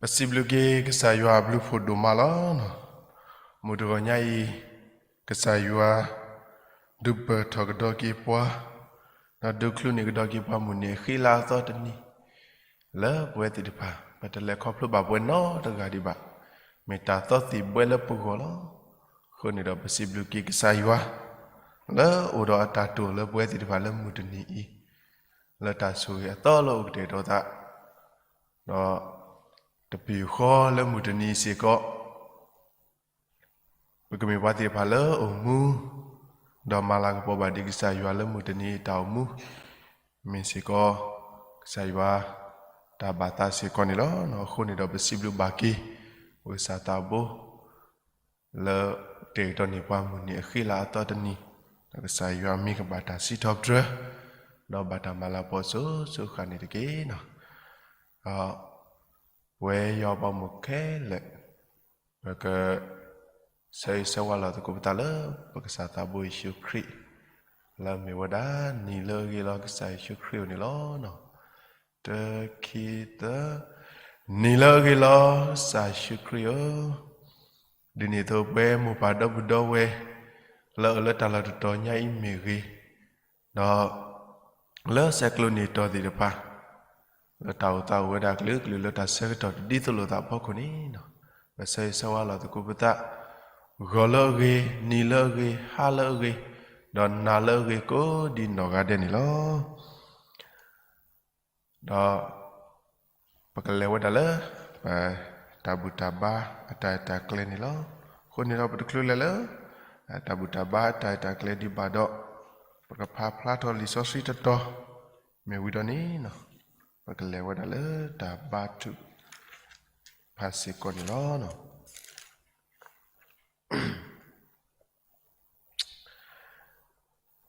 ပစံးဘျုးက့ၤကစၢ်ယွၤအဘျုးဖးဒိၣ်မးလီၤ. မုၢ်တဂီၤညါအံၤ, ကစၢ်ယွၤ ဒုးပၢၢ်ထီၣ်ကဒီးက့ၤပှၤ, ဒီးဒုးချုးန့ၢ်ကဒီးက့ၤပှၤမုၢ်နံၤအဃံလၤအသီတနံၤ, လၢပဝဲသ့ၣ်တဖၣ် ပတလဲၤခီဖျိဘၣ်ပှဲၤနီတဂၤဒံးဘၣ်, မ့ၢ်တၢ်သီသ့ၣ်ဘှဲလၢပဂီၢ်လီၤ. အဃိန့ၣ်ဒီးပစံးဘျုးက့ၤကစၢ်ယွၤ လၢအိၣ်ဒီးအတၢ်တိာ်လၢပဝဲသ့ၣ်တဖၣ်လၢမုၢ်တနံၤအံၤ, လၢတၢ်ဆိၣ်ဂ့ၤအသီလၢအိၣ်ကတဲာ်ဒီးသး, ဒီး တပယူာ်ဃီလၢမုၢ်တနံၤစ့ၢ်ကီး, ပကမ့ၢ်ပှၤသ့ၣ်တဖၣ်လၢအိၣ်မူ, ဒီးမၤလၤကပီၤဘၣ်ဒံးကစၢ်ယွၤလၢမုၢ်တနံၤအံၤတၢ်အိၣ်မူ, မ့ၢ်စ့ၢ်ကီး ကစၢ်ယွၤ တၢ်ဘၣ်သးစ့ၢ်ကီးန့ၣ်လီၤ. အဃိန့ၣ်ဒီးပစံးဘျုးဘၣ်က့ၤ ပကစၢ်သးဘိ လၢတဲာ်ကတီၤန့ၢ်ပှၤမုၢ်နံၤအဃံလၤအသီတနံၤ, ဒီးကစၢ်ယွၤမံၤကဘၣ်တၢ်စံးထီၣ်ပတြၢၤ, ဒီးဘၣ်တၢ်မၤလၤကပီၤစိၤစိၤဃၣ်န့ၣ်တက့ၢ်. ပဝဲယွၤဘီမုၢ်ခဲလၢာ်, ပက ဆၢဂ့ၤဆၢဝါလီၤသကိးပသးလၢ ပကစၢ်သးဘိယ့ၣ်ၡူးခရံာ်, လၢအမ့ၢ်ဝဲဒၣ် နံၤလၢအဂ့ၤလီၤကစၢ်ယ့ၣ်ၡူးခရံာ်ဧိၤန့ၣ်လီၤ. တၢ ခံ သၢ, နံၤလၢအဂ့ၤလီၤ ကစၢ်ယ့ၣ်ၡူးခရံာ်ဧၢ, ဒ်န့ၣ်အသိးပဝဲမိၢ်ပၢ်ဒီပုၢ်ဒီဝဲၢ် လၢအအိၣ်လၢတၢ်လီၢ်တတီၤညါအံၤမ့ၢ်ဂ့ၤ, ဒီး လၢဆဲးကျိးန့ၢ်တီၤသ့ၣ်တဖၣ်, လၢတၢ်အိၣ်သးအိၣ်ဝဲဒၣ်ကလုာ်ကလုာ်လၢတၢ်ဆၢကတီၢ်တဒ်သိးလိာ်သးအဖီခိၣ်န့ၣ်, ပဆၢဂ့ၤဆၢဝါလီၤသကိးပသး, ဂီၤလၢအဂ့ၤ, နံၤလၢအဂ့ၤ, ဟါလၢအဂ့ၤ, ဒီးနၤလၢအဂ့ၤကိးဒ်နီၢ်ဂၤဒဲးန့ၣ်လီၤ. ဒီး ပကလဲၤဝဲဒၣ်လၢ ပတၢ်ဘူၣ်တၢ်ဘါအတၢ်အဲၣ်တၢ်ကျဲန့ၣ်လီၤ. အဃိန့ၣ်ဒီးပတချုးလဲၤလၢ တၢ်ဘူၣ်တၢ်ဘါအတၢ်အဲၣ်တၢ်ကျဲဒံးဘၣ်ဒီး, ပကဖးဖျါထီၣ်လံာ်စီဆှံတတီၤ, မ့ၢ်ဝံၤဒီးန့ၣ်, ပကလဲၤဝဲဒၣ်လၢတၢ်ဘါထုကဖၣ်စ့ၢ်ကီးန့ၣ်လီၤ.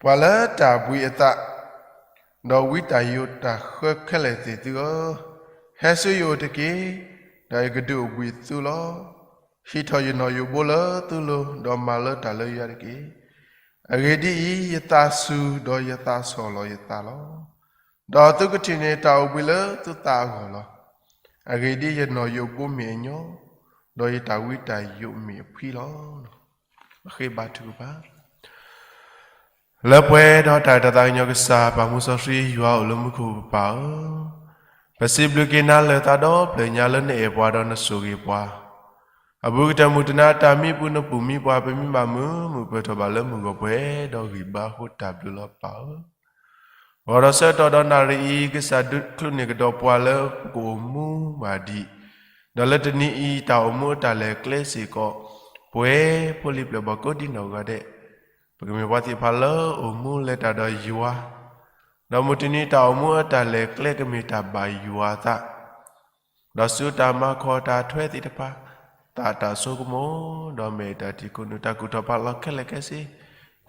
ပှၤလၢတၢ်ဘှံးအသး, ဒီးဝံတၢ်ယိးတၢ်ဃၢခဲလၢာ်သ့ၣ်သုဧၢ, ဟဲဆူယအိၣ်တက့ၢ်, ဒီးယကဒုးအိၣ်ဘှံးသုလီၤ. ဟံးထီၣ်ယနီၣ်ယိးဘိလၢသုလိၤ, ဒီးမၤလၢတၢ်လၢယွၤတက့ၢ်. အဂ့ၢ်ဒ်အံၤ, ယသးစူၤ, ဒီးယသးဆီၣ်လီၤယသးလီၤ. ဒီးသုကထံၣ်န့ၢ်တၢ်အိၣ်ဘှံးလၢသုသးအဂီၢ်လီၤ. အဂ့ၢ်ဒ်အံၤ, ယနီၣ်ယိးဘိမ့ၢ်အညီ, ဒီးယတၢ်ဝံတၢ်ယိးမ့ၢ်အဖှံလီၤ. ပဃ့ဘါထုကဖၣ်. လၢပှဲၤဒီးတၢ်အဲၣ်တၢ်သးကညီၤကစၢ် ပၢ်မူစီဆှံယွၤအိၣ်လၢမူခိၣ်ပပၢ်ဧၢ, ပစံးဘျုးက့ၤနၤလၢာ်သးဒီဖျၢၣ်ညါလၢနအဲၣ်ပှၤဒီးနဆိၣ်ဂ့ၤပှၤ အဘူးကတၢၢ်မုၢ်တနၤတၢ်မံပူၤနပူၤမံပှၤ ပမံဘၣ်မုာ် မုာ်ပၢၢ်ထီၣ်ဘၣ်လၢမုၢ်ဂီၤပှဲၤဒီးဂံၢ်ဘါအဃိတၢ်ဘျုးလီၤပၢ်ဧၢ. ဂီၤဒီးဆၢကတီၢ်ဒီးနၣ်ရံၣ်အံၤ ကစၢ်ဒုးချုးန့ၢ်ကဒီးပှၤလၢပကအိၣ်မူဘၣ်ဒံး, ဒီးလၢတနံၤအံၤတၢ်အိၣ်မူအတၢ်လဲၤကျဲစ့ၢ်ကီး ပှဲၤဖိလံၤပျဲၢ်ဘီၣ်ကိးဒံနီၢ်ဂၤဒဲး, ပကမ့ၢ်ပှၤသ့ၣ်တဖၣ်လၢအိၣ်မူလဲၤတၢ်ဒီးယွၤ, ဒီးမုၢ်တနံၤတၢ်အိၣ်မူအတၢ်လဲၤကျဲကမ့ၢ်တၢ်ဘၣ်ယွၤအသး ဒီးဆူတၢ်မၤခီၣ်တၢ်ထွဲသ့ၣ်တဖၣ်, သးတၢ်ဆိကမိၣ်, ဒီးမဲာ်တၢ်ထံၣ်ခိၣ်နူာ်တၢ်ကူၣ်ထီၣ်ဖးလီၤခဲလၢာ်ခဲဆ့,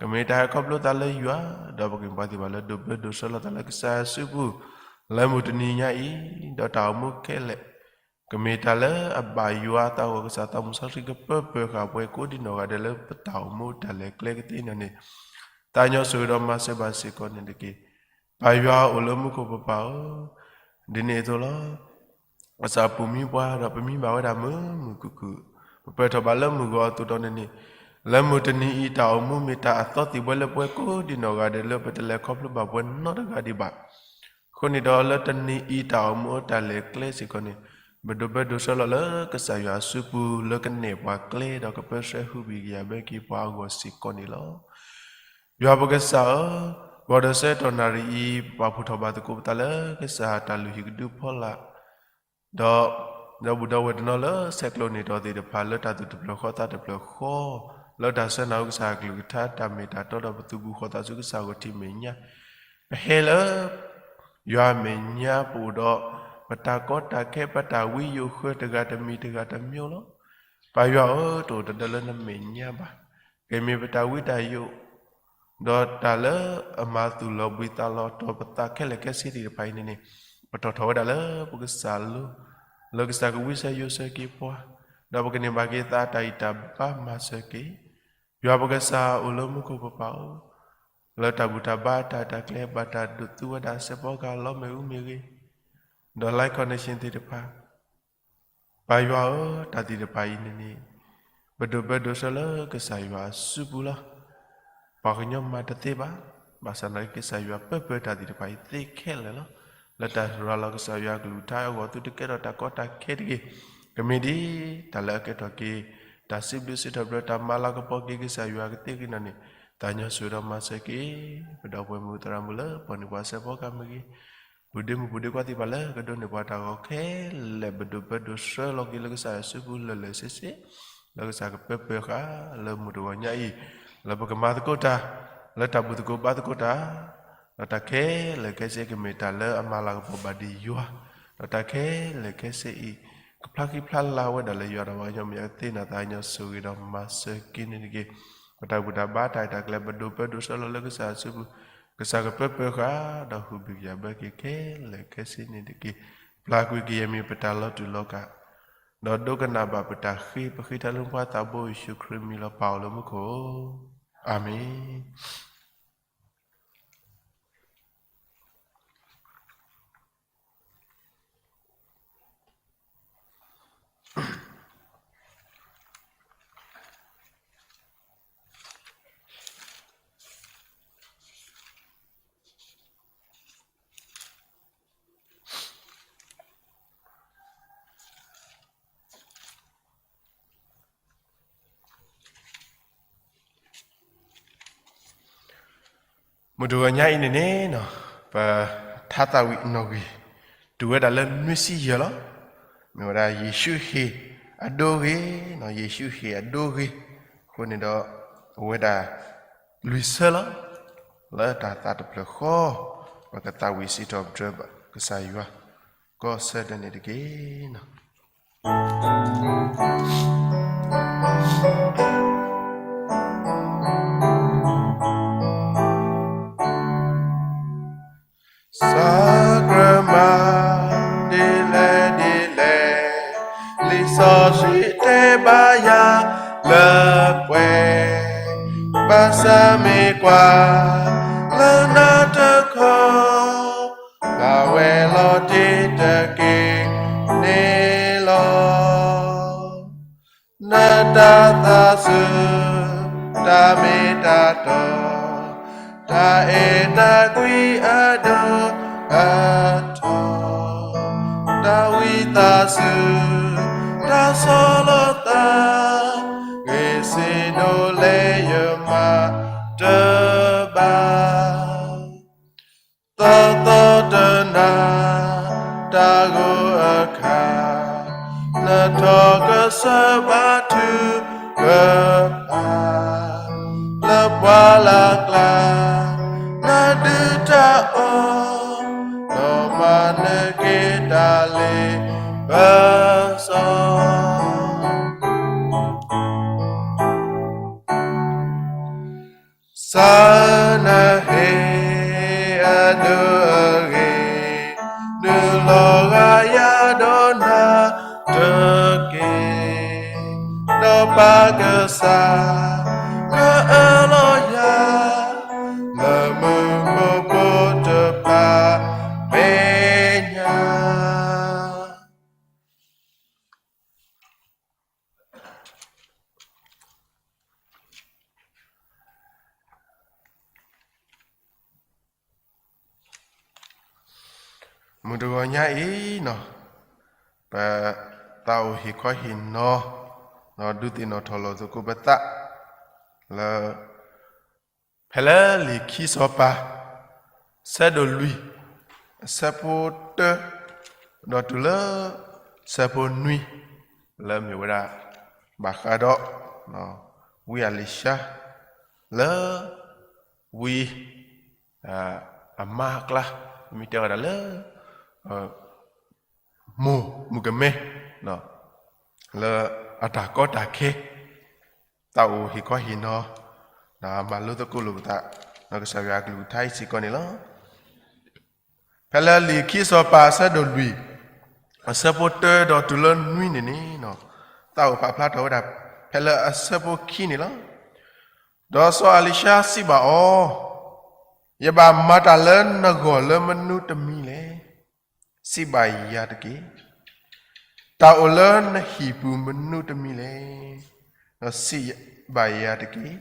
ကမ့ၢ်တၢ်ဟဲခီဖျိသးလၢယွၤ, ဒီးပကမ့ၢ်ပှၤသ့ၣ်တဖၣ်လၢဒိးဘျၢဒိးဆှၢလီၤသးလၢကစၢ်ယွၤစုပူၤ, လၢမုၢ်တနံၤညါအံၤ, ဒီးတၢ်အိၣ်မူခဲလၢာ်, ကမ့ၢ်တၢ်လၢအဘၣ်ယွၤအသးအဂီၢ် ကစၢ်သးမူစီဆှံကပၢပၢၢ်ဃာ်ပှဲၤကိးဒံနီၢ်ဂၤဒဲးလၢပတၢ်အိၣ်မူတၢ်လဲၤကျဲကသ့ၣ်ညါန့ၣ်, သးညီဆိၣ်ဂ့ၤဒီးမၤစၢၤဘၣ်စ့ၢ်ကီးန့ၣ်တက့ၢ်. ပၢ်ယွၤအိၣ်လၢမူခိၣ်ပပၢ်ဧၢ, ဒ်န့ၣ်အသိးလီၤ. ကစၢ်ပူၤမံပှၤဒီးပမံဘၣ်ဝဲဒၣ်မုာ်မုာ်ခုၣ်ခုၣ်, ပပၢၢ်ထီၣ်ဘၣ်လၢမုၢ်ဂီၤအသိးဒီးန့ၣ်န့ၣ်, လၢမုၢ်တနံၤအံၤတၢ်အိၣ်မူမ့ၢ်တၢ်အသီသ့ၣ်ဘှဲလၢပှဲၤကိးဒံနီၢ်ဂၤဒဲးလၢပတလဲၤခီဖျိဘၣ်ပှဲၤနီတဂၤဒံးဘၣ်. အဃိန့ၣ်ဒီးလၢတနံၤအံၤတၢ်အိၣ်မူအတၢ်လဲၤကျဲစ့ၢ်ကီးန့ၣ်, ပဒိးဘျၢဒိးဆှၢလီၤလၢကစၢ်ယွၤအစုပူၤလၢကနဲၣ်ပှၤကျဲဒီးကပၢဆှၢဟူးဂံၢ်ကယာ်ဘၢက့ၤပှၤအဂီၢ်စ့ၢ်ကီးန့ၣ်လီၤ. ယွၤပကစၢ်ဧၢ, ဂီၤဒီးဆၢကတီၢ်နၣ်ရံၣ်အံၤ ပပာ်ဖှိၣ်ထီၣ်ဘၣ်သကိးပသးလၢကစၢ်တၢ်လုၢ်ဟံၣ်ကဒုဖီလာ်, ဒီး ဒီပုၢ်ဒီဝဲၢ်တနီၤလၢဆဲးကျိးန့ၢ်တီၢ်သ့ၣ်တဖၣ်လၢတၢ်သူၣ်တဖျၢၣ်ဃီသးတဖျၢၣ်ဃီ, လၢတၢ်ဆှၢနၤဧိၤကစၢ်အကလုၢ်ကထါတၢ်မ့ၢ်တၢ်တီဒီးပသုးဘူးဃီၤသးဆူကစၢ်ဂီၢ်ထံးမဲာ်ညါ, ပဟဲလၢ ယွၤမဲာ်ညါပအိၣ်ဒီး ပတၢ်ကီတၢ်ခဲ ပတၢ်ဝံယိးဃၢၤတဂၤတမံၤတဂၤတမံၤလီၤ. ပၢ်ယွၤဧၢ, တအိၣ်တဒၢလၢနမဲာ်ညါဘၣ်. ကမ့ၢ်ပတၢ်ဝံတၢ်ယိး ဒီးတၢ်လၢအမၤသူၣ်လီၤဘှံးသးလီၤတီၤပသးခဲလၢာ်ခဲဆ့သ့ၣ်တဖၣ်အံၤန့ၣ်န့ၣ်, ပတီၢ်ထီၣ်ဝဲဒၣ်လၢပကစၢ်လိၤ, လၢကစၢ်ကဝံဆၢယိးဆၢက့ၤပှၤ, ဒီးပကန့ၢ်ဘၣ်က့ၤသးတၢ်ဂံၢ်တၢ်ဘါမၤစၢၤက့ၤ, ယွၤပကစၢ်အိၣ်လၢမူခိၣ်ပပၢ်ဧၢ, လၢတၢ်ဘူၣ်တၢ်ဘါတၢ်တၢ်ကျဲဘၣ်တၢ်ဒိးသူဝဲဒၣ်စဲးဖီကဟၣ်လီၤမ့ၣ်အူမ့ၢ်ဂ့ၤ, ဒီး live connection သ့ၣ်တဖၣ် ပၢ်ယွၤဧၢ, တၢ်သ့ၣ်တဖၣ်အံၤန့ၣ်န့ၣ် ပဒိးပၢဒိးဆှၢလၢကစၢ်ယွၤအစုပူၤလီၤ. ပှၤကညီမၤတသ့ဘၣ်. ဘၣ်ဆၣ်သနာ်က့ ကစၢ်ယွၤပၢၢ်ပၢၢ်တၢ်သ့ၣ်တဖၣ်အံၤသ့ခဲလၢာ်လီၤ. လၢတၢ်ရၤလီၤကစၢ်ယွၤအကလုၢ်ကထါအဂီၢ် သုတကဲထီၣ်တၢ်ကီတၢ်ခဲတဂ့ၤ. ကမ့ၢ်ဒ်တၢ်လၢအကဲထီၣ်က့ၤ တၢ်စံးဘျုးစံးထီၣ်ပတြၢၤ တၢ်မၤလၤကပီၤက့ၤကစၢ်ယွၤကသ့က့ၤနီၢ်န့ၣ် သးကညီၤဆိၣ်ဂ့ၤဒီးမၤစၢၤက့ၤ ပဒီပုၢ်ဝဲၢ်မုၣ်သရၣ်မုၣ်လၢပှၤနုာ်ပှၤဆဲးဖီကမၢ်ဂ့ၤ ပုၢ်ဒ့မုၣ်ပုၢ်ဒ့ခွါသ့ၣ်တဖၣ်လၢကဒိးန့ၢ်ပှၤတၢ်ဂီၤခဲလၢာ် ပဒိးပၢဒိးဆှၢလီၤက့ၤလၢကစၢ်ယွၤစုပူၤလၢာ်လၢာ်ဆ့ဆ့, လၢကစၢ်ကပၢၢ်ပၢၢ်ဃာ်လၢမုၢ်တဂီၤညါအံၤ, လၢပကမၤသကိးတၢ်, လၢတၢ်ဘူၣ်သကိးဘါသကိးတၢ်, ဒီးတၢ်ခဲလၢာ်ခဲဆ့ကမ့ၢ်တၢ်လၢအမၤလၤကပီၤဘၣ်ဒံးယွၤ, ဒီးတၢ်ခဲလၢာ်ခဲဆ့အံၤ ကဖျါဃံဖျါလၤဝဲဒၣ်လၢယွၤဒီးပှၤကညီမဲာ်ညါကသ့နီၢ် သးကညီၤဆိၣ်ဂ့ၤဒီးမၤစၢၤက့ၤန့ၣ်တက့ၢ်. ပတၢ်ဘူၣ်တၢ်ဘါတၢ်ရဲၣ်တၢ်ကျဲၤ ပဒိးပၢဒိးဆှၢလီၤလၢကစၢ်ယွၤစုပူၤ, ကစၢ်ကပၢၢ်ပၢၢ်ဃာ် ဒီးဟူးဘံၣ်ကယာ်ဘၢက့ၤခဲလၢာ်ခဲဆ့န့ၣ်တက့ၢ်. ပျၢ်ကွံာ်ကယဲၢ်မ့ၢ်ပတၢ်လီၤတူာ်လီၤကာ်, ဒီးဒိကနၣ်ဘၣ်ပတၢ်ဃ့ ပဃ့တၢ်လၢပှၤသးဘိယ့ၣ်ၡူးခရံာ်မံၤလီၤ ပၢ်အိၣ်လၢမူခိၣ်, အၤမ့ၣ်. မုၢ်တဂီၤညါအံၤန့ၣ်န့ၣ်, ပထါသးဝံၣ်နီၣ်ဂံၢ် တုၤဝဲဒၣ်လၢနွံဆံယဲၢ်လီၤ. မ့ၢ်ဝဲဒၣ်ယ့ၣ်ၡူးဟ့ၣ်အဒိဂ့ၤ, ယ့ၣ်ၡူးဟ့ၣ်အဒိဂ့ၤ, အဃိန့ၣ်ဒီး အဝဲဒၣ်လွံၢ်ဆၢလီၤ. လၢတၢ်သးတဖျၢၣ်ဃီ, ပကသးဝံၣ်စံးထီၣ်ပတြၢၤဘၣ်ကစၢ်ယွၤ ကီၢ်ဆၢဒၢးန့ၣ်တက့ၢ်. စးကြၢးမၤဒ်လဲၣ်ဒ်လဲၣ်, လံာ်စီဆှံတဲဘၣ်ယၤလၢပှဲၤ, ဘၣ်ဆၣ်မ့ၢ်ကွၢ်လၢနၤတခီ, ဘၣ်ဝဲလီၤတံၢ်တက့ၢ်န့ၣ်လီၤ. နတၢ်သးစူၤ, တၢ်မ့ၢ်တၢ်တီ, တၢ်အဲၣ်တၢ်ကွံအဒိၣ်အထီ, တၢ်ဝံသးစူၤ, တၢ်ဆီၣ်လီၤသး, ဂ့ၤဆံးဒိၣ်လဲၣ်ယမၤတဘၣ် သီသီတနၤတၢ်ဂိၢ်အခါ, နထီၣ်ကစၢၢ်ဘါထုကဖၣ်, လၢပှၢ်လၢ်ကျါ နဒုၣ်တၢ်အီၣ်, ဒီးမၤနၢၤက့ၤတၢ်လ့ပစီ စၢနဟ့ၣ်အဒိအဂ့ၤ, နုာ်လီၤဂာ်ယၤဒီးနၤတက့ၢ်, ဒီးပၢ်ကစၢ်ကအၢၣ်လီၤယၤ, လၢမူခိၣ်ဖိတဖၣ်မဲာ်ညါ မုၢ်တဂီၤညါအံၤနီၤ, ပသးအိၣ်ဟ့ၣ်ခီဟ့ၣ်နီၤ, ဒီးဒုးသ့ၣ်နီၣ်ထီၣ်လီၤသကိးပသး လၢ ဖဲလၢလံာ်ခံစီၤပၤ ဆၢဒိၣ်လွံၢ် အဆၢဖိတၢ ဒီးတုၤလၢ ဆၢဖိနွံ လၢမ့ၢ်ဝဲဒၣ် ဘၣ်ဃးဒီး ဝံအလံၤၡါ လၢ ဝံ အမါအကျါ မ့ၢ်တဲဝဲဒၣ်လၢ မိၢ်မုၣ်ကမဲ လၢအတၢ်ကီတၢ်ခဲ သးအိၣ်ဟ့ၣ်ခီဟ့ၣ်နီၤ ဒီးမၤလိသကိးလိာ်ပသး ဒီးကစၢ်ယွၤအကလုၢ်ကထါအံၤစ့ၢ်ကီးန့ၣ်လီၤ. ဖဲလၢလံာ်ခံစီၤပၤအဆၢဒိၣ်လွံၢ် အဆၢဖိတၢဒီးတုၤလၢနွံန့ၣ်န့ၣ် သးအိၣ်ပာ်ဖျါထီၣ်ဝဲဒၣ် ဖဲလၢအဆၢဖိခံန့ၣ်လီၤ. ဒီးစီၤအလံၤၡါစံးဘၣ်အီၤ, ယဘၣ်မၤတၢ်လၢနဂီၢ်လၢမနုၤတမံၤလဲၣ်. စံးဘၣ်ယၤတက့ၢ်. တၢ်အိၣ်လၢနဟံၣ်ပူၤမနုၤတမံၤလဲၣ်. ဒီးစံးဘၣ်ယၤတက့ၢ်.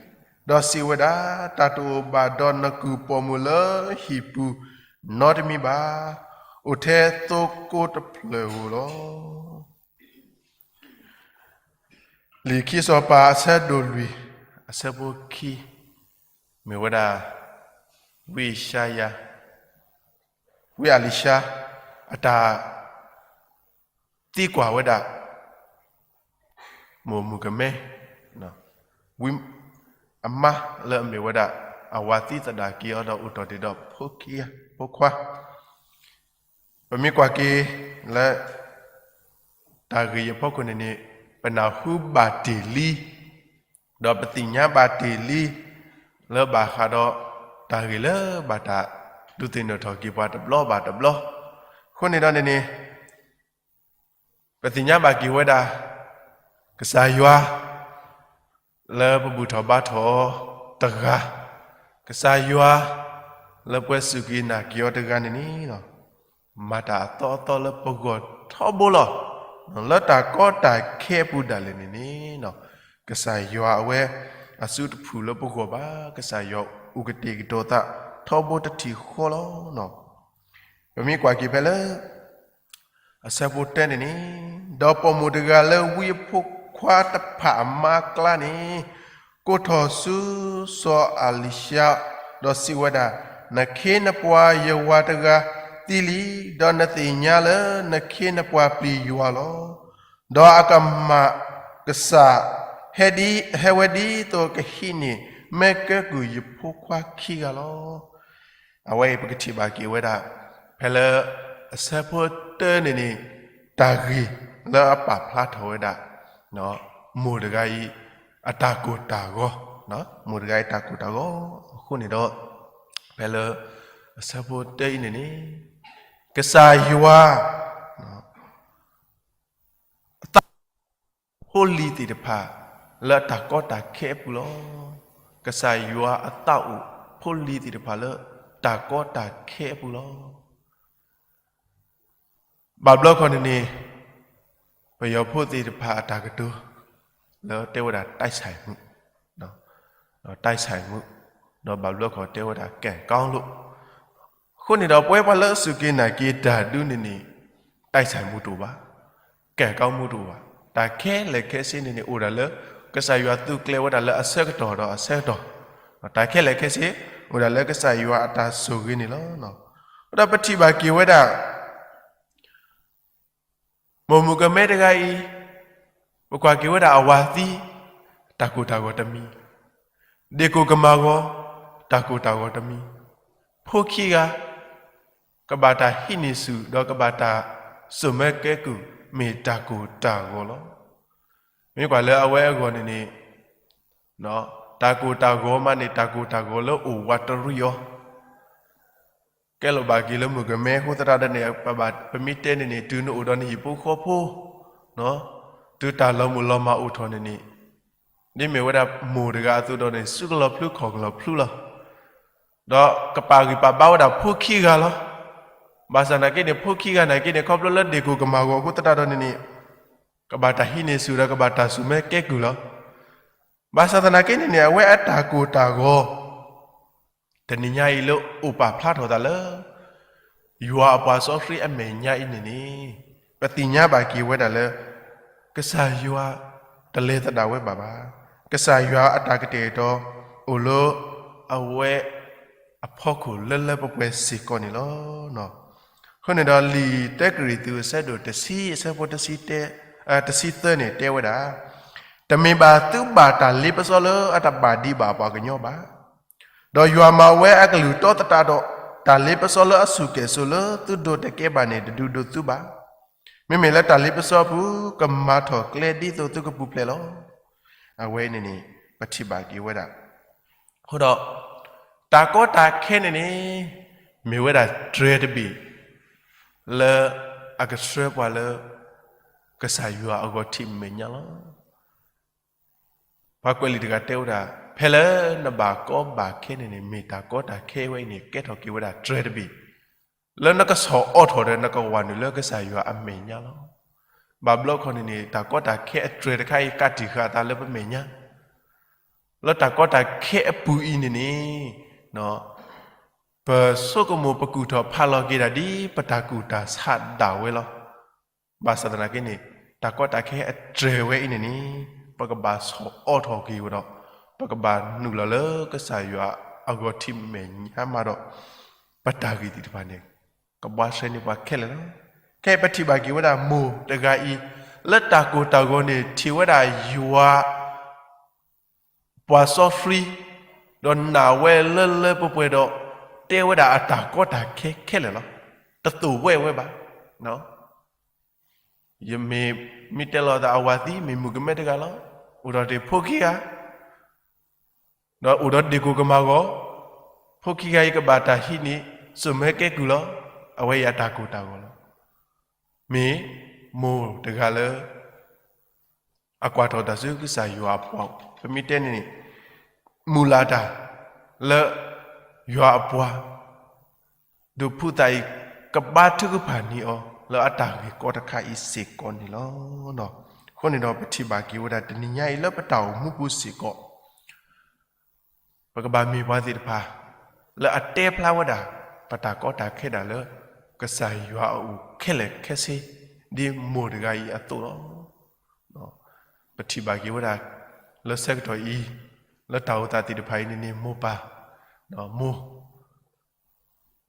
ဒီးစံးဝဲဒၣ်, တၢ်တအိၣ်ဘၣ်ဒီးနကုၢ်ပိာ်မုၣ်လၢဟံၣ်ပူၤနီတမံၤဘၣ်. အိၣ်ထဲသိကိတဖျၢၣ်ဧိၤလီၤ. လံာ်ခံစီၤပၤအဆၢဒိၣ်လွံၢ်, အဆၢဖိခံ, မ့ၢ်ဝဲဒၣ် ဝံယၡါယၤ, ဝံအလံၤၡါ, အတၢ်သံကွၢ်ဝဲဒၣ် မိၢ်မုၣ်ကမဲ, ဝံအမါလၢအမ့ၢ်ဝဲဒၣ် အဝၤသံသဒၣ်က့ၤအီၤဒီး အိၣ်ထီၣ်တ့ၢ်ဒီးဖိခံဂၤဖိခွါ ပမ့ၢ်ကွၢ်က့ၤလၢ တၢ်ဂ့ၢ်အံၤအဖီခိၣ်န့ၣ်န့ၣ်, ပနၢ်ဟူဘၣ်တ့ၢ်လံ, ဒီးပသ့ၣ်ညါဘၣ်တ့ၢ်လံ, လၢဘၣ်ဃးဒီးတၢ်ဂ့ၢ်လၢဘၣ်တၢ်ဒုးသ့ၣ်နီၣ်ထီၣ်က့ၤပှၤတဘျီဘၣ်တဘျီ, အဃိန့ၣ်ဒီးန့ၣ်န့ၣ် ပသ့ၣ်ညါဘၣ်က့ၤဝဲဒၣ် ကစၢ်ယွၤ လၢပဘူၣ်ထီၣ်ဘါထီၣ်တဂၤ, ကစၢ်ယွၤ လၢပှၤစူၢ်က့ၤနာ်က့ၤအီၤတဂၤန့ၣ်န့ၣ်, မၤတၢ်အသီအသီလၢပဂီၢ်ထီဘိလီၤ. လၢတၢ်ကီတၢ်ခဲအပူၤဒၣ်လဲာ်န့ၣ်န့ၣ်, ကစၢ်ယွၤအဝဲ အစုတဖုၣ်လၢပဂီၢ်ဘၣ်, ကစၢ်ယွၤအိၣ်ကတဲာ်ကတီၤသးထီဘိတထံၣ်ဃီလီၤ. ပမ့ၢ်ကွၢ်က့ၤဖဲလၢ အဆၢဖိတၢန့ၣ်န့ၣ်, ဒီးပိာ်မုၣ်တဂၤလၢဝံအဖိခွါတဖၣ်အမါအကျါန့ၣ်, ကိးထီၣ်ဆူစီၤအလံၤၡါ, ဒီးစံးဝဲဒၣ်, နခ့နပှၤယဝၤတဂၤသံလံ, ဒီးနသ့ၣ်ညါလၢနခ့နပှၤပျံၤယွၤလီၤ. ဒီးအကမၢ်ကစၢ် ဟဲဝဲဒ်သိးကဟံးန့ၢ်မဲာ်ကဲကုၢ်ယဖိခွါခံဂၤလီၤ. အဝဲအံၤပကထံၣ်ဘၣ်က့ၤဝဲဒၣ် ဖဲလၢအဆၢဖိတၢန့ၣ်န့ၣ်, တၢ်ဂ့ၢ်လၢအပာ်ဖျါထီၣ်ဝဲဒၣ် မိၢ်တဂၤအံၤ အတၢ်ကိၢ်တၢ်ဂီၤ, မိၢ်တဂၤအံၤတၢ်ကိၢ်တၢ်ဂီၤအဃိန့ၣ်ဒီး, ဖဲလၢအဆၢဖိတၢအံၤန့ၣ်န့ၣ်, ကစၢ်ယွၤ အသး ဖိလံၤသ့ၣ်တဖၣ် လၢအတၢ်ကီတၢ်ခဲအပူၤလီၤ. ကစၢ်ယွၤအသးအိၣ်ဖိလံၤသ့ၣ်တဖၣ်လၢတၢ်ကီတၢ်ခဲအပူၤလီၤ. ဘၣ်ဘျီခီန့ၣ်န့ၣ်, ပယီၤဖိသ့ၣ်တဖၣ်အတၢ်ကတိၤ လၢတဲဝဲဒၣ် တိုက်ဆိုင်မှု, တိုက်ဆိုင်မှု, ဒီးဘၣ်ဘျီခီတဲဝဲဒၣ် ကဲၣ်ကီလိၣ်, အဃိန့ၣ်ဒီး ပဝဲပှၤလၢအစူၢ်က့ၤနာ်က့ၤတၢ်ဒုးန့ၣ်န့ၣ်, တိုက်ဆိုင်မှု တအိၣ်ဘၣ်, ကဲၣ်ကီလိၣ် တအိၣ်ဘၣ်. တၢ်ခဲလၢာ်ခဲဆ့န့ၣ်န့ၣ် အိၣ်ဒၣ်လၢ ကစၢ်ယွၤသုးကျဲၤဝဲဒၣ်လၢအဆၢကတီၢ်ဒီးအဆၢကတီၢ်, တၢ်ခဲလၢာ်ခဲဆ့ အိၣ်ဒၣ်လၢကစၢ်ယွၤအတၢ်ဆိၣ်ဂ့ၤန့ၣ်လီၤ. ဒီးပထံၣ်ဘၣ်က့ၤဝဲဒၣ် မိၢ်မုၣ်ကမဲတဂၤအံၤ, ပကွၢ်က့ၤဝဲဒၣ်အဝၤသံ, တၢ်ကိၢ်တၢ်ဂီၤတမံၤ, ဒ့ၣ်ကိၢ်ကမၢ်ဂီၤ, တၢ်ကိၢ်တၢ်ဂီၤတမံၤ, ဖိခံဂၤ, ကဘၣ်တၢ်ဟံးန့ၢ်ဆူၣ် ဒီးကဘၣ်တၢ်စိာ်မၢကဲကုၢ် မ့ၢ်တၢ်ကိၢ်တၢ်ဂီၤလီၤ. မ့ၢ်ကွၢ်လၢအဝဲအဂီၢ်န့ၣ်န့ၣ်, တၢ်ကိၢ်တၢ်ဂီၤမးန့ၣ် တၢ်ကိၢ်တၢ်ဂီၤလၢအိၣ်ဝးတရံးအီၤ ကဲလီၤဘၣ်က့ၤလၢမိၢ်ကမဲအဃိသတးဒီးန့ၣ်, ပမ့ၢ်တဲန့ၣ်န့ၣ် တုၤနအိၣ်ဒီးနဟံၣ်ဖိဃီဖိ, တုၤတၢ်လီၤမုၢ်လီၤမၢ်အိၣ်ထီၣ်န့ၣ်န့ၣ်, ဒ်မ့ၢ်ဝဲဒၣ်မိၢ်တဂၤအသိးဒီးန့ၣ် စုကလီၤဖျူခီၣ်ကလီၤဖျူလီၤ. ဒီးကပာ်ဂံၢ်ပာ်ဘါဝဲဒၣ်ဖိခံဂၤလီၤ. ဘၣ်ဆၣ်သနာ်က့န့ၣ် ဖိခံဂၤနာ်က့န့ၣ် ခီဖျိလၢဒ့ၣ်ကိၢ်ကမၢ်ဂီၤအဃိသတးဒီးန့ၣ်န့ၣ်, ကဘၣ်တၢ်ဟံးန့ၢ်ဆူၣ်ဒီးကဘၣ်တၢ်စိာ်မၢကဲကုၢ်လီၤ. ဘၣ်ဆၣ်သနာ်က့န့ၣ်န့ၣ် အဝဲအတၢ်ကိၢ်တၢ်ဂီၤ တနံၤညါအံၤလၢအိၣ်ပာ်ဖျါထီၣ်သးလၢ ယွၤအပှၤစီဆှံအမဲာ်ညါအံၤန့ၣ်န့ၣ်, ပသ့ၣ်ညါဘၣ်က့ၤဝဲဒၣ်လၢ ကစၢ်ယွၤတလဲၤသဒၣ်ဝဲဘၣ်ဘၣ်. ကစၢ်ယွၤအတၢ်ကတဲာ်ကတီၤ အိၣ်လၢအဝဲအဖီခိၣ်လၢလၢပှဲၤပှဲၤစ့ၢ်ကီးန့ၣ်လီၤ. အဃိန့ၣ်ဒီး လံာ်တၢကရံၣ်သူးအဆၢဒိၣ်တဆံ အဆၢဖိတဆံတၢ, တဆံသၢန့ၣ်တဲဝဲဒၣ်, တမ့ၢ်ဘၣ်သုဘၣ်တၢ်လ့ပစီလၢအတဘၣ်ဒံးဘၣ်ပှၤကညီဘၣ်. ဒီးယွၤမၤဝဲအကလုၢ်တီသတးဒီး, တၢ်လ့ပစီလၢအဆူၣ်ကဲၣ်ဆိးလၢသုဒိးတကဲဘၣ်န့ၣ် တဒုးဒိးသုဘၣ်. မ့မ့ၢ်လၢတၢ်လ့ပစီအပူၤ ကမၤထီၣ်ကျဲဒ်သိးသုကပူၤဖျဲးလီၤ. အဝဲန့ၣ်န့ၣ် ပထံၣ်ဘၣ်က့ၤဝဲဒၣ်. အဃိဒီး တၢ်ကီတၢ်ခဲန့ၣ်န့ၣ် မ့ၢ်ဝဲဒၣ်တြဲၤတဘ့ၣ် လၢအကဆှၢပှၤလၢ ကစၢ်ယွၤအဂီၢ်ထံးမဲာ်ညါလီၤ. ပှၤကွဲးလံာ်တဂၤတဲဝဲဒၣ်, ဖဲလၢနဘၣ်ကီဘၣ်ခဲန့ၣ်န့ၣ် မ့ၢ်တၢ်ကီတၢ်ခဲဝဲအံၤန့ၣ် ကဲထီၣ်က့ၤဝဲဒၣ်တြဲၤတဘ့ၣ် လၢနကဆီၣ်အီၣ်ထီၣ်ဒီးနကဝးနုာ်လၢကစၢ်ယွၤအမဲာ်ညါလီၤ. ဘၣ်ဘျီခီန့ၣ်န့ၣ် တၢ်ကီတၢ်ခဲအတြဲၤတခါအံၤ ကးတံာ်ဃာ်အသးလၢပမဲာ်ညါ, လၢတၢ်ကီတၢ်ခဲအပူၤအံၤန့ၣ်န့ၣ် ပဆိကမိၣ်ပကူၣ်ထီၣ်ဖးလီၤက့ၤဒၣ်ဒ်ပတၢ်ကူၣ်တၢ်ဆးဒၣ်ဝဲလီၤ. ဘၣ်ဆၣ်သနာ်က့န့ၣ် တၢ်ကီတၢ်ခဲအတြဲၤဝဲအံၤန့ၣ်န့ၣ် ပကဘၣ်ဆီၣ်အီထီၣ်က့ၤဝဲဒီး ပကဘၣ်နုာ်လီၤလၢကစၢ်ယွၤအဂီၤထံးမဲာ်ညါမးဒီး ပတၢ်ဂ့ၢ်သ့ၣ်တဖၣ်န့ၣ် ကဘှါရှဲန့ၢ်ပှၤခဲလၢာ်လီၤ. ခဲအံၤပထံၣ်ဘၣ်က့ၤဝဲဒၣ်မိၢ်တဂၤအံၤ လၢတၢ်ကိၢ်တၢ်ဂီၤန့ၣ် ထံၣ်ဝဲဒၣ်ယွၤ ပှၤစီဆှံ ဒီးနာ်ဝဲလၢလၢပှဲၤပှဲၤဒီး တဲဝဲဒၣ်အတၢ်ကီတၢ်ခဲခဲလၢာ်လီၤ. တသိၣ်ဝဲဝဲဘၣ်. ယမ့ၢ်မ့ၢ်တဲလီၤသးအဝၤသံ မ့ၢ်မုၣ်ကမဲတဂၤလီၤ. အိၣ်ဒီးတ့ၢ်ဖိခံဂၤ ဒီးအိၣ်ဒီးဒ့ၣ်ကိၢ်ကမၢ်ဂီၤ, ဖိခံဂၤအံၤကဘၣ်တၢ်ဟံးန့ၢ် စိာ်မၢကဲကုၢ်လီၤ. အဝဲအံၤအတၢ်ကိၢ်တၢ်ဂီၤလီၤ. မ့ၢ်မိၢ်တဂၤလၢ အကွၢ်ထီၣ်တၢ်ဆူကစၢ်ယွၤအပှၤ, ပမ့ၢ်တဲန့ၣ်န့ၣ် မုၢ်လၢ်တၢ်လၢယွၤအပှၤ ဒုးဖုသးအံၤ ကဘါထုကဖၣ်န့ၢ်အီၤ လၢအတၢ်ဂ့ၢ်ကီတခါအံၤစ့ၢ်ကီးန့ၣ်လီၤ. အဃိန့ၣ်ဒီးပထံၣ်ဘၣ်က့ၤဝဲဒၣ်တနံၤညါအံၤလၢပတၢ်အိၣ်မူပူၤစ့ၢ်ကီး ပကဘၣ်မ့ၢ်ပှၤသ့ၣ်တဖၣ် လၢအတဲဖျါဝဲဒၣ် ပတၢ်ကီတၢ်ခဲဒၣ်လၢ ကစၢ်ယွၤအအိၣ်ခဲလၢာ်ခဲဆ့ ဒ်မိၢ်တဂၤအံၤအသိးလီၤ. ပထံၣ်ဘၣ်က့ၤဝဲဒၣ် လၢဆၢကတီၢ်အံၤ လၢတၢ်အိၣ်သးသ့ၣ်တဖၣ်အံၤန့ၣ်န့ၣ် မိၢ်ပၢ် ဒီးမိၢ်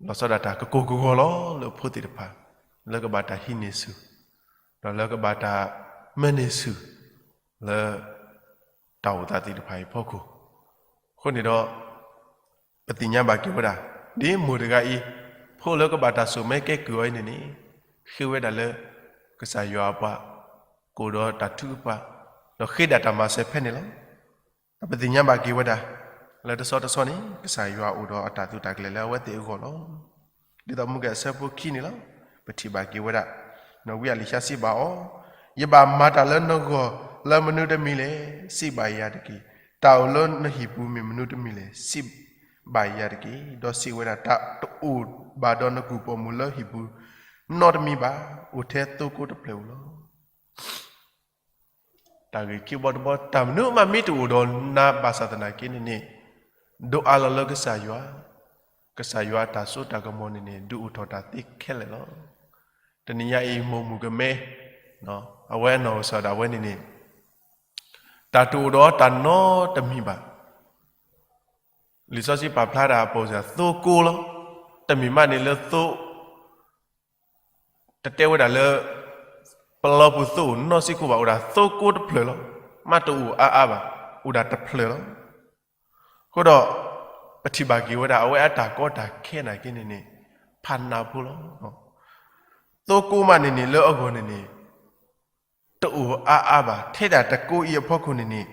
လီၤဆီဒၣ်တၢ်ကကိၢ်ကဂီၤလီၤလၢအဖိသ့ၣ်တဖၣ် လၢကဘၣ်တၢ်ဟံးန့ၢ်ဆူၣ် ဒီးလၢကဘၣ်တၢ်မၢန့ၢ်ဆူၣ် လၢ တၢ်အိၣ်သးသ့ၣ်တဖၣ်အံၤဖီခိၣ် အဃိန့ၣ်ဒီး ပသ့ၣ်ညါဘၣ်က့ၤဝဲဒၣ် ဒ်မိၢ်တဂၤအံၤ ဖိလၢကဘၣ်တၢ်စိာ်မၢကဲကုၢ်အီၤအံၤန့ၣ်န့ၣ် ဃ့ဝဲဒၣ်လၢ ကစၢ်ယွၤအပှၤ ကအိၣ်ဒီးတၢ်ထုကဖၣ် ဒီးဃ့ဒၣ်တၢ်မၤစၢၤဖဲန့ၣ်လီၤ. ဒီးပသ့ၣ်ညါဘၣ်က့ၤဝဲဒၣ် လၢတဆီတဆီန့ၣ် ကစၢ်ယွၤအိၣ်ဒီးအတၢ်သုးတၢ်ကျဲၤလၢအဝဲသ့ၣ်အဂီၢ်လီၤ. ဒ်သိးမုၢ်ကဲအဆၢဖိခံန့ၣ်လီၤ. ပထံၣ်ဘၣ်က့ၤဝဲဒၣ် ဝံအလံၤၡါစံးဘၣ်အီၤ, ယဘၣ်မၤတၢ်လၢနဂီၢ်လၢမနုၤတမံၤလဲၣ်, စံးဘၣ်ယၤတက့ၢ်. တၢ်အိၣ်လၢနဟံၣ်ပူၤမ့ၢ်မနုၤတမံၤလဲၣ်, စံးဘၣ်ယၤတက့ၢ်. ဒီးစံးဝဲဒၣ်, တၢ်တအိၣ်ဘၣ်ဒီးနကူၣ်ပိာ်မုၣ်လၢဟံၣ်ပူၤနီတမံၤဘၣ်, အိၣ်ထဲသိကိးတဖျၢၣ်ဧိၤလီၤ. တၢ်ဂ့ၢ်ခံဘီတဘီ တၢ်မနုၤမးမ့ၢ်တအိၣ်ဒီးနၤဘၣ်ဆၣ်သနာ်က့န့ၣ်န့ၣ် ဒိးအးလီၤလၢကစၢ်ယွၤ, ကစၢ်ယွၤအတၢ်စိတၢ်ကမီၤန့ၣ်န့ၣ် ဒုးအိၣ်ထီၣ်တၢ်သ့ခဲလၢာ်လီၤ. တနံၤညါအံၤ မိၢ်မုၣ်ကမဲ အဝဲအနီၢ်ကစၢ်ဒၣ်ဝဲန့ၣ်န့ၣ် တၢ်တအိၣ်ဒီးတၢ်နီတမံၤဘၣ်. လံာ်စီဆှံပာ်ဖျါဒၣ်အပူၤစ့ၢ် သိကိးလီၤ. တမ့ၢ်မးန့ၣ်လၢသိ တတဲဝဲဒၣ်လၢ ပလီပူၤသိအိၣ်နီတစဲးဖိဘၣ်, အိၣ်ဒၣ်သိကိးတဖျၢၣ်လီၤ. မ့ၢ်တအိၣ်အါအါဘၣ်, အိၣ်ဒၣ်တဖျၢၣ်လီၤ. အဃိဒီး ပထံၣ်ဘၣ်က့ၤဝဲဒၣ် အဝဲအတၢ်ကီတၢ်ခဲနာ်က့န့ၣ်န့ၣ် ဖးနးဖိလီၤ. သိကိးမးန့ၣ်န့ၣ် လၢအဂီၢ်န့ၣ်န့ၣ် တအိၣ်အါအါဘၣ်, ထဲဒၣ်တကိးအံၤအဖီခိၣ်န့ၣ်န့ၣ်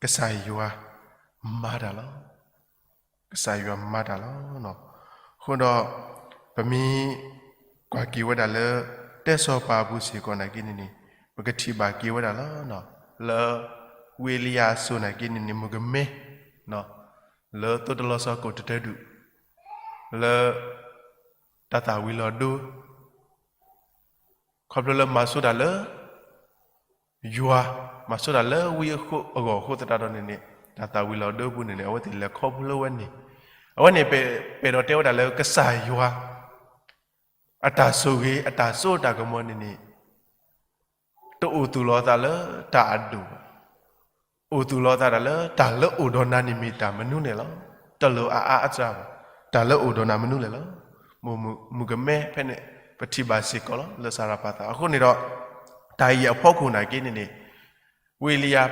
ကစၢ်ယွၤမၤတၢ်လီၤ. ကစၢ်ယွၤမၤတၢ်လီၤ. အဃိဒီး ပမ့ၢ်ကွၢ်က့ၤဝဲဒၣ်လၢ တဲစီၤပၤအပူၤစ့ၢ်ကီးနာ်က့န့ၣ်န့ၣ် ပကထံၣ်ဘၣ်က့ၤဝဲဒၣ်လီၤ. လၢ ဝံအ့လံယၤအစိၤနာ်က့န့ၣ်န့ၣ် မုၣ်ကမဲ လၢသိတလီၤဆီကိၣ်တတၢၢ်ဒုး လၢ တၢ်သၣ်ဝံၤလီၤဒိ ခီဖျိလၢမၤဆိတၢ်လၢ ယွၤ, မၤဆိတၢ်လၢဝံအဂီၢ်အဃိသတးဒီးန့ၣ်န့ၣ် တၢ်သၣ်ဝံၤလီၤဒိပူၤန့ၣ်န့ၣ် အဝဲသ့ၣ်လဲၤခီဖျိလၢဝဲန့ၣ်, အဝဲန့ၣ် ပအဲၣ်ဒိးတဲဝဲဒၣ်လၢကစၢ်ယွၤ အတၢ်ဆိၣ်ဂ့ၤ အတၢ်စိတၢ်ကမီၤန့ၣ်န့ၣ် တအိၣ်သူၣ်လီၤအသးလၢတၢ်အဒိၣ်ဘၣ်. အိၣ်သူၣ်လီၤအသးဒၣ်လၢ တၢ်လၢအိၣ်ဒီးနၤန့ၣ်မ့ၢ်တၢ်မနုၤလဲၣ်လီၤ. တလိၣ်အါအါအစှၤဘၣ်. တၢ်လၢအိၣ်ဒီးနၤမနုၤလဲၣ်လီၤ. မုၣ်ကမဲဖဲန့ၣ် ပထံၣ်ဘၣ်စ့ၢ်ကီးလီၤ လၢစၤရၤပၤသး. အဃိန့ၣ်ဒီး တၢ်အံၤအဖီခိၣ်နာ်က့န့ၣ်န့ၣ် ဝံအ့လံယၤ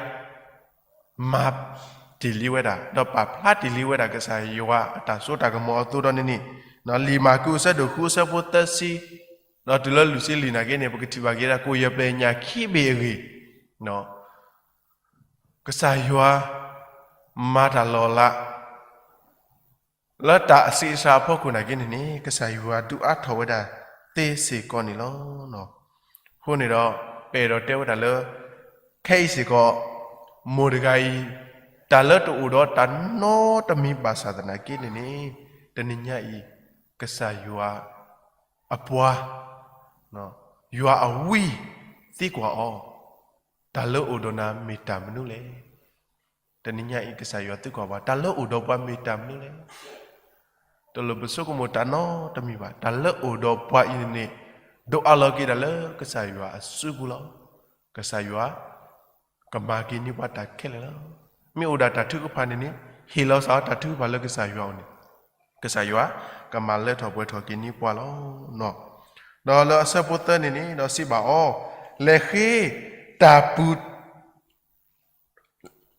မၤတ့ၢ်လံဝဲဒၣ် ဒီးပာ်ဖျါတ့ၢ်လံဝဲဒၣ် ကစၢ်ယွၤအတၢ်စိတၢ်ကမီၤအသိးဒီးန့ၣ်န့ၣ် လံာ်မၢ်ကူးအဆၢဒိၣ်ဃုအဆၢဖိသၢဆံ ဒီးတုၤလၢလွံၢ်ဆံလွံၢ်နာ်က့န့ၣ် ပကထံၣ်ဘၣ်က့ၤဒၣ် ကိၣ်ယဲၢ်ပျဲၢ်ညၣ်ခံဘ့ၣ်အဂ့ၢ် ကစၢ်ယွၤ မၤတၢ်လီၤလး လၢတၢ်အဆံးအစှၤအဖီခိၣ်နာ်က့န့ၣ်န့ၣ် ကစၢ်ယွၤဒုးအါထီၣ်ဝဲဒၣ်သ့စ့ၢ်ကီးန့ၣ်လီၤ. အဃိန့ၣ်ဒီး ပအဲၣ်ဒိးတဲဝဲဒၣ်လၢ ခဲအံၤစ့ၢ်ကီး မိၢ်တဂၤအံၤ တၢ်လၢတအိၣ်ဒီးတၢ်နီတမံၤဘၣ်ဆၣ်သနာ်က့န့ၣ်န့ၣ် တနံၤညါအံၤ ကစၢ်ယွၤ အပှၤ ယွၤအဝံၢ် သံကွၢ်အီၤ, တၢ်လၢအိၣ်ဒီးနၤမ့ၢ်တၢ်မနုၤလဲၣ်. တနံၤညါအံၤ ကစၢ်ယွၤသံကွၢ်ပှၤ တၢ်လၢအိၣ်ဒီးပှၤမ့ၢ်တၢ်မနုၤလဲၣ်. တလိၣ်ပဆိကမိၣ်တၢ်နီတမံၤဘၣ်. တၢ်လၢအိၣ်ဒီးပှၤအံၤန့ၣ်န့ၣ် ဒိးအးလီၤက့ၤဒၣ်လၢကစၢ်ယွၤအစုပူၤလီၤ. ကစၢ်ယွၤ ကမၤက့ၤန့ၢ်ပှၤတၢ်ခဲလၢာ်လီၤ. မ့ၢ်အိၣ်ဒၣ်တၢ်ထုကဖၣ်န့ၣ်န့ၣ် ဟ့ၣ်လီၤစ့ၢ်တၢ်ထုကဖၣ်လၢကစၢ်ယွၤအအိၣ်န့ၣ် ကစၢ်ယွၤ ကမၤလၢထီၣ်ပှဲၤထီၣ်က့ၤန့ၢ်ပှၤလီၤ. ဒီးလၢအဆၢဖိသၢန့ၣ်န့ၣ် ဒီးစံးဘၣ်အီၤ, လဲၤဃ့တၢ်ပူၤ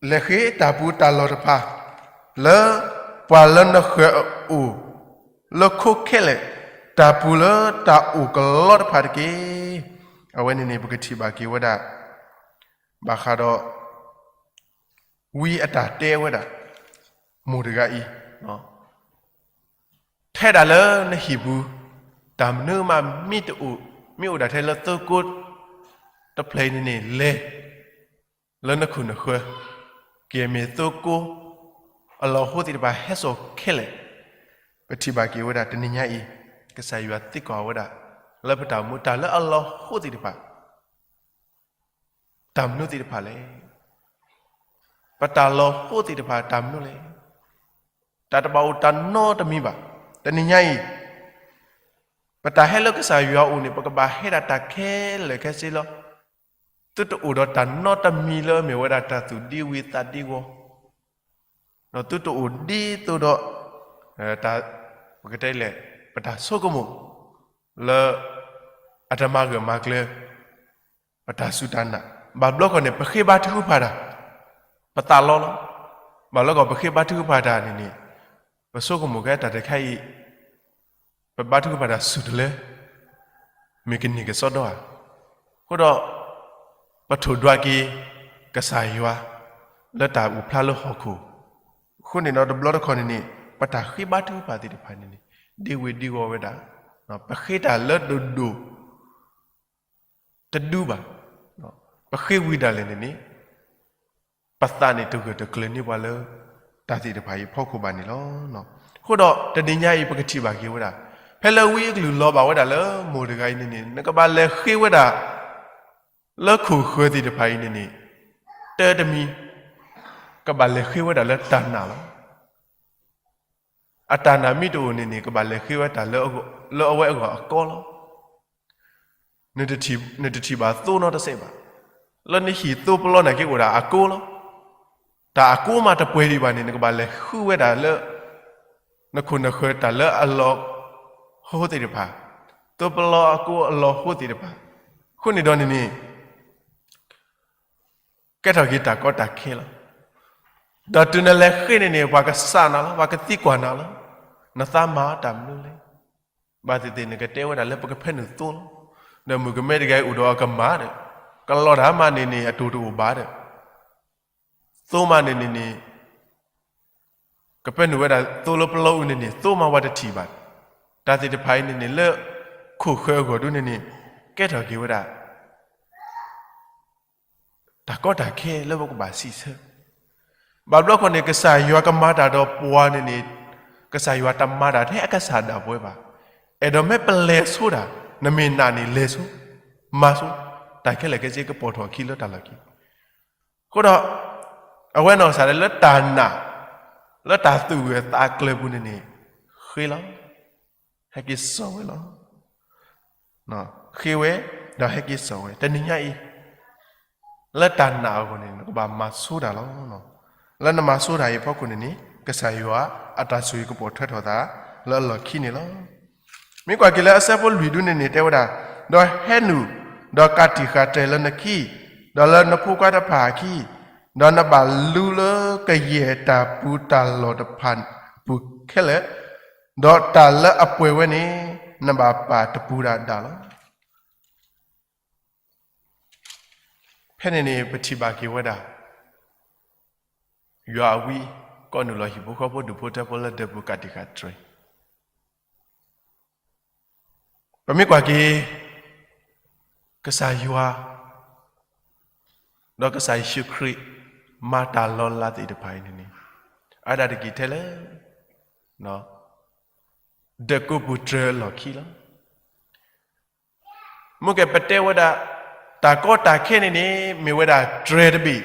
လဲၤဃ့တၢ်ပူၤတၢ်လီၢ်တဖၣ် လၢပှၤလၢနဃၢၤအအိၣ် လၢခိခဲလၢာ် တၢ်ပူၤလၢတၢ်အိၣ်ကလီတဖၣ်တက့ၢ်. အဝဲန့ၣ်န့ၣ် ပကထံၣ်ဘၣ်က့ၤဝဲဒၣ် ဘၣ်ဃးဒီး ဝံအတၢ်တဲဝဲဒၣ် မိၢ်တဂၤအံၤ, ထဲဒၣ်လၢနဟံၣ်ပူၤ တၢ်မနုၤမးမ့ၢ်တအိၣ်, မ့ၢ်အိၣ်ဒၣ်ထဲလၢသိကိတဖျၢၣ်အံၤန့ၣ်န့ၣ် လဲၤလၢနခိၣ်နဃၢၤ, ကမ့ၢ်သိကိ အလီၢ်ဟိသ့ၣ်တဖၣ်ဟဲစိာ်ခဲလၢာ်, ပထံၣ်ဘၣ်က့ၤဝဲဒၣ်တနံၤညါအံၤ ကစၢ်ယွၤသံကွၢ်ဝဲဒၣ် လၢပတၢ်အိၣ်မူ တၢ်လၢအလီၢ်ဟိသ့ၣ်တဖၣ် တၢ်မနုၤသ့ၣ်တဖၣ်လဲၣ်. ပတၢ်လီၢ်ဟိသ့ၣ်တဖၣ်တၢ်မနုၤလဲၣ်. တၢ်တဘၣ်အိၣ်တၢ်နီတမံၤဘၣ်. တနံၤညါအံၤ ပတၢ်ဟဲလၢကစၢ်ယွၤအအိၣ်န့ၣ် ပကဘၣ်ဟဲဒၣ်တၢ်ခဲလၢာ်ခဲဆ့လီၤ. သုတအိၣ်ဒီးတၢ်နီတမံၤလၢအမ့ၢ်ဝဲဒၣ်တၢ်သူၣ်ဒံဝံသးဒံဝီၤ, ဒီးသုတအိၣ်ဒ်သိးဒီး တၢ် ပကတဲလဲၣ် ပတၢ်ဆိကမိၣ် လၢ အတမၤဂၢၢ်မၤကျၢၤ ပတၢ်စူၢ်တၢ်နာ်, ဘၣ်ဘျီခီန့ၣ် ပဃ့ဘါထုကဖၣ်တၢ် ပသးလီလီၤ. ဘၣ်ဘျီခီ ပဃ့ဘါထုကဖၣ်တၢ်န့ၣ်န့ၣ် ပဆိကမိၣ်ကဲတၢ်တခါအံၤ ပဘါထုကဖၣ်တၢ်ဆူၣ်တလၢ မ့ၢ်ကန့ၢ်ကစီဒီဧါ. အဃိဒီး ပထိၣ်ဒွးက့ၤ ကစၢ်ယွၤ လၢတၢ်အုၣ်ဖျါလၢဟီၣ်ခိၣ် အဃိန့ၣ်ဒီးတဘျီတခီၣ်န့ၣ်န့ၣ် ပတၢ်ဃ့ဘါထုကဖၣ်သ့ၣ်တဖၣ်န့ၣ်န့ၣ် ဒ့ဝ့ၤဒ့ဂီၤဝဲဒၣ်, ပဃ့တၢ်လၢဒိၣ်ဒိၣ် တဒူဘၣ်, ပဃ့ဝံၤဒၣ်လဲာ်န့ၣ်န့ၣ် ပသးန့ၣ်တဂၢၢ်တကျၢၤန့ၢ်ပှၤလၢ တၢ်သ့ၣ်တဖၣ်အံၤအဖီခိၣ်ဘၣ်န့ၣ်လီၤ. အဃိဒီးတနံၤညါအံၤ ပကထံၣ်ဘၣ်က့ၤဝဲဒၣ် ဖဲလၢဝံအကလုၢ်လီၤဘၣ်ဝဲဒၣ်လၢမိၢ်တဂၤအံၤန့ၣ်န့ၣ် နကဘၣ်လဲၤဃ့ဝဲဒၣ် လၢခိၣ်ဃၢၤသ့ၣ်တဖၣ်အံၤန့ၣ်န့ၣ် တၢတမံၤ ကဘၣ်လဲၤဃ့ဝဲဒၣ်လၢတၢ်နာ်လီၤ. အတၢ်နာ်မ့ၢ်တအိၣ်န့ၣ်န့ၣ် ကဘၣ်လဲၤဃ့ဝဲတၢ်လၢအဝဲအဂီၢ်အကီလီၤ. နတထံၣ်ဘၣ်သိနီတစဲးဘၣ်. လၢနဟံၣ်သိပလီနာ်က့အိၣ်ဒၣ်အကိလီၤ. တၢ်အကိမးတပှဲၤဒံးဘၣ်န့ၣ် နကဘၣ်လဲၤဃုဝဲဒၣ်လၢ နခိၣ်နဃၢၤတၢ်လၢအလီၤဟိသ့ၣ်တဖၣ်, သိပလီအကိအလီၤဟိသ့ၣ်တဖၣ်, အဃိန့ၣ်ဒီးန့ၣ်န့ၣ် ကဲထီၣ်က့ၤတၢ်ကီတၢ်ခဲလီၤ. ဒီးတုၤနလဲၤဃ့န့ၣ်န့ၣ် ပှၤကစးနၤလီၤ, ပှၤကသံကွၢ်နၤလီၤ, နသးမၤတၢ်မနုၤလဲၣ်. ဘၣ်သ့ၣ်သ့ၣ်နကတဲဝဲဒၣ်လၢပကဖဲနုာ်သိလီၤ. ဒီးမုၣ်ကမဲတဂၤအံၤအိၣ်ဒီးအကမၢ်ဒီး ကလီၤတၢ်မးန့ၣ်န့ၣ် အတိၢ်တအိၣ်ဘၣ်ဒီး သိမးန့ၣ်န့ၣ်န့ၣ် ကဖဲနုာ်ဝဲဒၣ်သိလၢပလီအူန့ၣ်န့ၣ် သိမးဝဲတထံၣ်ဘၣ်. တၢ်သ့ၣ်တဖၣ်အံၤန့ၣ်န့ၣ် လၢခိၣ်ဃၢၤအဂီၢ်ဒုန့ၣ်န့ၣ် ကဲထီၣ်က့ၤဝဲဒၣ် တၢ်ကီတၢ်ခဲလၢပကဘၣ်စံးဆၢ. ဘၣ်ဘျီခီန့ၣ် ကစၢ်ယွၤကမၤတၢ်ဒီးပှၤန့ၣ်န့ၣ် ကစၢ်ယွၤတမၤတၢ်ထဲအကစၢ်ဒၣ်ပဝဲဘၣ်. အဲၣ်ဒိးမ့ၢ်ပလဲၤဆိတၢ်, နမ့ၢ်နာ်န့ၣ်လဲၤဆိ, မၤဆိ, တၢ်ခဲလၢာ်ခဲဆ့ကပိာ်ထီၣ်အခံလၢတၢ်လီၢ်ခံ. အဃိဒီး အဝဲနီၢ်ကစၢ်ဒၣ်လၢတၢ်နာ် လၢတၢ်သူၣ်ဂၢၢ်သးကျၢၤပူၤန့ၣ်န့ၣ် ဃ့လီၤ. ဟဲက့ၤစိာ်ဝဲလီၤ. ဃ့ဝဲ ဒီးဟဲက့ၤစိာ်ဝဲ တနံၤညါအံၤ လၢတၢ်နာ်အဂီၢ်န့ၣ် နကဘၣ်မၤဆိတၢ်လီၤ. လၢနမၤဆိတၢ်အံၤအဖီခိၣ်န့ၣ်န့ၣ် ကစၢ်ယွၤအတၢ်ဆိၣ်ဂ့ၤကပိာ်ထွဲထီၣ်သး လၢအလီၢ်ခံန့ၣ်လီၤ. မ့ၢ်ကွၢ်က့ၤလၢအဆၢဖိလွံၢ်ဒုန့ၣ်န့ၣ် တဲဝဲဒၣ်, ဒီးဟဲနုာ် ဒီးကးတံာ်ဃာ်တြဲၤလၢနခံ, ဒီးလၢနဖိခွါတဖၣ်အခံ, ဒီးနဘၣ်လူလၢကယဲၢ်တၢ်ပူၤတၢ်လီၢ်တဖၣ်အပူၤခဲလၢာ်, ဒီးတၢ်လၢအပှဲၤဝဲန့ၣ် နဘၣ်ပာ်တပူၤဒၣ်ဒၣ်လီၤ. ဖဲန့ၣ်န့ၣ် ပထံၣ်ဘၣ်က့ၤဝဲဒၣ် ယွၤအဝံ ကိးနုာ်လီၤဟံၣ်ဖိဃီဖိဒူၣ်ဖိထၢဖိလၢဒၢးပူၤကးတံာ်ဃာ်တြဲၤ. ပမ့ၢ်ကွၢ်က့ၤ ကစၢ်ယွၤ ဒီးကစၢ်ယ့ၣ်ၡူးခရံာ် မၤတၢ်လီၤလးသ့ၣ်တဖၣ်အံၤန့ၣ်န့ၣ် အါဒၣ်တက့ၢ်ထဲလၢ ဒၢးကိးပူၤတြဲၤအလီၢ်ခံလီၤ. မ့ၢ်ကဲပတဲဝဲဒၣ် တၢ်ကီတၢ်ခဲန့ၣ်န့ၣ် မ့ၢ်ဝဲဒၣ်တြဲၤတဘ့ၣ်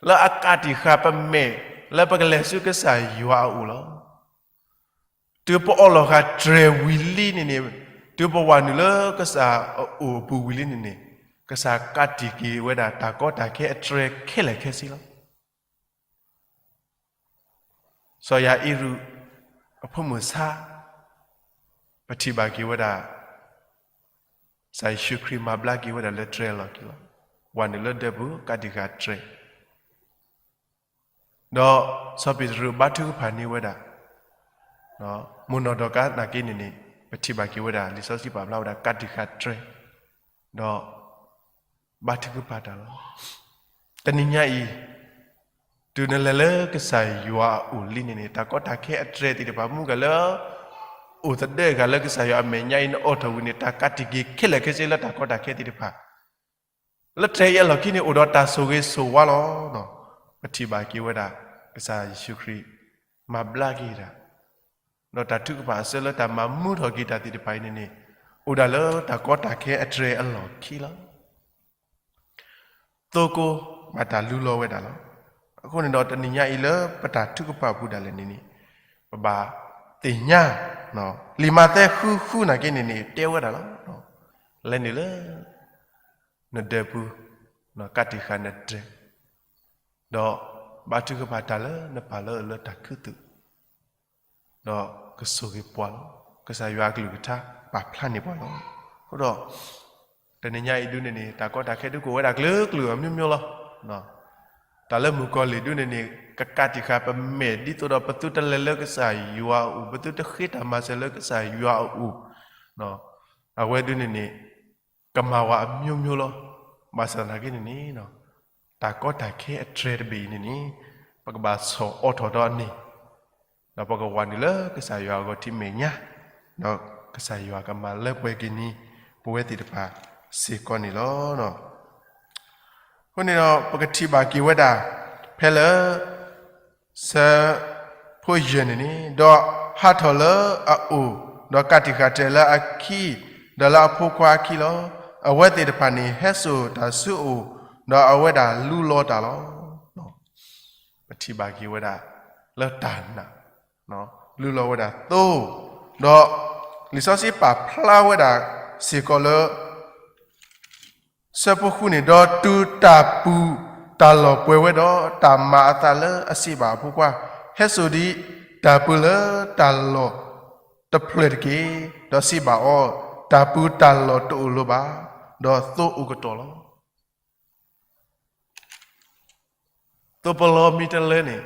လၢအကးတံာ်ဃာ်ပမဲာ် လၢပကလဲၤဆူကစၢ်ယွၤအအိၣ်လီၤ. တုၤပအီၣ်လီၤဃာ်တြဲၤဝံၤလံန့ၣ်န့ၣ်, တုၤပဝၤနုာ်လၢကစၢ်အအိၣ်အပူၤဝံၤလံန့ၣ်န့ၣ်, ကစၢ်ကးတံာ်က့ၤဝဲဒၣ်တၢ်ကီတၢ်ခဲအတြဲၤခဲလၢာ်ခဲဆ့လီၤ. စီၤယၤအံရူး အဖိမုၣ်ဆါ, ပထံၣ်ဘၣ်က့ၤဝဲဒၣ် ကစၢ်ယ့ၣ်ၡူးခရံာ်မၤဘျါက့ၤဝဲဒၣ်လၢတြဲၤအလီၢ်ခံလီၤ. ဝၤနုာ်လၢဒၢးပူၤ ကးတံာ်ဃာ်တြဲၤ, ဒီးစီၤပ့းတရူးဘါထုကဖၣ်န့ၢ်ဝဲဒၣ်, မိၢ်နီၢ်ဒီကၤနာ်က့န့ၣ်န့ၣ်, ပထံၣ်ဘၣ်က့ၤဝဲဒၣ် လံာ်စီဆှံပာ်ဖျါဝဲဒၣ် ကးတံာ်ဃာ်တြဲၤ, ဒီး ဘါထုကဖၣ်တၢ်လီၤ. တနံၤညါအံၤ, တုၤနလဲၤလၢကစၢ်ယွၤအအိၣ်လံန့ၣ်န့ၣ်, တၢ်ကီတၢ်ခဲအတြဲၤသ့ၣ်တဖၣ် မူကလၢ အိၣ်သဒၢဂၤလၢကစၢ်ယွၤအမဲာ်ညါအံၤ နအိၣ်ထီၣ်ဝံၤန့ၣ် တၢ်ကးတံာ်က့ၤခဲလၢာ်ခဲဆ့လၢတၢ်ကီတၢ်ခဲသ့ၣ်တဖၣ် လၢတြဲၤအံၤအလီၢ်ခံန့ၣ် အိၣ်ဒီးတၢ်ဆိၣ်ဂ့ၤဆိၣ်ဝါလီၤ. ပထံၣ်ဘၣ်က့ၤဝဲဒၣ် ကစၢ်ယ့ၣ်ၡူးခရံာ် မၤဘျါက့ၤတၢ်, ဒီးတၢ်ထုကဖၣ်အဆၢလၢတၢ်မၤမူထီၣ်က့ၤတၢ်သ့ၣ်တဖၣ်အံၤန့ၣ်န့ၣ်, အိၣ်ဒၣ်လၢတၢ်ကီတၢ်ခဲအတြဲၤအလီၢ်ခံလီၤ. သိကိးဘၣ်တၢ်လူလီၤဝဲဒၣ်လီၤ. အဃိန့ၣ်ဒီးတနံၤညါအံၤလၢပတၢ်ထုကဖၣ်ပူၤဒၣ်လဲာ်န့ၣ်န့ၣ်, ပဘၣ်သ့ၣ်ညါ, လံာ်မးသဲဃုဃုနာ်က့န့ၣ်န့ၣ် တဲဝဲဒၣ်လီၤ. လဲၤနုာ်လၢ နဒၢးပူၤ, ကးတံာ်ဃာ်နတြဲၤ, ဒီးဘါထုကဖၣ်တၢ်လၢနပၢ်လၢအလၢတၢ်ခူသူၣ် ဒီးကဆိၣ်ဂ့ၤပှၤလီၤ. ကစၢ်ယွၤအကလုၢ်ကထါပာ်ဖျါန့ၢ်ပှၤလီၤ. အဃိဒီး တနံၤညါအံၤဒုန့ၣ်န့ၣ် တၢ်ကီတၢ်ခဲဒုကအိၣ်ဝဲဒၣ်ကျၢၤကျၢၤအမျိုးမျိုးလီၤ. တၢ်လၢမုၣ်ကီၤလံၢ်ဒုန့ၣ်န့ၣ် ကကးတံာ်ဃာ်ပမဲာ်ဒ်သိးဒီး ပသုတလဲၤလၢကစၢ်ယွၤအအိၣ်, ပသုတဃ့တၢ်မၤစၢၤလၢကစၢ်ယွၤအအိၣ်, အဝဲဒုန့ၣ်န့ၣ် ကမၤဝဲ အမျိုးမျိုး လီၤ. ဘၣ်ဆၣ်သနာ်က့န့ၣ်န့ၣ်, တၢ်ကီတၢ်ခဲအတြဲၤတဘ့ၣ်အံၤန့ၣ်န့ၣ်, ပကဘၣ်ဆီၣ်အီၤထီၣ်ဒီးအန့ၣ်, ဒီးပကဝၤနုာ်လၢကစၢ်ယွၤအဂီၢ်ထံမဲာ်ညါ, ဒီးကစၢ်ယွၤကမၤလၢပှဲၤက့ၤန့ၢ် ပဝဲသ့ၣ်တဖၣ်စ့ၢ်ကီးန့ၣ်လီၤ. အဃိန့ၣ်ဒီး ပကထံၣ်ဘၣ်က့ၤဝဲဒၣ် ဖဲလၢ ဆၢဖိယဲၢ်န့ၣ်န့ၣ်, ဒီးဟးထီၣ်လၢအအိၣ်, ဒီးကးတံာ်ဃာ်တြဲၤလၢအခံ, ဒီးလၢအဖိခွါအခံလီၤ. အဝဲသ့ၣ်တဖၣ်န့ၣ် ဟဲစိာ်တၢ်ဆူအအိၣ်, ဒီးအဝဲဒၣ်လူလီၤတၢ်လီၤ. ပထံၣ်ဘၣ်က့ၤဝဲဒၣ် လၢတၢ်နာ်, လူလီၤဝဲဒၣ်သိ, ဒီးလံာ်စီဆှံပာ်ဖျါဝဲဒၣ်စ့ၢ်ကီးလၢ ဆၢဖိဃုန့ၣ်, ဒီးတုၤတၢ်ပူၤတၢ်လီၢ်ပှဲၤဝဲဒီး တၢ်မၤအသးလၢအစံးဘၣ်အဖိခွါ, ဟဲစိာ်ဒံးတၢ်ပူၤလၢတၢ်လီၢ်တဖျၢၣ်တက့ၢ်, ဒီးစံးဘၣ်အီၤ, တၢ်ပူၤတၢ်လီၢ်တအိၣ်လၢၤဘၣ်, ဒီးသိအိၣ်ကတီၢ်လီၤ. သိပလီမ့ၢ်တလၢန့ၣ်,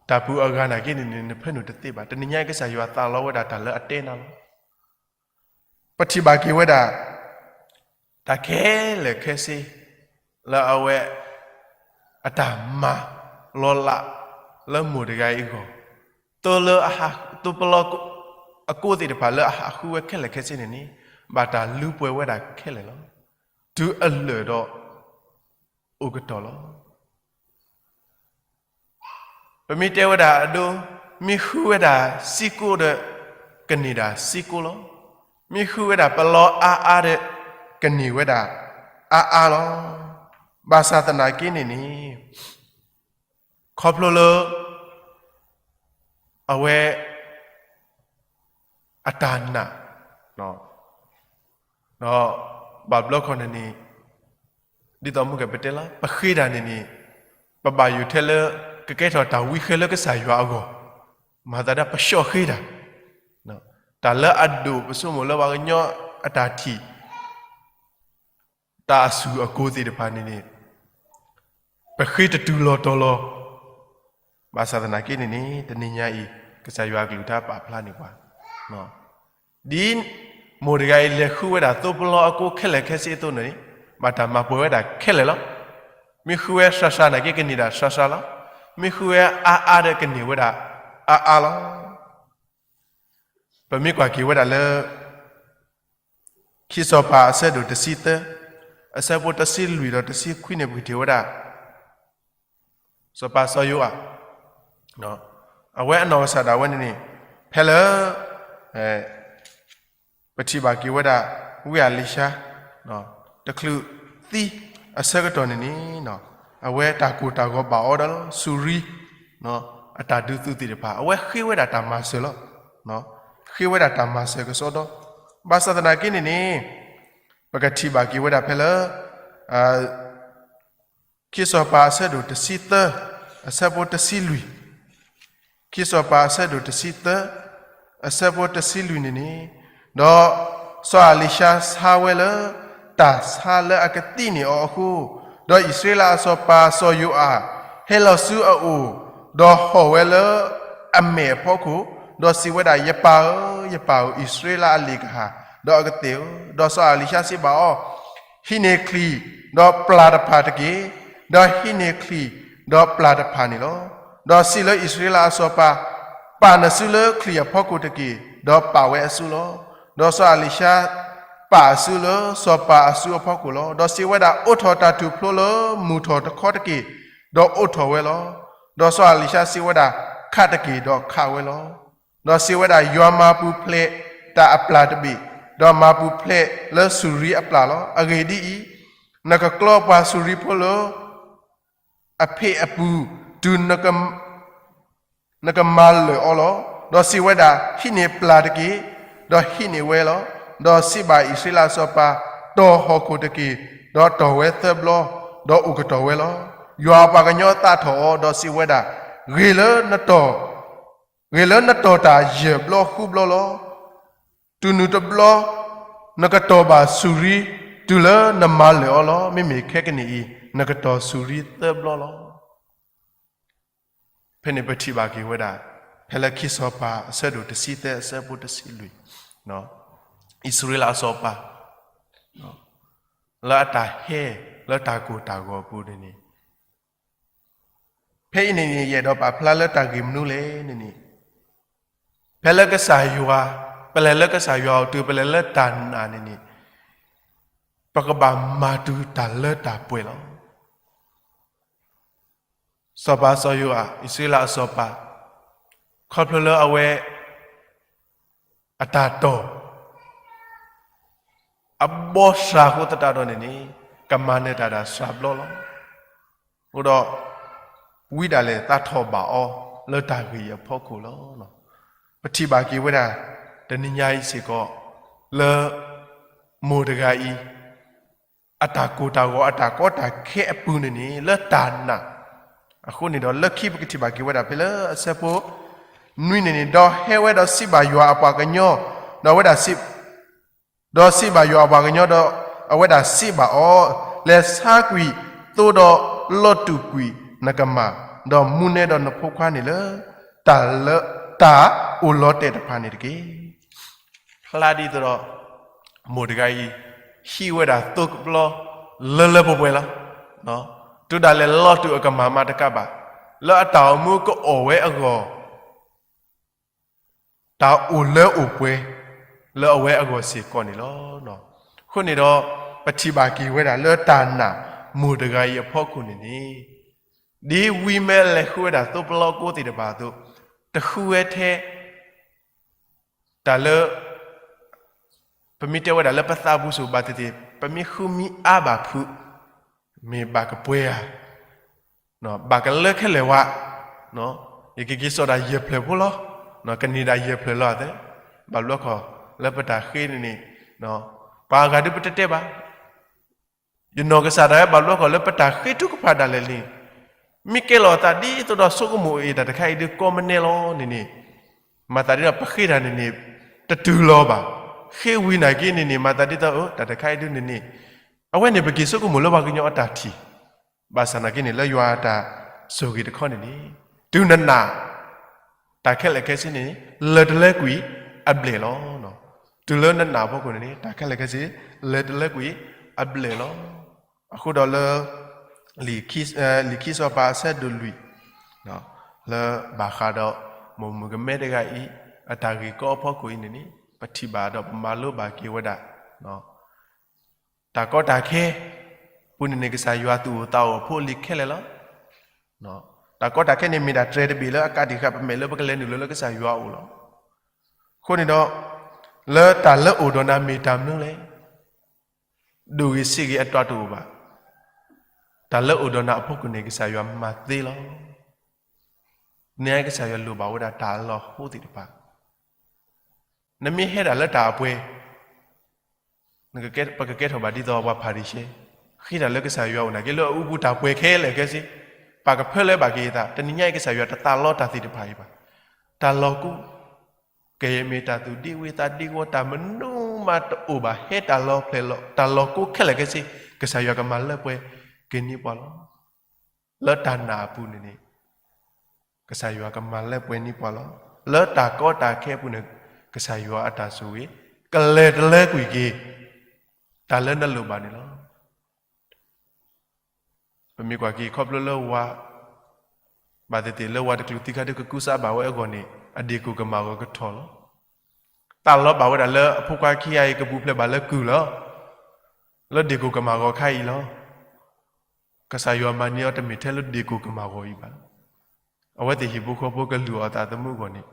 တၢ်ပူၤအဂၤနာ်က့န့ၣ်န့ၣ် နဖၢနုာ်တသ့ဘၣ်. တနံၤညါအံၤကစၢ်ယွၤသးလီဝဲဒၣ်တၢ်လၢအတဲနၤလီၤ. ပထံၣ်ဘၣ်က့ၤဝဲဒၣ် တၢ်ခဲလၢာ်ခဲဆ့ လၢအဝဲ အတၢ်မၤလီၤလး လၢမိၢ်တဂၤအံၤအဂီၢ်, သိလၢ သိပလီ အကိးသ့ၣ်တဖၣ်လၢအဟးဃုဝဲခဲလၢာ်ခဲဆ့န့ၣ်န့ၣ်, ဘၣ်တၢ်လူပှဲၤဝဲဒၣ်ခဲလၢာ်လီၤ. တုၤအလၢာ်ဒီး အိၣ်ကတီၢ်လီၤ. ပမ့ၢ်တဲဝဲဒၣ်အဒိ, မ့ၢ်ဃုဝဲဒၣ်စ့ကိးဒီး ကန့ၢ်ဒၣ်စ့ကိးလီၤ. မ့ၢ်ဃုဝဲဒၣ်ပလီအါအါဒီး ကန့ၢ်ဝဲဒၣ်အါအါလီၤ. ဘၣ်ဆၣ်သနာ်က့န့ၣ်န့ၣ်, ခီဖျိလၢ အဝဲ အတၢ်နာ်, ဒီးဘၣ်ဘျီခီန့ၣ်န့ၣ်, ဒ်သိးမုၢ်ကပတဲလီၤ ပဃ့တၢ်န့ၣ်န့ၣ်, ပဘၣ်ယိၣ်ထဲလၢ ကကဲထီၣ်တၢ်ဝံဃဲလၢကစၢ်ယွၤအဂီၢ်, မၤသးဒ်ပဆှီၣ်ဃ့တၢ်, တၢ်လၢအဒိၣ်ပဆိကမိၣ်လၢပှၤကညီအတၢ်ထံၣ် တၢ်အဆူၣ်အကိၤသ့ၣ်တဖၣ်န့ၣ်န့ၣ်, ပဃ့တတုၤလီၤတီၤလီၤ. ဘၣ်ဆၣ်သနာ်က့န့ၣ်န့ၣ်, တနံၤညါအံၤ ကစၢ်ယွၤအကလုၢ်ကထါပာ်ဖျါန့ၢ်ပှၤ, ဒ်မိၢ်တဂၤအံၤ လဲၤဃုဝဲဒၣ်သိပလီအကိးခဲလၢာ်ခဲဆ့အသိးန့ၣ်, ဘၣ်တၢ်မၤပှဲၤဝဲဒၣ်ခဲလၢာ်လီၤ. မ့ၢ်ဃုဝဲစှၤစှၤနာ်က့ ကန့ၢ်ဒၣ်စှၤစှၤလီၤ. မ့ၢ်ဃုဝဲအါအါဒီး ကန့ၢ်ဝဲဒၣ်အါအါလီၤ. ပမ့ၢ်ကွၢ်က့ၤဝဲဒၣ်လၢ ခံစီၤပၤအဆၢဒိၣ်တဆံသၢ, အဆၢဖိတဆံလွံၢ်ဒီးတဆံခွံန့ၣ် ပကထံၣ်ဝဲဒၣ် စီၤပၤစီၤယိၤအး, အဝဲအနီၢ်ကစၢ်ဒၣ်ဝဲန့ၣ်န့ၣ်, ဖဲလၢ ပထံၣ်ဘၣ်က့ၤဝဲဒၣ် ဝံအလံၤၡါ, တချုးသံအဆၢကတီၢ်န့ၣ်န့ၣ်, အဝဲတၢ်ကိၢ်တၢ်ဂီၤဘၣ်အီၤဒီး စူၤရံ အတၢ်ဒုးသုးသ့ၣ်တဖၣ် အဝဲဃ့ဝဲဒၣ်တၢ်မၤစၢၤလီၤ. ဃ့ဝဲဒၣ်တၢ်မၤစၢၤကစီဒီ, ဘၣ်ဆၣ်သနာ်က့န့ၣ်န့ၣ်, ပကထံၣ်ဘၣ်က့ၤဝဲဒၣ်ဖဲလၢ ခံစီၤပၤအဆၢဒိၣ်တဆံသၢ, အဆၢဖိတဆံလွံၢ်, ခံစီၤပၤအဆၢဒိၣ်တဆံသၢ, အဆၢဖိတဆံလွံၢ်န့ၣ်န့ၣ်, ဒီးစီၤအၤလံၤၡါဆါဝဲလၢ တၢ်ဆါလၢအကသံၣ်န့ၢ်အီၤအဃိ, ဒီးအံၣ်စရ့လးအစီၤပၤစီၤယိၤအၤ ဟဲလီၤဆူအအိၣ်, ဒီးဟီၣ်ဝဲလၢအမဲာ်အဖီခိၣ်, ဒီးစံးဝဲဒၣ်, ယပၢ်ဧၢ, ယပၢ်ဧၢ, အံၣ်စရ့လးအလ့ၣ်ကဟၣ် ဒီးအကသ့ၣ်ဧၢ. ဒီးစီၤအၤလံၤၡါစံးဘၣ်အီၤ, ဟံးန့ၢ်ချံၣ်ဒီးပျၢ်တဖၣ်တက့ၢ်. ဒီးဟံးန့ၢ်ချံၣ်ဒီးပျၢ်တဖၣ်န့ၣ်လီၤ. ဒီးစံးလၢအံၣ်စရ့လးအစီၤပၤ, ပာ်နစုလၢချံၣ်အဖီခိၣ်တက့ၢ်, ဒီးပာ်ဝဲအစုလီၤ. ဒီးစီၤအၤလံၤၡါ ပာ်အစုလၢစီၤပၤအစုအဖီခိၣ်လီၤ. ဒီးစံးဝဲဒၣ်, အိးထီၣ်တၢ်ထူၣ်ဖျိလၢမုၢ်ထီၣ်တခီတက့ၢ်, ဒီးအိးထီၣ်ဝဲလီၤ. ဒီးစီၤအၤလံၤၡါစံးဝဲဒၣ်, ခးတက့ၢ်, ဒီးခးဝဲလီၤ. ဒီးစံးဝဲဒၣ်, ယွၤမၤပူၤဖျဲးတၢ်အပျၢ်တဘ့ၣ်, ဒီးမၤပူၤဖျဲးလၢစူၤရံအပျၢ်လီၤ. အဂ့ၢ်ဒ်အံၤ, နကကျီပှၤစူၤရံဖိလၢ အဖံးအပူၤ, တုၤနကမၤလၢာ်အီၤလီၤ. ဒီးစံးဝဲဒၣ်, ဟံးန့ၢ်ပျၢ်တက့ၢ်, ဒီးဟံးန့ၢ်ဝဲလီၤ. ဒီးစံးဘၣ်အံၣ်စရ့လးအစီၤပၤ, တီၢ်ဟီၣ်ခိၣ်တက့ၢ်, ဒီးတီၢ်ဝဲသၢဘျီ, ဒီးအိၣ်ကတီၢ်ဝဲလီၤ. ယွၤအပှၤကညီသးထီၣ်အီၤ, ဒီးစံးဝဲဒၣ်, ဂ့ၤလၢနတီၢ် ဂ့ၤလၢနတီၢ်တၢ်ယဲၢ်ဘျီဃုဘျီလီၤ. တုၤနုၤတဘျီ, နကတီၢ်ဘၣ်စူၤရံ, တုၤလၢနမၤလၢာ်အီၤလီၤ. မ့မ့ၢ်ခဲကနံၣ်အံၤ, နကတီၢ်စူၤရံသၢဘျီလီၤ. ဖဲန့ၣ်ပထံၣ်ဘၣ်က့ၤဝဲဒၣ်, ဖဲလၢခံစီၤပၤအဆၢဒိၣ်တဆံသၢအဆၢဖိတဆံလွံၢ်, အံၣ်စရ့လးအစီၤပၤ လၢအတၢ်ဟဲလၢတၢ်ကိၢ်တၢ်ဂီၤအပူၤန့ၣ်န့ၣ်, ဖဲအံၤန့ၣ်န့ၣ် ယအဲၣ်ဒိးပာ်ဖျါလၢတၢ်ဂ့ၢ်မနုၤလဲၣ်န့ၣ်န့ၣ်, ဖဲလၢကစၢ်ယွၤ, ပလဲၤလၢကစၢ်ယွၤအအိၣ်တုၤပလဲၤလၢတၢ်နာ်န့ၣ်န့ၣ်, ပကဘၣ်မၤတုၤတၢ်လၢတၢ်ပှဲၤလီၤ. စီၤပၤစီၤယိၤအၤ, အံၣ်စရ့လးအစီၤပၤ, ခီဖျိလၢအဝဲ အတၢ်တီၢ် အဘီစှၤအဃိသတးဒီးန့ၣ်န့ၣ်, ကမၤနၢၤတၢ်ဒၣ်စှၤဘျီလီၤ. အဃိဒီး ဝံဒၣ်လဲာ်သးထီၣ်ဘၣ်အီၤလၢတၢ်ဂ့ၢ်အံၤအဖီခိၣ်လီၤ. ပထံၣ်ဘၣ်က့ၤဝဲဒၣ် တနံၤညါအံၤစ့ၢ်ကီး လၢမိၢ်တဂၤအံၤ အတၢ်ကိၢ်တၢ်ဂီၤ အတၢ်ကီတၢ်ခဲအပူၤန့ၣ်န့ၣ် လၢတၢ်နာ် အဃိန့ၣ်ဒီး လၢခံပကထံၣ်ဘၣ်က့ၤဝဲဒၣ်ဖဲလၢအဆၢဖိနွံန့ၣ်န့ၣ်, ဒီးဟဲဝဲဒီးစံးဘၣ်ယွၤအပှၤကညီ, ဒီးအဝဲဒၣ်စံး, ဒီးစံးဘၣ်ယွၤအပှၤကညီဒီး အဝဲဒၣ်စံးဘၣ်အီၤ, လဲၤဆါကွံာ်သိဒီးလီၤတူာ်ကွံာ်နကမၢ်, ဒီးမူနဲဒီးနဖိခွါန့ၣ်လၢ တၢ်လၢ တၢ်အိၣ်လီၤတဲာ်တဖၣ်န့ၣ်တက့ၢ်. ဖျါဒ်သိးဒီး မိၢ်တဂၤအံၤ ဟံးဝဲဒၣ်သိကဘျီ လၢလၢပှဲၤပှဲၤလီၤ. တုၤဒၣ်လဲာ်လီၤတူာ်အကမၢ်မးတကးဘၣ်, လၢအတၢ်အိၣ်မူကအီၣ်ဝဲအဂီၢ် တၢ်အိၣ်လၢအိၣ်ပှဲၤ လၢအဝဲအဂီၢ်စ့ၢ်ကီးန့ၣ်လီၤ. အဃိန့ၣ်ဒီး ပထံၣ်ဘၣ်က့ၤဝဲဒၣ်လၢတၢ်နာ်မိၢ်တဂၤအံၤအဖီခိၣ်န့ၣ်န့ၣ်, ဒ်ဝံမ့ၢ်လဲၤဃုဝဲဒၣ်သိပလီကိးသ့ၣ်တဖၣ်အသိး, တဃုဝဲထဲ တၢ်လၢ ပမ့ၢ်တဲဝဲဒၣ်လၢပသးပူၤစိၤဘၣ်သ့ၣ်သ့ၣ် ပမ့ၢ်ဃုမံအါဘၣ်ဖုး, မ့ၢ်ဘၣ်ကပှဲၤဧါ, ဘၣ်ကလၢခဲလၢာ်ဝဲ, ယကက့ၤစိာ်ဒၣ်ယဲၢ်ဖျၢၣ်ဖိလီၤ, ကန့ၢ်ဒၣ်ယဲၢ်ဖျၢၣ်လီၤသ့, ဘၣ်ဘျီခီၣ်လၢပတၢ်ဃ့န့ၣ်န့ၣ်, ပှၤအဂၤဒုးပတဲတဲဘၣ် ယနီၢ်ကစၢ်ဒၣ်ဝဲဘၣ်ဘျီခီၣ်လၢပတၢ်ဃ့ထုကဖၣ်ဒၣ်လဲာ်န့ၣ်, မ့ၢ်ကဲလီၤအသးဒ်သိးဒီးဆိကမိၣ်အံၤတၢ်တခါအံၤဒုးကိးမနုၤလဲၣ်န့ၣ်န့ၣ်, မၤသးဒ်သိးပဃ့တၢ်န့ၣ်န့ၣ်, တတုၤလီၤဘၣ်, ဃ့ဝံၤနာ်က့န့ၣ်န့ၣ် မၤသးဒ်သိး တၢ်တခါအံၤဒုးန့ၣ်န့ၣ်, အဝဲန့ၣ်ပက့ၤဆိကမိၣ်လၢပှၤကညီအတၢ်ထံၣ်, ဘၣ်ဆၣ်နာ်က့န့ၣ် လၢယွၤအတၢ်ဆိၣ်ဂ့ၤတခီန့ၣ်န့ၣ်, တုၤနနာ် တၢ်ခဲလၢာ်ခဲဆ့န့ၣ် လၢာ်တလၢကွံာ်အဘျဲၣ်လီၤ. တုၤလၢနနာ်အဖီခိၣ်န့ၣ်န့ၣ် တၢ်ခဲလၢာ်ခဲဆ့ လၢာ်တလၢကွံာ်အဘျဲၣ်လီၤ. အဃိဒီးလၢ လံာ်ခံစီၤပၤအဆၢဒိၣ်လွံၢ် လၢဘၣ်ဃးဒီး မိၢ်မုၣ်ကမဲတဂၤအံၤ အတၢ်ဂ့ၢ်ကီအဖီခိၣ်အံၤန့ၣ်န့ၣ် ပထံၣ်ဘၣ်ဒီးပမၤလိဘၣ်က့ၤဝဲဒၣ် တၢ်ကီတၢ်ခဲ ပူၤန့ၣ်န့ၣ် ကစၢ်ယွၤသူၣ်အိၣ်သးအိၣ်အဖိအလံၤခဲလၢာ်လီၤ. တၢ်ကီတၢ်ခဲန့ၣ်မ့ၢ်ဒၣ်တြဲၤတဘ့ၣ်လၢအကးတံာ်ဃာ်ပမဲာ်လၢပကလဲၤနုာ်လီၤလၢကစၢ်ယွၤအအိၣ်လီၤ. အဃိန့ၣ်ဒီး လၢတၢ်လၢအိၣ်ဒီးနၤမ့ၢ်တၢ်မနုၤလဲၣ်. ဒိၣ်ဂ့ၤဆံးဂ့ၤအတၢ်တအိၣ်ဘၣ်. တၢ်လၢအိၣ်ဒီးနၤအဖီခိၣ်န့ၣ် ကစၢ်ယွၤမၤသ့လီၤ. န့ၣ်ကစၢ်ယွၤလိၣ်ဘၣ်ဝဲဒၣ်တၢ်လီၤဟိသ့ၣ်တဖၣ်. နမ့ၢ်ဟဲဒၣ်လၢတၢ်အပှဲၤ, ပကကဲထီၣ်ဘၣ်ဒ်သိးပှၤဖၤရံၤၡဲ, ဃ့တၢ်လၢကစၢ်ယွၤအိၣ်နာ်က့ လၢအအူပူၤတၢ်ပှဲၤခဲလၢာ်ခဲဆ့, ပာ်ကဖၢလၢဘၣ်က့ၤအသး, တနံၤညါအံၤ ကစၢ်ယွၤတသးလီတၢ်သ့ၣ်တဖၣ်အံၤဘၣ်. တၢ်လီၤကိ ကယဲၢ်မ့ၢ်တၢ်သူၣ်ဒ့ဝံသးဒ့ဝီ တၢ်မနုၤမးတအိၣ်ဘၣ် ဟဲတၢ်လီၤဖျဲၣ်လီၤ တၢ်လီၤကိခဲလၢာ်ခဲဆ့, ကစၢ်ယွၤကမၤလၢပှဲၤက့ၤန့ၢ်ပှၤလီၤ. လၢတၢ်နာ်အပူၤန့ၣ်န့ၣ် ကစၢ်ယွၤကမၤလၢပှဲၤန့ၢ်ပှၤလီၤ. လၢတၢ်ကီတၢ်ခဲအပူၤန့ၣ် ကစၢ်ယွၤအတၢ်ဆိၣ်ဂ့ၤ ကလဲၤတလၢကွံာ်က့ၤ တၢ်လၢနလိၣ်ဘၣ်န့ၣ်လီၤ. ပမ့ၢ်ကွၢ်က့ၤခီဖျိလၢဝၤ ဘၣ်သ့ၣ်သ့ၣ်လၢဝၤတကလုာ်သံခါဒုးကကူစါဘၣ်ဝဲအဂီၢ်န့ၣ် အဒ့ၣ်ကိၢ်ကမၣ်ဂီၤကထီၣ်လီၤ. သးလီဘၣ်ဝဲဒၣ်လၢအဖိခွါခံဂၤအံၤ ကပူၤဖျဲးဘၣ်လၢကုၢ်လီၤ. လၢဒ့ၣ်ကိၢ်ကမၣ်ဂီၤခါအံၤလီၤ. ကစၢ်ယွၤမၤန့ၢ်အီၤတမ့ၢ်ထဲလၢဒ့ၣ်ကိၢ်ကမၣ်ဂီၤအံၤဘၣ်. အဝဲသ့ၣ်ဟံၣ်ဖိဃီဖိကလုၢ်အီၣ်သးသမူအဂီၢ်န့ၣ်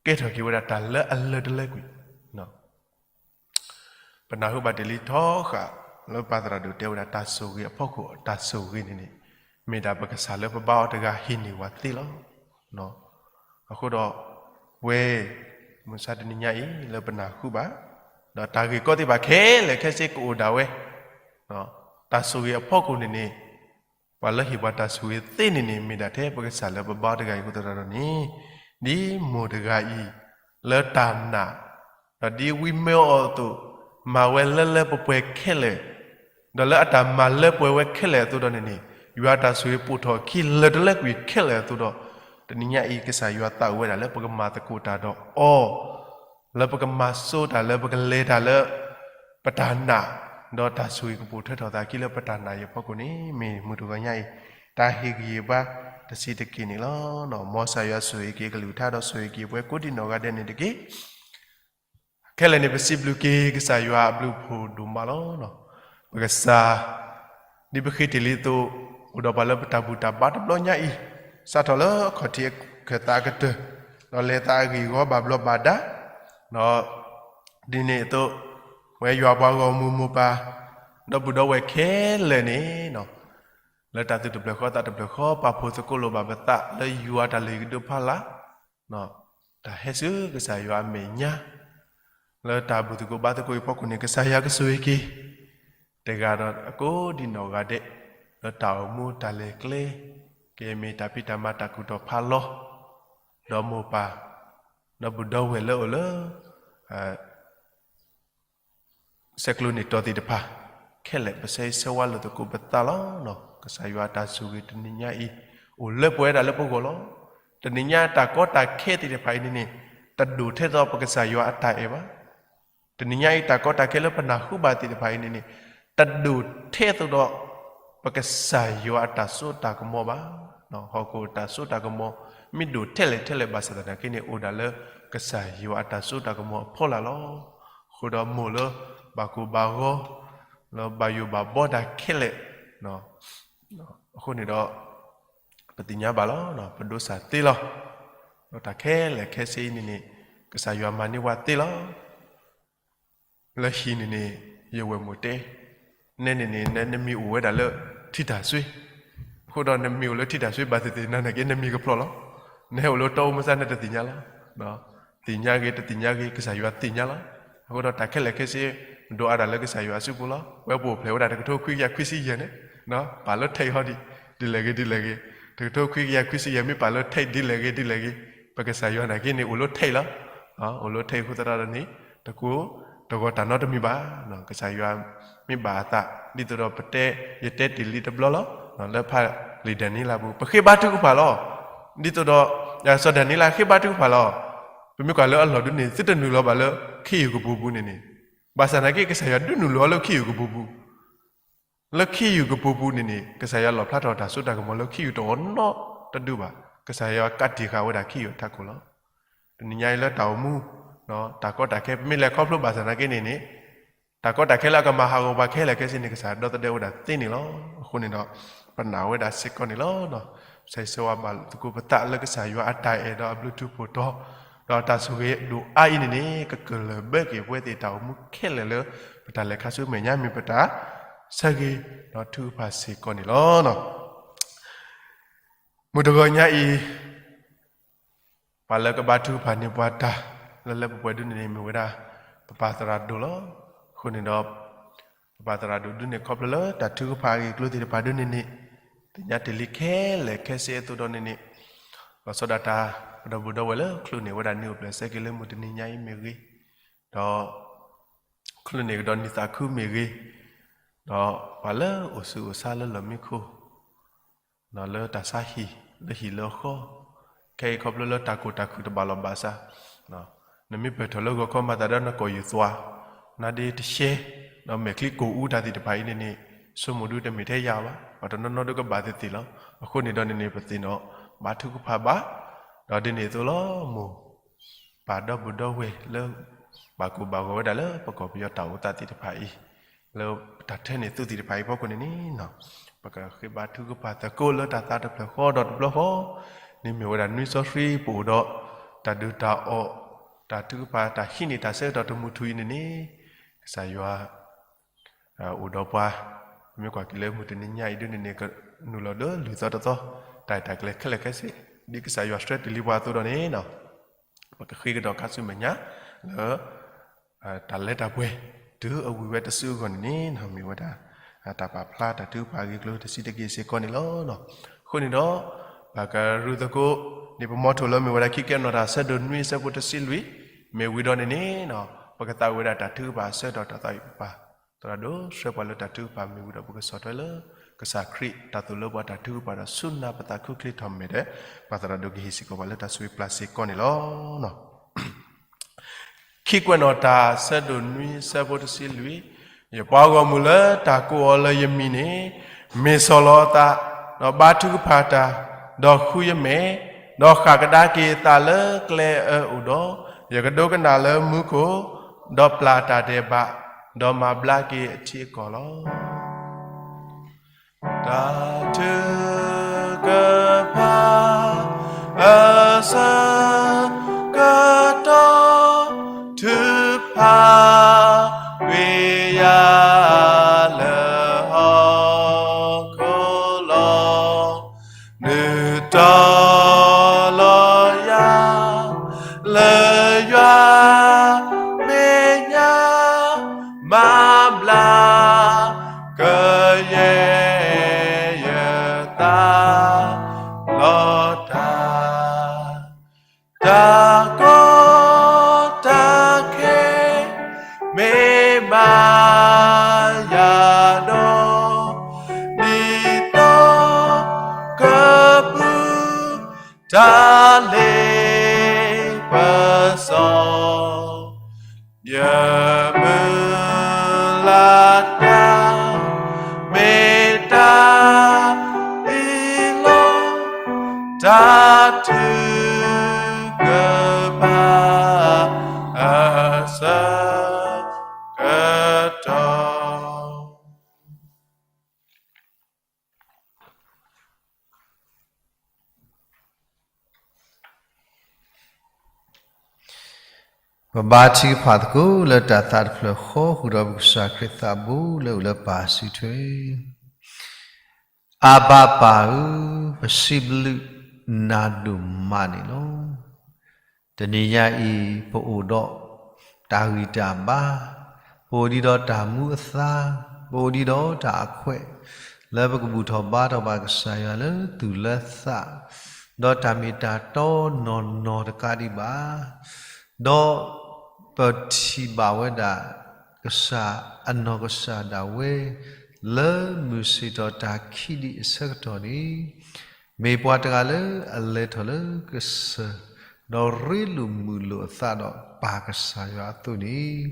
ကဲထီၣ်က့ၤဝဲဒၣ်တၢ်လၢအလၢတလၢကွံာ် ပနၢ်ဟူဘၣ်တ့ၢ်လံထီဃာ်လၢပၢ်သရၣ်ဒိၣ်တဲဝဲဒၣ် တၢ်ဆိၣ်ဂ့ၤအဖီခိၣ် တၢ်ဆိၣ်ဂ့ၤန့ၣ်န့ၣ် မ့ၢ်ဒၣ်ပကစၢ်လၢပဘါအီၤတဂၤဟ့ၣ်န့ၢ်ဝဲသ့လီၤ. အဃိဒီး ပဝဲ မုၢ်ဆါတနံၤညါအံၤ လၢပနၢ်ဟူဘၣ် ဒီးတၢ်ဂ့ၢ်ကီသ့ၣ်တဖၣ်ခဲလၢာ်ခဲဆ့ကအိၣ်ဒၣ်ဝဲ တၢ်ဆိၣ်ဂ့ၤအဖီခိၣ်န့ၣ်န့ၣ် ပှၤလၢဟ့ၣ်ပှၤတၢ်ဆိၣ်ဂ့ၤသ့န့ၣ်န့ၣ် မ့ၢ်ဒၣ်ထဲပကစၢ်လၢပဘါတဂၤအံၤအဃိသတးဒီးန့ၣ် ဒ်မိၢ်တဂၤအံၤ လၢတၢ်နာ် ဒီးဒ်ဝံမၢအီၤအသိး မၤဝဲလၢလၢပှဲၤပှဲၤခဲလၢာ် ဒီးလၢအတၢ်မၤလၢပှဲၤဝဲခဲလၢာ်အသိးဒီးန့ၣ်န့ၣ် ယွၤတၢ်ဆိၣ်ဂ့ၤပိာ်ထီၣ်အခံလၢာ်တလၢကွံာ်ခဲလၢာ်အသိးဒီး တနံၤညါအံၤ ကစၢ်ယွၤသးအိၣ်ဝဲဒၣ်လၢပကမၤသကိးတၢ်ဒီးအီၤ လၢပကမၤစိတၢ်လၢပကလဲၤတၢ်လၢ ပတၢ်နာ် ဒီးတၢ်ဆိၣ်ဂ့ၤကပိာ်ထွဲထီၣ်သးအခံလၢပတၢ်နာ်အံၤအဖီခိၣ်န့ၣ် မ့ၢ်မုၢ်တဂီၤညါအံၤ တၢ်ဟ့ၣ်ဂံၢ်ဟ့ၣ်ဘါတဆံးတက့ၢ်န့ၣ်လီၤ. မ်ကစၢ်ယွၤဆိၣ်ဂ့ၤက့ၤအကလုၢ်ကထါဒီးဆိၣ်ဂ့ၤက့ၤပဝဲကိးဒံနီၢ်ဂၤဒဲးန့ၣ်တက့ၢ်. ခဲလၢာ်န့ၣ် ပစံးဘျုးက့ၤကစၢ်ယွၤအဘျုးအဖှိၣ်ဒိၣ်မးလီၤ. ပကစၢ် ဒ်ပဃ့တ့ၢ်လံအသိး အိၣ်ဒီးပှၤလၢပတၢ်ဘူၣ်တၢ်ဘါတဘျီညါအံၤ စးထီၣ်လၢအခီၣ်ထံးအခၢၣ်သးအကတၢၢ် ဒီးလဲၤသးအဂ့ၢ်အဂီၢ်ဘၣ်ဘျီးဘၣ်ဒါ ဒီး ဒ်န့ၣ်အသိး ပဝဲယွၤပှၤဂီၢ်မုၢ်မိၢ်ပၢ် ဒီပုၢ်ဒီဝဲၢ်ခဲလၢာ်န့ၣ် လၢတၢ်သူၣ်တဖျၢၣ်ဃီသးတဖျၢၣ်ဃီ ပာ်ဖှိၣ်သကိးလိာ်ဘၣ်ပသးလၢယွၤတၢ်လုၢ်ဟံၣ်ကဒိဖးလၢ် တၢ်ဟဲဆူကစၢ်ယွၤအမဲာ်ညါ လၢတၢ်ဘူၣ်သကိးဘါသကိးအံၤအဖီခိၣ်န့ၣ် ကစၢ်ယွၤကဆိၣ်ဂ့ၤက့ၤ တဂၤဒီးအကိးဒံနီၢ်ဂၤဒဲး လၢတၢ်အိၣ်မူတၢ်လဲၤကျဲ ကမ့ၢ်တၢ်ဖံးတၢ်မၤတၢ်ကူၣ်ထီၣ်ဖးလီၤ ဒီးမိၢ်ပၢ် ဒီပုၢ်ဒီဝဲၢ်လၢအိၣ်လၢ ဆဲးကျိးန့ၢ်တီၢ်သ့ၣ်တဖၣ် ခဲလၢာ်ပဆၢဂ့ၤဆၢဝါလိာ်သကိးပသးလီၤ. ကစၢ်ယွၤအတၢ်ဆိၣ်ဂ့ၤတနံၤညါအံၤ အိၣ်လၢပှဲၤဝဲဒၣ်လၢပဂီၢ်လီၤ. တနံၤညါတၢ်ကီတၢ်ခဲသ့ၣ်တဖၣ်အံၤန့ၣ်န့ၣ် တဒိၣ်ထဲသိးပကစၢ်ယွၤအတၢ်အဲၣ်ဘၣ်. တနံၤညါအံၤတၢ်ကီတၢ်ခဲလၢပနၢ်ဟူဘၣ်သ့ၣ်တဖၣ်အံၤန့ၣ်န့ၣ် တဒိၣ်ထဲသိးဒီး ပကစၢ်ယွၤအတၢ်စိတၢ်ကမီၤဘၣ်. ဟီၣ်ခိၣ်အတၢ်စိတၢ်ကမီၤ မ့ၢ်ဒိၣ်ထဲလဲၣ်ထဲလဲၣ်ဘၣ်ဆၣ်သနာ်က့န့ၣ် အိၣ်ဒၣ်လၢကစၢ်ယွၤအတၢ်စိတၢ်ကမီၤအဖီလာ်လီၤ. အဃိဒီးမိၢ်လၢဘၣ်ကိၢ်ဘၣ်ဂီၤ လၢဘၣ်ယိၣ်ဘၣ်ဘီတၢ်ခဲလၢာ် အဃိန့ၣ်ဒီး ပသ့ၣ်ညါဘၣ်လီၤ. ပဒိးစၢ်သ့လီၤ. ဒီးတၢ်ခဲလၢာ်ခဲဆ့အံၤန့ၣ်န့ၣ် ကစၢ်ယွၤမၤန့ၢ်ဝဲသ့လီၤ. လၢဟံၣ်န့ၣ်န့ၣ် ယဝဲၢ်မိၢ်တဲ, နဲန့ၣ်န့ၣ် နမံၤအိၣ်ဝဲဒၣ်လၢထံတၢ်စွ့, အဃိဒီးနမံၤအိၣ်လၢထံတၢ်စွ့ဘၣ်သ့ၣ်သ့ၣ်နၤနာ်က့ နမံၤကဖျိးလီၤ. နဟဲအိၣ်လၢတီအူမုၢ်ဆါ နတသ့ၣ်ညါလီၤ. သ့ၣ်ညါဂ့ၤ တသ့ၣ်ညါဂ့ၤ ကစၢ်ယွၤသ့ၣ်ညါလီၤ. အဃိဒီးတၢ်ခဲလၢာ်ခဲဆ့ ဒိးအါဒၣ်လၢကစၢ်ယွၤအစုပူၤလီၤ. ပဝဲပအိၣ်ဖျဲၣ်ဝဲဒၣ်တကထိခွံကယၤခွံဆံယဲၢ်န့ၣ် ပာ်လၢထဲးဟီဒ်လဲၣ်ဂ့ၤဒ်လဲၣ်ဂ့ၤ, တကထိခွံကယၤခွံဆံယဲၢ် မ့ၢ်ပာ်လၢထဲးဒ်လဲၣ်ဂ့ၤဒ်လဲၣ်ဂ့ၤ, ပကစၢ်ယွၤနာ်က့န့ၣ်အိၣ်လၢထဲးလီၤ. အိၣ်လၢထဲးအဃိသတးဒီးန့ၣ် တကိးတဂီၤတၢ်နီတမံၤဘၣ်. ကစၢ်ယွၤမ့ၢ်ဘၣ်အသး ဒ်သိးဒီးပတဲ ယတဲတ့ၢ်လံတဘျီလီၤ. လၢဖးလံာ်ဒၤနံးယ့လးပူၤ ပဃ့ဘါထုကဖၣ်လီၤ. ဒ်သိးဒီး စီၤဒၤနံးယ့လးဃ့ဘါထုကဖၣ်လီၤ. ပမ့ၢ်ကွၢ်လၢအလီၢ်ဒုန့ၣ် သုတနုာ်လီၤဘၣ်လၢခ့ယုၢ်ကပူၤပူၤန့ၣ်န့ၣ်, ဘၣ်ဆၣ်သနာ်က့ ကစၢ်ယွၤဒုးနုာ်လီၤလၢခ့ယုၢ်ကပူၤပူၤ လၢခ့ယုၢ်ကပူၤပူၤန့ၣ်န့ၣ် ကစၢ်ယွၤလီၣ်ဖျါထီၣ်တၢ်စိတၢ်ကမီၤလၢခ့ယုၢ်တအိၣ်နီတဒုဘၣ်. ကစၢ်ယွၤကးတံာ်ဃာ်ဝဲဒၣ်ခ့ယုၢ်အထးခိၣ်လီၤ. တနံၤညါအံၤလၢတၢ်အိၣ်မူ တၢ်ကီတၢ်ခဲ ပမ့ၢ်လဲၤခီဖျိဘၣ်ဆၣ်သနာ်က့န့ၣ်န့ၣ် တၢ်ကီတၢ်ခဲလၢအကမၤဟးဂီၤပှၤခဲလၢာ်ခဲဆ့န့ၣ် ကစၢ်ယွၤဒီသဒၢဝဲဒၣ်သ့န့ၣ်လီၤ. အဃိန့ၣ်ဒီး ပနာ်ဝဲဒၣ်စ့ၢ်ကီးန့ၣ်လီၤ. ဆၢဂ့ၤဆၢဝါဘၣ်သကိးပသးလၢကစၢ်ယွၤအတၢ်အဲၣ်ဒီးအဘျုးထူးဖှိၣ်တီၤ ဒီးတၢ်ဆိၣ်ဂ့ၤဒိၣ်အါအံၤန့ၣ်န့ၣ် ကကလၢၢ်ဘၢက့ၤပဝဲသ့ၣ်တၢ်အိၣ်မူခဲလၢာ်လၢ ပ ပတၢ်လဲၤခါဆူမဲာ်ညါ မ့ၢ်ပတၢ်ဆၢဂ့ၤဒီးထုကဖၣ်စ့ၢ်ကီးန့ၣ်လီၤ. မုၢ်တဂီၤညါအံၤ ပှၤလၢကဘါထုကဖၣ်န့ၢ်ပှၤတၢ်လၢလၢပှဲၤပှဲၤဒ်န့ၣ်န့ၣ် မ့ၢ်ဝဲဒၣ် ပပၢ်သရၣ်ဒိၣ်လီၤ. အဃိန့ၣ်ဒီး ပပၢ်သရၣ်ဒိၣ်ဒ်န့ၣ် ခီဖျိလၢတၢ်ထုကဖၣ်အဂ့ၢ်အကျိၤသ့ၣ်တဖၣ်ဒ်န့ၣ်န့ၣ် သ့ၣ်ညါတ့ၢ်လံခဲလၢာ်ခဲဆ့အသိးဒီးန့ၣ်န့ၣ် လီၤဆီဒၣ်တၢ် ပဒီပုၢ်ဒီဝဲၢ်လၢချုးန့ၢ်ဝဲဒၣ်န့ၣ်အိၣ်ဖျဲၣ်ဆဲက့ၤလၢမုၢ်တနံၤညါအံၤမ့ၢ်ဂ့ၤ, ဒီး ချုးန့ၢ်ကဒီးနံၣ်သးခုမ့ၢ်ဂ့ၤ, ဒီးပှၤလၢအိၣ်ဆူၣ်အိၣ်ဆါလၢလီၢ်မံခိၣ် ဒီးလၢတၢ်ဆါဟံၣ် လၢဟံၣ်လၢဃီ, ခဲအံၤခီဖျိလၢတၢ်ကိၢ်တၢ်ခုၣ်တဘၣ်လီၢ်ဘၣ်စး, နမ့ၢ်ပၢၢ်ထီၣ်လၢဂီၤခီမၤသးဒီးနကိာ်ယူၢ်သွါ, နါဒ့တရှဲ, ဒီးမဲာ်ချံကိၢ်အူတၢ်သ့ၣ်တဖၣ်အံၤန့ၣ်န့ၣ် ဆိကမိၣ်ဒုတမ့ၢ်ထဲယၤဘၣ်, ပှၤတနီၤနီၤဒုကဘၣ်သ့ၣ်သ့ၣ်လီၤ. အဃိန့ၣ်ဒီးန့ၣ်န့ၣ် ပသ့ၣ်နီၣ်ဘါထုကဖၣ်ဘၣ်, ဒီးဒ်န့ၣ်အသိးလီၤ မိၢ် ပၢ်ဒီပုၢ်ဒီဝဲၢ်လၢ ဘၣ်ကိၢ်ဘၣ်ဂီၤဝဲဒၣ်လၢပကီၢ်ပယီၤတၢ်အိၣ်သးသ့ၣ်တဖၣ်အံၤ, လၢပတၢ်ထဲန့ၣ်သုးသ့ၣ်တဖၣ်အံၤဖီခိၣ်န့ၣ်န့ၣ်, ပကဃ့ဘါထုကဖၣ်သကိးလၢတၢ်သးတဖျၢၣ်ဃီဒီးတဘျီဃီ, န့ၣ်မ့ၢ်ဝဲဒၣ်နွံစီဆှံပအိၣ်ဒီး တၢ်ဒုၣ်တၢ်အီၣ်, တၢ်ထုကဖၣ်တၢ်ဟံးန့ၢ်တၢ်ဆၢကတီၢ်တမူထူအံၤန့ၣ်န့ၣ်, ကစၢ်ယွၤ အိၣ်ဒီးပှၤ, မ့ၢ်ကွၢ်က့ၤလၢမုၢ်တနံၤညါအံၤဒ်န့ၣ်န့ၣ် ကနုာ်လီၤလၢလွံၢ်သီတသီ, တၢ်ရဲၣ်တၢ်ကျဲၤခဲလၢာ်ခဲဆ့, ဒ်ကစၢ်ယွၤဆှၢတ့ၢ်လံပှၤအသိးဒီးန့ၣ်, ပကဃ့ကဒီးခါဆူမဲာ်ညါ, လၢ တၢ်လဲၤတၢ်ပှဲၤ တုၤအဝံၤဝဲတစုအဂီၢ်န့ၣ်န့ၣ် မ့ၢ်ဝဲဒၣ် တၢ်ပာ်ဖျါတၢ်ထုကဖၣ်အဂ့ၢ်အကျိၤတဆံးတက့ၢ်စ့ၢ်ကီးန့ၣ်လီၤ. အဃိန့ၣ်ဒီး ပကရူၢ်သကိး ဒ်ပမီထိၣ်လၢမ့ၢ်ဝဲဒၣ်ခံကဲနီၣ်တၢ်ဆၢဒိၣ်နွံအဆၢဖိတဆံလွံၢ်, မ့ၢ်ဝံၤဒီးန့ၣ်န့ၣ်, ပကသးဝံၣ်ဝဲဒၣ်တၢ်ထုကဖၣ်အဆၢကတီၢ်တၢ်သးဝံၣ်ပပၢ် သရၣ်ဒိၣ်ဆှၢပှၤလၢတၢ်ထုကဖၣ်မ့ၢ်ဝံၤဒီး ပကဆီၣ်ထွဲလၢကစၢ်ခရံာ်တၢ်သိၣ်လိပှၤတၢ်ထုကဖၣ်ဒီးဆူနၢ်ပသးခူချ့ထီၣ်မဲာ်ဒီး ပၢ်သရၣ်ဒိၣ်ကဟ့ၣ်စ့ၢ်ကီးပှၤလၢတၢ်ဆိၣ်ဂ့ၤပျၢ်စ့ၢ်ကီးန့ၣ်လီၤ. ခံကွဲးနီၣ်တၢ်ဆၢဒိၣ်နွံဆၢဖိတဆံလွံၢ်, ယပှၤဂီၢ်မုၢ်လၢတၢ်ကိးအီၤလၢယမံၤန့ၣ်, မ့ၢ်ဆီၣ်လီၤအသး, ဒီးဘါထုကဖၣ်တၢ်, ဒီးဃုယမဲာ်, ဒီးဃၣ်ကဒါက့ၤအသးလၢကျဲအၢအအိၣ်ဒီး, ယကဒိကနၣ်လၢမူခိၣ်, ဒီးပျၢ်တၢ်ဒဲးဘး, ဒီးမၤဘျါက့ၤအထံအကီၢ်လီၤ. တၢ်ထုကဖၣ်အဆၢကတီၢ် ထုကဖၣ်ကွံာ်ယၤလၢဟီၣ်ခိၣ်လီၤ. နုာ်တီၤလီၤယၤ လၢယွၤမဲာ်ညါ မၤဘျါ ကယဲၢ်ယသးလီၤတၢ်, တၢ်ကီတၢ်ခဲ မ့ၢ်မၤယၤဒီး ဒ်သိးကပူၤ တၢ်လ့ပစီ ယမုၢ်လၢ်တၢ် မ့ၢ်တၢ်အံၤလီၤ. တၢ်ထုကဖၣ်အဆၢကတီၢ် ပဘါထုကဖၣ်သကိးလၢတၢ်သးတဖျၢၣ်ဃီ ဃုာ်ဒီးပကစၢ်ခရံာ်သးဘိလၢအိၣ်လၢပၢ်စုထွဲ, အၤဘၣ်ပၢ်ဧၢ, ပစံးဘျုးနၤဒိၣ်မးန့ၣ်လီၤ. တနံၤညါအံၤ ပအိၣ်ဒီးတၢ်ဂံၢ်တၢ်ဘါ, ပအိၣ်ဒံးဒီးတၢ်မူအသါ, ပအိၣ်ဒံးဒီးတၢ်အခွဲး, လၢပကဘူၣ်ထီၣ်ဘါထီၣ်ဘၣ်ကစၢ်ယွၤလၢသူၣ်လၢသး, ဒီးတၢ်မ့ၢ်တၢ်တီနီၢ်နီၢ်တကးဒံးဘၣ်, ဒီးပထံၣ်ဘၣ်ဝဲဒၣ် ကစၢ်အနီၢ်ကစၢ်ဒၣ်ဝဲ လၢမုၢ်ဆ့ၣ်ထီၣ်တၢ်ခံဒံးအဆၢကတီၢ်န့ၣ် မ့ၢ်ပှၤတဂၤလၢအလဲၤထီၣ်လၢကစၢၢ်, ဒီးရ့လိာ်မုာ်လိာ်အသးဒီးပၢ်ကစၢ်ယွၤအသိးန့ၣ်,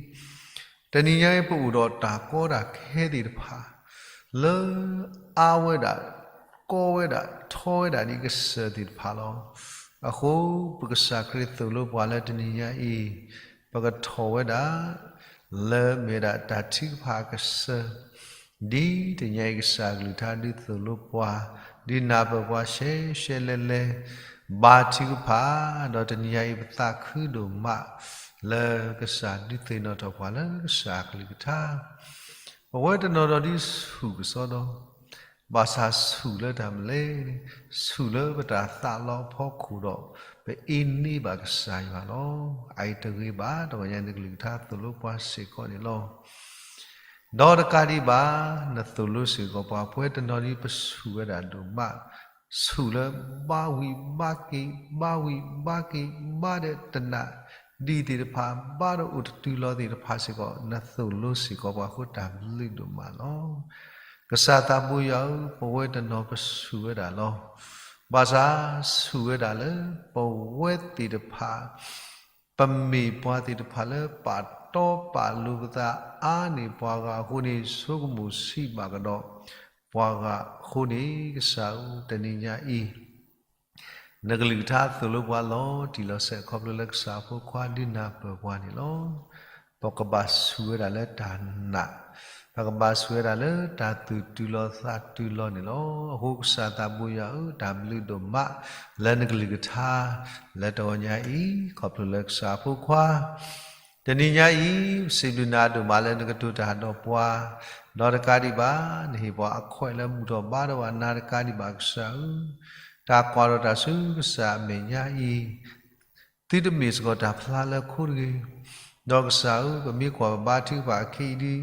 တနံၤညါအံၤပအိၣ်ဒီးတၢ်ကီတၢ်ခဲသ့ၣ်တဖၣ် လၢအါဝဲဒၣ် ကီဝဲဒၣ် ထီဝဲဒၣ်ဒ်ကစၢၢ်သ့ၣ်တဖၣ်လီၤ. အဃိ ပကစၢ်ခရံာ်သိၣ်လိပှၤလၢတနံၤညါအံၤ ပကထီၣ်ဝဲဒၣ် လၢမ့ၢ်ဝဲဒၣ်တၢ်ထုကဖၣ်အကစၢၢ်, ဒ်တနံၤညါအံၤကစၢ်အကလုၢ်ကထါဒုးသိၣ်လိပှၤ, ဒုးနၢ်ပၢၢ်ပှၤရှဲရှဲလဲလဲ, ဘါထုကဖၣ်, ဒီးတနံၤညါအံၤပသးခုဒိၣ်မး, လၢကစၢ်ဒုးသ့ၣ်နီၣ်ထီၣ်ပှၤလၢကစၢ်အကလုၢ်ကထါ, ပဝဲတနီၤဒီးဒ်ဆူၣ်ကစီဒီ, ဘၣ်ဆၣ်ဆူၣ်လၢတၢ်မနုၤလဲၣ်, ဆူၣ်လၢပတၢ်သးလီအဖီခိၣ်ဒီး ပအ့န့ဘၣ်ကစၢ်ယွၤလီၤ. အအံၤတဂ့ၤဘၣ်, တဂီၤညါနကလုၢ်ကထါသိၣ်လိပှၤစ့ၢ်ကီးန့ၣ်လီၤ. ဒီးတကးဒံးဘၣ်, နသိၣ်လိစ့ၢ်ကီးပှၤ ပဝဲတနီၤဒ်ပဆူၣ်ဝဲဒၣ်ဒိၣ်မး, ဆူၣ်လၢဘါဝံၤဘါက့ၤ, ဘါဝံၤဘါက့ၤ, ဘါဒီးတနၢ်ဒံးသ့ၣ်တဖၣ်, ဘါဒီးအိၣ်တတုၤလီၤသ့ၣ်တဖၣ်စ့ၢ်ကီး, နသိၣ်လိစ့ၢ်ကီးပှၤအဃိတၢ်ဘျုးဒိၣ်မးလီၤ. ကစၢ်သးဘိယွၤဧၢ, ပဝဲတနီၤပဆူၣ်ဝဲဒၣ်လီၤ. ဘၣ်ဆၣ်ဆူၣ်ဝဲဒၣ်လၢ ပဝဲသ့ၣ်တဖၣ် ပမ့ၢ်ပှၤသ့ၣ်တဖၣ်လၢပာ်တီပာ်လိၤပသးအါန့ၢ်ပှၤဂၤအဃိန့ၣ် ဆိကမိၣ်ဆံးဘၣ်ကဒီးပှၤဂၤအဃိန့ၣ် ကစၢ်ဧၢ တနံၤညါအံၤ နကလုၢ်ကထါသိၣ်လိပှၤလီၤတံၢ်လီၤဆဲး ခီဖျိလၢကစၢ်အဖိခွါဒုးနၢ်ပၢၢ်ပှၤန့ၣ်လီၤ. ပကဘၣ်ဆူၣ်ဝဲဒၣ်လၢတၢ်နာ်, ပကဘၣ်ဆူၣ်ဝဲဒၣ်လၢတၢ်သူၣ်တုၤလီၤသးတုၤလီၤန့ၣ်လီၤ. အဃိကစၢ်သးဘိယွၤဧၢ, တၢ်ဘျုးဒိၣ်မးလၢနကလုၢ်ကထါ လၢတဂီၤညါအံၤ ခီဖျိလၢကစၢ်အဖိခွါ တနံၤညါအံၤ ပစံးဘျုးနၤဒိၣ်မးလၢနကတိၤတၢ်ဒီးပှၤ, ဒီးတကးဒံးဘၣ် နဟ့ၣ်ပှၤအခွဲးလၢဘူၣ်ထီၣ်ဘါထီၣ်ဘၣ်နၤတကးဒံးဘၣ်ကစၢ်ဧၢ, တၢ်ကွၢ်ထီၣ်တၢ်ဆူကစၢ်အမဲာ်ညါအံၤ သုတမ့ၢ်စ့ၢ်ကီးတၢ်ဖျါလၢအခိတဂ့ၤ. ဒီးကစၢ်ဧၢ, ပမ့ၢ်ကွၢ်ပဘါထုကဖၣ်အခံအံၤဒ်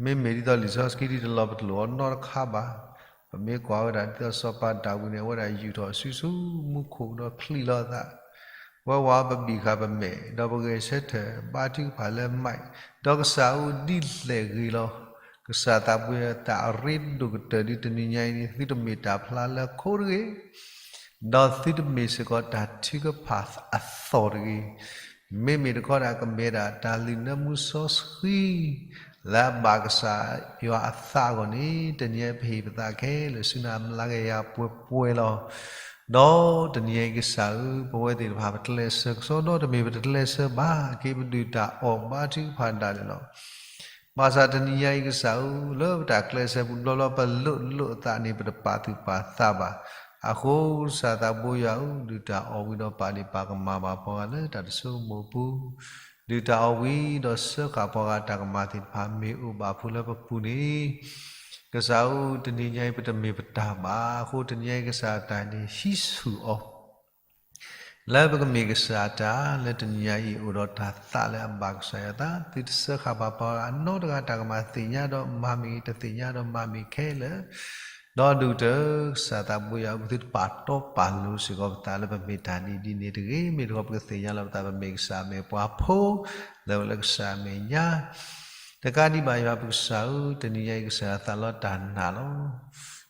မ့မ့ၢ်ဒ်သိးလံာ်စီဆှံဒ်တလီၤပတလိာ်အီၤနီတခါဘၣ်. ပမ့ၢ်ကွၢ်ဝဲဒၣ်ဒ်သိးစီၤပၤဒၤဝံးန့ၣ် အဝဲဒၣ်ယူာ်ထီၣ်စုဆူမူခိၣ်ကဒီးချံးလီၤအသး, ဝဲဝဲပဘံၣ်ဃာ်ပမဲာ် ဒီးပဂဲၤဆၢထၢၣ်ဘါထုကဖၣ်လၢမး, ဒီးကစၢ်ဧၢဒ်လဲၣ်ဂ့ၤလီၤ. ကစၢ်သးဘိယွၤ တၢ်အရ့ဒိၣ်ကတၢၢ်ဒ်တနံၤညါအံၤန့ၣ် သုတမ့ၢ်တၢ်ဖျါလၢအခိတဂ့ၤ ဒီးသုတမ့ၢ်စ့ၢ်ကီးတၢ်ထုကဖၣ်အသီၣ်တဂ့ၤ. မ့မ့ၢ်တခီဒၣ်ကမ့ၢ်ဒၣ်တၢ်လုၢ်နၢမူစီဆှံ လၢအဘၣ်ကစၢ်ယွၤအသးအဂီၢ်န့ၣ် တနံၤအံၤပဟ့ၣ်ပသးခဲလၢာ်ဆူနၤအမျးကယၤပှဲၤပှဲၤလီၤ. ဒီးတနံၤအံၤကစၢ်ဧၢ, ပဝဲသ့ၣ်တဖၣ်ပကျဲးစၢးကစီဒီတမ့ၢ်ပတကျဲးစၢးဘၣ်, က့ၤပဒုၣ်တၢ်အီၣ်ဘါထုကဖၣ်ဒၣ်န့ၣ်လီၤ. ဘၣ်ဆၣ်တနံၤညါအံၤကစၢ်ဧၢ, လၢပတၢ်ကျဲးစၢးပူၤဘျီဘျီ ပလိၣ်လိၣ်အသးန့ၣ် ပတပာ်သူၣ်ပာ်သးဘၣ်. အဃိကစၢ်သးဘိယွၤဧၢ, ဒုၣ်တၢ်အီၣ်ဝံၤဒီးပာ်ဒ့ၣ်ပာ်ကမၣ်ဘၣ်ပှၤဂၤလၢတၢ်တဆိကမိၣ်အပူၤ, ဒုၣ်တၢ်အီၣ်ဝံၤဒီးစၢဃာ်ပှၤဂၤတၢ်ကမၣ်သ့ၣ်တဖၣ် မ့ၢ်အိၣ်ဘၣ်ဖိလၢပပူၤန့ၣ် ကစၢ်ဧၢ, တနံၤညါအံၤပတမ့ၢ်ပတၢ်ဘၣ်. အဃိတနံၤညါအံၤကစၢ်တၢ်န့ၣ်ဟံးဆူၣ်အီၤ လၢပကမ့ၢ်ကစၢ်အတၢ် လၢတနံၤညါအံၤအိၣ်ဒီးတၢ်သးလၢအဘၣ်ကစၢ်ယွၤအသး, သုတစၢဃာ်ဘၣ်ပှၤဂၤနီတဂၤ တၢ်ကမၣ်သ့ၣ်ညါဒီးမၤမ့ၢ်ဂ့ၤ တသ့ၣ်ညါဒီးမၤမ့ၢ်ခဲလၢာ်, ဒီးဒုးကတၢၢ်ကစၢ်သးဘိယွၤ ပသုတပာ်တီပာ်လိၤစ့ၢ်ကီးပသးလၢပမ့ၢ်တၢ်ဒ်ဒ်န့ၣ်တဂ့ၤ. မ့ၢ်တခီပကသ့ၣ်ညါလီၤပသး ပမ့ၢ်ကစၢ်အမဲာ်ပှၤဖိ လၢပလၢကစၢ်အမဲာ်ညါ တကးဒံးဘၣ်ယွၤပကစၢ်ဧၢ, တနံၤညါအံၤကစၢ်ယွၤသးလီတၢ်နာ်လီၤ.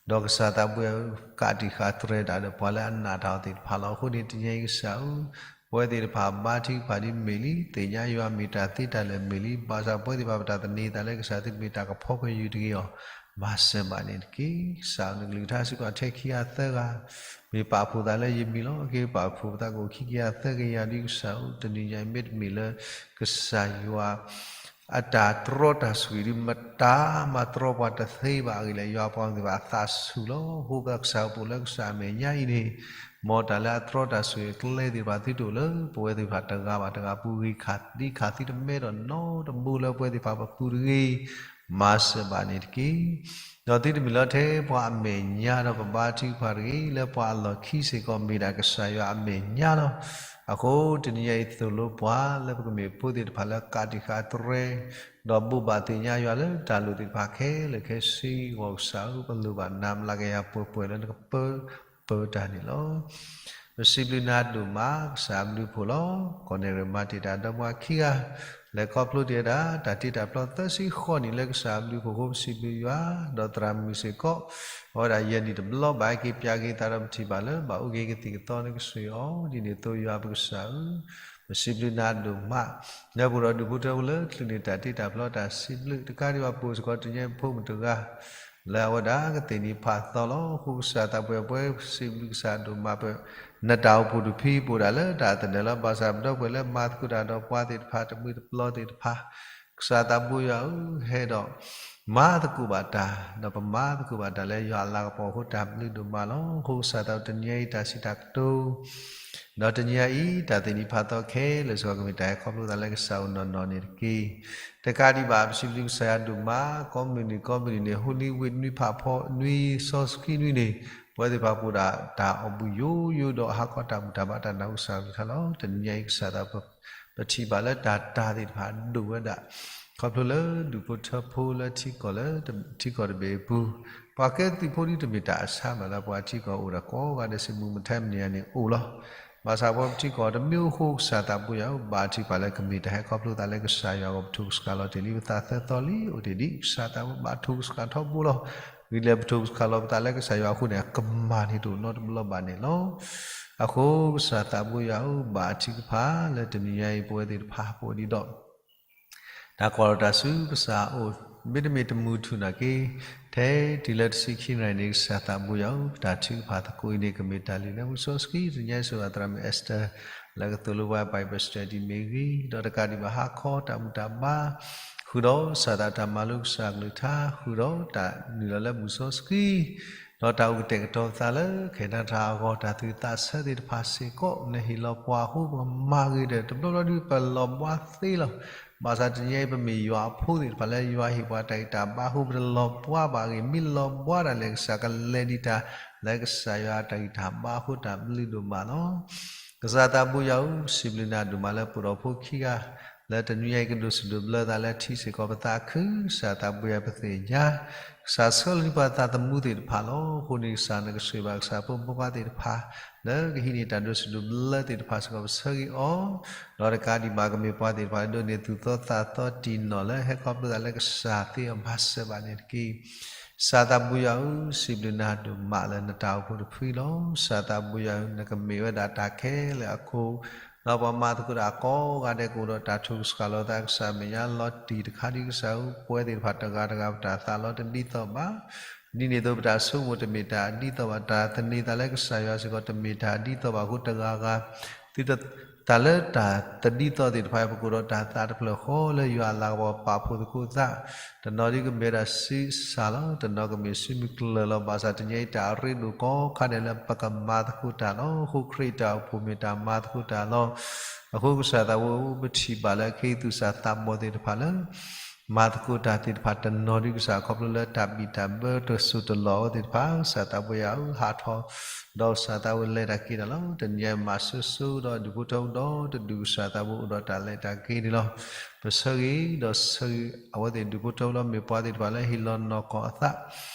ဒီးကစၢ်သးဘိယွၤ ကးတံာ်ဃာ်တြဲၤတၢ်ဒီးပှၤလၢအနာ်တၢ်အီၤသ့ၣ်တဖၣ်လီၤ. အဃိန့ၣ်တနံၤညါအံၤကစၢ်ဧၢ, ပဝဲသ့ၣ်တဖၣ်ဘါထုကဖၣ်ဒ်မ့ၢ်လံ, သ့ၣ်ညါယွၤမ့ၢ်တၢ်သ့တၢ်လၢာ်မ့ၢ်လံ, ဘၣ်ဆၣ်ပဝဲသ့ၣ်တဖၣ်ပတၢ်သန့ၤသးလၢကစၢ်သုတမ့ၢ်တၢ်ကဖီကယုၢ်တဂ့ၤအီၤ, မၤစၢၤဘၣ်န့ၣ်တက့ၢ်. ကစၢ်ဧၢ နကလုၢ်ကထါစ့ၢ်ကီးထဲခံဂၤသၢဂၤ မ့ၢ်ပာ်ဖှိၣ်သးလၢယမံၤလီၤ. က့ၤပာ်ဖှိၣ်ပသးကအိၣ်ခံကယၤသၢကယၤဒ်ကစၢ်ဧၢ, တနံၤညါအံၤမ့တမ့ၢ်လၢ ကစၢ်ယွၤ အတၢ်တြီတၢ်ဆိၣ်ဂ့ၤဒ်မတၤမၤတြီပှၤတသ့ဘၣ်အဂ့ၢ်လၢ ယွၤပှၤမုၢ်သ့ၣ်တဖၣ်အသးဆူၣ်လီၤ. အဃိပကစၢ်ပအိၣ်လၢကစၢ်အမဲာ်ညါအံၤန့ၣ်, မ်တၢ်လၢအတြီတၢ်ဆိၣ်ဂ့ၤအကျဲသ့ၣ်တဖၣ်သုတအိၣ်လၢပဝဲသ့ၣ်တဖၣ်တဂၤဘၣ်တဂၤပူၤဂ့ၤ, ခးသံခးသံတမဲဒီးနီတဘိလၢပဝဲသ့ၣ်တဖၣ်ပပူၤတဂ့ၤ, မၤစၢၤဘၣ်န့ၣ်တက့ၢ်. ဒီးသုတမ့ၢ်လၢထဲပှၤအမဲာ်ညါဒီးပဘါထုကဖၣ်တဂ့ၤ, လၢပှၤအလီၢ်ခံစ့ၢ်ကီးမ့ၢ်ဒၣ်ကစၢ်ယွၤအမဲာ်ညါလီၤ. အဃိတနံၤညါအံၤသိၣ်လိပှၤလၢပကမ့ၢ်ဖိသ့ၣ်တဖၣ်လၢကးတံာ်ဃာ်တြဲၤ, ဒီးဘိးဘၣ်သ့ၣ်ညါယွၤလၢတၢ်လိၣ်သ့ၣ်တဖၣ်ခဲလၢာ်ခဲဆ့အဂီၢ်ကစၢ်ဧၢ, ပလိၣ်ဘၣ်နၤမျးကယၤပှဲၤပှဲၤလၢနကပၢပၢတၢ်န့ၣ်လီၤ. ပစံးဘျုးနၤဒိၣ်မး ကစၢ်အဘျုးအဖှိၣ်လီၤ. ကီၢ်နဲၣ်ရွဲၣ်မၤတ့ၢ်တၢ်ဒီမါခံဂၤ လဲၤခီဖျိတ့ၢ်ဝဲဒၣ် တၢ်တ့တၢ်ဖျီသၢဆံဃိးနံၣ်လၢကစၢ်အဘျုးအဖှိၣ်အဃိ ပစံးဘျုးယွၤ, ဒီးသရၣ်မုၣ်စ့ၢ်ကီး အဝဲဒၣ်ယဲၢ်နံၣ်တဘျီဘၣ်ဟဲက့ၤပၠးက့ၤသးဒီးပထံၣ်ဘၣ်လၢ ဘၣ်အိၣ်က့ၤကသံၣ်ကသီလၢကစၢ်အီၤ ဒ်န့ၣ်အသိးယွၤပကစၢ်ဧၢ, ပစံးဘျုးနၤဒိၣ်မး လၢပအိၣ်ဒီးဒူၣ်ဖိထၢဖိလၢချုးန့ၢ်တၢ်တ့တၢ်ဖျီတၢ်စံးဘျုး တကးဒံးဘၣ်ပအိၣ်စ့ၢ်ကီးတနံၤဖိမုၣ်တဂၤ လၢအဝဲဒၣ်ကသ့ၣ်နံၤဖးသီလီၤ. အဃိကစၢ်သးပှဲၤပှဲၤ ပစံးဘျုးကစၢ်ဒိၣ်မး ပနတၢ်အိၣ်ဖှိၣ်တဖုပအိၣ်ဒၣ်လၢတၢ်သနၢၣ်လီၤ. ဘၣ်ဆၣ်ပဒီပုၢ်ဝဲၢ်လၢမၤသကိးတၢ်ဒီးပှၤသ့ၣ်တဖၣ် တမှံၤတပျီသ့ၣ်တဖၣ် ကစၢ်သးဘိယွၤဧၢ, ဟဲဒီး မၤသကိးဘၣ်တၢ်, ဒီးပမၤသကိးဘၣ်တၢ်လၢယွၤအလၤကပီၤအဃိ တၢ်ဘျုးဒိၣ်မးလီၤ. အဃိကစၢ်သးဘိယွၤ တနံၤညါအံၤတၢ်စံးတၢ်ကတိၤ ဒီးတနံၤညါအံၤ တၢ်သ့ၣ်နံၤဖးသီခဲလၢာ်စ့ၢ်ကီး ကမ့ၢ်တၢ်ဟဲခီဖျိသးလၢကစၢ်အိၣ်နီၢ်နီၢ်န့ၣ်တက့ၢ်. တကးဒံးဘၣ် ပစံးဘျုးကစၢ်ယွၤဒိၣ်မး ကိးမုၢ်နံၤကိးမုၢ်နံၤန့ၣ် Holy Week နွံဖးဖီနွံ စီဆှံနွံန့ၣ် ပဝဲသ့ၣ်တဖၣ်ကအိၣ်ဒၣ်တၢ်အိၣ်ဘှံးယိယိဒီး ဟါခီတၢ်ဘူၣ်တၢ်ဘါ တၢ်နၢ်ဟူကစၢ်ကလုၢ်ကထါလီၤ. တနံၤညါအံၤ ကစၢ်သးဘိ ပထံၣ်ဘၣ်လၢတၢ်တၢ်သ့ၣ်တဖၣ်ဒိၣ်ဝဲဒၣ် ခီဖျိလၢဒူၣ်ဖိထၢဖိလၢထံကီၢ်လၢ ထံကီၢ်တဘ့ၣ်အပူၤ, ပှၤကဲသုးဖိဒ်တမ့ၢ်တၢ်အဆါဘၣ်လၢ ပှၤထံကီၢ်အိၣ်ဒီးကိးဂၤဒဲး စံးမူးမထါမနုၤအံၤန့ၣ်အိၣ်လီၤ. ဘၣ်ဆၣ်ပှၤထံကီၢ်တမ့ၢ်အိၣ်ဃိ ကစၢ်သးဘိယွၤဧၢ ဘၣ်ထံကပၤလၢကမ့ၢ်တၢ်ဟဲခီဖျိသးလၢကစၢ်ယွၤအဂီၢ် ပထိၣ်ကစှၤလီၤတ့ၢ်လံ ပသးသၢသီလံ အိၣ်တ့ၢ်ဒံး ကစၢ်သးဘိဘၣ်ထိၣ်ကစှၤထီဘိလီၤ. ဂ့ၤလၢပထိၣ်ကစှၤလီၤပသးလၢကစၢ်ယွၤအဃိန့ၣ် အကမၣ်န့ၣ်တအိၣ်နီတဘျီဘၣ်န့ၣ်လီၤ. အဃိကစၢ်သးဘိယွၤဧၢ ဘၣ်ထံကပၤလၢတနံၤညါအံၤ ပဝဲသ့ၣ်တဖၣ်ပအိၣ်ဒံးဒီး တၢ်ကွၢ်လီၤတၢ်ဆူကစၢ်အအိၣ် မ့တမ့ၢ်တမုာ်ထူၣ်နာ်က့ ထဲတုၤလၢတဆံခံနၣ်ရံၣ်န့ၣ် ကစၢ်သးဘိယွၤဧၢ ပတၢ်ထုကဖၣ်သကိးအံၤန့ၣ် ကမ့ၢ်တၢ်လုၢ်လၢမူစီဆှံ တနံၤညါအံၤ ဆိၣ်ဂ့ၤသရၣ်မုၣ် Esther လၢကသိၣ်လိပှၤ Bible study မ့ၢ်ဂ့ၤ, ဒီးတကးဒံးဘၣ်ဟါခီတၢ်ဘူၣ်တၢ်ဘါ ဃုာ်ဒီးကစၢ်သးတၢ်မၤလိကစၢ်ကလုၢ်ကထါ ဃုာ်ဒီးတၢ်နုာ်လီၤလၢမူစီဆှံ ဒီးတၢ်အိၣ်ကတဲာ်ကတီၤသးလၢ ကဟဲနၤတၢ်အဂီၢ် တၢ်သူၣ်သးဆၢသ့ၣ်တဖၣ်စ့ၢ်ကီး နဟ့ၣ်လီၤပှၤအဃိ ပကမၤဂ့ၤဒီး တဘျီဘျီဒုးပလီၤဘှါသ့လီၤ. ဘၣ်ဆၣ်တနံၤအံၤ ပမ့ၢ်ယွၤအဖိသ့ၣ်တဖၣ်လၢယွၤဟ့ၣ်ပှၤတၢ်ဂံၢ်တၢ်ဘါအဃိ ပတလီၤဘှါဘၣ်အဂ့ၢ် မ့ၢ်လီၤဘှါဒၣ်လဲာ် ကစၢ်ကလဲၤဒံးတၢ်လၢကစၢ်ယွၤအတၢ်ဂံၢ်တၢ်ဘါအဃိ တၢ်ဘျုးဒိၣ်မးလီၤ. ကစၢ်သးဘိယွၤဧၢ စံးဘျုးနၤဒိၣ်မးလၢပအိၣ်ဒီးဖိခံဂၤ လၢတနွံညါအံၤ ကဒိးစံးဒိးဘျၢသးလၢထံစ့ၢ်ကီး ပသးခု ကစၢ်သးဘိယွၤ ပသ့ၣ်ညါ ကစၢ်ဆှၢလီၤန့ၢ်ပှၤသးသမူသ့ၣ်တဖၣ်လီၤ. အဃိန့ၣ် ကစၢ်နကဆိၣ်ဂ့ၤဘၣ်ကစၢ်ဖိမုၣ်ဖိခွါသ့ၣ်တဖၣ် လၢကဟံးန့ၢ်တၢ်ဒိးစံးဒိးဘျၢသ့ၣ်တဖၣ်စ့ၢ်ကီး ပဆၢဂ့ၤအီၤ, ဒီးတကးဒံးဘၣ် ကမ့ၢ်ပှၤသ့ၣ်တဖၣ်လၢဒိးန့ၢ်သူၣ်သီသးသီတံၢ်နီၢ်လၢ ဟဲခီဖျိသးလၢကစၢ်သ့အီၤမၤစၢၤဘၣ်န့ၣ်တက့ၢ်. ကစၢ်သးဘိယွၤဧၢ စံးဘျုးနၤဒိၣ်မးလၢနတၢ်အိၣ်ဖှိၣ်တဖုလီၤ. ကစၢ်သးဘိယွၤဧၢ နကမ့ၢ်ဝဲဒၣ်တၢ်ခဲလၢာ်အခိၣ် ဒီးပှၤမၤသကိးတၢ်ကိးဂၤဒဲး ကအိၣ်ဒီးတၢ်ထိၣ်ကစှၤလီၤသး ကစၢ်မဲာ်ညါလီၤတံၢ်တခါဒံး ကစၢ်ဧၢ ပဝဲသ့ၣ်တဖၣ်တဂၤတဂၤ ပတၢ်သးလီၤတဒ်သိးဘၣ်. ဒ်န့ၣ်အသိး ပတၢ်ဆိကမိၣ်တမ့ၢ်တၢ်အဒ်သိးဘၣ်, တၢ်သန့ၤသးလၢကစၢ်ယွၤစ့ၢ်ကီး တမ့ၢ်တၢ်အဒ်သိးဘၣ်အဃိ တဂၤဂၤ သုတ တၢ်လၢတၢ်တဒ်သိးသ့ၣ်တဖၣ်အံၤ ပကအိၣ်ဒီးတၢ်သးတဖျၢၣ်ဃီလၢယွၤအလၤကပီၤပာ်ဖှိၣ်သကိးသး, တနီၤဒ်ကမ့ၢ်ဝဲဒၣ်ဆံးစၢ်လီၤ, တနီၤကမ့ၢ်ဆူမုၢ်ကျၢၤလီၤ. ဘၣ်ဆၣ်တနံၤအံၤတၢ်အရ့ဒိၣ်ကိးခါဒဲးလၢပကမၤသကိးတၢ်လီၤ. အဃိခရံာ်တၢ်အိၣ်ဖှိၣ်မ့ၢ်တၢ်မၤသကိးတၢ်လီၤ. အဃိကစၢ်သးဘိ ပထံၣ်ဘၣ်လၢအခ့သူၣ်စၢ်သးဘီၣ်သ့ၣ်တဖၣ်လၢ မၤသကိးတၢ်သ့ၣ်တဖၣ်တနီၤဒ်ကစၢ် ခီဖျိလၢတၢ်ဘံၣ်တၢ်ဘၢတစိၢ်တလီၢ်အဝဲသ့ၣ်တဖၣ် ကစၢ်သးဘိယွၤဧၢ ဟးထီၣ် ဒီးကစၢ်သးဘိလဲၤတၢ်က့ၤတၢ်လီၤ. တနံၤအံၤမၤစိစိဒီးဒူၣ်ဖိထၢဖိဒီတဒူၣ် ကစၢ်သးဘိအိၣ်ဒီးတၢ်လဲၤတၢ်က့ၤန့ၣ်လီၤ. ပဆၢဂ့ၤဒီးဆၢဂ့ၤအဝဲသ့ၣ်ဒူၣ်ဖိထၢဖိလီၤ. မ့ၢ်ပှၤသ့ၣ်တဖၣ်လၢဟ့ၣ်လီၤနီၢ်ကီၢ်အသး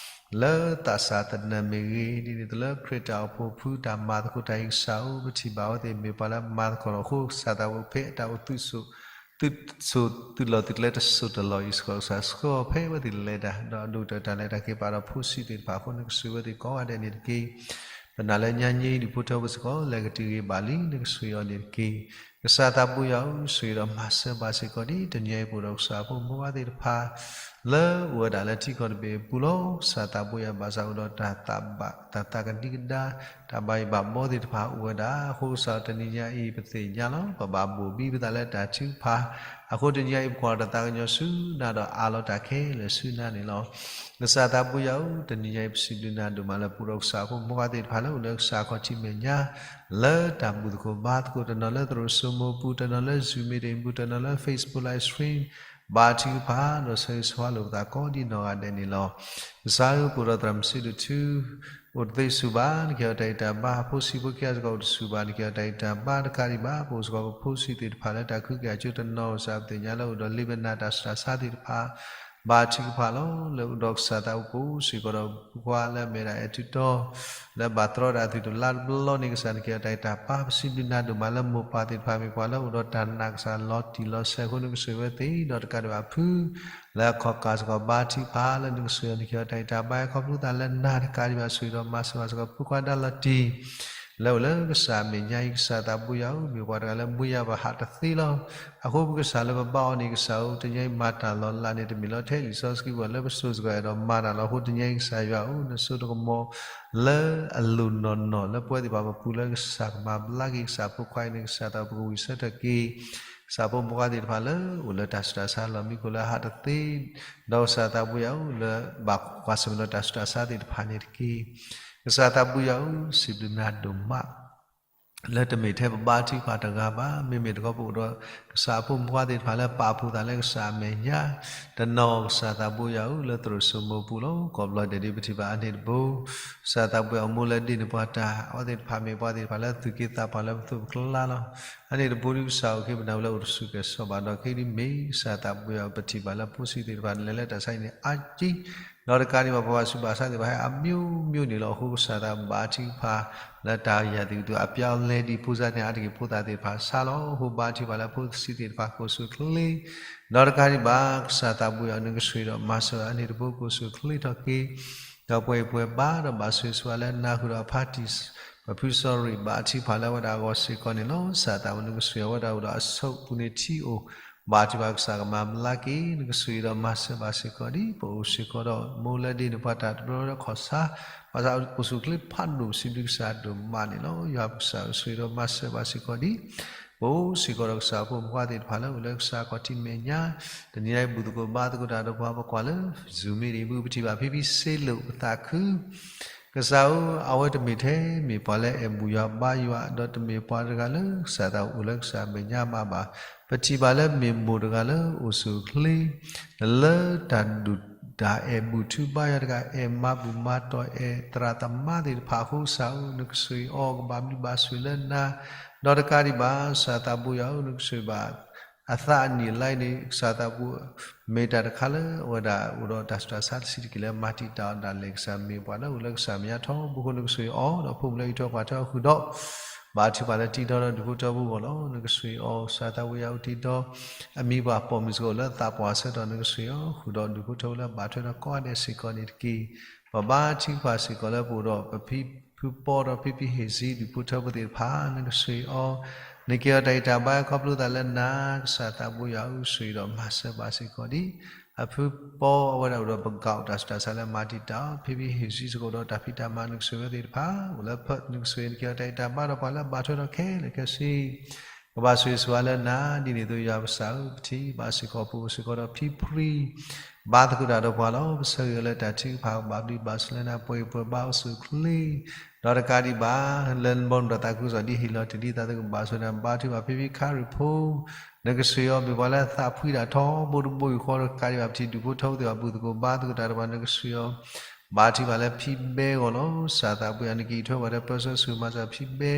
လၢသးစၢ်သနၢၣ်မ့ၢ်ဂ့ၤ, ဒ်န့ၣ်အသိးလၢခရံာ်တၢ်အိၣ်ဖှိၣ်ဖုတၢ်မၤသကိးတၢ်အံၤ ကစၢ်ဧၢ ပထံၣ်ဘၣ်အဝဲသ့ၣ်မ့ၢ်ပှၤလၢမၤသကိးလီၤ. အဃိကစၢ်သးဘိဖဲအတၢ်အိၣ် သုးစိၢ်သုးလီၢ်သုးကျဲတစိၢ်တလီၢ်အံၤစ့ၢ်ကီး ကစၢ်ဆှၢအီၤဖဲအဝဲသ့ၣ်လဲၤတၢ် ဒီးအဒိၣ်ကတၢၢ်တၢ်လဲၤတၢ်က့ၤပာ်ဒီးဖိဆံးသ့ၣ်တဖၣ်အဃိ နကဆိၣ်ဂ့ၤအဝဲသ့ၣ်ကိးဂၤဒဲးန့ၣ်တက့ၢ်. ပနာ်လၢညါညါအံၤဒူၣ်ဖိထၢဖိစ့ၢ်ကီး လဲၤကတုၤဂ့ၤဘၣ်လံ နကဆိၣ်ဂ့ၤအီၤန့ၣ်တက့ၢ်. ကစၢ်သးဘိယွၤဧၢ ဆိၣ်ဂ့ၤဒီးမၤစၢၤဘၣ်စ့ၢ်ကီးဒ်တနံၤအံၤ ပအိၣ်ဒီးကစၢ်ဖိမုၣ်ဖိခွါသ့ၣ်တဖၣ် လၢအိၣ်ဝဲဒၣ်လၢထံကီၢ်တဘ့ၣ်အပူၤလီၤ. ကစၢ်သးဘိယွၤ ဘၣ်ဆၣ်အိၣ်ဒီးတၢ်သးဘၣ် တၢ်သးကဒံကဒါ တၢ်ဘၣ်ယိၣ်ဘၣ်ဘီသ့ၣ်တဖၣ်အိၣ်ဝဲဒၣ်. အဃိကစၢ်တနံၤညါအံၤ ပသ့ၣ်ညါလီၤ. ပဘၣ်ဘိၣ်ဘံပသးလၢတၢ်ထုကဖၣ် အဃိတနံၤညါအံၤ ပကွၢ်တၢ်သးကညီၤဆူနၤဒီးအးလီၤတၢ်ခဲလၢာ်ဆူနၤန့ၣ်လီၤ. ကစၢ်သးဘိယွၤဧၢ တနံၤညါအံၤ ပစံးဘျုးနၤဒိၣ်မးလၢ ပအိၣ်ဒီးကစၢ်ဖိမုၣ်ဖိခွါသ့ၣ်တဖၣ်လၢအိၣ်လၢကစၢ်ခီၣ်ထံးမဲာ်ညါ လၢတၢ်ဘူၣ်သကိးဘါသကိး တနီၤလၢသရိာ်စိမိၤပူၤ တနီၤလၢ Zoom meeting ပူၤ တနီၤလၢ Facebook live stream ဘါထုကဖၣ် ဒီးဆၢဂ့ၤဆၢဝါလိာ်ပသးကိးဒ်နီၢ်ဂၤဒဲးန့ၣ်လီၤ. ကစၢ်ဧၢ ပအိၣ်ဒီးသရၣ်မုၣ်စုဒုးထူ အိၣ်တသ့ဆူၣ်ဘၣ် နကဟ့ၣ်အီၤတၢ်ဂံၢ်တၢ်ဘါ ဖိဆံးဖိခံဂၤစ့ၢ်ကီးအိၣ်တဆူၣ်ဘၣ် နကဟ့ၣ်အီၤတၢ်ဂံၢ်တၢ်ဘါ တကးဒံးဘၣ် ပအိၣ်စ့ၢ်ကီးပဖိဆံးသ့ၣ်တဖၣ်လၢတၢ်ခုက့ၤအကၠိတနီၤ ကစၢ်ပသ့ၣ်ညါလၢအိၣ်ဒီးလ့ပနၢ်တၢ်ဆူးတၢ်ဆါသ့ၣ်တဖၣ် ဘါထုကဖၣ်လီၤ. လၢအိၣ်ဒီးကစၢ်သးအိၣ်ဖှိၣ်စ့ၢ်ကီးဒီးဖိခွါလၢအမ့ၢ်ဒၣ်အဲၣ်ထူတီ လၢဘၣ်တြီဒၣ်အသွံၣ်တလါတဘျီန့ၣ် ကစၢ်နကဟ့ၣ်အီၤတၢ်ဂံၢ်တၢ်ဘါ ပစံးဘျုးနၤဒိၣ်မးလၢမိၢ်ပၢ်သ့ၣ်တဖၣ်မ့ၢ်ပှၤလၢအိၣ်ဒီးတၢ်နာ်ကစၢ်လီၤတံၢ်လီၤဆဲးအဃိ နကဆိၣ်ဂ့ၤအဝဲသ့ၣ် ဒီးတကးဒံးဘၣ်ဖု လၢအခီၣ်ကၢ်စ့ၢ်ကီးဘါထုကဖၣ်လၢနကဆိၣ်ဂ့ၤအီၤ နကဟ့ၣ်အီၤတၢ်ဂံၢ်တၢ်ဘါ ခီဖျိသးလၢနၤတကးဒံးဘၣ်ဆိၣ်ဂ့ၤဒီးမၤစၢၤဘၣ်စ့ၢ်ကီးဖိခွါဒါလီၤတံၢ် လၢအိၣ်လၢကစၢ်အမဲာ်ညါအံၤ ကစၢ်သးဘိယွၤဧၢ မ့ၢ်ပှၤတဂၤလၢဘှံးယၢ်ဘၣ်ဟးတသ့လီၤ. အဃိပကစၢ်လၢပဘါအီၤန့ၣ် ကစၢ်ဧၢ တနံၤအံၤမၤတၢ်လီၤလးန့ၣ် တမ့ၢ်လီၤထဲလံာ်စီဆှံပူၤလၢပစိၤစ့ၢ်ကီးအဲၣ်ဒိးမၤတၢ်လီၤ. အဃိတနံၤအံၤကစၢ်ယွၤဧၢ နစိတကမီၤလၢအလိၤနီၢ်နီၢ်လၢပဝဲသ့ၣ်တဖၣ်ပပူၤလၢကစၢ်ကမၤဘျါက့ၤကစၢ်ဖိခွါအံၤန့ၣ် ကစၢ်သးပကဝံၢ်ဆၢထၢၣ်က့ၤ ကစၢ်ဖိမုၣ်ဖိခွါသ့ၣ်တဖၣ်လၢအိၣ်လၢတၢ်ဆူးတၢ်ဆါလီၢ်မံခိၣ်လၢအဟးတသ့, ဒီးကစၢ်သးဘိယွၤဧၢ လၢဘၣ်ကွၢ်ဆၢၣ်မဲာ်ဒီးတၢ်ဆူးတၢ်ဆါသ့ၣ်တဖၣ်န့ၣ်တက့ၢ်. ကစၢ်သးဘိယွၤဧၢ စံးဘျုးနၤဒိၣ်မး လၢတမ့ၢ်ထဲပဘါထုကဖၣ်တဂၤဘၣ်, မ့မ့ၢ်တခီပအိၣ်ဒီးကစၢ်အဖိမုၣ်ဖိခွါသ့ၣ်တဖၣ်လၢပာ်ဖှိၣ်သးလၢကစၢ်အမဲာ်ညါ, တနီၤကစၢ်သးဘိယွၤဧၢ လၢသရိာ်စိမိၤပူၤလီၤ. ကိးဘျီဒဲးဒ်ပထံၣ်ဘၣ်အန့ၣ်တဘိ ကစၢ်သးဘိယွၤအိၣ်မူလၢဒ့န့ၣ်ပှၤတၢ်, အဝဲသ့ၣ်တဖၣ်မ့ၢ်ပှၤသ့ၣ်တဖၣ်လၢသူၣ်က့သးပှၢ်လၢပသိးပကျါလီၤ. အန့ၣ်တဘိဒ်ကစၢ်အိၣ် က့ပနၢ်ဝဲလၢအိၣ်တဆူၣ်ကဲၤစီၤဘၣ်ဒီး ခဲဒ်မ့ၢ်ကစၢ်သးဘိယွၤပထံၣ်ဘၣ်လၢဖိဆံးသ့ၣ်တဖၣ်လဲၤလၢတၢ်ဆါအံၤန့ၣ်အါကံ, ဒီးတကးဒံးဘၣ် ပှၤဘၣ်ဆူးဘၣ်ဆါသ့ၣ်တဖၣ်ဟဲအမျိုးမျိုးန့ၣ်လီၤ. အဃိကစၢ်သးဘိယွၤဘါထုကဖၣ် လၢတၢ်ယၤသ့ၣ်ကတုၤအပျဲၢ်အလဲဒ်ဖိစါန့ၣ် အါတက့ၢ်ဖိသၣ်သ့ၣ်တဖၣ်ဆါလီၤ. အဃိဘါထုကဖၣ်လၢဖိဆံးသ့ၣ်တဖၣ်ကအိၣ်ဆူၣ်အိၣ်ချ့, ဒီးတကးဒံးဘၣ် ကစၢ်သးဘိယွၤ နကဆိၣ်ဂ့ၤဒီးမၤစၢၤအန့ၣ်တဘိကအိၣ်ဆူၣ်အိၣ်ချ့ထီၣ်က့ၤ ဒီးပှဲၤအံၤပှဲၤဘါဒီးဘၣ်ဆိၣ်ဂ့ၤဆိၣ်ဝါလၢနၤဃုာ်ဒီးအဖါတံၢ် ပဖုစီၤရံၣ်ဘၣ်ထုကဖၣ်လၢအဝဲဒၣ်အဂီၢ်စ့ၢ်ကီးန့ၣ်လီၤ. ကစၢ်သးဘိယွၤ နကဆိၣ်ဂ့ၤအဝဲဒၣ်အိၣ်ဒီးအဆိးပူၤန့ၣ်ထံအိၣ်, ဘါထုကဖၣ်ကစၢ်ကမၤဘျါက့ၤ နကဆိၣ်ဂ့ၤဒီးမၤစၢၤဘၣ်စ့ၢ်ကီးဒ် ပအိၣ်စ့ၢ်ကီးဒီးမိၢ်လၢဒ့န့ၣ်ပှၤတၢ်တဘျီလၢခီၣ်ဆါ, ဘၣ်ဆၣ်အိၣ်ဆူၣ်အိၣ်ချ့ဖးဒိၣ် စံးဘျုးကစၢ်ဒိၣ်မးန့ၣ်လီၤ. ယွၤပကစၢ်ကဆိၣ်ဂ့ၤဒီးမၤစၢၤဘၣ်စ့ၢ်ကီးဒ် ပအိၣ်စ့ၢ်ကီးဒီးကစၢ်အဖိမုၣ်ဖိခွါသ့ၣ်တဖၣ်လၢအိၣ်လၢကစၢ်ခီၣ်ထံးမဲာ်ညါ, တနံၤအံၤဘူၣ်သကိးဘါသကိးတၢ်ဒီးပှၤ ပကွၢ်လၢ Zoom meeting ပူၤ ပထံၣ်ဘၣ်ဖံဖံစ့လိာ် ပသးခု ကစၢ်ဧၢ, အဝဲတမ့ၢ်ထဲမ့ၢ်ပှၤလၢအဲၣ်ဘူၣ်ယွၤဘါယွၤ ဒီးတမ့ၢ်ပှၤတဂၤလၢကစၢ်သးအိၣ်လၢကစၢ်မဲာ်ညါမးဘၣ်. ပထံၣ်ဘၣ်လၢမ့ၢ်မိၢ်တဂၤလၢအိၣ်ဆူၣ်အိၣ်ချ့ လၢတၢ်ဒုၣ်တၢ်အဲၣ်ဘူၣ်ထုဘါယွၤတဂၤ အဲၣ်မၤဘူၣ်မၤတီၢ် အဲၣ်သရၣ်သမါသ့ၣ်တဖၣ်အဃိ ကစၢ်ဧၢ နကဆိၣ်ဂ့ၤအီၤ ကဘၣ်ဘျုးဘၣ်ဆိၣ်လၢနၤ, ဒီးတကးဒံးဘၣ် ကစၢ်သးဘိယွၤဧၢ နကဆိၣ်ဂ့ၤဘၣ် အသးအနံၣ်အလါအံၤန့ၣ် ကစၢ်သးဘိ မ့ၢ်တၢ်တခါလၢအဝဲဒၣ်အိၣ်ဒီးတၢ်ဆူးတၢ်ဆါတဆံးတက့ၢ်လၢမၤတံာ်တာ်အီၤဒၣ်လဲာ် ကစၢ်မ့ၢ်ပှၤလၢအိၣ်လၢကစၢ်မဲာ်ညါထီဘိအဃိ နကဆိၣ်ဂ့ၤအီၤ ဒီးဖိမုၣ်လၢအံးထွဲကွၢ်ထွဲအီၤဃုာ်ဒီး ဘါထုကဖၣ်လၢတံၤတီဒီးဒူၣ်ဖိထၢဖိအဂီၢ်လီၤ. နကဆိၣ်ဂ့ၤအီၤ ကစၢ်သးဘိယွၤဧၢ တံၤတီ အမံၤပှၢ်ပိာ်မုၣ်စ့ၢ်ကီးလၢသးပှၢ်ဆၢကတီၢ် နကဆိၣ်ဂ့ၤအီၤ ဃုာ်ဒီးဒူၣ်ဖိထၢဖိလၢဘၣ်ထွဲဒီးကိးဂၤဒဲးစ့ၢ်ကီးန့ၣ်တက့ၢ်. ပဘါထုကဖၣ်စ့ၢ်ကီးလၢပအိၣ်ဒီးပဖံဖုပီဒီးဖံဖံဟ့ၣ်စံဒူၣ်ဖိထၢဖိသ့ၣ်တဖၣ် နကဆိၣ်ဂ့ၤအီၤ, နကဲအီၤတၢ်ဂံၢ်တၢ်ဘါခီဖျိသးလၢနၤ ကစၢ်သးဘိယွၤဧၢ ဆိၣ်ဂ့ၤဒီးမၤစၢၤဘၣ်စ့ၢ်ကီးဒ် အဖုပီအဝဲဒၣ်အိၣ်ဒီးပကီၢ်တၢ်ဆူးတၢ်ဆါလၢမၤတံာ်တာ်အီၤ ဖံဖံဟ့ၣ်စံစ့ၢ်ကီးဒီးတၢ်ဖံးတၢ်မၤ နကဆိၣ်ဂ့ၤဝဲသ့ၣ်တဖၣ် အိၣ်လၢ Perth နကဆိၣ်ဂ့ၤ နကဲအီၤတၢ်ဂံၢ်တၢ်ဘါဒီးပှၤလၢဘၣ်ထွဲဒီးခဲလၢာ်ခဲဆ့ ကဘၣ်ဆိၣ်ဂ့ၤဆိၣ်ဝါလၢနၤ ဒ်န့ၣ်အသိးယွၤပကစၢ်ဧၢ ပထံၣ်ဘၣ်စ့ၢ်ကီးပအိၣ်စ့ၢ်ကီးဒီးဖံဖု ဘါသကိးတၢ်ဒီးပှၤလီၤ. ပဆၢဂ့ၤလၢတၢ်ထုကဖၣ်ကဘၣ်ဘျုးဘၣ်ဆိၣ်လၢနၤ ပှဲၤအံၤပှဲၤဘါအိၣ်ဆူၣ်အိၣ်ချ့ ဒီးတကးဒံးဘၣ် လၢနဘီနုၤဒီးသးခုကစီၣ်ဒ်ဟ့ၣ်လီၤတ့ၢ်ဒ်သးသုကဘၣ်ဆိၣ်ဂ့ၤနၤ ဘါထုကဖၣ်ဖံဖံခါရံၣ်ဖိ နကဆိၣ်ဂ့ၤအီၤ မ့ၢ်ပှၤလၢသးဖှံတၢ်ထီဘိတဘိယူၢ်ဃီ တကးဒံးဘၣ် ပထံၣ်ဒူၣ်ဖိထၢဖိသ့ၣ်တဖၣ် ဘူၣ်သကိးဘါသကိးတၢ်ဒီးပှၤ နကဆိၣ်ဂ့ၤအီၤ ဘါထုကဖၣ်လၢဖံဘဲအဂီၢ်လီၤ. ကစၢ်သးဘိယွၤ နကအံးထွဲပှၤဒီးပၢဆှၢဆူၣ်မၤစၢၤဖံဘဲ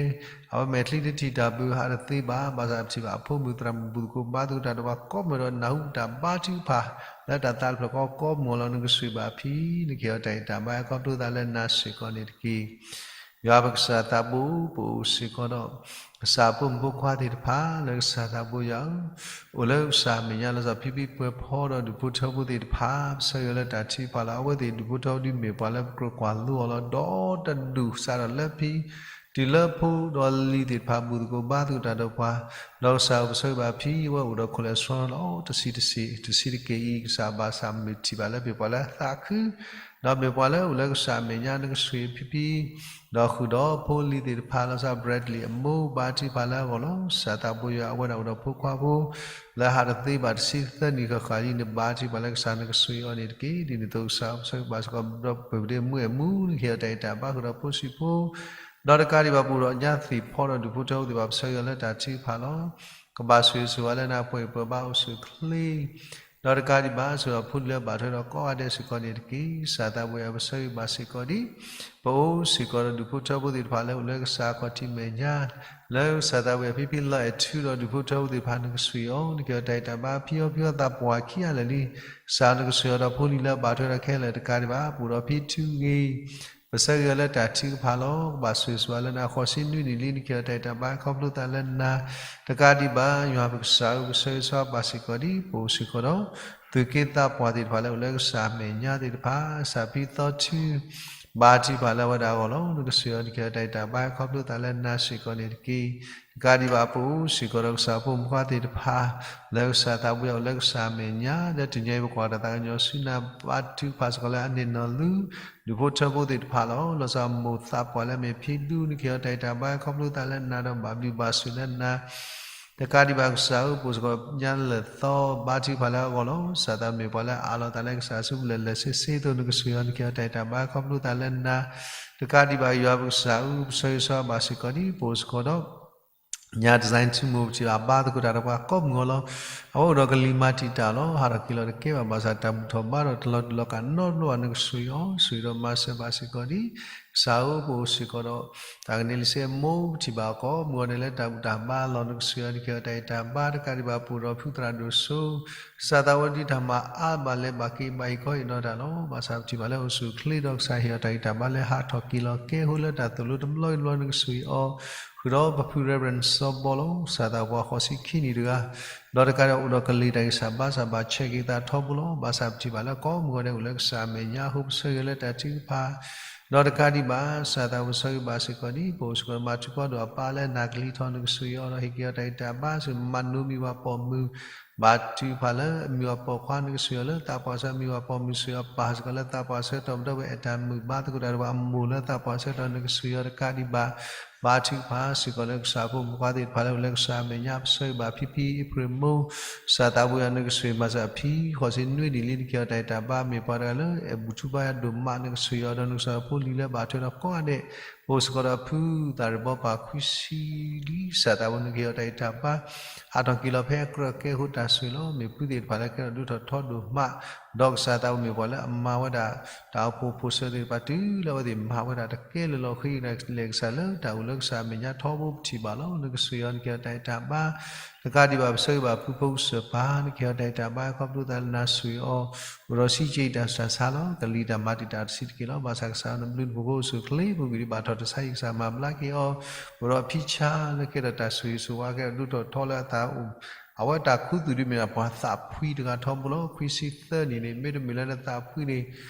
အဝဲမဲာ်ချံတထံၣ်တၢ်ဘျုးဟးတသ့ဘၣ် ဘၣ်ဆၣ်ပထံၣ်ဘၣ် အဖိမုၣ်သရၣ်မုၣ် ဘူၣ်သကိးဘါသကိးတၢ်ဒီးပှၤကိးမုၢ်ဒီး နၢ်ဟူတၢ်ဘါထုကဖၣ် လၢတၢ်သးတဖျၢၣ်ဃီကိးမုၢ်အလီၢ် နကဆိၣ်ဂ့ၤဘၣ်ဖံ နကဲအီၤတၢ်ဂံၢ်တၢ်ဘါခီဖျိသးလၢနၤစ့ၢ်ကီးန့ၣ်တက့ၢ်. ယွၤပကစၢ်သးဘိ ပအိၣ်စ့ၢ်ကီးဒီး ကစၢ်အဖိမုၣ်ဖိခွါသ့ၣ်တဖၣ် လၢကစၢ်သးဘိယွၤဧၢ အိၣ်လၢကစၢ်အမဲာ်ညါလီၤဆီ ဖံဖံပှဲၤဖီဒီးဒူၣ်ဖိထၢဖိသ့ၣ်တဖၣ် ပဆၢဂ့ၤလၢတၢ်ထုကဖၣ်လီၤ. အဝဲသ့ၣ်ဒူၣ်ဖိထၢဖိဒ်မ့ၢ်ပှၤလၢပကြၢးကွၢ်လိအီၤလီၤ. ဒီးတဒူၣ်စးထီၣ်လၢဖံ တုၤလၢဖိဒီးလံၤသ့ၣ်တဖၣ် ဘူၣ်သကိးဘါသကိးတၢ်ဒီးပှၤ ဒီးကစၢ်ဧၢပဆၢဂ့ၤဘၣ်ဖံ အဝဲအိၣ်ဒီး cholesterol လီၤ တဆံးတဆံး တဆံးတက့ၢ်အံၤ ကစၢ်ဘၣ်ဆၣ်မုၢ်ထံၣ်ဘၣ်လၢမ့ၢ်ပှၤလၢသးခု ဒီးမ့ၢ်ပှၤလၢအိၣ်လၢကစၢ်အမဲာ်ညါ နကဆိၣ်ဂ့ၤဖံဖံ ဒီးဃုာ်ဒီးဖိလံၤသ့ၣ်တဖၣ် လီၤဆီ Bradley အမိၢ် ဘါထုကဖၣ်လၢအဂီၢ်လီၤ. ကစၢ်သးဘိယွၤ အဝဲဒၣ်အိၣ်ဒီးဖိခွါဖိ လၢအဟးတသ့ဘၣ်တဆံသၢနံၣ်ဃၣ်ဃၣ်လံ နဘါထုကဖၣ်လၢကစၢ် နကဆိၣ်ဂ့ၤအီၤန့ၣ်တက့ၢ်. ဒ်န့ၣ်အသိးကစၢ်ပဆၢဂ့ၤဘၣ်စ့ၢ်ကီး ဒီပုၢ်ဝဲၢ်မုၣ်အဲၣ်မူ နကဟ့ၣ်အီၤတၢ်ဂံၢ်တၢ်ဘါဃုာ်ဒီးဖိဆံးဖိ ဒီးတကးဒံးဘၣ် ပအိၣ်ဒီးညါသ့ၣ်ဖီဒီးဒူၣ်ဖိထၢဖိသ့ၣ်တဖၣ် ပဆၢဂ့ၤအီၤလၢတၢ်ထုကဖၣ်လီၤ. ကဘၣ်ဆိၣ်ဂ့ၤဆိၣ်ဝါလၢနၤ ပှဲၤအံၤပှဲၤဘါအိၣ်ဆူၣ်အိၣ်ချ့ ဒီးတကးဒံးဘၣ် ဆိၣ်ဂ့ၤအဖိလံၤလၢဘၣ်ထွဲဒီးကိးဂၤဒဲးစ့ၢ်ကီးန့ၣ်တက့ၢ်. ကစၢ်သးဘိယွၤ ပဆၢဂ့ၤဘၣ်စ့ၢ်ကီးဒ် ပအိၣ်စ့ၢ်ကီးဒီးဒူၣ်ဖိထၢဖိသ့ၣ်တဖၣ်လၢအိၣ်လၢကစၢ်ခီၣ်ထံးမဲာ်ညါ လၢကစၢ်သးဘိယွၤ ဖံဖံလီၤအဲၣ်ထုဒီးဒူၣ်ဖိထၢဖိသ့ၣ်တဖၣ် နကဆိၣ်ဂ့ၤအီၤ နကဲအီၤတၢ်ဂံၢ်တၢ်ဘါ ဖံအီၣ်ဖံအီသးပှၢ်ခံဂၤလၢာ်လံ. ကစၢ် နကဆိၣ်ဂ့ၤအီၤဒီးဖိလံၤလၢဘၣ်ထွဲဒီးခဲလၢာ်တကးဒံးဘၣ် ပအိၣ်ဒီးဖံထုဂ့ၤ ပဆၢဂ့ၤအီၤလၢတၢ်ထုကဖၣ်လီၤ. ကဘၣ်ဆိၣ်ဂ့ၤဆိၣ်ဝါလၢနၤ ဃိးဆံနွံနံၣ်လံ နကဲအီၤတၢ်ဂံၢ်တၢ်ဘါခီဖျိသးလၢနၤ တကးဒံးဘၣ် ယွၤပကစၢ်ဧၢ ပဆၢဂ့ၤဆိၣ်ဝါဘၣ်စ့ၢ်ကီးဒ် ပအိၣ်စ့ၢ်ကီးဒီး သူၣ်က့သးပှၢ်သ့ၣ်တဖၣ်လၢအိၣ်လၢကစၢ်အမဲာ်ညါသ့ၣ်တဖၣ် ကစၢ်ဖံသီထု ဘါထုကဖၣ်လၢအဝဲဒၣ်အဂီၢ်လီၤ. နကဆိၣ်ဂ့ၤအီၤ နကဲအီၤတၢ်ဂံၢ်တၢ်ဘါခီဖျိသးလၢနၤစ့ၢ်ကီးန့ၣ်တက့ၢ်. တကးဒံးဘၣ် ပအိၣ်စ့ၢ်ကီးဒီးကစၢ်ဖိမုၣ်ဖိခွါသ့ၣ်တဖၣ် လၢကစၢ်သးဘိယွၤအိၣ်လၢကစၢ်အမဲာ်ညါ လၢတနံၤအံၤပကွၢ်တၢ်သးကညီၤဆူနၤ ဘါထုကဖၣ်စ့ၢ်ကီးလၢအန့ၣ်နီၢ်လူ ဒူၣ်ဖိထၢဖိသ့ၣ်တဖၣ်လီၤ. လီၤဆီမိၢ်သးပှၢ်လၢအမ့ၢ်ဖံဒူ နကဲအီၤတၢ်ဂံၢ်တၢ်ဘါခီဖျိသးလၢနၤဒီးဘၣ်ဘျုးဘၣ်ဆိၣ်လၢနၤ တကးဒံးဘၣ်ကစၢ်ဧၢ ပအိၣ်စ့ၢ်ကီးညါလၢာ်သီ ဘါထုကဖၣ်လၢအဂီၢ်လီၤ. ကစၢ်သးမ့ၢ်ပှၤလၢအအးလီၤသးလၢကစၢ်အစုပူၤလၢာ်လၢာ်ဆ့ဆ့အသိး နကဆိၣ်ဂ့ၤအီၤ နကဟ့ၣ်အီၤတၢ်ဂံၢ်တၢ်ဘါ ခီဖျိသးလၢနၤ တကးဒံးဘၣ်ယွၤပကစၢ်ဧၢ ပဆၢဂ့ၤဆၢဝါဘၣ်စ့ၢ်ကီးဒံး ပအိၣ်စ့ၢ်ကီးဒီး ညါတစဲးထံမိၢ်ပထံၣ်ဘၣ်ဘါသကိးတၢ်ဒီးပှၤကိးမုၢ်ဂီၤလီၤ. အဝဲအိၣ်ဒီးကလံၤမၤတံာ်တာ်လီၤ. ဟးထီၣ်က့ၤလီၤတကဲဘၣ် ဘၣ်ဆၣ်တၢ်ဘူၣ်ထီၣ်ဘါထီၣ်တလီၤတူာ်လီၤကာ်နီတဘျီဘၣ် နကဆိၣ်ဂ့ၤအီၤ ဆိၣ်ဂ့ၤဒီးမၤစၢၤဘၣ်စ့ၢ်ကီးဒံး ကစၢ်ဧၢ ပအိၣ်စ့ၢ်ကီးဒီး တၢ်ကန့ၢ်လံစ့မိၢ်ပထံၣ်ဘၣ်အီၤကိးမုၢ်ဂီၤဒဲးလၢတၢ်ဘူၣ်တၢ်ဘါလီၤ နကဆိၣ်ဂ့ၤအီၤ နကဟ့ၣ်အီၤတၢ်ဂံၢ်တၢ်ဘါ တကးဒံးဘၣ်ပအိၣ်ဒီးဖုသရၣ်ဒိၣ်စိ ကစၢ်သးဝဲဒုးတၢ်မၤအါဘၣ်လဲၤဘၣ်က့ၤဘၣ်ဟ့ၣ်ခီဟ့ၣ်နီၤတၢ်လီၤ. ဘၣ်ဆၣ်ပထံၣ်ဘၣ်လၢအိၣ်ဆူၣ်အိၣ်ချ့ဒီးကစၢ်ဟ့ၣ်အီၤတၢ်ဂံၢ်တၢ်ဘါလၢ ဟးထီၣ်က့ၤလီၤကဲ အိၣ်လၢတၢ်သိၣ်လိတဘျီဘျီ နကဆိၣ်ဂ့ၤအီၤ ဃုာ်ဒီးပဖု Reverend စီၤဘီလီၤ. ကစၢ်သးပှၤဃိးဆံခံနံၣ်တဂၤ ဒီးတကးဒံးအိၣ်ဒီးကလံၤတၢ်ဂံၢ်စၢ်ဘါစၢ်ဘၣ်ဆဲးက့ၤသးထီဘိလီၤ. ဘၣ်ဆၣ်ပထံၣ်ဘၣ်လၢကိးမုၢ်ဂီၤဒဲးအိၣ်လၢကစၢ်အမဲာ်ညါအဃိ ပဆၢဂ့ၤလၢတၢ်ထုကဖၣ် ဒီးတကးဒံးဘၣ် ကစၢ်သးပှၤဆၢဂ့ၤဘၣ်စ့ၢ်ကီးဒံး ပအိၣ်စ့ၢ်ကီးမၤထူကီၢ်ဒိၣ်အပၢ်လၢနၤကလံၤထီၣ် နကဆိၣ်ဂ့ၤအီၤဒီး ဟ့ၣ်က့ၤအီၤတၢ်ဂံၢ်တၢ်ဘါ စ့ၢ်မၤနိမံၤဝၤပိာ်မုၣ် ဘါထုကဖၣ်လၢအမံၤဝၤပိာ်ခွါ နကဆိၣ်ဂ့ၤအီၤလၢသးပှၢ်ဆၢ မံၤဝၤပိာ်မုၣ်ဆိၣ်ဂ့ၤအီၤပၢ်စ့ၢ်ကီးလၢသးပှၢ်ဆၢ တီၢ်မုၢ်ဒီဝဲၢ်အတၢ်မုာ်ဘါသကိးတၢ်ဒီးပှၤအမိၢ်လၢသးပှၢ်ဆၢတီၢ် နကဆိၣ်ဂ့ၤအီၤတကးဒံးဘၣ် ဘါထုကဖၣ်စ့ၢ်ကီးလၢကစၢ်အဖိမုၣ်ဖိခွါသ့ၣ်တဖၣ်လၢအိၣ်လၢကစၢ်အမဲာ်ညါ ပဆၢဂ့ၤဘၣ်ဖံဖံအ့ဖြ့ၣ်မိၢ် ကစၢ်သးပှၢ်ယွၤ နကဆိၣ်ဂ့ၤမၤစၢၤအဖံ ဃိးဆံနွံနံၣ်လံ နကဟ့ၣ်အီၤတၢ်ဂံၢ်တၢ်ဘါ မ့ၢ်ပှၤတဂၤလၢအဲၣ်ဘူၣ်ထူဘါယွၤဒိၣ်မး နကဆိၣ်ဂ့ၤအီၤဒီးနကစၢ်အဖိလံၤလၢဘၣ်ထွဲဒီးကိးဂၤဒဲး ပအိၣ်စ့ၢ်ကီးဒီးဖုသၣ်ရံၣ်ဘီပၢ်ခွံဆံလံ ကစၢ်သးပှၢ် နကဟ့ၣ်အီၤတၢ်ဂံၢ်တၢ်ဘါ ဟးထီၣ်က့ၤလီၤဖဲအကြၢးကဲအဃိတၢ်ဆိၣ်ဂ့ၤလီၤ. မ့ၢ်ဖုသ့ၣ်တဖၣ်လၢကဲထီၣ်ဒိၣ်ထီၣ်ထီဒိၣ်မး ဒီးကစၢ်သးပှၢ်မ့ၢ်ပှၤလၢအမၤဝဲဒၣ် တၢ်အိၣ်ဖှိၣ်ဖိၣ်စၢၤသ့ၣ်တဖၣ် တုၤလၢအဝဲသ့ၣ်မၤဝဲဒၣ်တကဲလၢာ်လီၤ ဃ့ကလဲၤကစၢ်လၢတၢ်အိၣ်လၢကစၢ်အမဲာ်ညါထီဘိပထံၣ်ဘၣ်လီၤ. နကဆိၣ်ဂ့ၤအီၤ နကဟ့ၣ်အီၤတၢ်ဂံၢ်တၢ်ဘါ တကးဒံးဘၣ် ပဆၢဂ့ၤဘၣ်ဖုဖိကစၢၢ်ပၢ် နကဟ့ၣ်အီၤတၢ်ဂံၢ်တၢ်ဘါ ခီဖျိသးလၢနၤဆိၣ်ဂ့ၤအီၤ အိၣ်ဒီးဆံးက့ၤတၢ်ဆူးတၢ်ဆါလီၤ. ကလံၤတၢ်မၤတံာ်တာ်တဆံးတက့ၢ်လီၤ. ဘၣ်ဆၣ်ကစၢ်နဘျုးနဖှိၣ်ဖိအိၣ်ဆူၣ်အိၣ်ချ့ ပူၤကွံာ်ဒံးဘၣ်ထီၣ်တဆါဟံၣ် ကစၢ်မၤဘျါက့ၤအီၤ အိၣ်ဒီးအဖံဆါလၢကဲထီၣ်တၢ်ဆိၣ်ဂ့ၤဆိၣ်ဝါ ကဲထီၣ်ဒိၣ်ထီၣ်ထီလၢအသးအိၣ် အဝဲတၢ်ခူသူၣ်ဒ်မ့ၢ်ဒၣ်ပှၤသးဖှံတဂၤထီဘိလီၤ. ခွံဆံသၢနံၣ်န့ၣ် မ့တမ့ၢ်လၢနသးဖှံန့ၣ်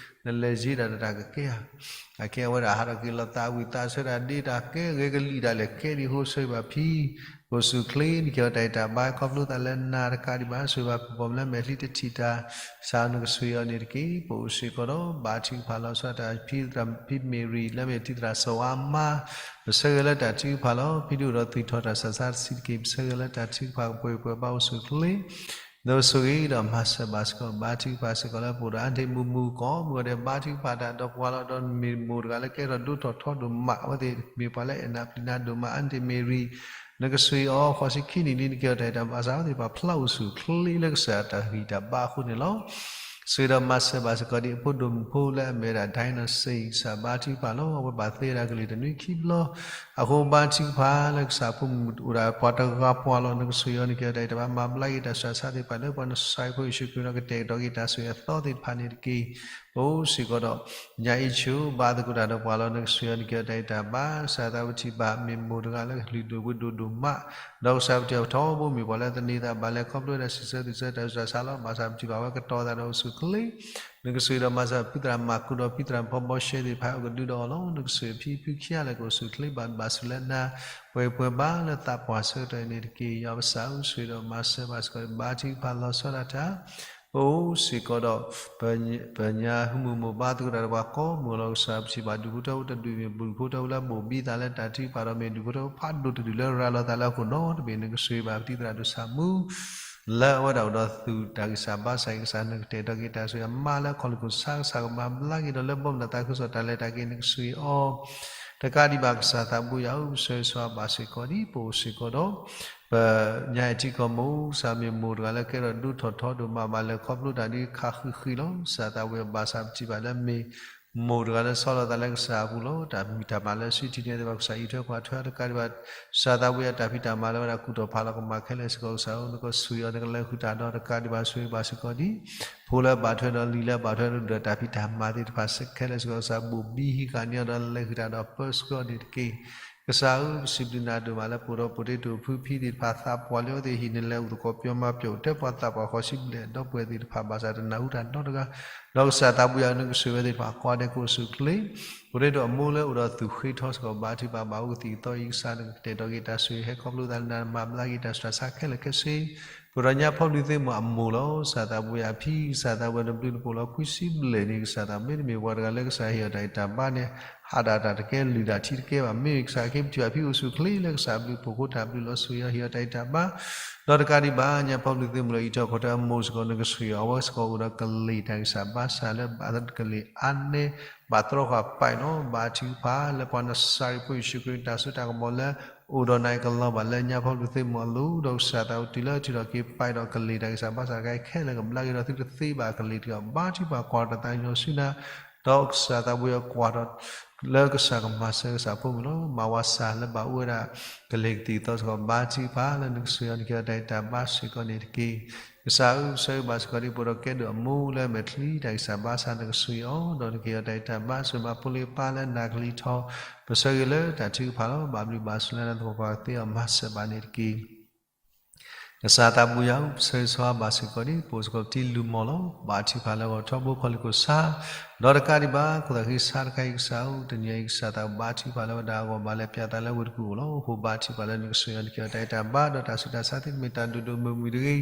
နလဲၤယ့ဒၣ်နတၢ်ကကဲဧါ. အကဲဝဲဒၣ်ဟးထီၣ်က့ၤလီၤသးဝံၣ်သးဆၢတၢ်ဒ့တၢ်ကဲဂ့ၤကလံၤဒၣ်လဲာ်ကဲဒံးအဃိ ဆၢဂ့ၤဘၣ်ဖံ ပအိၣ်ဆူၣ်အိၣ်ချ့ နကဟ့ၣ်အီၤတၢ်ဂံၢ်တၢ်ဘါ ခီဖျိသးလၢနၤတကးဒံးဘၣ် ဆိၣ်ဂ့ၤဘၣ်ဖုပိာ်မုၣ်လၢမဲာ်ချံတထံၣ်တၢ် ကစၢ်နကဆိၣ်ဂ့ၤအီၤန့ၣ်တက့ၢ်. ပအိၣ်စ့ၢ်ကီးဒီး ဘါထုကဖၣ်လီၤဆီဒၣ်တၢ် ဖံသရၣ်ဖံမ့ၢ်ရံၤ လၢမ့ၢ်ထံသရၣ်စီၤဝါအမါ ပဆၢဂ့ၤလၢတၢ်ထုကဖၣ်လီၤ. ဖံဒုးအိၣ်ဒီးသွံၣ်ထီၣ်တၢ်ဆူးတၢ်ဆါတဆံးတက့ၢ်. ပဆၢဂ့ၤလၢတၢ်ထုကဖၣ်ကပှဲၤပှဲၤဘါအိၣ်ဆူၣ်အိၣ်ချ့ ဒီးဆိၣ်ဂ့ၤဒီးမၤစၢၤဘၣ်စ့ၢ်ကီး ဘါထုကဖၣ်စ့ၢ်ကီးလၢပအိၣ်ဒီးအါတ့ၢ်မူမူကိးမုၢ်ဂီၤဒဲး ဘါထုကဖၣ်တၢ်ဒီးပှၤလီၤ. ဒီးမ့ၢ်မိၢ်တဂၤလၢကဲထီၣ်ဒိၣ်ထီၣ်ထီဒိၣ်မး အဝဲသ့ၣ်မ့ၢ်ပှၤလၢအဲၣ်နၤပျံၤနၤဒိၣ်မး အါတ့ၢ်မ့ၢ်ရံၤ နကဆိၣ်ဂ့ၤအီၤ ဃိးဆံခံနံၣ်လံ နကဟ့ၣ်အီၤတၢ်ဂံၢ်တၢ်ဘါ ဘၣ်ဆၣ်အဝဲသ့ၣ်တဖၣ်ဖျါအိၣ်ဆူၣ်အိၣ်ချ့လၢကစၢ်အတၢ်ဂံၢ်တၢ်ဘါအဃိန့ၣ်လီၤ. ဆိၣ်ဂ့ၤဒီးမၤစၢၤဘၣ်စ့ၢ်ကီးဒံး အဖိဒိၣ်မုၣ်ဖိလၢအမ့ၢ်ဝဲဒၣ် Dino Singh ကစၢ်ဘါထုကဖၣ်လီၤ. အဝဲဘၣ်သ့ဝဲဒၣ်ကလုၢ်တနွံခံဘျီ အဃိဘါထုကဖၣ်လၢကစၢ်အဖိမုၣ်အိၣ်ဒၣ် ပှၤတဂၤပှၤလီၤ နကဆိၣ်ဂ့ၤအီၤ နကဟ့ၣ်အီၤတၢ်ဂံၢ်တၢ်ဘါ မၤဘျါက့ၤတၢ်ဆူးတၢ်ဆါသ့ၣ်တဖၣ်လၢပှၤနဆှၢဖိယ့ၣ်ၡူးခရံာ်ဒီးကတဲာ်ကတီၤက့ၤတၢ်ဆိၣ်ဂ့ၤအသီသ့ၣ်တဖၣ်န့ၣ်တက့ၢ်. ပအိၣ်စ့ၢ်ကီးဒီး ညါအံၤဆူၣ် ဘါသကိးတၢ်ဒီးပှၤလီၤ နကဆိၣ်ဂ့ၤအီၤ နကဟ့ၣ်အီၤတၢ်ဂံၢ်တၢ်ဘါ ကစၢ်သးပထံၣ်ဘၣ် မ့ၢ်မိၢ်တဂၤလၢကလုၢ်ဒိၣ်ပှ့ၤဒိၣ်ဒိၣ်မး ဒီးကစၢ်ပထံၣ်အီၤထီဘိမ့ၢ်ပှၤလၢသန့ၤသးဘၣ်လဲၤခီဖျိဝဲဒၣ်စံးဆၢသူၣ်ဆၢတၢ်ဆူးတၢ်ဆါလီၤ. ဘၣ်ဆၣ်ပထံၣ်ဘၣ်ဝဲကတီၤသးဒီးအိၣ်ဆူၣ်အိၣ်ချ့ နကဆိၣ်ဂ့ၤဒီးမၤစၢၤဖုသရၣ်မၤကူဒီးဖံသရၣ်ဖီဘီရှဲသ့ၣ်တဖၣ်အိၣ်ကဒုဒီးအီၤလီၤ. နကဆိၣ်ဂ့ၤဖံဖုခံဂၤလၢကအိၣ်ဆူၣ်အိၣ်ချ့ဘၣ်ဘၣ်ဆူၣ်လၢနၤ ပှဲၤပှဲၤဘါလၢသးပှၢ်ဆၢကတီၢ်အံၤန့ၣ်တက့ၢ်. ယွၤပကစၢ်ဧၢ ဆိၣ်ဂ့ၤဒီးမၤစၢၤဘၣ်စ့ၢ်ကီး ဘါထုကဖၣ်လီၤဆီဒၣ်တၢ် ပအိၣ်စ့ၢ်ကီးဒီး ပညါဟူမူးမိၢ်ဘါသကိးတၢ်ဒီးပှၤကိးမုၢ်ဂီၤလီၤ. ကစၢ်ပထံၣ်ဘၣ်ဒူၣ်ဖိထၢဖိတဒူၣ် မ့ၢ်ဘူၣ်ဒူၣ်ဖိထၢဖိလၢဘိၣ်ဘံသးလၢတၢ်ထုကဖၣ်ဒီး မ့ၢ်ဒူၣ်ဖိထၢဖိဖးဒိၣ်တဒူၣ်လၢရၤလီၤသးလၢအခိၣ်ဒီတဘ့ၣ် နကဆိၣ်ဂ့ၤဘၣ်ပထံၣ်သရၣ်ဒိၣ်ဆၣ်မူ လၢအဝဲဒၣ်အိၣ်ဒီးသူၣ်တၢ်ဂံၢ်စၢ်ဘါစၢ်အံၤ ကစၢ် နကတဲာ်ကတီၤက့ၤတၢ်ဆိၣ်ဂ့ၤအမါလၢအခီၣ်လိာ်ခိၣ်ဆါ ကစၢ်ကမၤဘျါက့ၤဒီးလၢဘီမုၢ်ဒီးသးခုကစီၣ်တၢ်လဲၤတၢ်က့ၤ နကဆိၣ်ဂ့ၤအီၤ တကးဒံးဘၣ် ကစၢ်သးဘိယွၤဧၢ ပဆၢဂ့ၤဆၢဝါဘၣ်စ့ၢ်ကီးဒံး ပအိၣ်စ့ၢ်ကီးဒီး ပညါအံၤထံကီၢ်မိၢ် ကစၢ်မ့ၢ်မိၢ်တဂၤလၢကဲထီၣ်ဒိၣ်ထီၣ်ထီဒိၣ်မး ဘၣ်လဲၤခီဖျိတၢ်ဒ်ခးဃံးဃံးလီၤ. ကစၢ်သးဘိယွၤ ဘၣ်ဆၣ်ပထံၣ်ဘၣ်လၢမ့ၢ်မိၢ်တဂၤလၢဆီလီၤသးလၢကစၢ်အပူၤလီၤ. တၢ်ဖံးတၢ်မၤလၢအစုထံၣ်န့ၢ်သ့ၣ်တဖၣ် ကစၢ်အံးထွဲကွၢ်ထွဲတကးဒံးဘၣ် ကစၢ်သးဘိယွၤ တၢ်ဖံးတၢ်မၤလၢအဝဲဒၣ်ကူၣ်ထီၣ်ဖးလီၤကမၣ်ခဲလၢာ်စ့ၢ်ကီး ကစၢ်ဧၢ နကဆိၣ်ဂ့ၤအီၤ နကလဲၤဃုာ်တၢ်ဒီးတကးဒံးဘၣ် ဆိၣ်ဂ့ၤဘၣ်စ့ၢ်ကီးဒံး ဖိလၢအဘၣ်ထွဲဒီးလံာ်လၢအဘၣ်ထွဲဒီး တၢ်ဖံးတၢ်မၤသ့ၣ်တဖၣ်ခဲလၢာ်စ့ၢ်ကီး ကစၢ်ဘိၣ်ဘံဟံးဃာ်န့ၢ်အီၤဒီးလဲၤဃုာ်တၢ်ဒီးပၢဆှၢအီၤန့ၣ်တက့ၢ်. ကစၢ်ဧၢ ပစံးဘျုးနၤဒိၣ်မးလၢပအိၣ်ဒီး ပဒ့တိၣ်ဖုဖံသ့ၣ်တဖၣ် သးပှၢ်လၢအဝဲသ့ၣ်ဟံၣ်န့ၣ် လဲၤအိၣ်သကိးပျီမၤပျီ အိၣ်ထဲပှၤသးပှၢ်ဃိးဆံဘျဲၣ်ဒီပုၢ်ဝဲၢ်သ့ၣ်တဖၣ် ဘၣ်ဆၣ်တနၢ်ဟူတၢ်နီတဂၤ ဒီးကစၢ်သးဘိယွၤ နကဆိၣ်ဂ့ၤဝဲသ့ၣ်တဖၣ် ကိးဂၤဒဲးကအိၣ်ဆူၣ်အိၣ်ချ့ ပဒ့တိၣ်အမိၢ်လၢအိၣ်ဒီးသူၣ်ဃ့ထီစ့ၢ်ကီး ဘါထုကဖၣ်ဘၣ်အိၣ်ကသံၣ်ကသီအံၤ ကစၢ် နကတဲာ်ကတီၤက့ၤတၢ်ဆိၣ်ဂ့ၤ ဟဲခီဖျိသးလၢနၤ မၤဘျါက့ၤတၢ်ဆူးတၢ်ဆါခဲလၢာ်ခဲဆ့ ပှဲၤဒီးညၣ်ဖီၣ်ဘျုးသ့ၣ်မုၢ်အမိၢ်လီၤ. ကစၢ်သးပူၤယၤအဖံ, ကစၢ်သးပူၤနဘျုးနဖှိၣ်လီၤ ခွံဆံဘျဲၣ်န့ၣ် ကစၢ်သးမ့တမ့ၢ်ပှၤတဂၤလၢကစၢ်ဟ့ၣ်အီၤတၢ်ဂံၢ်တၢ်ဘါန့ၣ် ဟးဒၣ်တၢ်တကဲ လုၢ်တၢ်ထံတကဲဘၣ်. မ့မ့ၢ်ကစၢ်ခ့ပထံၣ်ဘၣ်ဖံအိၣ်ဆူၣ်အိၣ်ချ့လၢကစၢ်ဘျုးဖှိၣ်အဃိ တၢ်ဘျုးလီၤဆိၣ်ဂ့ၤအီၤ ဟ့ၣ်အီၤတၢ်ဂံၢ်တၢ်ဘါ ဒီးတကးဒံးဘၣ် ညၣ်ဖီၣ်ဘျုးသ့ၣ်မုၢ်လၢအံးထွဲကွၢ်ထွဲအမိၢ်စ့ၢ်ကီး နကဆိၣ်ဂ့ၤအီၤ အဝဲစ့ၢ်ကီးအိၣ်ဒီးကလ့ၢ်တၢ်ဂံၢ်စၢ်ဘါစၢ် လၢဘၣ်ကလ့ၢ်အါနဲ ဘၣ်တြီဃာ်ပာ်အီၤလီၤ. ဘါထုကဖၣ်လၢပှၤနစၤရ့းဖိယ့ၣ်ၡူးခရံာ် တၢ်စိတၢ်ကမီၤလၢ အိၣ်ဒီးနၤအံၤကလီၤဘၣ်လၢညၣ်ဖီၣ်ဘျုးသ့ၣ်မုၢ်အလိၤ ဒီးကစၢ်သးအိၣ်တုၤလၢထုးထီၣ်က့ၤပာ်ဒီးကလ့ၢ်တၢ်ဂံၢ်စၢ်ဘါစၢ်တခါအံၤခဲလၢာ် ကဘျါက့ၤဒီးသုတသ့ဘၣ်ကလ့ၢ်တဂ့ၤ. ဘါထုကဖၣ်ကွၢ်တၢ်သးကညီၤဆူနၤ ဒီးကစၢ်သးပူၤယၤကွၢ်ထီၣ် လၢကစၢ်ကမၤစၢၤကစၢ်ဖိမုၢ်လီၤ. မၤဝၤစၢ်လၢဘၣ်အိၣ်ဝဲဒၣ် ကလ့ၢ်ကသံၣ်ကသီစ့ၢ်ကီး ဘါထုကဖၣ်လၢနကဆိၣ်ဂ့ၤအီၤ နကဟ့ၣ်အီၤတၢ်ဂံၢ်တၢ်ဘါစ့ၢ်ကီးန့ၣ်တက့ၢ်. ကစၢ်ဧၢ ပဆၢဂ့ၤဘၣ်စ့ၢ်ကီးဒ် ပအိၣ်ဒီးကဲဒိၣ်အမိၢ်လၢအမဲာ်ချံ တၢ်ဂံၢ်စၢ်ဘါစၢ် နကဆိၣ်ဂ့ၤအီၤ ဒီးနကဟ့ၣ်အီၤတၢ်ဂံၢ်တၢ်ဘါ ဆိၣ်ဂ့ၤဘၣ်ဖိလံၤပၢ်လၢနၤကလံၤထီၣ် ပဆၢဂ့ၤလၢတၢ်ထုကဖၣ်လီၤ. ဘၣ်ဘျုးဘၣ်ဆိၣ်လၢနသပှၢ်ပှၢ်သ့အီၤ မၤစၢၤဘၣ်န့ၣ်တက့ၢ်. ကစၢ်သးပူၤယၤဧၢ ပဆၢဂ့ၤဆၢဝါဘၣ်စ့ၢ်ကီးဒ် ပအိၣ်စ့ၢ်ကီးပတံၤလုၢ်မီၢ်လီၤ. ဘါထုကဖၣ်လၢဂီၤထီဘိခီၣ်လ့ၢ်ခိၣ်ဆါ ဒီးတကးဒံးဘၣ် ခိၣ်သးဃံဆါတခါအံၤ ကစၢ်ဧၢ တနံၤအံၤ ကစၢ်သးဘါထုကဖၣ်လၢဝဲဒၣ်အဂီၢ်ဘၣ်လဲၤပၠးသးလၢဝ့ၢ်တကူၣ်အိၣ်လီၤ. အဃိဘါထုကဖၣ်လၢနကဆိၣ်ဂ့ၤအီၤ နကဟ့ၣ်အီၤတၢ်ဂံၢ်တၢ်ဘါ ဒီးတၢ်ဆူးတၢ်ဆါသ့ၣ်တမ့ၢ်တၢ်ဒိၣ်ဒိၣ်မုၢ်မုၢ်တဂ့ၤ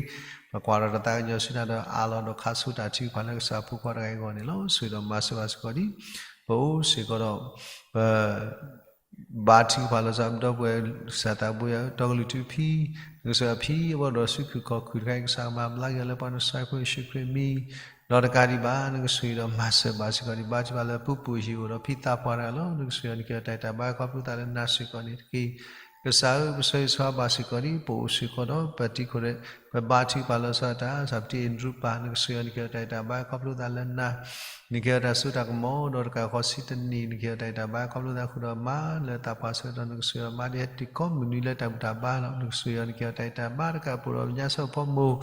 ပကွၢ်ထီၣ်တၢ်သးကညီၤဆူနၤဒီး အၢၣ်လီၤဒီးခါဆူတၢ်ထုကဖၣ်လၢကစၢ်ဖိခွါတဂၤအံၤအဂီၢ်န့ၣ်လီၤ. ဆိၣ်ဂ့ၤဒီးမၤစၢၤဘၣ်စ့ၢ်ကီးဒ် ပ ဘါထုကဖၣ်လီၤဆီဒီပုၢ်ဝဲၢ် ကစၢ်သးပူၤယၤ တီကလုၢ်ထူဖံ နကဆိၣ်ဂ့ၤအဖံအဘီၣ်ဒီးဆူခုၣ်ခီၣ်ခုၣ်တခါအံၤ ကစၢ်ကမၤဘျါက့ၤအီၤလၢပှၤနစၤရ့းဖိယ့ၣ်ၡူးခရံာ်အမံၤ ဒီးတကးဒံးဘၣ် နကဆိၣ်ဂ့ၤဒီးမၤစၢၤဘၣ်စ့ၢ်ကီးဒ် ဘါထုကဖၣ်လၢပုၢ်ပုၢ်ဟံၣ်အိၣ်ဒီးဖံသးပှၢ်တဂၤလီၤ. နကဆိၣ်ဂ့ၤအီၤ နကဟ့ၣ်အီၤတၢ်ဂံၢ်တၢ်ဘါခီဖျိသးလၢနၤစ့ၢ်ကီးန့ၣ်တက့ၢ်. ကစၢ်ဧၢ ပဆၢဂ့ၤဆၢဝါဘၣ်စ့ၢ်ကီးဒ် ပအိၣ်စ့ၢ်ကီးဒီးပတံၤခိၣ်ဒီး ပဘါထုကဖၣ်လီၤဆီတၢ် စီၤပတံၤအ့ၣ်ဒရူးပၢ် နကဆိၣ်ဂ့ၤအီၤ နကဟ့ၣ်အီၤတၢ်ဂံၢ်တၢ်ဘါခီဖျိသးလၢနၤ နကဟ့ၣ်အီၤတၢ်စိတၢ်ကမီၤ ဒီးတကးဃီဆံတနံၣ် နကဟ့ၣ်အီၤတၢ်ဂံၢ်တၢ်ဘါခီဖျိသးဃုာ်ဒီးမါလၢသးပှၢ်ဆၢကတီၢ် နကဆိၣ်ဂ့ၤအီၤမါဒ်ဟဲတံၤကီၢ်မုၢ်နွံလၢတၢ်ဘူၣ်တၢ်ဘါလီၤ. နကဆိၣ်ဂ့ၤအီၤ နကဟ့ၣ်အီၤတၢ်ဂံၢ်တၢ်ဘါတကးပအိၣ်ဒီးပညါဆၢဖိမိၢ် ဒီး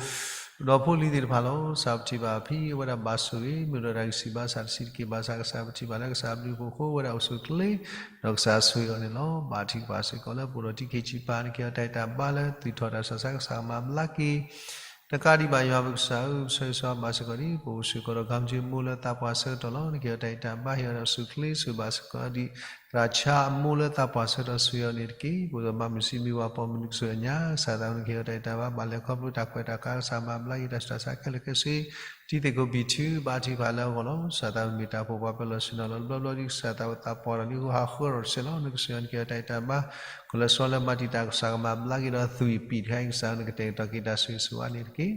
ဖိလံၤသ့ၣ်တဖၣ်လီၤ. ကစၢ်ပထံၣ်ဘၣ်အဖံအဝဲဒၣ်ဘၣ်ဆိၣ်ဂ့ၤ မ့ၢ်ဒီးတၢ်ဂံၢ်ဆံးဘါစၢ်တဆံးတက့ၢ် ဘၣ်ဆၣ်ကစၢ်ပထံၣ်ဘၣ်လၢကစၢ်အဘျုးအဖှိၣ်အဃိ အဝဲဒၣ်အိၣ်ဆူၣ်အိၣ်ချ့ ဒီးကစၢ်ဆိၣ်ဂ့ၤအီၤန့ၣ်လီၤ. ဘါထုကဖၣ်စ့ၢ်ကီးလၢပအိၣ်ဒီးတံၤခ့ဆံးပၢ် နကဟ့ၣ်အီၤတၢ်ဂံၢ်တၢ်ဘါလၢသွံၣ်ထီၣ်တၢ်ဆူးတၢ်ဆါ ကစၢ်ကမၤဘျါက့ၤ တကးဒံးဘၣ် ယွၤပကစၢ်ဧၢ ပဆၢဂ့ၤဆၢဝါဘၣ်စ့ၢ်ကီးဒ် ပအိၣ်စ့ၢ်ကီးဒီး ဂီၤမူကၠိမိၢ်လၢသးပှၢ်ဆၢကတီၢ်လီၤ. နကဟ့ၣ်အီၤတၢ်ဂံၢ်တၢ်ဘါ ဟ့ၣ်အီၤဒီးအိၣ်ဆူၣ်အိၣ်ချ့ ဆိၣ်ဂ့ၤဘၣ်စ့ၢ်ကီးဒ် သရၣ်ဆါအမိၢ်လၢသးပှၢ်ဆၢကတီၢ် ဆိၣ်ဂ့ၤအီၤန့ၣ်တက့ၢ်. ပအိၣ်ဒီးမၤမုာ်ဆံးမုာ်ဝါ ပိာ်မုၣ် နကဆိၣ်ဂ့ၤအီၤညါ ကစၢ်သးပူၤ နကဟ့ၣ်အီၤတၢ်ဂံၢ်တၢ်ဘါ ဘၣ်လဲၤခီဖျိတၢ်ခွဲးတၢ်ယာ် ကစၢ်မၤဘျါက့ၤတၢ်ဆူးတၢ်ဆါခဲလၢာ်ခဲဆ့ တံၤသကိးဘံၣ်ထု ဘါထုကဖၣ်လၢအဂီၢ်လီၤ. ကစၢ်သးပူၤမ့ၢ်တၢ်အိၣ်ဖှိၣ်ပှၤပၢၤလီၢ်ဆ့ၣ်နီၤလီၤ. တဘျီဘျီဒ်ကစၢ်သးပှၢ်သးပှၢ်ဒီးလံ ဟးဃၢထီၣ်တစဲးလီၤ. နကဆိၣ်ဂ့ၤအီၤ နကဟ့ၣ်အီၤတၢ်ဂံၢ်တၢ်ဘါ ကလၢစီလၢမၤတံာ်တာ် ကစၢ်ကမၤဘျါက့ၤဒီးသွံၣ်ပံၣ်တခါအံၤ ကစၢ်နကတဲာ်ကတီၤက့ၤတၢ်ဆိၣ်ဂ့ၤဆိၣ်ဝါန့ၣ်တက့ၢ်.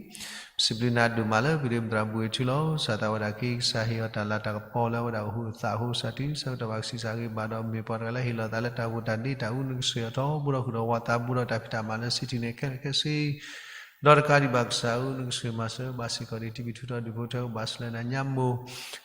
ပစံးဘျုးနၤဒိၣ်မးလၢ ပဒိၣ်မတြၢ်ဘှံးထူလီၤ. ကစၢ်သးဝဲဒၣ်က့ၤ ကစၢ်ဟ့ၣ်အီၤတၢ်လၤတၢ်ကပီၤလၢအဝဲဒၣ်အိၣ်ဟုးအသးအဃိ ကစၢ်တုၤဆၢကတီၢ်ဘၣ်ကဆံးစၢ်ဂ့ၤဘၣ်ဒီး မ့ၢ်ပှၤတဂၤလၢဟ့ၣ်လီၤသးလၢတၢ်အိၣ်ဖှိၣ်တၢ်ဒ့တၢ်အူ နကဆိၣ်ဂ့ၤအီၤထီဘိဒီးဃုာ်ဒီးဝၤသးဘူးဒီးတၢ်ဖံးတၢ်မၤလၢ city န့ၣ်ခဲလၢာ်ခဲဆ့ ဒီးတကးဒံးဘၣ်ကစၢ်ဧၢ နကဆိၣ်ဂ့ၤမၤစၢၤဘၣ်စ့ၢ်ကီးဒ် ထံဘံၣ်ထူထီၣ်ဒူၣ်ဖိထၢဘၣ်ဆၢလၢနၤညါမိၢ်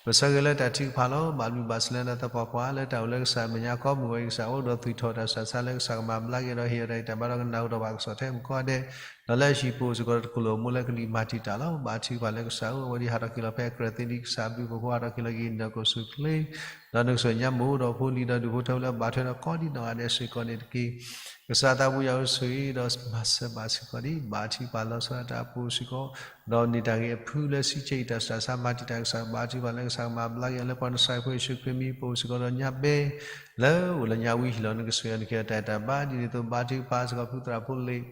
ပဆၢဂ့ၤလၢတၢ်ထုကဖၣ်လီၤ. ဘၣ်ဘျုးဘၣ်ဆိၣ်လၢနသပှၢ်ပှၢ်လၢတၢ်အိၣ်လၢကစၢ်အမဲာ်ညါ ကိးမုၢ်ဝဲအံၤ ကစၢ်အိၣ်ဒီးသွံၣ်ထီၣ်တၢ်ဆူးတၢ်ဆါလၢကစၢ်ကမၤဘျါက့ၤဒီးဟ့ၣ်အီၤတၢ်ဂံၢ်တၢ်ဘါဒီးကနၢ်ဟူထီၣ်ဘၣ်ကစီၣ်ထဲမုၢ်ကိးဂၤဒဲး ဒီးလၢအဟံၣ်ပူၤစ့ၢ်ကီးတကလုာ်အမိၢ်လၢကလံၤမၤတံာ်တာ်လီၤ. ဘါထုကဖၣ်လၢကစၢ်ဧၢ အဝဲဒၣ်ဟးထီၣ်က့ၤလီၤဖဲအကြၢးသ့ဒ်ကစၢ်အဘျုးအဖှိၣ်အဃိ ဟးထီၣ်က့ၤလီၤက့ၤဒီးကအိၣ်ဆူၣ်အိၣ်ချ့ ဒီးနကဆိၣ်ဂ့ၤညါမိၢ်ဒီးဖိလံၤဒီးဒူၣ်ဖိထၢလၢအဘၣ်ထွဲဒီးကိးဒ်နီၢ်ဂၤဒဲးစ့ၢ်ကီးန့ၣ်တက့ၢ်. ကစၢ်သးပူၤယၤဧၢ ဆိၣ်ဂ့ၤဒီးမၤစၢၤဘၣ်စ့ၢ်ကီးဒ် ဘါထုကဖၣ်လီၤဆီဒၣ်တၢ်အပူၤစ့ၢ်ကီး ဒီးန့ၢ်တၢ်ဂ့ၤအဖုလၢဆံးဆံးအံၤ တၢ်ဆူးတၢ်ဆါမၤတံာ်တာ်ကစၢ် ဘါထုကဖၣ်လၢကစၢ်ကမၤဘျါက့ၤအီၤလၢပှၤနစၤရ့းဖိယ့ၣ်ၡူးခရံာ်မံၤ ပအိၣ်စ့ၢ်ကီးဒီးညါဘဲ လၢအိၣ်လၢညါဝံဟံၣ်လီၤ နကဆိၣ်ဂ့ၤအီၤ နကဟ့ၣ်အီၤတၢ်ဂံၢ်တၢ်ဘါ ဒ်န့ၣ်အသိးဘါထုကဖၣ်စ့ၢ်ကီးဖုသရၣ်ဖိလ့ၣ်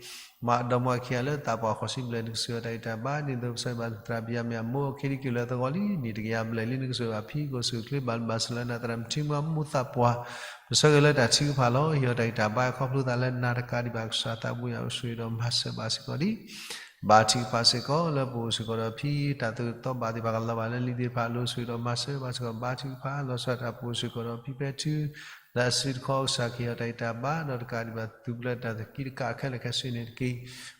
မၤဒီမါခံဂၤလၢသးပှၢ်ဃိးဆံဘျဲၣ် နကဆိၣ်ဂ့ၤအီၤတၢ်ဂံၢ်တၢ်ဘါ ဒ်န့ၣ်အသိးပဆၢဂ့ၤဘၣ်သရၣ်ဘံၣ်ယၤမ့ၣ်အမိၢ် အခ့ဒံက့ၤလၢသဂီၢ်လံ နံၣ်တကယၤဘျဲၣ်လံ နကဆိၣ်ဂ့ၤဘၣ်ဖံကအိၣ်ဆူၣ်အိၣ်ချ့ ဘၣ်ဘျုးဘၣ်ဆိၣ်လၢနၤသရၣ်မုၣ်ထံမွၤမိၢ်သးပှၢ် ပဆၢဂ့ၤလၢတၢ်ထုကဖၣ်လီၤ. ဟ့ၣ်အီၤတၢ်ဂံၢ်တၢ်ဘါခီဖျိသးလၢနၤတကးဒံးဘၣ် ကစၢ်သးပူၤယၤဧၢ ဆိၣ်ဂ့ၤဒီးမၤစၢၤဘၣ်စ့ၢ်ကီးဒ် ဘါထုကဖၣ်စ့ၢ်ကီးလၢပအိၣ်စ့ၢ်ကီးဒီးဖံ တၢ်သိၣ်တၢ်သီဘၣ်သ့ၣ်တဖၣ်ကလီၤဘၣ်လၢလံၤသ့ၣ်တဖၣ်အလိၤ ဆိၣ်ဂ့ၤဒီးမၤစၢၤဘၣ်စ့ၢ်ကီး ဘါထုကဖၣ်လီၤဆီဒၣ်တၢ်ပအိၣ်စ့ၢ်ကီးဒီးဖံဖဲထု လၢအစုတခီ ကစၢ်ကဟ့ၣ်အီၤတၢ်ဂံၢ်တၢ်ဘါ ဒီးတကးဒံးဘၣ်သုးပူၤလၢတၢ်သကံတကးခဲလၢာ်ခဲဆ့န့ၣ်တက့ၢ်.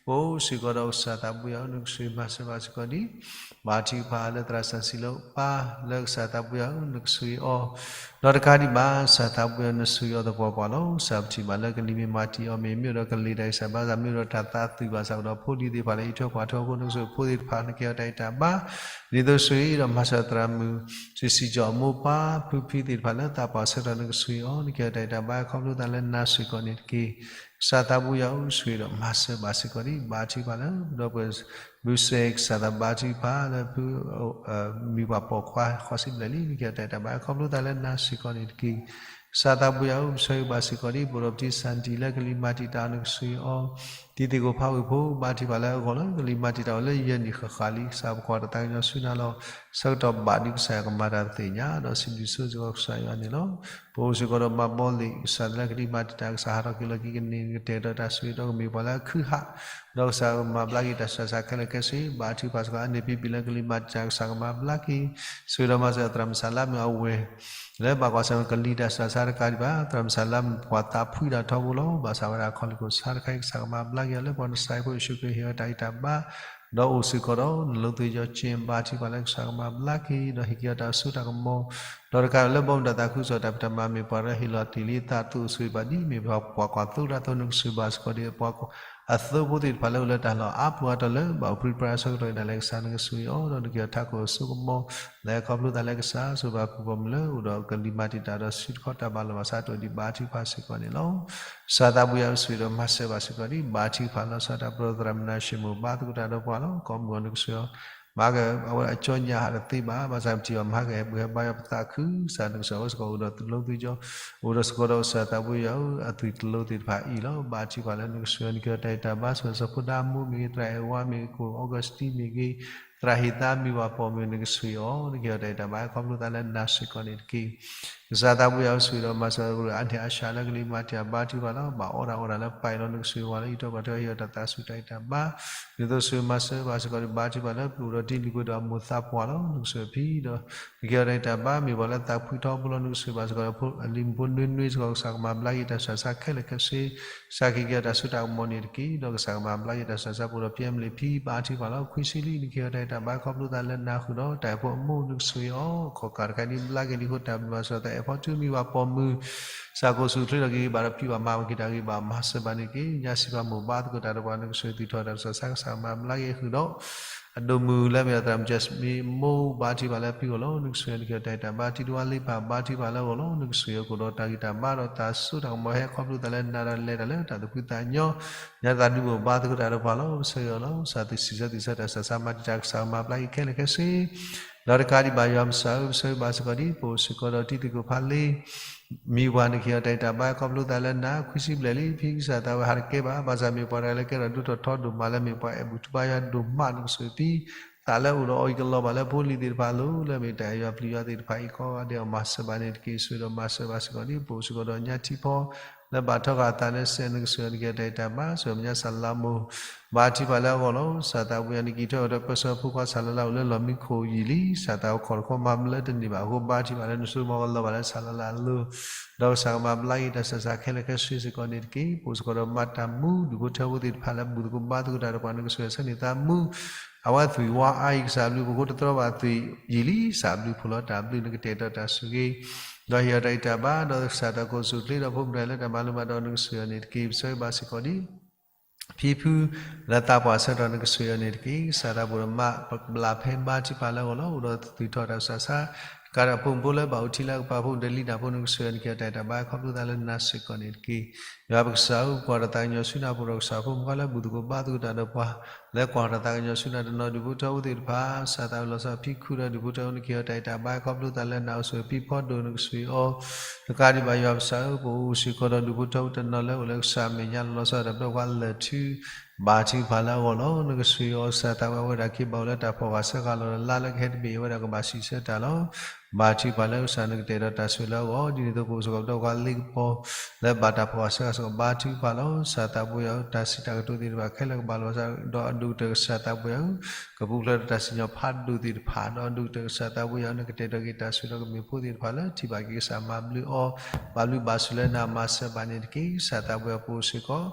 ပအိၣ်စ့ၢ်ကီးဒီးကစၢ်သးပူၤယၤဧၢ နကဆိၣ်ဂ့ၤမၤစၢၤဘၣ်စ့ၢ်ကီးဒ် ဘါထုကဖၣ်လၢသရၣ်စီဆှံလၢပၢ် လၢကစၢ်သးပူၤယၤဧၢ နကဆိၣ်ဂ့ၤအီၤ ဒီးတကးဒံးဘၣ် ကစၢ်သးပူၤယၤ နဆိၣ်ဂ့ၤအီၤသပှၢ်ပှၢ်လီၤ. ကစၢ်ပထံၣ်ဘၣ်လၢကလံၤမ့ၢ်မၤတံာ်အီၤမ့ၢ် မ့ၢ်အိၣ်ဒီးကလ့ၢ်တၢ်ဂံၢ်စၢ်ဘါစၢ် မ့ၢ်အိၣ်ဒီးတၢ်သးသွံၣ်ဘၣ်ဆၣ် အိၣ်ဒီးဖိလံၤသ့ၣ်တဖၣ်လၢအံးထွဲကွၢ်ထွဲအဃိ နကဆိၣ်ဂ့ၤဖိသ့ၣ်တဖၣ် နကဟ့ၣ်အီၤတၢ်ဂံၢ်တၢ်ဘါ ဒ်သိးဆိၣ်ဂ့ၤဒီးမၤစၢၤသရၣ်မုၣ် စံစံကၠီၣ်အမိၢ်ပၢ် ဖုဖံသ့ၣ်တဖၣ်လၢသးပှၢ်ဆၢကတီၢ် နကဆိၣ်ဂ့ၤအီၤ နကဟ့ၣ်အီၤတၢ်ဂံၢ်တၢ်ဘါ ခီဖျိသးလၢနၤစ့ၢ်ကီးန့ၣ်တက့ၢ်. ကစၢ်သးဘိယွၤဧၢ, ဆိၣ်ဂ့ၤဒီးမၤစၢၤဘၣ်စ့ၢ်ကီးဒံး, ဘါထုကဖၣ်လၢ ဒီပုၢ်ဝဲၢ် ဘုစဲး ကစၢ်သးဘါထုကဖၣ်လၢဖု မံၤပှၤပိာ်ခွါဃီစံဘျဲၣ်လံ, နကဟ့ၣ်အီၤတၢ်အဲၣ်တၢ်ဘါခီဖျိသးလၢနၤစ့ၢ်ကီးန့ၣ်တက့ၢ်. ကစၢ်သးဘိယွၤဧၢ, ပဆၢဂ့ၤဘၣ်စ့ၢ်ကီးဒံး ဘိၣ်ဒီးပတံၢ်စၢ်နတံၢ်လၢကလံၤမၤတံာ်တာ်အီၤ နကဆိၣ်ဂ့ၤအီၤ, တံၤသကိးဖးဝ့ၢ်ဖိ ဘါထုကဖၣ်လၢအဂီၢ်လၢ ကလံၤမၤတံာ်တာ်အီၤလၢယဲၢ်နံၣ်ဃၣ်ဃၣ်လံ, ကစၢ်ပကွၢ်တၢ်သးကညီၤဆူနၤလီၤ. ဆၢကတီၢ်ဘၣ်ဒံးကစၢ်ယွၤကမၤတၢ်သ့ၣ်ညါ ဒီးစံးဘျုးစံးဆၢကစၢ်ယွၤန့ၣ်လီၤ. ပအိၣ်စ့ၢ်ကီးဒီးမၤဘီလ့ၣ် ကစၢ်လၢကလံၤမၤတံာ်တာ် ကစၢ်ဟးထီၣ်က့ၤလီၤက့ၤကန့ၢ် နကတဲာ်ကတီၤတၢ်ဆိၣ်ဂ့ၤဒီးကမ့ၢ်ပှၤလၢအခုၣ်ဟး ဒီးကစၢ်ကမၤဘျါက့ၤတၢ်ဆူးတၢ်ဆါခဲလၢာ်ခဲဆ့, ဘါထုကဖၣ်စ့ၢ်ကီး အန့ၣ်ဖံဖံလၢကလံၤမၤတံာ်တာ် ကစၢ်ကမၤဘျါက့ၤ, ဆိၣ်ဂ့ၤဒီးမၤစၢၤသရၣ်မုၣ်စၢ်လါမုၣ် အဝဲၢ် လၢဘၣ်ကွၢ်ဆၢၣ်မဲာ်ကလံၤတၢ်ဆူးတၢ်ဆါတကးဒံးဘၣ်, သရၣ်မုၣ်စၢ်လါမုၣ် ပှၤသးဖှံတၢ်ထီဘိလီၤ. ဘၣ်ဆၣ်ဝဲဒၣ်အခီၣ်လ့ၣ်ခိၣ်ဆါတခါအံၤ ကစၢ်ကမၤဘျါက့ၤအီၤလၢပှၤနစၤဟ့ဖိယ့ၣ်ၡူးခရံာ်ဟ့ၣ်အီၤတၢ်ဂံၢ်တၢ်ဘါ, ဒီးအိၣ်စ့ၢ်ကီးဒီး နလိသ့ၣ်ယီၤက့ ဘါထုကဖၣ်လၢကစၢ်ကမၤဘျါက့ၤ ဒီးဟ့ၣ်က့ၤအီၤတၢ်စိတၢ်ကမီၤ, ဒီးတကးဒံးလၢဘီမုၢ်တၢ်သးခုကစီၣ်တၢ်ဖံးတၢ်မၤမ့ၢ်ပှၤလၢဟ့ၣ်လီၤတ့ၢ်လံအသး သူၣ်အိၣ်ဆိၣ်ဂ့ၤဘၣ်ဒ်မ့ၢ်ပှၤကွၢ်ကွၢ်သိတၢ်သိ နကဆိၣ်ဂ့ၤဘၣ်စ့ၢ်ကီးဒံး ပှၤအသိဖိသ့ၣ်တဖၣ်လၢအိၣ်လၢတၢ်လီၢ်အါပူၤအါတီၤလၢ ဘၣ်အိၣ်ပြံပြါအဆၢကတီၢ်အံၤဒၣ်လဲာ် ကစၢ်နကဆိၣ်ဂ့ၤအီၤ ဒီးနကဟ့ၣ်အီၤထးခိၣ်စိကမီၤ လၢခီဖျိသးလၢကစၢ် ဆိၣ်ဂ့ၤဘၣ်ဖုၣ်ပိာ်မုၣ်လၢအိၣ်ဒီးကလံၤမၤတံာ်တာ်ဒီး ဆူတခီတၢ်ဘၣ်လီၤဘၣ်စးတအိၣ်ဒံး ဘါထုကဖၣ်စ့ၢ်ကီးန့ၣ်လီၤ. ကစၢ်သးဘိယွၤဧၢ, ဆိၣ်ဂ့ၤဒီးမၤစၢၤဘၣ်စ့ၢ်ကီးဒံး, ဘါထုကဖၣ်လီၤ. ကစၢ်တၢ်ပၢၤသရၣ်မုၣ်နၤၡ့ၣ်မိၣ် ဘါသကိးတၢ်ဒီးပှၤလီၤ. ကိးမုၢ်ဂီၤနကဆိၣ်ဂ့ၤအီၤ မၤက အဝဲအကၠီညါဟးတသ့ဘၣ်, ဘၣ်ဆၣ်ပထံၣ်ဘၣ်မၤကဟဲပှဲၤဟဲဘါယွၤပသးခု, ကစၢ်နကဆိၣ်ဂ့ၤအီၤစ့ၢ်ကီး အိၣ်ဒီးတလိသ့ၣ်ကၠီ, အိၣ်ဒီးစ့ၢ်ကီးဒီးကစၢ်သးဘိယွၤဧၢ, အသွံၣ်တလိသ့ၣ်တဖၣ်အံၤလီၤ. ဘါထုကဖၣ်လၢနကဆိၣ်ဂ့ၤအီၤ နကဟ့ၣ်အီၤတၢ်ဂံၢ်တၢ်ဘါ ဆိၣ်ဂ့ၤစီၤဖိဒါမူမ့ၢ်ဂ့ၤ, သရၣ်အဲၣ်ဝါမ့ၢ်ဂ့ၤ, ကိၣ်အီကစတံမ့ၢ်ဂ့ၤ, သရၣ်ဟ့ၣ်သါမ့ၢ်ပှၤပိာ်မုၣ် နကဆိၣ်ဂ့ၤအီၤ နကဟ့ၣ်အီၤတၢ်အဲၣ်တၢ်ဘါခီဖျိသးလၢနၤစ့ၢ်ကီးန့ၣ်တက့ၢ်. ကစၢ်သးဘိယွၤဧၢ, ဆိၣ်ဂ့ၤဒီးမၤစၢၤပှၤလၢအန့ၢ်အဆှးလၢကလံၤမၤတံာ်တာ် ဘါထုကဖၣ်လီၤ. ဘၣ်အီၣ်တၢ်အီတၢ်လၢပၢ်အံၤလီၤ နကဆိၣ်ဂ့ၤဝဲလၢ အံးထွဲကွၢ်ထွဲ ဟ့ၣ်အီၤတၢ်သးစူၤတၢ်ဂံၢ်တၢ်ဘါ, ဒ်သိးဆိၣ်ဂ့ၤမၤစၢၤဘၣ်စ့ၢ်ကီးဒံး ဘါထုကဖၣ်လၢပအိၣ်ဒီးတံၤလံၤပှဲၤဒီးအမိၢ်သးပှၢ်လီၤ နကဆိၣ်ဂ့ၤအီၤဖံဒီး နကဟ့ၣ်အီၤတၢ်ဂံၢ်တၢ်ဘါ မ့ၢ်ပှၤလၢသးဖှံထီဘိလီၤ နကဆိၣ်ဂ့ၤဘၣ်စ့ၢ်ကီး လံၤမုၣ်ဖိနွံနွံစ့ၢ်ကီး ကစၢ်ကမၤဘျါက့ၤတၢ်ဆူးတၢ်ဆါခဲလၢာ်ခဲဆ့, ကစၢ်ကဟ့ၣ်က့ၤအီၤတၢ်စိတၢ်ကမီၤန့ၣ်တက့ၢ်. ဒီးကစၢ်ကမၤဘျါက့ၤတၢ်ဆူးတၢ်ဆါပအိၣ်ဒီး ပယဲၢ်မလ့ၢ်ဖံ ဘါထုကဖၣ်လီၤ. ခွံဆံလံ နကဟ့ၣ်အီၤတၢ်ဂံၢ်တၢ်ဘါခီဖျိသးလၢနၤဃုာ်ဒီး တၢ်အဲၣ်ဖိအမိၢ် နကဆိၣ်ဂ့ၤအီၤ အခီၣ်ကၢ်တခါဒ်ဘျါက့ၤဒံးအဃိ တၢ်ဘျုးဘၣ်စ့ၢ်ကီး သးအဲၣ်ဖီထုမံၤပှၤပိာ်မုၣ် စၢ်ကိၢ်ဆူၣ်ချ့ဒီးက့ၤဘၣ်ဒီးဖံးဘၣ်မၤဝဲက့ၤတၢ်ဂံၢ်ဘါ မၤစၢၤဘၣ်န့ၣ်တက့ၢ်. ညါစံးဘၣ်မိၢ်ဘါသကိးတၢ်ဒီးပှၤ နကဆိၣ်ဂ့ၤသုးထီၣ်တၢ်ဆူးတၢ်ဆါ ကစၢ်ကမၤဘျါက့ၤဃုာ်ဒီး အဒိၣ်မုၢ်လၢမ့ၢ်အသရၣ်မုၣ်ကၠဲးမံမိၢ် ဘါထုကဖၣ်လၢဖံအဂီၢ်လီၤ နကဆိၣ်ဂ့ၤအီၤ နကဟ့ၣ်အီၤတၢ်ဂံၢ်တၢ်ဘါ, တံၤတဝါလ့ပၢ် ဘါထုကဖၣ်လၢအဂီၢ်လီၤ နကဆိၣ်ဂ့ၤအီၤ ကအိၣ်ဒီးတၢ်ဂံၢ်တၢ်ဘါဒီးတၢ်စိတၢ်ကမီၤ ဟဲခီဖျိသးလၢနၤဒီးလဲၤတၢ်လၢတၢ်သူၣ်ဖှံသးညီ, ညါသးဒုးမိၢ်ဘါသကိးတၢ်ဒီးပှၤလီၤ ပဆၢဂ့ၤအီၤလီၤ. ကစၢ်သ့ၣ်စံးဆၢသ့ၣ်ဆၢတၢ်ဆူးတၢ်ဆါ မၤတံာ်တာ် ကစၢ်ကမၤဘျါက့ၤခဲလၢာ်ခဲဆ့ ဒီးတကးဒံးဘၣ်ယွၤပကစၢ်ဧၢ, ပဆၢဂ့ၤဘၣ်စ့ၢ်ကီးဒံး ပအိၣ်စ့ၢ်ကီးဒီးတံၤသကိးဖးလ့ မံၤပှၢ် နကဟ့ၣ်အီၤတၢ်ဂံၢ်တၢ်ဘါ ခီဖျိသးလၢနၤ ခွံဆံဘျဲၣ်လံ ဖံကစၢ်သးဝဲဟးတကဲဘၣ်, ဘၣ်ဆၣ်မ့ၢ်ပှၤတဂၤလၢကဲထီၣ်ဒိၣ်ထီၣ်ထီဒိၣ်မးလၢမ့ၢ်ပှၤအဲၣ်ဘူၣ်ထူဘါယွၤဒိၣ်မး နကဆိၣ်ဂ့ၤဖံ သးလၢအိၣ်ဒီးအီၤအံၤကလီၤဘၣ်လၢဖိလံၤသ့ၣ်တဖၣ်အလိၤ လၢမ့ၢ်တၢ်အဲၣ်ယွၤပျံၤယွၤသ့ၣ်တဖၣ်အံၤ ကိးဂၤဒဲးအီၤ မၤစၢၤဘၣ်န့ၣ်တက့ၢ်. ဆိၣ်ဂ့ၤဒီးမၤစၢၤဘၣ်စ့ၢ်ကီးဒံး ပအိၣ်စ့ၢ်ကီးဒီးညါထံဖီ လၢဘၣ်ထီဃာ်အသးလၢစဲး နကဆိၣ်ဂ့ၤအီၤ နကဟ့ၣ်အီၤတၢ်ဂံၢ်တၢ်ဘါ ဆိၣ်ဂ့ၤမဲာ်ညါစၢ်လါမိၢ် ဘါထုကဖၣ်လၢအဂီၢ်လီၤ. ကစၢ်သးဝံယွၤ နကံးထီၣ်က့ၤဒီးပၢဆှၢဖိခွါစၢ်လါလါအိၣ်လၢလီၢ်မံခိၣ်ယံာ်လံ, စၢ်သးဝဲခီၣ်တခီမၤမလဲတန့ၢ်ဘၣ်အဃိ ဘါထုကဖၣ်လၢနစိကမီၤကလီၤဘၣ်လၢစၢ်လါလါအလိၤ, ဒီးကစၢ်ကမၤဘျါက့ၤတၢ်ဆူးတၢ်ဆါခဲလၢာ်ခဲဆ့စ့ၢ်ကီးန့ၣ်တက့ၢ်. ပအိၣ်စ့ၢ်ကီးဒီးမၤတၢ်မူ ဒူၣ်ဖိထၢဖိသ့ၣ်တဖၣ်လၢဘူၣ်သကိးဘါသကိးတၢ်ဒီးပှၤ နကဆိၣ်ဂ့ၤဆၢန့ၢ်သးမူ အဝဲသွံၣ်ဝါအါအံၤ ကစၢ်ဘျုးဖှိၣ်အဃိ တတြီဘၣ်သွံၣ်ယံာ်လံ, စၢ်ဘျုးဖှိၣ်လီၤ တၢ်ဘျုး နကတဲာ်ကတီၤတၢ်ဆိၣ်ဂ့ၤ ဒီးဟ့ၣ်အီၤတၢ်ဂံၢ်တၢ်ဘါ ဒီးကစၢ်တၢ်ကိးစိၤချ့ဒီးဖိမုၣ်တဂၤလၢတၢ်မၤလိမၤဒိး နကဆိၣ်ဂ့ၤအီၤန့ၣ်တက့ၢ်. ပဆၢဂ့ၤဘၣ်စ့ၢ်ကီးဒံး ဖံဖု လၢသးပှၢ်ဆၢကတီၢ် နကဆိၣ်ဂ့ၤအီၤန့ၣ်တက့ၢ်. ကစၢ်သးဘိဒီးမၤပကဘျၣ်ဖဲဘါထုကဖၣ်လၢအဂီၢ်လီၤ. အိၣ်ဒီးသူၣ်ထီၣ်တၢ်ဆူးတၢ်ဆါ တကးဒီးဖိမုၣ်ဖိလၢဘၣ်အိၣ်ထံလၢအကပၤဖိမုၣ်တလံၤတၢ်ဖိ နကဆိၣ်ဂ့ၤအီၤ နကဟ့ၣ်အီၤတၢ်ဂံၢ်တၢ်ဘါ ခီဖျိသးလၢနၤစ့ၢ်ကီးန့ၣ်တက့ၢ်. ယွၤပကစၢ်ဧၢ, ကွၢ်တၢ်သးကညီၤဆူနၤ ပအိၣ်ဒီးကစၢ်ဖိမုၣ်ဖိလၢဘူၣ်သကိးဘါသကိးတၢ်ဒီးပှၤ လၢကွၢ်တၢ်သးကညီၤဆူနၤတနီၤ ဒူၣ်ဖိထၢဖိသ့ၣ်တဖၣ် ကစၢ်သးဝဲလီၤဆီဖံခူဒီးဒူၣ်ဖိထၢဖိ နကဟ့ၣ်အီၤတၢ်ဂံၢ်တၢ်ဘါ ခီဖျိသးလၢနၤအိၣ်ဆိးဖံဖီဒိၣ် နကဆိၣ်ဂ့ၤအီၤ တကးဒံးဘၣ်ယွၤပကစၢ်ဧၢ, ပအိၣ်စ့ၢ်ကီးဒီးဒူၣ်ဖိထၢဖိတနီၤလၢအိၣ်လၢကစၢ်မဲာ်ညါလီၤဆီဒၣ်တၢ်ပၢၢ်ကွၢ်လၢာ်ထူ ဘါထုကဖၣ်လၢအဂီၢ်လီၤ. နကဆိၣ်ဂ့ၤအီၤ ကစၢ်သးဝဲ အဝဲဒၣ်က့ၤဘၣ်အိၣ်လၢတၢ်ဖီၣ်ဃာ်ဆၢဃာ်လီၤဒီးလါလၢကဟဲတဘ့ၣ်အဝဲဒၣ်ကဘၣ်စံးဆၢတၢ်လီၤ. ဘါထုကဖၣ်လၢကစၢ်နကတဲာ်ဒီးတၢ်ဆိၣ်ဂ့ၤလၢအဂီၢ် ဒ်န့ၣ်အသိးပအိၣ်စ့ၢ်ကီးပဒီးကွၢ်လ့ကပီၤ လၢဘၣ်တၢ်ဖီၣ်ဃာ်ဆၢဃာ်စ့ၢ်ကီး ဘါထုကဖၣ်လီၤ. ကစၢ်သးဘိယွၤဧၢ, တၢ်စံးတၢ်ကတိၤသ့ၣ်တဖၣ်ခဲလၢာ်ကဘၣ်လီၤဘၣ်စး ဒီးအဒိၣ်ကတၢၢ်ကစၢ်သးဘိယွၤဧၢ, ကပူၤဖျဲးဒီးတၢ်စံၣ်ညီၣ်ဖးဒိၣ်သ့ၣ်တဖၣ် ဒီးအဒိၣ်ကတၢၢ်ကစၢ်သးဘိယွၤဧၢ, နကတဲာ်ကတီၤက့ၤတၢ်ဆိၣ်ဂ့ၤဒီးကမ့ၢ်ဖိသ့ၣ်တဖၣ်လၢထံၣ်ဘၣ်က့ၤကစၢ်မၤဘျုးအီၤ ဘၣ်ဘျုးဘၣ်ဆိၣ်လၢနၤမၤစၢၤဘၣ်န့ၣ်တက့ၢ်. ကစၢ်သးဘိယွၤပအိၣ်စ့ၢ်ကီး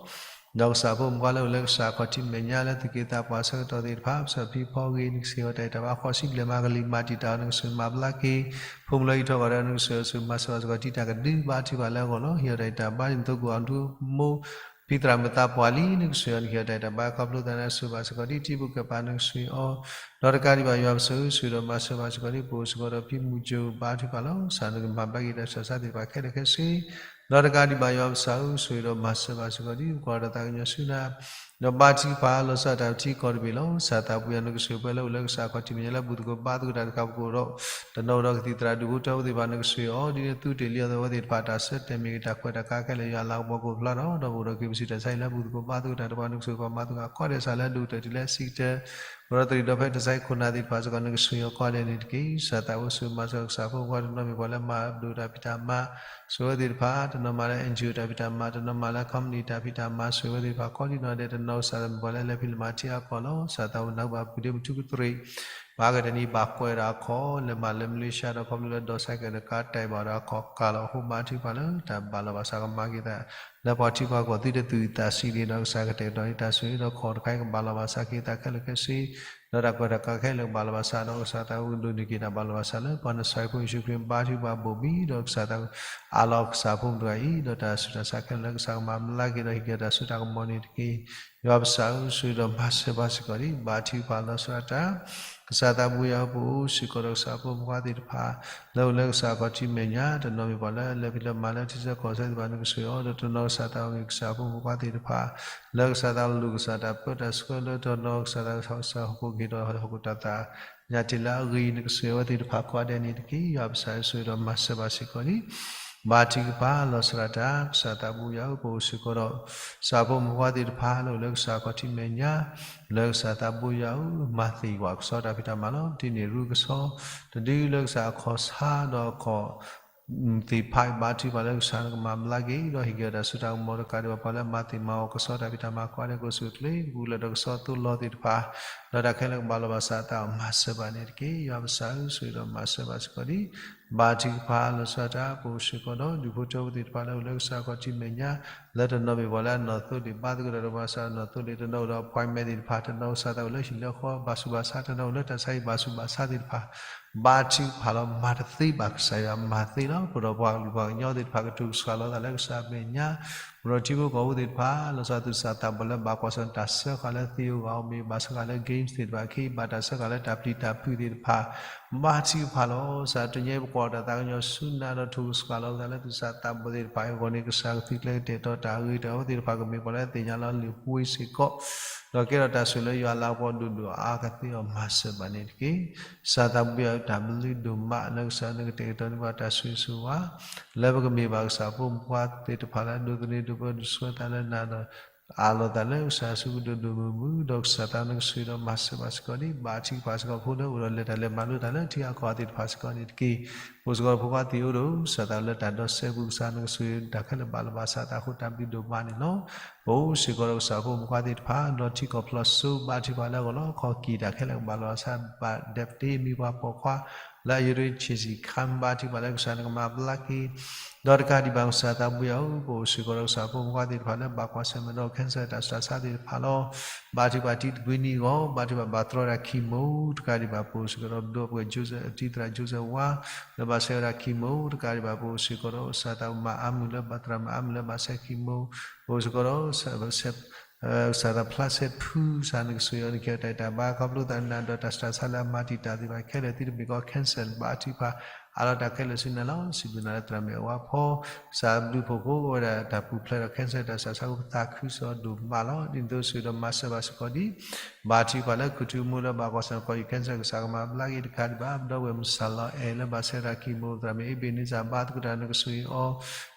ဒီးကစၢ်ဖိမုၣ်ခွါလၢအိၣ်လၢကစၢ်ခီၣ်ထံးမဲာ်ညါလၢသူၣ်က့သးပှၢ်ဆၢကတီၢ်သ့ၣ်တဖၣ် ပဆၢဖံဖီဂ့ၤ နကဟ့ၣ်အီၤတၢ်ဂံၢ်တၢ်ဘါ ဃိးဆံဘျဲၣ်မး ကလံၤမၤတံာ်တာ်အီၤ နကဆိၣ်ဂ့ၤမၤဘျါက့ၤ ဖိမုၣ်လၢအံးထွဲကွၢ်ဒီး နကဆိၣ်ဂ့ၤဆိၣ်ဂ့ၤမၤစၢၤဘၣ်စ့ၢ်ကီး တံၤတၢ်ကဒု ဘါထုကဖၣ်လၢအဂီၢ်လီၤ. ဟ့ၣ်အီၤတၢ်ဂံၢ်တၢ်ဘါ ဒ်သိးကအိၣ်အဒူမိၢ် ဖံသရၣ်မုၣ်သးပှၢ်လံ နကဆိၣ်ဂ့ၤအီၤ နကဟ့ၣ်အီၤတၢ်ဂံၢ်တၢ်ဘါ ခီဖျိသးလၢအဆိၣ်ဘၣ်စ့ၢ်ကီး ဒ်တံၤဖိကဲပၤ နကဆိၣ်ဂ့ၤအီၤ ဒီးတကးဒံးဘၣ်ယွၤပကစၢ်ဧၢ, ဆိၣ်ဂ့ၤဒီးမၤစၢၤဘၣ်စ့ၢ်ကီး ဒ်ပအိၣ်စ့ၢ်ကီးဒီးဖံမုၢ်ကၠိ ဘါထုကဖၣ်လီၤ. ကစၢ်နကမၤဘျါက့ၤတၢ်ဆူးတၢ်ဆါသ့ၣ်တဖၣ်ခဲလၢာ်ခဲဆ့ ဒီးတကးဒံးဘၣ်ယွၤပကစၢ်ဧၢ, ဆိၣ်ဂ့ၤဒီးမၤစၢၤဘၣ်စ့ၢ်ကီးဒ်ပကွၢ်ဒီးသးကညီၤဆူနၤ, ဒီးဘါထုကဖၣ်လီၤဆီဒၣ်တၢ်ပထံကီၢ်တဘ့ၣ်လီၤ. ကစၢ်သးပူၤယၤနကဆိၣ်ဂ့ၤပှၤလၢအိၣ်လၢကစၢ်ခီၣ်ထံးမဲာ်ညါလၢအဘူၣ်သကိးဘါသကိးတၢ်တကးပကိးဒီး, တနီၤဒီးကသံၣ်သရၣ်ဒူၣ်ဖိထၢဖိသ့ၣ်တဖၣ်နကဆိၣ်ဂ့ၤအီၤ, ဒ်န့ၣ်သုတ့ၢ်လံအီၤသဝဲသ့ၣ်တဖၣ်တၢ်ဆၢတဲာ်မ့ၢ်ဂ့ၤတၢ်ခွဲးတၢ်ကါခဲလၢာ်ယွၤလၤကပီၤကအိၣ်ဖျါထီၣ်, ဒီးပအိၣ်ဒီးက့ၤပစံးတၢ်ဆါအံၤလၢဘူၣ်သကိးဘါသကိးတၢ်တပှၢ်နကဆိၣ်ဂ့ၤပှၤမၤသကိးအကီၢ်ဒဲးစးလၢအဒိၣ်ကတၢၢ်တုၤလၢအဆံးကတၢၢ် ပဒီသရံးဒီဖဲတၢ်ဆါဟံၣ်ခိၣ်နၢ်သ့ၣ်တဖၣ်စ့ၢ်ကီးနကဆိၣ်ဂ့ၤအီၤကီၢ်ဒဲးန့ၣ်တက့ၢ်. ကစၢ်သးဘိယွၤဆိၣ်ဂ့ၤမၤစၢၤကစၢ်ဖိမုၣ်ဖိသ့ၣ်တနီၤမ့ၢ်ပှၤလၢမၤဒိၣ်တၢ်ဖံးတၢ်မၤ, ဆိၣ်ဂ့ၤဝဲသ့ၣ်တဖၣ်, တနီၤမၤလၢ NGO တၢ်ဖံးတၢ်မၤ, တနီၤမၤလၢ company တၢ်ဖံးတၢ်မၤ, ဆိၣ်ဂ့ၤဝဲသ့ၣ်တဖၣ်ကိးဒံနီၢ်ဒဲး, တနီၤကစၢ်သးမ့ၢ်ပှၤလၢလဲၤဖံးလဲၤမၤထံအကီၢ်လီၤ. ကစၢ်သးအိၣ်နၢ်ဟူဘၣ်ပူၤဒ့မုၢ်ထူကတြ့ၣ်, ဘၣ်ကတၢၢ်န့ၣ်ဘၣ်ကွဲးဒီးအခီၣ်, လဲၤမၤလၢ Malaysia ဒီးခီဖျိလၢဒီးစဲးကဲးဒီးကါတဲာ်ဘၣ်ဒီးအခီၣ်ကၢ်လီၤအဃိ ဘါထုကဖၣ်လၢတၢ်ဘၣ်လီၤဘၣ်စးကမၤက့ၤသး လၢပှၤထံပှၤကီၢ်သုတသူၣ်အုးသးဆံးဒံးဒီး ကစၢ်ကတဲာ်ကတီၤန့ၢ်တၢ်ဆိၣ်ဂ့ၤဒီးခီၣ်တခါအံၤကဘၣ်လီၤဘၣ်စးက့ၤသးခဲလၢာ်ခဲဆ့, ဒီးတၢ်ကွဲးတၢ်ကါခဲလၢာ်ကဘၣ်လီၤဘၣ်စးဒီး ကစၢ်သးအိၣ်ကဒိးန့ၢ်က့ၤတၢ်ဘၣ်လီၤဘၣ်စးလၢပှၤနစၢ်ဖိယ့ၣ်ၡူးခရံာ်ဘါထုကဖၣ်ဘိၣ်ဘံဒီး ကစၢ်သးအိၣ်အးလီၤကစၢ်ဖိမုၣ်တဂၤအံၤ ဒီးတၢ်ဆူးတၢ်ဆါခဲလၢာ်လၢကစၢ်ကမၤဘျါက့ၤဒီးဟ့ၣ်က့ၤတၢ်စိတၢ်ကမီၤန့ၣ်တက့ၢ်. ယွၤပကစၢ်ဧၢ, ဆိၣ်ဂ့ၤဒီးမၤစၢၤဘၣ်စ့ၢ်ကီးဒံး ဘါထုကဖၣ်လီၤဆီဒၣ်တၢ် ကစၢ်သးဘိယွၤဧၢ, ပအိၣ်စ့ၢ်ကီးဒီးကစၢ်ဖိမုၣ်ဖိခွါသ့ၣ်တဖၣ် လၢအိၣ်လၢကစၢ်ခီၣ်ထံးမဲာ်ညါ, တနီၤမ့ၢ်ပှၤလၢလဲၤဖံးလဲၤမၤလၢထံဆၢကီၢ်ဆၢသ့ၣ်တဖၣ်နကဆိၣ်ဂ့ၤအီၤ, ဒီးတနီၤကစၢ်သးအိၣ်ဂ့ၤကစၢ်ဖိမုၣ်ဖိခွါသ့ၣ်တဖၣ် လၢကစၢ်သးလိၣ်ကစၢ်တၢ်ပၢတၢ်ဆှၢ, လၢတနီၤကစၢ်သးကစၢ်ဟီၣ်ခိၣ်ကဟ့ၣ်ဒီးဟီၣ်ခိၣ်တၢ်သး ညါတ့ၢ်လၢအဂ့ၤနကဆိၣ်ဂ့ၤအဝဲသ့ၣ်တဖၣ်ကိးဂၤဒဲးန့ၣ်တက့ၢ်. ယွၤပကစၢ်ဧၢ, ဆိၣ်ဂ့ၤဒီးမၤစၢၤဘၣ်စ့ၢ်ကီးဒံး ဘါထုကဖၣ်လီၤဆီဒၣ်တၢ် ကစၢ်သးဘိယွၤဧၢ, ပအိၣ်စ့ၢ်ကီးဒီး ကစၢ်ဖိမုၣ်ဖိခွါသ့ၣ်တဖၣ်လၢအိၣ်လၢကစၢ်ခီၣ်ထံးမဲာ်ညါ, လၢကစၢ်သးဘိယွၤဧၢ, မၤသ့ၣ်ကွၢ်ကဆီတၢ်ဖံးတၢ်မၤလီၤ. ပတံၤန့ၢ်ရူကဆီ တဒုလၢကစၢ်အခီၣ်ဆါဒီးအခီၣ် သ့ၣ်ဖးအံၤ ဘါထုကဖၣ်လၢကစၢ်နကမၤဘျါက့ၤ ဒီးဟ့ၣ်က့ၤအီၤတၢ်စိတၢ်ကမီၤတကးဒံးဘၣ် ပှၤလၢမၤသ့ၣ်မၤအီၣ်ကဆီတၢ်ဖံးတၢ်မၤကိးဂၤဒဲး ကအိၣ်ဆူၣ်အိၣ်ချ့ ကပူၤဖျဲးဒီးကဆီသိလီၤသ့ၣ်တဖၣ်, ဒီးတၢ်ခဲလၢာ်ကဘၣ်လီၤဘၣ်စးအသး မၤစၢၤဘၣ်န့ၣ်တက့ၢ်. ယွၤပကစၢ်ဧၢ, ဆိၣ်ဂ့ၤဒီးမၤစၢၤဘၣ်စ့ၢ်ကီးဒံး ဘါထုကဖၣ်လီၤဆီဒၣ်တၢ် ပအိၣ်စ့ၢ်ကီးဒီး ဒူၣ်ဖိထၢဖိသ့ၣ်တဖၣ်လၢအိၣ်လၢကစၢ်ခီၣ်ထံးမဲာ်ညါ, လၢတနီၤမ့ၢ်ပှၤလၢအနီၢ်သိလ့ၣ် ဘါသကိးတၢ်ဒီးပှၤကစၢ်အနီၢ်သိလ့ၣ်, တနီၤအိၣ်ဒီး appointment သ့ၣ်တဖၣ်, တနီၤကစၢ်သးအိၣ်လၢဟံၣ်လၢဃီဘၣ်ဆူးဘၣ်ဆါ, တနီၤအိၣ်လၢတၢ်ဆါဟံၣ်ဘၣ်ဆူးဘၣ်ဆါသ့ၣ်တဖၣ်, ဘါထုကဖၣ်လီၤ. မၤတသ့ဘၣ်ကစၢ်ယွၤမၤသ့လီၤ. ပဒီးပှၤကလုာ်ပှၤကညီသ့ၣ်တဖၣ် ကတိၤကစှၤလီၤသးလၢကစၢ်မဲာ်ညါ, ပဒီးထံဖိကီၢ်ဖိသ့ၣ်တဖၣ် လီၤဆီသူၣ်စၢ်သးဘီၣ်လၢဘၣ်ကွၢ်ဆၢၣ်တၢ်စၢဃာ်လၢသ့ၣ်ဧိၤဂၤဧိၤ မ့ၢ်ဘၣ်စၢဃာ်လၢ games သ့ၣ်တဖၣ်, ခဲအံၤဘၣ်တၢ်စၢဃာ်လၢတၢ်ပျံၤတၢ်ဖုးသ့ၣ်တဖၣ်, ဘါထုကဖၣ်လီၤ. ကစၢ်တညါအံၤပကွၢ်ဒီးတၢ်သးကညီၤဆူနၤဒီး ထိၣ်ကစှၤလီၤသးလၢသူၣ်စၢ်သးဘီၣ်သ့ၣ်တဖၣ်အဂီၢ်န့ၣ် ကစၢ်ကသုးကျဲၤကတဲာ်ကတီၤတၢ်အဂ့ၤတၢ်အဝဲသ့ၣ်တဖၣ် ကမ့ၢ်ပှၤလၢသ့ၣ်ညါလီၤလံာ်ပှ့ၤစ့ၢ်ကီး, ဒီးကဲထီၣ်တၢ်ဆိၣ်လၢယွၤလၤကပီၤဒိၣ်ဒိၣ်အါအါကသ့အီၤ မၤစၢၤဘၣ်န့ၣ်တက့ၢ်. ကစၢ်သးဘိယွၤဧၢ, တၢ်ဘျုးဒိၣ်မးလၢကစၢ်နကတဲာ်ကတီၤန့ၢ်ပှၤတၢ်ဆိၣ်ဂ့ၤဆိၣ်ဝါ လၢပကမ့ၢ်ဘၣ်ကစၢ်ဖိမုၣ်ဖိခွါသ့ၣ်တဖၣ်လၢအဒိးသန့ၤဒိးပၢဒိးဆှၢသးလၢနၤဒီး အးလီၤသးလၢကစၢ်အစုပူၤဒိၣ်ဒိၣ်မုၢ်မုၢ်, ဒီးကစၢ်သးနကဆိၣ်ဂ့ၤဒီးမၤစၢၤဘၣ်စ့ၢ်ကီးဒံး ဘါထုကဖၣ်စ့ၢ်ကီးဖိလၢအိၣ်ဒီးလဲၤတၢ်လဲၤမၤလိတၢ်လၢထံအကီၢ်သ့ၣ်တဖၣ်စ့ၢ်ကီးန့ၣ်တက့ၢ်. အိၣ်စ့ၢ်ကီးဖိခွါသ့ၣ်အိၣ်ဒီး ကစၢ်သးလၢတၢ်ဒီးစဲဘူးကစၢ် နကဆိၣ်ဂ့ၤတၢ်ခဲလၢာ်ဘၣ်လီၤဘၣ်စးသးအဃိ တၢ်ဘျုးဒိၣ်မးန့ၣ်လီၤ. ပအိၣ်စ့ၢ်ကီးဒီးကစၢ်ဖိမုၣ်ဖိခွါသ့ၣ်တဖၣ် ဒီးထံကီၢ်ဖျိးစိ ဘါထုကဖၣ်လၢအဂီၢ်လီၤ. ခီၣ်က့ၤတၢ်ခဲလၢာ်ကဘၣ်လီၤဘၣ်စး ဘၣ်ဒဲးပတ့မံၤပှၤပိာ်ခွါ လၢအယိၤဒ့ဆံးဆံးခါ ဘါထုကဖၣ်လၢကစၢ်နကမၤဘျါက့ၤ ဒီးတကးဒံးဘၣ် ကစၢ်သးဘိယွၤဧၢ, ပအိၣ်စ့ၢ်ကီးဒီးကစၢ်ဖိမုၣ်ဖိခွါသ့ၣ်တဖၣ်လၢဘၣ်ကွၢ်ဆၢၣ်မဲာ်ဒီး cancer တၢ်စူးတၢ်ဆါသ့ၣ်တဖၣ်လီၤ. ဘါထုကဖၣ်တံၤသကိးနံၤအဂီၢ် ဘါထုကဖၣ်ဘၣ်တြီဒၣ် chemo တကးဒံးဘၣ် ပအိၣ်စ့ၢ်ကီးဒီး ဒိၣ်ပှဲၤ တံၤသရၣ် Joseph ဝါ လၢဘၣ်ဆှၢဝဲဒၣ် chemo တကးဒံးဘၣ် ပအိၣ်စ့ၢ်ကီးဒီး ကစၢ်သးမၤအါမုၢ်လၢဘၣ်သရၣ်မၤအါမုၢ်လၢဘၣ်ဆှၢ chemo ပအိၣ်စ့ၢ်ကီးဒီး ကစၢ်သးဖျါဆဲဖု ကစၢ်နကဆိၣ်ဂ့ၤအီၤ နကဟ့ၣ်အီၤတၢ်ဘါ ခီဖျိသးနၤဒီးတၢ်စူးတၢ်ဆါလၢအမၤတံာ်တာ်သ့ၣ်တဖၣ်ခဲလၢာ် သုတမ့ၢ်ကီး cancer ဘါထုကဖၣ် အးလီၤတၢ်ခဲလၢာ်ဆူနၤလီၤ. စံးဘျုးနၤလၢသရၣ်မုၣ်အဝါဖီ ကစၢ်ဘျုးဖှိၣ်ကိးဝဲဒၣ်တၢ်ပူၤဖျဲးဒီး cancer တၢ်စူးတၢ်ဆါ ပသးခုစ့ၢ်ကီးဒိၣ်မးလီၤ. ဒ်သိးဆိၣ်ဂ့ၤဒီးမၤစၢၤဘၣ်စ့ၢ်ကီးဒံး ဘါထုကဖၣ်လၢ ခူၣ်ထူမူလၢဘၣ်ကွၢ်ဆၢၣ် ကီၢ်ယူၢ် cancer ကစၢ်ကမၤဘျါက့ၤတကးဒံးဘၣ် ပဒီပုၢ်ဝဲၢ်မုၢ်ဆၣ်လီၤအဲၣ်လၢဘၣ်ဆှၢတၢ် chemo သရၣ်မုၣ် Ebenezer ဘါသကိးတၢ် နကဆိၣ်ဂ့ၤအီၤ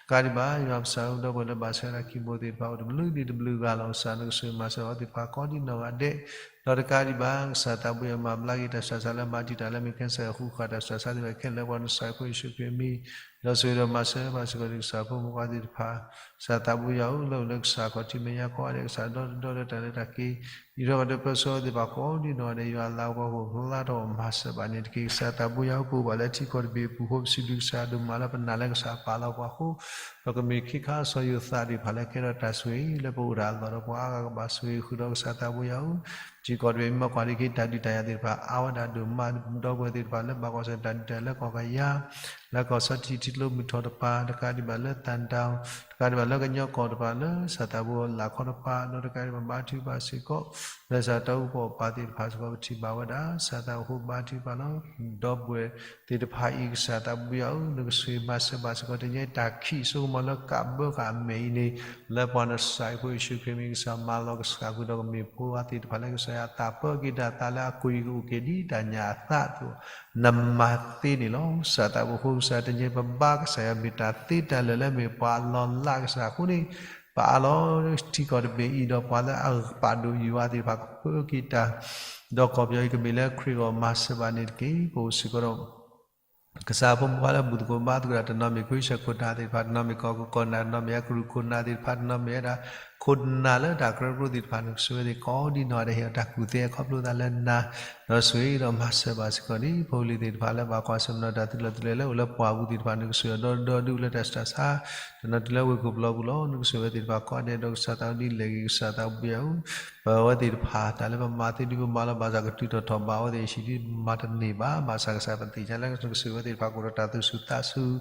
တကးဒံးဘၣ် ယွၤပကစၢ်ဧၢ ပဒီပုၢ်ဝဲၢ်လၢဘၣ်ဆှၢတၢ် chemo သ့ၣ်တဖၣ် အိၣ်တဘျုးဒံးတဘျုးဂၤလီၤ. ကစၢ်နကဆိၣ်ဂ့ၤမၤစၢၤအီၤသ့ၣ်တဖၣ် ကိးဒံးနီၢ်ဂၤဒဲး ဒီးတကးဒံးဘၣ် ကစၢ်သးဘိယွၤမၤဘျါက့ၤတၢ်စူးတၢ်ဆါလၢမၤတံာ်တာ်လၢမ့ၢ် cancer အဃုာ်ဃာ်တၢ်စူးတၢ်ဆါသ့ၣ်တဖၣ်ခဲလၢာ် ပှၤနစူးတၢ်ဆါဖိယ့ၣ်ၡူးခရံာ်အမံၤ ဒီးဆိၣ်ဂ့ၤဒီးမၤစၢၤဘၣ်စ့ၢ်ကီးဒံး ကစၢ်ဖိမုၣ်ဖိခွါသ့ၣ်တဖၣ် ကစၢ်သးဘိယွၤဧၢ လၢအိၣ်လၢကစၢ်ခီၣ်ထံးမဲာ်ညါကိးဂၤဒဲး ကစၢ်ဒီတဒီလၢတၢ်လဲၤတၢ်က့ၤ အံးထွဲကွၢ်ထွဲပၢဆှၢအီၤသ့ၣ်တဖၣ်ကိးဒံးနီၢ်ဂၤဒဲး ယွၤလၤကပီၤကအိၣ်ဖျါထီၣ် မၤစၢၤဘၣ်န့ၣ်တက့ၢ်. ကစၢ်သးဘိယွၤဧၢ ပအိၣ်ဘၣ်လၢထံကီၢ်တဘ့ၣ်အပူၤအဃိ ပစံးဘျုးကစၢ်ဒိၣ်မးလၢပနာ်လၢကစၢ်ပာ်လီၤပှၤအဃိ ပကမ့ၢ်ခ့ခါအစီၤယိၤသးသ့ၣ်တဖၣ်လၢကဲထီၣ်တၢ်ဆိၣ်ဂ့ၤ လၢပအိၣ်တၢ်အလီၢ်ဒီးပှၤအါဂၤကဘၣ်ဆိၣ်ဂ့ၤဃုာ်ဒီး ကစၢ်သးဘိယွၤဧၢ ထံကီၢ်တဘ့ၣ်မ့ၢ်ကွၢ်ဒံးက့ၤ တၢ်ဒုးတၢ်ယၤသ့ၣ်တဖၣ် အါဝဲဒၣ်ဒိၣ်မး ဒီပုၢ်ဝဲၢ်သ့ၣ်တဖၣ်လၢဘၣ်ကွၢ်ဆၢၣ်တၢ်ဒုးတၢ်ယၤလၢကီၢ်ကယၤ လၢကီၢ်ဆီထံးထံကျိမုၢ်ထီၣ်တပၤ, တကးဒံးဘၣ်လၢသၣ်တၢ်, တကးဒံးဘၣ်လၢကညီကီၢ်တပၤ လၢစၣ်သးဘိလၣ်ခီတပၤ, ဒီးတကးဒံးဘၣ်ဘါထုကဖၣ်စ့ၢ်ကီး လၢစၣ်တီအူပီၣ်ပၤသ့ၣ်တဖၣ်စ့ၢ်ကီး ပထံၣ်ဘၣ်ဝဲဒၣ် စၣ်သးဘိဘါထုကဖၣ်လီၤ. ဒီပုၢ်ဝဲၢ်သ့ၣ်တဖၣ်အံၤ ကစၢ်သးဘိယွၤဧၢ, နကဆိၣ်ဂ့ၤမၤစၢၤဘၣ်စ့ၢ်ကီး တနံၤအံၤတၢ်ခံးစိကမီၤလၢကးဘၢဃာ်အမဲာ်အံၤန့ၣ် လၢပှၤနစၢ်ဖိယ့ၣ်ၡူးခရံာ်မံၤ ကစၢ်မၤလီၤကစၢ်ဃုာ်ဒီးကမ့ၢ်ဖိအသ့ၣ်တဖၣ်လၢကစၢ်ယွၤအသးပၢက့ၤတၢ်သးလၢအကိၣ်အံၤကအိၣ်က့ၤဒ်တၢ်ညၣ်အသးအသိး နမၤသ့န့ၣ်လီၤ. စၣ်သးဘိဖိကစၢ်တနံၤအံၤ ပဘါကစၢ်ယွၤမ့ၢ်တၢ်သ့တၢ်လၢာ်လၢမ့ၢ်ပှၤအလီၢ်လၢ်ကစၢ်အဃိန့ၣ် ပအးလီၤထံကီၢ်တဘ့ၣ်အံၤဒီးပှၤလၢအပာ်ဒိၣ်ယွၤသ့ၣ်တဖၣ်ကဖၢက့ၤတၢ် ဒီးကီၢ်ပယီၤအံၤကမ့ၢ်လၢခရံာ်အဂီၢ်မၤစၢၤဘၣ်န့ၣ်တက့ၢ်. ပအိၣ်စ့ၢ်ကီးဒီး ကစၢ်ဖိမုၣ်ဖိလၢဘူၣ်သကိးဘါသကိးတၢ် တနီၤမ့ၢ်ခွံဆၢခိၣ်နၢ်သ့ၣ်တဖၣ် တနီၤမ့ၢ်ကီၢ်ခိၣ်ခိၣ်နၢ် တနီၤမ့ၢ်အကရူၢ်ခိၣ်နၢ်သ့ၣ်တဖၣ် တနီၤမ့ၢ်ဝဲဒၣ် ခိၣ်နၢ်လၢတၢ်ကရၢကရိသ့ၣ်တဖၣ် နကဆိၣ်ဂ့ၤဝဲသ့ၣ်ကိးဒံနီၢ်ဂၤဒဲး ဟ့ၣ်အီၤတၢ်ကူၣ်သ့အခီဖျိသးလၢနၤ ဒီးဆိၣ်ဂ့ၤဒီးမၤစၢၤဘၣ်စ့ၢ်ကီးန့ၣ် ဖိလံၤသ့ၣ်တဖၣ်လၢဘၣ်ကွၢ်ဆၢၣ်မဲာ်ဒီးတၢ်သုးလီၢ်သုးလီၤ လၢအိၣ်လၢပှၢ်ပူၤသ့ၣ်တဖၣ် နကဆိၣ်ဂ့ၤဒီးဒီဒူၣ်လၢတၢ်ဆူးတၢ်ဆါ တနီၤတုၤလၢဝ့ၢ်ခိၣ်ပျီပူၤလီၤ. နကဆိၣ်ဂ့ၤဝဲသ့ၣ်တဖၣ်ကိးဂၤဒဲး ဒီးကစၢ်သးဝံၣ်ဒ်လဲၣ်ဂ့ၤ ကစၢ်သးဘိယွၤဧၢ, ပဝဲသ့ၣ်တဖၣ် တၢ်လၢပမၤသ့ဒ်ပမၤလီၤ ဘၣ်ဆၣ်ကတုၤထီၣ်ထီၣ်ဘးဝဲသ့ၣ် ဟံးဒ်မၤတန့ၢ်ဘၣ်. ဘၣ်ဆၣ်ကစၢ်ပသ့ၣ်ညါလၢနကဆိၣ်ဂ့ၤဝဲသ့ၣ်တဖၣ် ကအိၣ်ဒီးတၢ်သူၣ်ဆူၣ်သးဆူၣ်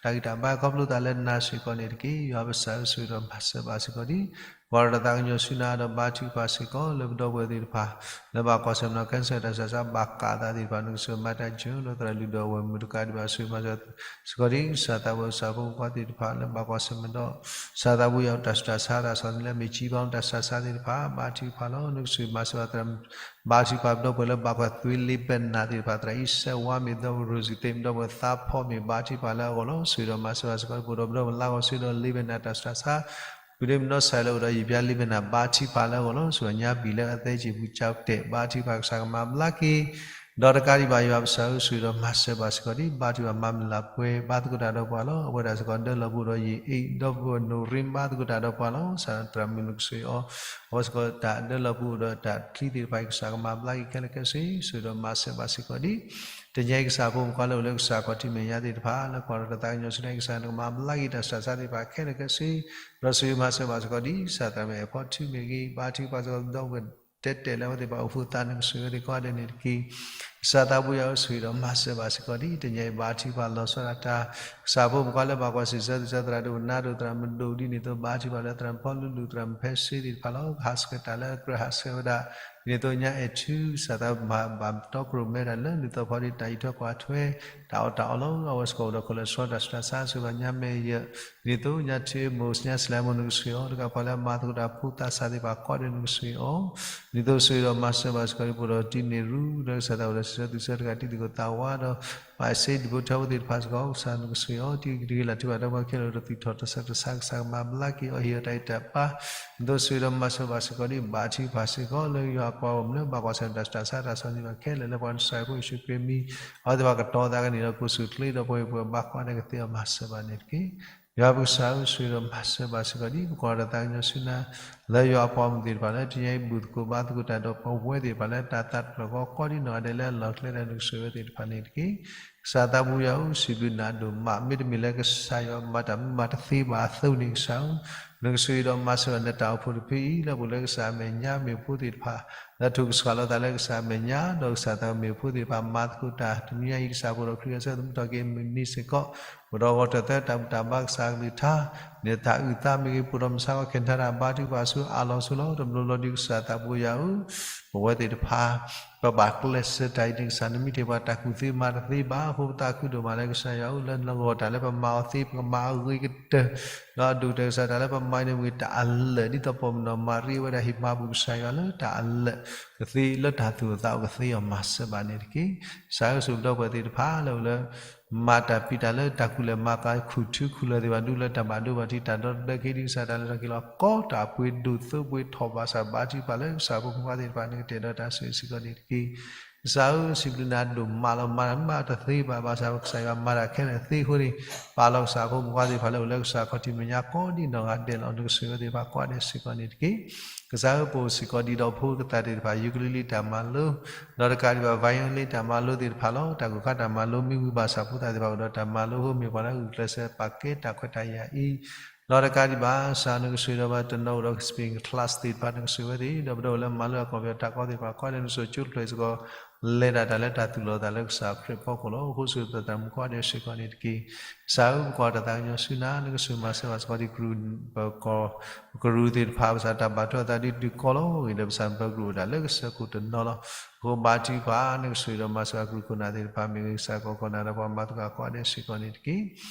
တၢ်ဂံၢ်တၢ်ဘါခီဖျိသးလၢနၤစ့ၢ်ကီးန့ၣ်တက့ၢ်. ယွၤပကစၢ်ဧၢ ဆိၣ်ဂ့ၤဒီးမၤစၢၤဘၣ်စ့ၢ်ကီးဒ် ပှၤတၢ်သးကညီၤဆူနၤဒီးဘါထုကဖၣ်စ့ၢ်ကီး လၢပဒီပုၢ်ဝဲၢ်သ့ၣ်တဖၣ် လၢဘၣ်ကွၢ်ဆၢၣ်မဲာ်ဒီး cancer တၢ်ဆူးတၢ်ဆါဘၣ်ကးသးသ့ၣ်တဖၣ် နကဆိၣ်ဂ့ၤမၤတၢ်ယိာ်ဒီးသရၣ်လုၢ်ဒီးဝဲၢ်မုၣ်တကးဒံးဘၣ် ဆိၣ်ဂ့ၤမၤစၢၤစ့ၢ်ကီးဒ် ကစၢ်သးဘိယွၤ ကစၢ်ဖိမုၣ်ဖိသ့ၣ်တဖၣ် လၢဘၣ်ကွၢ်ဆၢၣ်မဲာ်ဒီး ကစၢ်သးဘိယွၤ တၢ်ဆူးတၢ်ဆါတၢ်ဆီၣ်သနံးလၢမ့ၢ်ကံဘီတၢ်ဆူးတၢ်ဆါသ့ၣ်တဖၣ် ဘါထုကဖၣ်လီၤ. နကဆိၣ်ဂ့ၤမၤစၢၤဘၣ်သရၣ် ဘါထုကဖၣ်ပဒီပုၢ်ဝဲၢ်လၢဘၣ်ကွၢ်သွံလ့ဘဲနၣ်သ့ၣ်တဖၣ် သရၣ်အံၣ်စဲးဝါ မ့ၢ်ဒီပုၢ်ဝဲၢ် Rosie သ့ၣ် မ့ၢ်ဒီပုၢ်ဝဲၢ်သးဖီမ့ၢ် ဘါထုကဖၣ်လၢအဂီၢ်လီၤ. ဆိၣ်ဂ့ၤဒီးမၤစၢၤဘၣ်စ့ၢ်ကီး ပအိၣ်ဒီးပဒီပုၢ်ဝဲၢ်လၢအဂီၢ် ဆိၣ်ဂ့ၤဒီးလ့ဘဲနၣ်တၢ်ဆူးတၢ်ဆါ ဖုဒ့မုၣ်နီၢ်စဲးလၢအိၣ်ဒီးယံာ်ဘျါလ့ဘဲနၣ် ဘါထုကဖၣ်လၢအဂီၢ်လီၤ. ဆိၣ်ဂ့ၤညါဘံၣ်လၢအသဲက့ၣ်ပူၤကၠီတဲာ် ဘါထုကဖၣ်ကစၢ်ကမၤဘျါက့ၤ ဒီးတကးဒံးဘၣ် ယွၤပကစၢ်ဧၢ ဆိၣ်ဂ့ၤဒီးမၤစၢၤဘၣ်စ့ၢ်ကီးဒ် ဘါထုကဖၣ်မၤမုၢ်လၢ်ပှဲၤ ဘါသကိးတၢ်ဒီးပှၤလီၤ. အဝဲဒၣ်စ့ၢ်ကီးဒၢလီၤပူၤဒီးယံာ်အ့ၣ် ဒီပုၢ်ဝဲၢ်နိၣ်ရ့ ဘါသကိးတၢ်ဒီးပှၤလီၤ. ကစၢ်သရၣ်မုၣ်နကဆိၣ်ဂ့ၤအီၤ အဝဲစ့ၢ်ကီးတၢ်ဒၢလီၤပူၤဒီးတၢ်ချံသ့ၣ်တဖၣ်အံၤ ကစၢ်ကမၤဘျါက့ၤခဲလၢာ်ခဲဆ့ ဆိၣ်ဂ့ၤဒီးမၤစၢၤဘၣ်စ့ၢ်ကီးဒ် တနံၤအံၤကစၢ်ဖိမုၣ်ဖိလၢအိၣ်လၢကစၢ်ခီၣ်ထံးမဲာ်ညါသ့ၣ်တဖၣ် လၢကွၢ်ဒီးတၢ်သးကညီၤဆူနၤ ကစၢ်နကမၤဘျါက့ၤတၢ်ဆူးတၢ်ဆါသ့ၣ်တဖၣ်ခဲလၢာ်ခဲဆ့ ဒီးဆိၣ်ဂ့ၤမၤစၢၤဘၣ်စ့ၢ်ကီးဒ် ကစၢ်သရၣ်မုၣ်အဲၣ်ဖီထူမ့ၢ်ဂ့ၤ ဘါထုကဖၣ်စ့ၢ်ကီးဒီပုၢ်ဝဲၢ် တဲတဲလၢအဝဲသ့ၣ်တဖၣ်အိၣ်ဖှိၣ်သး နကဆိၣ်ဂ့ၤဝဲသ့ၣ်ကိးဂၤဒဲးန့ၣ်တက့ၢ်. ကစၢ်သးဘိယွၤဧၢ ဆိၣ်ဂ့ၤဒီးမၤစၢၤဘၣ်စ့ၢ်ကီးဒ် တနံၤအံၤ ဘါထုကဖၣ်လီၤဆီဒၣ်တၢ် ကစၢ်ဖိမုၣ်ဖိလၢဘၣ်ကွၢ်စံးဆၢသူၣ်ဆၢသရၣ်ဒိၣ်နါဒိၣ်သရၣ်မုၣ်ဒိၣ်ဒ်န့ၣ်အသိး ဘါထုကဖၣ်လၢသရၣ်ဖီလူလူ သရၣ်မုၣ်ဖဲစ့သ့ၣ်တဖၣ်လီၤ. ကဟးဆှဲးတၢ်လၢကြၢးဟးဆှဲးဝဲဒၣ် ဒ်န့ၣ်အသိးညါအဲၣ်ထူ ကစၢ်သးဘိဘၣ်တီခိၣ်ရိၣ်မဲတၢ်လၢနုာ်သီၣ်ဖီဒ်တၢ်အံးထွဲကွၢ်ထွဲ တၢ်အီၣ်တၢ်အီလီၤ. အဝဲစ့ၢ်ကီးအိၣ်ဒီး cholesterol တၢ်ဆူးတၢ်ဆါ ဆိၣ်ဂ့ၤညါမဲာ်ယၢၢ် ဒ်န့ၣ်အသိးညါထံမိၢ် ညါစလဲမိၢ် နကဆိၣ်ဂ့ၤအီၤ တကးပှၤလၢအမၤသကိးတၢ်ဖိသးစၢ်သ့ၣ်တဖၣ်ကိးဂၤဒဲး နကဆိၣ်ဂ့ၤအီၤ ဒ်န့ၣ်အသိးဆိၣ်ဂ့ၤဒီးမၤစၢၤဘၣ်စ့ၢ်ကီးဒ် ပအိၣ်ဒီးတံၤန့ၢ်ရူ လၢကစၢ်သးအိၣ်ဒီးစံးဆၢသူၣ်ဆၢတဂၤတံၤသကိးသးဝါဒီး ပာ်စ့ဒံးဖိထၢဖိသ့ၣ်တဖၣ်စ့ၢ်ကီး ကစၢ်နကဆိၣ်ဂ့ၤအီၤ တံၤတဂ့ၤလၢ်ထံဝဲဒီးပှၤခဲလၢာ်အိၣ်ဒီးသွံၣ်ထီၣ်တၢ်ဆူးတၢ်ဆါ ကစၢ်ကမၤဘျါက့ၤအီၤ ဟ့ၣ်အီၤတၢ်အဲၣ်တၢ်ပၢ် ဒ်သိးဆိၣ်ဂ့ၤဒီးမၤစၢၤဘၣ်စ့ၢ်ကီးဒ် ဘါထုကဖၣ်စ့ၢ်ကီး လၢယွၤအပှၤဂီၢ်မုၢ်လၢဘၣ်ကွၢ်ဆၢၣ်မဲာ်တၢ်ဆူးတၢ်ဆါတၢ်ဆီၣ်သနံးဘၣ်ခဲလၢာ် လၢပှၤနစၢ်ဖိယ့ၣ်ၡူးခရံာ်မံၤ အဝဲသ့ၣ်တဖၣ်ကတီၤသးကန့ၢ်ဒီး ကိးဆူၣ်ချ့ဒီးပှၤဂ့ၤပှၤဝါကိးဂၤဒဲး ကသ့အီၤမၤစၢၤဘၣ်န့ၣ်တက့ၢ်. ယွၤပကစၢ်ဧၢ ဆိၣ်ဂ့ၤဒီးမၤစၢၤဘၣ်စ့ၢ်ကီးဒ် ပကွၢ်ဒီးတၢ်သးကညီၤဆူနၤ လၢယွၤအပှၤဂီၢ်မုၢ်သ့ၣ်တဖၣ်လၢတနံၤအံၤ ဘူၣ်သကိးဘါသကိးတၢ်ဒီးပဝဲသ့ၣ်တဖၣ်လၢတၢ်သးတဖျၢၣ်ဃီ ကိးဒံနီၢ်ဂၤဒဲးလၢအလီၢ်ကျဲဒီး နကဆိၣ်ဂ့ၤဝဲသ့ၣ်တဖၣ်န့ၣ်တက့ၢ်. ကစၢ်သးဘိယွၤဧၢ စံးဘျုးနၤဒိၣ်မး မ့တမ့ၢ်လၢကစၢ်ယွၤမၤတၢ်မုာ်မၤတသ့ဘၣ်အသိးန့ၣ် ကစၢ်ဧၢ နကဆိၣ်ဂ့ၤဒီးမၤစၢၤဘၣ်နတၢ်အိၣ်ဖှိၣ်တဖုအံၤ လၢပအိၣ်လၢကစၢ်အမဲာ်ညါ မ့ၢ်ဖိသ့ၣ်တဖၣ် လၢထုးကဆှီလီၤသးလၢကစၢ်အမဲာ်ညါ ဒီးကစၢ်သးမ့ၢ်ဖိသ့ၣ်တဖၣ် မၤသကိးတၢ်တနံၤအံၤ ကစၢ်ဖိဒီးခရံာ်အဆၢသမူထီၣ်က့ၤမုၢ်နံၤစ့ၢ်ကီး ပဒီးဂီၤတၢ်သၢတၢ်ဘူၣ်တၢ်ဘါ ကစၢ်ကလုၢ်ကထါ န့ၣ်တၢ်အုၣ်သးမ့ၢ်ဂ့ၤ ပူၤဒီးမဆါကီခဲထါတၢ်ဘါထုကဖၣ်ဆူအါလီၤဆူလီၤ တဘျီဘျီဒ်ကစၢ်သးဘိယွၤဧၢ ပဝဲသ့ၣ်တဖၣ် ပဘၣ်ကျဲးစၢးတၢ်အံၤန့ၣ် ကစၢ်နမ့ၢ်တ့ၢ်ပှၤတၢ်ကူၣ်သ့မၤတသ့ဘၣ်အဃိ ပသးခုဒိၣ်မးလၢကစၢ်ယွၤဧၢ လၢနဂီၢ်တၢ်လၢပမၤအီၤသ့ ပကမၤအဂ့ၤကတၢၢ် ဒီးအဒိၣ်ကတၢၢ်ကစၢ်တၢ်လၢပမၤအံၤန့ၣ်မ့ၢ်တၢ်အလၢာ် ဒ်သိးပိာ်မုၣ်နီၢ်မၤရံအဝဲဒၣ်ဟ့ၣ်မၤဘူၣ်ကစၢ်ယွၤလၢတၢ်အလၢာ် ကသ့လၢတၢ်သူၣ်အသးအိၣ်ကသ့အီၤမၤစၢၤဘၣ်န့ၣ်တက့ၢ်. ကစၢ်ဧၢ ဆိၣ်ဂ့ၤပဒီပုၢ်ဝဲၢ်သ့ၣ်တဖၣ်လၢအိၣ်လၢ မၤတၢ်ဖံးတၢ်လၢတၢ်ကူၣ်လဲၤမၤကၤခူၣ်ထူခူၣ်လၢာ်သ့ၣ်တဖၣ် ဒူလၢတၢ်ဘၣ်ဒိဘၣ်ထံး တၢ်ဒီသဒၢက့ၤဒ်ကစၢ် တၢ်လဲၤထီၣ်က့ၤလီၤကိးတၢ်ပှ့ၤဒိၣ်သိပှ့ၤထီၣ်ဘၣ်ဆၣ် ဘါထုကဖၣ်လၢကစၢ်ဖိမုၣ်ဖိသ့ၣ်တဖၣ်န့ၣ် ကတဲာ်ဒီးတၢ်ဆိၣ်ဂ့ၤစ့ၢ်ကီးန့ၣ်တက့ၢ်. ကစၢ်ဧၢ စံးဘျုးနၤဒိၣ်မးလီၤ မၤတၢ်မၤတသ့ဘၣ် ဘၣ်ဆၣ်ကစၢ်ယွၤမၤတၢ်ခဲလၢာ်သ့အဃိန့ၣ် ပာ်လီၤကစၢ်ဖိမုၣ်ဖိသ့ၣ်တဖၣ်လၢအိၣ်လၢကစၢ်ခီၣ်ထံးမဲာ်ညါကိးဒံနီၢ်ဂၤဒဲးလီၤ နကဆိၣ်ဂ့ၤဝဲသ့ၣ်တဖၣ်ကိးဂၤဒဲးစ့ၢ်ကီးန့ၣ်တက့ၢ်. ကစၢ်ဧၢ ပအိၣ်စ့ၢ်ကီးဒ်ဒီးဖိကသၣ်သ့ၣ်တဖၣ် ယူကလံလံတၢ်မၤလိ ဒီးတကးဒံးဘၣ် violin တၢ်မၤလိသ့ၣ်တဖၣ်လီၤ. တၢ်ကိၢ်ခါတၢ်မၤလိမ့ၢ်ဝံၤဘၣ်ဆၣ် ဖိသၣ်သ့ၣ်တဖၣ်အိၣ်ဒီးတၢ်မၤလိအဃိ မ့ၢ်ပှၤလၢအဂုာ်ကျဲးစၢးပာ်ကဲတၢ်ခွဲးတၢ်ယာ်အံၤ ဒီးတကးဒံးဘၣ် ကစၢ်နကဆိၣ်ဂ့ၤဒီးပှၤတနီၤအိၣ်ဒီး spin class သ့ၣ်တဖၣ် နကဆိၣ်ဂ့ၤဝဲသ့ၣ် ဒီးပဒီပုၢ်ဝဲၢ်လၢမၤလိတၢ်ကီၢ်ပယီၤတၢ်ကီသ့ၣ်တဖၣ် ကိးဂၤဒဲးနကဆိၣ်ဂ့ၤကၠိတဖျၢၣ်စ့ၢ်ကီး လဲၤဒၣ်တၢ်လၢတၢ်သူၣ်လီၤသးလၢကစၢ်ခရံာ်ဖီခိၣ်လီၤ. အဃိဆူသတးမူခိၣ်ဒဲးစ့ၢ်ကီးန့ၣ်တက့ၢ်. ကစၢ်ဧၢ ပကွၢ်တၢ်သးကညီၤဆူနၤ နကဆိၣ်ဂ့ၤမၤစၢၤဘၣ်စ့ၢ်ကီးဒံး ပကီၢ် ပကရူၢ်သ့ၣ်တဖၣ် ဘၣ်ဆၣ်တၢ်ဘၣ်ထွဲအသးဒ်တုၤကီၢ်လီၤ. ဂ့ၤဒီးပဆၣ်ပကရူၢ်အိၣ်ဒၣ်လၢကစၢၢ်ခိၣ်တနီၤလီၤ. အဃိဘါထုကဖၣ် နကဆိၣ်ဂ့ၤဒီးမၤစၢၤကရူၢ်ခိၣ်နၢ်သ့ၣ်တဖၣ် မ့ၢ်ဂ့ၤကစၢ်ကီးကီၢ်နၢ်ဒီးပှၤမၤသကိးကိးဂၤဒဲးစ့ၢ်ကီးန့ၣ်တက့ၢ်.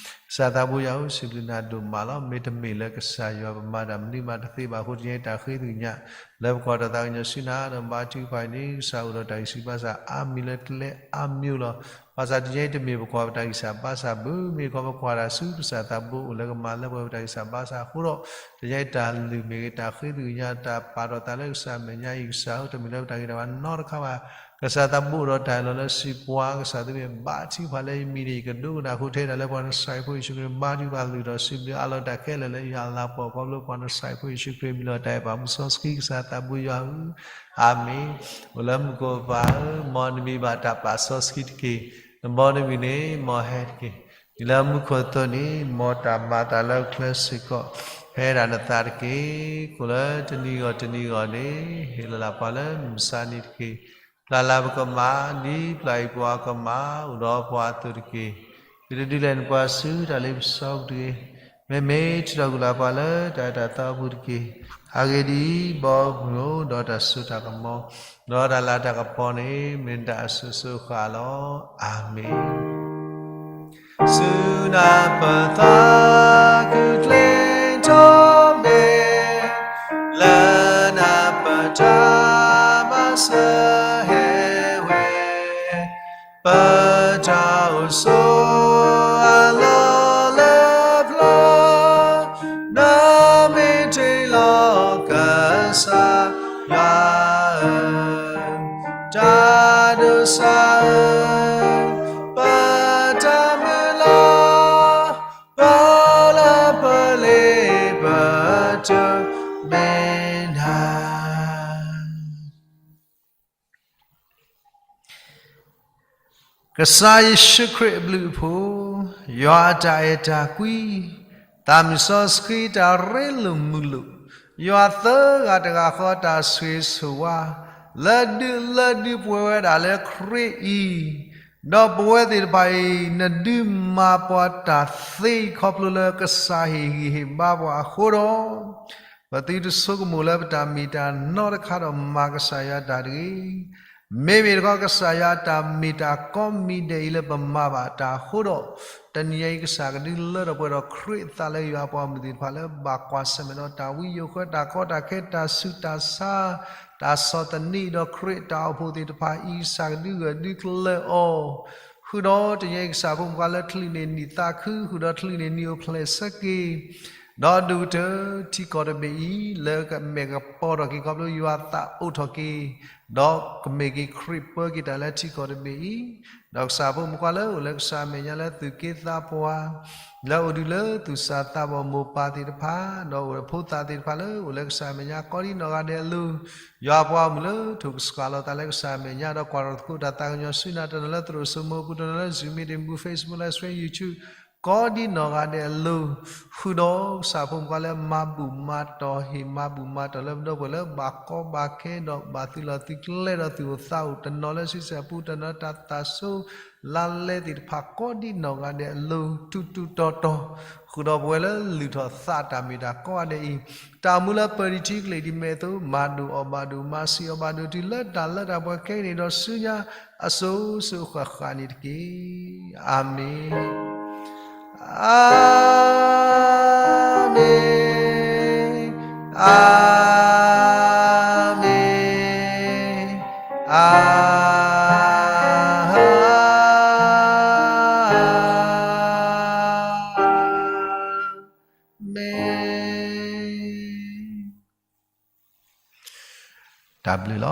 ကစၢ်သးဘိယွၤဧၢ စံးဘျုးနၤဒိၣ်မးလီၤ. မ့တမ့ၢ်လၢကစၢ်ယွၤပမၤတၢ်မနုၤမးတသ့ဘၣ်အဃိ တနံၤအံၤတၢ်ဃ့သ့ၣ်ညါ လၢပကွၢ်တၢ်သးကညီၤဆူနၤဒီးဘါထုကဖၣ်အံၤန့ၣ် ကစၢ်အိၣ်ဒီးတၢ်ဂံၢ်စၢ်ဘါစၢ်အါမံၤလၢကျဲအါမံၤလီၤ. ဘၣ်ဆၣ်တနံၤအံၤတမ့ၢ်ပကွၢ်ပတၢ်ဂံၢ်စၢ်ဘါစၢ်ဘၣ် မ့ၢ်ခီပကွၢ်တၢ်ဆူကစၢ်သးဘိအိၣ်လၢကမၤလၢပှဲၤပတၢ်ဂံၢ်စၢ်ဘါစၢ်အဃိဒီး တနံၤအံၤတၢ်လုၢ်မ့ၢ်ဂ့ၤ တၢ်ဃ့သ့ၣ်ညါ တၢ်ပာ်ထီၣ်သးလၢကစၢ်အမဲာ်ညါအံၤ ကစၢ်ဧၢ တမ့ၢ်လၢပတၢ်ဂံၢ်တၢ်ဘါနီတခါဘၣ်. ကစၢ်သးဘိအိၣ်ဒီးတၢ်အၢၣ်လီၤလၢစံးပှၤ ကစၢ်သးဘိမ့ၢ်ဘါထုကဖၣ်လၢယမံၤန့ၣ် ယကဒိကနၣ်ဃုာ်ထဲဒၣ်လၢပှၤနစၢ်ဖိယ့ၣ်ၡူးခရံာ်ဘါထုကဖၣ် လုၢ်ထီၣ်စံးဘျုးအးလီၤတၢ်ခဲလၢာ်လၢယွၤအလၤကပီၤခီဖျိပှၤနစၢ်ဖိယ့ၣ်ၡူးခရံာ်မံၤလီၤ. တၢ်အဲၣ်ပှၤမူစီဆှံကစၢ်သးဘိယွၤဧၢ အၤမ့ၣ်. အိၣ်လၢမူခိၣ်ပၢ်ဧၢ မ်နမံၤဘၣ်တၢ်ပာ်စီဆှံတက့ၢ်. နဘီနမုၢ်န့ၣ် မ်ဟဲတက့ၢ်. ဒ်လၢမူခိၣ်အသိးန့ၣ် မ်တၢ်မၤအသးလၢကျဲစ့ၢ်ကီး ဖဲဒၣ်နသးတက့ၢ်. ကိးလၢတနံၤဂီၢ်တနံၤဂီၢ်န့ၣ် ဟ့ၣ်လီၤလၢ်ပှၤလၢမုၢ်မဆါနံၤတက့ၢ်. ပျၢ်လၢ်ပကမၢ် ဒ်ပျၢ်အံၤပှၤကမၢ် အိၣ်ဒီးပှၤအသိးတက့ၢ်. ဒုးဒုးလဲၤနပှၤဆူတၢ်လ့ပစီပူၤတဂ့ၤ. မ့မ့ၢ်ထုးထီၣ်ကွံာ်လၢ်ပှၤလၢတၢ်အၢတၢ်သီအပူၤတက့ၢ်. အဂ့ၢ်ဒ်အံၤ, ဘီမုၢ်ဧၢ ဒီးတၢ်စိတၢ်ကမီၤ ဒီးတၢ်လၤတၢ်ကပီၤန့ၣ် မ့ၢ်နတၢ်အစိၤစိၤအဃၣ်လီၤ. အၤမ့ၣ်. စူၢ်နၤပသးခုကျ့ထီၣ်မဲာ် လၢနၤပတၢ်မၤစၢၤဟဲဝဲ ပတၢ်အိၣ်ဆိးအလီၢ်လၢပျၢၤ နမ့ၢ်တ့ၢ်လီၤကစၢ်ယွၤဧၢ, တၢ်ဒိးစၢ်ဧၢ, ပတၢ်မုၢ်လၢ် ပလၢပလ့ပတၢ်မ့ၢ်နၤ ကစၢ်ယ့ၣ်ၡူးခရံာ်အဘျုးအဖှိၣ်, ယွၤအတၢ်အဲၣ်တၢ်ကွံ, သးမုၢ်စီဆှံတၢ်ရ့လိာ်မုာ်လိာ်, ယွၤသၢဂၤတဂၤဃီတၢ်ဆိၣ်ဂ့ၤဆိၣ်ဝါ, လၢဒုးလၢဒုးပဝဲဒၣ်လၢခရံာ်အံၤ, ဒီးပဝဲသ့ၣ်တဖၣ်အံၤ နဒုးမၤပှၤတၢ်သ့ခီဖျိလၢကစၢ်ဟ့ၣ်ဂံၢ်ဟ့ၣ်ဘါပှၤအဃိဒီး ပသုတဆိကမိၣ်လၢပတၢ်မ့ၢ်တၢ်နီတခါဒီးမၤကစၢ်ယွၤတၢ်တဂ့ၤ. မ့မ့ၢ်တခီကစၢ်ယွၤအတၢ်မ့ၢ်တၢ်ကီမံၤဒဲးအံၤလၢပမၤဘၣ်တၢ်အဃိဒီး, တနံၤအံၤကစၢ်ကဒုးလၢထီၣ်ပှဲၤဒီးခရံာ်အသးလၢယွၤအပှၤဂီၢ်မုၢ်သ့ၣ်တဖၣ်လၢဘၣ်ကွၢ်ဆၢၣ်မဲာ်ဒီးတၢ်ဝံယိၤဃၢ တၢ်ကီတၢ်ခဲ တၢ်ဆူးတၢ်ဆါ တၢ်ဆီၣ်သနံးဒီးခရံာ်အတၢ်အိၣ်ဖှိၣ်သ့ၣ်တဖၣ်အံၤ ကစၢ်ကဒုးဂၢၢ်ဒုးကျၢၤအီၤ ဃုာ်ဒီးတနံၤအံၤကစၢ်ဖိမုၣ်ခွါလၢချုးန့ၢ်နံၣ်သးခု ဃုာ်ဒီးချုးန့ၢ်နံၣ်အိၣ်ဖျဲၣ်ဆၢက့ၤ ဒီးဒိၣ်ကတၢၢ်ထံကီၢ်တဘ့ၣ်အံၤ လၢကမဲာ်ကပီၤထီၣ်က့ၤခီဖျိယွၤသးအိၣ်ထီၣ်က့ၤ, ဒီးကမ့ၢ်က့ၤခရံာ်ပၢက့ၤတၢ်လၢထံကီၢ်တဘ့ၣ်အံၤ, ဒီးကစၢ်ဖိမုၣ်ခွါလၢအိၣ်လၢကစၢ်အမဲာ်ညါလၢသူၣ်က့သးပှၢ် လၢအိၣ်ဒုးလၢသူၣ်စၢ်သးဘီၣ်မိၢ်ပၢ်သ့ၣ်တဖၣ်, ဒီးအိၣ်ဒီးဖိသၣ်သ့ၣ်တဖၣ်လၢအိၣ်လၢကစၢ်အမဲာ်ညါကိးဒံနီၢ်ဂၤဒဲးအလိၤ, ယွၤအပှၤဂီၢ်မုၢ်လၢထိၣ်ကဆှီလီၤသးလၢကစၢ်အမဲာ်ညါ ဒီးကွၢ်ထီၣ်သကိးတၢ်သးကညီၤဆူနၤ တနီၤလၢသရိာ်စိမိၤပူၤ တနီၤလၢ Zoom meeting ပူၤ Facebook Live Stream YouTube ကိးဒံနီၢ်ဂၤဒဲးအလိၤ, ဃုာ်ဒီးကစၢ်ဖိမုၣ်ခွါလၢမၤဘူၣ်မၤတီၢ် ဟ့ၣ်မၤဘူၣ်မၤတီၢ်လၢပဒီပုၢ်ဝဲၢ်လၢဘၣ်ကီဘၣ်ခဲဒီးဘၣ်သုးလီၢ်သုးကျဲဒီးသူၣ်အိၣ်သးအိၣ် တနီၤလၢဆံဆဲၣ်ပူၤ တနီၤလၢတၢ်သးဆိ လါလဲသ့ၣ်တဖၣ်ကိးဒံနီၢ်ဂၤဒဲးအလိၤ ထူးထူးတီၤတီၤ, ဃုာ်ဒီးပဝဲလၢလုၢ်ထီၣ်သးတၢ်မ့ၢ်တၢ်ကိးဂၤဒဲးအံၤ, တၢ်အိၣ်မူလၢပၢၤတံၢ်ထံကလ့ၢ်ဒ်မဲာ်အသိး မၤဒိၣ်အီၣ်ဘၣ်ဒိၣ် မၤဆံးအီၣ်ဘၣ်ဒိၣ် တုၤလၢတၢ်လၢတၢ်ပှဲၤခဲကနံၣ်ဒီးဆူညါ အစိၤစိၤဃၣ်ဃၣ်န့ၣ်တက့ၢ်. အၤမ့ၣ်, အၤမ့ၣ်, အၤမ့ၣ်, အၤမ့ၣ်. တၢ်ဘျုးလီၤ.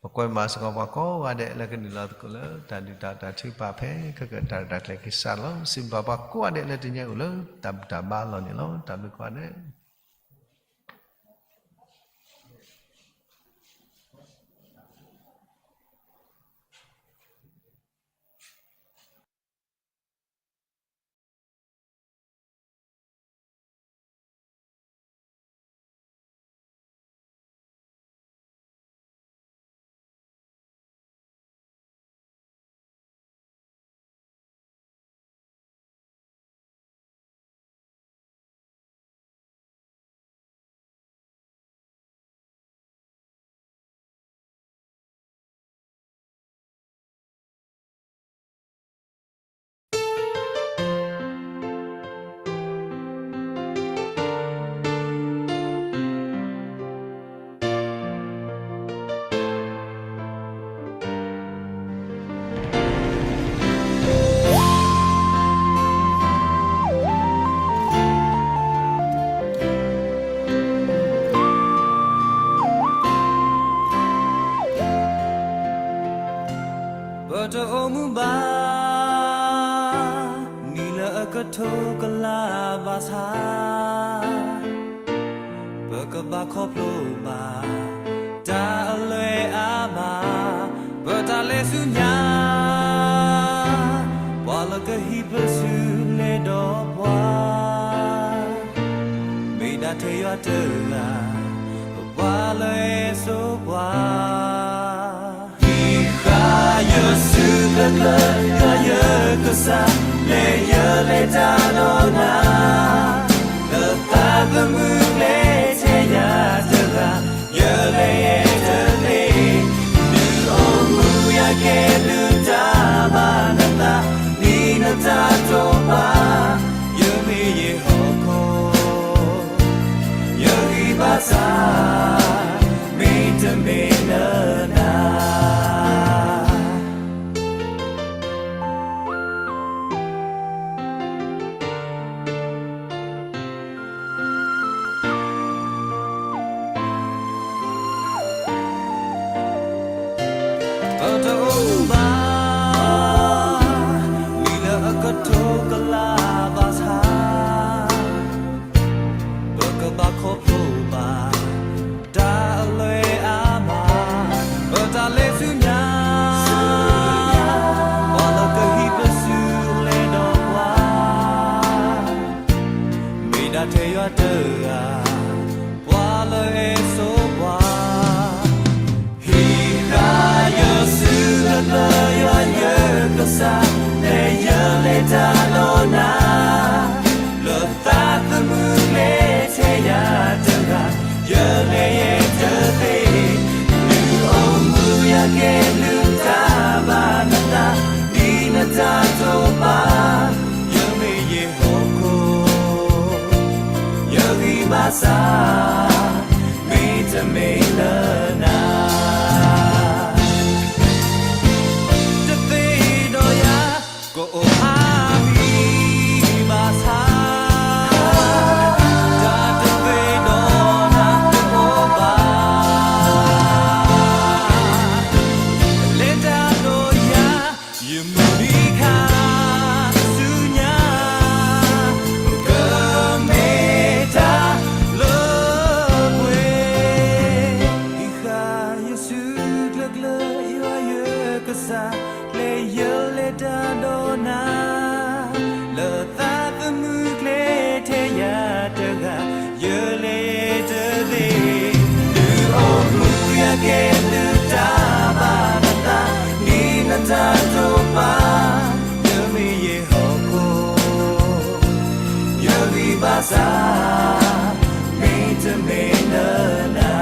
ပကွဲမၤစ့ၢ်ကီး ပှၤကိးဂၤဒဲးလၢကနုာ်လီၤသကိးလၢ တၢ်ဒုးတၢ်တၢ်ထုကဖၣ်ဖဲ ခဲကတၢၢ်တၢ်ကျဲၤက့ၤစးလီၤ. စံးဘျုးပှၤကိးဂၤဒဲးလၢတနံၤအံၤအိၣ်လၢ တၢ်ဘူၣ်တၢ်ဘါလီၢ်န့ၣ်လီၤ. တၢ်ဘျုးကိးဂၤဒဲး ပကဘၣ်ခီဖျိဘၣ် တၢ်အလွဲၢ်အမး, ပတၢ်လဲၤဆူညါ, ပှၤလၢကဟံးပစုလဲဒီးပှၤ, မ့ၢ်ဒၣ်ထဲယွၤတဂၤ, ပှၤလၢအစိပှၤ ဟံးဃာ်ယစုကျၢၤကျၢၤ ယွၤယကစၢ်, လဲၤယလဲၤတၢ်ဒီးနၤ, လၢသးသမူကျဲထဲယၤတဂၤ, ယလဲၤယဲတသ့, ဒုးအိၣ်မူယၤကဲဘျုးတၢ်ဘၣ်နသး, ဒ်နတၢ်တိာ်ပာ်, ယမ့ၢ်ယဟီၣ်ခိၣ် ယဂံၢ်ဘါစၢ်, မ့တမ့ၢ်လၢနၤ. ပတအိၣ်မူဘၣ် မံၤလၢအကထိကလးဘၣ်ဆၣ်, ပကဘၣ်ခီဖျိဘၣ် တၢ်အလွဲၢ်အမး, ပတၢ်လဲၤဆူညါ, ပှၤလၢကဟံးပစုလဲဒီးပှၤ, မ့ၢ်ဒၣ်ထဲယွၤတဂၤ, ပှၤလၢအစိပှၤ ဟံးဃာ်ယစုကျၢၤကျၢၤ ယွၤယကစၢ်, လဲၤယလဲၤတၢ်ဒီးနၤ, လၢသးသမူကျဲထဲယၤတဂၤ, ယလဲၤယဲတသ့, ဒုးအိၣ်မူယၤကဲဘျုးတၢ်ဘၣ်နသး, ဒ်နတၢ်တိာ်ပာ်, ယမ့ၢ်ယဟီၣ်ခိၣ် ယဂံၢ်ဘါစၢ်, မ့တမ့ၢ်လၢနၤ. တသ့ဒီးယၤ ကအိၣ်အါမံၤဘၣ်ဆၣ်, တၢ်တသ့ဒီးနၤတအိၣ်ဘၣ်. လဲၤတၢ်ဒီးယၤ ယမုၢ်နံၤခါဆူညါ, ကမ့ၢ်တၢ်လၢပှဲၤ, ဟံးဃာ်ယစုကျၢၤကျၢၤ ယွၤယကစၢ်, လဲၤယလဲၤတၢ်ဒီးနၤ, လၢသးသမူကျဲထဲယၤတဂၤ, ယလဲၤတသ့, ဒုးအိၣ်မူယၤကဲဘျုးတၢ်ဘၣ်နသး, ဒ်နတၢ်တိာ်ပာ်, ယမ့ၢ်ယဟီၣ်ခိၣ် ယဂံၢ်ဘါစၢ်, မ့တမ့ၢ်လၢနၤ.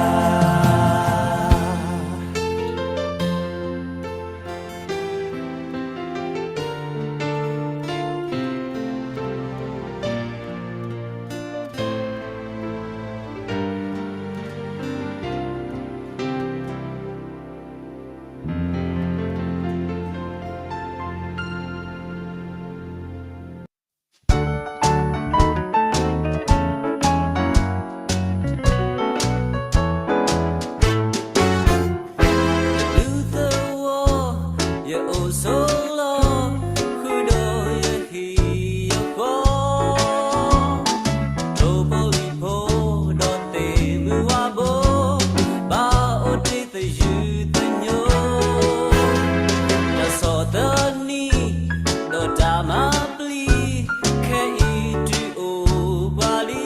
ဒူသဝီ, ယအိၣ်ဆိးလီၤ, ဃုာ်ဒီးယဟံၣ်ယဃီ, ထိၣ်ဖိလံၣ်ဖိဒီးသ့ၣ်မုၢ်ဝါဘိ, ဘၣ်အိၣ်တ့ၢ်သယုၢ်သညိ, တၢ်ဆီၣ်သနံး ဒီးတၢ်မၤပျံၤ, ခဲအံၤတုၤအိၣ်ပှၤလံ,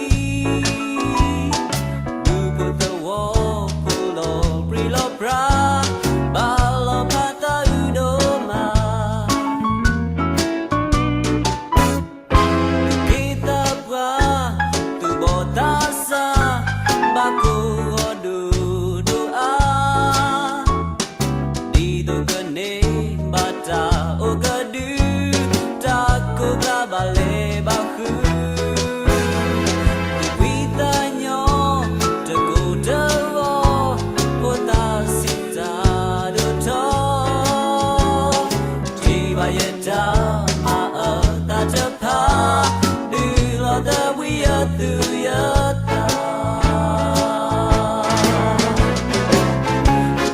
ဒူဖိသဝီဖိလီၤပြံလီၤပြါ, ဘၣ်လီၤဖးသးအုးဒိၣ်မး. က့ၤသးပှၢ်, သူၣ်ဘီၣ်သးစၢ်, ဘၣ်ကိၢ်ဂီၤဒိၣ်ဒိၣ်အါ, ဒ်သိးကန့ၢ်ဘၣ်တၢ်အိၣ်ကဒု, တၢ်ကိၢ်သးဘၣ်လဲၤဘၣ်ဃု, သူၣ်ဖှံသးညီ, တကိၢ်တဂီၤ, ဖိသၣ်စံးတၢ်ဒိၣ်ထီၣ်, ထံၣ်ဘၣ်ယတၢ်မၤအၢသးတဖၣ်, ဒုးလီၤသးဝံၤယသူၣ်ယသး.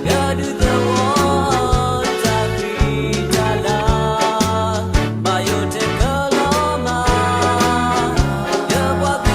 ယဒူသဝီတၢ်ဃံတၢ်လၤ, ဘၣ်ယိၣ်တဲာ်ကလီၤမး, ယပှၤက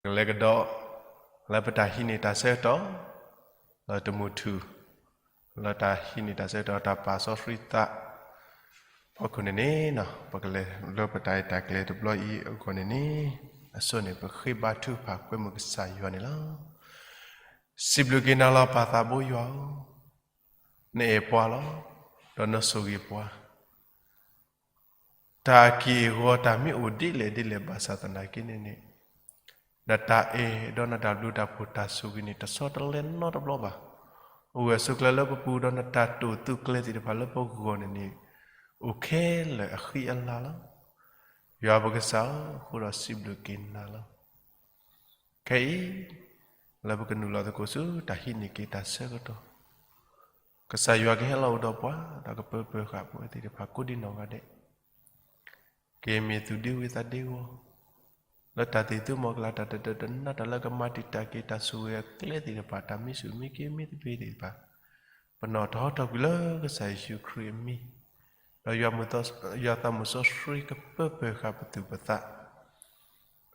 ကလဲၤကဒီး လၢပတၢ်ဟံးန့ၢ်တၢ်ဆၢကတီၢ် လၢတမုၢ်ထူၣ် လၢတၢ်ဟံးန့ၢ်တၢ်ဆၢကတီၢ် တၢ်ပာ်စီဆှံသး ဖီခိၣ်န့ၣ်န့ၣ် ပကလဲၤလၢပတၢ်အဲၣ်တၢ်ကျဲၤတဘျီအံၤအဂီၢ်န့ၣ်န့ၣ် အဆိန့ၣ် ပဃ့ဘါထုကဖၣ်ကွဲမုာ်ကစၢ်ယွၤန့ၣ်လီၤ. စံးဘျုးက့ၤနၤလီၤ ပၢ်သးဘိယွၤဧၢ, နအဲၣ်ပှၤလီၤ, ဒီးနဆိၣ်ဂ့ၤပှၤ တၢ်အက့ၢ်အဂီၤ တၢ်မ့ၢ်အိၣ်ဒ်လဲၣ်ဒ်လဲၣ်ဘၣ်ဆၣ်သနာ်က့န့ၣ်န့ၣ်, နတၢ်အဲၣ်ဒီးနတၢ်ဘျုးတၢ်ဖှိၣ်တၢ်ဆိၣ်ဂ့ၤန့ၣ် တဆီတလဲနီတဘျီဘၣ်. အိၣ်ဝဲဆိးကျၢၤလၢပပူၤ ဒီးနတၢ်တိာ်သူကျဲသ့ၣ်တဖၣ်လၢပဂီၢ်န့ၣ်န့ၣ် အိၣ်ခဲလၢာ်အဃံအလၤလီၤ. ယွၤပကစၢ်ဧၢ, အဃိဒီးစံးဘျုးက့ၤနၤလီၤ. ခဲအံၤ လၢပကနုာ်လီၤသကိးဆူ တၢ်ဟံးန့ၢ်က့ၤတၢ်ဆၢကတီၢ်, ကစၢ်ယွၤကဟဲလီၤအိၣ်ဒီးပှၤ ဒီးကပၢပၢၤဃာ်ပဝဲသ့ၣ်တဖၣ်ကိးဒံနီၢ်ဂၤဒဲး, ကမ့ၢ်သူၣ်ဒ့ဝံသးဒ့ဂီၢ် လၢတၢ်သံၣ်သူမီၤကလၤ တၢ်တဒၢတနါ တၢ်လၢကမၤတံာ်တာ်က့ၤတၢ်ဆိၣ်ဂ့ၤအကျဲသ့ၣ်တဖၣ် တၢ်မံဆူၣ်မံက့ၤမံသပ့ၤသ့ၣ်တဖၣ်, ပနီၣ်ထီၣ်ဟီထီၣ်ကွံာ်လၢကစၢ်ယ့ၣ်ၡူးခရံာ်အမံၤ, ဒီးယွၤမုၢ်သီယွၤသးမုၢ်စီဆှံကပၢပၢၤဃာ်ပသူၣ်ပသး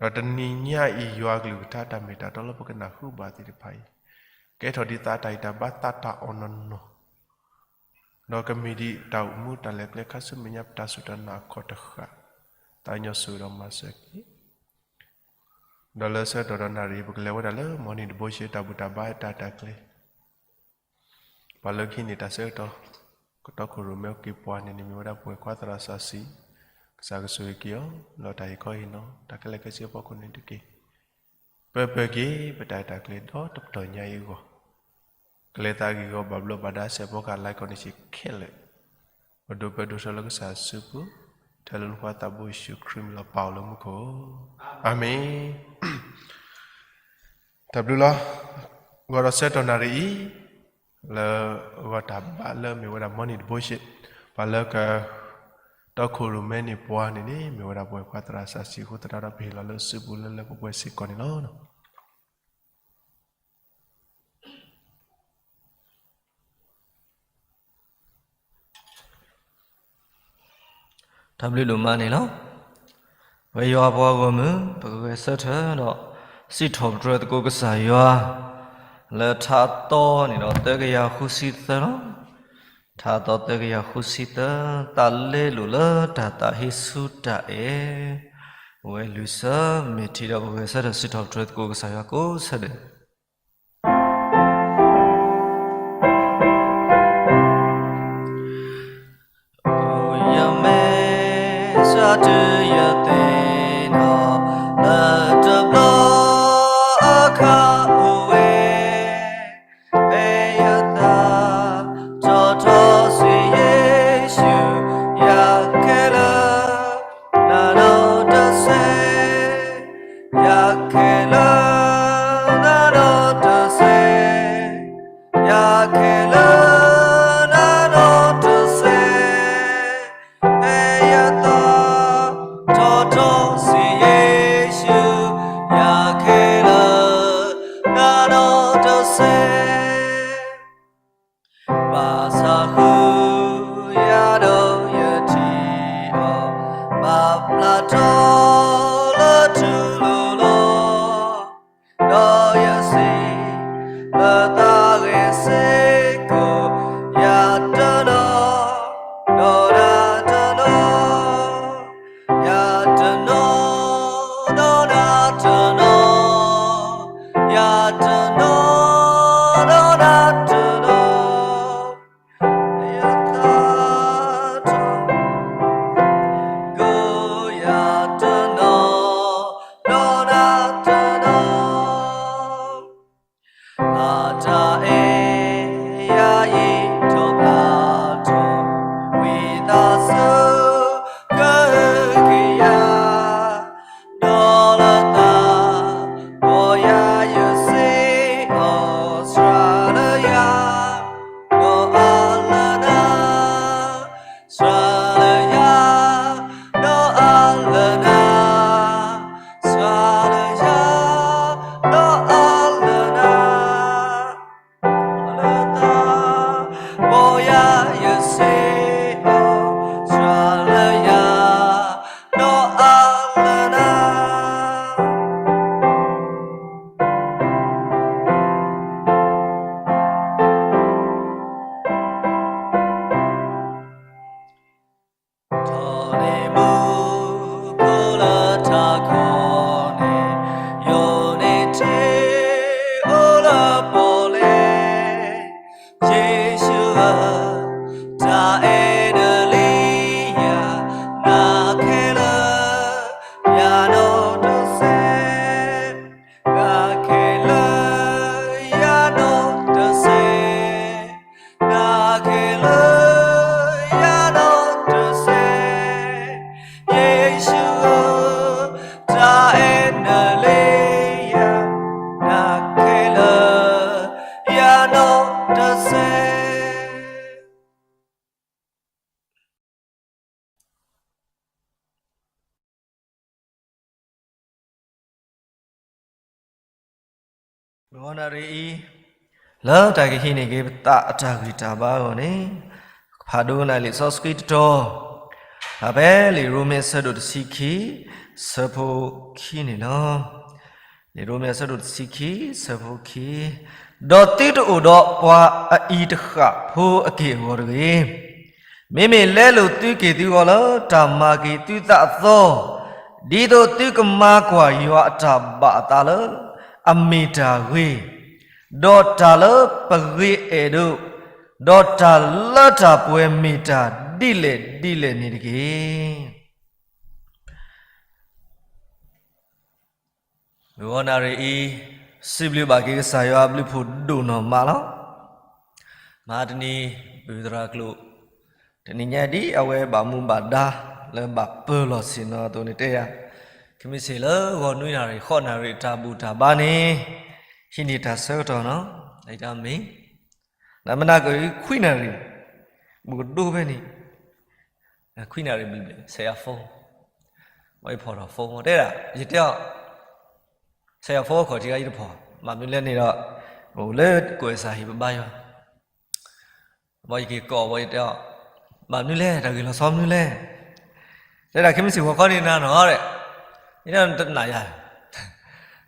ဒီးတနံၤညါအံၤ ယွၤအကလုၢ်ကထါတၢ်မ့ၢ်တၢ်တီလၢပကနၢ်ဟူဘၣ်သ့ၣ်တဖၣ်အံၤ, ကဲထီၣ်ဒ်သးအတၢ်အံၤတၢ်ဘါသးတၢ်အီၣ်နီၢ်နီၢ်, ဒီးကမ့ၢ်ဒ်တၢ်အိၣ်မူတၢ်လဲၤကျဲခါဆူမဲာ်ညါ ပတၢ်စူၢ်တၢ်နာ်အခီၣ်တဃၣ်, သးကညီၤဆိၣ်ဂ့ၤဒီးမၤစၢၤက့ၤ ဒီးလၢဆၢကတီၢ်ဒီးနၣ်ရံၣ် ပကလဲၤဝဲဒၣ်လၢ morning devotion တၢ်ဘူၣ်တၢ်ဘါတၢ်အဲၣ်တၢ်ကျဲၤ ပှၤလၢကဟံးန့ၢ်တၢ်ဆၢကတီၢ် ကတီခိၣ်ရိၣ်မဲအိၣ်က့ၤပှၤန့ၣ်န့ၣ် မ့ၢ်ဝဲဒၣ်ပဝဲၢ်ခွါသရၣ်စီဆှံ, ကစၢ်ကဆိၣ်ဂ့ၤက့ၤအီၤ လၢတၢ်ဟ့ၣ်ခီဟ့ၣ်နီၤ တၢ်ခဲလၢာ်ခဲဆ့အဖီခိၣ်န့ၣ်တက့ၢ်. ပၢပၢၤက့ၤ ပတၢ်အဲၣ်တၢ်ကျဲၤဒီတပတီၢ်ညါအံၤအဂီၢ်, ကလဲၤသးဂ့ၢ်ဂီၢ်ဘၣ်ဘျီးဘၣ်ဒါစဲးဖီကဟၣ် လၢကီၢ်န့ၣ်စ့ၢ်ခဲလၢာ်, ပဒိးပၢဒိးဆှၢလၢကစၢ်အစုပူၤ, ထဲလၢနဖိသးဘိယ့ၣ်ၡူးခရံာ်မံၤလီၤ ပၢ်အိၣ်လၢမူခိၣ်, အၤမ့ၣ်. တၢ်ဘျုးလီၤ. ဂီၤဒီးဆၢကတီၢ်နၣ်ရံၣ်အံၤ လၢဂီၤတၢ်ဘါလၢမ့ၢ်ဝဲဒၣ် morning devotion ပှၤလၢက တီခိၣ်ရိၣ်မဲန့ၢ်ပှၤန့ၣ်န့ၣ် မ့ၢ်ဝဲဒၣ်ပဝဲၢ်ခွါသရၣ်စီဆှံအဃိသတးဒီး ပဟ့ၣ်လီၤလၢအစုပူၤလၢလၢပှဲၤပှဲၤစ့ၢ်ကီးန့ၣ်လီၤ. တၢ်ဘျုးဒိၣ်မးန့ၣ်လီၤ. ပယွၤပှၤဂီၢ်မုၢ် ပကဂဲၤဆၢထၢၣ်ဒီး စံးထီၣ်ပတြၢၤသကိးကစၢ်ယွၤ လၢထါအသီန့ၣ်ဒီး သၢကယၤဃုဆံသၢလီၤ. ထါအသီသၢကယၤဃုဆံသၢ, သးလဲလိာ်လၢတၢ်သးဟ့ဆူတၢ်အဲၣ်, ဝဲလုၢ်ဆၢမ့ၢ်ထံဒီး ပကဂဲၤဆၢထၢၣ်စံးထီၣ်ပတြၢၤသကိးကစၢ်ယွၤကိးဆၢဒဲး ယမ့ၢ်စးတုၤယသ့ၣ်နီၣ် လၢတဘျီအခါအိၣ်ဝဲ, ဖဲယသးထီၣ်ထီၣ်ဆူယ့ၣ်ၡူး, ယၤခဲလၢာ် နၤနီတစဲး, ယၤခဲလၢာ် နၤနီတစဲး, ယၤခဲလၢာ် နၤနီတစဲး, ဖဲယသးထီၣ်ထီၣ်ဆူယ့ၣ်ၡူး, ယၤခဲလၢာ် မ့ၢ်မူခိၣ်လၢထးခိၣ်န့ၣ်, ယိၤန့ၣ်ထံအိၣ်လၢပီၣ်လဲၣ်, ယ့ၣ်ၡူးဧၢ, တၢ်အဲၣ်နလံယၤ, နၤခဲလၢာ် ယၤနီၢ်တစဲး, နၤခဲလၢာ် ယၤနီၢ်တစဲး, နၤခဲလၢာ် ယၤနီၢ်တစဲး, ယ့ၣ်ၡူးဧၢ, တၢ်အဲၣ်နလံယၤ, နၤခဲလၢာ် ယၤနီၢ်တစဲး. ဂီၤနၣ်ရံၣ်အံၤ, လၢတၢ်ကဟံးန့ၢ်က့ၤပသးအတၢ်ဂံၢ်တၢ်ဘါအဂီၢ်န့ၣ်, ဖးဒိကနၣ်လံာ်စီဆှံတတီၤ, ဖဲလံာ်ရိမ့ၤအဆၢဒိၣ်တဆံခံ, ဆၢဖိခံန့ၣ်လီၤ. လံာ်ရိမ့ၤအဆၢဒိၣ်တဆံခံ, ဆၢဖိခံ, ဒီးသုတအိၣ်ဒီးပှၤအအံၤတဃၣ်ဖိအက့ၢ်အဂီၤတဂ့ၤ. မ့မ့ၢ်လဲလိာ်သုက့ၢ်သုဂီၤလၢတၢ်မၤက့ၤသုသးအသီ, ဒ်သိးသုကမၤကွၢ်ယွၤအတၢ်ဘၣ်အသးလၢအမ့ၢ်တၢ်ဂ့ၤ, ဒီးတၢ်လၢပဂ့ၤအဲၣ်ဒိး, ဒီးတၢ်လၢတၢ်ပှဲၤမ့ၢ်တၢ်ဒ်လဲၣ်ဒ်လဲၣ်န့ၣ်တက့ၢ်. ဂီၤနၣ်ရံၣ်အံၤ, စံးဘျုးဘၣ်က့ၤကစၢ်ယွၤအဘျုးဖှိၣ်ဒိၣ်နီၢ်မးလီၤ. မဟါတနံၤ, ပုၢ်သရၣ်ကျိာ်, တနံၤညါဒ်အဝဲဘၣ်မူဘၣ်ဒါလၢဘၣ်ပၢၤလီၢ်ဆ့ၣ်နီၤအသိးန့ၣ်တဲယၤ, ခဲမုၢ်ဆ့ၣ်လၢဂီၤနွံနၣ်ရံၣ်ဃိးနၣ်ရံၣ်တၢ်ဘူၣ်တၢ်ဘါန့ၣ်, ဟံးန့ၢ်တၢ်ဆၢကတီၢ်နီၤ, အမ့ၢ် နမ့ၢ်နၢ်က့ၤခွံနၣ်ရံၣ်, ဘူးကဒိဖဲန့ၣ်, ခွံနၣ်ရံၣ်ဘျဲၣ်ဘျဲၣ် ဆဲးယၤ phone, ဝဲယဖီၣ်ထီၣ် phone တဲဒၣ်, ယတဲအီၤ, ဆဲးယၤ phone ခီၣ်ထံးဂၤယတဖီၣ်, ဘၣ်မနုၤလဲၣ်န့ၣ်ဒီး, အိၣ်လၢကွဲးစၢ်ဟံၣ်ပဘါယွၤ, ဘၣ်ယက့ၤကိးဝဲယတဲအီၤ, ဘၣ်မနုၤလဲၣ် တၢ်ဂ့ၢ်လီၤဆီမနုၤလဲၣ်, တဲဒၣ်ခဲမုၢ်ဆ့ၣ်ဂီၤခီန့ၣ်နၤနီၤ, ယတဲနတနာ်ယၤ,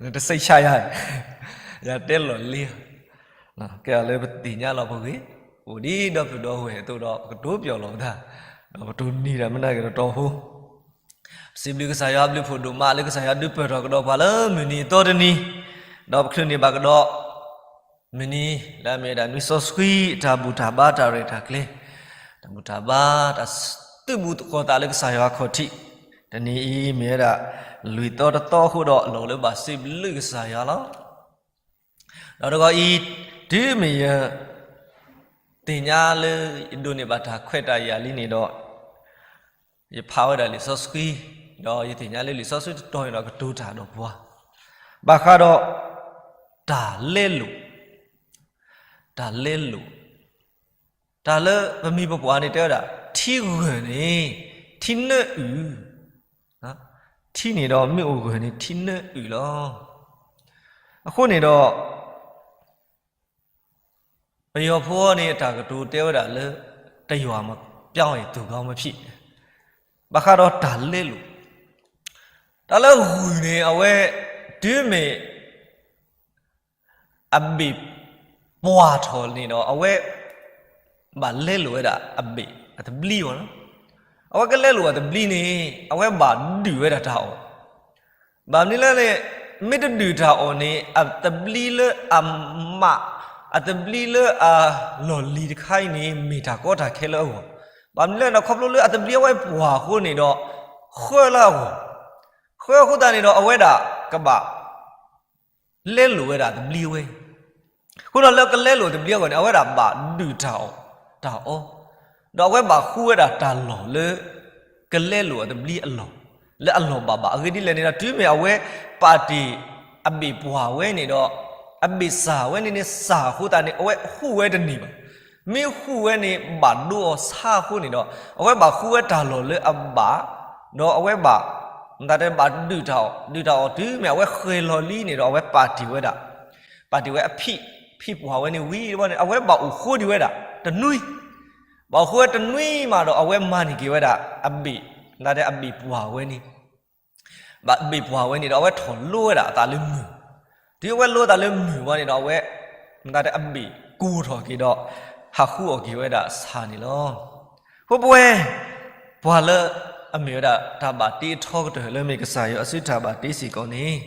နတစိတ်ချရ, ယတဲလီၤလံ ကဲလၢပသ့ၣ်ညါလီၤပဂ့ၢ်, အိၣ်ဒ်ဒီပုၢ်ဒီဝဲၢ်အသိးဒီး ပကတိၤပျီၣ်လီၤပသး, ဒီးပတိၢ်နီၣ်တၢ်မနုၤက့ၤတတီၤဖိ, ပစံးဘျုးကစၢ်ယွၤအဘျုးဖှိၣ်ဒိၣ်မးလၢကစၢ်ယွၤဒုးပၢၢ်ထီၣ်ကဒီးပှၤလၢမုၢ်နံၤအသီတနံၤ, ဒီးပချုးန့ၢ်ဘၣ်ကဒီး, မုၢ်နံၤလၢအမ့ၢ်ဝဲဒၣ်နွံစီဆှံအတၢ်ဘူၣ်တၢ်ဘါတၢ်ရဲၣ်တၢ်ကျဲၤ, တၢ်ဘူၣ်တၢ်ဘါတၢ်သုးဘူးသကိးသးလၢကစၢ်ယွၤခီၣ်ထံး, တနံၤအံၤမ့ၢ်ဝဲဒၣ်, လွံၢ်သီတသီအဃိဒီး လီၤလၢဘၣ်စံးဘျုးကစၢ်ယွၤလီၤ. ဒီးတဂီၤအံၤ, တုၤမ့ၢ်ယသ့ၣ်ညါလၢယဒိးန့ၢ်ဘၣ်တၢ်ခွဲးတၢ်ယာ်လံန့ၣ်ဒီး, ယဖးဝဲဒၣ်လံာ်စီဆှံ, ဒီးယသ့ၣ်ညါလၢလံာ်စီဆှံတတီၤန့ၣ်ဒီးကတိၤတၢ်ဒီးပှၤ, ဘၣ်ဃးဒီး, တၢ်လဲလိာ်, တၢ်လဲလိာ်, တၢ်လၢပမံၤပပှၢ်န့ၣ်တဲဝဲဒၣ်, ထံဂၢၢ်န့ၣ်, ထံနၢအုၣ် ထံန့ၣ်ဒီးမ့ၣ်အူဂၢၢ်န့ၣ်ထံနၢအုၣ်လီၤ. အဃိန့ၣ်ဒီး, ပယီၤဖိန့ၣ်အတၢ်ကတိၤတဲဝဲဒၣ်လၢ, တယွၤမပြောင်းရင်သူကောင်းမဖြစ်, ဘၣ်ဃးဒီးတၢ်လဲလိာ်, တၢ်လၢဂုၢ်န့ၣ်အဝဲ, တုၤမ့ၢ် အဘ့ၣ်ပှၢ်ထီၣ်န့ၣ်ဒီး အဝဲ ဘၣ်လဲလိာ်ဝဲဒၣ်အဘ့ၣ်အသဘျံအီၤလီၤ. အဝဲကလဲလိာ်အသဘျံန့ၣ် အဝဲဘၣ်ဒုၣ်ဝဲဒၣ်တၢ်အီၣ်, ဘၣ်မနုၤလဲၣ်န့ၣ်, မ့ၢ်တဒုၣ်တၢ်အီၣ်န့ၣ် အသဘျံလၢအမး, အသဘျံလၢအလီၢ်လံၤတခါအံၤန့ၣ် မ့ၢ်တၢ်ကီတၢ်ခဲလၢအဂီၢ်, ဘၣ်မနုၤလဲၣ်န့ၣ် ခီဖျိလၢအသဘျံအဝဲပှၢ်အဃိန့ၣ်ဒီး ဃၢလၢအဂီၢ်, ဃၢအဃိသတးန့ၣ်ဒီး အဝဲဒၣ်ကဘၣ် လဲလိာ်ဝဲဒၣ်သဘျံဝဲ, အဃိဒီးလၢကလဲလိာ်သဘျံအဂီၢ်န့ၣ် အဝဲဒၣ်ဘၣ်ဒုၣ်တၢ်အီၣ်, တၢ်အီ, ဒီးအဝဲဘၣ်ဃုဝဲဒၣ်တၢ်လီၢ်လၢ ကလဲလိာ်အသဘျံအလီၢ်, လၢအလီၢ်ဘၣ်ဘၣ်. အဂ့ၢ်ဒ်လဲၣ်န့ၣ်ဒီး တုၤမ့ၢ်အဝဲပာ်တ့ၢ် အဘ့ၣ်ပှၢ်ဝဲန့ၣ်ဒီး အဘ့ၣ်စၢ်ဝဲန့ၣ်န့ၣ် စၢ်အဃိသတးန့ၣ် အဝဲဃုဝဲတန့ၢ်ဘၣ်. မ့ၢ်ဃုဝဲန့ၣ် ဘၣ်ဒိအီၤဆါအဃိန့ၣ်ဒီး အဝဲဘၣ်ဃုဝဲတၢ်လီၢ်လၢအဘၣ်, ဒီးအဝဲဘၣ် မတၤတဲဘၣ်ဒုၣ်တၢ်အီၣ်, ဒုၣ်တၢ်အီၣ်တုၤမ့ၢ်အဝဲဃဲၤလီၤလံန့ၣ်ဒီး အဝဲပာ်တ့ၢ်ဝဲဒၣ်, ပာ်တ့ၢ်ဝဲအဖံး, ဖံးပှၢ်ဝဲန့ၣ်ဝံၤတဘျီန့ၣ် အဝဲဘၣ်အိၣ်ဃိဒံးဝဲဒၣ်တနွံ, ဘၣ်အိၣ်ဃိဝဲတနွံမးဒီး အဝဲမၤန့ၢ်က့ၤဝဲဒၣ်အဘ့ၣ်, မတၤတဲအဘ့ၣ်ပှၢ်ဝဲန့ၣ်, ဘၣ်ဘ့ၣ်ပှၢ်ဝဲန့ၣ်ဒီး အဝဲထီၣ်လိဝဲဒၣ်အသးလၢမုၢ်, တုၤအဝဲလိအသးလၢမုၢ်ဝဲန့ၣ်ဒီး အဝဲ မတၤတဲအဘ့ၣ်ကိၢ်ထီၣ်က့ၤဒီး ဟးဃုအီၣ်က့ၤဝဲဒၣ်ဆၣ်န့ၣ်လီၤ. ဃိပဝဲ ပှၤလၢ အမ့ၢ်ဝဲဒၣ်တၢ်ဘၣ်တ့အထီကတၢၢ်လၢမ့ၢ်ကစၢ်ယွၤအစုတၢ်ဘၣ်တ့စ့ၢ်ကီးန့ၣ်,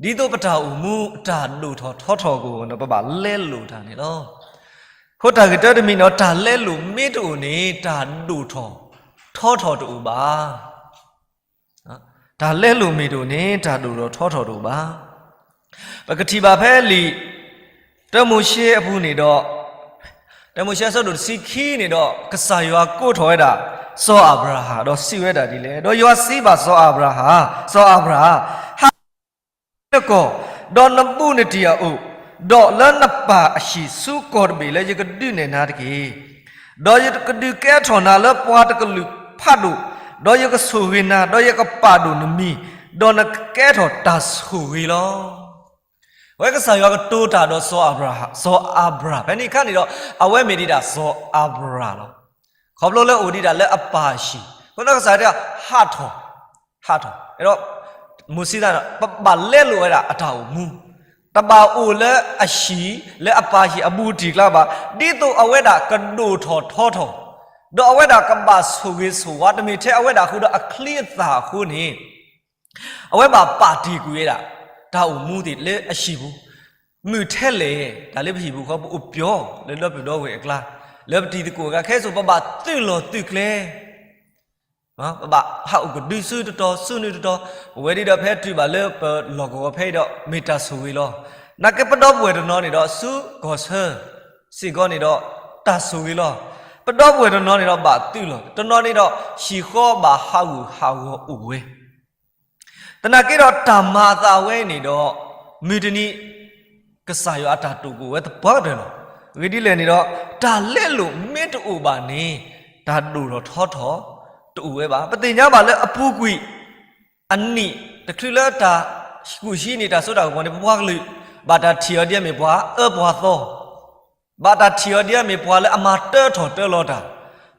ဒ်သိးပတၢ်အိၣ်မူအတၢ်ဒိၣ်ထီၣ်ထီထီၣ်ကအိၣ်ဒီး ပဘၣ်လဲလိာ်တၢ်န့ၣ်လီၤ. အဃိတၢ်ဂ့ၢ်တၢတမံၤန့ၣ် တၢ်လဲလိာ်မ့ၢ်တအိၣ်န့ၣ် တၢ်ဒိၣ်ထီၣ်ထီထီၣ်တအိၣ်ဘၣ်. တၢ်လဲလိာ်မ့ၢ်တအိၣ်န့ၣ် တၢ်ဒိၣ်ထီၣ်ထီထီၣ်တအိၣ်ဘၣ်. ပကထံၣ်ဘၣ်ဖဲလံာ် တၢမိၤၡ့အပူၤန့ၣ်ဒီး, တၢမိၤၡ့အဆၢဒိၣ်တဆံခံန့ၣ်ဒီး ကစၢ်ယွၤကိးထီၣ်ဝဲဒၣ် စီၤအၤဘြၤဟၣ် ဒီးစံးဝဲဒၣ်ဒ်လဲၣ်, ဒီးယွၤစံးဘၣ်စီၤအၤဘြၤဟၣ်, စီၤအၤဘြၤဟၣ်, ဟး နကီၢ်, ဒီးနဘူးနတံၢ်အအိၣ်, ဒီးလၢနပၢ်အဟံၣ်ဆူကီၢ်တဘ့ၣ်လၢယကဒုးနဲၣ်နၤတက့ၢ်. ဒီးယကဒုးကဲထီၣ်နၤလၢပှၤတကလုာ်ဖးဒိၣ်, ဒီးယကဆိၣ်ဂ့ၤနၤ, ဒီးယကပာ်ဒိၣ်နမံၤ, ဒီးနကကဲထီၣ်တၢ်ဆိၣ်ဂ့ၤလီၤ. အဝဲကစၢ်ယွၤကတိၤတၢ်ဒီးစီၤအၤဘြၤဟၣ်, စီၤအၤဘြၤဟၣ် ဖဲန့ၣ်အခါန့ၣ်ဒီး အဝဲမ့ၢ်ဒံးဒၣ်စီၤအၤဘြၤဟၣ်လီၤ. ခီဖျိလၢအိၣ်ဒံးဒၣ်လၢအပၢ်အဟံၣ်, အဃိန့ၣ်ကစၢ်ယွၤတဲ ဟးထီၣ်, ဟးထီၣ်, အဲၣ်ဒိး မိၤၡ့သးန့ၣ် ပဘၣ်လဲလိာ်ဝဲဒၣ်အတၢ်အိၣ်မူ, တဘၣ်အိၣ်လၢအဟံၣ်, လၢအပၢ်ဟံၣ်အဘူးအတံၢ်အကျါဘၣ်, ဒ်သိးအဝဲဒၣ်ကဒိၣ်ထီၣ်ထီထီၣ်, ဒီးအဝဲဒၣ်ကဘၣ်ဆိၣ်ဂ့ၤဆိၣ်ဝါ တမ့ၢ်ထဲအဝဲဒၣ်ဃုာ်ဒီးအချံအသၣ်အဃိန့ၣ် အဝဲဘၣ်ပာ်တ့ၢ်ကွံာ်ဝဲဒၣ် တၢ်အိၣ်မူသ့ၣ်လၢအဟံၣ်ပူၤ, မုၢ်ထဲလဲၣ် တၢ်လၢပဟံၣ်ပူၤဃီ ပအိၣ်ပျီလၢဒီပုၢ်ဒီဝဲၢ်အကျါ, လၢပတံၤသကိးအကျါ ခဲစိၤ ပဘၣ်သုးလီၢ်သုးကျဲ, ပဘၣ်ဟးအိၣ်ကဒုဆူတတီၤ ဆူနုာ်တတီၤ, ပဝဲဒၣ်ဒီးဖဲတုၤဘၣ်လၢပလီၢ်ကဝီၤဖဲအံၤဒီး မ့ၢ်တၢ်ဆိၣ်ဂ့ၤလီၤ. နာ်က့ပဒီပုၢ်ဝဲၢ်တနီၤန့ၣ်ဒီး ဆူကီၢ်ဆၢ စ့ၢ်ကီးန့ၣ်ဒီး တၢ်ဆိၣ်ဂ့ၤလီၤ. ပဒီပုၢ်ဝဲၢ်တနီၤန့ၣ်ဒီး ဘၣ်သုးလီၢ်, တနီၤန့ၣ်ဒီး ဟံၣ်ဃီဘၣ်ဟးဂူာ်ဟးဂီၤအိၣ်ဝဲ သနာ်က့ဒီးတၢ်မၤအသးဝဲန့ၣ်ဒီး မုၢ်တနံၤ ကစၢ်ယွၤအတၢ်တိာ်ကအိၣ်ဝဲသပှၢ်ကတၢၢ်လီၤ. အဂ့ၢ်ဒ်လဲၣ်န့ၣ်ဒီး တၢ်လဲလိာ်မ့ၢ်တအိၣ်ဘၣ်န့ၣ် တၢ်ဒိၣ်ထီၣ်ထီထီၣ်တအိၣ်ဝဲဘၣ်. ပသ့ၣ်ညါဘၣ်လၢအပူၤကွံာ် အနံၣ်တချုးလၢတၢ်ကူၣ်ဟံးန့ၢ်တၢ်စိတၢ်ကမီၤန့ၣ် ပပှၤကလုာ် ဘၣ်တၢ်ထံၣ်အီၤဒ်အမ့ၢ်ပှၤအၢပှၤသီ ဘၣ်တၢ်ထံၣ်အီၤဒ်အမ့ၢ်ပှၤလၢအမၤတၢထီၣ်တၢလီၤတၢ်,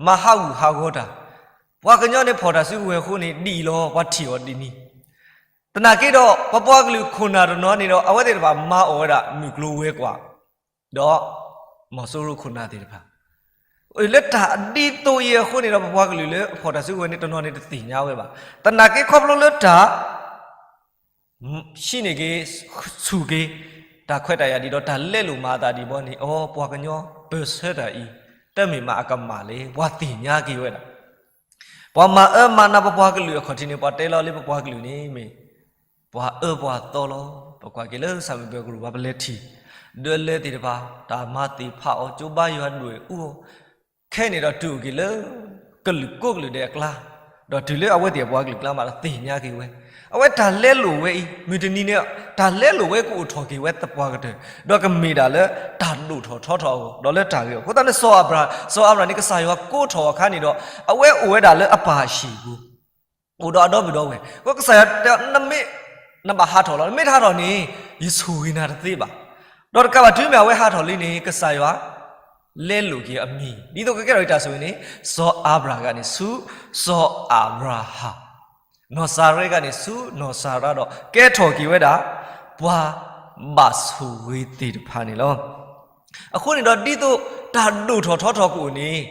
မၤဟးဂူာ်ဟးဂီၤတၢ်, ပှၤကညီန့ၣ်ဖီၣ်တၢ်စုကဝဲၤအဃိန့ၣ် ဒ်အံၤလီၤ ပှၤထံၣ်အီၤဒ်န့ၣ်. သနာ်က့ဒီး ပပှၤကလုာ်ခိၣ်နၢ်တနီၤန့ၣ်ဒီး အဝဲသ့ၣ်တဖၣ်မၤအီၣ်ဝဲဒၣ်မုၢ်ကျိၤဝဲၤကွာ် ဒီး မီၤစိရိၤခိၣ်နၢ်သ့ၣ်တဖၣ် လၢတၢ်ဒ်သိးအံၤအဃိန့ၣ်ဒီး ပပှၤကလုာ်လၢအဖီၣ်တၢ်စုကဝဲၤန့ၣ် တနီၤန့ၣ်တသ့ၣ်ညါဝဲဘၣ်. သနာ်က့ခီဖျိလၢတၢ် ဟံးန့ၢ်က့ၤ ဆူၣ်က့ၤ တၢ်ခွဲးတၢ်ယာ်ဒ်ဒီး တၢ်လဲလိာ်မၤအသးဒ်ဘီန့ၣ် အိ ပှၤကညီပၢၢ်ဆၢတၢ်အံၤ တမ့ၢ်မၤအကမၣ်လၢ ပှၤသ့ၣ်ညါက့ၤဝဲဒၣ်. ပှၤမၤအၢမၤနးပပှၤကလုာ်အခီၣ်ထံးန့ၣ် ပှၤတဲလီၤလၢပပှၤကလုာ်န့ၣ်မ့ၢ် ပှၤအၢပှၤသီလီၤ. ပကွၢ်က့ၤလၢဆၣ်မုၢ်ပှဲၤကရူၢ် ပှၤပလဲၤထံၣ် ဒၢလဲသ့ၣ်တဖၣ် တၢ်မၤသ့ၣ်ဖးအီၤ ကၠိဘါယွၤဒွဲၣ်အူအီၤ ခဲအံၤန့ၣ်ဒီးတုၤအိၣ်က့ၤလၢ ကလုာ်ကိးကလုာ်ဒဲးအကျါ, ဒီးတုၤလၢအဝဲသ့ၣ်အပှၤကလုာ်ကျါမးဒီးသ့ၣ်ညါက့ၤဝဲ. အဝဲတၢ်လဲလိာ်ဝဲအံၤ မုၢ်တနံၤန့ၣ် တၢ်လဲလိာ်ဝဲကအိၣ်ထီၣ်က့ၤဝဲသပှၢ်ကတၢၢ်, ဒီးကမ့ၢ်ဒၣ်လၢတၢ်ဒိၣ်ထီၣ်ထီထီၣ်အဂီၢ် ဒီးလၢတၢ်ဂ့ၤအဂီၢ်. အဃိသတးန့ၣ် စီၤအၤဘြၤဟၣ်, စီၤအၤဘြၤဟၣ်န့ၣ် ကစၢ်ယွၤကိးထီၣ်အခါန့ၣ်ဒီး အဝဲအိၣ်ဝဲဒၣ်လၢအပၢ်အဟံၣ်ပူၤ အိၣ်ဒီးအဒီပုၢ်ဒီဝဲၢ်, ကစၢ်ယွၤတဲ နမ့ၢ်, နဘၣ်ဟးထီၣ်လီၤ. နမ့ၢ်တဟးထီၣ်န့ၣ် ယဆိၣ်ဂ့ၤနၤတသ့ဘၣ်. ဒီးတကးဘၣ်တုၤမ့ၢ်အဝဲဟးထီၣ်လံန့ၣ် ကစၢ်ယွၤ လဲလိာ်က့ၤအမံၤ ဒ်သိးကကဲထီၣ်အတၢ်ဆိၣ်ဂ့ၤန့ၣ် စီၤအၤဘြၤဟၣ်န့ၣ် ဆူ စီၤအၤဘြၤဟၣ်, နီၢ်စၤရဲၣ်ဂၤန့ၣ် ဆူနီၢ်စၤရါဒီး ကဲထီၣ်က့ၤဝဲဒၣ် ပှၤဘၣ်ဆိၣ်ဂ့ၤသ့ၣ်တဖၣ်န့ၣ်လီၤ. အဃိန့ၣ်ဒီး ဒ်သိးတၢ်ဒိၣ်ထီၣ်ထီထီၣ်ကအိၣ်န့ၣ်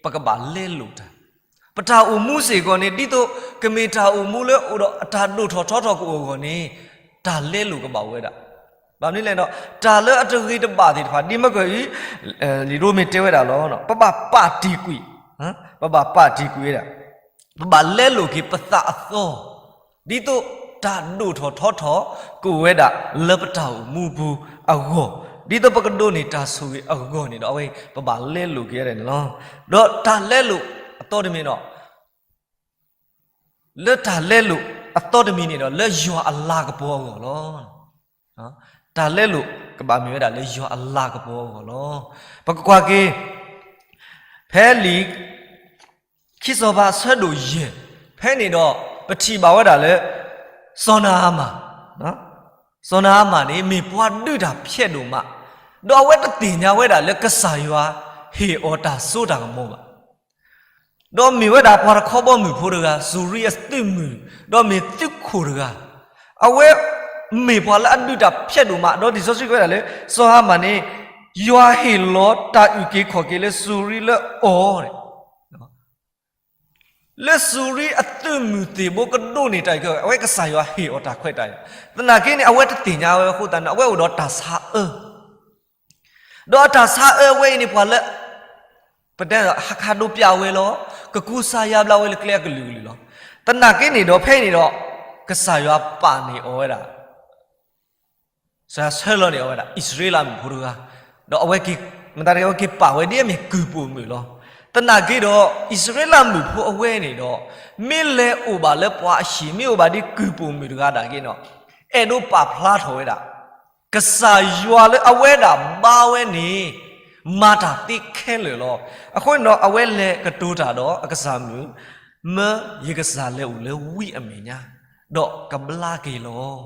ပကဘၣ်လဲလိာ်တၢ်. ပတၢ်အိၣ်မူစ့ၢ်ကီးန့ၣ် ဒ်သိးကမ့ၢ်တၢ်အိၣ်မူလၢအိၣ်ဒီးအတၢ်ဒိၣ်ထီၣ်ထီထီၣ်ကအိၣ်အဂီၢ်န့ၣ် တၢ်လဲလိာ်ကဘၣ်အိၣ်ဝဲဒၣ်. ဘၣ်မနုၤလဲၣ်ဒီး တၢ်လၢအတဂ့ၤတဘၣ်သ့ၣ်တဖၣ် ဒ်မၢကၢၢ်အံၤ လံာ်ရိမ့ၤတဲဝဲဒၣ်လီၤ. ပဘၣ်ပာ်တ့ၢ်ကွံာ်, ပဘၣ်ပာ်တ့ၢ်ကွံာ်ဝဲဒၣ်, ပဘၣ်လဲလိာ်က့ၤပသးအသီ ဒ်သိးတၢ်ဒိၣ်ထီၣ်ထီထီၣ်ကအိၣ်ဝဲဒၣ်လၢပတၢ်အိၣ်မူပူၤအဂီၢ်, ဒ်သိးပကဒိးန့ၢ်တၢ်ဆိၣ်ဂ့ၤအဂီၢ်န့ၣ်ဒီး အဝဲပဘၣ်လဲလိာ်က့ၤဝဲဒၣ်န့ၣ်လီၤ. ဒီးတၢ်လဲလိာ်အသီတမံၤဒီး လၢတၢ်လဲလိာ်အသီတမံၤန့ၣ်ဒီး လၢယွၤအလၤကပီၤအဂီၢ်လီၤ. တၢ်လဲလိာ်ကဘၣ်မ့ၢ်ဝဲဒၣ်လၢယွၤအလၤကပီၤအဂီၢ်လီၤ. ပကကွၢ်က့ၤ ဖဲလံာ် ခံစီၤပၤအဆၢဒိၣ်ယဲၢ် ဖဲန့ၣ်ဒီး ပထံၣ်ဘၣ်ဝဲဒၣ်လၢ စီၤနၤအမၣ်, စီၤနၤအမၣ်န့ၣ် မ့ၢ်ပှၤဒုးတၢ်ဖျဲးဒိၣ်မး, ဒီးအဝဲတသ့ၣ်ညါဝဲဒၣ်လၢကစၢ်ယွၤဟ့ၣ်အီၤတၢ်စိတၢ်ကမီၤဘၣ်. ဒီးမ့ၢ်ဝဲဒၣ်ပှၤတခီဘီမုၢ်ဖိတဂၤ, စူၤရံအသုးမုၢ်, ဒီးမ့ၢ်သုးခိၣ်တဂၤ, အဝဲမ့ၢ်ပှၤလၢအဒုးတၢ်ဖျဲးဒိၣ်မး, ဒီးလံာ်စီဆှံကွဲးဒၣ်လၢ စီၤနၤအမၣ်န့ၣ် ယွၤဟ့ၣ်လီၤတၢ်အုၣ်က့ၤခီၣ်က့ၤလၢစူၤရံလၢအီၤ လၢစူၤရံအသုးမုၢ်သံၣ်ဘိကဒိၣ်န့ၢ်တၢ်အံၤခဲအံၤ အဝဲကစၢ်ယွၤဟ့ၣ်အီၤတၢ်ခွဲးတၢ်ယာ်, သနာ်က့န့ၣ် အဝဲတသ့ၣ်ညါဝဲအဃိသတးန့ၣ် အဝဲအိၣ်ဒီးတၢ်ဆါအၢ, ဒီးအတၢ်ဆါအၢဝဲအံၤန့ၣ် ပှၤလၢ ပတဲဟးခးဒိးပျးဝဲလီၤ, ကကူစါယါဘျါဝဲလၢကျဲအကလုာ်ကလုာ်လီၤ. သနာ်က့န့ၣ်ဒီး ဖဲအံၤန့ၣ်ဒီး ကစၢ်ယွၤပာ်န့ၢ်အီၤဝဲဒၣ် ကစၢ်ယွၤဆှၢလီၤန့ၢ်အီၤဝဲဒၣ် အံၣ်စရ့လးမုၣ်ဖိတဂၤ, ဒီးအဝဲက့ၤ မတၤတဂၤ အဝဲက့ၤပာ်ဝဲဒ်အမ့ၢ်ကုၢ်ပိာ်မုၣ်လီၤ. သနာ်က့ဒီး အံၣ်စရ့လးမုၣ်ဖိအဝဲန့ၣ်ဒီး မ့ၢ်လဲၤအိၣ်ဘၣ်လၢပှၤအဟံၣ် မ့ၢ်အိၣ်ဘၣ်ဒ်ကုၢ်ပိာ်မုၣ်တဂၤဒၣ်က့ၤဒီး အဲၣ်ဒိးပာ်ဖျါထီၣ်ဝဲဒၣ် ကစၢ်ယွၤလၢအဝဲဒၣ်ဘါဝဲန့ၣ် မၤတၢ်သ့ခဲလၢာ်လီၤ. အဃိန့ၣ်ဒီး အဝဲလဲၤကတိၤတၢ်ဒီးအကစၢ်မုၣ်, မၢယကစၢ်လဲၤအိၣ်လၢဝံအမဲာ်ညါ, ဒီးကဘျါက့ၤလီၤ.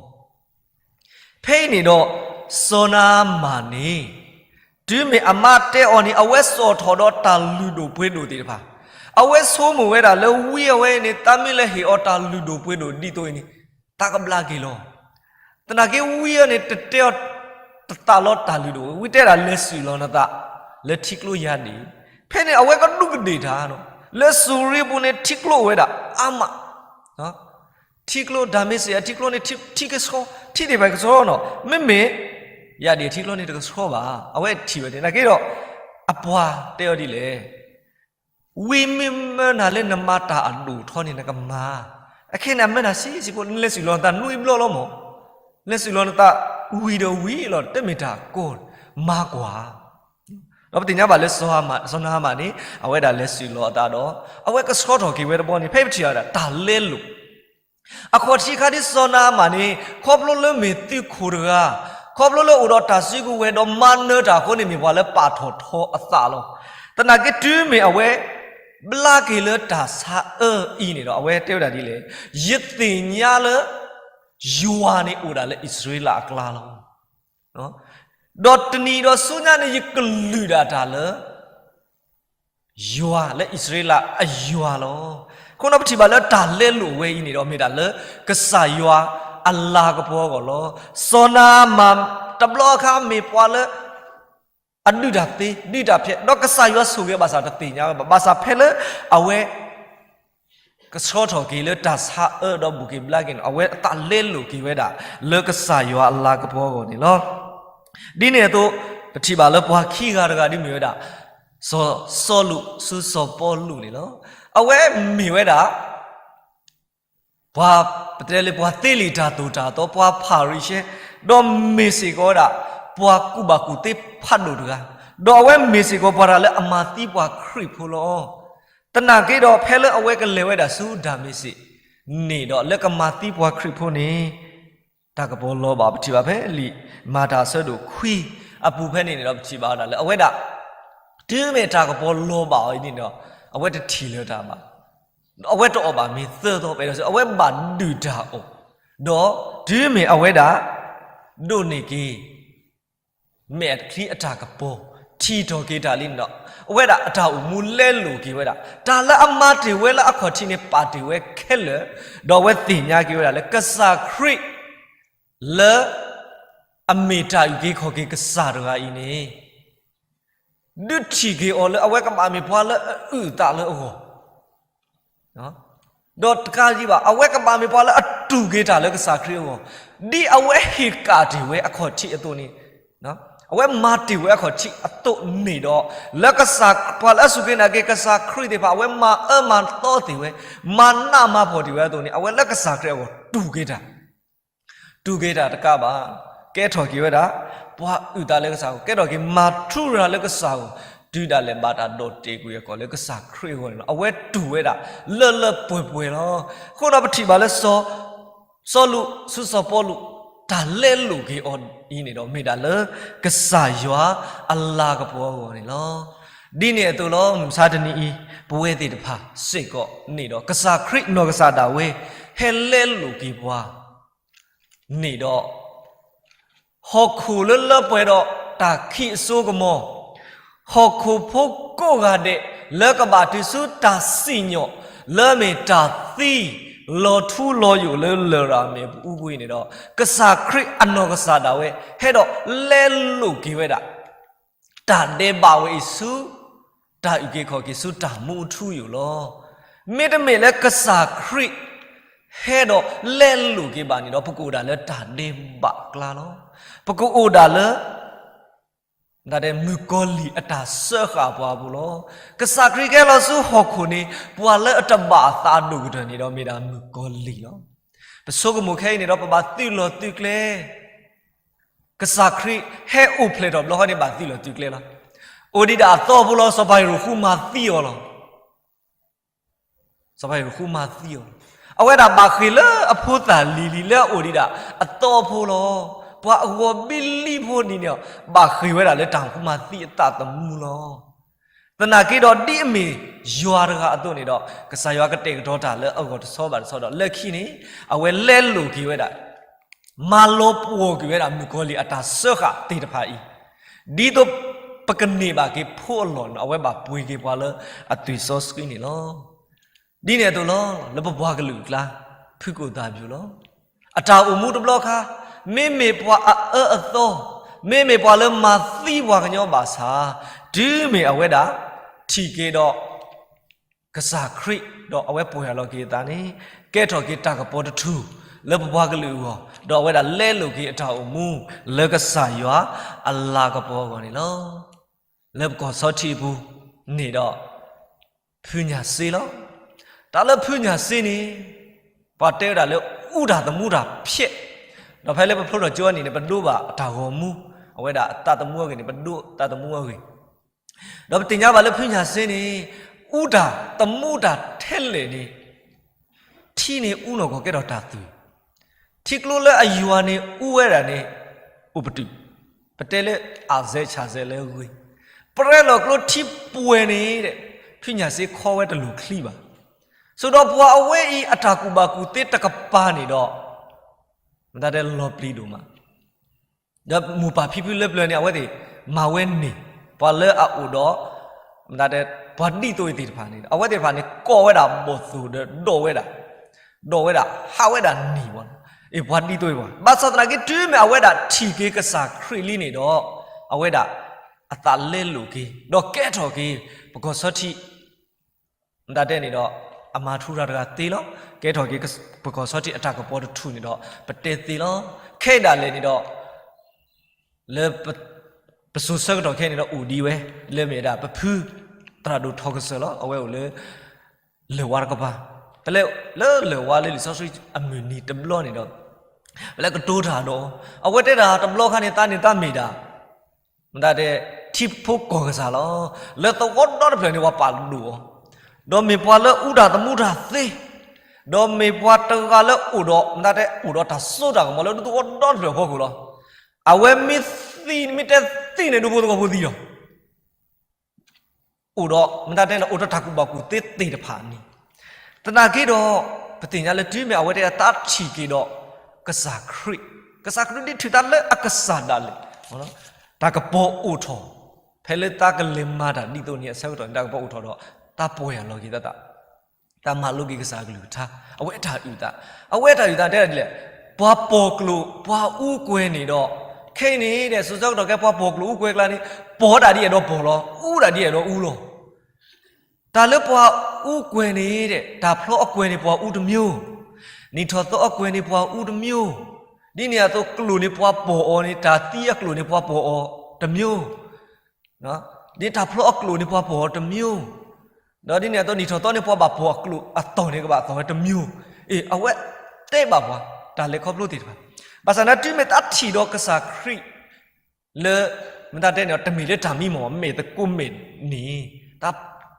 ဖဲအံၤန့ၣ်ဒီး စီၤနၤအမၣ်န့ၣ် တုၤမ့ၢ်အမါတဲအီၤန့ၣ် အဝဲစိာ်ထီၣ်ဒီးတၢ်လုၢ်ဒိၣ်ပှ့ၤဒိၣ်သ့ၣ်တဖၣ်, အဝဲဆိကမိၣ်ဝဲဒၣ်လၢဝံအဝဲအံၤန့ၣ် သးမ့ၢ်လဲၤဟ့ၣ်အီၤတၢ်လုၢ်ဒိၣ်ပှ့ၤဒိၣ်ဒ်သိးအံၤန့ၣ် သးကဘျါက့ၤလီၤ. သနာ်က့ဝံအံၤန့ၣ် တတဲအီၤတသးလီတၢ်လုၢ်ဒိၣ်, ဝံတဲဒၣ်လဲၤစူၤလီၤနသး လၢထံကျိယၤဒ့ၣ်, ဖဲန့ၣ်အဝဲကဒူးကဒ့ၣ်တၢ်, လၢစူၤရံပူၤန့ၣ် ထံကျိအိၣ်ဝဲဒၣ်အါမး ထံကျိ ဒၤမ့းစ့းအထံကျိန့ၣ် ထံကဆှီ, ထံသ့ၣ်တဖၣ်ကဆှီနီၤ, မ့မ့ၢ် ယၤဒ့ၣ်ထံကျိန့ၣ်တကဆှီဘၣ်. အဝဲထံၣ်ဝဲသနာ်က့ဒီး အပှၤတဲအီၤဒ်လဲၣ်, ဝံမ့ၢ်မၢနၤလၢနမၤတၢ်အဒိၣ်ထီန့ၣ် နကမၤ, အခဲန့ၣ် အမၢနၤဆံးဆံးဖိ နလဲၤစူၤလီၤနသးနွံဘျီလီၤမး, လဲၤစူၤလီၤနသးဝံၤဒီးဝံၤလီၤ တမ့ၢ်တၢ်ကီ, မၤကွၢ် ဒီးပသ့ၣ်ညါဘၣ်လၢ စီၤနၤအမၣ်န့ၣ် အဝဲဒၣ်လဲၤစူၤလီၤအသးဒီး အဝဲကဆှီထီၣ်က့ၤဝဲတဘျီန့ၣ် ဖဲပထံၣ်အီၤဒၣ်တၢ်လဲလိာ်, အခီၣ်ထံးခါဒ်စီၤနၤအမၣ်န့ၣ် ခီဖျိလၢမ့ၢ်သုးခိၣ်တဂၤ, ခီဖျိလၢအိၣ်ဒီးတၢ်စုကဝဲၤဒီးမၤနၢၤတၢ်အဃိန့ၣ် မ့ၢ်ပှၤလၢပာ်ထီၣ်ထီအသးလီၤ. သနာ်က့တုၤမ့ၢ်အဝဲ ဘျါက့ၤလၢတၢ်ဆါအၢအံၤန့ၣ်ဒီး အဝဲတဲဝဲဒၣ်ဒ်လဲၣ်, ယသ့ၣ်ညါလၢ ယွၤန့ၣ်အိၣ်ဒၣ်လၢအံၣ်စရ့လးအကျါလီၤ. ဒီးတနံၤဒီးဆူညါန့ၣ် ယကလုၢ်ဒၣ်တၢ်လၢ ယွၤလၢအံၣ်စရ့လးအယွၤလီၤ. အဃိဒီးပထံၣ်ဘၣ်လၢတၢ်လဲလိာ်ဝဲအံၤန့ၣ်ဒီး မ့ၢ်ဒၣ်လၢ ကစၢ်ယွၤအလၤကပီၤအဂီၢ်လီၤ. စီၤနၤအမၣ်တဘျီအခါမ့ၢ်ပှၤလၢ အဒုးတၢ်သ့ ဒုးတၢ်ဖျဲး ဒီးကစၢ်ယွၤဆိၣ်ဂ့ၤဘၣ်ဆၣ်တသ့ၣ်ညါဝဲဘၣ်. ဘၣ်ဆၣ်ဖဲလၢအဝဲ ကဆှီထီၣ်က့ၤလၢတၢ်ဆါအၢဒီးဘူၣ်က့ၤဘျါက့ၤန့ၣ် အဝဲအသးလဲလိာ်က့ၤဝဲဒၣ် လၢကစၢ်ယွၤအလၤကပီၤအဂီၢ်န့ၣ်လီၤ. ဒ်န့ၣ်အသိး ပထံၣ်ဘၣ်လၢပှၤခံဂၤတဂၤဒ်မ့ၢ်ဝဲဒၣ် စီၤစီလူးဆူစီၤပီလူးန့ၣ်လီၤ. အဝဲမ့ၢ်ဝဲဒၣ် ပှၤ ပတဲလၢပှၤသ့လံာ်တၢ်သိၣ်တၢ်သီ ပှၤဖၤရံၤၡဲ ဒီးမ့ၢ်စ့ၢ်ကီးဝဲဒၣ် ပှၤကူၣ်ဘၣ်ကူၣ်သ့ဖးဒိၣ်တဂၤ, ဒီးအဝဲမ့ၢ်စ့ၢ်ကီးပှၤတဂၤလၢအမၤသံပှၤခရံာ်ဖိလီၤ. သနာ်က့ဒီးဖဲလၢအဝဲကလဲၤဝဲဒၣ်ဆူဒၤမ့းစ့းန့ၣ်ဒီး လၢကမၤသံပှၤခရံာ်ဖိန့ၣ် တၢ်ကပီၤလီၤဘၣ် ပထံၣ်ဘၣ်ဖဲလံာ်မၤတၢ်အဆၢဒိၣ်ခွံအပူၤဖဲန့ၣ်န့ၣ်ဒီး ပထံၣ်ဘၣ်ဝဲဒၣ်လၢ အဝဲဒၣ် တုၤမ့ၢ်တၢ်ကပီၤလီၤဘၣ်အီၤအံၤန့ၣ်ဒီး အဝဲတထံၣ်လၢၤတၢ်ဘၣ်, ဒီးအဝဲတအီၣ်ဘၣ်မ့ၤသၢသီ ပအဲၣ်ဒိးစ့ၢ် အဝဲဘၣ်ဒုၣ်တၢ်အီၣ်, ဒီးတုၤမ့ၢ်အဝဲဒၣ် ဒိးန့ၢ်က့ၤ မဲာ်ချံအတၢ်ကပီၤ ထံၣ်ထီၣ်က့ၤတၢ်လံန့ၣ်ဒီး အဝဲဒၣ်အတၢ်အိၣ်မူလဲလိာ်က့ၤဝဲဒၣ် တၢ်လၢအမၤတ့ၢ်ဝဲလၢအခီၣ်ထံးန့ၣ် ပာ်တ့ၢ်ဝဲခဲလၢာ်, ဒီးအဝဲသ့ၣ်ညါက့ၤဝဲဒၣ်လၢကစၢ်ခရံာ် လၢ အမ့ၢ်တၢ်အုၣ်က့ၤခီၣ်က့ၤကစၢ်တဂၤအံၤန့ၣ် ဒုးထံၣ်က့ၤအီၤလၢအဝဲကဘၣ်မ့ၢ်ပှၤလၢအအုၣ်အသးလၢအဂီၢ်, ဒီးတကးဒံးဘၣ် အဝဲကဘၣ်မ့ၢ်ပှၤလၢအတူၢ်က့ၤတၢ်လၢကစၢ်ခရံာ်အဂီၢ်, ဒ်အဝဲဟ့ၣ်ကၣ်တ့ၢ်ဝဲအခီၣ်ထံးအသိးန့ၣ်, အဝဲမၤတ့ၢ်ဝဲအခီၣ်ထံးအသိးန့ၣ်ဒီး လၢကစၢ် ပှၤလၢအစူၢ်က့ၤနာ်က့ၤကစၢ်ခရံာ်သ့ၣ်တဖၣ် အဝဲမၤအၢမၤသီတ့ၢ်ဝဲ, မၤနးမၤဖှီၣ်တ့ၢ်ဝဲအသိးန့ၣ် အဝဲလၢကစၢ်ခရံာ်အဂီၢ်တူၢ်က့ၤတၢ် တူၢ်က့ၤတၢ်တကးဘၣ်, ကဲထီၣ်က့ၤဝဲဒၣ် ပှၤအုၣ်သးလၢကစၢ်အဂီၢ်, ကဲထီၣ်က့ၤမၤထူရၤလၢကစၢ်အဂီၢ်, တုၤဒၣ်လဲာ်ဘၣ်တၢ်ဒီးတ့ၢ်ကွံာ်အကီၢ်လၢကစၢ်ခရံာ်အဂီၢ်န့ၣ်လီၤ. အဝဲတူၢ်ဝဲဒၣ် လၢလၢပှဲၤပှဲၤလီၤ. အဃိဒီးပထံၣ်ဘၣ်လၢ စီၤလူး ဆူစီၤပီလူး တၢ်လဲလိာ်က့ၤအီၤအံၤန့ၣ်ဒီး မ့ၢ်ဒၣ်လၢကစၢ်ယွၤအလၤကပီၤအဂီၢ်န့ၣ်လီၤ. ဒ်န့ၣ်အသိးလီၤ မုၢ်မဆါတနံၤအံၤ ပဝဲသ့ၣ်တဖၣ်စ့ၢ်ကီးန့ၣ်ဒီး ကစၢ်ခရံာ်နီၢ်ကစၢ်ဒၣ်ဝဲ ဟဲလဲလိာ်က့ၤပှၤ န့ၣ်ဒီး ဟီၣ်ခိၣ်လၢလၢပှဲၤဒီးတၢ်ခံးအစိကမီၤ, ဟီၣ်ခိၣ်ဖိကိးဂၤဒဲး လၢကဘၣ်တုၤဆူတၢ်စံၣ်ညီၣ် လၢမ့ၢ်တၢ်သံ လီၤထူလီၤယိာ်လၢလရာ်မဲာ်ပူၤအူပူၤအံၤန့ၣ်ဒီး ကစၢ်ခရံာ်အနီၢ်ကစၢ်ဒၣ်ဝဲ ဟဲဒီးလဲလိာ်က့ၤဝဲဒၣ် တၢ်ဒဲးဘးဝဲအံၤဆူ တၢ်အုၣ်က့ၤခီၣ်က့ၤဆူတၢ်မူအထူအယိာ်လီၤ. မ့တမ့ၢ်လၢကစၢ်ခရံာ် ဟဲဒီးလဲလိာ်က့ၤဘၣ်န့ၣ်ဒီး ပကအိၣ်ဒၣ်လၢတၢ်ဒဲးဘးအကျါလီၤ. ပကအိၣ်ဒၣ်လၢ ဒၣ်ဒဲးမုၣ်ကီၤလံၢ်အတၢ်စၢဃာ်ပှၤအပူၤလီၤ. ကစၢ်ခရံာ်ကဟဲလီၤဆူဟီၣ်ခိၣ်န့ၣ် ပှၤလၢအတဘၣ်အသးအဒိၣ်ကတၢၢ်န့ၣ်ဒီးမ့ၢ်ဒၣ်မုၣ်ကီၤလံၢ်လီၤ. ပဆိကမိၣ်ခဲအံၤန့ၣ်ဒီး ပဘၣ်သုးလီၢ်သုးကျဲ, ကစၢ်ခရံာ်ဟဲအိၣ်ဖျဲၣ်ထီၣ်ဘျီဃီန့ၣ် ဘၣ်သုးလီၢ်သုးကျဲလီၤ. အိၣ်ဒံးဒၣ်အသီဖိလီၤ, စီၤပၤဟ့ၤရိာ်ဃုမၤသံအီၤလီၤ. စီၤပၤဟ့ၤရိာ်ဃုမၤသံအီၤလီၤ. အဝဲဒၣ်ဘၣ်ဃ့ၢ်လၢအဖိသၣ်လံၤလံၤလၢအအိၣ်ဒံးဒၣ်အသီဖိလီၤ. ပှၤအဂီၤဘံလံဖိဒ်န့ၣ် ဘၣ်ဃ့ၢ်ဝဲဒၣ်လၢတၢ်ဃုမၤသံအသးသမူလီၤ. သနာ်က့ဒီးဒ်အမ့ၢ်ယွၤတဂၤအသိးန့ၣ်ဒီး ကစၢ်ယွၤကတဲာ်ကတီၤတၢ်လၢအဂီၢ်တဆီဘၣ်တဆီဒီး လၢခံန့ၣ် အဝဲလဲလိာ်က့ၤဝဲဒၣ် မၤလီၤပှီၢ်ကွံာ်ဝဲဒၣ်မုၣ်ကီၤလံၢ်အတၢ်စၢဃာ်သ့ၣ်တဖၣ်အံၤ, ဒ်သိးပကန့ၢ်ဘၣ်က့ၤဖိအလီၢ်န့ၣ် အဝဲဘၣ်ပှ့ၤက့ၤပှၤလၢအသွံၣ်စီဆှံန့ၣ်လီၤ. ဒ်န့ၣ်အသိးလီၤ လၢပပှၤကလုာ်အကျါ ဖုကိၣ်သၣ်ဘျိးလီၤ. အတၢ်အိၣ်မူတဘျီခါ မ့မ့ၢ်ပှၤအအၢအသီ, မ့မ့ၢ်ပှၤလၢမၤသံပှၤကညီဘၣ်ဆၣ်, တုၤမ့ၢ်အဝဲဒၣ်ထံၣ်က့ၤဒီး ကစၢ်ခရံာ် ဒီးအဝဲပှဲၤအလီၤက့ၤအသးန့ၣ် ကဲထီၣ်က့ၤတၢ်ကပီၤတထူၣ် လၢပပှၤကလုာ်အဂီၢ်, ဒီးအဝဲဒၣ်လဲလိာ်က့ၤအတၢ်အိၣ်မူ လၢကစၢ်ယွၤအလၤကပီၤအဂီၢ်န့ၣ်လီၤ. လၢပကီၢ်ဆီထံးအပူၤန့ၣ်ဒီး ဖုညၣ်စ့လီၤ. တၢ်လၢဖုညၣ်စ့န့ၣ် ပှၤတဲဝဲဒၣ်လၢအူတၢ်သမူတၢ်ဖျဲး, ဒီးဖဲလၢပဖျိထီၣ်ကၠိအနံၤန့ၣ် ပဒိးဘၣ်အတၢ်ဂီၤမူ, အဝဲဒၣ်အသးသမူအဂ့ၢ်န့ၣ် ပဒိးသးသမူအဂ့ၢ် ဒီးပသ့ၣ်ညါဘၣ်လၢဖုညၣ်စ့န့ၣ် အူတၢ်သမူတၢ်ထဲလဲၣ်န့ၣ် ထံန့ၣ်အူနီၢ်ကီၢ်ကဲထီၣ်တၢ်သွံၣ်, ထံကျိလၢအယွၤန့ၣ်အူဝဲဒၣ်န့ၣ် အိၣ်ပတုာ်, ပတဲလၢအးစဲးဆၣ်စဲးလၢအဂ့ၤ, ပရဲလီၤကျိထံပှဲၤန့ၣ် ဖုညၣ်စ့ခီဝဲတလိၣ်ချံဘၣ်. ဆိဒီးပှၤအဝဲအံၤအတၢ်ကူၣ်ဘၣ်ကူၣ်သ့တကပၤန့ၣ်ဒီး မတၤတဲလီၤပျံၤဒိၣ်မး ဒီးမိၢ်ပၢ်ဖံဖုလၢပျၢၤန့ၣ် အဝဲသ့ၣ်မၤဝဲန့ၢ် ပှၤလၢအအိၣ်ဒီး မတၤတဲ ပှၤဒ်သိးအံၤသ့ၣ်တဖၣ်န့ၣ် အဝဲသ့ၣ်တဖၣ်န့ၣ် ကိးဝဲဒၣ်ဘီၣ်သိၣ်ဒီးဒိးဝဲဒၣ်, ဒိးဝဲဒၣ် ဟးဝဲဒၣ်န့ၢ်ဝဲ, အ့ၣ်ပှၤဒ်သိးအံၤပှၤ, ဘၣ်ဆၣ်သနာ်က့ တုၤမ့ၢ်အဝဲဒၣ်ထံၣ်က့ၤကစၢ်ခရံာ်လံန့ၣ်ဒီး အဝဲဒၣ်အသးလဲလိာ်က့ၤ ဒီးကဲထီၣ်က့ၤ ပကီၢ်ဆီထံး မတၤတဲန့ၣ်ဒီး အမၤထူရၤတဂၤသ့လီၤ. ကဲထီၣ်က့ၤ ပကီၢ်ဆီထံးအတၢ်ကပီၤတထူၣ်န့ၣ်ဒီး ပတဲသ့လီၤ. ခဲအံၤဒၣ်လဲာ်န့ၣ်ဒီး လၢ ပစိၤဆၢကတီၢ်ခဲအံၤန့ၣ်ဒီး အိၣ်ဒံးဝဲ လၢမ့ၢ်ဝဲဒၣ် ပဖုသရၣ်ဒိၣ်ထီကစၢၢ်လီၤ. အဝဲအိၣ်လၢ လၢၢ်ဝါတကပၤ, တလဲ လၢလၢၢ်ဝါလၢလံာ်စီဆှံအမုၢ်နံၤတဘျီန့ၣ်ဒီး ပလဲကတိၤတၢ်ဒီး အဝဲတဲဒၣ်တဘျီခါန့ၣ် သးန့ၣ်သးမ့ၢ်ဒၣ် မတၤတဲ ထံဖိကီၢ်ကစၢ်လီၤ. လၢသဝီဒီတဖျၢၣ်န့ၣ် ပှၤပာ်ဒိၣ်အီၤ, ဒီးမ့ၢ်ပှၤလၢအူတၢ်သမူတၢ်သ့, ဒီးမ့ၢ်ပှၤတဂၤလၢအိၣ်ဒီး မတၤတဲ အိၣ်ဒီးတၢ်စိတၢ်ကမီၤလၢဒူသဝီဒီတဖျၢၣ်အဖီခိၣ်လီၤ. အဝဲမ့ၢ်သံ မ့ၢ်တဲသံန့ၣ် ဒူဖိသဝီဖိသံလီၤ. အိၣ်ဒီး မတၤတဲန့ၣ် အိၣ်ဒီးတၢ်ကူၣ်ဘၣ်ကူၣ်သ့သ့ၣ်တဖၣ်န့ၣ်, သနာ်က့ဒီး ပသ့ၣ်ညါလၢတုၤမ့ၢ်အဝဲတဲအသးထံၣ်က့ၤဒီး ကစၢ်ခရံာ်, ကစၢ်ခရံာ်ဒ်ထုးသးလၢအကစၢ်ဒၣ်လဲာ်, တၢ်ကပီၤအိၣ်ထီၣ်, ဖဲလၢသးကလဲၤမၤတၢ်ဒ်သိးန့ၣ်အဆၢကတီၢ်န့ၣ် တၢ်ကပီၤအိၣ်ထီၣ်ဒီး သးပှဲၤအလီၢ်က့ၤသးသး တၢ်မၤလိက့ၤကစၢ်အကလုၢ်ကထါ, အဝဲတၢ်အုၣ်သး, အဝဲတၢ်အုၣ်သးတဲဒ်လဲၣ်, ပှၤပီၢ်ကျိာ် ပှၤအူကွဲၤန့ၣ်ဒီး, ခဲအံၤန့ၣ်ဒီး စိၤဆၢကတီၢ်ခဲ ပှၤပီၢ်ကျိာ်အူကွဲၤကျါန့ၣ် ပီၢ်ဒၣ်ဒ်အဲၣ်ဒိးပီၢ်လီၤ, အူဒၣ်ဒ်အဲၣ်ဒိးအူလီၤ. တၢ်လၢပှၤအူကွဲၤန့ၣ်ဒီး တၢ်ဖျီအကွဲၤန့ၣ်ပှၤအူတမျိုး, နံၣ်ထီၣ်သီအကွဲၤန့ၣ်ပှၤအူတမျိုး, ဒ်န့ၣ်အသိးကျိာ်န့ၣ်ပှၤပီၢ်အီၤန့ၣ် တၢ်သံအကျိာ်န့ၣ်ပှၤပီၢ်အီၤတမျိုး ဒ်တၢ်ဖျီအကျိာ်န့ၣ်ပှၤပီၢ်အီၤတမျိုး, ဒီးဒ်န့ၣ်အသိး နံၣ်ထီၣ်သီန့ၣ်ပှၤဘၣ်ပီၢ်အကျိာ်အသီၣ်န့ၣ် ကဘၣ်အသီၣ်ဝဲတမျိုး, အ့ၣ် အဝဲတဲဘၣ်ပှၤ တၢ်လဲၤခီဖျိသ့ၣ်တဖၣ်, ဘၣ်ဆၣ်သနာ်က့ တုၤမ့ၢ်သးထံၣ်ဒီးကစၢ်ခရံာ် လၢ မတၤတဲန့ၣ် တမ့ၢ်လၢတၢ်မံမီၢ် မ့ၢ်သကိးမ့ၢ်န့ၣ်,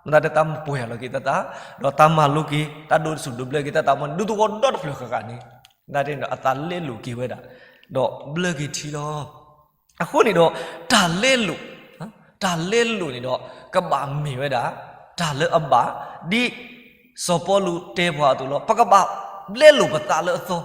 မတၤတဲသးပှဲၤအလီၢ်က့ၤသးသး, ဒီးသးမၤလိက့ၤ သးဒိးစူၣ်ဒိးဘျၢက့ၤသးသးမ့ၢ်န့ၣ် ဒူသဝီဒီတဖျၢၣ်ဃၣ်ဃၣ်န့ၣ်, မတၤတဲန့ၣ် အသးလဲလိာ်က့ၤဝဲဒၣ်, ဒီးဘျၢက့ၤထံလီၤ. အဃိန့ၣ်ဒီး တၢ်လဲလိာ်, တၢ်လဲလိာ်န့ၣ်ဒီး ကဘၣ်မ့ၢ်ဝဲဒၣ် တၢ်လၢအဘၣ်, ဒ်စီၤပီလူးတဲပှၤအသိးလီၤ. ပကဘၣ်လဲလိာ်ပသးလၢအသီ,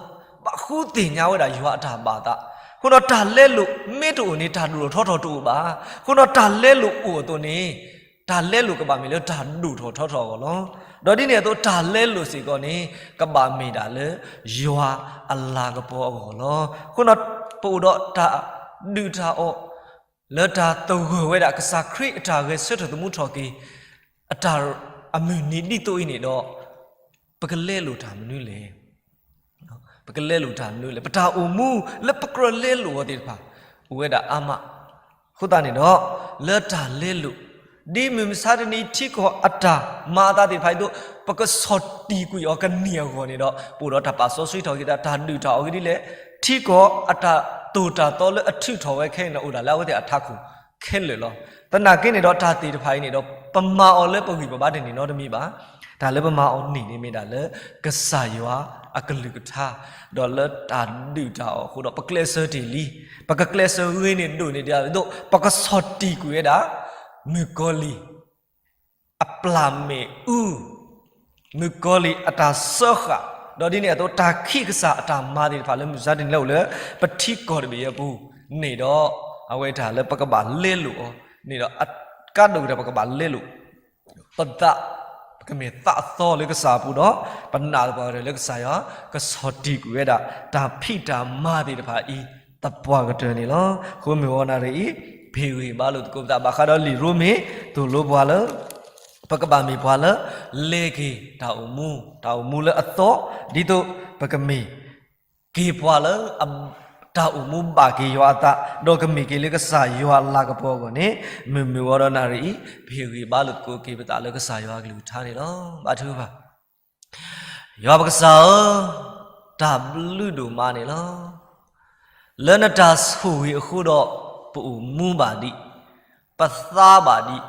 ဘၣ်ဃုသ့ၣ်ညါဝဲဒၣ်ယွၤအတၢ်ဘၣ်အသး. အဃိဒီးတၢ်လဲလိာ်မ့ၢ်တအိၣ်န့ၣ် တၢ်ဒိၣ်ထီၣ်ထီထီၣ်တအိၣ်ဘၣ်. အဃိဒီးတၢ်လဲလိာ်အိၣ်အသိးန့ၣ် တၢ်လဲလိာ်ကဘၣ်မ့ၢ်လၢတၢ်ဒိၣ်ထီၣ်ထီထီၣ်အဂီၢ်လီၤ. ဒီးဒ်န့ၣ်အသိး တၢ်လဲလိာ်စ့ၢ်ကီးန့ၣ် ကဘၣ်မ့ၢ်ဒၣ်လၢ ယွၤအလၤကပီၤအဂီၢ်လီၤ. အဃိဒီး ပအိၣ်ဒီးတၢ်ဒုၣ်တၢ်အီၣ် လၢတၢ်သဂၢၢ်ဝဲဒၣ်ကစၢ်ခရံာ်အတၢ်ဂဲၤဆၢထၢၣ်သမူထီၣ်က့ၤ အတၢ်အမုၢ်နံၤဒ်သိးအံၤန့ၣ်ဒီး ပကလဲလိာ်တၢ်မနုၤလဲၣ်. ပကလဲလိာ်တၢ်မနုၤလဲၣ်. ပတၢ်အိၣ်မူလၢပကြၢးလဲလိာ်အီၤသ့ၣ်တဖၣ် အိၣ်ဝဲဒၣ်အါမး. အဃိသတးန့ၣ်ဒီး လၢတၢ်လဲလိာ် ဒ်မုၢ်မဆါတနံၤထံကီၢ်အတၢ်မၤအသးသ့ၣ်တဖၣ်အသိး ပကဆီၣ်တံၢ်ကွံာ်အီၤကန့ၢ်အဂီၢ်န့ၣ်ဒီး ပအိၣ်ဒီးတၢ်ပာ်စီဆှံထီၣ်က့ၤသး တၢ်ဒုးတၢ်အီၣ်ကဒ်လဲၣ်, ထံကီၢ်အတၢ်သိၣ်တၢ်သီလၢအထုးထီၣ်ဝဲခဲအံၤန့ၣ် အိၣ်ဒၣ်လၢအဝဲသ့ၣ်အထးခိၣ်ခဲလၢာ်လီၤ. သနာ်က့န့ၣ်ဒီး တၢ်သ့ၣ်တဖၣ်အံၤန့ၣ်ဒီး ပမၤအီၤလၢပဂံၢ်ပဘါတန့ၢ်နီတမံၤဘၣ်. တၢ်လၢပမၤအီၤန့ၢ်န့ၣ်မ့ၢ်ဒၣ်လၢ ကစၢ်ယွၤအကလုၢ်ကထါ, ဒီးလၢတၢ်ဒုးတၢ်အီၣ်အဃိဒီး ပကျဲးစၢးတ့ၢ်လံ, ပကကျဲးစၢးဂ့ၤန့ၢ်ဒိၣ်န့ၢ်ဒံးအသိး ပကဆီၣ်တံၢ်ကွံာ်ဝဲဒၣ် မုၣ်ကီၤလံၢ် အပျၢ်မ့ၣ်အူ, မုၣ်ကီၤလံၢ်အတၢ်စၢဃာ်, ဒီးဒ်န့ၣ်အသိး တၢ်ခံးကစၢ်အတၢ်မၤသ့ၣ်တဖၣ်လၢမုၢ်မဆါတနံၤလၢအိၣ်လၢ ပထံကီၢ်တဘ့ၣ်အံၤအပူၤန့ၣ်ဒီး အဝဲတၢ်လၢပကဘၣ်လဲလိာ်အီၤန့ၣ်ဒီး အကါဒိၣ်ကတၢၢ် ပကဘၣ်လဲလိာ် ပသး, ပကမ့ၢ်သးအသီလၢကစၢ်အပူၤဒီး ပနာ်သပှၢ်ကတၢၢ်လၢကစၢ်ယွၤ ကဆီၣ်တံၢ်ကွံာ်ဝဲဒၣ် တၢ်ဖံးတၢ်မၤသ့ၣ်တဖၣ်အံၤ သပှၢ်ကတၢၢ်န့ၣ်လီၤ. အဃိမုၢ်ဂီၤနၣ်ရံၣ်အံၤ ပဟ့ၣ်ဂံၢ်ဘါလိာ်သကိးပသး ဘၣ်ဃးဒီးလံာ်ရိမ့ၤ သိၣ်လိပှၤလၢ ပကဘၣ်မ့ၢ်ပှၤလၢ လဲက့ၤတၢ်အိၣ်မူ, တၢ်အိၣ်မူလၢအသီ, ဒ်သိးပကမ့ၢ် က့ၤပှၤလၢ တၢ်အိၣ်မူဘၣ်က့ၤယွၤအသး, ဒီးကမ့ၢ်က့ၤလၢကစၢ်ယွၤအလၤကပီၤအဂီၢ်န့ၣ် မုၢ်မုၢ်ဂီၤဒီးနၣ်ရံၣ်အံၤ ပဟ့ၣ်ဂံၢ်ဘါလိာ်သကိးက့ၤပသးလၢကစၢ်ယွၤအကလုၢ်ကထါန့ၣ်လီၤ. ဘါထုကဖၣ်, ယွၤပကစၢ်ဧၢ, တၢ်ဘျုးဒိၣ်မးန့ၣ်လီၤ. လၢနတၢ်ဆိၣ်ဂ့ၤအဃိဒီး ပအိၣ်မူဘၣ်ဒံး, ပသါဘၣ်ဒံး,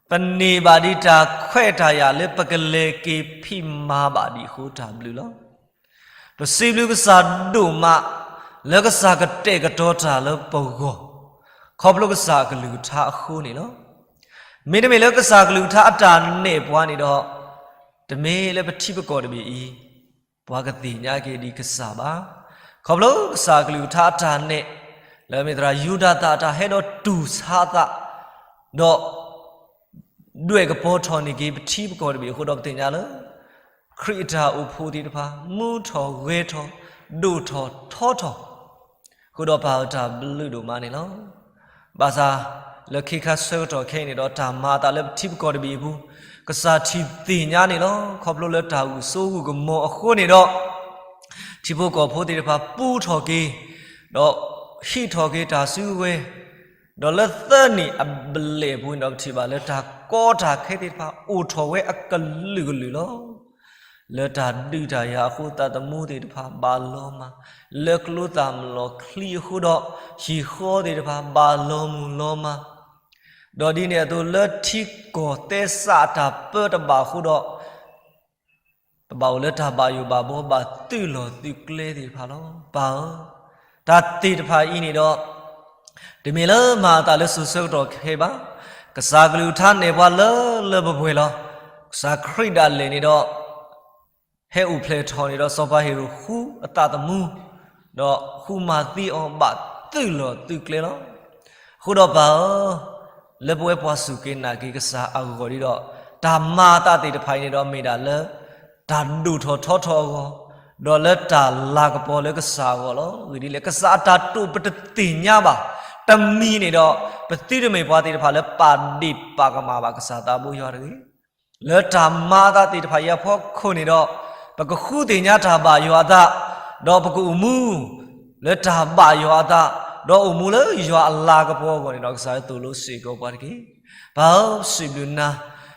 ပန့ၢ်ဘၣ်ဒံးတၢ်ခွဲးတၢ်ယာ်လၢပကလဲၤက့ၤဖံးမၤဘၣ်ဒံးအဃိ တၢ်ဘျုးလီၤ. ပစံးဘျုးကစၢ်ဒိၣ်မး လၢကစၢ်ကတဲာ်ကတီၤတၢ်လၢပဂီၢ်, ခီဖျိကစၢ်အကလုၢ်ကထါအဃိန့ၣ်လီၤ. မ့တမ့ၢ်လၢကစၢ်ကလုၢ်ကထါအတၢ်နဲၣ်ပှၤန့ၣ်ဒီး တမ့ၢ်လၢပထံပကီၢ်တဘ့ၣ်အံၤ ပှၤကသ့ၣ်ညါက့ၤဒံးကစၢ်ဘၣ်. ခီဖျိကစၢ်ကလုၢ်ကထါအတၢ်နဲၣ် လၢမ့ၢ်သရၣ်ယူဒၤသၣ်အတၢ်ဟဲဒီးတူၢ်ဆါအသး, ဒီး ဒွဲၣ်ကပီၤထီၣ်န့ၢ်က့ၤပထံပကီၢ်တဘ့ၣ်အဃိဒီး ပသ့ၣ်ညါလၢ ခရံာ်အတၢ်အိၣ်ဖှိၣ်သ့ၣ်တဖၣ် မူထီၣ်ဂဲၤထီၣ် ဒိၣ်ထီၣ်ထီထီၣ် အဃိဒီးပၢ်ဧၢ တၢ်ဘျုးဒိၣ်မးန့ၣ်လီၤ. ဘၣ်ဆၣ် လၢခ့ခါဆၢကတီၢ်ခဲအံၤန့ၣ်ဒီး တၢ်မၤအသးလၢပထံပကီၢ်တဘ့ၣ်အပူၤ ကစၢ်ထံၣ်သ့ၣ်ညါန့ၣ်လီၤ. ခီဖျိလၢတၢ်ဂုၢ်စိဂုၢ်ကမီၤအဃိန့ၣ်ဒီး ထံဖိကီၢ်ဖိသ့ၣ်တဖၣ်ပူထီၣ်က့ၤ ဒီးဟံးထီၣ်က့ၤတၢ်စုကဝဲၤ, ဒီးလၢသၢနံၣ်အဘျဲၣ်အပူၤန့ၣ်ဒီး ပထံၣ်ဘၣ်လၢတၢ်ကီတၢ်ခဲသ့ၣ်တဖၣ်အိၣ်ထီၣ်ဝဲအကလုာ်ကလုာ်လီၤ. လၢတၢ်ဒုးတၢ်ယၤအဃိ သးသမူသ့ၣ်တဖၣ်ဘၣ်လီၤမၢ်, လၢကျိသၣ်မလီၤချံအဃိဒီး ဟံၣ်ဃီသ့ၣ်တဖၣ်ဘၣ်လီၤမုၢ်လီၤမၢ်, ဒီးဒ်န့ၣ်အသိးလၢထံကီၢ်သဲစးအတၢ်ပၢတဘၣ်အဃိဒီး ပဘၣ်အိၣ်လၢတၢ်ဘၣ်ယိၣ်ဘၣ်ဘှီဘၣ်သုးလီၢ်သုးကျဲသ့ၣ်တဖၣ်လီၤ. ပၢ်ဧၢ, တၢ်သ့ၣ်တဖၣ်အံၤန့ၣ်ဒီး တမ့ၢ်လၢမၤအသးလၢစိၤဆၢကတီၢ်ခဲအံၤဘၣ်. ကစၢ်ကလုၢ်ကထါနဲၣ်ပှၤလၢလၢပှဲၤပှဲၤလီၤ. ကစၢ်ခရံာ်ဒၣ်လဲာ်န့ၣ်ဒီး ဟဲအိၣ်ဖျဲၣ်ထီၣ်န့ၣ်ဒီး စီၤပၤဟ့ၤရိာ်ဃုအသးသမူ, ဒီးဃုမၤသံအီၤဘၣ်သုးလီၢ်သုးကျဲလီၤ. အဃိဒီးပၢ်ဧၢ, လၢပဝဲပှၤစူၢ်က့ၤနာ်က့ၤကစၢ်အဂီၢ်ဒီး တၢ်မၤအသးသ့ၣ်တဖၣ်အံၤန့ၣ်ဒီး မ့ၢ်ဒၣ်လၢ တၢ်ဒိၣ်ထီၣ်ထီထီၣ်အဂီၢ်, ဒီးလၢတၢ်လၤကပီၤလၢကစၢ်အဂီၢ်လီၤ. အဂ့ၢ်ဒ်လဲၣ်, ကစၢ်အတၢ်တိာ်ပတသ့ၣ်ညါဘၣ်. တမံၤန့ၣ်ဒီး ပသုတမ့ၢ်ပှၤသ့ၣ်တဖၣ်လၢပာ်ဒ့ၣ်ပာ်ကမၣ်ဘၣ်ကစၢ်သးဘိယွၤတဂ့ၤ. လၢတၢ်မၤအသးသ့ၣ်တဖၣ်အံၤအဖီခိၣ်န့ၣ်ဒီး ပကဃုသ့ၣ်ညါတၢ်ဘၣ်ယွၤအသး, ဒီးပကအိၣ်မူ လၢတၢ်ဘၣ်ယွၤအသး, ဒီးအိၣ်မူလၢယွၤအလၤကပီၤအဂီၢ်န့ၣ်ဒီး ကစၢ်သိၣ်လိစ့ၢ်ကီးပှၤတက့ၢ်. ပၢ်ဧၢ, ပစံးဘျုးနၤ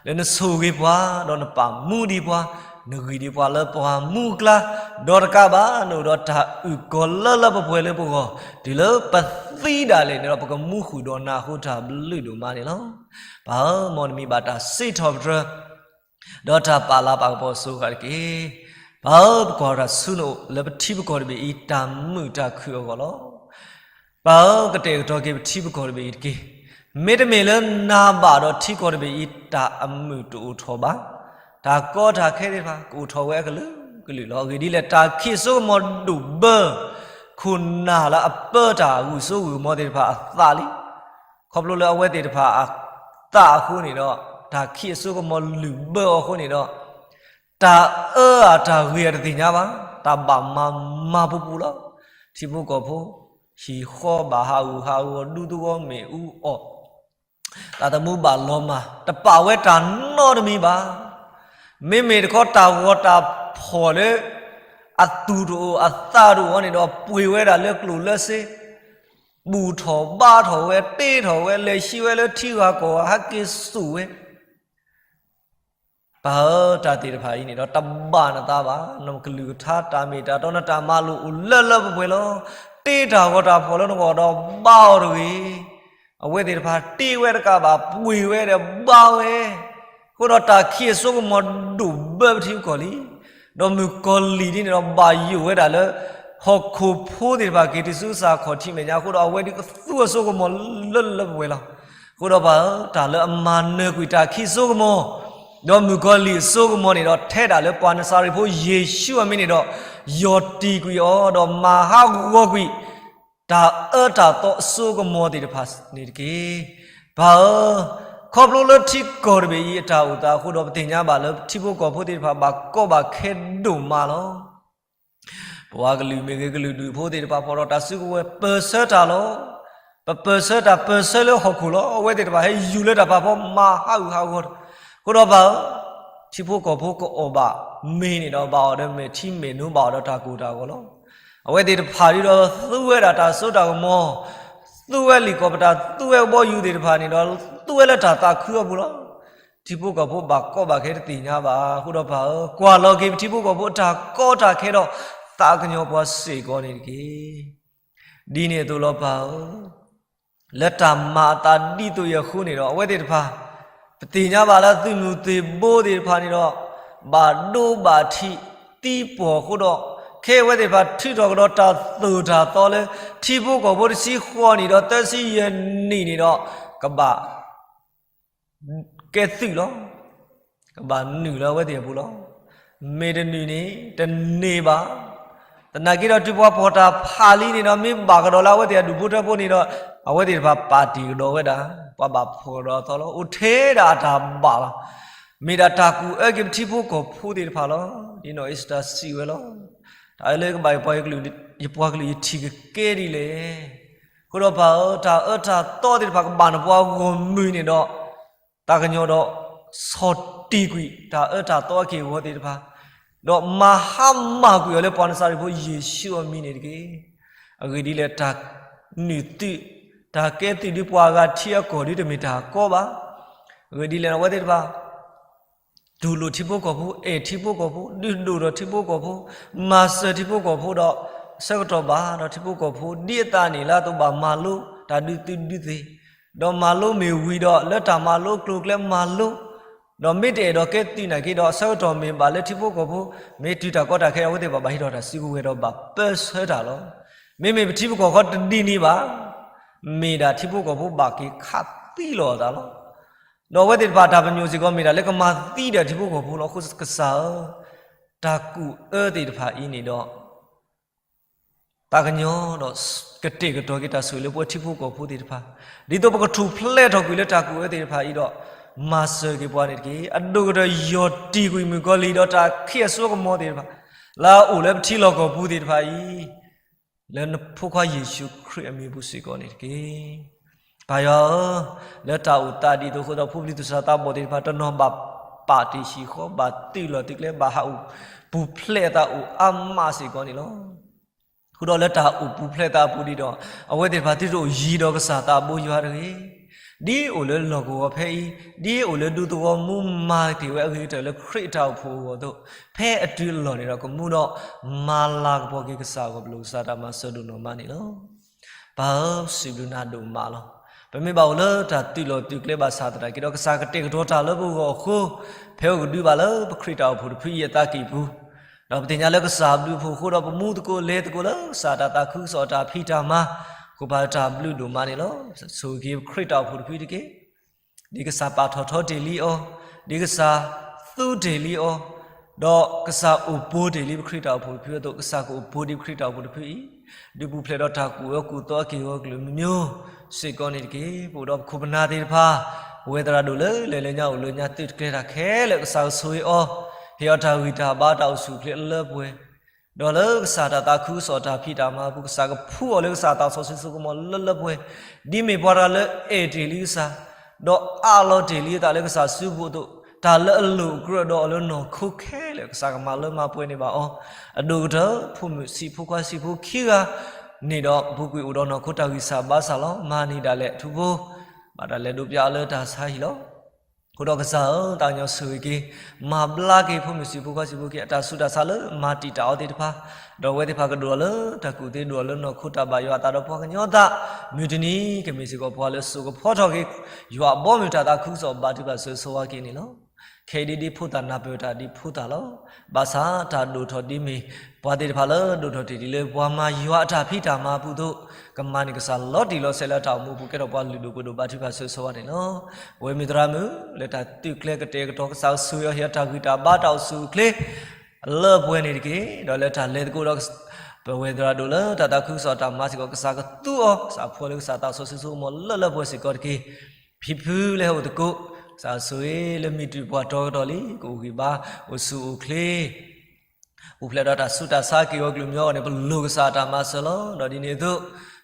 လၢနဆိၣ်ဂ့ၤပှၤ, ဒီးနပာ်မူဒံးပှၤ, နဂံၢ်ဒံးပှၤလၢပှၤမူအကျါ, ဒီးတကးဘၣ် နအိၣ်ဒီးတၢ်အုၣ်ကီၤလၢလၢပှဲၤပှဲၤလၢပဂီၢ်, တုၤလၢပသံဒၣ်လဲာ်န့ၣ်ဒီး ပကမူဃုာ်ဒီးနၤအဃိ တၢ်ဘျုးဒိၣ်မးန့ၣ်လီၤ. ပၢ်ဧၢ, မ်နမံၤဘၣ်တၢ်စံးထီၣ်ပတြၢၤ ဒီးတၢ်ပာ်လၤပာ်ကပီၤအစိၤဃာ်တက့ၢ်. ပၢ်ဧၢ, ပကွၢ်တၢ်ဆူနအိၣ် လၢပထံပကီၢ်တဘ့ၣ်အံၤ တၢ်မုာ်တၢ်ခုၣ်အဂီၢ်လီၤ. ပၢ်ဧၢ, ကတဲာ်ကတီၤက့ၤပထံပကီၢ်တဘ့ၣ်အံၤတက့ၢ်. မ့တမ့ၢ်လၢနၤဘၣ်ဒီးထံကီၢ်တဘ့ၣ်အံၤ တၢ်အမုာ်တအိၣ်ထီၣ်ဘၣ်. တၢ်ကီတၢ်ခဲသ့ၣ်တဖၣ် ကအိၣ်ထီၣ်ဝဲအကလုာ်ကလုာ်လီၤ. အဂ့ၢ်ဒ်လဲၣ်, တၢ်ခံးအစိကမီၤဒိၣ်ဘၢ ခိၣ်နၢ်လၢအပၢတၢ်ဂုၢ်စိဂုၢ်မီၤသ့ၣ်တဖၣ်အသးလံ. ခီဖျိလၢအဝဲသ့ၣ်တဖၣ်အသးအဃိန့ၣ်ဒီး တၢ်ခံးအစိကမီၤလုၢ်ဘၢအီၤအဃိန့ၣ်ဒီး တၢ်အၢအတၢ်ဂ့ၤအတသ့ၣ်ညါဘၣ်, တၢ်ဘၣ်မၤမၤပူၤပူၤလီၤ. ထံဖိကီၢ်ဖိ ဟံၣ်ဃီဘၣ်ဟးဂူာ်ဟးဂီၤ ဒူသဝီမ့ၣ်အူအီၣ်, သးသမူဘၣ်လီၤမၢ်, တပာ်ဝဲတၢ်နီတမံၤဘၣ်. မ့မ့ၢ်တခီတၢ်ဂီၤတၢ်ဖီၣ်လၢ အသူၣ်တအိၣ်အသးတအိၣ်အီၤန့ၣ်ဒီး ပှ့ၤဝဲဒၣ်လၢကျိၣ်လၢစ့, ဘူၣ်ထီၣ်ဘါထီၣ်ဝဲ တ့ထီၣ်ဝဲ လဲၤဆှံဝဲလၢထံဂၤကီၢ်ဂၤ ဟဲက့ၤစိာ်ဝဲ ပၢ်ဧၢ, တၢ်သ့ၣ်တဖၣ်အံၤန့ၣ်ဒီး တဘၣ်နသးဘၣ်. နကလုၢ်ကထါ တၢ်မ့ၢ်တၢ်တီ နတၢ်မၤလိာ်အိၣ်လၢလၢပှဲၤပှဲၤလီၤ. တ့တၢ်ဂီၤတၢ်ဖီၣ်လၢနဂီၢ်ဒီးဘါအီၤတဂ့ၤ. အဝဲသ့ၣ်တဖၣ်တ့ဝဲတကးဘၣ် ပှ့ၤဝဲဒီးဘါဝဲ, အဃိဒီးတၢ်ခံးအစိကမီၤဒိၣ်ဘၢပထံပကီၢ်လံ. ဒီးမုၣ်ကီၤလံၢ်ဒ်န့ၣ်ဒီး ဘၣ်ယိၣ်ဝဲဒၣ်လၢ ဟီၣ်ခိၣ်ဖိသ့ၣ်တဖၣ်က့ၤတုၤဆူကစၢ်ခီၣ်ထံးမဲာ်ညါအဃိဒီး အဝဲဒၣ်ကသူအစိကမီၤလၢလၢပှဲၤပှဲၤလီၤ. အဃိဒီးပၢ်ဧၢ, တၢ်လၢအမၤနၢၤကွံာ်တၢ်ခံးစိကမီၤ ဒီးမုၣ်ကီၤလံၢ်အစိကမီၤန့ၣ်ဒီး ထဲဒၣ်လၢပှၤနစၤရ့းဖိယ့ၣ်ၡူးအမံၤန့ၣ်ဒီး ယီၢ်တံၢ်ကွံာ်အီၤ ဒီးမၤဟးဂီၤကွံာ် တၢ်အၢတၢ်သီအစိကမီၤသ့ၣ်တဖၣ်န့ၣ်တက့ၢ်. ပၢ်ဧၢ, ခီဖျိလၢထံကီၢ်တဘ့ၣ်အံၤအတၢ်အိၣ်သးအဃိဒီး ပသ့ၣ်ညါဘၣ်လၢထံဖိကီၢ်ဖိသ့ၣ်တဖၣ် ဘၣ်ကီဘၣ်ခဲဒိၣ်မးလီၤ. ပှၤကလုာ်မ့ၢ်ဂ့ၤ ကလုာ်ဒူၣ်ဖိသ့ၣ်တဖၣ် ဖီၣ်ထီၣ်တၢ်စုကဝဲၤ ပၢၢ်ဆၢတၢ်လီၤ. ပပၢၢ်ဆၢတၢ် ပၢၢ်ဆၢလၢဟီၣ်ခိၣ်လီၤ. အဝဲသ့ၣ်တဖၣ်ဟဲယူၤလၢတၢ်ဖးဖီ မၤဟးဂူာ်ဟးဂီၤ, အဃိဒီးပၢ်ဧၢ, ထံဖိကီၢ်ဖိကအီၣ်ဘၣ်မ့ၤန့ၣ်ဒီး ဘၣ်အီၤဒီးမဲာ်ထံမဲာ်နိ ဘၣ်အီၤဒီးတၢ်ကိၢ်တၢ်ဂီၤလီၤ. အဝဲသ့ၣ်တဖၣ်ဒ်ဒီး သူဝဲဒၣ်တၢ်စိတၢ်ကမီၤ, သူဝဲလံာ်ကီၢ်ပတၢ် သူဝဲကဘီယူၤသ့ၣ်တဖၣ်န့ၣ်ဒီး သူဝဲလၢတၢ်သးခုအပူၤလီၤ. ထံဖိကီၢ်ဖိဘၣ်ကီဘၣ်ခဲတသ့ၣ်ညါဘၣ်. အဃိဒီးပၢ်ဧၢ, ကွၢ်လီၤက့ၤပထံဖိကီၢ်ဖိအတၢ်ကီတၢ်ခဲဒီး သးကညီၤပှၤစ့ၢ်ကီးန့ၣ်တက့ၢ်. ဒ်န့ၣ်အသိးလီၤပၢ်ဧၢ, လၢတၢ်မၤအသးဒ်သိးအံၤအဃိန့ၣ်ဒီး အဝဲသ့ၣ်တဖၣ် ပသ့ၣ်ညါဘၣ်လၢသုးမုၢ်သံၣ်ဘိသ့ၣ်တဖၣ်န့ၣ်ဒီး ဘၣ်ဒိဘၣ်ထံးသံပှီၢ်အဃိဒီး ခဲအဝဲသ့ၣ်တဖၣ်ထုးထီၣ်ကဒီးတၢ်သိၣ်တၢ်သီလၢ ထံဖိကီၢ်ဖိတဆံဃိးနံၣ်ဒီးသၢဆံယဲၢ်နံၣ်န့ၣ်ဒီး ကဘၣ် ကဲသုးလီၤ. ကဘၣ်နုာ်လၢအဝဲသ့ၣ်အပူၤလီၤ. မ့ၢ်တနုာ်န့ၣ် တန့ၢ်ဘၣ်. သနာ်က့ဒီး တုၤပှၤဖီၣ်တၢ်ဖးလံန့ၣ်ဒီး မ့ၢ်ဘၣ်ကဒီးလၢအဝဲသ့ၣ်အဒူၣ်ဖိထၢဖိန့ၣ်ဒီး အဝဲသ့ၣ်တဖၣ်ပာ်တ့ၢ်ကဒီးဝဲဒၣ်, ပှၤဘၣ်ဖီၣ်ကဒီးအသီလီၤ. အိၣ်ထဲဒၣ်အတၢ်ဘၣ်လီၤ. မ့ၢ်ဒၣ်တၢ်ကူၣ်အၢက့ၤပထံဖိကီၢ်ဖိသ့ၣ်တဖၣ်လီၤ. ဒ်နီၢ်အ့စတၢၤစံးဝဲလီၤ. တၢ်အၢလၢကဘၣ်ယပှၤ ယပှၤကလုာ်ယထံၣ်ကကဲဒ်လဲၣ်. အဃိဒီးပၢ်ဧၢ, တၢ်အၢတၢ်သီသ့ၣ်တဖၣ်ကဘၣ်နပှၤဂီၢ်မုၢ်န့ၣ်ဒီး သးကညီၤဒီး ဆီၣ်တံၢ်ကွံာ် တၢ်အၢတၢ်သီအက့ၢ်အဂီၤသ့ၣ်တဖၣ်, ဒီးမၤဟါမၢ်ကွံာ်အီၤလၢပှၤနစၤရ့းဖိယ့ၣ်ၡူးအမံၤန့ၣ်တက့ၢ်. အဂ့ၢ်ဒ်လဲၣ် တၢ်နုာ်သုး, တၢ်ကဲသုးဒ်ပှၤဂၤထံအကီၢ်ဒ်တမ့ၢ်တၢ်ကီဘၣ်. အဂ့ၢ်ဒ်လဲၣ် အဝဲသ့ၣ်တဖၣ် တူၢ်လိာ်ထံဖိကီၢ်ဖိ, အဲၣ်ထံဖိကီၢ်ဖိ, ဒုးဒိၣ်ထီၣ်ထံဖိကီၢ်ဖိ, မၤစၢၤထံဖိကီၢ်ဖိဒီး ဆၢကတီၢ်ဘၣ်ဒီးထံဖိကီၢ်ဖိ ဒ်အသးန့ၣ်လၢအသိးဘၣ်မၤလိတၢ်ဒုးသုးဒုးသ့ၣ်, ဒီးမၤလိမ့ၢ်ဝံၤဒီး လၢတၢ်မၤလိကျိၤကျဲမၤလိ, ဒီးမ့ၢ်တအဲၣ်ဒိးကဲသုးနာ်က့ဒီး ဆၢကတီၢ်မ့ၢ်ဘၣ်လၢထံဖိကီၢ်ဖိ မ့ၢ်တုၤတၢ်ကီတၢ်ခဲ အဝဲသ့ၣ်ဘၣ်ဘၣ်ဟ့ၣ်ထီၣ်တၢ်စုကဝဲၤဒီးဘၣ်ပၢဆှၢတၢ်လီၤ. မ့မ့ၢ်ပထံပကီၢ်ဃီတဒ်န့ၣ်ဘၣ်. မ့ၢ်ဒၣ်ထံဖိကီၢ်ဖိဘၣ်က့ၤခးသံလီၤအသးလီၤ. ဒီးအဝဲသ့ၣ်တဖၣ်တၢ်ပညိၣ်စ့ၢ်ကီး မ့ၢ်ဒၣ်လၢကမၤသံဒီးထံဖိကီၢ်ဖိလီၤ. အဃိကစၢ်ဧၢ, တၢ်ကူၣ်အၢသ့ၣ်တဖၣ်အံၤန့ၣ်ဒီး သးကညီၤဒီး ကတဲာ်ကတီၤက့ၤတၢ်ဆိၣ်ဂ့ၤလၢပဝဲထံဖိကီၢ်ဖိသ့ၣ်တဖၣ်, ဒ်သိးပကထူၣ်ဖျဲးထီၣ်ကွံာ်လၢတၢ်ကူၣ်အၢသ့ၣ်တဖၣ်အံၤဒီး မၤစၢၤက့ၤပှၤန့ၣ်တက့ၢ်. အဒိၣ်ကတၢၢ်ယီၢ်တံၢ်ကွံာ်မုၣ်ကီၤလံၢ်ဒီးတၢ်ခံးအစိကမီၤသ့ၣ်တဖၣ် လၢအအိၣ်လၢပထံလီၢ်ကီၢ်ပူၤသ့ၣ်တဖၣ်အံၤ လၢနဖိခွါယ့ၣ်ၡူးခရံာ်အမံၤပူၤစ့ၢ်ကီးန့ၣ်တက့ၢ်. ပၢ်ယွၤဧၢ, လၢတၢ်အိၣ်သးဒ်သိးအဃိဒီး ဖိပျံၤသူၣ်စၢ်သးဘီၣ်သ့ၣ်တဖၣ် တနီၤဘၣ်ပာ်တ့ၢ်ဟံၣ်ဃီ, ဘၣ်သုးလီၢ်သုးကျဲ, ဘၣ်ဟးအိၣ်ပူၤဖျဲးအသးအိၣ်အါမးစ့ၢ်ကီးန့ၣ်လီၤ. အဃိဒီးလၢတၢ်အိၣ်ပူၤဖျဲးသးအပူၤဒ်ဒီး အဝဲသ့ၣ်တဖၣ်သုတအိၣ်ယံၤဒီးကစၢ်သးဘိယွၤတဂ့ၤ. ဒ်အိၣ်လၢလီၢ်ကဝီၤဖဲအံၤ, ဒ်အိၣ်လၢဒူသဝီမူမၤကတၢၢ်ဝဲအဂ့ၤကတၢၢ်လၢခရံာ်အတၢ်အိၣ်ဖှိၣ်အဂီၢ်အသိး, ဖဲအတုၤအလီၢ်န့ၣ်ဒီး ကမူဒီးမၤလၤကပီၤက့ၤကစၢ်အဂီၢ် ပလိၣ်ကစၢ်တၢ်မၤစၢၤဒိၣ်နီၢ်မးန့ၣ်လီၤ. ပၢ်ဧၢ, စံးဘျုးနၤဒိၣ်မးလီၤ. ပမ့ၢ်ဘၣ်အိၣ်လၢတၢ်သုးလီၢ်သုးကျဲဘၣ်ဆၣ်သနာ်က့ဒီး ကစၢ်ကတဲာ်ကတီၤတၢ်လၢပဂီၢ်အဃိ, ဖဲပကဒုးဘၣ်လၢပခရံာ်တၢ်အိၣ်ဖှိၣ်တဖုအံၤအသးကံၢ်ပူၤ, ဒီးပသ့ၣ်ညါလၢကစၢ်ဘျုးဖှိၣ်အဃိဒီး ပမူသကိးလဲၤသကိးလၢကစၢ်တၢ်သးခုကစီၣ်တၢ်ဖံးတၢ်မၤ, ဃိပၤတၢ်ဘျုးဒိၣ်မးန့ၣ်လီၤ. ဆိၣ်ဂ့ၤက့ၤပခရံာ်တၢ်အိၣ်ဖှိၣ်တဖုတက့ၢ်. ဒ်ကစၢ်ပာ်ထီၣ်ထီတ့ၢ်လံအီၤ, ဒ်ကစၢ်သူတ့ၢ်လံအီၤ, ဒီးကစၢ်အိၣ်ပိၤတ့ၢ်လံပခရံာ်တၢ်အိၣ်ဖှိၣ်တဖုအသိး, ကစၢ်ကအိၣ်ပိၤဒံးပခရံာ်တၢ်အိၣ်ဖှိၣ်တဖုအံၤ, ဒုးပူၤဖျဲးဒီးတၢ်ကူၣ်အၢကူၣ်သီအက့ၢ်အဂီၤကလုာ်မံၤမံၤစ့ၢ်ကီးန့ၣ်တက့ၢ်. ပအိၣ်ဒီးပခိၣ်ပနၢ်သ့ၣ်တဖၣ်, ပဝဲသရၣ်ဒိၣ်လၢလဲၤလၢညါအိၣ်လၢညါ သုးတကျဲၤတၢ်ခဲလၢာ် ကစၢ်ကဆိၣ်ဂ့ၤအီၤ, ဟ့ၣ်အီၤတၢ်ဂံၢ်တၢ်ဘါတၢ်အိၣ်ဆူၣ်အိၣ်ချ့အလၢပှဲၤ ဒီးလၢကစၢ်တၢ်သးခုကစီၣ်တၢ်ဖံးတၢ်မၤအပူၤ ကစၢ်ကဖှူအီၤလၢကစၢ်သးစီဆှံစိကမီၤလၢလၢပှဲၤပှဲၤ, ဒ်မ့ၢ်ပှၤတဂၤလၢအဲၣ်တ့ၢ်လံကစၢ်, ဒီးအးလီၤတ့ၢ်လံအသးလၢကစၢ်စုပူၤအသိး, တၢ်လၢအလိၣ်အကြၢးဒီးအီၤလၢနီၢ်ခိခဲလၢာ် ကစၢ်ကမၤလၢမၤပှဲၤန့ၢ်ဘၣ်အီၤ, အဒိၣ်ကတၢၢ် ဖိမုၣ်ဆံးဖိခွါဆံးဖိခံဂၤန့ၣ်ဒီး ပူၤကွံာ်အိၣ်ဒီးနီၢ်ခိတၢ်ဂံၢ်စၢ်ဘါစၢ်လီၤ. မၤန့ၢ်ဒၣ်လဲာ်ထူဖိ, ဘၣ်တၢ်လဲၤဒိးပျးအီၤလၢတၢ်ဆါဟံၣ်လီၤ. အဃိဒီးကစၢ်ဧၢ, သးကညီၤဆိၣ်ဂ့ၤက့ၤ, မၤဘျါက့ၤဖိမုၣ်ဆံးဖိခွါဆံးဖိခံဂၤ အတၢ်ဆူးတၢ်ဆါလၢမၤတံာ်တာ်အီၤသ့ၣ်တဖၣ်, ဒီးအဝဲသ့ၣ်တဖၣ်ကဒိၣ်ထီၣ်လၢတၢ်ကူၣ်သ့ ဒိၣ်ထီၣ်လၢနီၢ်ခိတၢ်ဘၣ်ယွၤအသးဒီးပှၤကညီအသး, မုၢ်တနံၤကမ့ၢ်စ့ၢ်ကီးပှၤလၢစိာ်ကဖီထီၣ်က့ၤ ယွၤအဘီအမုၢ်တၢ်သးခုကစီၣ်ဘါထုကဖၣ်ဆိၣ်ဂ့ၤဆိၣ်ဝါက့ၤန့ၣ်လီၤ. ခဲအံၤဒ်ဒ်ဖိသၣ်နၢ်ပၢၢ်တၢ်ဒ်ဖိသၣ်လီၤ. ဘၣ်ဆၣ်တၢ်ဒိၣ်ထီၣ်ဒ်မ့ၢ်ပှၤသ့ၣ်တဖၣ်လၢဒိၣ်ထီၣ်တ့ၢ်ဒ်လၢပှၤမၤယွၤအတၢ်ဖံးတၢ်မၤအပူၤအသိး, ကမၤန့ၢ်ကစၢ်လီၤတံၢ်လီၤဆဲးလၢတၢ်အိၣ်မူအပူၤ ကဲထီၣ်ပှၤလုၢ်ဒိၣ်ပှ့ၤဒိၣ်ဘါထုကဖၣ်ဆိၣ်ဂ့ၤဆိၣ်ဝါန့ၣ်လီၤ. ပဝဲမ့ၢ်သရၣ်မုၣ် လၢတၢ်သုးကျဲၤကတဲာ်ကတီၤ ကစၢ်ဆိၣ်ဂ့ၤအီၤ ဟ့ၣ်အီၤတၢ်ဂံၢ်တၢ်ဘါတၢ်အိၣ်ဆူၣ်အိၣ်ချ့ လၢပှဲၤန့ၣ်တက့ၢ်. ဒီးလၢတၢ်လဲၤသကိးဒီး ပဝဲသရၣ်ဒိၣ်လၢတၢ်သးခုကစီၣ်တၢ်မၤစ့ၢ်ကီး ကစၢ်ကသူအီၤ, ကစၢ်ဖှီၣ်လၢကစၢ်သးစီဆှံဆိကမိၣ်လၢလၢပှဲၤပှဲၤစ့ၢ်ကီးတက့ၢ်. ဖံဖုလၢဟဲအိၣ်သကိး, ကစၢ်ဆိၣ်ဂ့ၤလၢမုၢ်တနံၤပှၤတီကတီၢ်လံ ကအိၣ်ဂံၢ်ဘါအိၣ်ဆူၣ်အိၣ်ချ့ အိၣ်ဖျဲၣ်ဒီးတၢ်ဆူးတၢ်ဆါက့ၤအီၤကလုာ်ကညီအဂီၢ်န့ၣ် ပလိၣ်ကစၢ်အတၢ်မၤစၢၤလီၤ. ဒီးဒ်န့ၣ်အသိး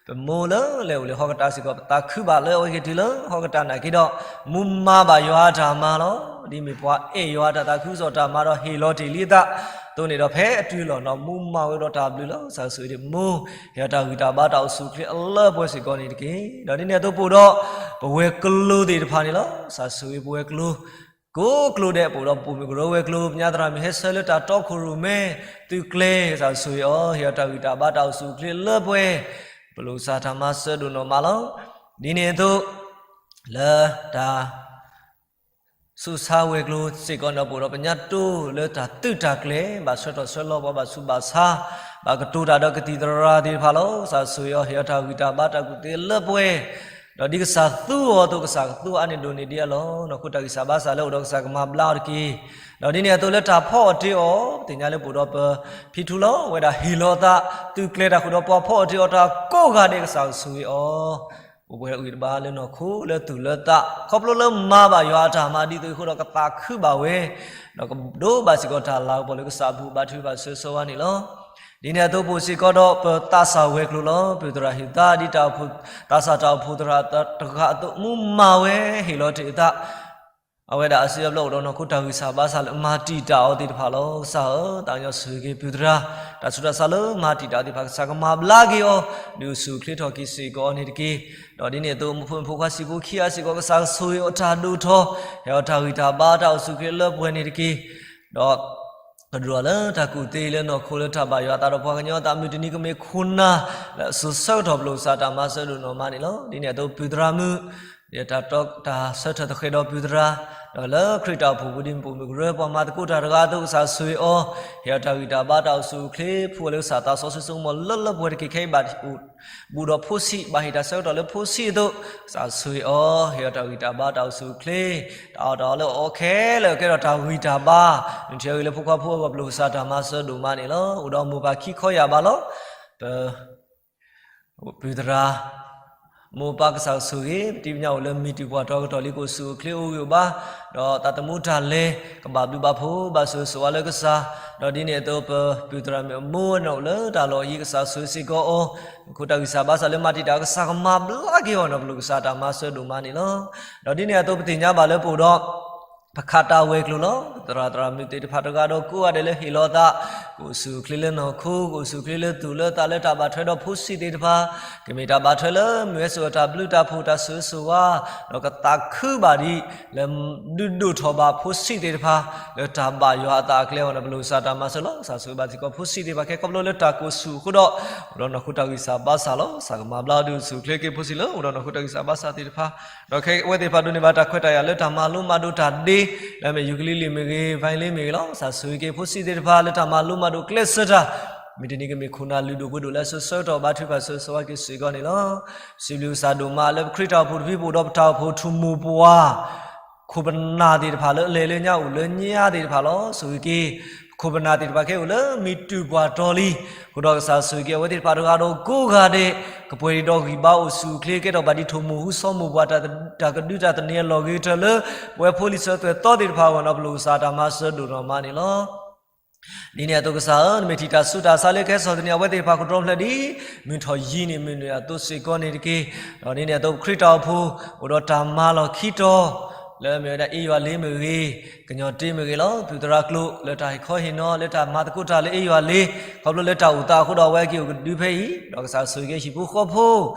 ပမိၢ်လၢလဲၤအိၣ်လၢဟီၣ်ကတၢၢ်စ့ၢ်ကီး ပသးခုဘၣ်လၢအဝဲက့ၤတုၤလၢဟီၣ်ကတၢၢ်နာ်က့ဒီး မူမၤဘၣ်ယွၤအတၢ်မၤလီၤ. ဒ်မ့ၢ်ပှၤအဲၣ်ယွၤအတၢ်သးခုကစီၣ်တၢ်မၤဒီးဟ့ၣ်လီၤတ့ၢ်လံအသးအသိးန့ၣ်ဒီး ဖဲအတုၤလီၤနီၤ မူမၤဝဲဒီးတၢ်ဘျုးလီၤ. ကစၢ်ဆိၣ်ဂ့ၤဒ်မူ ဟ့ၣ်အီၤတၢ်ဂံၢ်တၢ်ဘါတၢ်အိၣ်ဆူၣ်အိၣ်ချ့အလၢပှဲၤစ့ၢ်ကီးန့ၣ်တက့ၢ်. ဒီးဒ်န့ၣ်အသိးပအိၣ်ဒီး ပဝဲၤကျိၤသ့ၣ်တဖၣ်န့ၣ်လီၤ. ကစၢ်ဆိၣ်ဂ့ၤပဝဲၤကျိၤ ကိးကျိၤဒဲး ပအိၣ်ဒီးပိာ်မုၣ်ကရၢဝဲၤကျိၤ ပညါသရၣ်မုၣ်ဟဲဆၢလၢတၢ်တီခိၣ်ရိၣ်မဲ သုးကျဲၤ ကစၢ်ဆိၣ်ဂ့ၤအီၤ ဟ့ၣ်အီၤတၢ်ဂံၢ်တၢ်ဘါတၢ်အိၣ်ဆူၣ်အိၣ်ချ့လၢပှဲၤ ပလိၣ်ကစၢ်တၢ်မၤစၢၤဒိၣ်နီၢ်မးလီၤ. ဒ်န့ၣ်အသိး လၢတၢ် ဆူးဆါဝဲၤကျိၤစ့ၢ်ကီးန့ၣ် ပအိၣ်ဒီးပညါတိၢ်လၢတၢ်သုးတၢ်ကျဲၤ ဘၣ်ဆှၢထီၣ်ဆှၢလီၤပှၤ ဘၣ်ဆူးဘၣ်ဆါ ဘၣ်ကတိၤတၢ်ဒီးကသံၣ်သရၣ်သ့ၣ်တဖၣ်လီၤ. ကစၢ်ဆိၣ်ဂ့ၤအီၤ ဟ့ၣ်အီၤတၢ်ဂံၢ်တၢ်ဘါတၢ်ကူၣ်သ့လၢပှဲၤ ဒီးဒ်ကစၢ်သူအီၤအသိး ကစၢ်ကသူအါန့ၢ်ဒိၣ်န့ၢ်ဒံးအလီၢ် နီၢ်ခိတၢ်ဂံၢ်စၢ်ဘါစၢ်လၢအိၣ်ဒီးကစၢ်ကမၤဘျါအီၤတက့ၢ်. ဒီးဒ်န့ၣ်အသိးလၢတၢ်ဖီအီၣ်တ့အီၣ် ပသ့ၣ်ညါလၢပအိၣ်ဒီးပဖံထူလီၤ အဝဲဒၣ်ဟ့ၣ်လီၤအသး သုးကျဲၤတၢ်ဃုာ်ဒီးပှၤဖီအီၣ်တ့အီၣ်တၢ်ကိးဂၤဒဲး ကစၢ်ဆိၣ်ဂ့ၤအီၤ ပဝဲဂံၢ်တဘါလၢနီၢ်ခိလၢသူၣ်လၢသး ခီဖျိလၢမၤဘၣ်ယွၤအတၢ်မၤဒ်သိးအဃိဒီးကသးခုဘၣ်ဝဲ ဒီးကဒိးဘၣ်စ့ၢ်ကီးတၢ်လၤကပီၤလၢကစၢ်အပူၤဘါထုကဖၣ်ဆိၣ်ဂ့ၤဆိၣ်ဝါန့ၣ်လီၤ. ဒ်န့ၣ်အသိးပအိၣ်စ့ၢ်ကီးဒီးပသးစၢ်ဝဲၤကျိၤလီၤ. ပုၢ်သရၣ်ဟ့ၣ်သးဒ်တၢ်အိၣ်ဖှိၣ် သးစၢ်တၢ်အိၣ်ဖှိၣ်သရၣ်တဂၤအသိး မူမၤဝဲဟ့ၣ်လီၤတ့ၢ်အသး အဝဲဒၣ်အစုအဘျီအိၣ်ဒီးနီၢ်ခိတၢ်ဂံၢ်စၢ်ဘါစၢ်လၢမၤတံာ်တာ်အီၤသ့ၣ်တဖၣ်လီၤ. ကစၢ်ဧၢ, သးကညီၤဆိၣ်ဂ့ၤက့ၤပုၢ်သရၣ်, တၢ်ဆူးတၢ်ဆါလၢမၤတံာ်တာ်အီၤသ့ၣ်တဖၣ် ကစၢ်ကမၤဘျါက့ၤအီၤ, ဒုးအိၣ်ဆူၣ်အိၣ်ချ့ထီၣ်က့ၤစ့ၢ်ကီးန့ၣ်တက့ၢ်. ဒီးဒ်န့ၣ်အသိး မိၢ်ဖိမုၣ်ဖိခွါဆံးဖိခံဂၤစ့ၢ်ကီး ကစၢ်ကဆိၣ်ဂ့ၤအီၤတၢ်ဒိၣ်ထီၣ်, ဟ့ၣ်အီၤတၢ်ဂံၢ်တၢ်ဘါတၢ်အိၣ်ဆူၣ်အိၣ်ချ့လၢပှဲၤန့ၣ်တက့ၢ်. ဒီး ကဒိၣ်ထီၣ်လၢတၢ်ကူၣ်သ့လၢနီၢ်ခိလၢတၢ်ဘၣ်ယွၤအသးဒီးပှၤကညီအသး မုၢ်တနံၤကမ့ၢ်ခိၣ်နၢ်လၢအစိၤဆၢကတီၢ် ပလိၣ်ကစၢ်တၢ်မၤစၢၤဒိၣ်နီၢ်မးန့ၣ်လီၤ. ဒ်န့ၣ်အသိးပုၢ်သရၣ်မုၣ် တၢ်ဆၢထၢၣ်သဃဲးဒီးပုၢ်သရၣ်, ဒီးလၢခရံာ်တၢ်အိၣ်ဖှိၣ်ပူၤဒ်မ့ၢ်ပိာ်မုၣ်ကရၢ ပှၤမၤသကိးတၢ်တဂၤအသိး ကစၢ်ဆိၣ်ဂ့ၤအီၤ, ဟ့ၣ်အီၤတၢ်ဂံၢ်တၢ်ဘါတၢ်အိၣ်ဆူၣ်အိၣ်ချ့ ဖှူအီၤလၢကစၢ်သးစီဆှံဆိကမိၣ်လၢလၢပှဲၤတက့ၢ်. ခဲအံၤဘၣ်အိၣ်ဘူးဒီးဖိဆံး, ဘၣ်ဟ့ၣ်တၢ်ဆၢကတီၢ်လၢဖိဆံးအသိး ကစၢ်ဆိၣ်ဂ့ၤအီၤ, ဟ့ၣ်အီၤတၢ်ဂံၢ်တၢ်ဘါတၢ်အိၣ်ဆူၣ်အိၣ်ချ့, တၢ်အီၣ်တၢ်အီလၢအီခဲလၢာ်ကဲထီၣ်တၢ်ဂံၢ်တၢ်ဘါ, နုၢ်ထံအဂ့ၤလၢဖိခွါဖိအဂီၢ် ပလိၣ်ကစၢ်တၢ်မၤစၢၤဒိၣ်မးန့ၣ်လီၤ. အိၣ်ဒီးမိၢ်ပၢ်ခံခီယၢ်ဘးလီၤ. ပ ပုၢ်သရၣ် မိၢ်ပၢ်ကစၢ်ဆိၣ်ဂ့ၤ, ပတံၤပညိၣ်အိၣ်လၢမံၤတံၢ်ပှၢ်တီကတီၢ်လံ ကအိၣ်ဆူၣ်အိၣ်ချ့အိၣ်ဂံၢ်အိၣ်ဘါ, ဒီးသးသမူတၢ်လဲၤ ကဘၣ်ဘျုးဘၣ်ဖှိၣ် ဘၣ်ဆိၣ်ဂ့ၤဆိၣ်ဝါလၢကစၢ်, ဒီးဒ်န့ၣ်အသိးပပုၢ်သရၣ်မုၣ်အမိၢ်န့ၣ်အိၣ်လၢတၢ်လီၢ်အယံၤ ကစၢ်ဆိၣ်ဂ့ၤစ့ၢ်ကီးအီၤ, ခိၣ်တၢ်ဂံၢ်စၢ်ဘါစၢ်လၢမၤတံာ်တာ် ကစၢ်ကမၤဘျါက့ၤအီၤန့ၣ် ပလိၣ်ကစၢ်တၢ်မၤစၢၤဒိၣ်မးန့ၣ်လီၤ. ဒီးဒ်န့ၣ်အသိးပသ့ၣ်ညါဘၣ်လၢပအိၣ်ဒီး ပခးတၢ်ဝဲၤကျိၤလီၤ. သရၣ်သရၣ်မုၣ်သ့ၣ်တဖၣ်တဂၤဒီးကိးဂၤဒဲးလၢဟ့ၣ်လီၤအသး, ကအိၣ်ဆူၣ်အိၣ်ချ့လၢနီၢ်ခိ, ကအိၣ်ဆူၣ်အိၣ်ချ့လၢသူၣ်လၢသးလၢတၢ်ဘၣ်ထွဲဒီးဖိဆံးသ့ၣ်တဖၣ်, ကမ့ၢ်တၢ်ဘၣ်ထွဲလၢမုၢ်ဝဲစိာ်အတၢ်ဘျုးတၢ်ဖှိၣ်တၢ်ဆိၣ်ဂ့ၤဆိၣ်ဝါ, ဒီးကသးခုဘၣ်ဒ် လၢဒုးဒိၣ်ထီၣ်ဘၣ်ဖိဆံးသ့ၣ်တဖၣ် လၢတၢ်ဘၣ်ယွၤအသးအကျဲအဂီၢ်န့ၣ် ပလိၣ်ကစၢ်တၢ်မၤစၢၤလီၤ. ကစၢ်ဆိၣ်ဂ့ၤဘၣ်စ့ၢ်ကီးဖိဆံးသ့ၣ်တဖၣ်ခဲခီဖျိလၢတၢ်ကအိၣ်ဆူၣ်အဃိဒီး အိၣ်ဒီးနီၢ်ခိတၢ်ဂံၢ်စၢ်ဘါစၢ်လီၤ. ကစၢ်ကမၤဘျါဒုးအိၣ်ဆူၣ်အိၣ်ချ့က့ၤဖိဆံးလၢအိၣ်ဒီးနီၢ်ခိတၢ်ဂံၢ်စၢ်ဘါစၢ်သ့ၣ်တဖၣ်, ဒီးခဲအဝဲသ့ၣ်တဖၣ်ဒိးန့ၢ်ဘၣ်တၢ်ခွဲးတၢ်ယာ်လၢတၢ်မၤလိမၤဒိးတၢ်ဒ့, လၢမ့ၢ်ယူကလံလံၢ်မ့ၢ်ဂ့ၤ, ဝဲလ့မ့ၢ်ဂ့ၤလီၤ. ကစၢ်ဆိၣ်ဂ့ၤက့ၤဖိဆံးသ့ၣ်တဖၣ်လၢတၢ်မၤလိမၤဒိးကျဲးစၢးတၢ်, မုၢ်တနံၤကမ့ၢ်ခိၣ်နၢ်လုၢ်ဒိၣ်ပှ့ၤဒိၣ်လၢအစိၤဆၢကတီၢ် ဘါထုကဖၣ်ဆိၣ်ဂ့ၤဆိၣ်ဝါက့ၤစ့ၢ်ကီးန့ၣ်လီၤ. စံးဘျုးကစၢ်ဒိၣ်မးလၢပခရံာ်တၢ်အိၣ်ဖှိၣ်တဖု ပအိၣ်ဒီးပတၢ်အိၣ်ဖှိၣ်ထူၣ်မိၢ်ပှၢ် ခိၣ်ပနၢ်သ့ၣ်တဖၣ်လၢအလဲၤလၢညါအိၣ်လၢညါသ့ၣ်တဖၣ်လီၤ. ဆိၣ်ဂ့ၤက့ၤ ခိၣ်ပနၢ်သ့ၣ်တဖၣ်ခဲအံၤအိၣ်လၢမံၤတုၤပှၢ်တီလံ, အဃိဒီးကစၢ်ဆိၣ်ဂ့ၤက့ၤအဝဲသ့ၣ်တဖၣ်တဂၤဒီးကိးဂၤဒဲး, ကပှဲၤဒံးဒီးဂံၢ်ဘါအိၣ်ဆူၣ်အိၣ်ချ့ ကဲထီၣ်ဘၣ်ဒ်ထူၣ်မိၢ်ဟူစီၤမိၢ်ပှၢ် တၢ်ကဒုတၢ်သန့ၤအလီၢ်ဂ့ၤကတၢၢ်လၢ ပဝဲဖိလံၤဆၢသွဲၣ်သီသ့ၣ်တဖၣ်အဂီၢ်န့ၣ် ပလိၣ်ကစၢ်တၢ်မၤစၢၤဒိၣ်နီၢ်မးန့ၣ်လီၤ. ဒ်န့ၣ်အသိးကစၢ်ဧၢ, နမ့ၢ်ထံၣ်တၢ်ဆူးတၢ်ဆါလၢကဟဲစိာ်သန့ၤအဝဲသ့ၣ်တဖၣ် ကဒီဖျၢၣ်ဒ်မုၢ်ထီၣ်ယံၤန့ၣ် မုၢ်နုာ်အသိးစ့ၢ်ကီးန့ၣ်တက့ၢ်. ဒီးဒ်န့ၣ်အသိးပခရံာ်တၢ်အိၣ်ဖှိၣ် အိၣ်ဒီးတၢ်မၤလီၢ်ခံတီၤ လၢမ့ၢ်ဝဲဒၣ်အ့ယွၤလ့မ့ၢ်ဂ့ၤ, ကညီတ့မ့ၢ်ဂ့ၤလီၤ. ပုၢ်သရၣ်ကျိၤလၢတၢ်ဟ့ၣ်ခီဟ့ၣ်နီၤ လၢတၢ်မၤသကိးတၢ်လၢအ့ယွၤလ့, ခီဖျိလၢတၢ်အိၣ်သးအဃိဒီး အဝဲက့ၤအိၣ်ကဒုဖဲအံၤ, ဒီးကစၢ်ဆိၣ်ဂ့ၤက့ၤဟံၣ်ဖိဃီဖိ,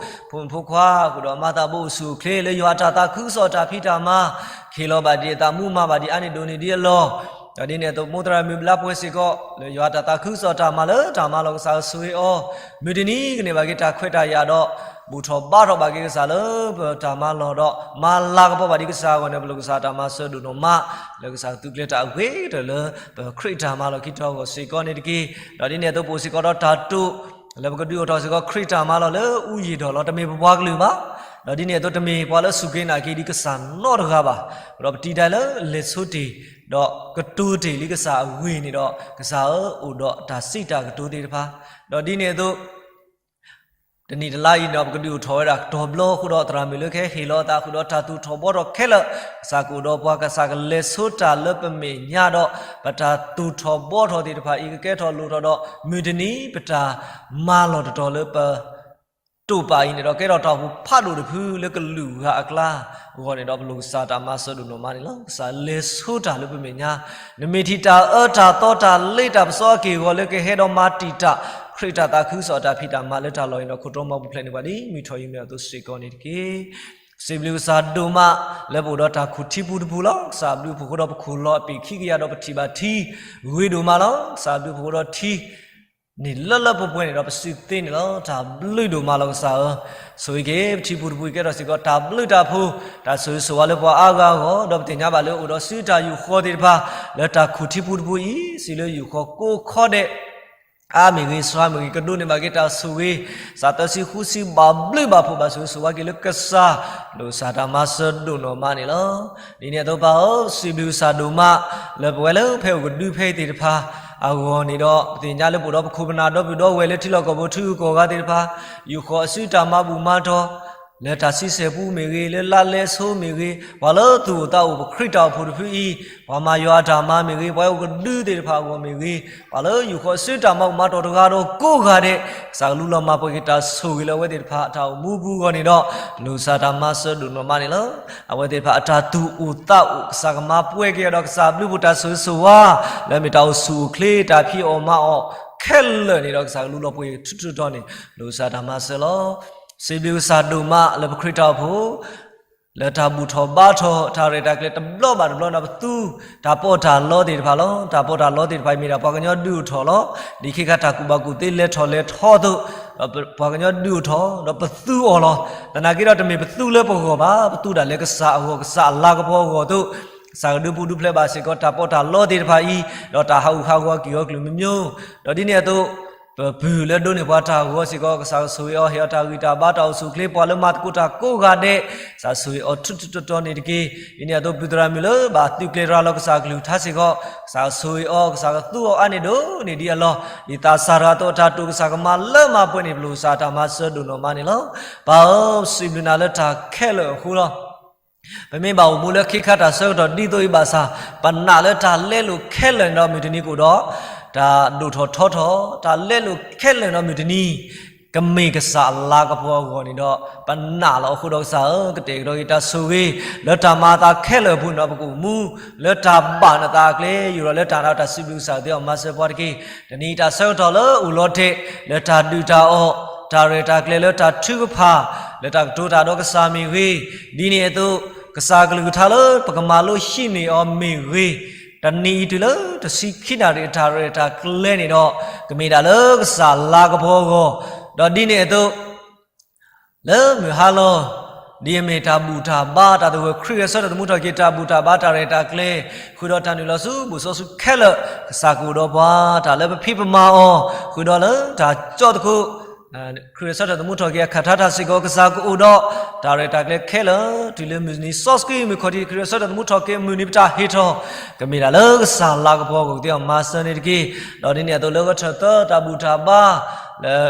ဖိမုၣ်ဖိခွါ, ဃုာ်ဒီးမၤသးဘိအိၣ်ဆူၣ်အိၣ်ချ့ လၢယွၤအတၢ်သးခုကစီၣ်တၢ်ဖံးတၢ်မၤ, ခ့လီၤဘၣ်ဒံးအသး မူမၤဘၣ်ဒံးအါန့ၢ်ဒိၣ်န့ၢ်ဒံးအလီၢ်, ဒီးဒ်န့ၣ်အသိး မိၢ်သရၣ်မုၣ်ဘျါပှဲၤစ့ၢ်ကီး လၢယွၤအတၢ်သးခုကစီၣ်တၢ်မၤလၢတၢ်မၤလီၢ် ကစၢ်ဆိၣ်ဂ့ၤအီၤ, မုၢ်တနံၤကန့ၢ်ဘၣ်က့ၤတၢ်ခွဲးတၢ်ယာ်ဒီး ဘူၣ်ထီၣ်ဘါထီၣ်ဘၣ်က့ၤကစၢ်လၢပတၢ်မၤလီၢ်ဒီး မၤလၤကပီၤဘၣ်ဒံးကစၢ်အဂီၢ်န့ၣ် ပလိၣ်ကစၢ်တၢ်မၤစၢၤဒိၣ်နီၢ်မး, လၢကစၢ်ကသုးကျဲၤတၢ်အဂ့ၤကတၢၢ်လၢ ပခရံာ်တၢ်မၤလီၢ်ခံတဂီၢ်စ့ၢ်ကီးန့ၣ်တက့ၢ်. ဒီးဒ်န့ၣ်အသိး ပအိၣ်စ့ၢ်ကီးဒီးတၢ်တိာ် လၢပကဒုးအိၣ်ထီၣ်စ့ၢ်ကီးခရံာ်တၢ်မၤလီၢ်လၢအူယံာ်ဒီးလီၤ, တမ့ၢ်ပပှၤကလုာ်ဘၣ်. ဒီးဒ်န့ၣ်အသိး တမ့ၢ်ပှၤလၢအစူၢ်က့ၤနာ်က့ၤဒံးကစၢ်နီတဂၤဘၣ်. ဒီးပတံၤဒၣ်လၢလဲၤဆိတ့ၢ်, ဒီးကတိၤတ့ၢ်လံကစၢ်အဂ့ၢ်န့ၣ်ဒီး ကစၢ်ဧၢ အိၣ်ဒီးတၢ်စံးတၢ်ကတိၤသ့ၣ်တဖၣ်, ဒီးဒ်န့ၣ်အသိး တနံၣ်တလါအံၤန့ၣ်ဒီး ပကဒုးအိၣ်ထီၣ်ဝဲဒၣ်ကတီၢ်ဘျီအဃိဒီး သရၣ်မုၣ်လၢကဟဲဟ့ၣ်လီၤအသးဃုာ်ဒီးတၢ်သူၣ်ထီၣ်ဘှီထီၣ်ခဲလၢာ်, ကစၢ်ကအိၣ်ဒီးပှၤ ကစၢ်ကလဲၤဆိတၢ်လၢပမဲာ်ညါဒီး ပတၢ်သူၣ်ထီၣ်ဘှီထီၣ်သ့ၣ်တဖၣ်အံၤ ကကဲထီၣ်လိၣ်ထီၣ်ဒီး မုၢ်တနံၤပတၢ်မၤလီၢ်တတီၤလၢပ တိာ်ပာ်အံၤန့ၣ်ဒီး ကဲထီၣ်တၢ်အိၣ်ဖှိၣ်ဖးဒိၣ်တဖုလၢကလုာ်ဂၤအကျါအဂီၢ်န့ၣ်ဒီး ပလိၣ်ကစၢ်တၢ်မၤစၢၤဒိၣ်နီၢ်မးန့ၣ်လီၤ. ကစၢ်လဲၤဆိတၢ်လၢပမဲာ်ညါ, နမ့ၢ်ထံၣ်တၢ်အၢတၢ်သီတၢ်လ့တၢ်ပစီအက့ၢ်အဂီၤလၢကဟဲဒီးမၤတံာ်တာ် ခရံာ်တၢ်သးခုကစီၣ်အတၢ်ဖံးတၢ်မၤလၢတၢ်လီၢ်အံၤဒီး ခိၣ်တီမီပူၤဖျဲးန့ၢ်ပှၤဒ်မုၢ်ထီၣ်ယံၤမ့ၢ်အသိးစ့ၢ်ကီးန့ၣ်တက့ၢ်. စံးဘျုးကစၢ်ဒိၣ်မးလၢပအိၣ်ဒီးတၢ်ခူၣ်ထံပူၤတပူၤလီၤ. ကစၢ်ဘျုးဖှိၣ်ဃိဒီးပခိၣ်လီၤအပ့ၢ်ခံကယၤဒီးပထံၣ်ဘၣ်ထံဂ့ၤဒိၣ်မးလီၤ. ကစၢ်ဘျုးဖှိၣ်ဃိဒီးထံ န့ၣ်လၢလၢပှဲၤပှဲၤန့ၣ်ဒီး ပစုသ့န့ၣ်လီၤ. တၢ်ဘျုးဒိၣ်မးလီၤကစၢ်ဧၢ, ဆိၣ်ဂ့ၤက့ၤပထံပူၤတပူၤအံၤ ကဲထီၣ်စ့ၢ်ကီးတၢ်ဘျုးတၢ်ဖှိၣ်, တၢ်ဆိၣ်ဂ့ၤဆိၣ်ဝါလၢပှၤအါဂၤအဂီၢ်, ဒီးပသ့ၣ်ညါဘၣ်လၢအိၣ်ဒီးစုတၢ်ယူာ်ဃီသ့ၣ်တဖၣ် လၢတၢ်ခူၣ်ထံပူၤတပူၤအံၤ, စံးလၢယူာ်ဃီကိးခီဒဲး အါမ့ၢ်ဂ့ၤ, ဆှါမ့ၢ်ဂ့ၤ, ကဒိးန့ၢ်ဘၣ်က့ၤတၢ်ဆိၣ်ဂ့ၤ, စးသၢဆံဃုဆံဘၣ်ဘျုးဘၣ်ဖှိၣ်ဘၣ်ဆိၣ်ဂ့ၤဆိၣ်ဝါက့ၤလၢကစၢ်, လိၣ်ကစၢ်တၢ်မၤစၢၤဒိၣ်နီၢ်မးန့ၣ်လီၤ. ဒ်န့ၣ်အသိးပၢ်ဧၢ, စံးဘျုးကစၢ်ဒိၣ်မး လၢပဝဲလၢဖဲအိၣ်ကဒုဖဲအံၤသ့ၣ်တဖၣ်အဂီၢ်န့ၣ်ဒီး ပသ့ၣ်ညါလၢပအိၣ်ဒီးပခိၣ်ပနၢ်ဒီပုၢ်ဒီဝဲၢ်လၢထံလီၢ်ကီၢ်ပူၤထံဂုၤကီၢ်ဂၤသ့ၣ်တဖၣ်, ယူာ်ဃီအစုတၢ်မၤဘူၣ်မၤတီၤ လၢတၢ်ဆံဆဲၣ်ပူၤမ့ၢ်ဂ့ၤ, လၢလါလဲဆိမ့ၢ်ဂ့ၤ, ပှၤလၢသူၣ်အိၣ်သးအိၣ်ပခရံာ်တၢ်အိၣ်ဖှိၣ်တဖုအံၤ, ပှၤမၤယွၤအတၢ်မၤမ့ၢ်ဂ့ၤ, ပှၤအိၣ်ကဒုသ့ၣ်တဖၣ်အဂီၢ်မ့ၢ်ဂ့ၤ, ပှၤလၢယူာ်ဃီအစုတၢ်မၤဘူၣ်မၤတီၤတဂၤဒီးကိးဂၤဒဲး, ကစၢ်ကလူလီၤမၤပှဲၤက့ၤတၢ်ဆိၣ်ဂ့ၤလၢအဝဲသ့ၣ်တဖၣ်အတၢ်အိၣ်မူပူၤအဂီၢ်န့ၣ်ဒီး, လိၣ်ကစၢ်တၢ်မၤစၢၤဒိၣ်နီၢ်မးန့ၣ်လီၤ. အဝဲသ့ၣ်တဖၣ်အတၢ်သူၣ်အိၣ်သးအိၣ် ကစၢ်ကမၤပှဲၤက့ၤအီၤဒီး ကစၢ်ဘျုးဖှိၣ်တၢ်ဆိၣ်ဂ့ၤဆိၣ်ဝါ လၢအမ့ၢ်တၢ်အိၣ်ဆူၣ်အိၣ်ချ့တၢ်ဖံးအီၣ်မၤအီၣ်ခဲလၢာ်န့ၣ်ဒီး ကစၢ်ကလူလီၤပှဲၤထူထူတီၤန့ၣ် လိၣ်ကစၢ်တၢ်မၤစၢၤလီၤ. စံးဘျုးကစၢ်ဒိၣ်မးလၢပခရံာ်တၢ်အိၣ်ဖှိၣ် လၢတၢ်ဘူၣ်ထီၣ်ဘါထီၣ် တၢ်ရဲၣ်တၢ်ကျဲၤတဘျီဘၣ်တဘျီန့ၣ် ပသူတၢ်ပီးတၢ်လီသ့ၣ်တဖၣ်လီၤ. တၢ်ပီးတၢ်လီသ့ၣ်တဖၣ်အံၤ မ့ၢ်ဒၣ်ပှၤကညီဒုးအိၣ်ထီၣ်လီၤ. ဒ်ခဲခါတၢ်ကူၣ်ဘၣ်ကူၣ်သ့လဲၤထီၣ်လဲၤထီအသိး, ပှၤကညီဒုးအိၣ်ထီၣ် ဒီးပသူအီၤလီၤ. သနာ်က့ဒီးတမ့ၢ်ပသူလၢပဂီၢ်ဘၣ်, ပသူဒၣ်လဲာ်ကစၢ်အဂီၢ် ကစၢ်အလၤကပီၤအဂီၢ်အသိး, ကစၢ်ကဒုးပူၤဒုးဖျဲးဘၣ်စ့ၢ်ကီး တၢ်ပီးတၢ်လီသ့ၣ်တဖၣ်အံၤ, ဒီးတၢ်ဟးဂူာ်ဟးဂီၤအက့ၢ်အဂီၤကလုာ်မံၤမံၤ, ဒီးဒ်န့ၣ်အသိး ပပုၢ်လၢဒိးန့ၢ်ပှၤတၢ်ဂီၤစ့ၢ်ကီး ကစၢ်ကဆိၣ်ဂ့ၤအီၤ ဟ့ၣ်အီၤတၢ်ဂံၢ်တၢ်ဘါတၢ်အိၣ်ဆူၣ်အိၣ်ချ့ ပှၤလၢမၤသကိးတၢ်ကိးဂၤဒဲး, ကစၢ်ဆိၣ်ဂ့ၤအီၤထူထူတီၤတီၤန့ၣ်တက့ၢ်. ဒ်န့ၣ်အသိး ပုၢ်သရၣ်မုၣ်လၢဘၣ်သုးကျဲၤတရၤလီၤ ကစၢ်ကလုၢ်ကထါစ့ၢ်ကီး ကစၢ်ကဆိၣ်ဂ့ၤအီၤ ကစၢ်ကသူအီၤအါန့ၢ်ဒိၣ်န့ၢ်ဒံးအလီၢ်, ဒ်သးစၢ်တဂၤအသိးအတၢ်တိာ် ကစၢ်ကမၤလၢမၤပှဲၤန့ၣ် ပလိၣ်ကစၢ်တၢ်မၤစၢၤဒိၣ်နီၢ်မးန့ၣ်လီၤ. ပၢ်ဧၢ, စံးဘျုးနၤလၢတၢ်ခဲလၢာ်အဃိလီၤ. ပမ့ၢ်ဘၣ်အိၣ်မူလၢခ့ခါတၢ်ဆၢကတီၢ်ဒ်သိးအံၤဘၣ်ဆၣ်, ပနာ်လၢတၢ်လဲလိာ်ခဲလၢာ်န့ၣ်ဒီးမုၢ်တနံၤကအိၣ်ဒီး တၢ်ဒိၣ်ထီၣ်ထီထီၣ်, တၢ်လဲလိာ်ခဲလၢာ်န့ၣ်ဒီးမုၢ်တနံၤ ကမ့ၢ်ကစၢ်အလၤကပီၤအဂီၢ်န့ၣ်ဒီး ပနာ်လီၤအဃိဒီးကစၢ်ဧၢ, ကတဲာ်ကတီၤက့ၤတၢ်ဆိၣ်ဂ့ၤ လၢတၢ်မၤအသးခဲလၢာ်အပူၤန့ၣ်ဒီး ပကအိၣ်မူလၢတၢ်ဘၣ်နသးအကျဲ, ယိးဒီးလၢတၢ်နးတၢ်စံးဘျုးကစၢ်သ့အီၤမၤစၢၤပှၤတက့ၢ်. တနံၤအံၤတၢ်ဆၢကတီၢ်လၢအိၣ်လီၤတဲာ် လၢတၢ်ဒုၣ်တၢ်အီၣ်, တၢ်ရဲၣ်တၢ်ကျဲၤလၢတၢ်ထုကဖၣ်, လၢတၢ်ကတိၤတၢ်ဒီးကစၢ်မ့ၢ်ဂ့ၤ, ဒ်န့ၣ်အသိး ကစၢ်ကလုၢ်ကထါလၢပကမၤလိဟံးန့ၢ်အီၤမ့ၢ်ဂ့ၤ, တနံၤအံၤတုၤလၢတဆံခံနၣ်ရံၣ်အတၢ်ရဲၣ်တၢ်ကျဲၤန့ၣ်ဒီး ကမ့ၢ်ဒၣ်လၢကစၢ်လၤကပီၤအဂီၢ်, ဒီးဒ်န့ၣ်အသိး လၢမုၢ်ဟါလီၤ ဒ်အမ့ၢ်တၢ်ဘူၣ်တၢ်ဘါ တၢ်သဂၢၢ်ခရံာ်ဂဲၤဆၢထၢၣ်သမူထီၣ်က့ၤ တၢ်ဘူၣ်တၢ်ဘါ တၢ်ရဲၣ်တၢ်ကျဲၤ ဃုာ်ဒီးတၢ်နုာ်လီၤဆူဘူၣ်စီဆှံခဲလၢာ် ကစၢ်ကအိၣ်ဒီးပှၤ တၢ်လၢပဖံးပမၤအီၤ ဃုာ်ဒီးလၢတၢ်ကၠီၣ်သကိး ခရံာ်ဂဲၤဆၢထၢၣ်သမူထီၣ်က့ၤအခၢၣ်ထါတၢ်စ့ၢ်ကီး ကစၢ်ကအိၣ်ဒီး တၢ်ရဲၣ်တၢ်ကျဲၤခဲလၢာ် တုၤလၢမုၢ်နံၤစီဆှံမုၢ်ခီၣ်ထံး ခရံာ်ဂဲၤဆၢထၢၣ်သမူထီၣ်က့ၤမုၢ်နံၤပတၢ်ဟ့ၣ်ထီၣ် ကမ့ၢ်ဒၣ်လၢကစၢ်လၤကပီၤအဂီၢ်ကသ့အီၤမၤစၢၤန့ၣ်တက့ၢ်. ဒီးဒ်န့ၣ်အသိးလၢဂဲၤဆၢထၢၣ်သၢတၢ်ဘူၣ်တၢ်ဘါ လၢ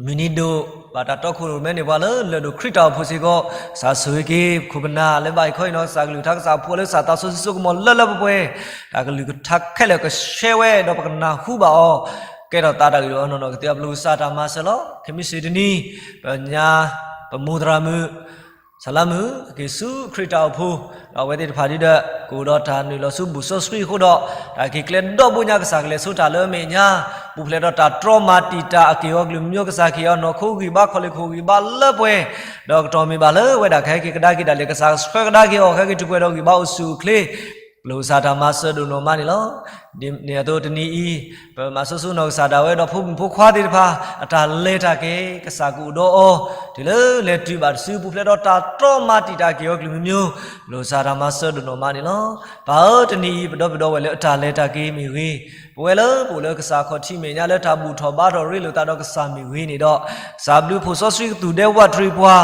မုၢ်နံၤဒိၣ် ဘၣ်တၢ်တီခိၣ်ရိၣ်မဲန့ၢ်ပှၤလၢ လၢၢ်ဒိၣ်ခရံာ်တၢ်အိၣ်ဖှိၣ်စ့ၢ်ကီး ကစၢ်ဆိၣ်ဂ့ၤက့ၤ ပခိၣ်ပနၢ်လၢဘၣ်အံၤခီအံၤနီၤ ကစၢ်ကလုၢ်ကထါ ကစၢ်ဖိလၢကစၢ်သးစီဆှံစိကမီၤလၢလၢပှဲၤပှဲၤ တၢ်ကလုၢ်ကထါခဲလၢာ်ကဆှဲဝဲဒီးပကနၢ်ဟူဘၣ်အီၤ ကဲထီၣ်သးတၢ်ဂ့ၢ်ဒီးအနီၢ်နီၢ်ကသ့အီၤ ပလိၣ်ကစၢ်တၢ်မၤစၢၤလီၤ. ခဲမုၢ်ဆ့ၣ်တနံၤ ပညါ ပမိၢ်သရၣ်မုၣ် စလၢမုၢ်က့ၤဆူခရံာ်တၢ်အိၣ်ဖှိၣ်, ဒီးအဝဲသ့ၣ်တဖၣ်ဒ်ဒီး ကအိၣ်ဒီးတၢ်နုာ်လီၤဆူဘူၣ်စီဆှံအဃိဒီး, တၢ်က့ၤကျဲဒီဘိညါကစၢ်ကလဲၤဆိတၢ်လၢအမဲာ်ညါ, ပူၤဖျဲးဒီးတၢ်တြီမၤတံာ်တာ်အက့ၢ်အဂီၤကလုာ်မံၤကစၢ်က့ၤအီၤနီၢ်ခိဂံၢ်ဘါခီၣ်လ့ၢ်ခိၣ်ဂံၢ်ဘါလၢပှဲၤ, ဒီးကတီၢ်မ့ၢ်ဘၣ်လၢဝဲဒၣ်ကဟဲက့ၤကဒါက့ၤဒၣ်လဲာ် ကစၢ်ကဆှၢကဒါက့ၤအီၤ ကဟဲက့ၤတုၤပှဲၤဒီးဂံၢ်ဘါအိၣ်ဆူၣ်အိၣ်ချ့, ပလိၣ်ကစၢ်တၢ်မၤစၢၤဒိၣ်နီၢ်မးန့ၣ်လီၤ. ဒ်န့ၣ်အသိးတနံၤအံၤ, ပမၤစိဆူနီၢ်ကစၢ်ဒၣ်ဝဲဒီးဖိမုၣ်ဖိခွါသ့ၣ်တဖၣ် အတၢ်လဲၤတၢ်က့ၤ ကစၢ်ကအိၣ်ဒီးအီၤ, တုၤလၢလဲၤတုၤဘၣ်တစု ပူၤဖျဲးဒီးတၢ်တြီမၤတံာ်တာ်က့ၤအီၤကလုာ်မံၤမံၤ, ပလိၣ်ကစၢ်တၢ်မၤစၢၤဒိၣ်နီၢ်မးန့ၣ်လီၤ. ပၢ်ဧၢ တနံၤအံၤ ပဒီပုၢ်ဒီဝဲၢ်လၢအတၢ်လဲၤတၢ်က့ၤမ့ၢ်ဂ့ၤ, ပဝဲလၢပအိၣ်လၢကစၢ်ခီၣ်ထံးမဲာ်ညါလၢတၢ်ဘူၣ်ထီၣ်ဘါထီၣ်ရ့လိာ်သးဒီးကစၢ်မ့ၢ်ဂ့ၤန့ၣ်ဒီး, ကစၢ်ဘျုးဖှိၣ်စီဆှံကသူၣ်ဒဲဝးတရံးပှၤ,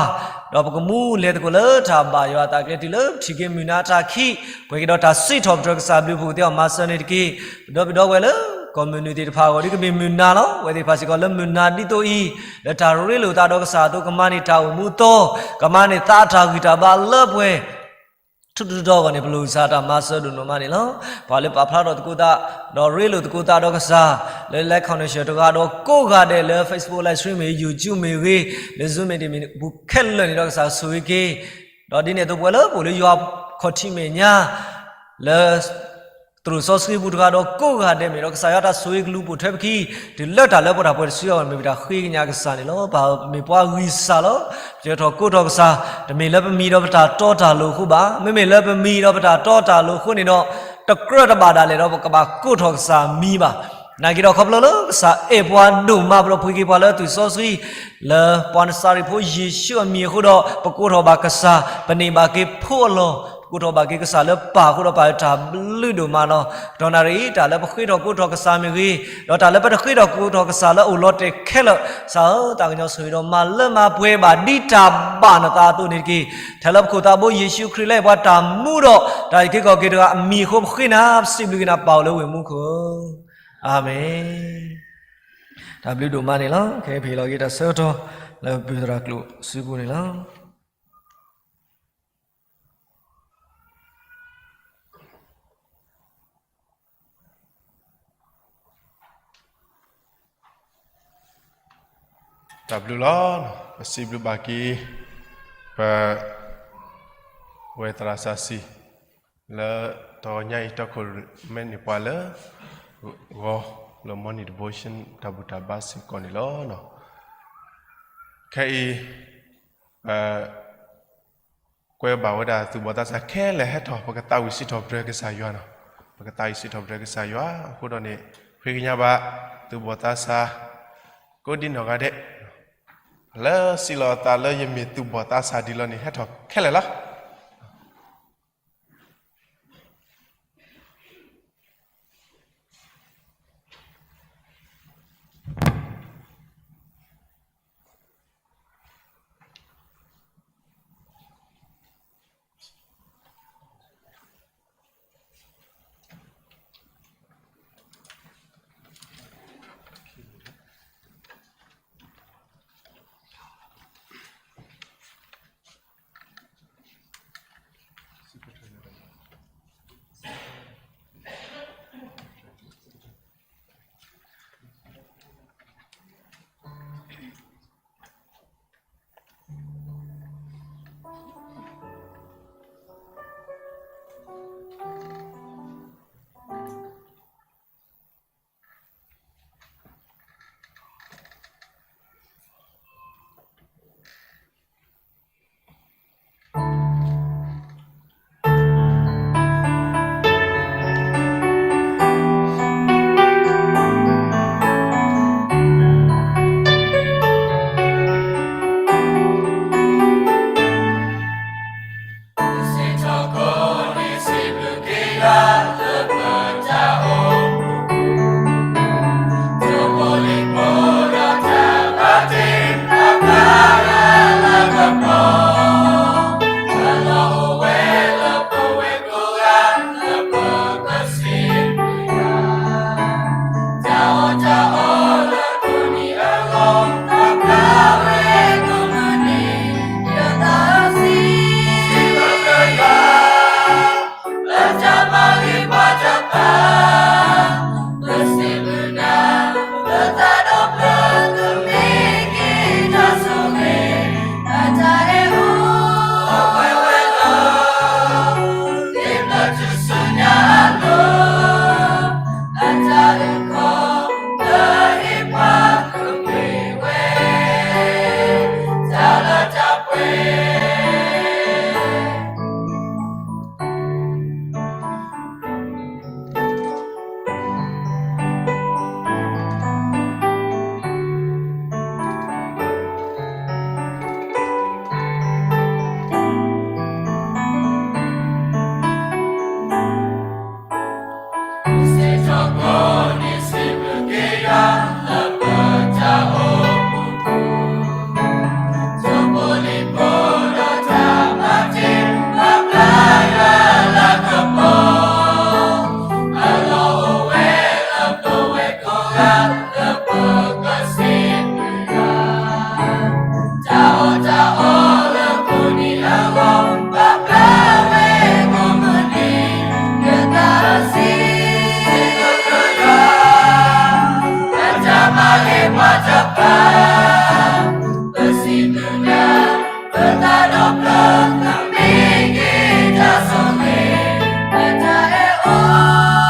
ဒီးပကမူလဲၤသကိးလၢတၢ်ဘၣ်ယွၤအသးကျဲ တုၤလၢပထံၣ်က့ၤမုၢ်နၤတၢ်ခံး, ပှဲၤက့ၤဒီးတၢ်စံးထီၣ်ပတြၢၤကစၢ်ဘျုးဖှိၣ်သ့ၣ်အီၤမၤစၢၤန့ၣ်တက့ၢ်. ပဒီပုၢ်ဒီဝဲၢ်လၢ ကီၢ်မုၢ်နုာ်သ့ၣ်တဖၣ်အဂီၢ် ဒ်ကမ့ၢ်မုၢ်နၤလီၤ. အဝဲသ့ၣ်တဖၣ်စ့ၢ်ကီးလၢမုၢ်နၤဒ်သိးအံၤ, လၢတၢ်ရ့လိာ်သးဒီးကစၢ်အသိး ကမၤန့ၢ်တၢ်အိၣ်မူအသီ, ကမၤန့ၢ်သးအတၢ်ဂံၢ်တၢ်ဘါလၢပှဲၤ ထူးထူးတီၤတီၤအဂီၢ်န့ၣ် ပလိၣ်ကစၢ်တၢ်မၤစၢၤဒိၣ်နီၢ်မးန့ၣ်လီၤ. ပှၤလၢပာ်ဖျါထီၣ်သကိးသး, ဒီးရ့လိာ်သကိးသးဒီးကစၢ်, လၢ live connection တဂၤဒီးကိးဂၤဒဲးလၢ Facebook live stream မ့ၢ်ဂ့ၤ, YouTube မ့ၢ်ဂ့ၤ, လၢ Zoom မ့ၢ်ဂ့ၤ, မ့ၢ်ပူၤခဲလၢာ်န့ၣ်ဒီးကစၢ်ဆိၣ်ဂ့ၤက့ၤ, ဒီးဒ်န့ၣ်အသိးပဝဲလၢပအိၣ်လၢယွၤခီၣ်ထံးမဲာ်ညါ လၢ သရိာ်စီဆှံပူၤတဂၤဒီးကိးဂၤဒဲးမ့ၢ်ဒီး ကစၢ်ယွၤတၢ်ဆိၣ်ဂ့ၤကလူၤပိာ်ထွဲပခံ, တုၤလၢတၢ်လၢပတၢ်ပှဲၤတစုအဂီၢ် မ့ၢ်ပတၢ်ဃ့ကညးကစၢ်န့ၣ်လီၤ. ပၢ်ဧၢ ပမ့ၢ်ပှၤဂံၢ်စၢ်လီၤ. ပဆၢထီၣ်ကိးထီၣ်ကစၢ်, တမ့ၢ်လၢပမံၤဒီးပတၢ်တီတၢ်လိၤအဃိဘၣ်. မ့မ့ၢ်လၢပမံၤဒီးပတၢ်တီတၢ်လိၤအဃိန့ၣ်ဒီး, တကြၢးတဘၣ်ဒၣ်လဲာ်ဒီးပကဘၣ်ကိးထီၣ်ကစၢ်မံၤဘၣ်. နာ်က့ဒီးခီဖျိလၢကစၢ်အဲၣ်ပှၤဒိၣ်မး ဘျီပှ့ၤက့ၤပှၤလၢအသွံၣ်စီဆှံ လၢပှၤနစၤရ့းဖိယ့ၣ်ၡူးအမံၤအဃိဒီး ပကိးထီၣ်ဘၣ်ကစၢ်, ပန့ၢ်ဘၣ်က့ၤဖိအလီၢ်, ပကိးထီၣ်ဘၣ်က့ၤကစၢ်လၢပၢ်အဃိဒီး ပာ်လၢတၢ်ဘျုးဒိၣ်မးလီၤ. တနီၤနၣ်ရံၣ်အံၤ တၢ်လၢပဃ့ထီၣ်ကိးထီၣ်ကစၢ်မ့ၢ်ဂ့ၤ, ဒီးတၢ်လၢပတဃ့ထီၣ်ကိးထီၣ်ကစၢ်လၢအအိၣ်လီၤတဲာ်ခဲလၢာ်, ကစၢ်ဧၢ သးကညီၤဆိၣ်ဂ့ၤဒီးမၤလၢမၤပှဲၤဘၣ်ဒ်တၢ်ဘၣ်နသးအသိးန့ၣ်တက့ၢ်. ထဲလၢပခိၣ်သးဘိယ့ၣ်ၡူးခရံာ်လၢပှၤတၢ်မူဒီး တၢ်အုၣ်က့ၤခီၣ်က့ၤတဂၤအမံၤအဃိပဃ့နၤ, ပစံးဘျုးက့ၤနၤပၢ်အိၣ်လၢဝ့ၢ်မူခိၣ်ဧၢ, အၤမ့ၣ်. တၢ်ဘျုးဒိၣ်မးန့ၣ်လီၤ. ခဲအံၤပဟ့ၣ်လီၤက့ၤတၢ်ဆၢကတီၢ် လၢပပၢၤသရၣ်ကျိာ်စုပူၤန့ၣ်လီၤ. တၢ်ဘျုးလီၤ. ပစံးဘျုးဘၣ်က့ၤ ပဝဲသရၣ်စီဆှံ လၢတဂီၤညါအံၤ တီခိၣ်ရိၣ်မဲန့ၢ်ပှၤလၢ ဂီၤလၢ morning devotion တၢ်ဘူၣ်တၢ်ဘါစ့ၢ်ကီးန့ၣ်လီၤ. ခဲအံၤ ပ ကွဲဘၣ်ဝဲဒၣ်သူၣ်ဘီၣ်သးစၢ်ခဲလၢာ်ဟဲထီၣ် ပကသးဝံၣ်စံးထီၣ်ပတြၢၤကစၢ်ယွၤန့ၣ်, ပကသးဝံၣ်စံးထီၣ်ပတြၢၤကစၢ်ယွၤအဃိဒီးန့ၣ်, ဃ့ကညးဘၣ် သူၣ်ဘီၣ်သးစၢ် ကိးဒံနီၢ်ဂၤဒဲး လၢစံးလီၤအသးလၢယမ့ၢ်သူၣ်ဘီၣ်သးစၢ်ဒ်လီၤန့ၣ် ဟဲထီၣ်ခဲလၢာ်လီၤ. တၢ်အီၣ်တၢ်အီလၢခိနံၤအဂီၢ် ပာ်ဖျါဝဲကိးမုၢ်နံၤ လၢတၢ်စံး ပတၢ်မၤဂ့ၤပှၤတဖၣ် ပစံးဘျုးနၤ ပသးဒီဖျၢၣ် ကမ့ၢ်က့ၤတၢ်ဆိၣ်ဂ့ၤ ပတၢ်အဲၣ်အီၤ ပ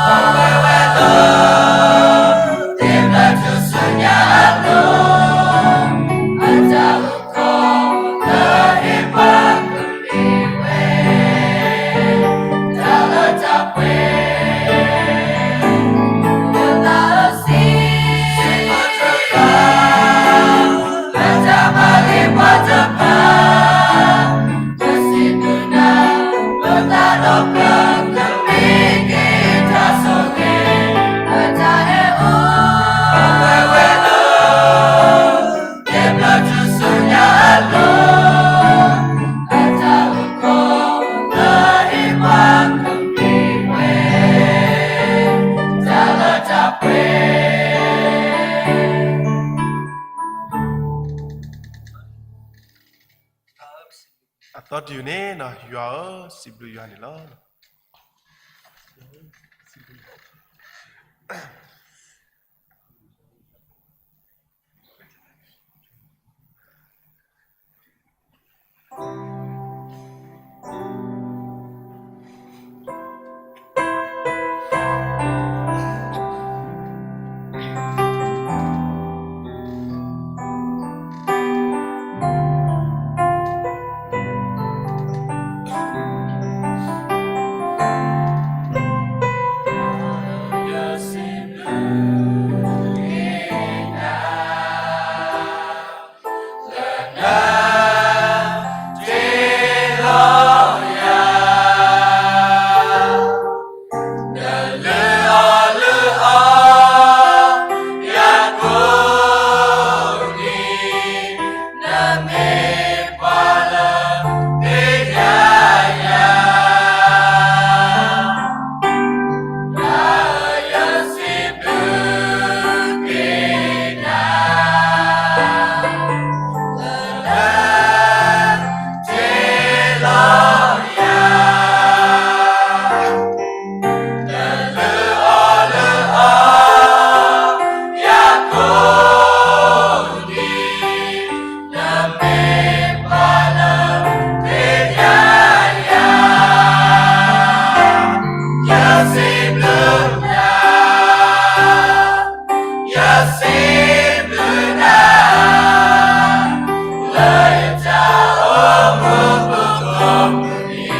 ဝဲဝဲလီၤ သ့ၣ်ဖျၢၣ်ထူၣ်စုညါအလိၤ ပတၢ်အုၣ်ကီၤ လၢဟ့ၣ်ပှၤကမ့ၢ်ဝဲ တၢ်လၢတၢ်ပှဲၤ လၢတၢ်အၢၣ်စံး စံးဘျုးယွၤ လၢတၢ်မၤဂ့ၤပှၤတဖၣ် ပစံးဘျုးနၤ ပသးဒီဖျၢၣ် ကမ့ၢ်က့ၤတၢ်ဆိၣ်ဂ့ၤ ပတၢ်အဲၣ်အီၤ ပဝဲဝဲလီၤ သ့ၣ်ဖျၢၣ်ထူၣ်စုညါအလိၤ ပတၢ်အုၣ်ကီၤ လၢဟ့ၣ်ပှၤကမ့ၢ်ဝဲ တၢ်လၢတၢ်ပှဲၤ အသီတယုၢ်န့ၣ် ယွၤဧၢ, စံးဘျုးယွၤန့ၣ်လီၤ.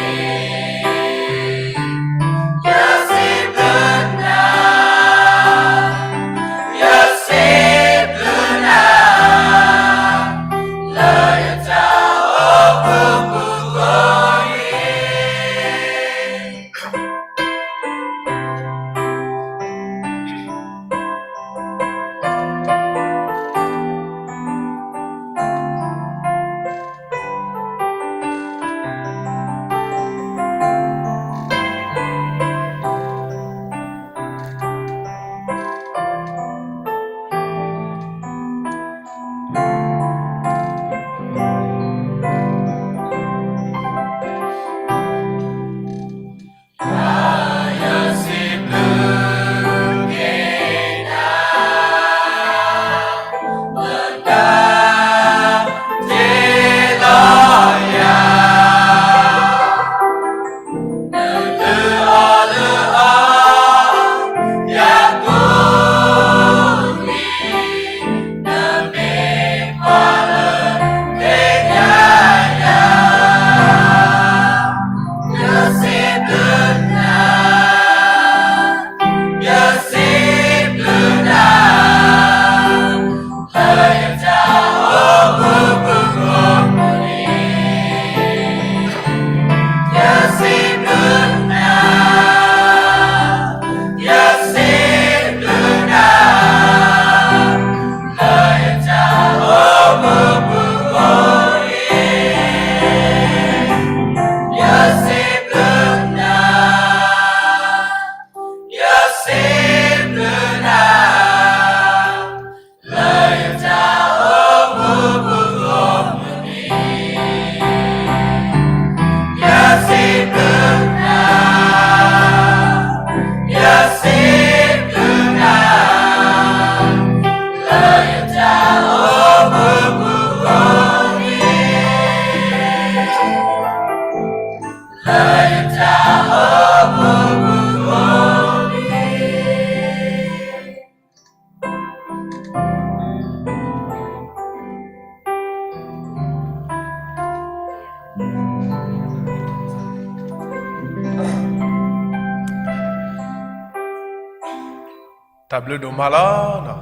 တၢ်ဘျုးဒိၣ်မးလီၤ.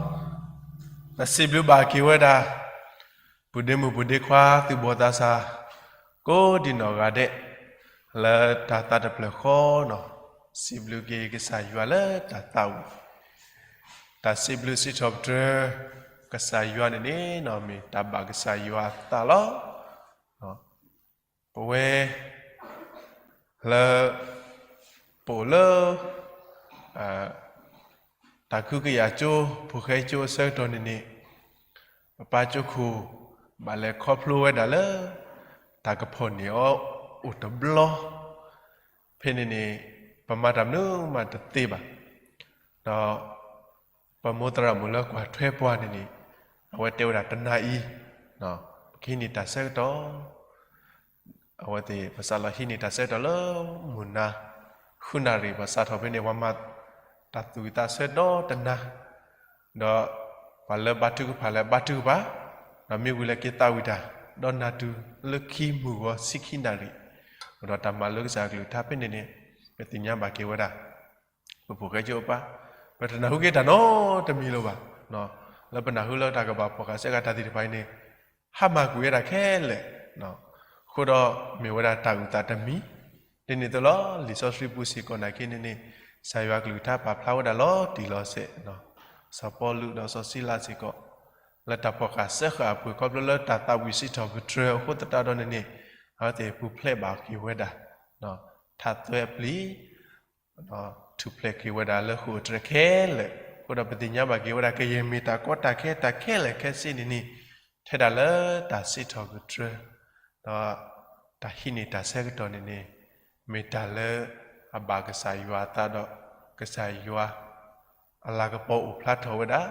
ပစံးဘျုးဘၣ်က့ၤဝဲဒၣ် ပုၢ်ဒ့မုၣ်ပုၢ်ဒ့ခွါ သူၣ်ဘီၣ်သးစၢ် ကိးဒံနီၢ်ဂၤဒဲး လၢတၢ်သးတဖျၢၣ်ဃီန့ၣ်, စံးဘျုးက့ၤကစၢ်ယွၤလၢတၢ်သးဝံၣ်, တၢ်စံးဘျုးစံးထီၣ်ပတြၢၤကစၢ်ယွၤန့ၣ်န့ၣ် မ့ၢ်တၢ်ဘၣ်ကစၢ်ယွၤအသးလီၤ. ပဝဲ လၢ ပအိၣ်လၢ တၢ်ကဟုကယာ်ကၠိ ဖိၣ်ဃဲကၠိအဆၢကတီၢ်န့ၣ်န့ၣ်, ပပၢ်ကၠိခိၣ် ဘၣ်လဲၤခီဖျိဝဲဒၣ်လၢ တၢ်ကဖီၣ်န့ၢ်အီၤအိၣ်တဘျီ ဖဲန့ၣ်န့ၣ် ပမၤတၢ်မနုၤမးတသ့ဘၣ်. ဒီး ပမိၢ်သရၣ်မုၣ်လၢကွၢ်ထွဲပှၤန့ၣ်န့ၣ် အဝဲတဲဝဲဒၣ်တနၤအံၤ ပကဟံးန့ၢ်တၢ်ဆၢကတီၢ်, အဝဲသ့ၣ် ပစးလီၤဟံးန့ၢ်တၢ်ဆၢကတီၢ်လၢ မုၢ်နၤ ဃုနၣ်ရံၣ် ပစးထီၣ်ဖဲန့ၣ် ပှၤမၤတၢ်သူၣ်ဝံၣ်သးဆၢဒီတနၤ, ဒီး ပှၤလၢဘါထုကဖၣ်လၢဘါထုကဖၣ်, ဒီးမ့ၢ်ဝံၤလၢက့ၤသးဝံၣ်တၢ် ဒီးနၢ်တုၤလၢခံမုၢ်ဂီၤဆံခံနၣ်ရံၣ်, ဒီးတၢ်မၤလိကစၢ်အကလုၢ်ကထါဖဲန့ၣ်န့ၣ် ပသ့ၣ်ညါဘၣ်က့ၤဝဲဒၣ် ပဖိၣ်ဃဲကၠိအပၢ်, ပတနၢ်ဟူက့ၤတၢ်နီတမံၤလၢၤဘၣ်. လၢပနၢ်ဟူလၢတၢ်ကဘၣ်ဖီၣ်ဃာ်ဆှၢဃာ်တၢ်သ့ၣ်တဖၣ်အံၤန့ၣ် ဟါမၢ်ကွံာ်ဝဲဒၣ်ခဲလၢာ်, အဃိဒီးမ့ၢ်ဝဲဒၣ်တၢ်အုၣ်သးတမံၤ, ဒ်န့ၣ်အသိးလီၤ. လံာ်စီဆှံပူၤစ့ၢ်ကီးနာ်က့န့ၣ်န့ၣ် ကစၢ်ယွၤကလုၢ်ကထါပာ်ဖျါဝဲဒၣ်လီၤတံၢ်လီၤဆဲး, စီၤပီလူးဒီးစီၤစံလးစ့ၢ်ကီး လၢတၢ်ဖီၣ်ဃာ်ဆှၢဃာ်အပှၤခီဖျိလၢတၢ်သးဝံၣ်စံးထီၣ်ပတြၢၤအဃိသတးဒီးန့ၣ်န့ၣ် အဝဲသ့ၣ်ပူၤဖျဲးဘၣ်က့ၤဝဲဒၣ် ထးသွဲအပျံၤ ထူၣ်ဖျဲးက့ၤဝဲဒၣ်လၢဃိာ်အတြဲၤခဲလၢာ်, အဃိဒီးပသ့ၣ်ညါဘၣ်က့ၤဝဲဒၣ် ကယဲၢ်မ့ၢ်တၢ်ကီတၢ်ခဲတၢ်ခဲလၢာ်ခဲဆ့န့ၣ်န့ၣ် ထဲဒၣ်လၢတၢ်စံးထီၣ်ပတြၢၤ ဒီးတၢ်ဟံးန့ၢ်တၢ်ဆၢကတီၢ်န့ၣ်န့ၣ် မ့ၢ်တၢ်လၢအဘၣ်ကစၢ်ယွၤအသးဒီး ကစၢ်ယွၤ အလၤကပီၤအိၣ်ဖျါထီၣ်ဝဲဒၣ်,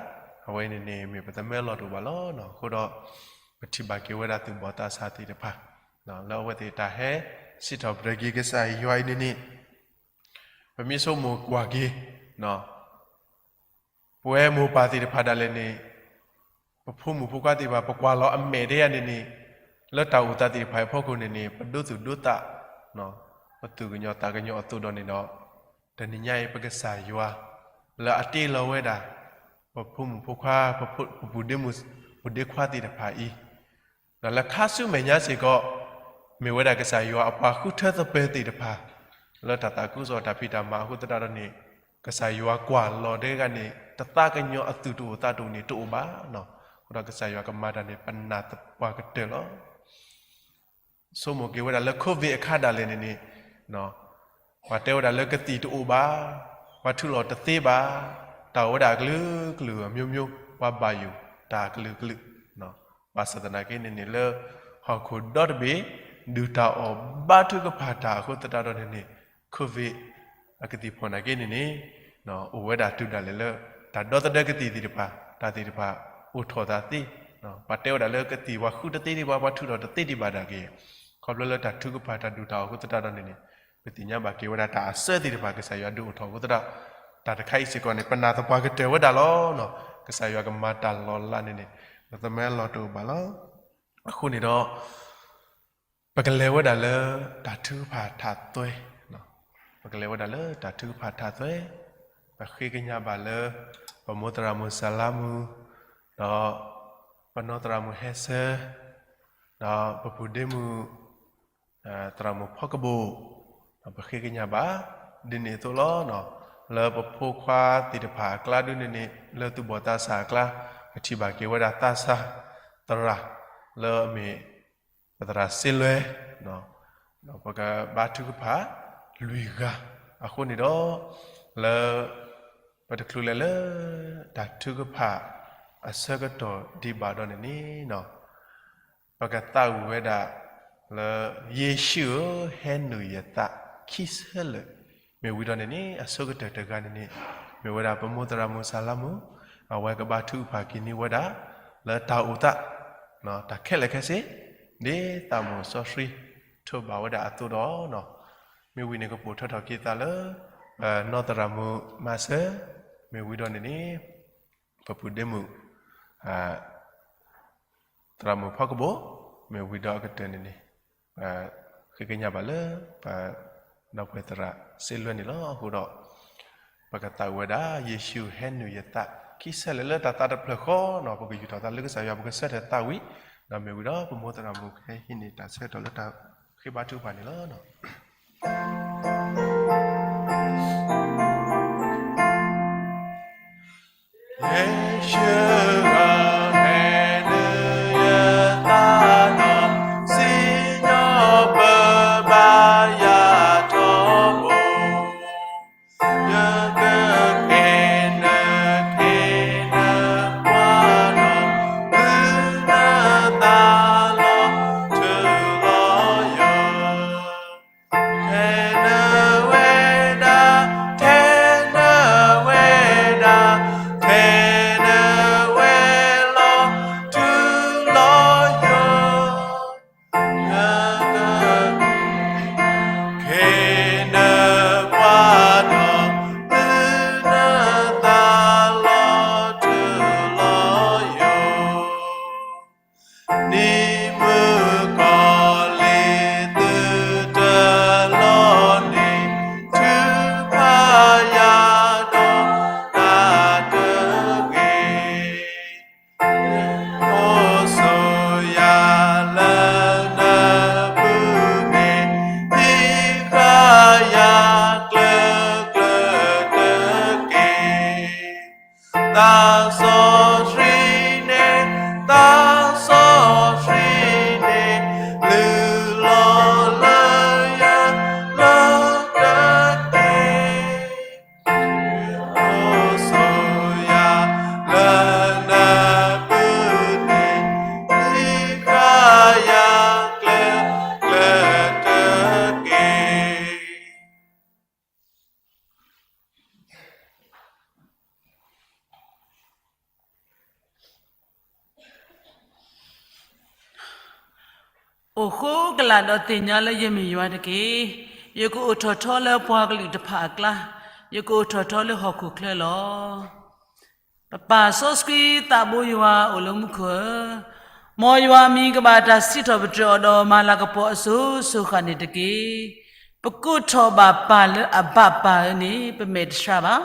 အဝဲန့ၣ်န့ၣ် မ့ၢ်ပသမၢလီၤတအိၣ်ဘၣ်လီၤ. အဃိဒီး ပထံၣ်ဘၣ်က့ၤဝဲဒၣ်သူၣ်ဘီၣ်သးစၢ်သ့ၣ်တဖၣ် လၢအဝဲသ့ၣ်တၢ်ဟဲစံးထီၣ်ပတြၢၤက့ၤကစၢ်ယွၤအံၤန့ၣ်န့ၣ် ပမ့ၢ်ဆိကမိၣ်ကွၢ်က့ၤ ပဝဲမိၢ်ပၢ်သ့ၣ်တဖၣ်ဒၣ်လဲာ်န့ၣ် ပဖိမုၣ်ဖိခွါသ့ၣ်တဖၣ် ပကွၢ်လီၤအမဲာ်ဒ်အံၤန့ၣ်န့ၣ် လၢတၢ်အိၣ်သးသ့ၣ်တဖၣ်အံၤအဖီခိၣ်န့ၣ်န့ၣ် ပဒိသူၣ်ဒိသး ပသူၣ်ကညီၤသးကညီၤအသိးဒီးန့ၣ်ဒီး တနံၤညါအံၤ ပကစၢ်ယွၤ လၢအတ့လီၤဝဲဒၣ် ပဖိမုၣ်ဖိခွါ ပပုၢ်ဒ့မုၣ် ပုၢ်ဒ့ခွါသ့ၣ်တဖၣ်အံၤ ဒီးလၢခါဆူမဲာ်ညါစ့ၢ်ကီး မ့ၢ်ဝဲဒၣ်ကစၢ်ယွၤအပှၤဃုထၢသပၢၤသ့ၣ်တဖၣ် လၢတၢ်သးခုကစီၣ်တၢ်ဖံးတၢ်မၤအဃိသတးဒီးန့ၣ် ကစၢ်ယွၤကွၢ်လီၤတဂၤန့ၣ် တသးကညီၤအသူၣ်တအိၣ်သးတအိၣ်န့ၣ်တအိၣ်ဘၣ်. အဃိဒီးကစၢ်ယွၤကမၤတၢ်န့ၣ် ပနာ်သပှၢ်ကတၢၢ်လီၤ. ဆိကမိၣ်က့ၤဝဲဒၣ်လၢ COVID အခါဒၣ်လဲာ်န့ၣ်န့ၣ် ပှၤတဲဝဲဒၣ်လၢကသံၣ်တအိၣ်ဘၣ်, ပှၤထုးလီၤတသ့ဘၣ်, တၢ်အိၣ်ဝဲဒၣ်အကလုာ်ကလုာ် အမျိုးမျိုး ပှၤဘၣ်ယိၣ်တၢ်အကလုာ်ကလုာ် ဘၣ်ဆၣ်သနာ်က့န့ၣ်န့ၣ် လၢဟီၣ်ခိၣ်ဒီတဘ့ၣ် ဒုၣ်တၢ်အီၣ်ဘါထုကဖၣ်တၢ်အဃိသတးဒီးန့ၣ်န့ၣ် COVID အကသံၣ်ဖီၣ်နာ်က့န့ၣ်န့ၣ် အိၣ်ဝဲဒၣ်တုၤဒၣ်လဲာ်လၢ တၢ်ဒီသဒၢကသံၣ်သ့ၣ်တဖၣ် တၢ်သ့ၣ်တဖၣ်အိၣ်ထီၣ်သးသ့, ပှၤတဲဝဲဒၣ်လၢကသံၣ်ပှၤဃုတသ့ဒံးဘၣ် ပှၤထုးထီၣ်တသ့ဒံးဘၣ်ဒၣ်က့ၤ ခီဖျိလၢတၢ်ထုကဖၣ်တၢ်ဒုၣ်တၢ်အီၣ်အဃိသတးဒီးန့ၣ်န့ၣ် ပသ့ၣ်ညါဘၣ်က့ၤဝဲဒၣ်တၢ်အစၢသ့ၣ်တဖၣ် ကစၢ်ယွၤဒုးအိၣ်ထီၣ်အဃိသတး တၢ်တခါအံၤစ့ၢ်ကီးန့ၣ် ပနာ်သပှၢ်ကတၢၢ်ဝဲဒၣ်လီၤ. ကစၢ်ယွၤကမၤတၢ်လီၤလးန့ၣ်န့ၣ် ပသမၢလီၤတအိၣ်ဘၣ်လီၤ. အဃိန့ၣ်ဒီး ပကလဲၤဝဲဒၣ်လၢတၢ်ထုကဖၣ်ထးသွဲ, ပကလဲၤဝဲဒၣ်လၢတၢ်ထုကဖၣ်ထးသွဲ, ပဃ့ကညးဘၣ်လၢ ပမိၢ်သရၣ်မုၣ်စၤလါမုၣ်, ဒီး ပနီၢ်သရၣ်မုၣ်ဟဲဆၢ, ဒီးပပုၢ်ဒ့မုၣ် သရၣ်မုၣ်ဖီကဘိၣ်, ပဃ့ကညးဘၣ် ဒ်န့ၣ်အသိးလီၤ. လၢပဖိခွါသ့ၣ်တဖၣ်အကျါဒုန့ၣ်န့ၣ် လၢသူၣ်ဘီၣ်သးစၢ်အကျါ ပထံၣ်ဘၣ်က့ၤဝဲဒၣ်သးစၢ်သရၣ် လၢအမ့ၢ် ပသရၣ်စ့လွဲ, ဒီးပကဘါထုကဖၣ်လွံၢ်ဂၤ, အဃိန့ၣ်ဒီး လၢ ပတချုးလဲၤလၢ တၢ်ထုကဖၣ်အဆၢကတီၢ်ဒံးဘၣ်ဒီးန့ၣ်န့ၣ် ပကသးဝံၣ်ဝဲဒၣ်လၢ ယ့ၣ်ၡူးဧၢ, ဟဲနုာ်ယသး ခံဆၢလၢာ်, မ့ၢ်ဝံၤဒီးန့ၣ်န့ၣ် အဆိကတၢၢ်တဂၤန့ၣ်န့ၣ် မ့ၢ်ဝဲဒၣ်ပမိၢ်သရၣ်မုၣ်စၤလါမုၣ်, အဝဲကဘါထုကဖၣ်က့ၤန့ၢ်ဝဲဒၣ် လၢတၢ်အိၣ်သး တၢ်ခဲလၢာ်ခဲဆ့ ဒ်သးမုၢ်စီဆှံထိးဘၣ်ဝဲဒၣ်အသိးဒီး မ့ၢ်ဝံၤန့ၣ်ကပိာ်ထွဲထီၣ်က့ၤသးလၢ နီၢ်သရၣ်မုၣ်မၤစၢၤ, မ့ၢ်ဝံၤဒီးန့ၣ်န့ၣ် ပပုၢ်ဒ့မုၣ် သရၣ်မုၣ်ဖီကဘိၣ်, မ့ၢ်ဝံၤဒီးအကတၢၢ်န့ၣ်န့ၣ် ပဃ့ကညးဘၣ်လၢ ပဒီပုၢ်ဝဲၢ်သရၣ်စ့လွဲန့ၣ်လီၤ. အဃိဒီး ပကသးဝံၣ်ဝဲဒၣ် ယ့ၣ်ၡူးဟဲနုာ်ယသး ခံဆၢလဲၣ်လၢတၢ်သးတဖျၢၣ်ဃီန့ၣ် ပကယူၢ်ထီၣ်သးလၢကစၢ်ယွၤ ပကဆၢထၢၣ်သးဝံၣ်, ဒီးမ့ၢ်ဝံၤဒီး ပမိၢ်သရၣ်မုၣ်ကဟဲဟံးန့ၢ် တၢ်ဆၢကတီၢ်လၢတၢ်ဃ့ဘါထုကဖၣ်န့ၣ်လီၤ. ယ့ၣ်ၡူးဧၢ, ဟဲနုာ်ယသးဒီး စံၣ်ညီၣ်ပၢဘါယွၤထီဘိ, ယကက့ၤနုာ်က့ၤနုာ်ပှၤဒီး တုၤနသးလီၤတုၤလီၤယိာ် ထဲနဝဲဒၣ်, ထဲနဝဲဒၣ်, ထဲနဝဲလီၤတုၤလီၤယိာ်, ယကက့ၤနုာ်ပှၤဒီး တုၤနသးလီၤတုၤလီၤယိာ် နံၤမုၢ်ကီၤလံၤသုတလီၤန့ၣ် ထုးဖးယၤဒီးတၢ်တဂ့ၤ, ယဆိၣ်ဂ့ၤယၤလၢနပူၤန့ၣ် ဟံးဃာ်ယၤကျၢၤကျၢၤတက့ၢ်. သးစီဆှံန့ၣ်, သးစီဆှံန့ၣ်, လုၢ်လီၤလၢယၤလၢတက့ၢ်. ယဆိၣ်ဂ့ၤယၤလၢနပူၤန့ၣ် ဟံးဃာ်ယၤကျၢၤကျၢၤတက့ၢ်. အိၣ်ဃိကလာ်ဒီးသ့ၣ်ညါလၢယမ့ၢ်ယွၤတက့ၢ်. ယကအိၣ်ထီၣ်ထီလၢပှၤကလုာ်တဖၣ်အကျါ, ယကအိၣ်ထီၣ်ထီလၢဟီၣ်ခိၣ်ချၢလီၤ. ပပၢ်စီဆှံသးဘိယွၤအိၣ်လၢမူခိၣ်ဧၢ, မ်ယွၤအမံၤကဘၣ်တၢ်စံးထီၣ်ပတြၢၤအီၤဒီးမၤလၤကပီၤအစိၤစိၤဃၣ်န့ၣ်တက့ၢ်. ပကိးထီၣ်ဘၣ်ပၢ်လၢအဘၣ်ပၢ်ဧၢန့ၣ် ပမဲာ်တဆှးဘၣ်.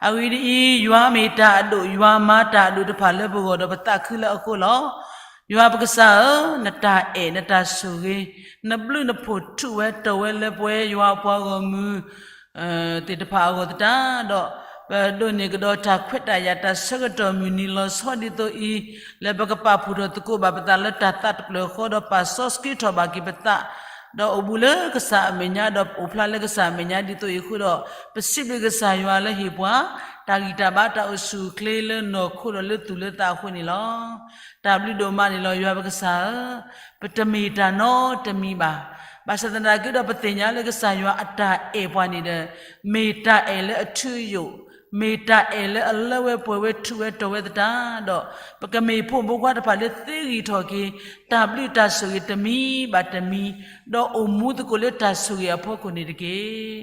အဂ့ၢ်ဒ်အံၤ, ယွၤမ့ၢ်တၢ်အဒိၣ်, ယွၤမၤတၢ်အဒိၣ်တဖၣ်လၢပဂီၢ်ဒီးပသးခုလၢအဃိလီၤ. ယွၤပကစၢ်ဧၢ, နတၢ်အဲၣ်, နတၢ်ဆိၣ်ဂ့ၤ, နဘျုးနဖှိၣ်ထူးဝဲတီၤဝဲလၢပဝဲယွၤအပှၤဂီၢ်မုၢ် သ့ၣ်တဖၣ်အဂီၢ်သတးဒီး, ပဒိးန့ၢ်ကဒီးတၢ်ခွဲးတၢ်ယာ်တၢ်ဆၢကတီၢ်မုၢ်နံၤလီၤဆီဒ်သိးအံၤ, လၢပကပာ်ဖှိၣ်ထီၣ်သကိးဘၣ်ပသးလၢတၢ်သးတဖျၢၣ်ဃီဒီးပာ်စီဆှံထီၣ်ဘၣ်က့ၤပသး, ဒီးအိၣ်ဘူးလၢကစၢ်အမဲာ်ညါဒီးအိၣ်ဖျါလၢကစၢ်အမဲာ်ညါဒ်သိးအံၤအဃိဒီး, ပစံးဘျုးကစၢ်ယွၤလၢဟ့ၣ်ပှၤ တၢ်ဂံၢ်တၢ်ဘါတၢ်အိၣ်ဆူၣ်အိၣ်ချ့လၢနီၢ်ခိဒီးလၢသူၣ်လၢသးအဃိန့ၣ်လီၤ. တၢ်ဘျုးဒိၣ်မးန့ၣ်လီၤ ယွၤပကစၢ်ဧၢ, ပတမ့ၢ်တၢ်နီတမံၤဘၣ်. ဘၣ်ဆၣ်သနာ်က့ဒီးပသ့ၣ်ညါလၢကစၢ်ယွၤအတၢ်အဲၣ်ပှၤန့ၣ်ဒီး, မ့ၢ်တၢ်အဲၣ်လၢအထူအယိာ်, မ့ၢ်တၢ်အဲၣ်လၢအလၢဝဲပှဲၤဝဲထူးဝဲတီၤဝဲသတးဒီး, ပကမ့ၢ်ဖိမုၣ်ဖိခွါတဖၣ်လၢသ့ဂံၢ်ထီၣ်က့ၤ တၢ်ဘျုးတၢ်ဆိၣ်ဂ့ၤတမံၤဘၣ်တမံၤ, ဒီးအိၣ်မူသကိးလၢတၢ်ဆိၣ်ဂ့ၤအဖီခိၣ်န့ၣ်တက့ၢ်.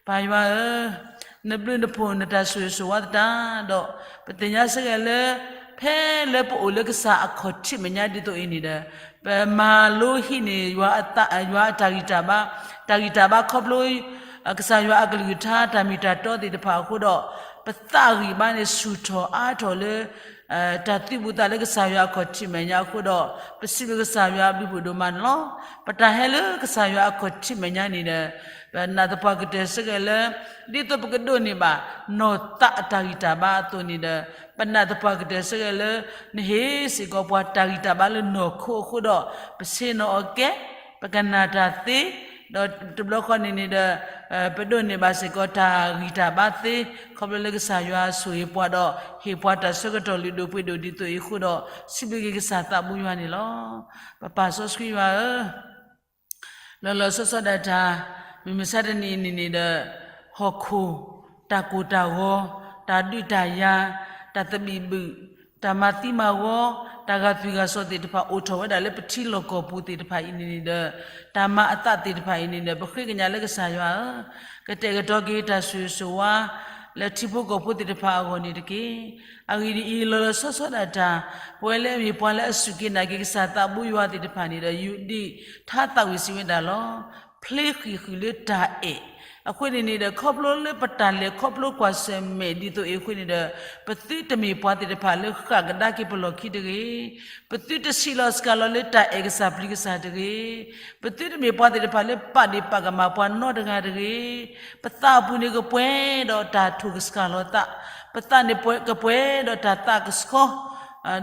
ပၢ်ယွၤဧၢ, နဘျုးနဖှိၣ်နတၢ်ဆိၣ်ဂ့ၤဆိၣ်ဝါသတးဒီး, ပသ့ၣ်ညါစ့ၢ်ကီးလၢ ဖဲလၢပအိၣ်လၢကစၢ်အခီၣ်ထံးမဲာ်ညါဒ်သိးအံၤန့ၣ်ဒီး, ပမၤလိဟံးန့ၢ်ယွၤအတၢ်, ယွၤအတၢ်ဂံၢ်တၢ်ဘါ, တၢ်ဂံၢ်တၢ်ဘါခီဖျိ ကစၢ်ယွၤအကလုၢ်ကထါတၢ်မ့ၢ်တၢ်တီသ့ၣ်တဖၣ်အဃိဒီး, ပသးဂံၢ်ဘါန့ၣ်ဆူၣ်ထီၣ်အါထီၣ်လၢ တၢ်သံဘူးသးလၢကစၢ်ယွၤအခီၣ်ထံးမဲာ်ညါအဃိဒီး, ပစံးဘျုးကစၢ်ယွၤအဘျုးဖှိၣ်ဒိၣ်မးန့ၣ်လီၤ. ပတၢ်ဟဲလၢကစၢ်ယွၤအခီၣ်ထံးမဲာ်ညါန့ၣ်ဒီး, ပနာ်သပှၢ်ကတၢၢ်စ့ၢ်ကီးလၢ ဒ်သိးပကဒိးန့ၢ်ဘၣ် နီၢ်သးအတၢ်ဂံၢ်တၢ်ဘါအသိးန့ၣ်ဒီး, ပနာ်သပှၢ်ကတၢၢ်စ့ၢ်ကီးလၢ နဟ့ၣ်စ့ၢ်ကီးပှၤတၢ်ဂံၢ်တၢ်ဘါလၢနီၢ်ခိအဃိဒီး, ပဆ့ၣ်နီၤအီၤကဲ, ပကနၣ်တၢ်သ့, ဒီးတဘျီဃီန့ၣ်န့ၣ်ဒီး, ပဒိးန့ၢ်ဘၣ်စ့ၢ်ကီးတၢ်ဂံၢ်တၢ်ဘါသ့, ခီဖျိလၢကစၢ်ယွၤဆိၣ်ဂ့ၤပှၤဒီး ဟ့ၣ်ပှၤတၢ်ဆၢကတီၢ်လုၢ်ဒိၣ်ပှ့ၤဒိၣ်ဒ်သိးအံၤအဃိဒီး, စံးဘျုးက့ၤကစၢ်သးဘိယွၤန့ၣ်လီၤ. ပပၢ်စီဆှံယွၤဧၢ, လီၤလီၤဆီဆီဒၣ်တၢ်, မုၢ်မဆါတနံၤအံၤန့ၣ်န့ၣ်ဒီး, ဟီၣ်ခိၣ်, တၢ်ကိၢ်တၢ်ဂီၤ, တၢ်ဒုးတၢ်ယၤ, တၢ်သဘံၣ်ဘုၣ်, တၢ်မၤသံမၤဝီ, တၢ်ဂာ်သွံၣ်ဂာ်စီၣ်သ့ၣ်တဖၣ်အိၣ်ထီၣ်ဝဲဒၣ်လၢပထံလီၢ်ကီၢ်ပူၤသ့ၣ်တဖၣ်အံၤန့ၣ်န့ၣ်ဒီး, တၢ်မၤအသးသ့ၣ်တဖၣ်အံၤန့ၣ်ဒီး ပဃ့ကညးလၢကစၢ်ယွၤဧၢ, ကတဲာ်ကတီၤက့ၤတၢ်ဆိၣ်ဂ့ၤဆိၣ်ဝါ လၢထံဖိကီၢ်ဖိသ့ၣ်တဖၣ်အဂီၢ်န့ၣ်တက့ၢ်. အဂ့ၢ်ဒ်အံၤ, လီၤလီၤဆီဆီဒၣ်တၢ်, ပဝဲလၢအမ့ၢ်ပှၤလၢအစူၢ်က့ၤနာ်က့ၤကစၢ်သးဘိယွၤသ့ၣ်တဖၣ်န့ၣ်ဒီး ယူးဒံၣ်ထါသးဝံၣ်စံးဝဲဒၣ်လီၤ. ဖျ့ဃံၣ်ဃုာ်လၢတၢ်အဲၣ်, အဃိန့ၣ်န့ၣ်ဒီး ခီဖျိလၢပတၢ်လဲၤခီဖျိကွၢ်ဆၢၣ်မဲာ်ဒ်သိးအံၤအဃိန့ၣ်ဒီး ပသုတမ့ၢ်ပှၤသ့ၣ်တဖၣ်လၢဃၣ်ကဒါက့ၤပလီၢ်ခံတဂ့ၤ. ပသုတဆံးလီၤစှၤလီၤလၢတၢ်အဲၣ်ကစၢ်ပျံၤကစၢ်တဂ့ၤ. ပသုတမ့ၢ်ပှၤသ့ၣ်တဖၣ်လၢပာ်ဒ့ၣ်ပာ်ကမၣ်ပှၤနီတဂၤတဂ့ၤ. ပသးအပူၤန့ၣ်ကပှဲၤဒီးတၢ်ထိၣ်ကစှၤလီၤသး, ပသးန့ၣ်ကပှဲၤဒီးတၢ်သးကဆှီ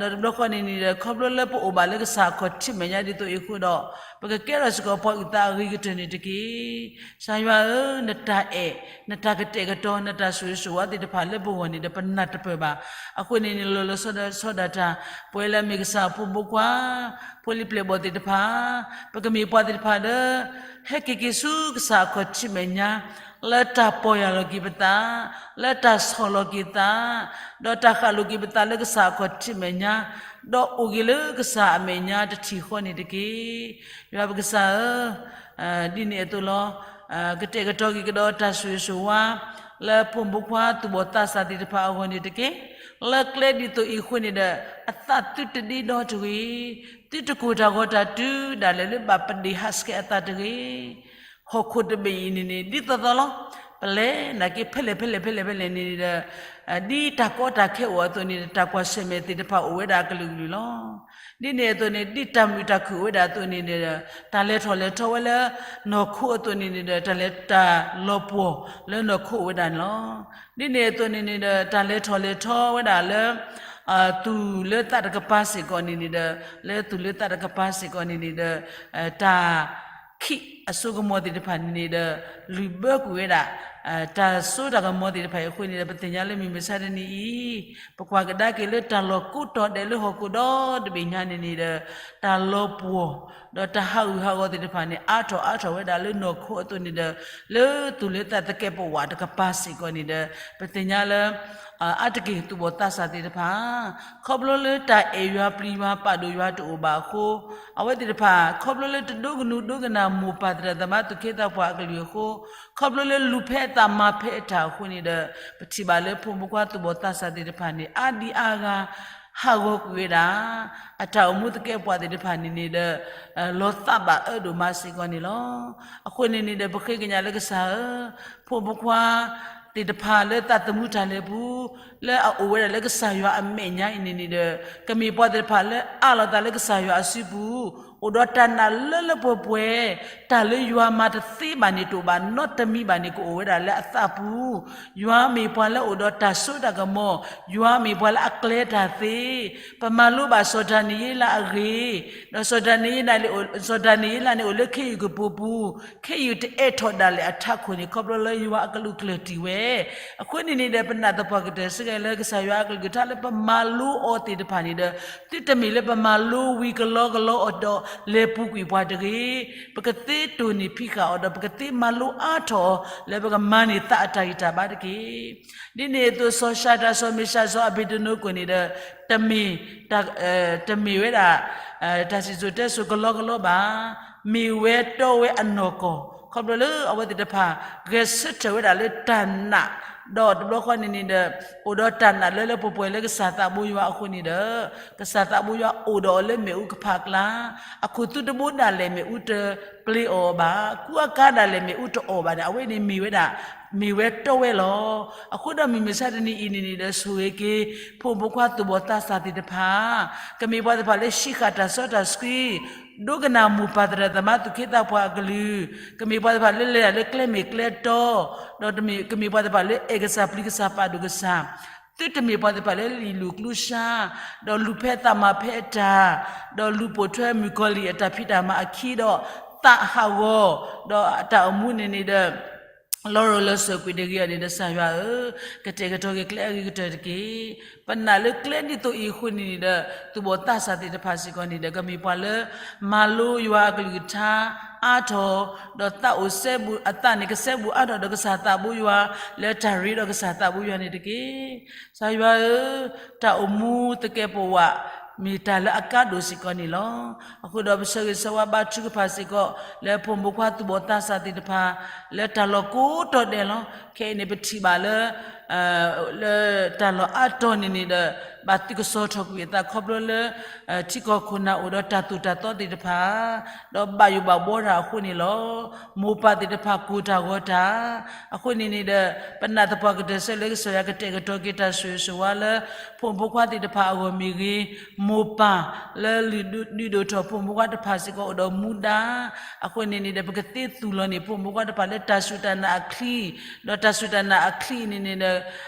ဒီးတဘျီဃီန့ၣ်န့ၣ်ဒီး ခီဖျိလၢပအိၣ်ဘၣ်လၢကစၢ်အခီၣ်ထံးမဲာ်ညါဒ်သိးအံၤအဃိဒီး ပကကဲထီၣ်စ့ၢ်ကီးပှၤအုၣ်သးအဂ့ၤကတၢၢ်န့ၣ်တက့ၢ်. ကစၢ်ယွၤဧၢ, နတၢ်အဲၣ်, နတၢ်ကတဲာ်ကတီၤ, နတၢ်ဆိၣ်ဂ့ၤဆိၣ်ဝါသ့ၣ်တဖၣ်လၢပဂီၢ်န့ၣ်ဒီး ပနၢ်တပၢၢ်ဘၣ်. အဃိန့ၣ်န့ၣ် လီၤလီၤဆီဒၣ်ဆီဒၣ်တၢ် ပဝဲလၢအမ့ၢ်ကစၢ်အဖိမုၣ်ဖိခွါ ဖိလံၤပျဲၢ်ဘီၣ်သ့ၣ်တဖၣ် ပကမ့ၢ်ပှၤသ့ၣ်တဖၣ်လၢ ဟဲက့ၤက့ၤဆူကစၢ်အခီၣ်ထံးမဲာ်ညါ လၢတၢ်ပီၢ်ယၢ်လီၤက့ၤပသး, လၢတၢ်ဆီၣ်လီၤက့ၤသး, ဒီးတၢ်ဃၣ်လိာ်က့ၤပသးလၢကစၢ်အခီၣ်ထံးမဲာ်ညါ, ဒီးအိၣ်က့ၤလၢကစၢ်အမဲာ်ညါတထံၣ်ဃီန့ၣ်တက့ၢ်. ယွၤပကစၢ်ဧၢ, ဒ်န့ၣ်အသိးလီၤ. ကတဲာ်ကတီၤက့ၤကဒီးတၢ်ဆိၣ်ဂ့ၤဆိၣ်ဝါ လၢဖိမုၣ်ဖိခွါသူၣ်ဘီၣ်သးစၢ်သ့ၣ်တဖၣ်အဂီၢ်န့ၣ်တက့ၢ်. လၢကျဲဒ်သိးအံၤအဃိန့ၣ်ဒီး အသးသုတဒ့ဒီတဂ့ၤ. သုတကိၢ်တၢ်ဂီၤတၢ်တုၤဒၣ်လဲာ်လၢဘၣ်ပဒ့ၣ်ဟးဆှဲးအသးတဂ့ၤ. ဟီၣ်ခိၣ်တဘ့ၣ်အံၤန့ၣ်န့ၣ် ဒ်သိးသိးလီၤ. ပလဲၤနာ်က့ဖဲလဲၣ်ဖဲလဲၣ်ဖဲလဲၣ်ဖဲလဲၣ်န့ၣ်ဒီး ဒ်တၢ်ကီတၢ်ခဲအိၣ်အသိးန့ၣ်ဒီး တၢ်ကွၢ်ဆၢၣ်မဲာ်သ့ၣ်တဖၣ်အိၣ်ဝဲဒၣ်အကလုာ်ကလုာ်လီၤ. ဒ်န့ၣ်အသိးန့ၣ် ဒ်တၢ်မုာ်တၢ်ခုၣ်အိၣ်ဝဲဒၣ်အသိးန့ၣ်ဒီး တၢ်လဲၤထီၣ်လဲၤထီဝဲလၢနီၢ်ခိအသိးန့ၣ်န့ၣ်ဒီး တၢ်လဲၤတၢ်လီၤပှီၢ်လၢနီၢ်ခိအိၣ်ဝဲဒၣ်န့ၣ်လီၤ. ဒ်န့ၣ်အသိးန့ၣ်န့ၣ်ဒီး တၢ်လဲၤထီၣ်လဲၤထီဝဲဒၣ်လၢ သူၣ်လၢသးတကပၤစ့ၢ်ကီးန့ၣ်န့ၣ်ဒီး လၢသူၣ်လၢသးတကပၤစ့ၢ်ကီးန့ၣ်န့ၣ်ဒီး တၢ် ခံးအစိကမီၤသ့ၣ်တဖၣ်န့ၣ်န့ၣ်ဒီး လုၢ်ဘၢကွံာ်ဝဲဒၣ် တၢ်စိတၢ်ကမီၤသ့ၣ်တဖၣ်အံၤအဃိန့ၣ်ဒီး ပသ့ၣ်ညါလၢမုၢ်မဆါတနံၤအံၤ ပကွၢ်ကဒါက့ၤလၢတၢ်လီၢ်ကိးတီၤဒဲးလၢဟီၣ်ခိၣ်ဒီတဘ့ၣ်ညါန့ၣ်န့ၣ်ဒီး တၢ်လီၤပှီၢ် ဒီးတၢ်ဟးဂူာ်ဟးဂီၤသ့ၣ်တဖၣ်န့ၣ် အါထီၣ်အါထီၣ်ဝဲဒၣ်လၢနီၢ်ခိအသိးန့ၣ်ဒီး လၢသူၣ်လၢသးသကဲးပဝးတကပၤစ့ၢ်ကီးန့ၣ်ဒီး ပသ့ၣ်ညါလၢ အါတက့ၢ်သူၣ်ဘီၣ်သးစၢ်သ့ၣ်တဖၣ် ခီဖျိလၢတၢ်အဲၣ်ယွၤပျံၤယွၤပာ်ဒိၣ်ယွၤတအိၣ်ဘၣ်အဃိ အဝဲသ့ၣ်တဖၣ် ခီဖျိလၢတဒိကနူၤဒိကနၣ်မိၢ်ပၢ်သရၣ်သမါသူၣ်က့သးပှၢ်အကလုၢ်အဃိ ခီဖျိလၢလူၤဖဲအသးမၤဖဲအတၢ်အဃိန့ၣ်ဒီး ပထံၣ်ဘၣ်လၢဖိမုၣ်ဖိခွါသူၣ်ဘီၣ်သးစၢ်သ့ၣ်တဖၣ်န့ၣ် အါဒံအါဂၤ ဟးဂီၤကွံာ်ဝဲဒၣ် အတၢ်အိၣ်မူသကဲးပဝးသ့ၣ်တဖၣ်န့ၣ်န့ၣ်ဒီး လီၤသးဘၣ်အၢဒိၣ်မးစ့ၢ်ကီးန့ၣ်လီၤ. အဃိန့ၣ်န့ၣ်ဒီး ပဃ့ကညးလၢကစၢ်ဧၢ ဖိမုၣ်ဖိခွါသ့ၣ်တဖၣ်လၢသးသမူတၢ်လဲၤပူၤ လၢအအိၣ်ဝဲဒၣ်လၢကစၢ်ယွၤအမဲာ်ညါအံၤန့ၣ်န့ၣ်ဒီး ကမ့ၢ်ပှၤသ့ၣ်တဖၣ်လၢအးလီၤသးလၢကစၢ်ယွၤအစုပူၤ အိၣ်ဒီးတၢ်နာ်လၢလၢပှဲၤပှဲၤ တၢ်လၢယွၤမၤတသ့ဘၣ်န့ၣ်တအိၣ်ဘၣ် နီတမံၤဘၣ်န့ၣ် ကအိၣ်ဝဲဒၣ်လၢအသးပူၤ ယွၤမ့ၢ်ပှၤလၢအအိၣ်ဒီးတၢ်စိတၢ်ကမီၤ ယွၤမ့ၢ်ပှၤလၢအကျဲတၢ်သ့ ပမၤလိဘၣ်စီၤဒၤနံးယ့လးအဂ့ၢ် ဒီးစီၤဒၤနံးယ့လးန့ၣ် စီၤဒၤနံးယ့လးန့ၣ် အိၣ်လၢခ့ယုၢ်ကပိာ်ပူၤ ခ့ယုၢ်တအဲၣ်ထီၣ်ဒၣ်လဲာ်အထးခိၣ်န့ၣ် ခီဖျိလၢယွၤအကလူးကျၢၤတံၢ်ဝဲ အဃိန့ၣ်န့ၣ်ဒီး ပနာ်သပှၢ်ကတၢၢ်စ့ၢ်ကီးလၢကစၢ်ယွၤအကလုၢ်ကထါလၢပမၤလိအီၤသ့ၣ်တဖၣ်န့ၣ်ဒီး သုတမ့ၢ်လၢပမၤလိဝံၤကလီကလီအီၤဒီးလဲၤပူၤကွံာ်ပှၤတဂ့ၤ ပကသ့တိၢ်နီၣ်ဖံးဃာ်အီၤဒီး ပကသ့မၤလိအါထီၣ်အီၤ လၢပကမၤန့ၢ်သးအတၢ်ဂံၢ်တၢ်ဘါတက့ၢ်. ဒ်န့ၣ်အသိး စီၤၡၤဒြး စီၤမ့ၡး စီၤအဘ့းနကိၤန့ၣ်ဒီး တမ့ၢ် တမ့ၢ်ဝဲဒၣ် တၢ်စံၣ်စိၤတဲစိၤကလီကလီဘၣ်. မ့ၢ်ဝဲတီဝဲအနီၢ်ကီၢ် ခီဖျိလၢအဝဲသ့ၣ်တဖၣ် ဂဲၤဆၢထၢၣ်ဝဲဒၣ်လၢတၢ်နာ် ဒီးတဘျီဃီန့ၣ်န့ၣ်ဒီး အိၣ်ဒီးတၢ်နာ်လၢလၢပှဲၤပှဲၤလၢကစၢ်သးဘိယွၤအဃိန့ၣ်ဒီး ကစၢ်သးဘိယွၤအိၣ်ဒီးအီၤလၢမ့ၣ်အူကဖးကျါ အခိၣ်သူတဘိဒၣ်လဲာ်မ့ၣ်အူတပျ့ၤအီၣ်ဘၣ် ကူအကါဒၣ်လဲာ်မ့ၣ်အူတအီၣ်ဘၣ်န့ၣ် အဝဲန့ၣ်မ့ၢ်ဝဲဒၣ် မ့ၢ်ဝဲတီဝဲလီၤ. အဃိဒီးမုၢ်မဆါတနံၤအံၤန့ၣ်န့ၣ်ဒီး ဆိၣ်ဂ့ၤက့ၤ ဖိမုၣ်ဖိခွါသူၣ်ဘီၣ်သးစၢ်သ့ၣ်တဖၣ် ကမ့ၢ်ပှၤသ့ၣ်တဖၣ်လၢဟံးဃာ်တၢ်စီတၢ်ဆှံ ဒိကနၣ်မိၢ်ပၢ်သရၣ်သမါသူၣ်က့သးပှၢ်အကလုၢ် ကမ့ၢ်ပှၤသ့ၣ်တဖၣ်လၢလဲၤတၢ်လၢကျဲမ့ၢ်ကျဲတီ ဒီးကမ့ၢ်ပှၤသ့ၣ်တဖၣ်လၢအဲၣ်ကစၢ်ပျံၤကစၢ်ပာ်ဒိၣ်ကစၢ် သုတမ့ၢ်ပှၤသ့ၣ်တဖၣ်လၢလံာ်လူၤကျူဆါ ဒီးလူၤဖဲသးမၤဖဲအတၢ် ဒီးလူၤပိာ်ထွဲမုၣ်ကီၤလံၢ်အတၢ်ဖံးတၢ်မၤအခံဒီး သးဟးဂီၤ ဒီးအတၢ်အိၣ်မူန့ၣ်န့ၣ်ဒီး လီၤရၢၢ်လီၤစၢၤကွံာ်တဂ့ၤအီၤန့ၣ်ဒီး ကစၢ်ယွၤဧၢ, ကတဲာ်ကတီၤက့ၤကျဲအဂ့ၤကတၢၢ်တက့ၢ်. ပနာ်လၢကျဲဒ်သိးအံၤအဃိန့ၣ်န့ၣ်ဒီး သူၣ်ဘီၣ်သးစၢ်သ့ၣ်တဖၣ်စ့ၢ်ကီးန့ၣ်ဒီး ကမ့ၢ်ပှၤလၢ မၤလိယွၤအကလုၢ်ကထါ အါထီၣ် ဒီးသးအိၣ်စဲဘူး အသးန့ၣ်ကစဲဘူးအါထီၣ်ဒီးကစၢ်သးဘိယွၤ လၢတၢ်ရ့ဒီးကစၢ်သးဘိယွၤန့ၣ်တက့ၢ်. ကစၢ်ယွၤဧၢ, တၢ်အိၣ်မူသကဲးပဝး မ့ၢ်တၢ်လၢအကါဒိၣ်စ့ၢ်ကီးန့ၣ်လီၤ. အဃိဒီးပဆၢဂ့ၤဆၢဝါဘါထုကဖၣ်စ့ၢ်ကီး လၢဖိမုၣ်ဖိခွါသူၣ်ဘီၣ်သးစၢ်သ့ၣ်တဖၣ် လၢတၢ်လီၢ်ကိးတီၤဒဲးလီၤ. ခဲအံၤန့ၣ်ပထံၣ်ဘၣ်လၢ လၢတၢ်လီၢ်အါတီၤန့ၣ်န့ၣ်ဒီး ဘၣ်သုးကစီၣ်ထီၣ်ကွံာ်အသးခီဖျိလၢ ထံကီၢ်ခိၣ်နၢ်အိၣ်ဒီးတၢ်သိၣ်တၢ်သီသ့ၣ်တဖၣ် ဒီးဘၣ်ယိၣ်ဘၣ်ဘှီတၢ်အဃိန့ၣ်လီၤ. မိၢ်ပၢ်သ့ၣ်တဖၣ်ကိၢ်တၢ်ဂီၤတၢ် အဃိန့ၣ်န့ၣ်ဒီး ပနာ်သပှၢ်ကတၢၢ်ဆၢလၢကစၢ်ယွၤကတဲာ်ကတီၤက့ၤတၢ်ဆိၣ်ဂ့ၤဆိၣ်ဝါလၢ ဖိမုၣ်ဖိခွါသ့ၣ်တဖၣ်အဂီၢ်မ့ၢ်ဂ့ၤ, မိၢ်ပၢ်လၢလုၢ်ဒိၣ်ထီၣ်ဖိမုၣ်ဖိခွါတဖၣ်စ့ၢ်ကီးအိၣ်ဒီးမူဒါ အဃိန့ၣ်န့ၣ်ဒီး ပကသ့သူၣ်လီၤန့ၢ်ဖိမုၣ်ဖိခွါတဖၣ်လၢတၢ်စူၢ်တၢ်နာ်အချံ, ဒီးတၢ်စူၢ်တၢ်နာ်အချံန့ၣ်န့ၣ်ဒီး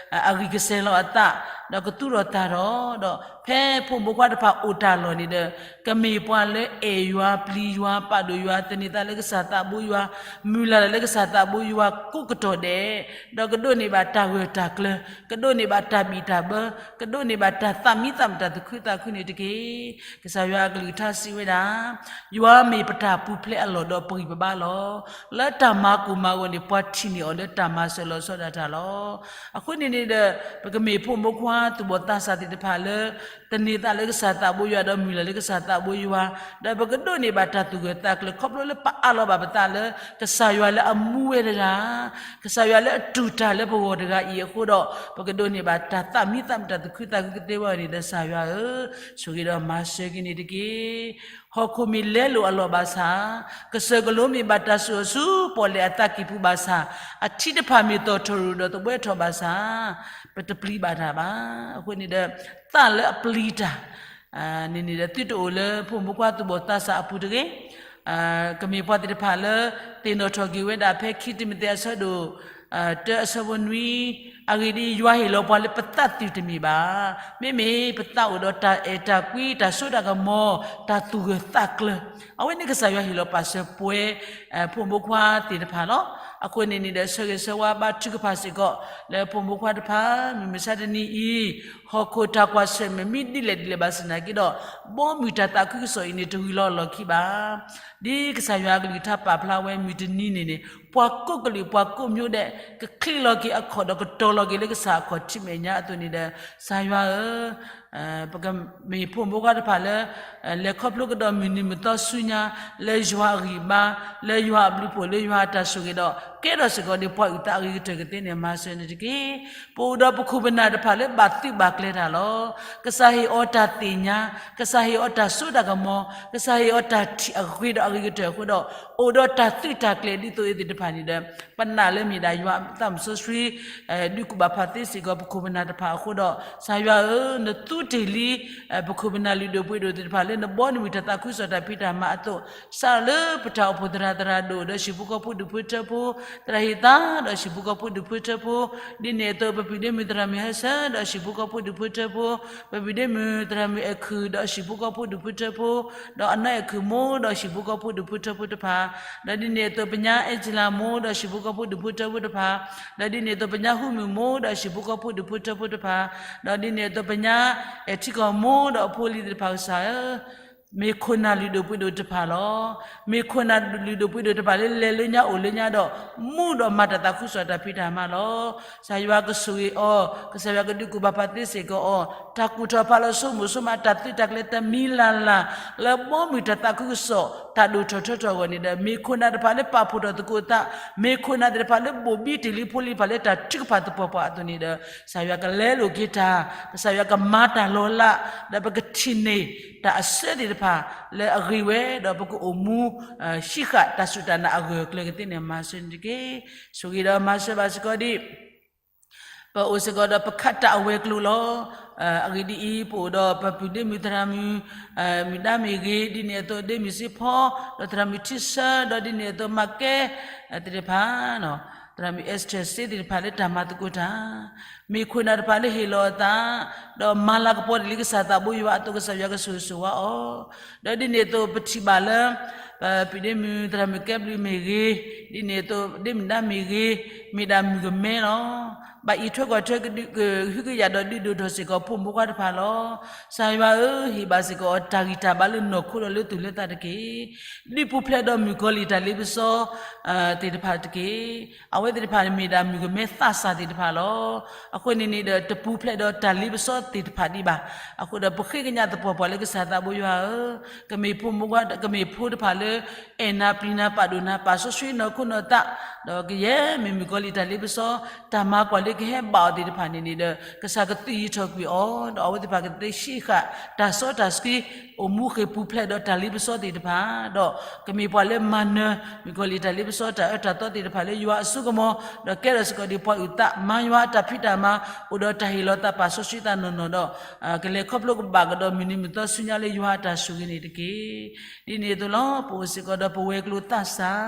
အဂံၢ်ကစဲၤလီၤအသး, ဒီးကသူၣ်ထီၣ်သးထီၣ်, ဒီးဖဲဖိမုၣ်ဖိခွါတဖၣ်အိၣ်တၢ်လီၢ်န့ၣ်ဒီး ကမ့ၢ်ပှၤလၢအဲၣ်ယွၤ ပျံၤယွၤ ပာ်ဒိၣ်ယွၤ သန့ၤသးလၢကစၢ်သးဘိယွၤ မုၢ်လၢ်လၢကစၢ်သးဘိယွၤ ကိးကတီၢ်ဒဲး, ဒီးကဒိးန့ၢ်ဘၣ်တၢ်ဂၢၢ်တၢ်ကျၢၤ, ကဒိးန့ၢ်ဘၣ်တၢ်ဘံၣ်တၢ်ဘၢ, ကဒိးန့ၢ်ဘၣ်တၢ်သးမံသးမုာ်တၢ်သူၣ်ခုသးခုန့ၣ်တက့ၢ်. ကစၢ်ယွၤအကလုၢ်ကထါစံးဝဲဒၣ်, ယွၤမ့ၢ်ပတၢ်ပူၤဖျဲးအလီၢ်ဒီးပဂံၢ်ပဘါလီၤ. လၢတၢ်မၤကိၢ်မၤဂီၤန့ၣ် ပှၤထံၣ်န့ၢ်အီၤလၢတၢ်မၤစၢၤလီၤဆီဒၣ်တၢ်လီၤ. အဃိန့ၣ်န့ၣ်ဒီး ပကမ့ၢ်ဖိမုၣ်ဖိခွါသူၣ်ဘီၣ်သးစၢ်သ့ၣ်တဖၣ်လၢ သန့ၤသးလၢကစၢ်သးဘိယွၤ ဒီးမုၢ်လၢ်လၢကစၢ်သးဘိယွၤ, ဒီးပကဒိးန့ၢ်ဘၣ်တၢ်သူၣ်ဂၢၢ်သးကျၢၤ ခီဖျိလၢပအးလီၤဘၣ်ပသးလၢ ကစၢ်ယွၤလၢအမူဝဲတဂၤ, ကစၢ်ယွၤလၢအတူၢ်တၢ်လၢပဂီၢ်တဂၤအံၤအဃိဒီး ပကဒိးန့ၢ်ဘၣ်တၢ်သးမံသးမုာ်တၢ်သူၣ်ခုသးခုကသ့ဝဲအီၤန့ၣ်ဒီး ကစၢ်ယွၤဧၢ, ဆိၣ်ဂ့ၤဒီးမၤစၢၤက့ၤန့ၣ်တက့ၢ်. ဟီၣ်ခိၣ်မ့ၢ်လဲလိာ်အလီၢ်ဘၣ်ဆၣ်, ကစၢၢ်ကလိမ့ၢ်ဘၣ်တၢ်စိာ်အီၤဆူပီၣ်လဲၣ်အသးကံၢ်ပူၤဘၣ်ဆၣ်, အထံတဖၣ်မ့ၢ်သီၣ်ထီၣ်ရူၢ်ဒီးသဘှဲထီၣ်ဘၣ်ဆၣ်, ပတပျံၤဘၣ်တၢ်ဘၣ်. အဃိန့ၣ်ဒီး သးလၢအပျံၤတၢ် န့ၣ်န့ၣ်ဒီး သုတအိၣ်လၢဖိမုၣ်ဖိခွါသူၣ်ဘီၣ်သးစၢ်အပူၤတဂ့ၤ. ကမ့ၢ်ပှၤသ့ၣ်တဖၣ်လၢ သ့ၣ်နီၣ်ထီၣ်က့ၤဝဲဒၣ်ဖဲခံတံၤမသ့းအဆၢဒိၣ် တၢအဆၢဖိနွံ, အဂ့ၢ်ဒ်အံၤ, ယွၤဟ့ၣ်လီၤပှၤလၢပသးသုးတမ့ၢ်ဘၣ်. မ့မ့ၢ်ပသးအိၣ်ဒီးတၢ်အဲၣ်တၢ်ကွံ တၢ်စိတၢ်ကမီၤ တၢ်သူၣ်ဂၢၢ်သးကျၢၤ, အဝဲန့ၣ်ကစၢ်ယွၤဟ့ၣ်လီၤပာ်စၢၤပှဲၤ ဖိမုၣ်ဖိခွါသ့ၣ်တဖၣ်လီၤ. အဃိန့ၣ်န့ၣ်ဒီး ဆၢဂ့ၤဆၢဝါဘါထုကဖၣ်စ့ၢ်ကီး လၢဖိမုၣ်ဖိခွါတဖၣ် မုၢ်မဆါတနံၤအံၤ ဟီၣ်ခိၣ်တၢ်ကွၢ်ဆၢၣ်မဲာ်မ့ၢ်ဒ်လဲၣ်ဒ်လဲၣ်ဘၣ်ဆၣ်နာ်က့ဒီး ဘီမုၢ်တၢ်သးခုကစီၣ်အံၤန့ၣ် တဂ့ၤလီၤအလီၢ်ခံဘၣ်. ဒ်ကစၢ်ယွၤအကလုၢ်ကထါပာ်ဖျါဝဲမုၢ်တနံၤန့ၣ်န့ၣ် ပှၤကိးကလုာ်ပှၤကိးမျိုးဒဲး ကချံးလီၤက့ၤအခီၣ်ဒီးကတီၤလီၤက့ၤလၢကစၢ်အခီၣ်ထံးမဲာ်ညါအသိးန့ၣ်ဒီး ကစၢ်ယွၤဧၢ ပကမ့ၢ်ဖိမုၣ်ဖိခွါတဖၣ်လၢ လဲၤခီဖျိကဒီးမုၢ်နံၤမုၢ်သီဆူညါ လၢယွၤအဂံၢ်ဘါ လၢယွၤအဘျုးဖှိၣ် လၢယွၤအတၢ်ဆိၣ်ဂ့ၤဒီး ကဲထီၣ်စ့ၢ်ကီးန့ၣ် ပှၤအုၣ်သးအဂ့ၤကတၢၢ်ကသ့န့ၣ် မၤစၢၤန့ၣ်တက့ၢ်. ပအိၣ်ဒီးပခိၣ်ပနၢ်တဖၣ်လၢဘၣ်သုးဘၣ်ကျဲၤတၢ်လီၤ. ကစၢ်ဟ့ၣ်အီၤတၢ်သ့ၣ်ညါ, ကစၢ်ဟ့ၣ်အီၤတၢ်စိတၢ်ကမီၤ, ကစၢ်ဟ့ၣ်အီၤတၢ်ထံၣ်အဂ့ၤဒီးအဂ့ၤကတၢၢ်အဃိဒီး အိၣ်ဒီးတၢ်သုးတၢ်ကျဲၤဒ်သိးအံၤသ့ၣ်တဖၣ်န့ၣ်ဒီး ပနာ်လၢမ့ၢ်ဒၣ်ယွၤသးစီဆှံ ဒုးကူၣ်ဘၣ်ဖးသ့စ့ၢ်ကီးပခိၣ်ပနၢ်တဖၣ်အဃိဒီး ကစၢ်ယွၤဧၢ, နသူတ့ၢ်လံ ပခိၣ်ပနၢ်လုၢ်ဒိၣ်ပှ့ၤဒိၣ်သ့ၣ်တဖၣ်လၢ နဘီနမုၢ်တၢ်သးခုကစီၣ်တၢ်ဖံးတၢ်မၤအသိး, စးထီၣ်လၢပတၢ်အိၣ်ဖှိၣ်သရၣ်သရၣ်ဒိၣ် ဒီးဟံၣ်ဖိဃီဖိဒူၣ်ဖိထၢဖိ, သရၣ်ဟ့ၣ်သါ ဒီးဟံၣ်ဖိဃီဖိဒူၣ်ဖိထၢဖိ, ဒ်န့ၣ်အသိး ပပုၢ်ဒ့မုၣ်သရၣ်မုၣ်ဟဲဆၢ ဒီးဟံၣ်ဖိဃီဖိဒူၣ်ဖိထၢဖိ, ပပုၢ်ဒ့မုၣ်သရၣ်မုၣ်အဲၣ်ခုၣ် ဒီးဟံၣ်ဖိဃီဖိဒူၣ်ဖိထၢဖိ, ဒီးအနီၢ်အဲၣ်ခုၣ်မိၢ် ဒီးဟံၣ်ဖိဃီဖိဒူၣ်ဖိထၢဖိတဖၣ်, ဒီးဒ်န့ၣ်အသိး ပညါအဲၣ်ကလၤမိၢ် ဒီးဟံၣ်ဖိဃီဖိဒူၣ်ဖိထၢဖိတဖၣ်, ဒီးဒ်န့ၣ်အသိး ပညါဟူမုၢ်မိၢ် ဒီးဟံၣ်ဖိဃီဖိဒူၣ်ဖိထၢဖိတဖၣ်, ဒီးဒ်န့ၣ်အသိး ပညါအဲၣ်ထံကီၢ်မိၢ် ဒီးအဖိအလံၤသ့ၣ်တဖၣ် ကစၢ်ဧၢ မ့ၢ်ခိၣ်နၢ်လုၢ်ဒိၣ်ပှ့ၤဒိၣ်တဖၣ်လီၤ. မ့ၢ်ခိၣ်နၢ်လုၢ်ဒိၣ်ပှ့ၤဒိၣ်တဖၣ်လၢလဲၤလၢညါအိၣ်လၢညါဒီး မူဒီးမၤတၢ်သးခုကစီၣ်တၢ်ဖံးတၢ်မၤလီၤ. ကစၢ်ယွၤကဆိၣ်ဂ့ၤအီၤ, ကစၢ်ယွၤကဒုးကူၣ်ဘၣ်ဖးသ့စ့ၢ်ကီးအီၤ, တၢ်ကူၣ်ထီၣ်ဖးလီၤဆိကမိၣ်ဆိကမး တၢ်သုးတၢ်ကျဲၤတမံၤလၢ်လၢ် လၢဘီမုၢ်တၢ်သးခုကစီၣ် တၢ်ဒိၣ်ထီၣ်ထီထီၣ်အဂီၢ်န့ၣ်ဒီး မ့ၢ်ခိၣ်နၢ်တဖၣ်လၢပာ်ဖှိၣ်ထီၣ်သကိးသး, မ့ၢ်ခိၣ်နၢ်သ့ၣ်တဖၣ်လၢဘိၣ်ဘံတ့ၢ်လံဖိလံၤတဖၣ်လၢတၢ်ထုကဖၣ်သပှၢ်ပှၢ်အသိးန့ၣ်ဒီး ကစၢ်ယွၤကလဲလိာ်က့ၤတၢ်, ကစၢ်ယွၤကမၤတၢ်လီၤလး, ဒီးပကထံၣ်န့ၢ်တၢ်အစၢသ့ၣ်တဖၣ်လၢအဂ့ၤဝဲ, ဒီးပကအိၣ်မူ ဟံးဃာ်တၢ်စူၢ်တၢ်နာ်အဂၢၢ်အကျၢၤကသ့န့ၣ် မၤစၢၤန့ၣ်တက့ၢ်. ဆိၣ်ဂ့ၤဒီးမၤစၢၤဘၣ်စ့ၢ်ကီးဒ် ပအိၣ်စ့ၢ်ကီးဒီးပခးတၢ်အဝဲၤကျိၤလီၤ. အဂ့ၢ်ဒ်အံၤ, ပအိၣ်ဒီးပပုၢ်ဒ့မုၣ်သရၣ်မုၣ် မုၢ်ဒါမ့ၢ်ဂ့ၤ, ဒ်န့ၣ်အသိးဒ့မုၣ်စ့ဖီ ဒီးသရၣ်မုၣ်ထံဆၢ, ဒီးဒ်န့ၣ်အသိးမၤကဲ သ့ၣ်တဖၣ်, သရၣ်မုၣ်အဲစထၢၣ်စ့သ့ၣ်တဖၣ်လၢတၢ်မၤသကိးတၢ်, မ့ၢ်ခိၣ်နၢ်တဖၣ်လၢဟ့ၣ်လီၤအသး ဒီးမၤလၤကပီၤတ့ၢ်လံကစၢ်သးဘိယွၤအသိး ကစၢ်ယွၤကဆိၣ်ဂ့ၤဆိၣ်ဝါအီၤ, ဒီးဒ်န့ၣ်အသိးပထံၣ်ဘၣ်လၢ ပပုၢ်ဒ့မုၣ်သရၣ်မုၣ်ကဲဘျုးမ့ၢ်ဂ့ၤ, ဒ်န့ၣ်အသိးဒ့မုၣ်ဒါမ့ၢ်ဂ့ၤ, မ့ၢ်ဒၣ်မုၣ်ကမဲလီၤ. ဘၣ်အံးထွဲကွၢ်ထွဲကဟုကယာ်ဒီး ဒုးဒိၣ်ထီၣ်စ့ၢ်ကီးဖိမုၣ်ဖိခွါတဖၣ်လီၤ. ကစၢ်ယွၤဧၢ, ဟ့ၣ်ဘၣ်စ့ၢ်ကီးအီၤတၢ်ဂံၢ်တၢ်ဘါလၢနီၢ်ခိဒီးလၢသူၣ်လၢသးတက့ၢ်. ဒုးပူၤဖျဲးဒီးမုၣ်ကီၤလံၢ်တၢ်လ့ပစီ သ့ၣ်တဖၣ်တက့ၢ်. အဝဲသ့ၣ်တဖၣ်န့ၣ်မ့ၢ်ဒၣ်မုၣ်ကမဲသးစၢ်သ့ၣ်တဖၣ်လီၤ. အဃိန့ၣ်န့ၣ်ဒီး တပူၤဖျဲးဒီးတၢ်လ့ပစီသ့ၣ်တဖၣ်ဒံးဘၣ်. အဃိဒီးပဃ့ကညးသပှၢ်ပှၢ်လၢကစၢ်သးဘိယွၤဧၢ, ကမ့ၢ်ဖိမုၣ်ဖိခွါ ကမ့ၢ်ဖိတဖၣ်လၢ လၢအဲၣ်နၤပျံၤနၤပာ်ဒိၣ်နၤ ပာ်စီဆှံနီၢ်ခိနီၢ်သး, ဒီးကယဲၢ်မ့ၢ်မုၣ်ကီၤလံၢ်တၢ်လ့ပစီ တၢ်မၤကွၢ်လၢကဟဲဘၣ်အီၤသ့ၣ်တဖၣ်န့ၣ်န့ၣ်ဒီး ကစၢ်ကသုးယံၤထီၣ်ကွံာ်အီၤ, ဒီးအဝဲသ့ၣ်တဖၣ်ကသ့ဆံးဃာ် တၢ်စီတၢ်ဆှံ အိၣ်မူဃ့ၢ်ပူၤဖျဲးဒီးတၢ်လ့ပစီသ့ၣ်တဖၣ်, ဒီးကမ့ၢ်ပှၤလၢမၤနၢၤ မုၣ်ကီၤလံၢ်တၢ်လ့ပစီ တၢ်အၢတၢ်သီသ့ၣ်တဖၣ်လၢယွၤအစိကမီၤ, ဒီးကဲထီၣ်စ့ၢ်ကီးဒ်ပှၤအုၣ်သး မၤယွၤအတၢ်ဖံးတၢ်မၤ အိၣ်ဒီးတၢ်ဟ့ၣ်လီၤသးပာ်စီဆှံသးနီၢ်နီၢ်ဒီး ကလဲၤခီဖျိကဘၣ်ကဒီးမုၢ်နံၤမုၢ်သီဆူညါလၢယွၤအတၢ်ဆိၣ်ဂ့ၤန့ၣ်တက့ၢ်. ဒ်န့ၣ်အသိးလီၤ ပအိၣ်စ့ၢ်ကီးဒီးပဝဲၤကျိၤသးစၢ်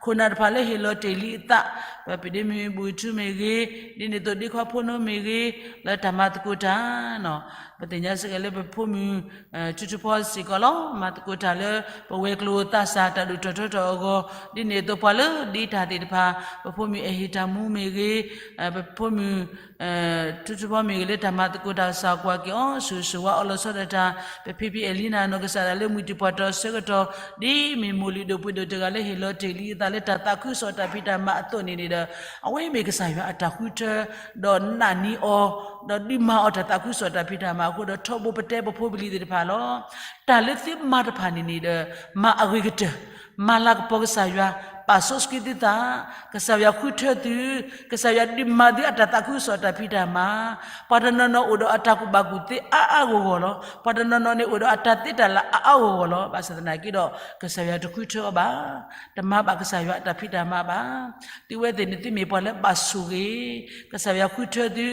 ခိၣ်နၢ်တဖၣ်လၢဟ့ၣ်လီၤတ့ၢ်လံအသး, ပပဒ့မုၢ်ဘူၣ်ထူမ့ၢ်ဂ့ၤ, ဒ်န့ၣ်အသိးဒ့ခွါဖိနိမ့ၢ်ဂ့ၤ, လၢတၢ်မၤသကိးတၢ် ပသ့ၣ်ညါစ့ၢ်ကီးလၢပဖိမုၣ် ထူထူဖီစ့ၢ်ကီးလီၤ မၤသကိးတၢ်လၢ ပဝဲၤကျိၤသးစၢ်တၢ်ဒိၣ်ထီၣ်ထီထီၣ်အဂီၢ်, ဒ်န့ၣ်အသိးပှၤလၢဒ့တၢ်သ့ၣ်တဖၣ် ပဖိမုၣ်အဲၣ်ဟ့ၣ်တၢ်မူမ့ၢ်ဂ့ၤ, ပဖိမုၣ် ထူထူဖီမ့ၢ်ဂ့ၤလၢတၢ်မၤသကိးတၢ်ကစၢ်ကွၢ်က့ၤအီၤ ဆိၣ်ဂ့ၤဆိၣ်ဝါအီၤလီၤဆီဒၣ်တၢ်, ပဖံဖံအဲၣ်လံနၤနီၢ်ကစၢ်ဒၣ်လၢမုၢ်တံၢ်ပှၢ်တီၤအဆၢကတီၢ် ဒ်မ့ၢ်မိၢ်လုၢ်ဒိၣ်ပှ့ၤဒိၣ်တဂၤလၢဟ့ၣ်လီၤတ့ၢ်လံအသးလၢတၢ်သးခုကစီၣ်တၢ်ဖံးတၢ်မၤအသိးန့ၣ်န့ၣ်ဒီး အဝဲမ့ၢ်ကစၢ်ယွၤအတၢ်ဃုထၢ ဒီးနာ်န့ၢ်အီၤ ဒီးဒုးမၤအီၤတၢ်သးခုကစီၣ်တၢ်ဖံးတၢ်မၤအဃိဒီးထီဘိပတဲပဖိပလံၤသ့ၣ်တဖၣ်လီၤ. တၢ်လၢသုမၤတဖၣ်န့ၣ်န့ၣ်ဒီး မၤအဂ့ၤကတၢၢ် မၤလၤကပီၤကစၢ်ယွၤ ပာ်စီဆှံသုသး, ကစၢ်ယွၤဃုထၢသု, ကစၢ်ယွၤဒုးမၤသုအတၢ်သးခုကစီၣ်တၢ်ဖံးတၢ်မၤ, ပှၤတနီၤနီၤအိၣ်ဒီးအတၢ်ကူၣ်ဘၣ်ကူၣ်သ့အါအါဂီၢ်ဂီၢ်လီၤ. ပှၤတနီၤနီၤန့ၣ်အိၣ်ဒီးအတၢ်သ့တၢ်လၢအါအါဂီၢ်ဂီၢ်လီၤ. ဘၣ်ဆၣ်သနာ်က့ဒီး ကစၢ်ယွၤတဃုထၢအီၤဘၣ်, တမၤဘၣ်ကစၢ်ယွၤအတၢ်ဖံးတၢ်မၤဘၣ်. သုဝဲသ့ၣ်န့ၣ်သုမ့ၢ်ပှၤလၢဘၣ်ဆိၣ်ဂ့ၤ, ကစၢ်ယွၤဃုထၢသု,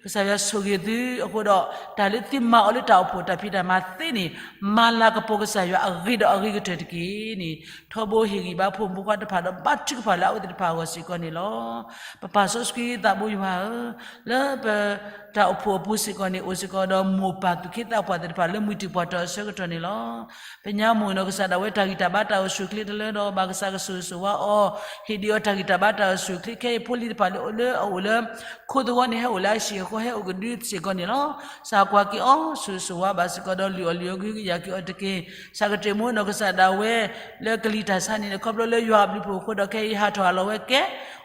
ကစၢ်ယွၤဆိၣ်ဂ့ၤသုအဃိဒီး တၢ်လၢသုမၤအီၤလၢတၢ်အိၣ်ဖှိၣ်တၢ်ဖံးတၢ်မၤသ့န့ၣ် မၤလၤကပီၤကစၢ်ယွၤအဂ့ၤဒီးအဂ့ၤကတၢၢ်တက့ၢ်န့ၣ် ထီဘိဟ့ၣ်ဂံၢ်ဘါဖိမုၣ်ဖိခွါတဖၣ်ဒီးဘါထုကဖၣ်လၢအဝဲသ့ၣ်တဖၣ်အဂီၢ်စ့ၢ်ကီးန့ၣ်လီၤ. ပပာ်စီဆှံသးဘိယွၤဧၢ, လၢပတၢ်အိၣ်ဖှိၣ်အပူၤစ့ၢ်ကီးန့ၣ် အိၣ်စ့ၢ်ကီးဒီးမိၢ်ပၢ်သူၣ်က့သးပှၢ်သ့ၣ်တဖၣ်လၢမုၢ်တံၢ်ပှၢ်တီၤအဆၢကတီၢ်န့ၣ်လီၤ. ပညါမိၢ်နီၢ်ကစၢ်ဒၣ်ဝဲတၢ်ဂံၢ်တၢ်ဘါတၢ်အိၣ်ဆူၣ်အိၣ်ချ့တလၢဒီးဘၣ်ကစၢ်ကဆိၣ်ဂ့ၤဆိၣ်ဝါအီၤ, ဟ့ၣ်ဒံးအီၤတၢ်ဂံၢ်တၢ်ဘါတၢ်အိၣ်ဆူၣ်အိၣ်ချ့ခဲအံၤဖိလံၤတဖၣ်လၢအအိၣ်လၢအအိၣ်လၢ ခိသဝီန့ၣ် ဟဲအိၣ်လၢအဟံၣ်အဃီဟဲအိၣ်ကဒုစ့ၢ်ကီးန့ၣ်လီၤ. ကစၢ်ကွၢ်က့ၤအီၤ ဆိၣ်ဂ့ၤဆိၣ်ဝါဘၣ်စ့ၢ်ကီးဒီးလုၢ်အီၣ်လုၢ်အီကဟုကယာ်က့ၤအီၤတက့ၢ်. ကစၢ်ကတၢၢ်မိၢ်နီၢ်ကစၢ်ဒၣ်ဝဲ လၢကလံၤတၢ်ဆါန့ၣ် ခီဖျိလၢယွၤအဘျုးဖှိၣ်အဃိဒီးခဲအံၤဟးထီၣ်ဟးလီၤဝဲကဲ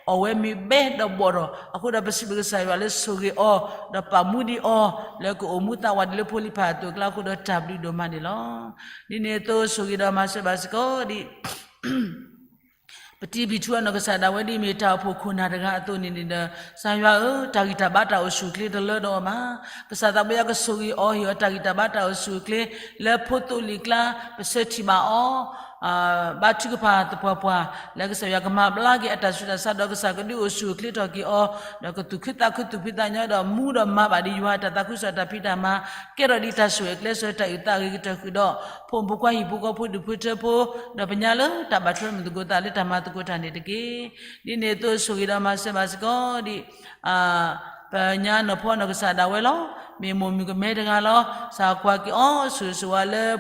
အီၣ်ဝဲမ့ၤဘဲဒီးဘီၣ်ဒီး အဃိဒီးပစံးဘျုးကစၢ်ယွၤလၢဆိၣ်ဂ့ၤအီၤ ဒီးပာ်မူဒံးအီၤ လၢကအိၣ်မူသးဝးဒံးလၢဖိလံၤဖးဒိၣ်အကျါအဃိဒီးတၢ်ဘျုးဒိၣ်မးန့ၣ်လီၤ. ဒ်န့ၣ်အသိးဆိၣ်ဂ့ၤဒီးမၤစၢၤဘၣ်စ့ၢ်ကီးဒ် ပတံၤဘံၣ်ထူအနီၢ်ကစၢ်ဒၣ်ဝဲဒ်မ့ၢ်တၢ်အိၣ်ဖှိၣ်ခိၣ်နၢ်တဂၤအသိးန့ၣ်န့ၣ်ဒီး ကစၢ်ယွၤဧၢ, တၢ်ဂံၢ်တၢ်ဘါတၢ်အိၣ်ဆူၣ်အိၣ်ချ့တလၢဒီးအီၤဘၣ်. ကစၢ်သးဘိယွၤကဆိၣ်ဂ့ၤအီၤ ဟ့ၣ်အီၤတၢ်ဂံၢ်တၢ်ဘါတၢ်အိၣ်ဆူၣ်အိၣ်ချ့ လၢဖိသိၣ်လံၤကျါ ပဆၢထံၣ်ဘၣ်အီၤ ဘါထုကဖၣ်သပှၢ်ပှၢ် လၢကစၢ်ယွၤကမၤဘျါက့ၤအတၢ်ဆူးတၢ်ဆါဒီး ကစၢ်ကဒုးအိၣ်ဆူၣ်အိၣ်ချ့ထီၣ်က့ၤအီၤ ဒီးကသူၣ်ခုသးခုသူၣ်ဖှံသးညီဒီးမူဒီးမၤဘၣ်ဒံးယွၤတၢ်သးခုကစီၣ်တၢ်ဖံးတၢ်မၤ ကဲထီၣ်ဒံးတၢ်ဆိၣ်ဂ့ၤကျဲးစၢးတၢ်အုၣ်သးအဂ့ၤကတၢၢ်ဃုာ်ဒီး ဖိမုၣ်ဖိခွါဟံၣ်ဖိဃီဖိဒူၣ်ဖိထၢဖိ ဒီးပညါလၢတၢ်ဘၣ်ထွဲမုၢ်သကိးသးလၢတၢ်မၤသကိးတၢ်န့ၣ်တက့ၢ်. ဒ်န့ၣ်အသိးဆိၣ်ဂ့ၤဒီးမၤစၢၤဘၣ်စ့ၢ်ကီးဒ် ပညါနီၢ်ဖီနီၢ်ကစၢ်ဒၣ်ဝဲလီၤ. မ့ၢ်မိၢ်မုၣ်ကမဲတဂၤလီၤ. ကစၢ်ကွၢ်က့ၤအီၤ ဆိၣ်ဂ့ၤဆိၣ်ဝါလၢ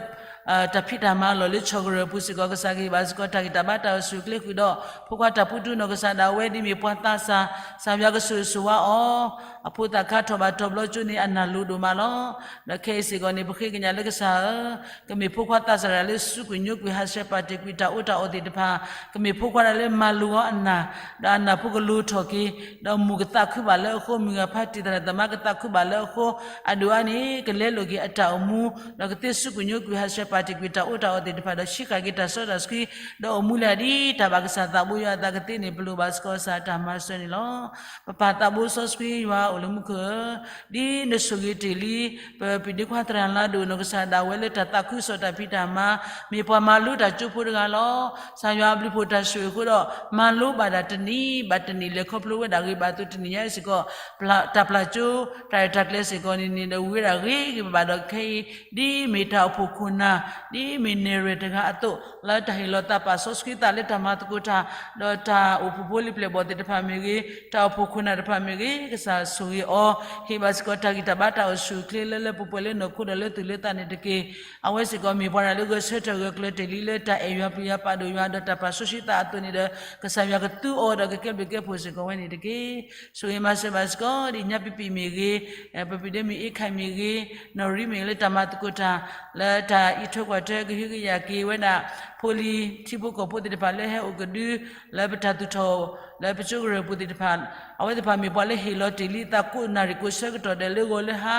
တၢ်ဖံးတၢ်မၤလီၢ်လၢဆီၣ်ကရၢၢ်ပူၤစ့ၢ်ကီး ကစၢ်ကဟ့ၣ်ဘၣ်စ့ၢ်ကီးတၢ်ဂံၢ်တၢ်ဘါတၢ်အိၣ်ဆူၣ်အိၣ်ချ့ဃုာ်ဒီး ဖိခွါတၢ်ဖူတူနီၢ်ကစၢ်ဒၣ်ဝဲဒ်မ့ၢ်ပှၤသးစၢ် ကစၢ်ယွၤကဆိၣ်ဂ့ၤဆိၣ်ဝါအီၤ အဖိသၣ်ခါထီၣ်ဘၣ်ထီၣ်ဘျီကၠိန့ၣ် အနၢ်လိၤဒိၣ်မးလီၤ. ဒီးခဲအံၤစ့ၢ်ကီးန့ၣ် ပဃ့ကညးလၢကစၢ်ဧၢ, ကမ့ၢ်ဖိခွါသးစၢ်ဒၣ်လၢစူးကွံာ်ညိကွံာ်ဟးဆှဲးပာ်တ့ၢ်ကွံာ်တၢ်အီၣ်တၢ်အီသ့ၣ်တဖၣ်, ကမ့ၢ်ဖိခွါဒၣ်လၢမၤလိာ်အီၤအနၢ်, ဒီးအနၢ်ဖိကလိၤထီၣ်က့ၤ, ဒီးမုၢ်ကသးခုဘၣ်လၢအဃိ, မုၢ်ဂၤဖးတံာ်သရၣ်သမါကသးခုဘၣ်လၢအဃိ, အဒိၣ်အါန့ၣ် ကလဲလိာ်က့ၤအတၢ်အိၣ်မူ, ဒီးကသ့စူးကွံာ်ညိကွံာ်ဟးဆှဲးပာ်တ့ၢ်ကွံာ်တၢ်အီၣ်တၢ်အီသ့ၣ်တဖၣ်ဒီး ဆံးဃာ်က့ၤတၢ်စီတၢ်ဆှံ, ဒီးအိၣ်မူလၢဒ်တၢ်ဘၣ်ကစၢ်သးဘိယွၤအသးကသ့န့ၣ် ပလိၣ်ဘၣ်စ့ၢ်ကီးကစၢ်တၢ်မၤစၢၤန့ၣ်လီၤ. ပပၢ်သးဘိစီဆှံယွၤအိၣ်လၢမူခိၣ်ဧၢ, ဒ်နဆိၣ်ဂ့ၤတ့ၢ်လံ ပပၢ်ဒ့ခွါသရၣ်လါဒိၣ်နီၢ်ကစၢ်ဒၣ်ဝဲလၢတၢ်သးခုကစီၣ်တၢ်ဖံးတၢ်မၤ, မ့ၢ်ပှၤမၤလိတၢ်ကၠိဖိတဂၤလီၤ. ကစၢ်ယွၤအဘျုးဖှိၣ်တၢ်ဆိၣ်ဂ့ၤအဃိဒီး မၤလိဘၣ်ဒၣ်တနံၤဘၣ်တနံၤ လဲၤခီဖျိဝဲဒၣ်ဂ့ၤဘၣ်အသိး တနံၤညါအံၤစ့ၢ်ကီး တၢ်ပျၢ်ကၠိ တၢ်ရဲၣ်တၢ်ကျဲၤစ့ၢ်ကီးန့ၣ်န့ၣ်ဒီး ဝံၤဝဲဒၣ်ဂ့ၤဂ့ၤဘၣ်ဘၣ်ဒီးခဲအံၤ ဒ်မ့ၢ်တၢ်အိၣ်ဖှိၣ်ခိၣ်နၢ်, ဒ်မ့ၢ်နဲၣ်ရွဲၣ်တဂၤအသိး လၢတၢ်ဟ့ၣ်လီၤသးပာ်စီဆှံသးလၢတၢ်မၤသကိးတၢ်, ဒီးတၢ်အိၣ်ဖှိၣ်ဖိလံၤပျဲၢ်ဘီၣ်သ့ၣ်တဖၣ်မ့ၢ်ဂ့ၤ, တၢ်အိၣ်ဖှိၣ်ခိၣ်နၢ်တဖၣ်မ့ၢ်ဂ့ၤ, ကစၢ်ဆိၣ်ဂ့ၤအီၤ, ဟ့ၣ်ဘၣ်စ့ၢ်ကီးတၢ်ဂံၢ်တၢ်ဘါတၢ်အိၣ်ဆူၣ်အိၣ်ချ့လၢလၢပှဲၤပှဲၤလၢနီၢ်ခိဒီးလၢသူၣ်လၢသးန့ၣ်တက့ၢ်. အဝဲစ့ၢ်ကီးမ့ၢ်ပှၤဒၣ်လၢဂဲၤဆၢထၢၣ်ဂဲၤကျၢၤတ့ၢ်လံလၢတၢ်အဲၣ်ယွၤပျံၤယွၤပာ်ဒိၣ်ယွၤဒီးတၢ်ပာ်စီဆှံသးအသိးန့ၣ်ဒီး ကစၢ်ယွၤကသူအီၤဒီးကကဲဘျုးကဲဖှိၣ်စ့ၢ်ကီးဝဲန့ၣ်တက့ၢ်. ဆိၣ်ဂ့ၤမၤစၢၤဘၣ်စ့ၢ်ကီး ဒ်ညါပံပံာ်မ့ၢ်ဂ့ၤ, ပပၢ်ဒ့မုၣ်အ့ခၣ်မ့ၢ်ဂ့ၤ, နီၢ်ရံမ့ၢ်ဂ့ၤ လၢတၢ်မၤသကိးတၢ်, လၢတၢ်အံးထွဲကွၢ်ထွဲကဟုကယာ်က့ၤဝဲဒၣ် ဖိလံၤထံဖိကီၢ်ဖိသ့ၣ်တဖၣ်လၢဟဲအိၣ်ကဒု လၢပတၢ်သူၣ်ထီၣ် လၢပကၠိကရၢၢ်ပူၤသ့ၣ်တဖၣ်, အဝဲသ့ၣ်တဖၣ်မ့ၢ်ပှၤလၢဟ့ၣ်လီၤတ့ၢ်လံအသးကိးနၣ်ရံၣ်ကိးဆၢကတီၢ်ဒဲးလၢဂီၤလၢဟါ,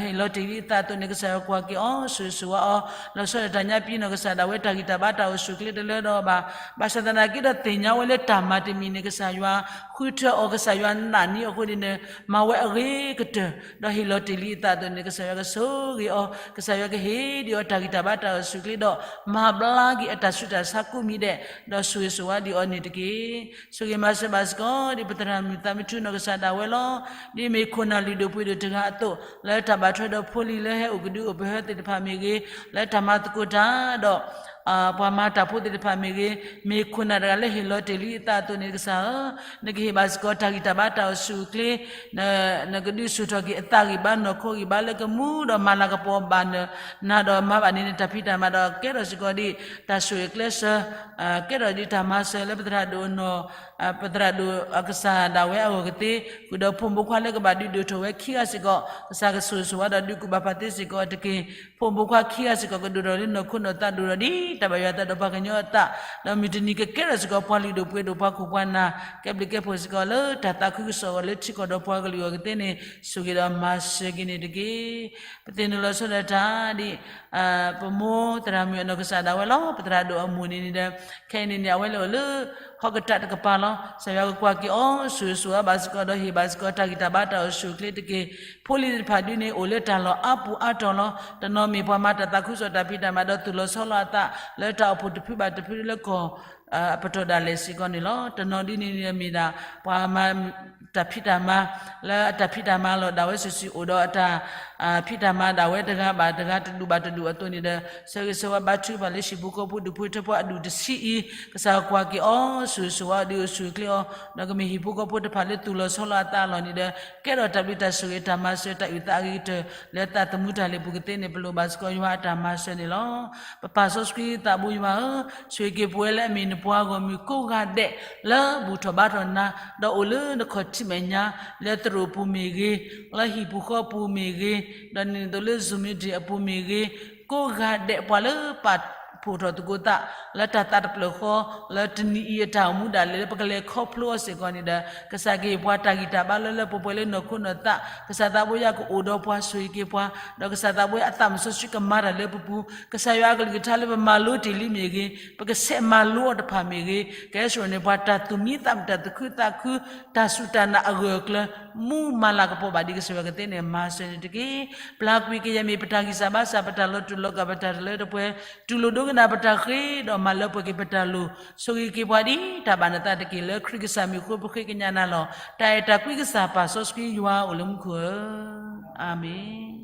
ဟ့ၣ်လီၤတ့ၢ်လံအသးအသိးန့ၣ် ကစၢ်ယွၤကွၢ်က့ၤအီၤ ဆိၣ်ဂ့ၤဆိၣ်ဝါအီၤ, လီၤဆီဒၣ်တၢ်ညါပံၤနီၢ်ကစၢ်ဒၣ်ဝဲတၢ်ဂံၢ်တၢ်ဘါတၢ်အိၣ်ဆူၣ်အိၣ်ချ့တလၢဒီးဘၣ်, ဘၣ်ဆၣ်သနာ်က့ဒီးသ့ၣ်ညါဝဲလၢတၢ်မၤတမံၤန့ၣ် ကစၢ်ယွၤဃုထၢအီၤ ကစၢ်ယွၤနာ်န့ၢ်အဃိန့ၣ် မၤဝဲအဂ့ၤကတၢၢ် ဒီးဟ့ၣ်လီၤတ့ၢ်လံအသးအသိးန့ၣ် ကစၢ်ယွၤကဆိၣ်ဂ့ၤအီၤ, ကစၢ်ယွၤကဟ့ၣ်ဒံးအီၤတၢ်ဂံၢ်တၢ်ဘါတၢ်အိၣ်ဆူၣ်အိၣ်ချ့ဒီး မၤဘျါက့ၤအတၢ်ဆူးတၢ်ဆါကိးမံၤဒဲး, ဒီးဆိၣ်ဂ့ၤဆိၣ်ဝါဒံးအီၤန့ၣ်တက့ၢ်. ဆိၣ်ဂ့ၤမၤစၢၤဘၣ်စ့ၢ်ကီး ဒ်ပသရၣ်မုၣ်သးမံထူနီၢ်ကစၢ်ဒၣ်ဝဲလီၤ. ဒ်မ့ၢ်ခိၣ်နၢ်လုၢ်ဒိၣ်ပှ့ၤဒိၣ်တဂၤအသိး လၢတၢ်ဘၣ်ထွဲဒီးဖိလံၤလၢဟဲအိၣ်ကဒုအိၣ်ပဟၢသ့ၣ်တဖၣ်မ့ၢ်ဂ့ၤ, လၢတၢ်မၤသကိးတၢ်ဒီး ပှၤမၤတၢ်ဖိသ့ၣ်တဖၣ်မ့ၢ်ဂ့ၤ, မ့ၢ်ခိၣ်နၢ်တဂၤလၢဟ့ၣ်လီၤတ့ၢ်လံအသးအသိးန့ၣ် ကစၢ်ဧၢ, နကဟ့ၣ်ဘၣ်စ့ၢ်ကီးတၢ်ဂံၢ်တၢ်ဘါတၢ်အိၣ်ဆူၣ်အိၣ်ချ့, နကဒုးဆူၣ်ထီၣ်က့ၤအသးဂံၢ်ဘါနီၢ်ခိဂံၢ်ဘါလၢကမူဒီးမၤလၤကပီၤဘၣ်နၤဒီးမၤဘၣ်န့ၣ် နတၢ်ဖံးတၢ်မၤဒီးကဲထီၣ်စ့ၢ်ကီးဒ်တၢ်ဆိၣ်ဂ့ၤကျဲးစၢး, ကဲထီၣ်ဒ်တၢ်မၤစၢၤလၢပသရၣ်ဒိၣ်အနီၢ် ပသရၣ်ဒိၣ်အကစၢ်ဒၣ်ဝဲအဂီၢ်ကသ့, ဃုာ်ဒီးဖိမုၣ်ဖိခွါလၢကဘၣ်ဒုးဒိၣ်ထီၣ်ဝဲခံဂၤစ့ၢ်ကီး ကစၢ်ကဆိၣ်ဂ့ၤဆိၣ်ဝါဒီးဒုးကူၣ်ဘၣ်ပာ်သ့စ့ၢ်ကီးတက့ၢ်. ဖိမုၣ်ဖိခွါခံဂၤစ့ၢ်ကီး ကဒိၣ်ထီၣ်လၢနီၢ်ခိနီၢ်သးဒိၣ်ထီၣ်ဒ်တၢ်ဘၣ်ယွၤအသးဒီးပှၤကညီအသး, ဒီးမုၢ်တနံၤကကဲထီၣ်စ့ၢ်ကီးပှၤလုၢ်ဒိၣ်ပှ့ၤဒိၣ်ပှၤခိၣ်ပှၤနၢ် ကဲဘျုးကဲဖှိၣ်စ့ၢ်ကီးလၢတၢ်သးခုကစီၣ်အဂီၢ်လၢထံကီၢ်ဒီးပှၤကလုာ်အဂီၢ်ကသ့န့ၣ် ဆိၣ်ဂ့ၤဒီးမၤစၢၤက့ၤန့ၣ်တက့ၢ်. ပသ့ၣ်နီၣ်လီၤဆီဒၣ်တၢ်ဒ် ပမိၢ်သရၣ်မုၣ်အနီၢ်ကစၢ်ဒၣ်ဝဲလီၤ. ပသရၣ်ဒိၣ်အမိၢ်န့ၣ်န့ၣ်ဒီး ခဲအံၤန့ၣ်န့ၣ် အဝဲလဲၤအိၣ်လၢ ဟီၣ်ကတၢၢ်တကပၤလီၤ. ကစၢ်ယွၤကကွၢ်က့ၤအီၤ ဆိၣ်ဂ့ၤဆိၣ်ဝါဘၣ်စ့ၢ်ကီးဒီးဟ့ၣ်ဘၣ်စ့ၢ်ကီးတၢ်ဂံၢ်တၢ်ဘါတၢ်အိၣ်ဆူၣ်အိၣ်ချ့တက့ၢ်. ဖိလံၤသ့ၣ်တဖၣ်ဒုန့ၣ် အိၣ်လၢတၢ်လီၢ်အါပူၤအါတီၢ်လီၤ. တနီၤမ့ၢ်ပှၤမၤတၢ်သးခုကစီၣ်တၢ်ဖံးတၢ်မၤဒီးသူၣ်လီၤဆီလီၤအသး လၢတၢ်အိၣ်ဖှိၣ်တဖုဘၣ်တဖုလၢကီၢ် ပတီၢ်ဒၣ်လဲာ်စ့ၢ်ကီးန့ၣ်လီၤ. တနီၤဒ်န့ၣ်န့ၣ်မ့ၢ်ဒၣ် ပှၤမၤ တၢ်ဖံးတၢ်မၤ လၢအတၢ်ဖံးတၢ်မၤလီၤဒၣ်ဝဲစုာ်စုာ်အိၣ်ဒီးအတၢ် ဖံးတၢ်မၤဒၣ်ဝဲတဂၤဘၣ်တဂၤတဒူၣ်ဘၣ်တဒူၣ်အသိးန့ၣ်ဒီး ဆၢဂ့ၤဆၢဝါဘါထုကဖၣ်လၢဟံၣ်ပူၤဃီပူၤဒူၣ်ဖိထၢဖိအဒူၣ်တဆံအံၤ ကစၢ်ကွၢ်က့ၤအီၤ ဆိၣ်ဂ့ၤဆိၣ်ဝါဒုးအိၣ်ဆူၣ်အိၣ်ချ့အီၤ ဒီးကမ့ၢ်ဟံၣ်ပူၤဃီပူၤတဖၣ်လၢသူၣ်လီၤဆီလီၤအသးအလီၢ်န့ၣ်ဒီး ကဲထီၣ်တၢ်ဘျုးတၢ်ဆိၣ်ဂ့ၤတၢ်မၤစၢၤတၢ်အုၣ်သးအဂ့ၤကတၢၢ် လၢသးသမူတၢ်လ့ၢ်ပူၤကသ့န့ၣ် ပလိၣ်ဘၣ်စ့ၢ်ကီးယွၤအတၢ်မၤစၢၤန့ၣ်လီၤ. ပပၢ်စီဆှံသးဘိယွၤဧၢ, ဆိၣ်ဂ့ၤက့ၤပဝဲလၢအမ့ၢ်နပှၤဂီၢ်မုၢ်ကိးဂၤဒဲး လၢဘူၣ်ထီၣ်ဘါထီၣ်နၤ ဒီးအိၣ်လၢနခီၣ်ထံးမဲာ်ညါ လၢသရိာ်ပူၤမ့ၢ်ဂ့ၤ, လၢဟံၣ်ပူၤဃီပူၤမ့ၢ်ဂ့ၤ, ဒီးန့ၣ်သိးလၢ Zoom meeting အပူၤမ့ၢ်ဂ့ၤ, ကိးဂၤဒဲးပှၤလၢပာ်ဖှိၣ်ထီၣ်သကိးသး လၢတၢ်သးတဖျၢၣ်ဃီ လၢတနံၤအံၤအတၢ်အိၣ်မူဒၣ်လဲာ်လၢ ပကလဲၤခီဖျိအီၤစ့ၢ်ကီးန့ၣ်ဒီး ကစၢ်ကဟ့ၣ်ပှၤတၢ်ဂံၢ်တၢ်ဘါလၢလၢပှဲၤပှဲၤလၢနီၢ်ခိနီၢ်သး, ကစၢ်သးဘိယွၤကအိၣ်ဒီးပှၤဆိၣ်ဂ့ၤက့ၤပှၤ, ဒီးကစၢ်သးဘိယွၤအသးစီဆှံကမၤတၢ်လၢပပူၤ, ကစၢ်ယွၤအကလုၢ်ကထါလၢပမၤလိတ့ၢ်လံမ့ၢ်ဂ့ၤ, ပကဆဲးမၤလိအီၤတဖၣ်မ့ၢ်ဂ့ၤ, ကဟဲစိာ်န့ၢ်ပှၤတၢ်သူၣ်မံသးမုာ်တၢ်သူၣ်ခုသးခု, တၢ်စူၢ်တၢ်နာ်အဂၢၢ်အကျၢၤ, မူမၤလၤကပီၤဘၣ်ဒံးကစၢ်ယွၤကသ့န့ၣ် မၤစၢၤန့ၣ်တက့ၢ်. ပျၢ်ကွံာ်ကယဲၢ်မ့ၢ်ပတၢ်ဂံၢ်စၢ်ဘါစၢ် ပတၢ်လီၤတူာ်လီၤကာ် ပတၢ်တလၢတပှဲၤ, တူၢ်လိာ်ဒိကနၣ်ပတၢ်ဃ့ဒီးမၤလၢပှဲၤက့ၤပတၢ်လိၣ်, ဆိၣ်ဂ့ၤက့ၤပှၤဒ်တၢ်ဘၣ်နသးတက့ၢ်. လၢခရံာ်ကစၢ်မံၤအဃိ ပဃ့ကညးနၤလီၤ. တၢ်အဲၣ်တၢ်ကွံကစၢ်ပၢ်စီဆှံယွၤအိၣ်လၢမူခိၣ်ဧၢ, အၤမ့ၣ်.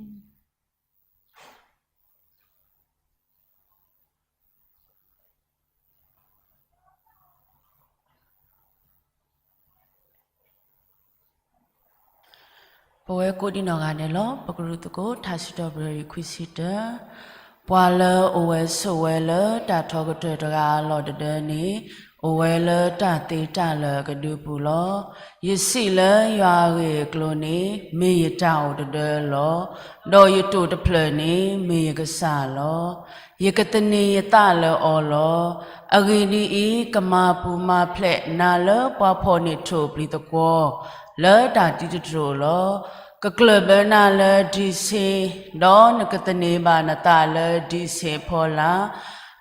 ပဝဲကိးဒံနီၢ်ဂၤဒဲးလီၤ. ပကရူၢ်သကိး ထါစံးထီၣ်ပတြၢၤ ခွံဆံတၢ, ပှၤလၢအအိၣ်ဝဲဆိးဝဲလၢတၢ်ထီကတၢၢ်တဂၤအလီၢ်တဒၢန့ၣ် အိၣ်ဝဲလၢတၢ်သ့တၢ်လၢာ်အကဒုပူၤလီၤ. ယစံးလၢယွၤအဂ့ၢ်အကျိၤန့ၣ် မ့ၢ်ယတၢ်အိၣ်တဒၢလီၤ. ဒီးယတိာ်တဖျၢၣ်န့ၣ် မ့ၢ်ယကစၢ်လီၤ. ယကသန့ၤယသးလၢအီၤလီၤ. အဂ့ၢ်ဒ်အံၤ, ကမၤပူၤမၤဖျဲးနၤလၢပှၤဖီၣ်န့ၢ်ထိၣ်ပျံၤသကွီၤ လၢတၢ်တံတတြိာ်လီၤ. ကကျၢၢ်ဘၢနၤလၢဒံၣ်စ့, ဒီးနကသန့ၤဘၣ်နသးလၢဒံၣ်စ့ဖီလာ်,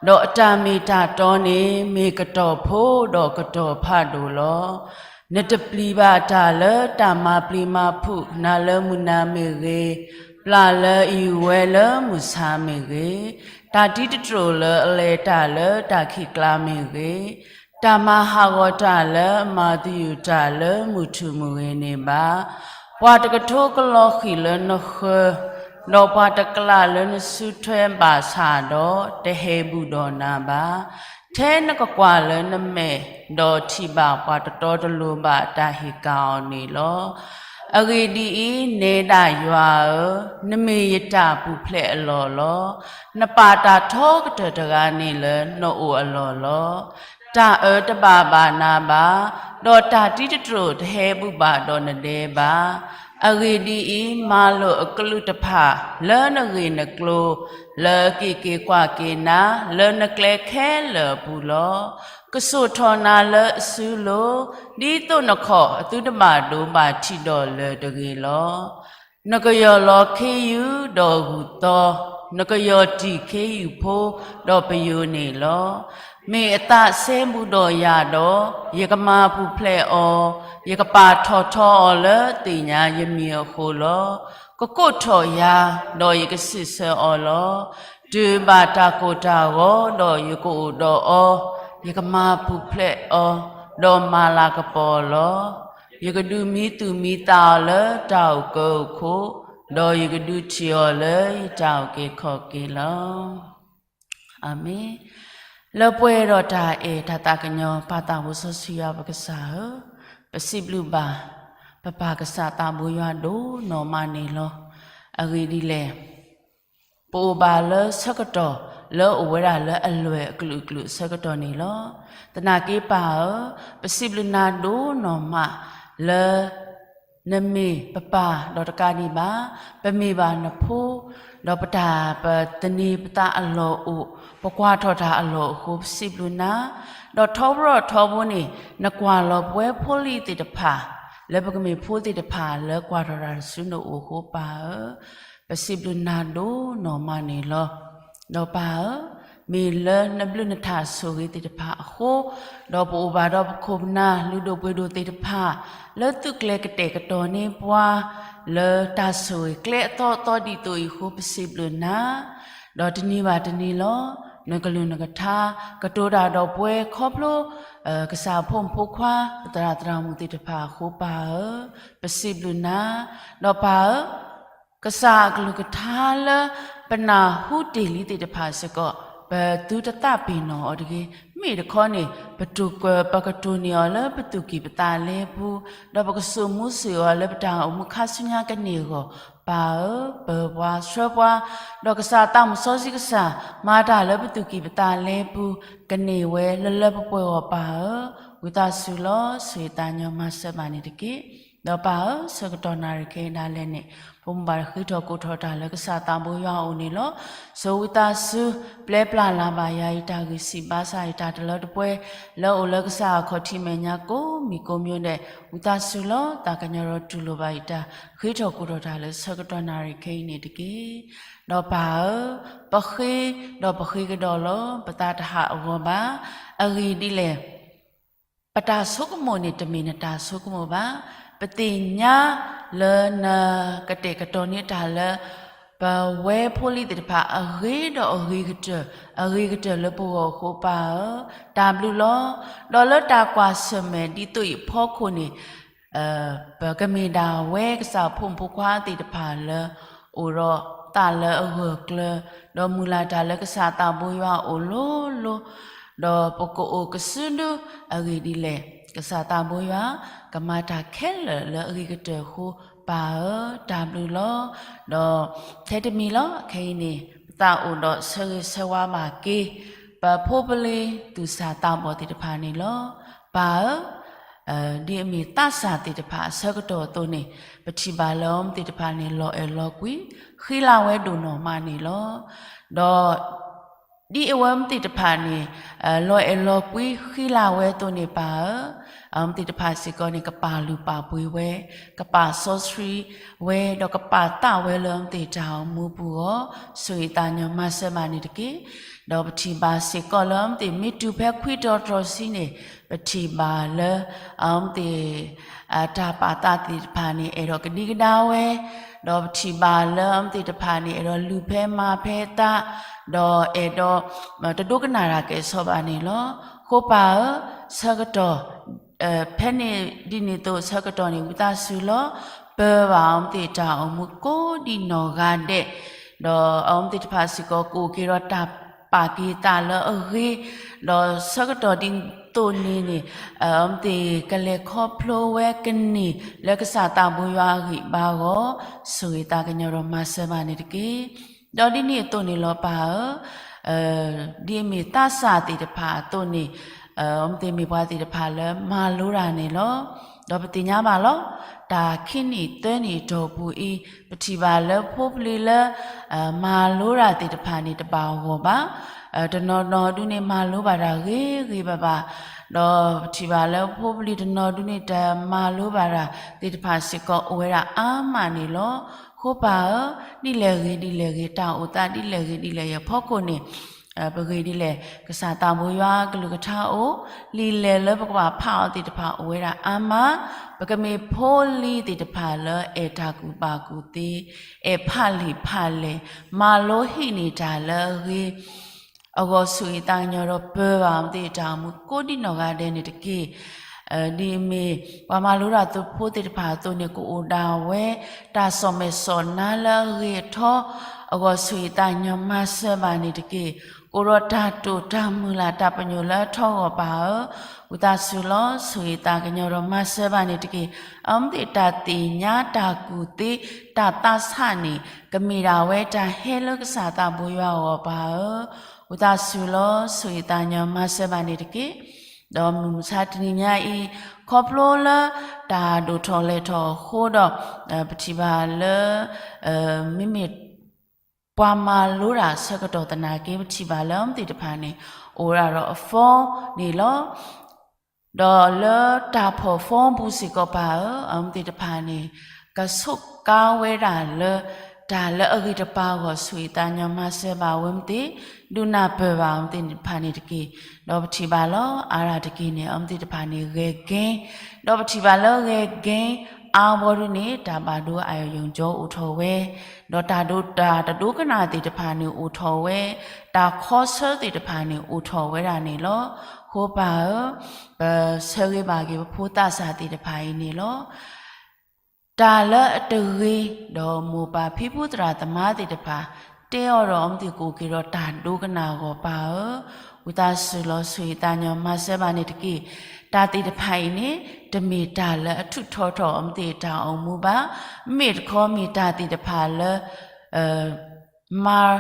ဒီးအတၢ်မ့ၢ်တၢ်တီန့ၣ် မ့ၢ်ကတီၢ်ဖိဒီးကတီၢ်ဖးဒိၣ်လီၤ. နတပျံၤဘၣ်တၢ်လၢတၢ်မၤပျံၤမၤဖုးနၤလၢမုၢ်နၤမ့ၢ်ဂ့ၤ, ပျၢ်လၢအယူၤဝဲလၢမုၢ်ဆါမ့ၢ်ဂ့ၤ, တၢ်တံတတြိာ်လၢအလဲၤတၢ်လၢတၢ်ခံးကျါမ့ၢ်ဂ့ၤ, တၢ်မၤဟးဂီၤတၢ်လၢအမၤသယုၢ်တၢ်လၢမုၢ်ထူၣ်မုၢ်ဂ့ၤန့ၣ်ဘၣ်. ပှၤတကထိကလီၤဃံၢ်လၢနဃၢၤ, ဒီးပှၤတကျးလၢနစုထွဲဘၣ်ဆၣ်ဒီး တဟဲဘူၣ်ဒီးနၤဘၣ်. ထဲနကကွၢ်လၢနမဲာ်, ဒီးထံၣ်ဘၣ်ပှၤတတီတလိၤဘၣ်တၢ်ဟ့ၣ်ကၣ်အီၤန့ၣ်လီၤ. အဂ့ၢ်ဒ်အံၤ, နဲဒၣ်ယွၤဧၢ, နမ့ၢ်ယတၢ်ပူၤဖျဲးအလီၢ်လီၤ. နပာ်တၢ်ထီကတၢၢ်တဂၤန့ၣ်လၢနအိၣ်အလီၢ်လီၤ. တၢ်အၢတဘၣ်ဘၣ်နၤဘၣ်, ဒီးတၢ်တံတတြိာ်တဟဲဘူၣ်ဘၣ်ဒီးနဒဲဘၣ်. အဂ့ၢ်ဒ်အံၤ, မၤလိာ်အကလုၢ်တဖၣ်လၢနဂ့ၢ်နကျိၤ, လၢက့ၤက့ၤကွၢ်က့ၤနၤ, လၢနကျဲခဲလၢာ်အပူၤလီၤ. ကစိာ်ထီၣ်နၤလၢအစုလိၤ, ဒ်သိးနခီၣ်အသုတဘၣ်ဒိဘၣ်ထံးဒီးလၢၤတဂ့ၤလီၤ. နကယီၢ်လီၤခ့ယုၢ်ဒီးဂုၢ်သီ, နကယီၢ်တံၢ်ခ့ယုၢ်ဖိဒီးပယိၤန့ၣ်လီၤ. မ့ၢ်အသးစဲဘူးဒီးယၤဒီး, ယကမၤပူၤဖျဲးအီၤ, ယကပာ်ထီၣ်ထီအီၤလၢသ့ၣ်ညါယမံၤအဃိလီၤ. ကကိးထီၣ်ယၤ, ဒီးယကစံးဆၢအီၤလီၤ. တုၤဘၣ်တၢ်ကိၢ်တၢ်ဂီၤ, ဒီးယကအိၣ်ဒီးအီၤ, ယကမၤပူၤဖျဲးအီၤ, ဒီးမၤလၤကပီၤအီၤလီၤ. ယကဒုးမံသူၣ်မံသးအီၤလၢတၢ်အိၣ်ကၢအိၣ်ခိၣ်, ဒီးယကဒုးထံၣ်အီၤလၢယတၢ်အုၣ်က့ၤခီၣ်က့ၤလီၤ. အၤမ့ၣ်. လၢပှဲၤဒီးတၢ်အဲၣ်တၢ်သးကညီၤ ပၢ်သးဘိစီဆှံယွၤပကစၢ်ဧၢ, ပစံးဘျုးဘၣ် ပပၢ်ကစၢ်သးဘိယွၤဒိၣ်နီၢ်မးန့ၣ်လီၤ. အဂ့ၢ်ဒ်လဲၣ် ပအိၣ်ဘၣ်လၢဆၢကတီၢ်လၢအိၣ်ဝဲဒၣ်လၢအလွဲၢ်အကလုာ်ကလုာ်အဆၢကတီၢ်န့ၣ်လီၤ. သနာ်က့ပၢ်ဧၢ, ပစံးဘျုးနၤဒိၣ်နီၢ်မးလၢ နမ့ၢ်ပပၢ်ဒီးတကးဒံးဘၣ်, ပမ့ၢ်ဘၣ်နဖိ, ဒီးပတၢ်ပသန့ၤပသးအလီၢ်အိၣ်, ပကွၢ်ထီၣ်တၢ်အလီၢ်အဃိ ပစံးဘျုးနၤ, ဒီးထီဘိထီဘိန့ၣ် နကွၢ်လီၤပဝဲဖိလံၤသ့ၣ်တဖၣ်, လၢပကမ့ၢ်ဖိသ့ၣ်တဖၣ်လၢကွၢ်ထီၣ်တၢ်ဆူနအိၣ်အဃိပၢ်ဧၢ, ပစံးဘျုးနၤဒိၣ်နီၢ်မးန့ၣ်လီၤ. ဒီးပၢ်ဧၢ, မ့ၢ်လၢနဘျုးနထၢၣ်ဆိၣ်ဂ့ၤသ့ၣ်တဖၣ်အဃိ, ဒီးပအိၣ်ဘၣ်ဒီးပခိၣ်ပနၢ်လုၢ်ဒိၣ်ပှ့ၤဒိၣ်သ့ၣ်တဖၣ်, လၢသုးကျဲၤကတဲာ်ကတီၤန့ၢ်ပှၤ, လၢတၢ်ဆိၣ်ဂ့ၤကျဲအသီအသီဒ်သိးအံၤအဃိ ပစံးဘျုးနၤ, ဒီးတနံၤဘၣ်တနံၤလီၤ, နကလုၢ်နကထါ ကတိၤတၢ်ဒီးပဝဲခီဖျိ ကစၢ်အဖိမုၣ်ဖိခွါ ပသရၣ်သရၣ်မုၣ်သ့ၣ်တဖၣ်အဃိပၢ်ဧၢ, ပစံးဘျုးနၤ, ဒီးပၢ်ဧၢ, ကစၢ်အကလုၢ်ကထါလၢပနၢ်ဟူတ့ၢ်လံသ့ၣ်တဖၣ်စ့ၢ်ကီး ပသုတသးပ့ၤနီၣ်အီၤတဂ့ၤ. မ့ၢ်တခီန့ၣ် ပတိၢ်ကွဲၢ် ပကတိၢ်န့ၢ်အီၤလၢပသူၣ်ကံၢ်ပသးလဲပူၤ, ဒီးပကစိာ်မူစိာ်အီၤလၢပတၢ်အိၣ်မူခါဆူညါကန့ၢ်အဂီၢ်, ပၢ်ဧၢ, ပၢၤပှၤဆှၢပှၤ, ဒီးကစၢ်သးမုၣ်စီဆှံကစၢ် မၤတၢ်လၢပသူၣ်ကံၢ်ပသးလဲပူၤ ကန့ၢ်ဝဲလၢလၢပှဲၤပှဲၤအဂီၢ်ပၢ်ဧၢ, ဝံသးစူၤလီၤ ဆိၣ်ဂ့ၤသးညီမၤစၢၤဘၣ်န့ၣ်တက့ၢ်. ဒီးပၢ်ဧၢ, ဆၢကတီၢ်နၣ်ရံၣ်ခဲအံၤဒၣ်လဲာ်န့ၣ် ပမိၢ်ပၢ်ဃ့ထီၣ်ကိးထီၣ်တၢ်လၢကစၢ်သးဘိယွၤအအိၣ်န့ၣ်လီၤ. ဆိၣ်ဝံသးစူၤ ပျဲပျၢ်လၢ်ဘၣ်ယၤအံၤတၢ်ဂံၢ်ဆံးဘါစၢ်အံၤတၢ်တလၢတပှဲၤ လၢအိၣ်လၢကစၢ်အခီၣ်ထံးမဲာ်ညါကိးမံၤကိးမံၤဒဲး ဝံသးစူၤလီၤ သးကညီၤဒီးတူၢ်လိာ်ဘၣ်ယတၢ်ဃ့ထီၣ်ကိးထီၣ်တၢ်လၢဆၢကတီၢ်နၣ်ရံၣ်ခဲအံၤန့ၣ်တက့ၢ်. ဒီးပၢ်ဧၢ, ပဃ့ဒီးပဃ့ကဒီးလီၤ. ပသးတဟးအဂီၢ်ဘၣ်. အဂ့ၢ်ဒ်လဲၣ် ပတၢ်ဆိကမိၣ်န့ၣ် တမ့ၢ်နတၢ်ဆိကမိၣ်ဘၣ်. ပသ့ၣ်ညါလၢနကတဲာ်ကတီၤန့ၢ်တၢ်လၢ ပဝဲဖိလံၤသ့ၣ်တဖၣ်အဂ့ၤဒီးအဂ့ၤကတၢၢ်, အဂ့ၤကတၢၢ်လၢပဂီၢ်အဃိပၢ်ဧၢ, တၢ်ဘျုးလီၤ. ဒီးလၢတၢ်ကွၢ်ဆၢၣ်မဲာ်ဒ်သိးအံၤအဖီခိၣ်န့ၣ် ပကမ့ၢ်ဒၣ်ဝဲကစၢ်ဖိမုၣ်ဖိခွါသ့ၣ်တဖၣ်လၢ အိၣ်ဒီးသးလၢအဂၢၢ်ကျၢၤ, ဒီးမုၢ်လၢ်တၢ်လၢကစၢ်သးဘိယွၤအအိၣ်လိၤလိၤ, ဒီးပကအိၣ်ကစုဒုအဂ့ၢ်ဒ်လဲၣ်, ကစၢ်သးဘိယွၤ ကမၤတၢ်ခဲလၢာ်လၢအဂ့ၤကတၢၢ်အဃိ ပၢ်ဧၢ, တၢ်ဘျုးလီၤ. ဒီးထဲတမံၤလီၤ, ခဲအံၤန့ၣ် ပသးအိၣ်ဒီးဆၢဂ့ၤဆၢဝါဘၣ်က့ၤ ပဖိပလံၤသူၣ်စၢ်သးဘီၣ်သ့ၣ်တဖၣ်န့ၣ်လီၤ. ပၢ်ဧၢ, ဒ်အမ့ၢ်သးစၢ်သ့ၣ်တဖၣ်အဆၢကတီၢ်အသိးန့ၣ် ပထံၣ်ဘၣ်လၢအဝဲသ့ၣ်တဖၣ်န့ၣ် လီၤအဲၣ်လီၤကွံ ဃံလၤဝဲဒိၣ်နီၢ်မးန့ၣ်လီၤ. ဒီး ဒ်အဝဲသ့ၣ်တဖၣ်န့ၣ် လီၤအဲၣ်လီၤကွံဃံလၤဝဲအသိးန့ၣ် ပၢ်ဧၢ, အဝဲသ့ၣ်တဖၣ်စ့ၢ်ကီးန့ၣ် ကပာ်လုၢ်ပာ်ပှ့ၤဝဲ, ကပာ်စီဆှံဝဲ, ဒီးကပာ်သးဝဲလၢအဝဲသ့ၣ်တၢ်အိၣ်မူပူၤအဂီၢ် ဆိၣ်ဂ့ၤသးညီမၤစၢၤဘၣ်န့ၣ်တက့ၢ်. ဒီးပထံၣ်ဘၣ်စ့ၢ်ကီးလၢအဝဲသ့ၣ်မ့ၢ်တုၤဖဲခွံတီၤတြီဆံန့ၣ် ပထံၣ်ဘၣ်လၢ အဝဲသ့ၣ် တၢ်ပာ်သးသ့ၣ်တဖၣ်န့ၣ် အဲၣ်ဒိးကဒံကဒါဝဲ, ဒီးပထံၣ်ဘၣ်လၢအဝဲသ့ၣ်တဖၣ်န့ၣ် အဲၣ်ဒိးလုၢ်ဖဲမၤဖဲသး, ဒီးအဲၣ်ဒိး တဒိကနၣ်တၢ်ကဲၣ်ဆိးဘၣ်န့ၣ်လီၤ. အဃိပၢ်ဧၢ, ဆၢကတီၢ် ဖဲန့ၣ်ဒ်န့ၣ်အသိးဆၢကတီၢ်န့ၣ် ဝံသးစူၤလီၤ ပၢဘၣ်အဝဲသ့ၣ်တၢ်အိၣ်မူကိးဒံနီၢ်ဂၤဒဲး, ဒီးအဝဲသ့ၣ်တဖၣ်စ့ၢ်ကီးကအိၣ်က့ၤဒီးတၢ်ပာ်က့ၤသးလၢအဂ့ၤ, ဒီးဆၢကတီၢ်ဒ်သိးန့ၣ်န့ၣ် အဝဲသ့ၣ်ကလဲၤခီဖျိဝဲကန့ၢ်လၢကစၢ်သးဘိယွၤအဂံၢ်ဘါအဂီၢ် ဆိၣ်ဂ့ၤသးကညီၤဒီးမၤစၢၤဘၣ်န့ၣ်တက့ၢ်. ဒီးဒ်န့ၣ်အသိးန့ၣ်လီၤပၢ်ဧၢ, ဒ်အမ့ၢ်သးစၢ်သ့ၣ်တဖၣ်အသိးန့ၣ် အဝဲသ့ၣ်မ့ၢ်ပှၤသ့ၣ်တဖၣ်လၢမၤလိတၢ်န့ၣ်လီၤ. ဒီးပသ့ၣ်ညါဘၣ်လီၤ. တၢ်ခံနံၣ်သၢနံၣ်အတီၢ်ပူၤအံၤ ပထံၣ်ဘၣ်လၢဖိပလံၤလၢ မၤလိတၢ်သ့ၣ်တဖၣ်န့ၣ် တဘၣ်အဂီၢ်ဘၣ်. တနီၤနီၤဒုန့ၣ် မၤလိဘၣ်တၢ်ဂ့ၤဂ့ၤဘၣ်ဘၣ်, ဒီးပထံၣ်ဘၣ်လၢဖိပလံၤတနီၤဒုန့ၣ် တမၤလိဘၣ်တၢ်သ့ၣ်တဖၣ်စ့ၢ်ကီး အိၣ်ဝဲဒၣ်အါမးန့ၣ်လီၤ. ဃိပၢ်ဧၢ, ဒ်လဲၣ်ဂ့ၤဒ်လဲၣ်ဂ့ၤ တၢ်အိၣ်သးဒ်လဲၣ်ဂ့ၤဒ်လဲၣ်ဂ့ၤအဖီခိၣ်န့ၣ် ပဂ့ၢ်ဒ်လဲၣ် ကစၢ်သးဘိယွၤကလုၢ်ကထါအိၣ်, လံာ်လဲၢ်လၢပကဘၣ်ဖးအီၤသ့ၣ်တဖၣ်အိၣ်ဝဲဒၣ်အါမး, ပကမ့ၢ်ဖိလံၤသ့ၣ်တဖၣ်လၢအဲၣ်တၢ်ကူၣ်ဘၣ်ကူၣ်သ့, အဲၣ်ဖးလံာ်ဖးလဲၢ်, မၤလိဟံးန့ၢ်တၢ်လၢအဂ့ၤ အဂီၢ်ဆူၣ်အံၤသးကညီၤဒီးပၢၤဘၣ်အီၤသ့ၣ်တၢ်အိၣ်မူကိးဒံနီၢ်ဂၤဒဲးန့ၣ်တက့ၢ်. ဒ်အမ့ၢ် ပှၤမၤလိတၢ်သိဖိသ့ၣ်တဖၣ်အသိးန့ၣ် ကအိၣ်ဒၣ်ဝဲ တၢ်စီၣ်မဲာ်စီၣ်နါလၢအဂ့ၤအထီ, အဂီၢ်ဆူၣ်အံၤသးကညီၤမၤစၢၤဘၣ်န့ၣ်တက့ၢ်. ကအိၣ်ဒီးတၢ်တိာ်တၢ်မုၢ်လၢ်တၢ်ပညိၣ်လၢအထီဂီၤပၢ်ဧၢ, ဝံသးစူၤလီၤ ဆူၣ်အံၤသးကညီၤဒီးမၤစၢၤဘၣ်န့ၣ်တက့ၢ်. အမ့ၢ်သ့ၣ်တၢ်သ့ၣ်ညါတၢ်ကူၣ်သ့ တၢ်သးဆးန့ၣ် ကမ့ၢ်ဒၣ်ဝဲတၢ်ဟဲလၢကစၢ်သးဘိယွၤအဂီၢ်ပၢ်ဧၢ, ဝံသးစူၤလီၤ ဆူၣ်အံၤသးကညီၤမၤစၢၤဘၣ်န့ၣ်တက့ၢ်. ဒီးမုၢ်မဆါတနံၤညါအံၤ ခီဖျိလၢ တၢ်ဒိၣ်ထီၣ်လဲၤထီၣ်အဃိဒီး ပထံၣ်ဘၣ်လၢ မ့မ့ၢ် ပှၤမၤလိတၢ်ဆၢကတီၢ်သနာ်က့ ပထံၣ်ဘၣ်လၢအမ့ၢ်သ့ၣ်တဖၣ်န့ၣ် အိၣ်ဒၣ်ဒီးအ phone န့ၣ်လီၤ. ဒီးလၢတၢ်ဖီၣ် phone ပူၤစ့ၢ်ကီးပၢ်ဧၢ, အမ့ၢ်သ့ၣ်တဖၣ်န့ၣ် ကဆိးကါဝဲဒၣ်လၢ တၢ်လၢအဂ့ၤတပၤအဂီၢ် ဆူၣ်အံၤသးကညီၤမၤစၢၤဘၣ်ဝဲမ့ၢ်သ့ၣ်, ဒုးနၢ်ပၢၢ်ဘၣ်အမ့ၢ်သ့ၣ်တဖၣ်န့ၣ်တက့ၢ်. ဒီးပထံၣ်ဘၣ်လီၤ အါဒၣ်တက့ၢ်န့ၣ် အမ့ၢ်သ့ၣ်တဖၣ်န့ၣ် ဂဲၤက့ၤ, ဒီးပထံၣ်ဘၣ်လၢဂဲၤက့ၤ အါဘီဒုန့ၣ် တၢ်ဘၣ်ဒိအါယိာ်ယိာ်အိၣ်ထီၣ်ဝဲ, ဒီးတၢ်ဒိတၢ်တဒိကနၣ်သ့ၣ်တဖၣ်န့ၣ်အိၣ်ထီၣ်ဝဲ, တၢ်ခီဆၢသ့ၣ်တဖၣ်န့ၣ်အိၣ်ထီၣ်ဝဲဒၣ်န့ၣ်လီၤ. ဃိပၢ်ဧၢ, ပဆၢဂ့ၤဘၣ်က့ၤပဖိသးစၢ်သ့ၣ်တဖၣ်အံၤန့ၣ်လီၤ. တၢ်လၢအတဂ့ၤ, ဒီးမိၢ်ပၢ်ဖံဖုသရၣ်သမါသ့ၣ်တဖၣ် တဲအီၤဒီးအမ့ၢ်သ့ၣ်ကအိၣ်က့ၤဒီးတၢ်ဒိကနၣ်အဂီၢ်ပၢ်ဧၢ, ဝံသးစူၤလီၤ ဆူၣ်အံၤသးကညီၤမၤစၢၤဘၣ်န့ၣ်တက့ၢ်. တၢ်သ့ၣ်တဖၣ်အံၤန့ၣ် တမ့ၢ်တၢ်လၢအထုးထီထီၣ်အမ့ၢ်သ့ၣ်တၢ်အိၣ်မူဘၣ်, မ့ၢ်တခီမ့ၢ်တၢ်သ့ၣ်တဖၣ်လၢ မၤ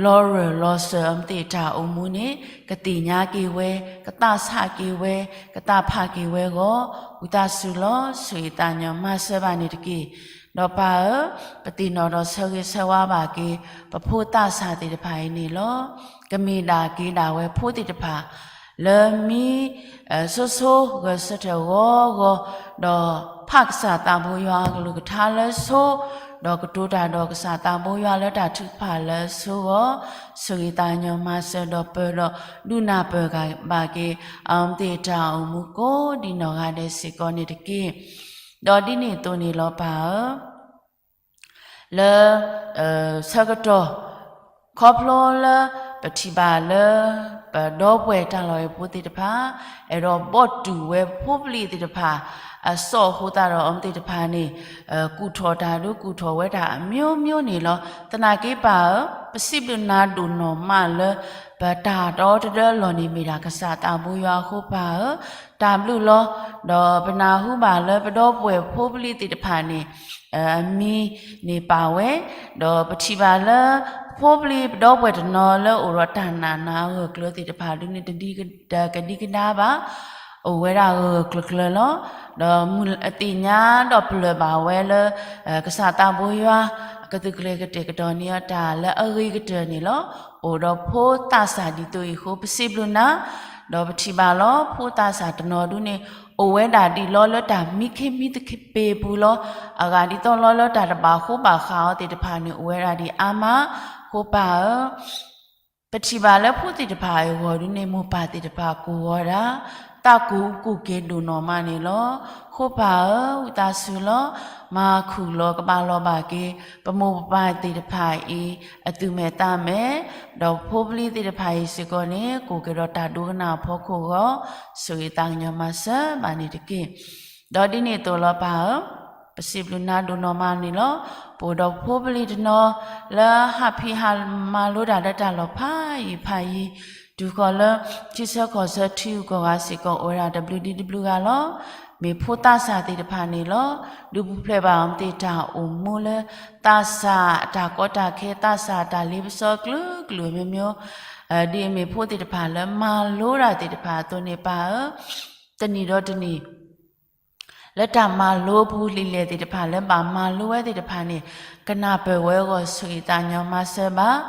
လီၤရၢၢ်လီၤစၢၤအမ့ၢ်သ့ၣ်တၢ်အိၣ်မူန့ၣ် ကသ့ၣ်ညါက့ၤဝဲ, ကသးဆးက့ၤဝဲ, ကသးဖးက့ၤဝဲအဂီၢ်, ဝံသးစူၤလီၤ ဆူၣ်အံၤသးကညီၤမၤစၢၤဘၣ်န့ၣ်တက့ၢ်. ဒီးပၢ်ဧၢ, ပသ့ၣ်နီၣ်ဒီးဆၢဂ့ၤဆၢဝါဘၣ်က့ၤ ပဖိသးစၢ်သ့ၣ်တဖၣ်အံၤန့ၣ်လီၤ. ကမ့ၢ်ဒၣ်က့ၤဒၣ်ဝဲဖိသ့ၣ်တဖၣ် လၢမံ ဆိဆိဂၢၢ်ဆၢထၢၣ်ဂီၤဂီၤ, ဒီးဖးကစၢ်သးဘိယွၤအကလုၢ်ကထါလၢဆိ, ဒီးကတိၤတၢ်ဒီးကစၢ်သးဘိယွၤလၢ တၢ်ထုကဖၣ်လၢဆိအဂီၢ်, ဆူၣ်ဂ့ၤသးကညီၤမၤစၢၤဒီးပၢၤဒီး ဒုးနၢ်ပၢၢ်ဘၣ်က့ၤ အမ့ၢ်သ့ၣ်တၢ်အိၣ်မူကိးဒံနီၢ်ဂၤဒဲးစ့ၢ်ကီးန့ၣ်တက့ၢ်. ဒီးဒ်န့ၣ်အသိးန့ၣ်လီၤပၢ်ဧၢ လၢ ဆၢကတီၢ် ခီဖျိလၢ ပထံၣ်ဘၣ်လၢ ပဒီပုၢ်ဝဲၢ်တၢ်လီၢ်အံၤဖိသ့ၣ်တဖၣ် အဲၣ်ဒိးဘီၣ်တူၢ်ဝဲဖိပလံၤသ့ၣ်တဖၣ် အစီၣ်အဃိသတးဒီးအမ့ၢ်သ့ၣ်တဖၣ်န့ၣ် ကူၣ်ထီၣ်တၢ်ဒုးကူၣ်ထီၣ်ဝဲဒၣ်အမျိုးမျိုးန့ၣ်လီၤ. သနာ်က့ပၢ်ဧၢ, ပစံးဘျုးနၤဒိၣ်နီၢ်မးလၢ ပတၢ်ဒီတဒၢအလီၢ်န့ၣ်မ့ၢ်ဒၣ်ကစၢ်သးဘိယွၤအဃိပၢ်ဧၢ, တၢ်ဘျုးလီၤ. ဒီးပနၢ်ဟူဘၣ်လၢပဒီပုၢ်ဝဲၢ်ဖိပလံၤသ့ၣ်တဖၣ်န့ၣ် အမံၤန့ၣ်ပာ်ဝဲ, ဒီးပထံၣ်ဘၣ်လၢ ဖိပလံၤပဒီပုၢ်ဝဲၢ်တနီၤလၢအိၣ်ဒီးတၢ်နာ်နးအဂၢၢ်ကျၢၤသ့ၣ်တဖၣ်ဒုန့ၣ် တဒံးကဒါဘၣ်, အိၣ်ဝဲဒၣ်ဂၢၢ်ဂၢၢ်ကျၢၤကျၢၤလီၤ. ဒီးမုၢ်အသ့ၣ်ညါဒီးပလၢၢ်ဘၣ်ဝဲလၢ ကစၢ်သးဘိယွၤ ကသုးကျဲၤကတဲာ်ကတီၤန့ၢ်အီၤတၢ်လၢအဂ့ၤကတၢၢ်န့ၣ်လီၤ. အိၣ်ဒီးဖိသးစၢ်ဒ်သိးအံၤအဃိ ပစံးဘျုးနၤ, ဒီးပထံၣ်ဘၣ်လီၤ ဖိသးစၢ်တနီၤဒုန့ၣ် အိၣ်ဝဲဒၣ်ဒ်လီလၢတၢ်မံခ့မံသပ့ၤပူၤလီၤ. အဂၤဒ်သိးလီလၢတၢ်တဘၣ်ဃိဘၣ်ဃးအီၤသ့ၣ်တဖၣ်န့ၣ် အိၣ်ဝဲဒၣ်ဒ်အါမး, ဃိပၢ်ဧၢ ပထံၣ်ဘၣ်လၢဖိသ့ၣ်တဖၣ်အဂီၢ်ဒုန့ၣ် မိၢ်ပၢ်သ့ၣ်တဖၣ်ကိးဂီၤဒၣ် သးကူၣ်ကူၣ်က့ၤဒိၣ်နီၢ်မးန့ၣ်လီၤ. ဃိပၢ်ဧၢ ဝံသးစူၤလီၤ မၤခူၣ်လီၤကဘၣ်လီၤဘၣ်က့ၤ ပမိၢ်ပပၢ်သ့ၣ်တဖၣ်အံၤ အသူၣ်မဲာ်သးမဲာ်, ဒီးဖိပလံၤသ့ၣ်တဖၣ်အံၤစ့ၢ်ကီးန့ၣ် ကအိၣ်က့ၤဒီးတၢ်ဒိကနၣ်အဖီခိၣ်အဂီၢ် ဆူၣ်ဂ့ၤသးကညီၤမၤစၢၤဘၣ်န့ၣ်တက့ၢ်. ဒီးဒ်န့ၣ်အသိးလီၤပၢ်ဧၢ ပစံးဘျုးနၤဒိၣ်နီၢ်မးန့ၣ်လီၤ. ပအိၣ်ဒီးဖိပလံၤတနီၤ လၢဟးဖံးဟးမၤလိတၢ်လၢတၢ်လီၢ်ဖးယံာ်ဖးယံာ်, တုၤဃီၤလၢ ထံဆၢကီၢ်ဆၢထံဂုၤကီၢ်ဂၤစ့ၢ်ကီး အိၣ်ဝဲဒၣ်တဘျုးဒံတဘျုးဂၤလီၤ. မ့ၢ်ဖိသးစၢ်သ့ၣ်တဖၣ်န့ၣ်လီၤ. ဒုးပူၤဖျဲးဘၣ်အီၤမ့ၢ်သ့ၣ်တၢ်အိၣ်မူလၢ သးစၢ်အတၢ်ကီတၢ်ခဲ သးစၢ်အတၢ်လ့ပစီကလုာ်ကလုာ်မျိုးမျိုး, ဒ်အမ့ၢ်ဖိသ့ၣ်တဖၣ်လၢမၤလိတၢ်သ့ၣ်တဖၣ်အသိးန့ၣ်ပၢ်ဧၢ တနံၣ်ဒီးတနံၣ် လၢတၢ်မၤလိပူၤ လံာ်လဲၢ်သ့ၣ်တဖၣ်လၢဘၣ်မၤလိဝဲသ့ၣ်တဖၣ်န့ၣ် ကနၢ်ပၢၢ်ဝဲအဂီၢ် ဆိၣ်ဂ့ၤသးညီမၤစၢၤဘၣ်.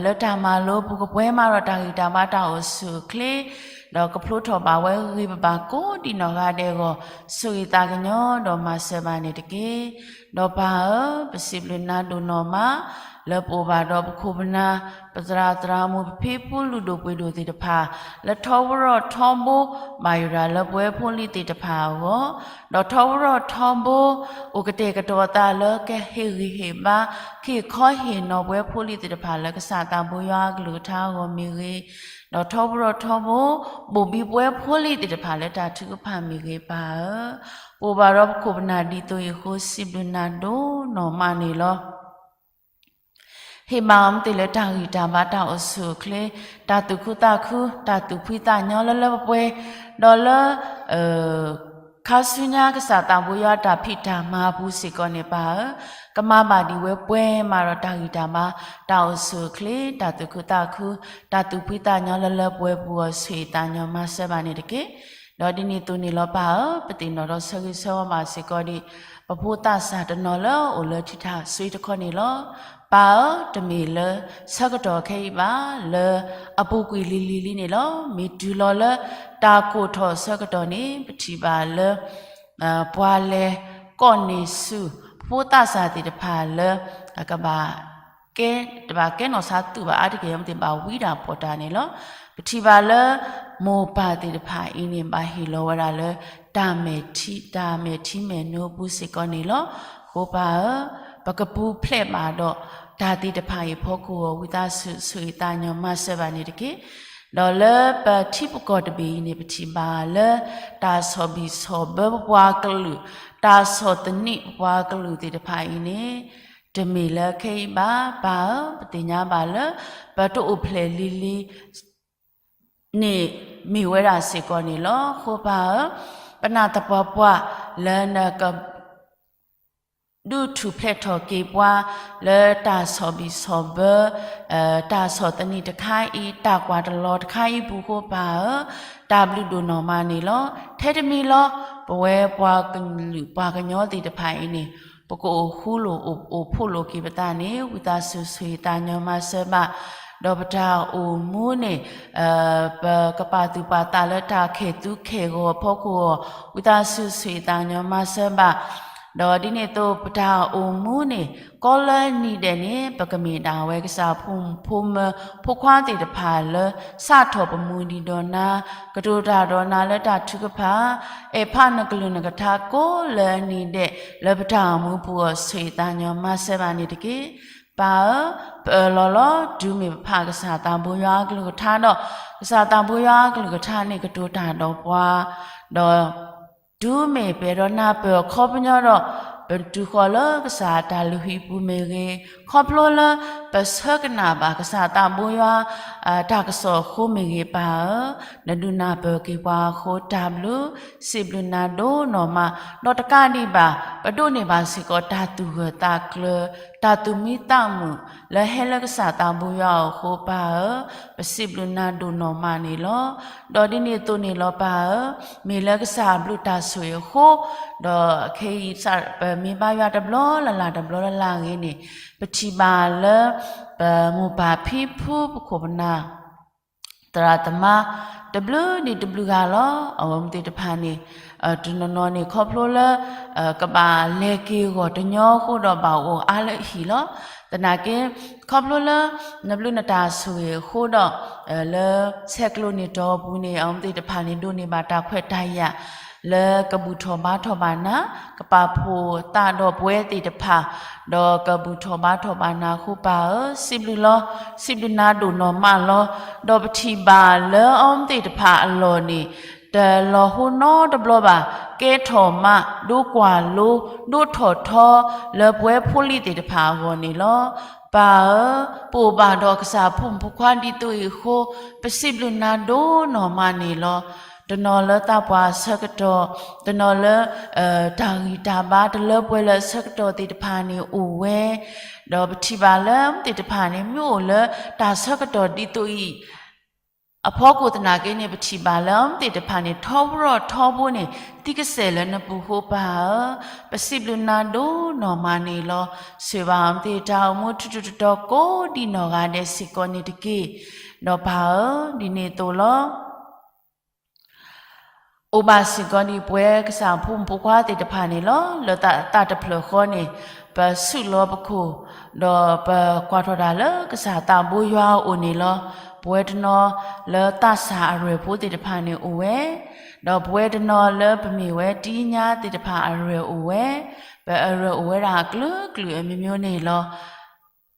လၢတၢ်မၤလိပူၤ ကပှဲၤမးဒီးတၢ်ဂံၢ်တၢ်ဘါတၢ်အိၣ်ဆူၣ်အိၣ်ချ့, ဒီးကဖျိထီၣ်ဘၣ်ဝဲဂ့ၤဂ့ၤဘၣ်ဘၣ်ကိးဒံးနီၢ်ဂၤဒဲးအဂီၢ် ဆိၣ်ဂ့ၤသးကညီၤဒီးမၤစၢၤဘၣ်န့ၣ်တက့ၢ်. ဒီးပၢ်ဧၢ, ပစံးဘျုးနၤဒိၣ်နီၢ်မး လၢပအိၣ်ဘၣ်ဒီးပခိၣ်ပနၢ် ပသရၣ်သရၣ်မုၣ် ပဖံပူလုၢ်ဒိၣ်ပှ့ၤဒိၣ်သ့ၣ်တဖၣ် လၢထီဘိထီဘိ ဘၣ်ယိၣ်ဒၣ်လၢပဝဲဖိလံၤသ့ၣ်တဖၣ်အဂီၢ်, ဒီးထီဘိထီဘိ အိၣ်ကတဲာ်ကတီၤသးလၢကဟ့ၣ်ဂံၢ်ဟ့ၣ်ဘါ ကဟ့ၣ်ခီဟ့ၣ်နီၤပဝဲဖိလံၤသ့ၣ်တဖၣ်လၢကစၢ်သးဘိယွၤအကလုၢ်ကထါအဂီၢ်မ့ၢ်ဂ့ၤ, ဒီးထီဘိထီဘိ ဘိၣ်ဘံပဝဲဖိလံၤသ့ၣ်တဖၣ်လၢတၢ်ထုကဖၣ်မ့ၢ်ဂ့ၤပၢ်ဧၢ, ပအိၣ်ဘၣ်ဒီးပခိၣ်ပနၢ်ဒ်သိးအံၤအဃိ စံးဘျုးနၤဒိၣ်နီၢ်မးန့ၣ်လီၤ. ဟ့ၣ်ဘၣ်အီၤမ့ၢ်သ့ၣ်လၢတၢ်ဂံၢ်တၢ်ဘါတၢ်အိၣ်ဆူၣ်အိၣ်ချ့, တၢ်သူၣ်ခုသးခု, တၢ်သူၣ်ဖှံသးညီလၢလၢပှဲၤပှဲၤ, ဒီးလၢ ခါဆူညါကစၢ်သးဘိယွၤတၢ်ဖံးတၢ်မၤအပူၤစ့ၢ်ကီးန့ၣ်ပၢ်ဧၢ, ကမၤဘၣ်ဒံးဝဲပှဲၤမးဒီးတၢ်ဂံၢ်တၢ်ဘါ, တၢ်အိၣ်ဆူၣ်အိၣ်ချ့, တၢ်သူၣ်ခုသးခု, တၢ်သူၣ်ဖှံသးညီလၢလၢပှဲၤပှဲၤအဂီၢ် ဆိၣ်ဂ့ၤသးညီမၤစၢၤဘၣ်န့ၣ်တက့ၢ်. ဒီးဒ်န့ၣ်အသိးန့ၣ်လီၤပၢ်ဧၢ, ပသ့ၣ်နီၣ်ဒီးဆၢဂ့ၤဆၢဝါဘၣ်စ့ၢ်ကီးဒံး ပဖိသးစၢ်တနီၤလၢအိၣ်လၢထံထၣ်စွ့တခီန့ၣ်လီၤ. ပၢ်ဧၢ, တမ့ၢ်လၢဆၢကတီၢ်ခဲအံၤဘၣ်, လၢအပူၤကွံာ်လံၤလံၤလံန့ၣ်လီၤ. မ့ၢ်တုၤလီၤလၢတၢ်ကိၢ်ထီၣ်ဆၢကတီၢ်န့ၣ် ပထံၣ်ဘၣ်လၢ ပှၤလဲၤကိးန့ၢ်ဆူၣ် ဖိသးစၢ်သ့ၣ်တဖၣ်လၢ ကဘၣ်ကဲ တဘၣ်ကဲနီၢ်ဆါသူၣ်ဘၣ်အါတက့ၢ် မ့ၢ်သ့ၣ်ဘၣ်ဝံဒၣ်ပီၣ်တၢ်န့ၣ်လီၤ. ပထံၣ်ဘၣ်လၢ မိၢ်ပၢ်သ့ၣ်တဖၣ်အံၤန့ၣ် ဘၣ်ဟ့ၣ်လီၤဝဲဒၣ်လၢ တၢ်မဲာ်ထံ တၢ်မဲာ်ထံမဲာ်နိအပူၤစ့ၢ်ကီးန့ၣ်လီၤ. အဃိပၢ်ဧၢ, ပကပူၤဖျဲးဘၣ်ဒီး တၢ်သ့ၣ်တဖၣ်အံၤအဖီခိၣ်အဂီၢ် ဝံသးစူၤဆိၣ်ဂ့ၤသးညီမၤစၢၤဘၣ်န့ၣ်တက့ၢ်. ဒီးလၢပထံပကီၢ်တဘ့ၣ်အံၤန့ၣ် ပထံၣ်ဘၣ်လၢ တၢ်ဆီၣ်ဘံၣ်ဆီၣ်ဘၢပပှၤကလုာ်, တၢ်ဆီၣ်သနံးပပှၤကလုာ်သ့ၣ်တဖၣ်အံၤန့ၣ် တမ့ၢ်လၢခဲအံၤဘၣ်. ပၢ်ဧၢ, ပသ့ၣ်ညါဘၣ်လၢ ပတအိၣ်ဖျဲၣ်လံၤလံၤ န့ၣ်မ့ၢ်ဝဲဒၣ်စ့ၢ်ကီးန့ၣ်လီၤ. အဃိပၢ်ဧၢ, ပနာ်သပှၢ်ပှၢ်လၢနက ဒုးထူၣ်ဖျဲးထီၣ်က့ၤပှၤ လၢတၢ်ဆီၣ်ဘံၣ်ဆီၣ်ဘၢ တၢ်ဆီၣ်သနံးတခါအံၤ တၢ်ကွၢ်တလီၤတခါအံၤပူၤအဃိပၢ်ဧၢ, တၢ်ဘျုးဒိၣ်နီၢ်မးန့ၣ်လီၤ. ထဲတမံၤလီၤ ပဝဲပှၤကလုာ်ပှၤကညီသ့ၣ်တဖၣ်အံၤန့ၣ် ပကအိၣ်ဃူလိာ်အိၣ်ဖှိၣ်လိာ်က့ၤပသးန့ၣ် ဝံသးစူၤဆိၣ်ဂ့ၤသးညီမၤစၢၤဘၣ်, ဒီးပတၢ်အိၣ်မူန့ၣ် ပကပာ်သူၣ်ပာ်သးလၢတၢ်ခဲၣ်သူခဲၣ်ဂီၤအဖီခိၣ်အဂီၢ် ဝံသးစူၤဆိၣ်ဂ့ၤသးညီမၤစၢၤဘၣ်, ဒီးဒ်န့ၣ်အသိးပတၢ်အိၣ်မူန့ၣ် ကိးလၢနံၤဒဲးန့ၣ် ပကမ့ၢ်ဒၣ်ဝဲကစၢ်ဖိမုၣ်ဖိမၢၤဖိခွါသ့ၣ်တဖၣ်လၢ စးထီၣ်ပမူဒံးဒီးနၤ, ကတိၤတၢ်ဒီးနၤလၢတၢ်ထုကဖၣ်, အဲၣ်ဖးနကလုၢ်နကထါကိးလၢနံၤဒဲး လၢပတၢ်အိၣ်မူပူၤအဂီၢ် ဆိၣ်ဂ့ၤသးညီမၤစၢၤဘၣ်န့ၣ်တက့ၢ်. ပၢ်ဧၢ, ပအၢၣ်လီၤလီၤ တုၤမ့ၢ်ပဖးကစၢ်သးဘိယွၤအကလုၢ်ကထါဒီး ကစၢ်သးဘိယွၤအကလုၢ်ကထါန့ၣ် ကတိၤတၢ်ဒီးပှၤ, ဒီးတုၤမ့ၢ်ပအဲၣ်ဒိးနၢ်ပၢၢ်အခီပညီဒီး ပတုၤဃီၤလၢကစၢ်အတၢ်လုၢ်ဟံၣ်ပူၤမ့ၢ်ဂ့ၤ, ခီဖျိလၢပဆၢကနၣ်ဘၣ်ကစၢ်သးဘိယွၤ တၢ်ကစီၣ်အဃိမ့ၢ်ဂ့ၤ ပၢ်ဧၢ, နဒုးနၢ်ပၢၢ်က့ၤပှၤအဃိတၢ်ဘျုး, စံးဘျုးနၤဒိၣ်နီၢ်မး, ဒီးတကးဒံးဘၣ် ပဒိးန့ၢ်ဘၣ်စ့ၢ်ကီးတၢ်သူၣ်ဂၢၢ်သးကျၢၤ, တၢ်သူၣ်မံသးမုာ် လၢဟဲလၢကစၢ်သးဘိယွၤအအိၣ်အဃိ ပၢ်ဧၢ, ပစံးဘျုးနၤဒိၣ်နီၢ်မးန့ၣ်လီၤ. ဒီးဒ်န့ၣ်အသိးန့ၣ်လီၤ ပၢ်ဧၢ, မ့ၢ်လၢကစၢ်အဘျုးတၢ်ဆိၣ်ဂ့ၤအဃိ, ဒီးခဲအံၤ ပမ့ၢ်ဘါယွၤတဘျီလၢ်လၢ်တဘျီလၢ်လၢ်ဂ့ၤန့ၣ်, ပထံၣ်ဘၣ်လၢ ပမိၢ်ပၢ်ဖံဖုပခိၣ်ပနၢ် သရၣ်သမါ တဘျုးဒံးတဘျုးဂၤလီၤ. အဝဲသ့ၣ်တဖၣ်န့ၣ် တနီၤနီၤန့ၣ် ခီဖျိလၢ ကဘၣ်လဲၤက့ၤဂီၢ်တညီအဃိဒီး ဘၣ်အိၣ်အါလၢဟံၣ်လီၤ. သနာ်က့ ခီဖျိလၢ နဘျုးနတၢ်ဆိၣ်ဂ့ၤအဃိဒီး လၢဆဲးကျိးန့ၢ်တီၤအပူၤန့ၣ် အဝဲသ့ၣ်တဖၣ်န့ၣ် ဒိးန့ၢ်ဘၣ်တၢ်ခွဲးတၢ်ယာ် လၢကဘူၣ်ထီၣ်ဘါထီၣ်ဘၣ်နၤ, ကပာ်ဖှိၣ်သးဒီးပဝဲသ့ၣ်တဖၣ်, ဒီးကဘူၣ်ထီၣ်ဘါထီၣ်ဘၣ်နၤအဃိ ပၢ်ဧၢ, စံးဘျုးလီၤ, စံးဘျုးနၤဒိၣ်နီၢ်မးလီၤ. ဒီးပထံၣ်ဘၣ်လၢအဝဲသ့ၣ်တဖၣ်အလီၢ်န့ၣ် တလီၤဟိနီတဘျီဘၣ်, ကဲထီၣ်မး ဒိကွၢ်လိ ဒိထီၣ်ထီ လၢပဝဲဖိလံၤသ့ၣ်တဖၣ်အဂီၢ်န့ၣ်လီၤ. ပၢ်ဧၢ, ပအိၣ်ဘၣ်ဒီးကစၢ်ဖိမုၣ်ဖိခွါဒ်သိးအံၤအဃိ ပစံးဘျုးနၤဒိၣ်နီၢ်မးန့ၣ်လီၤ. တနီၤလၢသးပှၢ်အဆၢကတီၢ်, တနီၤလၢ တၢ်ဂံၢ်တၢ်ဘါတလၢပှဲၤလၢအဆၢကတီၢ်သ့ၣ်တဖၣ်န့ၣ်အိၣ်ဝဲ, ဒီးပထံၣ်ဘၣ်လၢသ့ၣ်တဖၣ်န့ၣ် မ့ၢ်အိၣ်လၢတၢ်ဆၢကတီၢ်ဒ်သိးအံၤ အဖီခိၣ်သနာ်က့န့ၣ် ပထံၣ်ဘၣ်လၢအမ့ၢ်သ့ၣ်တဖၣ်န့ၣ် ထီဘိထီဘိန့ၣ် သံကစဲာ်လၢနပူၤဃိပၢ်ဧၢ, ပစံးဘျုးနၤဒိၣ်နီၢ်မးန့ၣ်လီၤ. ဆိၣ်ဂ့ၤဘၣ်အမ့ၢ်သ့ၣ်တၢ်အိၣ်မူထူးထူးတီၤတီၤကိးဒံးနီၢ်ဂၤဒဲးစ့ၢ်ကီးန့ၣ်တက့ၢ်. ဒီးပၢ်ဧၢ, ဒ်န့ၣ်အသိးလီၤ. အိၣ်ဘၣ်စ့ၢ်ကီးဒ်ပဝဲကစၢ်ဖိမုၣ်ဖိခွါသ့ၣ်တဖၣ်န့ၣ်လီၤ. လၢသးတဖျၢၣ်ဃီန့ၣ် ပစုလီၤပခိၣ်, ဒီးပကွၢ်ထီၣ်တၢ်လၢကစၢ်သးဘိယွၤအအိၣ်န့ၣ်လီၤ. ပဝဲတနီၤလၢသးစၢ်အရဲၣ်ဖိသ့ၣ်တဖၣ်န့ၣ်အိၣ်ဝဲ, ဒီးပဝဲတနီၤလၢပမ့ၢ်ဝဲတံညါသ့ၣ်တဖၣ်အရဲၣ်အိၣ်ဝဲ, ပအရဲၣ်အိၣ်ဝဲဒၣ်အကလုာ်ကလုာ်အမျိုးမျိုးန့ၣ်လီၤ.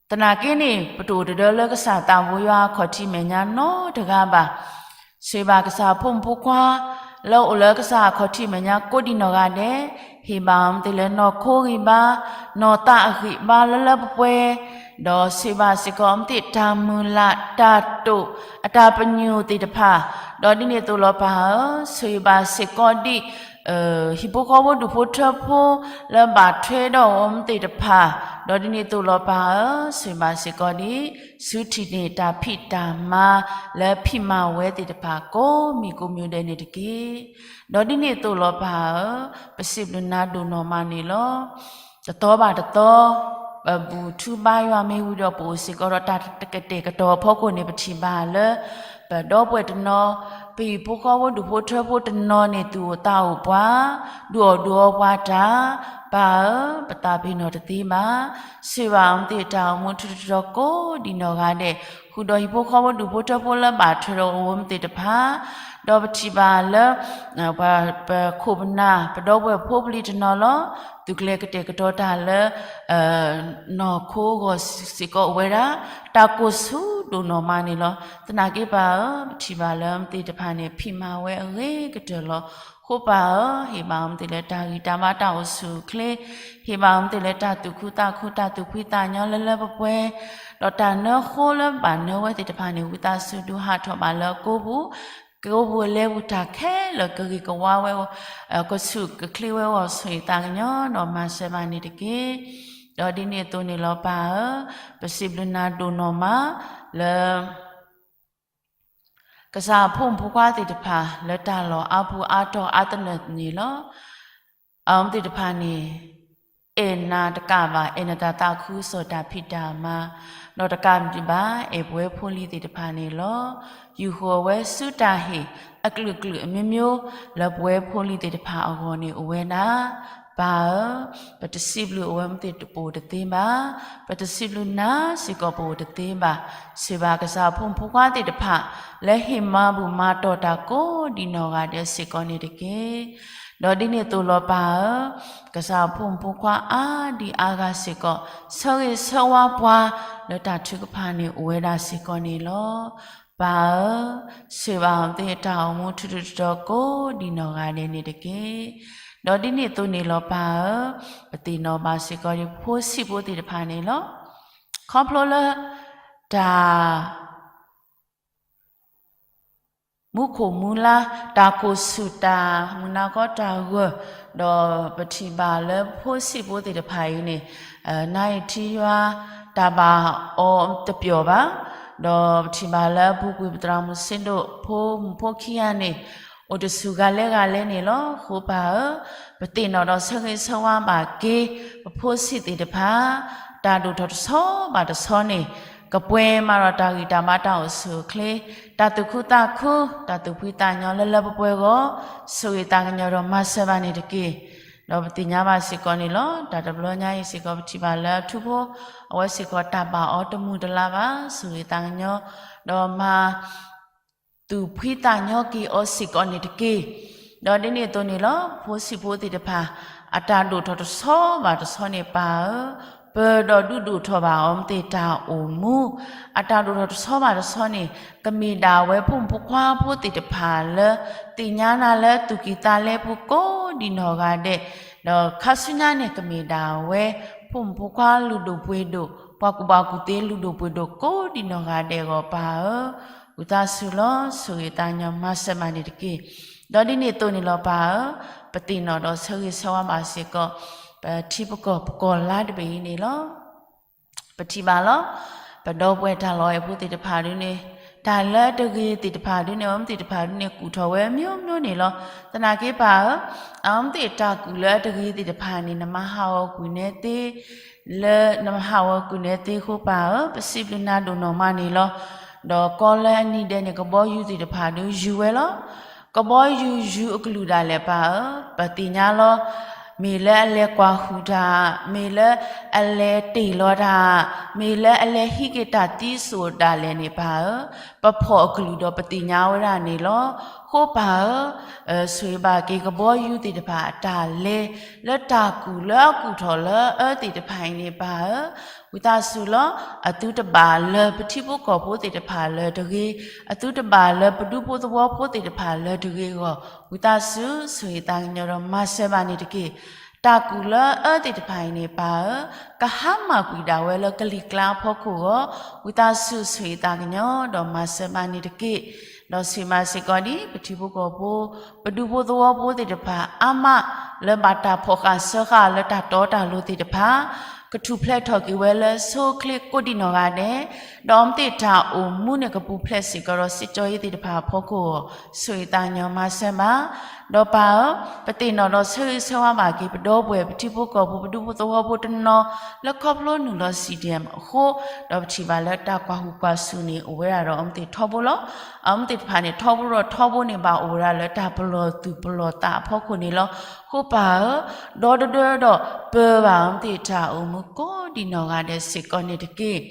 သနာ်က့န့ၣ် ပတအိၣ်တဒၢလၢကစၢ်သးဘိယွၤအခီၣ်ထံးမဲာ်ညါနီတဂၤဘၣ်. ဆိၣ်ဂ့ၤဘၣ်ကစၢ်ဖိမုၣ်ဖိခွါ လၢအိၣ်လၢကစၢ်အခီၣ်ထံးမဲာ်ညါကိးဒံးနီၢ်ဂၤဒဲး, ဟ့ၣ်ဘၣ်အမ့ၢ်သ့ၣ်လၢနီၢ်ခိဂံၢ်ဘါ, နီၢ်သးအဂံၢ်ဘါလၢလၢပှဲၤပှဲၤ, ဒီးဆိၣ်ဂ့ၤဘၣ်စ့ၢ်ကီးအမ့ၢ်သ့ၣ်တၢ်မုၢ်လၢ်တၢ်တိာ် အတၢ်ပညိၣ်သ့ၣ်တဖၣ်, ဒီးဒ်န့ၣ်အသိးလီၤပၢ်ဧၢ, ဆိၣ်ဂ့ၤဘၣ်စ့ၢ်ကီးဒ် ဟံၣ်ဖိဃီဖိဒူၣ်ဖိထၢဖိ လၢဘၣ်ထွဲဒီးအီၤမ့ၢ်သ့ၣ်တဖၣ်, ဒီးဒ်န့ၣ်အသိးလီၤပၢ်ဧၢ, ဆိၣ်ဂ့ၤဘၣ်စ့ၢ်ကီးဒ် စုထံၣ်န့ၢ်တၢ်ဖံးတၢ်မၤ လၢဖံးမၤဝဲသ့ၣ်တဖၣ်ကိးမံၤကိးမံၤဒဲးန့ၣ်တက့ၢ်. ဒီးဒ်န့ၣ်အသိးလီၤပၢ်ဧၢ, ပစံးဘျုးနၤဒိၣ်နီၢ်မးန့ၣ်လီၤ. တသီဘၣ်တသီ ပဘူၣ်ထူဘါယွၤမ့ၢ်ဝံၤဒီး ပအိၣ်စ့ၢ်ကီးဒီးတၢ်ကတဲာ်ကတီၤအဖီခိၣ်န့ၣ် ပထံၣ်ဘၣ်လၢ ပဒီပုၢ်ဝဲၢ်တနီၤ, ပဟံၣ်ဖိဃီဖိဒူၣ်ဖိထၢဖိတနီၤန့ၣ် သူၣ်အိၣ်သးအိၣ်ပှၤ, ဒုးအီၣ်ဒုးအီပှၤတၢ်, ပၢ်ဧၢ, ပသးပ့ၤနီၣ်တသ့ဘၣ်. ဆိၣ်ဂ့ၤဘၣ်အမ့ၢ်သ့ၣ်တၢ်အိၣ်မူထူးထူးတီၤတီၤကိးဒံးနီၢ်ဂၤဒဲး, ဃုာ်ဒီးဟံၣ်ဖိဃီဖိဒူၣ်ဖိထၢဖိလၢဘၣ်ထွဲဒီးအီၤမ့ၢ်သ့ၣ်တဖၣ်, ဒီးပထံၣ်ဘၣ်လၢ ပခိၣ်ပနၢ် ပဒီပုၢ်ဝဲၢ်ဖိပလံၤတနီၤလီၤ. သုးကျဲၤကတဲာ်ကတီၤတၢ်လၢ နီၢ်ခိအဂီၢ်စ့ၢ်ကီးအိၣ်ဝဲဒၣ် တၢ်ကိၢ်ဆူၣ်ဒိၣ်နီၢ်မးန့ၣ်လီၤ. သနာ်က့ပၢ်ဧၢ, ပထံၣ်ဘၣ်လၢမ့ၢ်သ့ၣ်တဖၣ်န့ၣ် ဖံးမၤဝဲအဂ့ၤကတၢၢ်လီၤ. ဃိပၢ်ဧၢ, ဟ့ၣ်ဘၣ်အမ့ၢ်သ့ၣ်လၢတၢ်ဂံၢ်တၢ်ဘါတၢ်အိၣ်ဆူၣ်အိၣ်ချ့, ဟ့ၣ်ဘၣ်အမ့ၢ်သ့ၣ်လၢတၢ်သူၣ်ခုသးခု တၢ်သူၣ်ဖှံသးညီလၢလၢပှဲၤပှဲၤ, ဒီးတၢ်နၢဃိလၢဘၣ်နၢဝဲသ့ၣ်တဖၣ်န့ၣ် ဝံသးစူၤဒုးဟးထီၣ်ဘၣ်လၢအကိာ်ပူၤ ကိာ်ပူၤအလဲၤပူၤ တၢ်ခဲလၢာ်ကဂ့ၤကဝါဝဲ, ကဆူၣ်ကချ့ဝဲအဂီၢ် ဆိၣ်ဂ့ၤသးကညီၤဒီးမၤစၢၤဘၣ်န့ၣ်တက့ၢ်. ဒီးဒ်န့ၣ်အသိးန့ၣ်လီၤပၢ်ဧၢ, ပစံးဘျုးနၤဒိၣ်နီၢ်မးလၢ ကစၢ်အဖိမုၣ်ဖိခွါသ့ၣ်တဖၣ် လၢတၢ်လီၢ်အါပူၤအါတီၢ်အါသနၢၣ်န့ၣ်လီၤ. အဝဲသ့ၣ်တဖၣ်န့ၣ် အဲၣ်နၤတကးဘၣ် အဲၣ်နတၢ်သးခုကစီၣ်တၢ်ဖံးတၢ်မၤ, ဒီးတကးဒံးဘၣ် အဲၣ်ပဝဲဖိလံၤသ့ၣ်တဖၣ်န့ၣ်လီၤ. ယူာ်ဃီၤဝဲဆူတၢ်ဟ့ၣ်အကလုာ်ကလုာ်အမျိုးမျိုး လၢပဝဲဖိလံၤသ့ၣ်တဖၣ်အဂီၢ်န့ၣ်အိၣ်ဝဲဒၣ်, ပၢ်ဧၢ, ပတစံးဘျုးအဝဲမ့ၢ်သ့ၣ်တဖၣ်ပအိၣ်တသ့ဘၣ်, ပတစံးဘျုးနၤစ့ၢ်ကီးပအိၣ်တသ့ဘၣ်. ဆိၣ်ဂ့ၤဘၣ်ကစၢ်အဖိမုၣ်ဖိခွါသ့ၣ်တဖၣ် လၢဟ့ၣ်မၤဘူၣ်မၤတီၢ်တၢ်ကိးဒံးနီၢ်ဂၤဒဲးစ့ၢ်ကီးန့ၣ်တက့ၢ်. ဒီးဒ်န့ၣ်အသိးလီၤပၢ်ဧၢ, ကစၢ်အဖိမုၣ်ဖိခွါအါဒံအါဂၤစ့ၢ်ကီး ဆၢဂ့ၤဆၢဝါပှၤ လၢတၢ်ထုကဖၣ်န့ၣ်အိၣ်ဝဲဒၣ်စ့ၢ်ကီးန့ၣ်လီၤ. ပၢ်ဧၢ, ဆိၣ်ဂ့ၤဘၣ်အဝဲသ့ၣ်တၢ်အိၣ်မူထူးထူးတီၤတီၤကိးဒံးနီၢ်ဂၤဒဲးန့ၣ်တက့ၢ်. ဒီးဒ်န့ၣ်အသိးန့ၣ်လီၤပၢ်ဧၢ, ပသ့ၣ်နီၣ်ဘၣ်စ့ၢ်ကီးဒ်ဖိဆံးဖိသ့ၣ်တဖၣ်န့ၣ်လီၤ. ခီဖျိလၢ တၢ် မူခိၣ်မူလါ, တၢ်ကိၢ်ဆူၣ်တၢ်မုၢ်နၤခီတၢ်ဂၢၢ်, ဒီးပထံၣ်ဘၣ်လၢဖိဆံးဖိသ့ၣ်တဖၣ်အံၤန့ၣ်, နါအံၤထံယွၤ တၢ်ဘၣ်အီၤတပျီၢ်ဘၣ်, ဒီးပထံၣ်ဘၣ်လၢအပူၤကွံာ်ပသရၣ်မုၣ်စ့ဒိၣ်ဖိမုၣ်ဖိခံဂၤန့ၣ်, အိၣ်တဆူၣ်ဂၤလဲၤဂၤလဲၤန့ၣ်လီၤ. ဃိပၢ်ဧၢ, ပသ့ၣ်နီၣ်ဒီးဆၢဂ့ၤဆၢဝါဘၣ်က့ၤ ပဖိဆံးသ့ၣ်တဖၣ်, တၢ်ဒိၣ်ထီၣ်တဆီဘၣ်တဆီန့ၣ် ကပှဲၤမးဒီးတၢ်ဂံၢ်တၢ်ဘါတၢ်အိၣ်ဆူၣ်အိၣ်ချ့, တၢ်သူၣ်ခုသးခု, တၢ်သူၣ်ဖှံသးညီလၢလၢပှဲၤပှဲၤအဂီၢ်, ဆိၣ်ဂ့ၤသးကညီၤဒီးမၤစၢၤဘၣ်န့ၣ်တက့ၢ်. ဒီးပသ့ၣ်ညါဘၣ်စ့ၢ်ကီးန့ၣ်လီၤ. တၢ်တဘျီညါအံၤစ့ၢ်ကီး ပထံၣ်ဘၣ်လၢအထူဖိ, အဝဲစ့ၢ်ကီးတၢ်ဘၣ်အီၤတမုာ်တလၤဘၣ်, ဆိၣ်ဂ့ၤသးကညီၤ, ဒီးမၤ သူၣ်ဖှံသးညီက့ၤအီၤစ့ၢ်ကီးန့ၣ်တက့ၢ်. ဒီးဒ်န့ၣ်အသိးန့ၣ်လီၤ. ဖိဆံးဖိသ့ၣ်တဖၣ်, အတၢ်ဒိၣ်ထီၣ်တဆီဘၣ်တဆီန့ၣ်ပၢ်ဧၢ, ပၢၤဒီးဒုးဒိၣ်ထီၣ်ဘၣ်အီၤမ့ၢ်သ့ၣ်တၢ်အိၣ်မူ, အတၢ်ဒိၣ်ထီၣ်တဆီဘၣ်တဆီန့ၣ် ကမ့ၢ်ဒၣ်ဝဲဖိမုၣ်ဖိခွါဖိသ့ၣ်တဖၣ်လၢ သ့ၣ်ညါနၤလၢသူၣ်ကံၢ်သးလဲပူၤကိးဒံးနီၢ်ဂၤဒဲး, ဒီးခါဆူညါန့ၣ် ကမ့ၢ်ဒၣ်ဝဲ ဖိမုၣ်ဖိခွါလုၢ်ဒိၣ်ပှ့ၤဒိၣ်, ပှၤကူၣ်ဘၣ်ကူၣ်သ့လုၢ်ဒိၣ်ပှ့ၤဒိၣ်ကိးဒံးနီၢ်ဂၤဒဲးအဂီၢ်ပၢ်ဧၢ, ဝံသးစူၤလီၤ. ဆိၣ်ဂ့ၤသးကညီၤမၤစၢၤမၤန့ၣ်တက့ၢ်. ဒီးဒ်န့ၣ်အသိးန့ၣ်လီၤပၢ်ဧၢ, ပသ့ၣ်နီၣ်ဒီးဆၢဂ့ၤဆၢဝါဘၣ်စ့ၢ်ကီး ပထံပကီၢ်ပကီၢ်လါတဘ့ၣ်အံၤန့ၣ်လီၤ. ပထံၣ်ဘၣ်လီၤ. ပဒီပုၢ်ဝဲၢ်တၢ်လီၢ်ဝဲဖိသ့ၣ်တဖၣ်ဒုန့ၣ်, တၢ်လၢအတဂ့ၤသ့ၣ်တဖၣ်ဒ်န့ၣ် အမ့ၢ်သ့ၣ်တဖၣ်ဒ်န့ၣ် ကူၣ်ထီၣ်ဝဲ မျိုးမျိုး န့ၣ်လီၤ. သနာ်က့ပၢ်ဧၢ, အမ့ၢ်သ့ၣ်တၢ်ကူၣ်လၢအတဂ့ၤသ့ၣ်တဖၣ်န့ၣ် နမၤဟးဂီၤကွံာ်နဲသ့, လၢနမၤဟးဂီၤကွံာ်နဲသ့အဃိပၢ်ဧၢ, ပစံးဘျုးနၤဒိၣ်နီၢ်မးန့ၣ်လီၤ. ဒီးကီလၢအနံၤဒဲးန့ၣ် ကဘီယူၤသ့ၣ်တဖၣ်ဒုးယူၤဝဲလီၤ. ကဘီယူၤယူၤအကလုၢ်ဒၣ်လဲာ်ပၢ်ဧၢ, ပသ့ၣ်ညါလီၤ. မ့ၢ်လၢအလဲၤကွၢ်ဟုၣ်တၢ်, မ့ၢ်လၢအလဲၤတ့ၢ်လီၤတၢ်, မ့ၢ်လၢအလဲၤဟံးက့ၤတၢ်သံစိၣ်ဒၣ်လဲာ်န့ၣ်ပၢ်ဧၢ, ပဖီၣ်အကလုၢ်ဒီးပသ့ၣ်ညါဝဲဒၣ်န့ၣ်လီၤ. အဃိပၢ်ဧၢ, ဆိၣ်ဂ့ၤဘၣ်က့ၤကဘီယူၤသ့ၣ်တဖၣ်အတၢ်လဲၤ လၢတၢ်ကူၣ်လၢအကူၣ်ထီၣ်လၢအအၢသ့ၣ်တဖၣ်အံၤန့ၣ်ပၢ်ဧၢ, ဝံသးစူၤလီၤ. အသုတဘၣ်လၢပထံဖိကီၢ်ဖိသ့ၣ်တဖၣ်လၢတဂ့ၤ, အသုတဘၣ်လၢပဒူဖိသဝီဖိသ့ၣ်တဖၣ်လၢတဂ့ၤအဂီၢ်, ဝံသးစူၤ ဆိၣ်ဂ့ၤသးကညီၤဒီးမၤစၢၤဘၣ်န့ၣ်တက့ၢ်. တၢ်ကူၣ်လၢအအၢသ့ၣ်တဖၣ်အံၤန့ၣ်ပၢ်ဧၢ, ကဟါမၢ်ကွံာ်ဒၣ်ဝဲလၢကလံၤကျါအဖီခိၣ်အဂီၢ်, ဝံသးစူၤ ဆိၣ်ဂ့ၤသးကညီၤဒီးမၤစၢၤဘၣ်န့ၣ်တက့ၢ်. ဒီးဆိၣ်ဂ့ၤဘၣ်စ့ၢ်ကီးဒ် ပထံဖိကီၢ်ဖိ ပဒူဖိသဝီဖိသ့ၣ်တဖၣ် အါမးလၢဘၣ်တၢ်ဖီၣ်ဃာ်စၢဃာ်လၢတၢ်တီတၢ်လိၤသ့ၣ်တဖၣ် ကထူၣ်ဖျဲးထီၣ်က့ၤဝဲလၢဆိချ့ကိးဒံးနီၢ်ဂၤဒဲး, ဒီးအမ့ၢ်သ့ၣ်တၢ်အိၣ်မူန့ၣ် ကပူၤဖျဲးစ့ၢ်ကီးဒီးစ့ၢ်ကီးအံၤသ့ၣ်တဖၣ်အဖီခိၣ်အဂီၢ်, ဆိၣ်ဂ့ၤသးကညီၤမၤစၢၤဘၣ်. ဒီးပၢ်ဧၢ, ပသ့ၣ်နီၣ်ဒီးဆၢဂ့ၤဆၢဝါဘၣ်က့ၤ ပဒီပုၢ်ဝဲၢ် ပထံဖိကီၢ်ဖိ ပဒူဖိသဝီဖိတနီၤ လၢခီဖျိနုာ်လီၤ CDM အဃိ, ဒီးပထံၣ်ဘၣ်လၢတၢ်ကွၢ်ဟုၣ်ကွၢ်စူၣ်န့ၣ် အိၣ်ဝဲဒၣ်ဒီးအမ့ၢ်သ့ၣ်ထီဘိလီၤ. အမ့ၢ်သ့ၣ်တဖၣ်န့ၣ် ထီဘိဒီးထီဘိန့ၣ် ဘၣ်အိၣ်ဝဲဒၣ်လၢတၢ်ပလီၢ်သူၣ်ပလီၢ်သးအဖီခိၣ်န့ၣ်လီၤ. အဃိပၢ်ဧၢ, ဒီတဒၢဒီး ပၢၤဘၣ်အမ့ၢ်သ့ၣ်တၢ်အိၣ်မူကိးဒံးနီၢ်ဂၤဒဲးစ့ၢ်ကီးန့ၣ်တက့ၢ်.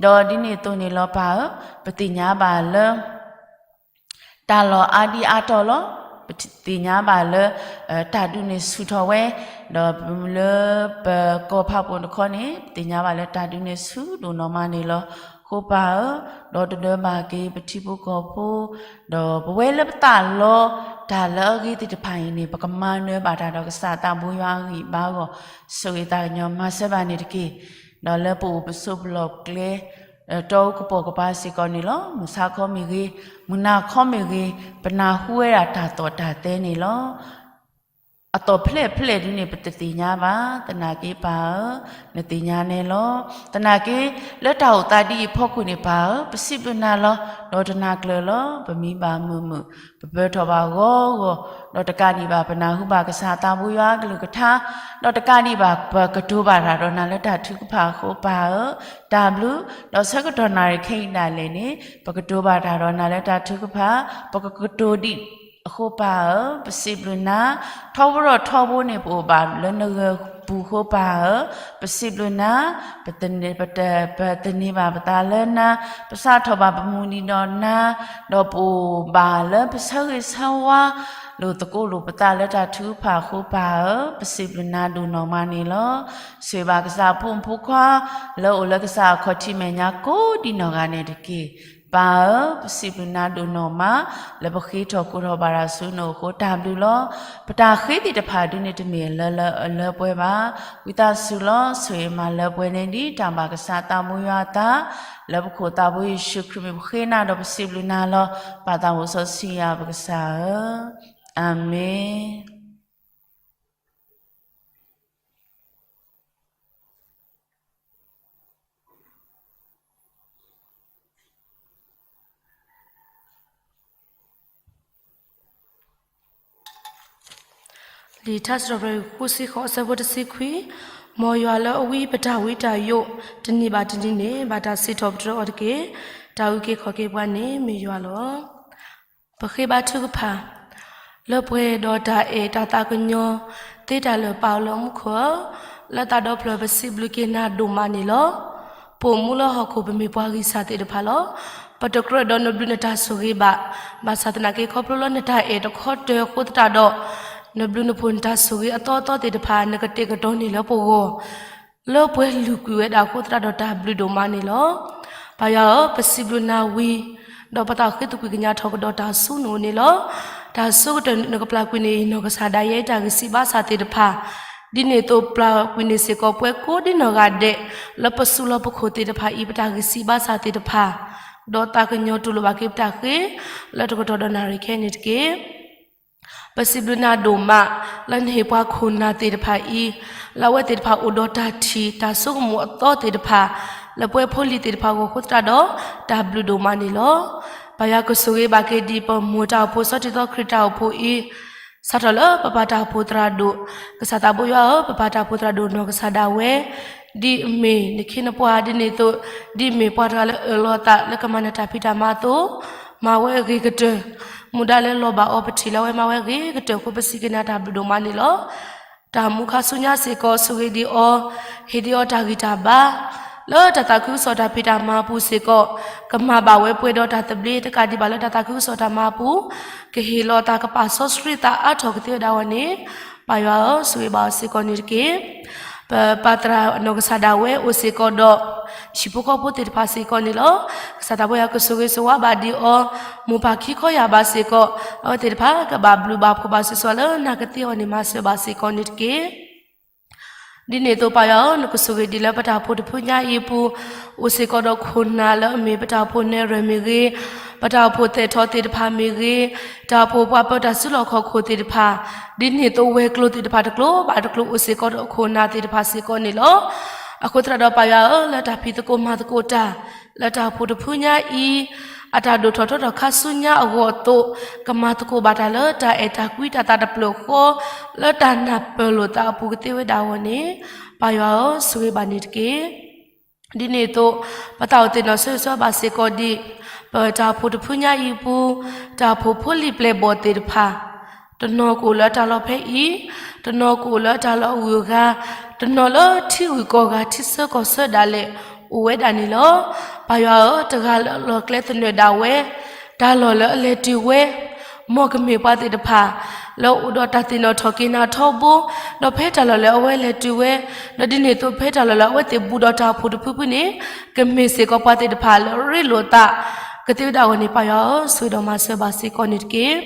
ဒီးဒ်န့ၣ်အသိးန့ၣ်လီၤပၢ်ဧၢ, ပသ့ၣ်ညါဘၣ်လၢ တၢ်လီၢ်အါဒံအါတီၤလီၤ. ပသ့ၣ်ညါဘၣ်လၢ တၢ်ဒုးန့ၣ်ဆူၣ်ထီၣ်ဝဲ, ဒီးလၢပကီၢ်ဖးပိၣ်တခီန့ၣ် ပသ့ၣ်ညါဘၣ်လၢတၢ်ဒုးန့ၣ်ဆူၣ်ဒိၣ်နီၢ်မးန့ၣ်လီၤ. အဃိပၢ်ဧၢ, ဒီတဒၢဘၣ်က့ၤပထံဖိကီၢ်ဖိ, ဒီးပဝဲလၢပသးလီ တၢ်လၢအဂ့ၤသ့ၣ်တဖၣ်အံၤန့ၣ် ပကမၤနၢၤဘၣ်တၢ်ဒီးကစၢ်သးဘိယွၤအဂံၢ်ဘါအဂီၢ်, ဆိၣ်ဂ့ၤသးကညီၤမၤစၢၤဘၣ်န့ၣ်တက့ၢ်. ဒီးလၢပအိၣ်ပဆိးပလီၢ်ပကျဲ တီအူကပိာ်ကပၤစ့ၢ်ကီးန့ၣ်လီၤ. မုၢ်ဆါခီမ့ၢ်ဂ့ၤ, မုၢ်နၤခီမ့ၢ်ဂ့ၤ, ပနၢ်ဟူဝဲဒၣ်တၢ်သီၣ်တၢ်သဲန့ၣ်လီၤ. အသီၣ်ဖျဲၣ်ဖျဲၣ်ဒ်န့ၣ် ပတသ့ၣ်ညါဘၣ်. သနာ်က့ပၢ်ဧၢ, နသ့ၣ်ညါန့ၣ်လီၤ. သနာ်က့ လၢတၢ်အိၣ်သးဒ်အံၤအဖီခိၣ်န့ၣ်ပၢ်ဧၢ, ပစံးဘျုးနၤလီၤ. ဒီးတနၤကျၢၤလီၤ ပမံဘၣ်မုာ်မုာ်, ပပၢၤထီၣ်ဘၣ်ဂီၤဂီၤ, ဒီးတကးဒံးဘၣ် ပနၢ်ဟူဘၣ်ကစၢ်သးဘိယွၤအကလုၢ်ကထါ, ဒီးတကးဒံးဘၣ် ပကတိၤဘၣ်တၢ်ဒီးနၤလၢတၢ်ထုကဖၣ်အဃိပၢ်ဧၢ, တၢ်ဘျုး, ဒီးဆၢကတီၢ်နၣ်ရံၣ်ခဲအံၤဒၣ်လဲာ်န့ၣ် ပကတိၤဘၣ်တၢ်ဒီးနၤလၢတၢ်ထုကဖၣ်, ပကကတိၤဒံးအဃိပၢ်ဧၢ, ပစံးဘျုးနၤ, ထီဘိထီဘိန့ၣ် ပအိၣ်ဘၣ်လၢနဂၢၢ်ပူၤအဃိပၢ်ဧၢ, ပစံးဘျုးနၤ, ပသန့ၤ, ပတ, ပသန့ၤဘၣ်ပသးလၢနၤ, ပစးထီၣ်ဘၣ်ပမုၢ်နံၤဒီးနၤ, ဒီးပအိၣ်ဘၣ်လၢပဆၢဂ့ၤဆၢဝါ လိာ်သကိးလိာ်ပသးလၢတၢ်ထုကဖၣ်အဃိပၢ်ဧၢ, ပစံးဘျုးနၤဒိၣ်နီၢ်မးန့ၣ်လီၤ. ဆိၣ်ဂ့ၤဘၣ်ကစၢ်အဖိမုၣ်ဖိခွါ လၢအိၣ်လၢကစၢ်အခီၣ်ထံးမဲာ်ညါကိးဒံးနီၢ်ဂၤန့ၣ်တက့ၢ်. ပၢ်ဧၢ, ပစံးဘျုးနၤဒိၣ်နီၢ်မး လၢပဃ့ထီၣ်ကိးထီၣ်ဘၣ်တၢ်ဆူနအိၣ်အဃိတၢ်ဘျုးလီၤ. ပတၢ်ဃ့သ့ၣ်တဖၣ်ဒ်န့ၣ်တမ့ၢ်လၢလၢအလၢပှဲၤဘၣ်. ဝံသးစူၤလီၤ ဆိၣ်ဂ့ၤမၤလၢပှဲၤန့ၢ်ဒံးတၢ်ဘၣ်ကစၢ်သးဘိယွၤအသး လၢပခိၣ်သးဘိယ့ၣ်ၡူးခရံာ်မ့ၢ်ပဃ့နၤဒီးပစံးဘျုးနၤလီၤ. ပၢ်သးဘိစီဆှံယွၤပကစၢ်ဧၢ, အၤမ့ၣ်. လံာ်ထါစံးထီၣ်ပတြၢၤ ဃုဆံဃိး အဆၢဖိတဆံခွံ, မ်ယွၤလၢအဝံပတၢ်ဝံတၢ်ယိး တနံၤဘၣ်တနံၤန့ၣ် ဘၣ်တၢ်စံးထီၣ်ပတြၢၤအီၤတက့ၢ်. တၢ်အုၣ်က့ၤခီၣ်က့ၤပှၤန့ၣ်မ့ၢ်ယွၤလီၤ. ပဃ့ဘါထုကဖၣ်, လၢပှဲၤဒီးတၢ်အဲၣ်တၢ်သးကညီၤ သ့တၢ်လၢာ်ပၢ်လၢမူခိၣ်ဧၢ, လၢသးဒီဖျၢၣ်ပစံးဘျုးက့ၤနၤဒိၣ်မးန့ၣ်လီၤ. ပအိၣ်မူလၢဟီၣ်ခိၣ်ပမ့ၢ်ပှၤဂံၢ်စၢ်သ့ၣ်တဖၣ်လီၤ. ပတကြၢးဒီးနဘျုးနတၢ်ဆိၣ်ဂ့ၤဘၣ်, ဘၣ်ဆၣ်သနာ်က့ခီဖျိလၢနတၢ်အဲၣ်တခီတၢၤအဃိသတးဒီး နဘျုးနဖှိၣ်နတၢ်ဆိၣ်ဂ့ၤအသီအသီသ့ၣ်တဖၣ် နကတဲာ်ကတီၤန့ၢ်လၢပဂီၢ် လၢပှဲၤလုာ်ကွံာ်ဝဲဒၣ်အဃိသတးဒီးတၢ်ဘျုးဒိၣ်မးန့ၣ်လီၤ. ပၢ်ယွၤဧၢ, ပစံးဘျုးနၤဝံၤ ဒီးပသးဃ့သကွံာ်ကညးထီၣ်ကဒီးတၢ်ဆူနအိၣ်န့ၣ်လီၤ. တၢ်ဆိကတၢၢ်နကပျၢ်ကွံာ်န့ၢ်နီၢ်ကစၢ်ဒၣ်ယဲအတၢ်ဂံၢ်စၢ်ဘါစၢ်သ့ၣ်တဖၣ်, ဒ်န့ၣ်အသိးပျၢ်ကွံာ်န့ၢ်စ့ၢ်ကီးပှၤကိးဒံနီၢ်ဂၤဒဲး လၢပစုလီၢ်ပခိၣ်သ့ၣ်တဖၣ်အံၤ ပတၢ်ဂံၢ်စၢ်ဘါစၢ်သ့ၣ်တဖၣ်, ဒီးသးကညီၤတူၢ်လိာ်ဘၣ်က့ၤပတၢ်ဃ့ လၢတကတီၢ်ဒီးနၣ်ရံၣ်ခဲအံၤန့ၣ်တက့ၢ်. ပစံးဘျုးနၤဒိၣ်မး လၢနဟ့ၣ်ပှၤခိၣ်နၢ်သ့ၣ်တဖၣ်အံၤ လၢအဝဲသ့ၣ်တဖၣ်အိၣ်ဒီးတၢ်ထံၣ်တၢ်ဆိကမိၣ်အသီသ့ၣ်တဖၣ်, လၢပဝဲဖိလံၤသ့ၣ်တဖၣ်အဂီၢ်အဃိသတးဒီး တၢ်ဘျုးဒိၣ်မးန့ၣ်လီၤ. ပၢ်ယွၤကဆိၣ်ဂ့ၤဘၣ်က့ၤဒံးပမိၢ်တၢ်အိၣ်ဖှိၣ်စီၤတံၤသီခရံာ်တၢ်အိၣ်ဖှိၣ်အံၤ စးထီၣ်လၢပပၢ်တၢ်အိၣ်ဖှိၣ်သရၣ်ဒိၣ်, ကစၢ်သးဘိယွၤဧၢ, ပပၢ်တၢ်အိၣ်ဖှိၣ်သရၣ်ဒိၣ်နီၢ်ကစၢ်ဒၣ်ဝဲ ဒ်အမ့ၢ်နခ့နပှၤဒ်န့ၣ်အသိး, ဒ်အမ့ၢ်ပှၤတဂၤလၢအၢၣ်လီၤအသးလၢကမၤနၢၤတၢ်ဖံးတၢ်မၤအသိး, မၤဝဲအဂ့ၤကတၢၢ်, မူဒါလၢလီၤဘၣ်အီၤပထံၣ်လၢအဝဲမၤဝဲအဂ့ၤကတၢၢ်အဃိ ပစံးက့ၤနၤတၢ်ဘျုးဒိၣ်မးန့ၣ်လီၤ. တၢ်မူခါဆူညါစ့ၢ်ကီး ဆိၣ်ဂ့ၤဒံးအီၤ, ဟ့ၣ်ဒံးအီၤတၢ်ဂံၢ်တၢ်ဘါ လၢတၢ်သးခုကစီၣ်တၢ်ဖံးတၢ်မၤအပူၤစ့ၢ်ကီး, ကမၤဘၣ်ဝဲပှဲၤဒီးတၢ်သဘျ့တကးဒံးဘၣ်လၢတၢ်သးခုကစီၣ်တၢ်မၤအပူၤ, ကဟ့ၣ်လီၤသးကပာ်စီဆှံသးအါထီၣ်ကသ့ဝဲဒၣ်အဂီၢ်န့ၣ်, ပၢ်ယွၤဧၢ, ဆိၣ်ဂ့ၤဘၣ်အီၤစ့ၢ်ကီးန့ၣ်တက့ၢ်. ပပၢ်သရၣ်နီၢ်ကစၢ်ဒၣ်ဝဲအိၣ်စ့ၢ်ကီးဒီး ဟံၣ်ဖိဃီဖိသ့ၣ်တဖၣ်စ့ၢ်ကီးန့ၣ်လီၤ. ကစၢ်သးဘိယွၤကဆိၣ်ဂ့ၤဆိၣ်ဝါဘၣ်ဒံးအီၤ, မိၢ်ပၢ်ခံခီယာ်ဘၣ်စ့ၢ်ကီး, အဝဲသ့ၣ်တဖၣ်ကဘၣ်ဘျုးဘၣ်ဖှိၣ်ဘၣ်ဆိၣ်ဂ့ၤဆိၣ်ဝါလၢနၤကသ့အဂီၢ်န့ၣ် မၤစၢၤဘၣ်စ့ၢ်ကီးန့ၣ်တက့ၢ်. ဒ်န့ၣ်အသိးပၢ်ယွၤဧၢ, နကဆိၣ်ဂ့ၤဒံးလၢပတၢ်အိၣ်ဖှိၣ်တဖုညါအံၤအပူၤ, အိၣ်စ့ၢ်ကီးဒီးခိၣ်နၢ်လၢအမ့ၢ်ပတၢ်အိၣ်ဖှိၣ်နဲၣ်ရွဲၣ်မ့ၢ်ဂ့ၤ, ပတၢ်အိၣ်ဖှိၣ်သဲးထီၣ်သ့ၣ်တဖၣ်မ့ၢ်ဂ့ၤ, တၢ်အိၣ်ဖှိၣ်ပှၤပၢတၢ်စုလီၢ်ခီၣ်ခိၣ်သ့ၣ်တဖၣ်, ဒ်န့ၣ်အသိးဝဲၤကျိၤသ့ၣ်တဖၣ်တကျိၤဘၣ်တကျိၤ အိၣ်စ့ၢ်ကီးဒီးခိၣ်နၢ်သ့ၣ်တဖၣ်စ့ၢ်ကီးန့ၣ်လီၤ. အဃိသတးဒီးပၢ်ယွၤဧၢ, လၢတၢ်ဖံးသကိးမၤသကိးတၢ် လၢတၢ်အိၣ်ဖှိၣ်တဖုညါအံၤ, အတၢ်ဒိၣ်ထီၣ်ထီထီၣ်ခါဆူညါအဂီၢ်အသိး, ကမၤသကိးဘၣ်တၢ်လၢတၢ်အဲၣ်တၢ်ကွံတၢ်သးတဖျၢၣ်ဃီ, လၢတၢ်နၢ်ပၢၢ်လိာ်သးအပူၤကသ့ဝဲဒၣ်အဂီၢ်န့ၣ်, ပၢ်ယွၤဧၢ, ဆိၣ်ဂ့ၤဘၣ်န့ၣ်တက့ၢ်. ဒ်န့ၣ်အသိး, ပသးအိၣ်သ့ၣ်နီၣ်ဆိၣ်ဂ့ၤဆိၣ်ဝါဘၣ်စ့ၢ်ကီးဒံး, ပတၢ်အိၣ်ဖှိၣ်တဖုညါအံၤအပူၤ, တၢ်အိၣ်ဖှိၣ်ဖိလံၤပျဲၢ်ဘီၣ်သ့ၣ်တဖၣ်, တနီၤကအိၣ်လၢတၢ်လီၢ်ဖဲအံၤ, တနီၤကအိၣ်လၢတၢ်လီၢ်အဂုၤအဂၤ, တနီၤလၢထံဂုၤကီၢ်ဂၤထံဆၢကီၢ်ဆၢဒၣ်လဲာ် အိၣ်ဝဲဒၣ်န့ၣ်လီၤ. ပၢ်ယွၤဧၢ, တဂၤလၢအလီၢ်ကျဲသနၢၣ်ဒၣ်ဝဲ, တၢ်လီၢ်လၢအလဲၤတုၤဝဲ, မ်ကမ့ၢ်ပှၤသ့ၣ်တဖၣ် လၢအအိၣ်ဒီးတၢ်သ့ၣ်နီၣ်ထီၣ်က့ၤနၤထီဘိ, ဒီးဖဲတၢ်လီၢ်လၢအဝဲလဲၤတုၤဝဲ, ဒီးဒ်န့ၣ်အသိးဖဲတၢ်လီၢ်လၢအဝဲသ့ၣ်ဘူးဒီးတၢ်အိၣ်ဖှိၣ်တဖုဖုန့ၣ်, ကမ့ၢ်စ့ၢ်ကီးပှၤသ့ၣ်တဖၣ်လၢအရ့လိာ်သး ကသ့ဝဲဒၣ်အဂီၢ်န့ၣ် ပၢ်ယွၤဧၢ, ဆိၣ်ဂ့ၤဒီးမၤစၢၤဘၣ်စ့ၢ်ကီးန့ၣ်တက့ၢ်.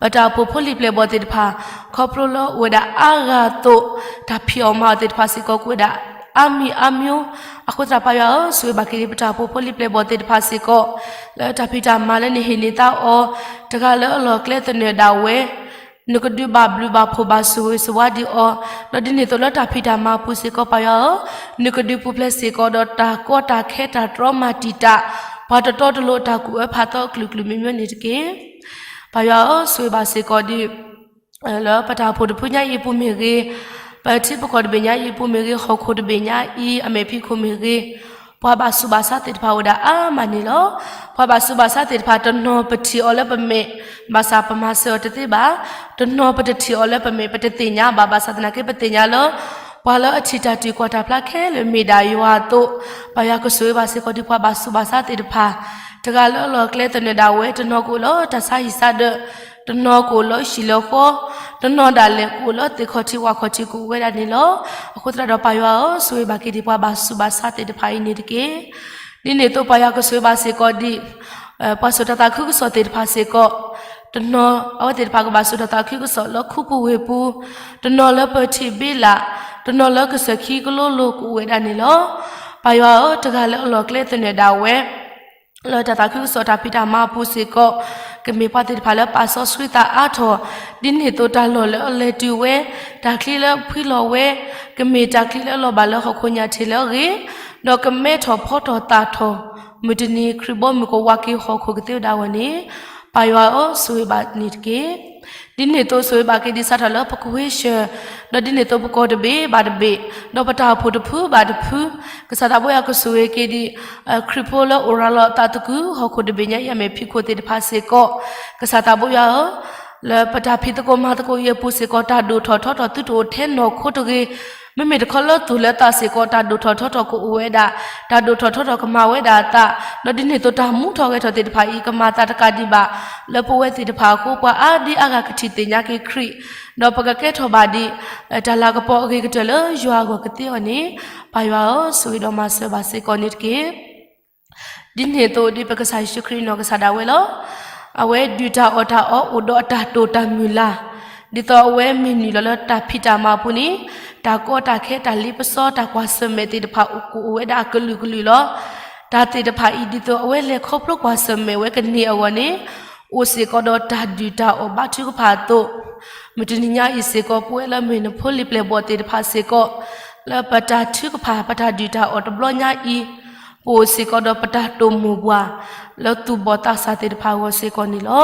ပတၢ်အိၣ်ဖှိၣ်ဖိလံၤပျဲၢ်ဘီၣ်သ့ၣ်တဖၣ်, ခီဖျိလၢအိၣ်ဝဲဒၣ်အါဂၤအသိး, တၢ်ဖံးအီၣ်မၤအီၣ်သ့ၣ်တဖၣ်စ့ၢ်ကီးကအိၣ်ဝဲဒၣ်အါမံၤအါမံၤ, အဃိသတးပၢ်ယွၤဧၢ, ဆိၣ်ဂ့ၤဘၣ်က့ၤဒံးပတၢ်အိၣ်ဖှိၣ်ဖိလံၤပျဲၢ်ဘီၣ်သ့ၣ်တဖၣ်စ့ၢ်ကီး, လၢတၢ်ဖံးတၢ်မၤလၢနဟ့ၣ်န့ၢ်သးအီၤ, တဂၤလၢအလီၢ်ကျဲသနၢၣ်ဒၣ်ဝဲ, နကဒုးဘၣ်ဘျုးဘၣ်ဖှိၣ်ဘၣ်ဆိၣ်ဂ့ၤဆိၣ်ဝါဒံးအီၤ, ဒီးဒ်န့ၣ်အသိးလၢတၢ်ဖံးတၢ်မၤအပူၤစ့ၢ်ကီးပၢ်ယွၤဧၢ, နကဒုးပူၤဖျဲးစ့ၢ်ကီးဒီးတၢ်ကီတၢ်ခဲတၢ်တြီမၤတံာ်တာ်, ပှၤတတီတလိၤအတၢ်ကူၣ်အၢဖးသီအကလုာ်ကလုာ်မံၤမံၤန့ၣ်တက့ၢ်. ပၢ်ယွၤဧၢ, ဆိၣ်ဂ့ၤဘၣ်စ့ၢ်ကီးဒံး လၢပတၢ်အိၣ်ဖှိၣ်တဖုညါအံၤအပူၤမ့ၢ်ဂ့ၤ, ပထံပကီၢ်တဘ့ၣ်ညါအံၤအပူၤမ့ၢ်ဂ့ၤ, ဟီၣ်ခိၣ်တဘ့ၣ်ညါအံၤအမဲာ်ဖံးခိၣ်မ့ၢ်ဂ့ၤ, ပှၤဘၣ်ဆူးဘၣ်ဆါသ့ၣ်တဖၣ်အိၣ်ဝဲဒၣ်အါမးန့ၣ်လီၤ. ပှၤဘၣ်ဆူးဘၣ်ဆါသ့ၣ်တဖၣ်တနီၤပထံၣ်အီၤလၢပမဲာ်, ဘၣ်ဆၣ်ပမၤစၢၤအီၤတသ့ဘၣ်, တနီၤပတထံၣ်အီၤလၢပမဲာ် ပတသ့ၣ်ညါဘၣ်, ဘၣ်ဆၣ်သနာ်က့ပသ့ၣ်ညါလၢ ပှၤလၢအထံၣ်တၢ်တုၤကွၢ်တၢ်ဖျါခဲလၢာ်မ့ၢ်ဒၣ်ယွၤအသိး, ပၢ်ယွၤကဆိၣ်ဂ့ၤဘၣ်စ့ၢ်ကီးဒံးပှၤဘၣ်ဆူးဘၣ်ဆါသ့ၣ်တဖၣ်, တဂၤလၢအလီၢ်ကျဲသနၢၣ်ဒၣ်ဝဲ, တနီၤကအိၣ်လၢတၢ်ဆါဟံၣ်ဆါဒၢး, တနီၤကအိၣ်လၢဟံၣ်လၢဃီ, တနီၤဒၣ်လဲာ်ကအိၣ်လၢသ့ၣ်ခီၣ်ထံးဝၣ်ခီၣ်ထံးကအိၣ်ဝဲဒၣ်န့ၣ်လီၤ. အဃိသတးဒီးပၢ်ယွၤဧၢ, ဆိၣ်ဂ့ၤဘၣ်က့ၤဒံးပှၤဘၣ်ဆူးဘၣ်ဆါသ့ၣ်တဖၣ်အံၤန့ၣ်တက့ၢ်. ဒ်န့ၣ်အသိးပၢ်ယွၤကဆိၣ်ဂ့ၤဘၣ်စ့ၢ်ကီးဒံး ပှၤစိာ်တၢ်သးခုကစီၣ်သ့ၣ်တဖၣ်စ့ၢ်ကီး, တနီၤအဝဲသ့ၣ်တဖၣ်ကဘၣ်စိာ်တၢ်သးခုကစီၣ်လၢခူပူၤဝ့ၢ်ပူၤ, တနီၤလၢပထံးဘ့လး, တနီၤလၢကစၢၢ်ခံကလိလိၤကအိၣ်ဝဲဒၣ်န့ၣ်လီၤ. ပၢ်ယွၤဧၢ, တဂၤလၢအလီၢ်ကျဲသနၢၣ်ဒၣ်ဝဲ လၢတၢ်သးခုကစီၣ်တၢ်ဖံးတၢ်မၤအပူၤစ့ၢ်ကီး, ကမ့ၢ်ပှၤသ့ၣ်တဖၣ်လၢပာ်စီဆှံသးအါထီၣ်, ဒ်န့ၣ်အသိးတၢ်လီၢ်လၢအလဲၤတုၤဝဲ, တၢ်ချံလၢဖှံလီၤဝဲ, ကမ့ၢ်တၢ်ချံလၢအလီၤဘၣ်လၢဟီၣ်ခိၣ်ညၣ်ထံးလၢအဂ့ၤ, ဒီးကမဲထီၣ်ဖီထီၣ်သၣ်ထီၣ်, မုၢ်တနံၤခရံာ်ဘီမုၢ်ကဝၤက့ၤဟီၣ်ခိၣ်ကသ့ဝဲဒၣ်အဂီၢ်န့ၣ်, ပၢ်ယွၤဧၢ, ဆိၣ်ဂ့ၤဘၣ်န့ၣ်တက့ၢ်. ဒ်န့ၣ်အသိးဆိၣ်ဂ့ၤဘၣ်က့ၤဒံးစးထီၣ်လၢပကဝ့ၢ်ဆၢၣ်, ဒီးဒ်န့ၣ်အသိးပကီၢ်တဘ့ၣ်ဘၣ်တဘ့ၣ်, ဒီးပတၢ်အိၣ်ဖှိၣ်တဖုဘၣ်တဖု, ကစၢ်သးဘိယွၤကဆိၣ်ဂ့ၤက့ၤဒံး ခရံာ်ဖိလၢအိၣ်ရၤလီၤအသးသကုၤ ဟီၣ်ခိၣ်တဘ့ၣ်ညါအံၤအမဲာ်ဖံးခိၣ်သ့ၣ်တဖၣ်စ့ၢ်ကီး, ကစၢ်သးဘိယွၤဧၢ, လၢပတၢ်ဖံးသကိးမၤသကိးအံၤအပူၤစ့ၢ်ကီး တၢ်ဒိၣ်ထီၣ်ထီထီၣ်သုတအိၣ်ထဲနီၢ်ခိတဂ့ၤ, မ့မ့ၢ်တခီလၢသူၣ်လၢသးစ့ၢ်ကီး တၢ်ဒိၣ်ထီၣ်ထီထီၣ်ကအိၣ်ဝဲဒၣ်, တၢ်ဒိၣ်ထီၣ်ထီထီၣ်ကမၤဝဲဒၣ်အသး, ဒီးဒ်န့ၣ်အသိးတၢ်မူထီၣ်ဂဲၤထီၣ်သ့ၣ်တဖၣ်အံၤ ကမၤသးတကးဒံးဘၣ်, လၢပဝဲသ့ၣ်တဖၣ်အဃိ ပှၤအါဒံအါဂၤကထံၣ်သ့ၣ်ညါက့ၤခရံာ်, ဒီးပကကဲထီၣ်ဘၣ်ဒံး တၢ်လၤကပီၤအဂ့ၤကတၢၢ်လၢယွၤအဂီၢ်ကသ့အီၤန့ၣ်, ပၢ်ယွၤဧၢ, ဆိၣ်ဂ့ၤဒီးမၤစၢၤဘၣ်စ့ၢ်ကီးန့ၣ်တက့ၢ်. ဒ်န့ၣ်အသိးဒ်ပကစၢ်ယ့ၣ်ၡူးခရံာ်နီၢ်ကစၢ်ဒၣ်ဝဲလီၤ. အဝဲဒုၣ်တၢ်အီၣ်တၢ်အီအိၣ်ဒီးအတၢ်တိာ်တၢ်မုၢ်လၢ်, ဒ်သိးအဝဲမ့ၢ်နုာ်လီၤလၢတၢ်ဖံးတၢ်မၤအပူၤန့ၣ်, တၢ်ကီတၢ်ခဲတၢ်လ့ပစီတၢ်ကွၢ်ဆၢၣ်မဲာ်သ့ၣ်တဖၣ်ကအိၣ်ဝဲဒၣ်အကလုာ်ကလုာ်လီၤ. တၢ်သ့ၣ်တဖၣ်အံၤ ဒ်သိးအဝဲလဲၤခီဖျိကွၢ်ဆၢၣ်မဲာ်ဝဲကန့ၢ်အဂီၢ်န့ၣ်, အိၣ်စ့ၢ်ကီးဒီးတၢ်ဒုၣ်တၢ်အီၣ်ဘါထုကဖၣ်အသိး, မုၢ်တနံၤညါအံၤစ့ၢ်ကီး ပဝဲလၢမ့ၢ်နဖိလံၤပျဲၢ်ဘီၣ်သ့ၣ်တဖၣ်စ့ၢ်ကီး, လၢပတၢ်ထုကဖၣ် ပတၢ်ဒုၣ်တၢ်အီၣ်တဘျီညါအံၤ, ပအိၣ်စ့ၢ်ကီးဒီးပတၢ်တိာ်မိၢ်ပှၢ် လၢသူၣ်ဘီၣ်သးစၢ်သ့ၣ်တဖၣ်အဂီၢ်စ့ၢ်ကီးန့ၣ်လီၤ.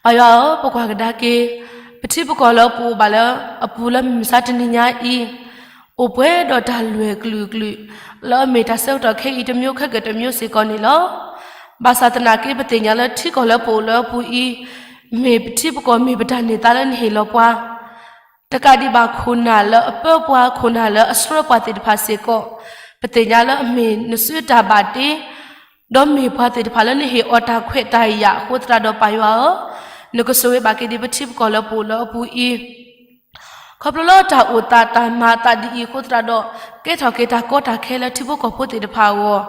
ပၢ်ယွၤဧၢ, ပကွၢ်ကဒါက့ၤ ပထံပကီၢ်လၢပအိၣ်ဘၣ်လၢအပူၤလၢမုၢ်မဆါတနံၤညါအံၤ, အိၣ်ပှဲၤဒီးတၢ်လွဲၢ်ကလုာ်ကလုာ် လၢအမ့ၢ်တၢ်ဆၢကတီၢ်ခဲအံၤတမျိုးခဲကတမျိုးစ့ၢ်ကီးန့ၣ်လီၤ. ဘၣ်ဆၣ်သနာ်က့ ပသ့ၣ်ညါလၢထံကီၢ်လၢပအိၣ်လၢအပူၤအံၤ, မ့ၢ်ပထံပကီၢ်မ့ၢ်ပတၢ်န့ၢ်သါလၢနဟ့ၣ်လီၤပှၤ တကးဒံးဘၣ်ခိၣ်နၢ်လၢအပၢပှၤ ခိၣ်နၢ်လၢအဆှၢပှၤသ့ၣ်တဖၣ်စ့ၢ်ကီး, ပသ့ၣ်ညါလၢအမ့ၢ်နစုတၢ်ဘၣ်တ့, ဒီးမ့ၢ်ပှၤသ့ၣ်တဖၣ်လၢနဟ့ၣ်အီၤတၢ်ခွဲးတၢ်ယာ်အဃိသတးဒီး ပၢ်ယွၤဧၢ, နကဆိၣ်ဂ့ၤဘၣ်က့ၤဒံးပထံပကီၢ်လၢပအိၣ်လၢအပူၤအံၤ ခီဖျိလၢတၢ်အိၣ်သးတၢ်မၤအသးဒ်အံၤအဃိသတးဒီး, ကဲထီၣ်က့ၤတၢ်ကီတၢ်ခဲလၢထံဖိကီၢ်ဖိသ့ၣ်တဖၣ်အဂီၢ်,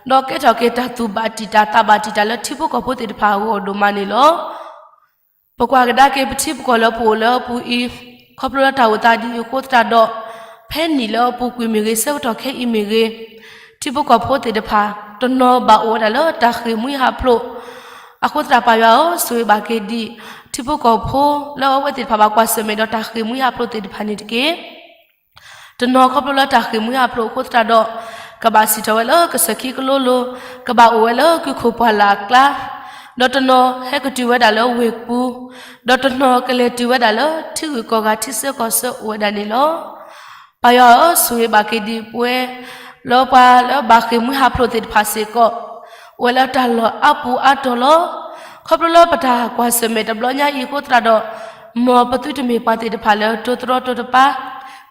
ဒီးကဲထီၣ်က့ၤတၢ်သူၣ်ဘၣ်တံာ်တာ်သးဘၣ်တံာ်တာ်လၢထံဖိကီၢ်ဖိသ့ၣ်တဖၣ်အဂီၢ်ဒိၣ်မးန့ၣ်လီၤ. ပကွၢ်ကဒါက့ၤပထံပကီၢ်လၢပအိၣ်လၢအပူၤအံၤ, ခီဖျိလၢတၢ်အိၣ်သးဒ်အံၤအဃိသတးဒီး, ဖဲနံၣ်လၢအပူၤကွံာ်မ့ၢ်ဂ့ၤ, ဆၢကတီၢ်ခဲအံၤမ့ၢ်ဂ့ၤ, ထံဖိကီၢ်ဖိသ့ၣ်တဖၣ် တနီၤဘၣ်အိၣ်ဝဲဒၣ်လၢတၢ်ဃ့ၢ်မှံဟးဖျိး အဃိသတး ပၢ်ယွၤဧၢ, ဆိၣ်ဂ့ၤဘၣ်က့ၤဒံး ထံဖိကီၢ်ဖိလၢအဝဲသ့ၣ်တဖၣ်ဘၣ်ကွၢ်ဆၢၣ်မဲာ်ဒီးတၢ်ဃ့ၢ်မှံဟးဖျိးသ့ၣ်တဖၣ်န့ၣ်တက့ၢ်. တနီၤခီဖျိလၢတၢ်ဃ့ၢ်မှံဟးဖျိးအဃိသတးဒီး, ကဘၣ်စံၣ်ထီၣ်ဝဲလၢကစၢၢ်ခံကလိလိၤ, ကဘၣ်အိၣ်ဝဲလၢကုၢ်ခိၣ်ပှၢ်လၢ်အကျါ, ဒီးတနီၤဟဲကတုၤဝဲဒၣ်လၢဝ့ၢ်ပူၤ, ဒီးတနီၤကလဲၤတုၤဝဲဒၣ်လၢထံဂုၤကီၢ်ဂၤထံဆၢကီၢ်ဆၢအိၣ်ဝဲဒၣ်န့ၣ်လီၤ. ပၢ်ယွၤဧၢ, ဆိၣ်ဂ့ၤဘၣ်က့ၤဒံးပဝဲ လၢပှၤလၢဘၣ်ဃ့ၢ်မှံဟးဖျိးသ့ၣ်တဖၣ်စ့ၢ်ကီး, အိၣ်ဝဲလၢတၢ်လီၢ်အါပူၤအါတီၤလီၤ. ခီဖျိလၢပတၢ်ကွၢ်ဆၢၣ်မဲာ်တဘျီညါအံၤအဃိသတးဒီး, မ်ပသုတမ့ၢ်ပှၤသ့ၣ်တဖၣ်လၢတိတရီတိတပါ,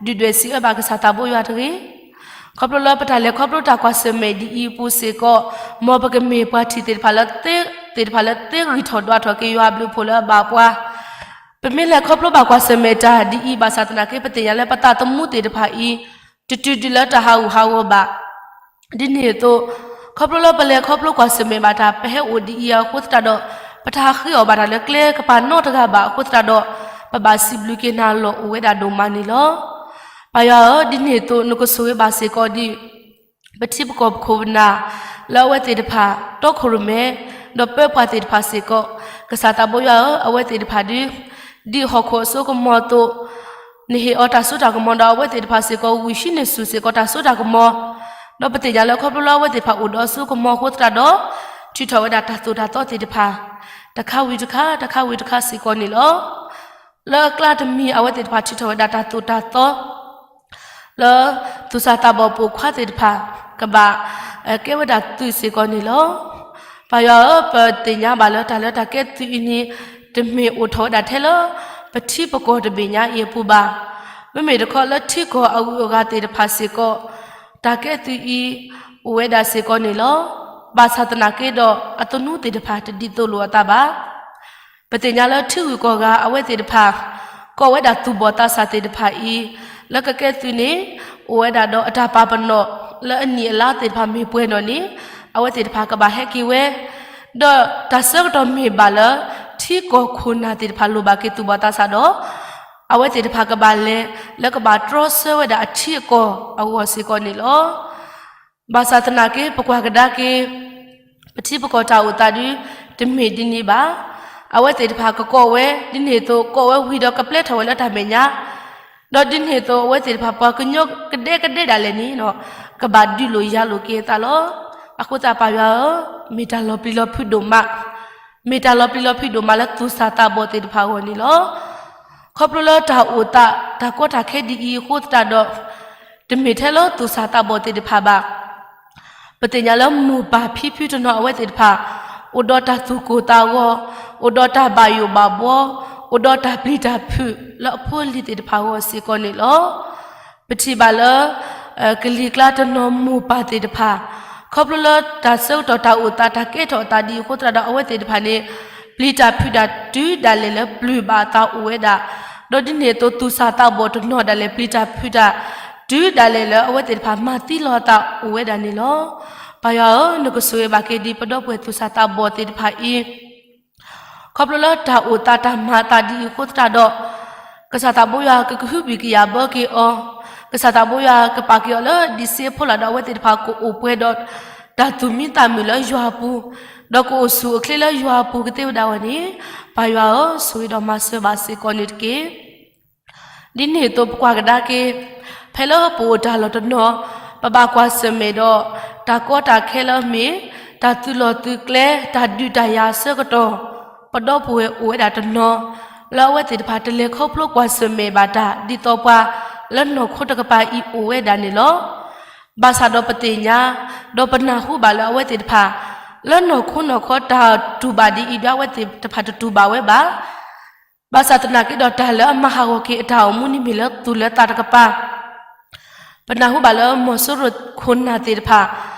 ဒုၣ်ဒွဲၣ်စံးအၢဘၣ်ကစၢ်သးဘိယွၤတဂ့ၤ. ခီဖျိလၢပတၢ်လဲၤခီဖျိတၢ်ကွၢ်ဆၢၣ်မဲာ်ဒ်အံၤအပူၤစ့ၢ်ကီး, မ်ပကမ့ၢ်ပှၤထံၣ်သ့ၣ်တဖၣ်လၢသ့, သ့ၣ်တဖၣ်လၢသ့ဂံၢ်ထီၣ်ဒွးထီၣ်က့ၤယွၤအဘျုးအဖှိၣ်လၢအဘၣ်ပှၤ ပမ့ၢ်လဲၤခီဖျိဘၣ်ကွၢ်ဆၢၣ်မဲာ်တၢ်ဒ်အံၤဘၣ်ဆၣ်သနာ်က့ ပသ့ၣ်ညါလၢပသးသမူသ့ၣ်တဖၣ်အံၤ, တတုၤဒံးလၢတၢ်ဟးဂူာ်ဟးဂီၤဘၣ်. ဒ်န့ၣ်အသိး, ခီဖျိလၢပလဲၤခီဖျိကွၢ်ဆၢၣ်မဲာ်ဘၣ်တၢ် ပဟဲအိၣ်ဒ်အံၤအဃိသတးဒီး, ပတဟးဃ့အီၤဘၣ်တၢ်လၢကျဲကပၤနီတဂၤဘၣ်အဃိသတးဒီး, ပဘၣ်စံးဘျုးက့ၤနၤလီၤအိၣ်ဝဲဒၣ်ဒိၣ်မးန့ၣ်လီၤ. ပၢ်ယွၤဧၢ, ဒ်န့ၣ်အသိး နကဆိၣ်ဂ့ၤဘၣ်စ့ၢ်ကီးဒံး ပထံပကီၢ်ပခိၣ်ပနၢ် လၢအဝဲသ့ၣ်တဖၣ် တီခိၣ်ရိၣ်မဲ ဒီးပၢပှၤသ့ၣ်တဖၣ်စ့ၢ်ကီး, ကစၢ်သးဘိယွၤဧၢ, အဝဲသ့ၣ်တဖၣ်ဒ်, ဒ်ဟီၣ်ခိၣ်အစိကမီၤအသိး, နဟ့ၣ်အီၤတၢ်စိတၢ်ကမီၤဒီးအဝဲသ့ၣ်တဖၣ်စ့ၢ်ကီး ဂုာ်ဟံးန့ၢ်ဆူၣ်စ့ၢ်ကီးတၢ်စိတၢ်ကမီၤ, ဒီးပသ့ၣ်ညါလၢခီဖျိလၢအဝဲသ့ၣ်တဖၣ်အိၣ်ဒီးအစိကမီၤအဃိသတးဒီး, ထုးထီၣ်ဝဲဒၣ်တၢ်သိၣ်တၢ်သီသ့ၣ်တဖၣ် တခါဝံၤတခါ တခါဝံၤတခါစ့ၢ်ကီးန့ၣ်လီၤ. လၢအကျါတမံၤ အဝဲသ့ၣ်တဖၣ်ထုးထီၣ်ဝဲဒၣ်တၢ်သိၣ်တၢ်သီ လၢသူၣ်စၢ်သးဘီၣ်ပိာ်ခွါသ့ၣ်တဖၣ် ကဘၣ် ကဲဝဲဒၣ်သုးစ့ၢ်ကီးန့ၣ်လီၤ. ပၢ်ယွၤဧၢ, ပသ့ၣ်ညါဘၣ်လၢတၢ်လၢတၢ်ကဲသုးအံၤန့ၣ် တမ့ၢ်အိၣ်ထီၣ်ဝဲဒၣ်ထဲလၢ ပထံပကီၢ်တဘ့ၣ်ညါအံၤအပူၤဘၣ်. မ့မ့ၢ်တခီလၢထံကီၢ်အဂုၤအဂၤသ့ၣ်တဖၣ်စ့ၢ်ကီး တၢ်ကဲသုးအံၤ အိၣ်ဝဲဒၣ်စ့ၢ်ကီးန့ၣ်လီၤ. ဘၣ်ဆၣ်သနာ်က့ဒီး အသနူသ့ၣ်တဖၣ်တဒ်သိးလိာ်အသးဘၣ်. ပသ့ၣ်ညါလၢထံဂုၤကီၢ်ဂၤအဝဲသ့ၣ်တဖၣ် ကိးဝဲဒၣ်သူၣ်ဘီၣ်သးစၢ်သ့ၣ်တဖၣ်အံၤ လၢကကဲသုးန့ၣ် အိၣ်ဝဲဒၣ်ဒီးအတၢ်ပာ်ပနီၣ် လၢအနံၣ်အလါသ့ၣ်တဖၣ်မ့ၢ်ပှဲၤဒီးန့ၣ် အဝဲသ့ၣ်တဖၣ်ကဘၣ်ဟဲက့ၤဝဲ ဒီးတၢ်ဆၢကတီၢ်မ့ၢ်ဘၣ်လၢ ထံကီၢ်ခိၣ်နၢ်သ့ၣ်တဖၣ်လိၣ်ဘၣ်က့ၤသူၣ်ဘီၣ်သးစၢ်ဒီး အဝဲသ့ၣ်တဖၣ်ကဘၣ်လဲၤ လၢကဘၣ်တြီဆၢဝဲဒၣ်အထံအကီၢ်အဂီၢ်စ့ၢ်ကီးန့ၣ်လီၤ. ဘၣ်ဆၣ်သနာ်က့ ပကွၢ်ကဒါက့ၤ ပထံပကီၢ်တၢ်အိၣ်သးဒု တမ့ၢ်ဒ်န့ၣ်ဘၣ်. အဝဲသ့ၣ်တဖၣ်ကကိးဝဲ ဒ်န့ၣ်အသိး ကိးဝဲဝံၤဒီးကပျဲထီၣ်ဝဲလၢတၢ်မဲာ်ညါ ဒီးဒ်န့ၣ်အသိး အဝဲသ့ၣ်တဖၣ်ပှၤကညီကဒဲကဒဲဒၣ်လဲာ်န့ၣ် ကဘၣ်ဒုးလိာ်ယၤလိာ်က့ၤအသးလီၤ. အဃိသတးပၢ်ယွၤဧၢ, မ့ၢ်တၢ်လီၤပျံၤလီၤဖုးဒိၣ်မး, မ့ၢ်တၢ်လီၤပျံၤလီၤဖုးဒိၣ်မးလၢသူၣ်စၢ်သးဘီၣ်သ့ၣ်တဖၣ်အဂီၢ်န့ၣ်လီၤ. ခီဖျိလၢတၢ်အိၣ်သး တၢ်ကီတၢ်ခဲဒ်အံၤအဃိသတးဒီး တမ့ၢ်ထဲလၢသူၣ်စၢ်သးဘီၣ်သ့ၣ်တဖၣ်ဘၣ်. ပသ့ၣ်ညါလၢမိၢ်ပၢ်ဖံဖုတနီၤအဝဲသ့ၣ်တဖၣ် အိၣ်ဒီးတၢ်သူၣ်ကိၢ်သးဂီၤ, အိၣ်ဒီးတၢ်ဘၣ်ယိၣ်ဘၣ်ဘှီ, အိၣ်ဒီးတၢ်ပျံၤတၢ်ဖုးလၢအဖိအလံၤသ့ၣ်တဖၣ်အဂီၢ်စ့ၢ်ကီးန့ၣ်လီၤ. ပထံၣ်ဘၣ်လၢ ကလံၤကျါတနီၤမိၢ်ပၢ်သ့ၣ်တဖၣ် ခီဖျိလၢတၢ်ဆၢကတီၢ်တၢ်အိၣ်သးတၢ်ကဲထီၣ်အသးဒ်အံၤအဃိသတးဒီး အဝဲသ့ၣ်တဖၣ်န့ၣ် ပျံၤတၢ်ဖုးတၢ်တုၤဒၣ်လဲာ်လၢပျုၢ်ဘၣ်အသးအိၣ်ဝဲဒၣ်, ဒီးဒ်န့ၣ်အသိးသူၣ်စၢ်သးဘီၣ်တနီၤဒၣ်လဲာ် ပျံၤတၢ်ဖုးတၢ်တုၤဒၣ်လဲာ်လၢအဝဲသ့ၣ်တဖၣ်မၤသံလီၤအသးအိၣ်ဝဲဒၣ်န့ၣ်လီၤ. ပၢ်ယွၤဧၢ, နကဆိၣ်ဂ့ၤဘၣ်က့ၤဒံးပဒီပုၢ်ဝဲၢ်သူၣ်စၢ်သးဘီၣ်သ့ၣ်တဖၣ်အံၤ ခီဖျိလၢတၢ်အိၣ်သးတၢ်မၤအသးဒ်အံၤအဃိသတးဒီး ကစၢ်သးဘိယွၤကကဟုဘံၣ်ကယာ်ဘၢက့ၤအီၤ, ကစၢ်သးဘိယွၤကပာ်က့ၤအီၤလၢဒံးစ့အဖီလာ်ဒီး အဝဲသ့ၣ်တဖၣ်ကအိၣ်ပှဲၤဒီးတၢ်သူၣ်မံသးမုာ်လၢယွၤအပူၤ, ဒီးကအိၣ်ဆူၣ်အိၣ်ချ့လၢယွၤအပူၤကသ့ဝဲဒၣ်အဂီၢ်န့ၣ်, ပၢ်ယွၤဧၢ, ဆိၣ်ဂ့ၤဒီးမၤစၢၤဘၣ်စ့ၢ်ကီးန့ၣ်တက့ၢ်. ဒ်န့ၣ်အသိးပကွၢ်ကဒါက့ၤ ဖဲလၢပအိၣ်တၢ်လီၢ်တနီၤ, ပဘၣ်ကွၢ်ဆၢၣ်မဲာ်ဒီး တၢ်ကီတၢ်ခဲလၢအမ့ၢ် တၢ်သုးလီၢ်သုးကျဲ တၢ်ဒုးတၢ်ယၤအဆၢကတီၢ်, ပဒီပုၢ်ဝဲၢ်အိၣ်ဝဲဒၣ်တနီၤ လၢအဝဲသ့ၣ်တဖၣ်တလဲၤခီဖျိကွၢ်ဆၢၣ်မဲာ်ဘၣ်တၢ် ဒ်သိးပှၤလၢနီၢ်ခိတကပၤအံၤအိၣ်ဝဲဒၣ်န့ၣ်လီၤ. ဘၣ်ဆၣ်ဒီးပသ့ၣ်ညါ, ဒီးပနၢ်ဟူဘၣ်လၢအဝဲသ့ၣ်တဖၣ် လၢနီၢ်ခိနီၢ်ခီတၢ်တူၢ်ဘၣ်ဒ်အံၤဒီး အဝဲသ့ၣ်တဖၣ်တတူၢ်ဘၣ်ဝဲဘၣ်. ဘၣ်ဆၣ်သနာ်က့ဒီး တၢ်လၢအမၤဟးဂီၤက့ၤအတၢ်အိၣ်မူန့ၣ်မ့ၢ်လၢသူၣ်လၢသးတကပၤ ပနၢ်ဟူဘၣ်လၢမီၤစိရိၤခိၣ်နၢ်သ့ၣ်တဖၣ်,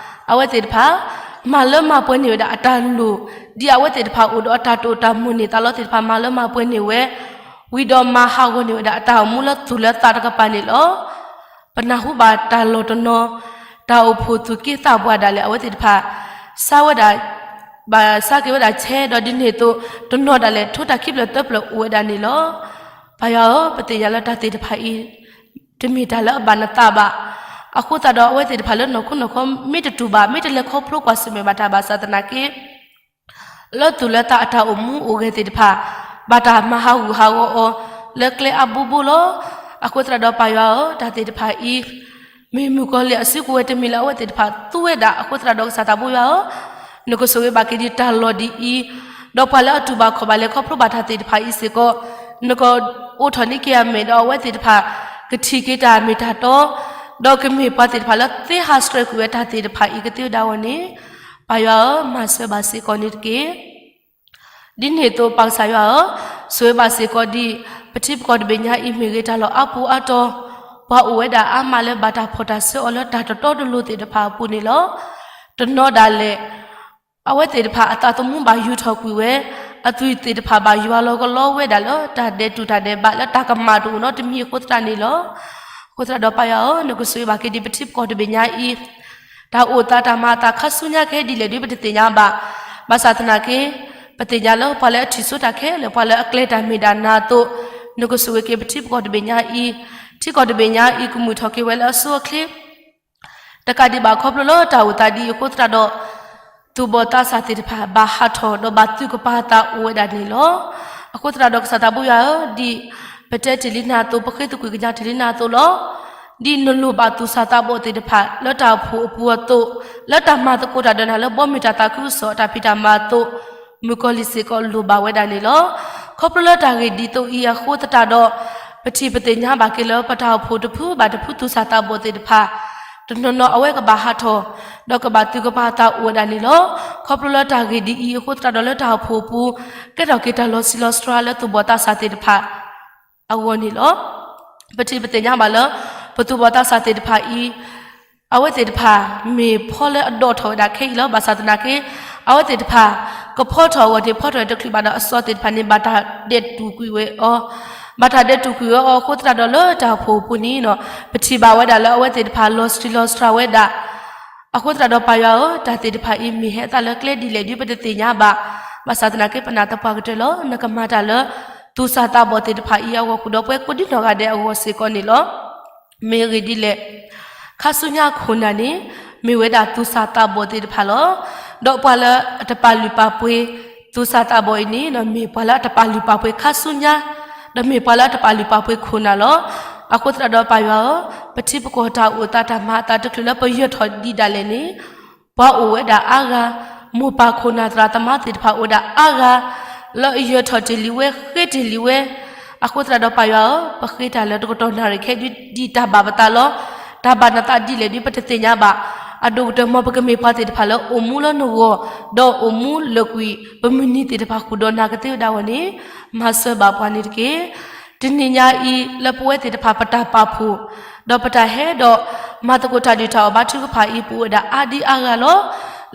အဝဲသ့ၣ်တဖၣ် မၤလၢမၤပှဲၤန့ၢ်ဝဲဒၣ်အတၢ်လိၣ်, ဒ်အဝဲသ့ၣ်တဖၣ်အိၣ်ဒီးအတၢ်တိာ်တၢ်မိၣ်န့ၢ်သးလီသ့ၣ်တဖၣ် မၤလၢမၤပှဲၤန့ၢ်ဝဲ, ဝံၤဒီးမၤဟးဂီၤန့ၢ်ဝဲဒၣ်အတၢ်အိၣ်မူလၢသူၣ်လၢသးတကပၤန့ၣ်လီၤ. ပနၢ်ဟူဘၣ်တၢ်လီၢ်တနီၤ, တၢ်အိၣ်ဖှိၣ်သူၣ်က့သးပှၢ်ဒၣ်လဲာ် အဝဲသ့ၣ်တဖၣ် ဆါဝဲဒၣ် ဘၣ်ဆါက့ၤဝဲဒၣ်ဆဲးဒီးဒ်န့ၣ်အသိး တနီၤဒၣ်လဲာ် ထိတၢ်ခံဖျၢၣ်သၢဖျၢၣ်အိၣ်ဝဲဒၣ်န့ၣ်လီၤ. ပၢ်ယွၤဧၢ, ပသ့ၣ်ညါလၢတၢ်သ့ၣ်တဖၣ်အံၤ တမ့ၢ်တၢ်လၢအဘၣ်နသးဘၣ်. အဃိသတးဒီးအဝဲသ့ၣ်တဖၣ်လၢနီၢ်ခိနီၢ်ခီ မ့ၢ်တတူၢ်ဘၣ် မ့ၢ်တလဲၤခီဖျိကွၢ်ဆၢၣ်မဲာ်ဘၣ်တၢ်ဘၣ်ဆၣ်သနာ်က့ လၢသူၣ်လၢသးအတၢ်အိၣ်မူအိၣ်ဂဲၤသ့ၣ်တဖၣ် ဘၣ်တၢ်မၤဟးဂူာ်ဟးဂီၤအီၤ လၢကျဲအါဘိဘိလီၤ. အဃိသတးဒီးပၢ်ယွၤဧၢ, တၢ်သ့ၣ်တဖၣ်အံၤ မ့ၢ်မုၣ်ကီၤလံၢ်အစုကဝဲၤတမံၤလၢအဝဲသ့ၣ်တဖၣ်သူဝဲဒၣ် အဃိသတးဒီးကစၢ်သးဘိယွၤဧၢ, နကဆိၣ်ဂ့ၤဘၣ်က့ၤဒံးတၢ်လီၢ်ဒ်အံၤ, ဒီးပှၤလၢအတူၢ်ဘၣ်ခီၣ်ဘၣ်လဲၤခီဖျိဘၣ်တၢ်သ့ၣ်တဖၣ်အံၤစ့ၢ်ကီး နကအိးထီၣ်န့ၢ်က့ၤအမဲာ်ဒီးအဝဲသ့ၣ်တဖၣ် ကထံၣ်က့ၤတၢ်မ့ၢ်တၢ်တီ, ဒီးကမ့ၢ်ပှၤသ့ၣ်တဖၣ်လၢသ့ဟးဆှဲးကွံာ်ဝဲတၢ်သ့ၣ်တဖၣ်အံၤကသ့ဝဲဒၣ်အဂီၢ်န့ၣ်, ပၢ်ယွၤဧၢ, မၤစၢၤဘၣ်စ့ၢ်ကီးန့ၣ်တက့ၢ်. ဒ်န့ၣ်အသိးပၢ်ကစၢ်ယွၤဧၢ, ဆိၣ်ဂ့ၤဘၣ်စ့ၢ်ကီးဒံး ပထံပကီၢ်တဘ့ၣ်ညါအံၤမ့ၢ်ဂ့ၤ တၢ်လီၢ်အါပူၤအါတီၤ, ပှၤအိၣ်ဝဲဒၣ်အါမးလၢဘၣ်တၢ်ဖီၣ်တၢ်ဆၢအီၤလၢတၢ်တတီတလိၤသ့ၣ်တဖၣ်အပူၤန့ၣ်လီၤ. တနီၤဒၣ်လဲာ် အဝဲသ့ၣ်တဖၣ်အသးသမူဘၣ်ယူၤထီၣ်ကွံာ်ဝဲ, အသွံၣ်သ့ၣ်တဖၣ်ဘၣ်ယွၤလီၤကလီဝဲဒၣ်လၢတၢ်ဒဲးတူၢ်တၢ်ဒဲးဘးလၢတၢ်ကမၣ်တအိၣ်နီတမံၤအဃိသတးန့ၣ်လီၤ. အဃိသတးဒီးပၢ်ယွၤဧၢ, နကဆိၣ်ဂ့ၤဘၣ်က့ၤဒံးပထံပကီၢ်တဘ့ၣ်ညါအံၤ, တၢ်အိၣ်သးတၢ်မၤအသးခါဆူညါကဟဲဒ်လဲၣ်ဒ်ပတသ့ၣ်ညါဘၣ်. ဘၣ်ဆၣ်သနာ်က့ ပသ့ၣ်ညါလၢပှၤလၢအထံၣ်စိတၢ်ခဲလၢာ် ပှၤလၢအကျဲတၢ်မ့ၢ်တၢ်နၤအသိး, နကဆိၣ်ဂ့ၤက့ၤပထံပကီၢ်တဘ့ၣ်ညါအံၤ, ထံကီၢ်တဘ့ၣ်ညါအံၤ ကမုာ်ထီၣ်က့ၤဝဲလၢအဆိအချ့ တကးဒံးဘၣ်ခီဖျိလၢတၢ်အိၣ်သးဒ်အံၤအဃိသတးဒီး, သူၣ်ဘီၣ်သးစၢ်သ့ၣ်တဖၣ် ဘၣ်ဟးထီၣ်ဒီးဘၣ်သုးကပၤသးအိၣ်ဝဲဒၣ်န့ၣ်လီၤ. အဃိသတးဒီးကစၢ်သးဘိယွၤဧၢ, ဒ်ပတဲတ့ၢ်လံနၤအသိး ပဃ့သကွံာ်ကညးတ့ၢ်လံနၤအသိးလီၤ. ဒ်နလိၣ်ဘၣ်သူၣ်စၢ်သးဘီၣ်သ့ၣ်တဖၣ် လၢတၢ်အိၣ်ဖှိၣ်အပူၤအသိး, လၢတၢ်မၤသကိးတၢ်ဒီးနၤလၢဘီမုၢ်တၢ်သးခုကစီၣ်အတၢ်ဖံးတၢ်မၤအသိး, မုၣ်ကီၤလံၢ်စ့ၢ်ကီးလိၣ်ဘၣ်ဝဲဒၣ်န့ၣ်လီၤ. ခီဖျိလၢတၢ်ဂ့ၢ်ဒ်သိးအံၤအဃိသတးဒီး, ပထံၣ်ပသ့ၣ်ညါဘၣ်က့ၤလၢပတၢ်အိၣ်ဖှိၣ်တဖုဘၣ်တဖုသူၣ်စၢ်သးဘီၣ်သ့ၣ်တဖၣ်, တနီၤနီၤအဝဲကဘၣ်ဟးထီၣ်, ဒီးကဘၣ်သုးကပၤသးအိၣ်ဝဲဒၣ်န့ၣ်လီၤ. ခီဖျိလၢတၢ်ဂ့ၢ်ဒ်အံၤအဃိသတးဒီးလၢတၢ်အိၣ်ဖှိၣ်အပူၤ, ကဲထီၣ်က့ၤတၢ်လီၤဆံးလီၤစှၤလၢသူၣ်ဘီၣ်သးစၢ်သ့ၣ်တဖၣ် အဂီၢ်န့ၣ်လီၤ. ပထံၣ်ပသ့ၣ်ညါဘၣ်လၢ ပသူၣ်ဘီၣ်သးစၢ်သ့ၣ်တဖၣ်အံၤ, အဝဲသ့ၣ်တဖၣ် မ့ၢ်ဖီလၢအဒီးထီၣ်ဝဲဒၣ်ခဲအံၤလီၤ. ဘၣ်ဆၣ်သနာ်က့ အဝဲသ့ၣ်တဖၣ် ကဖီထီၣ်အဂီၢ်န့ၣ် ဖီထီၣ်တချုးဘၣ်ဒီးအစီၣ်သ့ၣ်တဖၣ်န့ၣ် ဘၣ်တၢ်ဒဲးတူၢ်ကွံာ်ဝဲအီၤ, ဘၣ်တၢ်ဒဲးတူၢ်ကွံာ်ဝဲအီၤအဃိသတးဒီးလၢတၢ်အိၣ်ဖှိၣ်အပူၤန့ၣ်, ပထံၣ်ဘၣ်ဝဲဒၣ်လၢအဝဲသ့ၣ်တဖၣ်လီၤဆံးလီၤစှၤဝဲဒၣ် အဃိသတးဒီးပၢ်ယွၤဧၢ, တၢ်သ့ၣ်တဖၣ်အံၤ မ့ၢ်ဟဲသးလၢကျဲဒ်လဲၣ်ဒ်ပတသ့ၣ်ညါဘၣ်. ဘၣ်ဆၣ်သနာ်က့ ပနာ်သပှၢ်ကတၢၢ်လီၤ. နကမၤတၢ်လၢ သူၣ်စၢ်သးဘီၣ်သ့ၣ်တဖၣ်အံၤအဂီၢ်ဃုာ်ဒီးပှၤကိးဒံနီၢ်ဂၤဒဲးအဂီၢ်စ့ၢ်ကီးန့ၣ်လီၤ. မ့ၢ်ဂ့ၢ်ဒ်လဲၣ်, ခါဆူညါခိၣ်နၢ်န့ၣ် မ့ၢ်ဝဲဒၣ်သူၣ်စၢ်သးဘီၣ်သ့ၣ်တဖၣ်လီၤ. ဒီးပှၤလၢအတပာ်လုၢ်ပာ်ပှ့ၤ သူၣ်စၢ်သးဘီၣ်အံၤန့ၣ် မ့ၢ်ပှၤလၢအတပာ်လုၢ်ပာ်ပှ့ၤခါဆူညါ, ဒီးမ့ၢ်ပှၤလၢအတပာ်လုၢ်ပာ်ပှ့ၤခိၣ်နၢ်လီၤ. အဃိသတးဒီးပၢ်ယွၤဧၢ, ပထံပကီၢ်တၢ်အိၣ်သးတၢ်မၤအသးတချုးလၢပယၢၤထီၣ်ဒံးဒၣ်လဲာ်န့ၣ်, ပှၤအိၣ်ဝဲဒၣ်အါဂၤ, မိၢ်ပၢ်ခိၣ်နၢ်သရၣ်သမါသ့ၣ်တဖၣ်အိၣ်ဝဲဒၣ်အါဂၤ, လၢအယၢၤထီၣ်တ့ၢ်လံဝဲ ဃ့တ့ၢ်လံဝဲ, အဃိသတးဒီးပၢ်ယွၤဧၢ, ပဃ့တၢ်လၢတကတီၢ်နၣ်ရံၣ်ခဲဒ်တၢ်ဘၣ်ပသးလီၤ. တၢ်ဘၣ်နသးဒ်လဲၣ်ဒ်ပတသ့ၣ်ညါဘၣ်. အဒိၣ်ကတၢၢ်မ်ပကမ့ၢ်ပှၤသ့ၣ်တဖၣ်လၢအိၣ်မူလၢနဂီၢ်, ဒီးအိၣ်မူလၢာ်ကွံာ် ပမုၢ်နံၤသ့ၣ်တဖၣ်ဃုာ်ဒီးနၤကသ့ဝဲဒၣ်အဂီၢ်န့ၣ်, မၤစၢၤဘၣ်ပှၤန့ၣ်တက့ၢ်. တနံၤညါအံၤ လၢပဝဲသ့ၣ်တဖၣ်ပတၢ်ပာ်ဖှိၣ်, ဒီးပတၢ်ဟဲဒီး မၤသကိးတၢ်ဒုၣ်တၢ်အီၣ်ဘါထုကဖၣ်အံၤ ပအိၣ်ဝဲဒၣ်အါဒံအါဂၤလီၤ.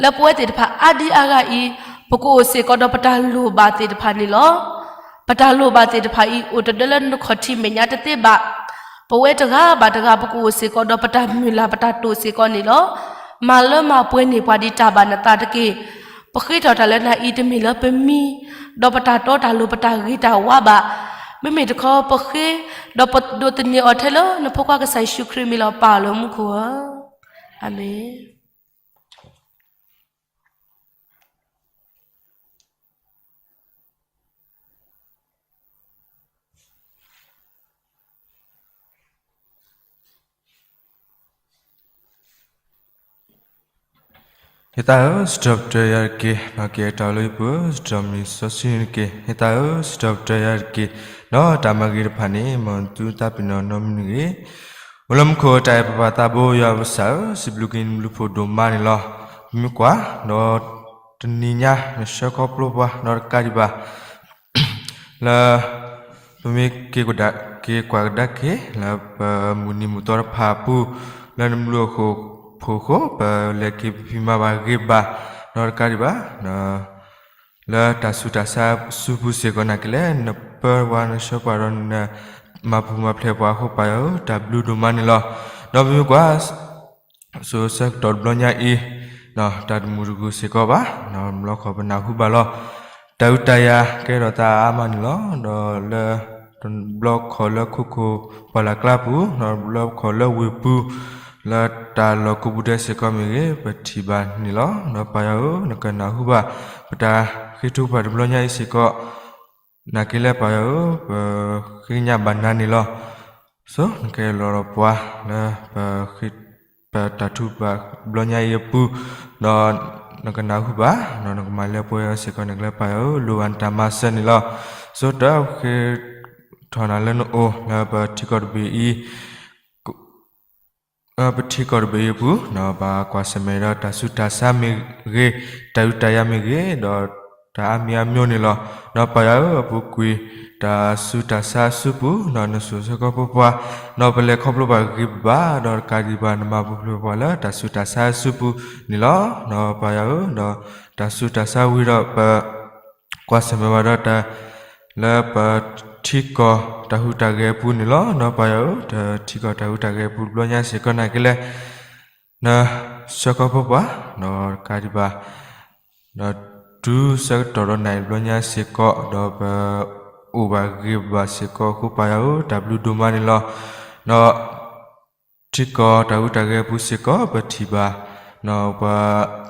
လၢပဝဲသ့ၣ်တဖၣ်အါဒံအါဂၤအံၤ, ပကအိၣ်စ့ၢ်ကီးဒီးပတၢ်လိၣ်ဘၣ်သ့ၣ်တဖၣ်န့ၣ်လီၤ. ပတၢ်လိၣ်ဘၣ်သ့ၣ်တဖၣ်အံၤ အိၣ်တဒၢလၢနခီၣ်ထံးမဲာ်ညါတသ့ဘၣ်. ပဝဲတဂၤဘၣ်တဂၤ ပကအိၣ်စ့ၢ်ကီးဒီးပတၢ်မုၢ်လၢ်ပတၢ်တိာ်စ့ၢ်ကီးန့ၣ်လီၤ. မၤလၢမၤပှဲၤန့ၢ်ပှၤဒ်တၢ်ဘၣ်နသးတက့ၢ်. ပဃ့ထီၣ်တၢ်လၢနၤအံၤတမ့ၢ်လၢပမံ, ဒီးပတၢ်တီတၢ်လိၤပတၢ်ဂ့ၤတၢ်ဝါဘၣ်. မ့မ့ၢ်တခီ ပဃ့, ဒီးပဒိးသန့ၤအီၤထဲလၢနဖိခွါကစၢ်ယ့ၣ်ၡူးခရံာ်အမံၤလီၤ. ပၢ်လၢမူခိၣ်ဧၢ, အၤမ့ၣ်. ဟ့ၣ်သးဧၢ, စံးထီၣ်ပတြၢၤယၤတက့ၢ်. ဒီးက့ၤတၢ်လၢယပူၤ, စံးထီၣ်မံၤစီဆှံန့ၣ်တက့ၢ်. ဟ့ၣ်သးဧၢ, စံးထီၣ်ပတြၢၤယၤတက့ၢ်. ဒီးတၢ်မၤဂ့ၤတဖၣ်န့ၣ် မ်သုသးပ့ၤနီၣ်နီတမံၤတဂ့ၤ. အိၣ်လၢမူခိၣ်အတၢ်အဲၣ်ပပၢ်သးဘိယွၤပကစၢ်ဧၢ, စံးဘျုးက့ၤနဘျုးဖှိၣ်ဒိၣ်မးန့ၣ်လီၤ. ပမ့ၢ်ကွၢ်, ဒီးတနံၤညါ နဆှၢခီဖျိပှၤ ဒီးတကးဒံးဘၣ် လၢ ပမ့ၢ်က့ၤကွၢ်ကဒါက့ၤ လၢပမုၢ်နံၤမုၢ်သီတဖၣ်အပူၤ, လၢနဘျုးအဃိ ဖိဃိ ပလဲၤက့ၤပဖံးမၤဘၣ်ဂ့ၤဘၣ်, ဒီးတကးဒံးဘၣ် လၢတၢ်ဆူးတၢ်ဆါဆူပူၤစ့ၢ်ကီးနာ်က့လဲၣ် နပၢပှၤ နဆှၢပှၤဒီးနမၤပူၤမၤဖျဲးပှၤအဃိ ပၢ်ယွၤဧၢ, တၢ်ဘျုးဒိၣ်မးန့ၣ်လီၤ. ဒီးပမ့ၢ်ကွၢ် စိၤဆၢကတီၢ်တဘျီညါအံၤ, တၢ်တမုာ်တခုၣ်စ့ၢ်ကီးဘၣ်, ဘျီခီပနၢ်ဟူဘၣ်လီၤ. တၢ်အုးတၢ်ယၤကဲထီၣ်သးအါမးန့ၣ်လီၤ. ဒီးလၢ ဘျီခီၣ်လၢခိခိၣ်ပှၢ်လၢ်ကျါပူၤ, ဒီးဘျီခီၣ်လၢဝ့ၢ်ပူၤ, လၢတၢ်လီၢ်ကိးပူၤဒဲးစ့ၢ်ကီးမ့ၢ်ဂ့ၤ, ပထံၣ်ဘၣ်န့ၣ်လီၤ. ဒီးပၢ်ယွၤဧၢ, နကနၢ်ဟူဘၣ် ပတၢ်ဃ့ထုကဖၣ်တဘျီညါအံၤစ့ၢ်ကီး နာ်က့လဲၣ် ပၢ်ယွၤဧၢ, ပဃ့ကညးဘၣ်နၤန့ၣ်လီၤ. ဆိနကလဲၤလီၤဒီးပှၤလၢ ပတၢ်ထုကဖၣ်တဘျီညါအံၤအပူၤ, ဒီးနကနၢ်ဟူဘၣ်, ဒီးနကမၤလၢပှဲၤအီၤစ့ၢ်ကီးနာ်က့လဲၣ် ပၢ်ယွၤဧၢ, လိၣ်ဘၣ်နတၢ်မၤစၢၤန့ၣ်လီၤ. ဆိတၢ်ဃ့ထီၣ်နၤလၢနအိၣ်လၢပထံကီၢ်တဘ့ၣ်အံၤ ပထံကီၢ်တဘ့ၣ်အံၤအပူၤ, ဒီးဘၣ်ကွၢ်ဆၢၣ်မဲာ်ဒီးတၢ်ဆူးတၢ်ဆါမ့ၢ်ဂ့ၤ, တၢ်အုးတၢ်ယၤမ့ၢ်ဂ့ၤ, ဒီးတၢ်အါမံၤအါမျိၤန့ၣ်လီၤ. ဒီးပၢ်ယွၤဧၢ, အပူၤကွံာ်တၢ်ဆူးတၢ်ဆါအစုပူၤ, ဒီးနစိၤဆၢခီဖျိပှၤ, ဒီးပလဲၤခီဖျိပှၤဂ့ၤဘၣ်, ဒီးတကးဒံးဘၣ် နမၤပူၤဖျဲးပှၤလၢတၢ်ဆူးတၢ်ဆါအစုပူၤန့ၣ်လီၤ. ဒီးပၢ်ယွၤဧၢ, ဒီးတၢ်ဆူးတၢ်ဆါဝံၤဒီးပ ကွၢ်ဆၢၣ်မဲာ်ဘၣ်ဒီးတၢ် လၢပထံကီၢ်တၢ်ဟူးတၢ်ဂဲၤအပူၤန့ၣ်လီၤ. ဒီးပၢ်ယွၤဧၢ, တထံကီၢ်တၢ်ဟူးတၢ်ဂဲၤအပူၤတဘျီညါစ့ၢ်ကီးနာ်က့လဲၣ် နဆှၢခီဖျိပှၤ, ဒီးတကးဒံးဘၣ် ဒီးတုၤဆၢကတီၢ်ဒီးနၤအံၤတဘျီညါစ့ၢ်ကီး, ဒီးပအိၣ်ဘၣ်ဂ့ၤဘၣ်စ့ၢ်ကီးအဃိ ပၢ်ယွၤဧၢ, တၢ်ဘျုးဒိၣ်မးန့ၣ်လီၤ. ဒီး ထံကီၢ်တၢ်ဟူးတၢ်ဂဲၤအပူၤစ့ၢ်ကီး ပထံၣ်ဘၣ် ပှၤ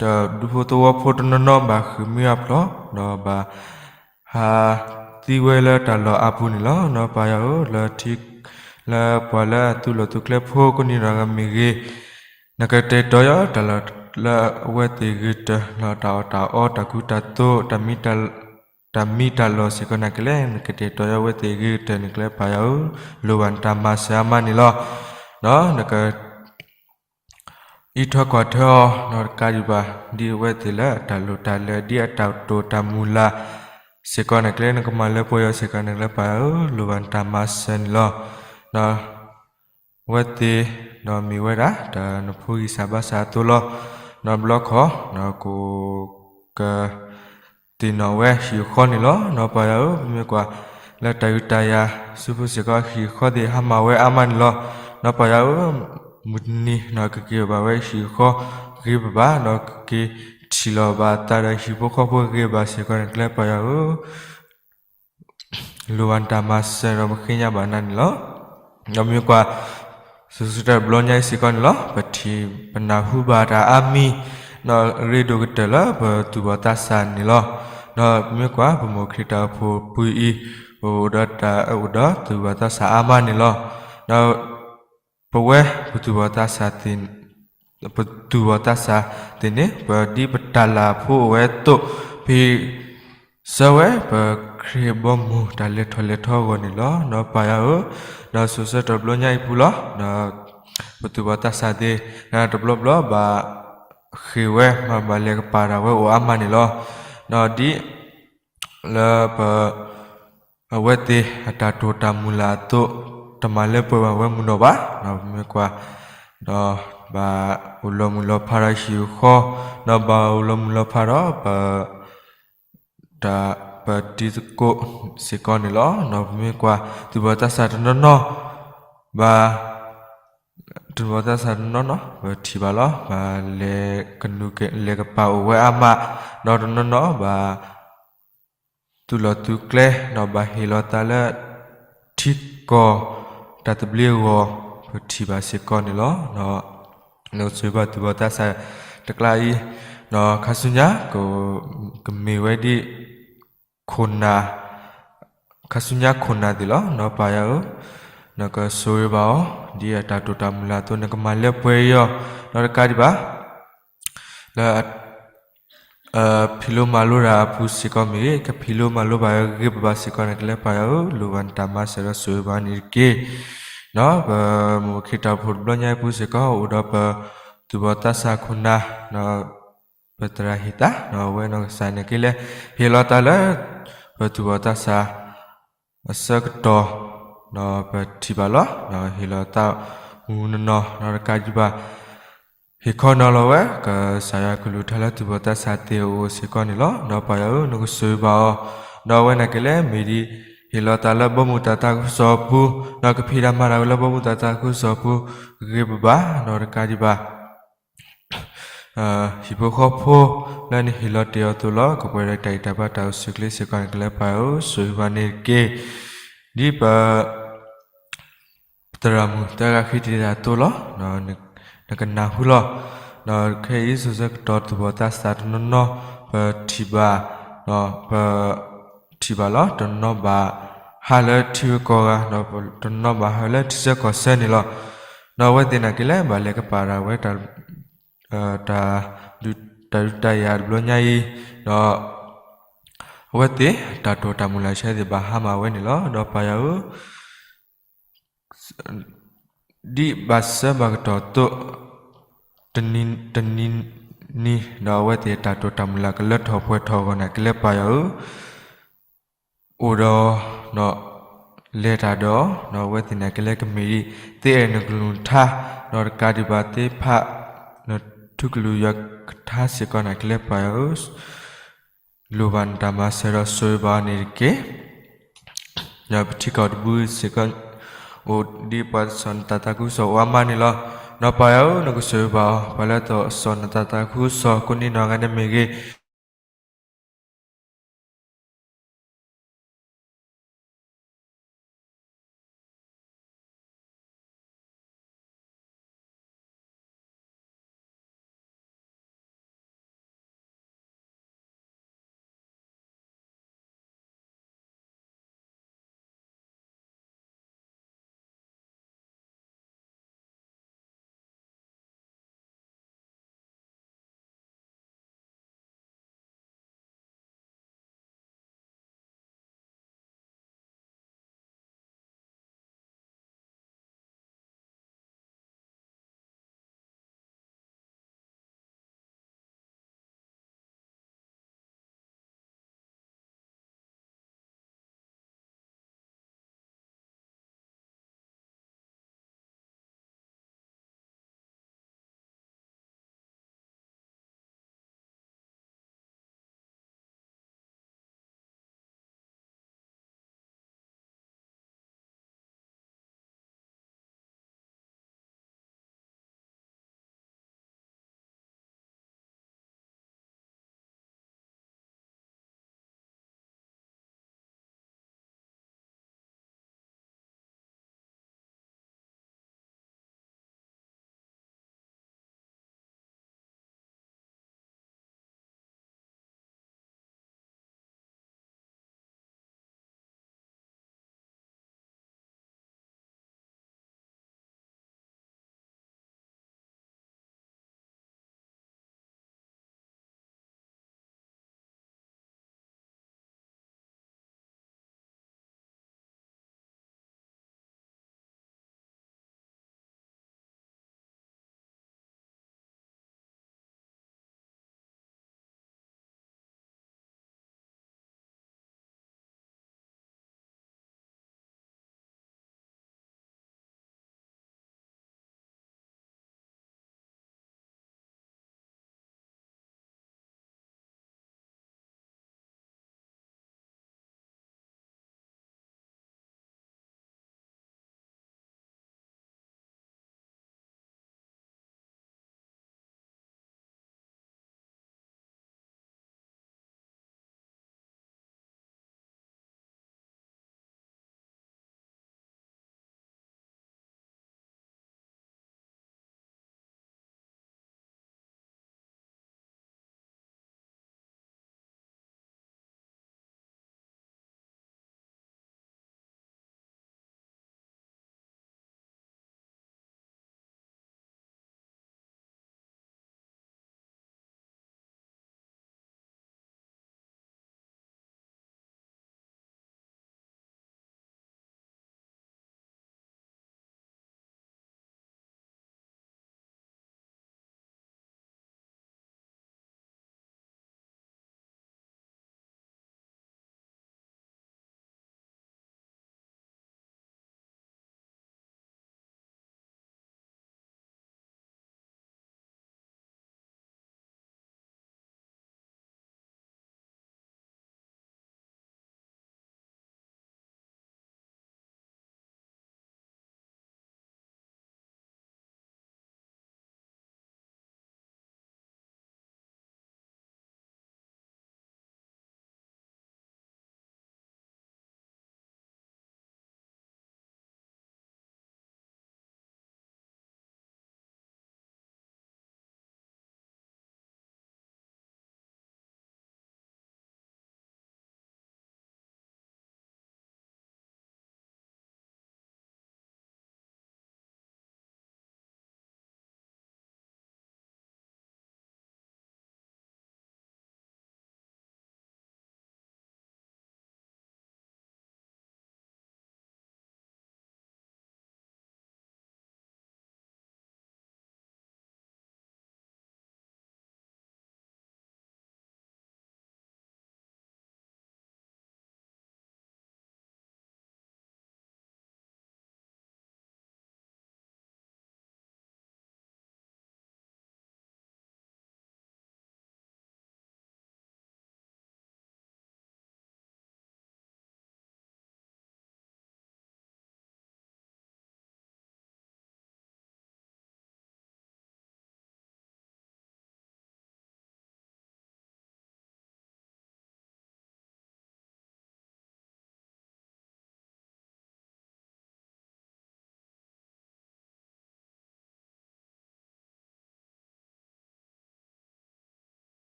တဒူဖိသဝီဖိတနီၤနီၤ ဘၣ်ဃ့ၢ်မှံဟးဖျိး ဒီးဘၣ် ဟးသံဝဲလၢတၢ်လီၢ်အါပူၤန့ၣ်လီၤ. ဒီးပၢ်ယွၤဧၢ, လၢထံ လၢပှၤလၢအသူၣ်လီၤသူၣ်ကျဲဖိကိးနံၤဒဲးမ့ၢ်ဂ့ၤ, နကတဲာ်ကတီၤအီၤ တၢ်လီၢ်လၢအဝဲသ့ၣ်ဂ့ၤကတၢၢ် ဒီးတၢ်အီၣ်တၢ်အီ တၢ်ခူတၢ်သိး တၢ်မံတၢ်လီၢ်စ့ၢ်ကီးနာ်က့လဲၣ် နကတဲာ်ကတီၤအီၤအဝဲသ့ၣ်ဂ့ၤကတၢၢ်န့ၣ်ကလဲၣ် ပၢ်ယွၤဧၢ, လိၣ်ဘၣ်နတၢ်မၤစၢၤအါမးန့ၣ်လီၤ. ဒီးနက အံးထွဲကွၢ်ထွဲအီၤ ဒီးတကးဒံးဘၣ် ဒ်အဝဲသ့ၣ်လၢအတၢ်လိၣ်တၢ်လဲၤ ဒ်အတၢ်တိာ်တၢ်မုၢ်လၢ်စ့ၢ်ကီးန့ၣ်ကလဲၣ် နကမၤလၢပှဲၤအီၤစ့ၢ်ကီးန့ၣ်ကလဲၣ် ပၢ်ယွၤဧၢ, လိၣ်ဘၣ်နတၢ်မၤစၢၤန့ၣ်လီၤ. ဒီး အဝဲသ့ၣ် ဒီးမ့ၢ်ဝဲဒၣ် တၢ်နဖိဂံၢ်စၢ်ဘါစၢ်အသိးလီၤ. ဒီးဘျီခီ ဒီးက ကသ့ၣ်နီၣ်ဝဲဟံၣ်ဃီန့ၣ်လီၤ. ဒီးပၢ်ယွၤဧၢ, ပမ့ၢ်ကွၢ်လၢတၢ်အုးတၢ်ယၤ ဆူဖိစ့ၢ်ကီး ဟံၣ်ဃီသ့ၣ်ဟါမၢ်ဝဲအါမးန့ၣ်လီၤ. ဒီးပၢ်ယွၤဧၢ, မုၢ်တနံၤ ဒီးကက့ၤဘၣ်ဝဲဟံၣ်ဃီဂ့ၤဘၣ်ဘၣ်, ဒီးကက့ၤထံၣ်လီၤဘၣ်သးဒီးဟံၣ်ဖိဃီဖိဂ့ၤဘၣ်စ့ၢ်ကီးန့ၣ်ကလဲၣ် ပၢ်ယွၤဧၢ လိၣ်ဘၣ်နတၢ်မၤစၢၤဒီးပဃ့ညါဘၣ်နၤန့ၣ်လီၤ. ဒီးမ့ၢ်ကွၢ် စိၤဆၢကတီၢ်တဘျီညါအံၤစ့ၢ်ကီးန့ၣ်လီၤ. ပထံၣ်ပနၢ်ဟူဘၣ်တၢ်အါမံၤ ဒီးရ့ဒိၣ်ကတၢၢ်လၢပသူၣ်ဘီၣ်သးစၢ်န့ၣ်လီၤ. ဒီးပမ့ၢ်ကွၢ် ပမိၢ်ခရံာ်တၢ်အိၣ်ဖှိၣ်ပူၤအံၤ အိၣ်ဒီးတၢ်အိၣ်ဒီးသူၣ်ဘီၣ်သးစၢ်အါမးန့ၣ်လီၤ. ဒီး ပဝဲပသူၣ်ဘီၣ်သးစၢ်သ့ၣ် ပသူၣ်ဘီၣ်သးစၢ်သ့ၣ်န့ၣ် ပဒ်ပတၢ်လၢ်ဖိအိၣ်ဝဲအသိး ပဟ့ၣ်ဆၢဝဲပခရံာ်ဘီမုၢ်တၢ်လဲၤထီၣ်လဲၤထီအဂီၢ်န့ၣ်လီၤ. ဒီးပၢ်ယွၤဧၢ, ဒီးစိၤဆၢကတီၢ်တဘျီညါအံၤပူၤလီၤ. ဒီးပသူၣ်ဘီၣ်သးစၢ်သ့ၣ် တဘျီဘျီဘၣ် ဃ့ၢ်ဝဲမ့ၢ်ဘၣ်လဲၤကပာ်တၢ်ဝဲအိၣ်အါမးန့ၣ်လီၤ. ဒီးဒ် လၢပ အဝဲသ့ၣ်အတၢ်တိာ်တၢ်မုၢ်လၢ်အသိး တမၤလၢပှဲၤဘၣ်ဝဲမုၢ်နီၢ်ဘၣ်. ဒီးပမ့ၢ်ကွၢ် ဒီးဘၣ်အိၣ်လီၤမုၢ်လီၤဖးဒီးဟံၣ်ဃီ, ဒီးဘၣ်အိၣ်လီၤမုၢ်လီၤဖးဒီးပ တၢ် ပတံၤသကိးစ့ၢ်ကီးန့ၣ်လီၤ. ဒီးပမ့ၢ်ကွၢ် သူၣ်ဘီၣ်သးစၢ်တနီၤနီၤ ဘၣ် သူၣ်ဘီၣ်သးစၢ်တနီၤနီၤ ပထံၣ်ဘၣ်လီၤ. ဘၣ်လဲၤကနူၤလဲၤကပာ်အိၣ်ဝဲအါမး, ဒီးတနီၤနီၤဘၣ် သူၣ်လီၤသူၣ်ကျဲ ဒီးဘၣ်ဟ့ၣ်လီၤသးလၢ ထံကီၢ် တၢ်သဘျ့အဂီၢ် ပထံၣ်ဘၣ်စ့ၢ်ကီးန့ၣ်လီၤ. ဒီး နကဆိၣ်ဂ့ၤဘၣ်သူၣ်ဘီၣ်သးစၢ်တကျါအံၤ, ဒီးခါဆူညါ ကမ့ၢ်ဝဲဒ် ခိၣ်နၢ် ခါဆူညါခိၣ်နၢ်သ့ၣ်လီၤ. ဒီးပၢ်ယွၤဧၢ, နကဆိၣ်ဂ့ၤဘၣ်အီၤ ဒ်အတၢ်တိာ်တၢ်မုၢ်လၢ်အသိး နကမၤလၢပှဲၤအီၤ, ဒီးတကးဒံးဘၣ် လၢ ဖံးလိမၤလိတၢ်အပူၤစ့ၢ်ကီးမ့ၢ်ဂ့ၤ, ကဖံးလိမၤလိဘၣ်ဂ့ၤဂ့ၤဘၣ်ဘၣ်စ့ၢ်ကီးန့ၣ် ကလဲၤပာ်ယွၤဧၢ, လိၣ်ဘၣ်နတၢ်မၤစၢၤဒီးဆိၣ်ဂ့ၤဘၣ်န့ၣ်တက့ၢ်. ပမိၢ်ခ့တၢ်အိၣ်ဖှိၣ်တဘျီညါအံၤပူၤစ့ၢ်ကီး အိၣ်ဒီးပသူၣ်ဘီၣ်သးစၢ်ခိၣ်နၢ် ပသရၣ်ဟ့ၣ်သး အဝဲနီၢ်ကစၢ်န့ၣ်က့လဲၣ် ဟ့ၣ်လီၤသးလၢ ပသူၣ်ဘီၣ်သးစၢ် အဆၢကတီၢ် ဒီးပထံၣ်ဘၣ်လီၤ. ဒီးဟ့ၣ်လီၤသးမုၢ်နီၢ်နီၢ် ဒီးတကးဒံးဘၣ် ဟ့ၣ်ခီနီၤလီၤဝဲ ကစၢ်ယွၤကလုၢ်ကထါလၢသူၣ်ဘီၣ်သးစၢ်သ့ၣ်အအိၣ်စ့ၢ်ကီးန့ၣ်လီၤ. ဒီးပၢ်ယွၤဧၢ နကဆိၣ်ဂ့ၤဘၣ်အီၤ, ဒီးအဝဲန့ၣ်က့လဲၣ် မ့ၢ်ဒ်ဟ့ၣ်လီၤသးလၢဘီမုၢ်တၢ်သးခုကစီၣ်အပူၤ, ဒီးကဖံးတၢ်မၤတၢ်ဝဲလၢဘီမုၢ်တၢ်သးခုကစီၣ်အပူၤ ဂ့ၤဂ့ၤဘၣ်ဘၣ် ဒီးတကးဒံးဘၣ် ဟံၣ်ဖိဃီဖိ လၢနဟ့ၣ်လီၤတ့ၢ်အီၤအသိးလီၤ. ကပှဲၤဒီးတၢ်ဂံၢ်တၢ်ဘါတၢ်အိၣ်ဆူၣ်အိၣ်ချ့စ့ၢ်ကီးန့ၣ် ကလဲၤပာ်ယွၤဧၢ ဆိၣ်ဂ့ၤဘၣ်န့ၣ်တက့ၢ်. ဒ်ပ ပသရၣ်မုၣ်သၢဂၤဃ့တ့ၢ်တၢ်အသိးလီၤ. နကနၢ်ဟူလီၤ. ဒီးခဲအံၤဆူဆၢကတီၢ်သူၣ်ဘီၣ်သးစၢ်တနီၤနီၤ ပထံၣ်ဘၣ် ပထံၣ်ဘၣ်လီၤ. တနီၤနီၤဘၣ်ဟးလၢထံဂုၤကီၢ်ဂၤ ဒီးတနီၤနီၤဘၣ်ဟးလၢထံဆၢကီၢ်ဆၢန့ၣ်လီၤ. ဒီးအဝဲသ့ၣ်န့ၣ်က့လဲၣ် ဘၣ်လဲၤကပာ်ဒၣ်ဝဲ တၢ် တၢ်ဒုးတၢ်ယၤတဘျီညါအံၤ ဒီး အဝဲသ့ၣ် တၢ်တိာ်တၢ်မုၢ်လၢ်ဆၢသ့ၣ်ဘၣ်ဟါမၢ်ဝဲန့ၣ်လီၤ. ဒီးပၢ်ယွၤဧၢ ဒ်ဘၣ်ဆၢဘၣ်ကတီၢ်အသိး တနံၤ တနံၤနံၤ ဒီးအဝဲသ့ၣ်တၢ်တိာ်တၢ်မုၢ်လၢ်ကလၢထီၣ်ပှဲၤထီၣ်အဂီၢ်န့ၣ် ကလဲၤပၢ်ယွၤဧၢ အိၣ်ဒီး ဒီး လဲၤတၢ်ဒီး ဒီးအဝဲသ့ၣ်န့ၣ်ကလဲၤကမ့ၢ်ဒ်သ့အဲၣ်နကလုၢ်ကထါ ဒီးတကးဒံးဘၣ်သ့ၣ်တဖၣ် နထူကလုၢ်ယွၤကထါစ့ၢ်ကီးန့ၣ် ကလဲၤပၢ်ယွၤဧၢ လိၣ်ဘၣ်နတၢ်မၤစၢၤဒီးဆိၣ်ဂ့ၤဘၣ်အီၤန့ၣ်တက့ၢ်. ဒီးပထံကီၢ်တဘျုးစ့ၢ်ကီး အိၣ်ဒ်ပှၤစီၣ်နသးသးခုကစီၣ်အိၣ်အါမးန့ၣ်လီၤ. ဒီးပၢ်ယွၤဧၢ နကဆိၣ်ဂ့ၤဘၣ်အီၤ ပှၤလၢအသိၣ်စီၣ်နသးသးခုကစီၣ် ကိးနံၤနီၢ်ဂၤဒဲးမ့ၢ်ဂ့ၤ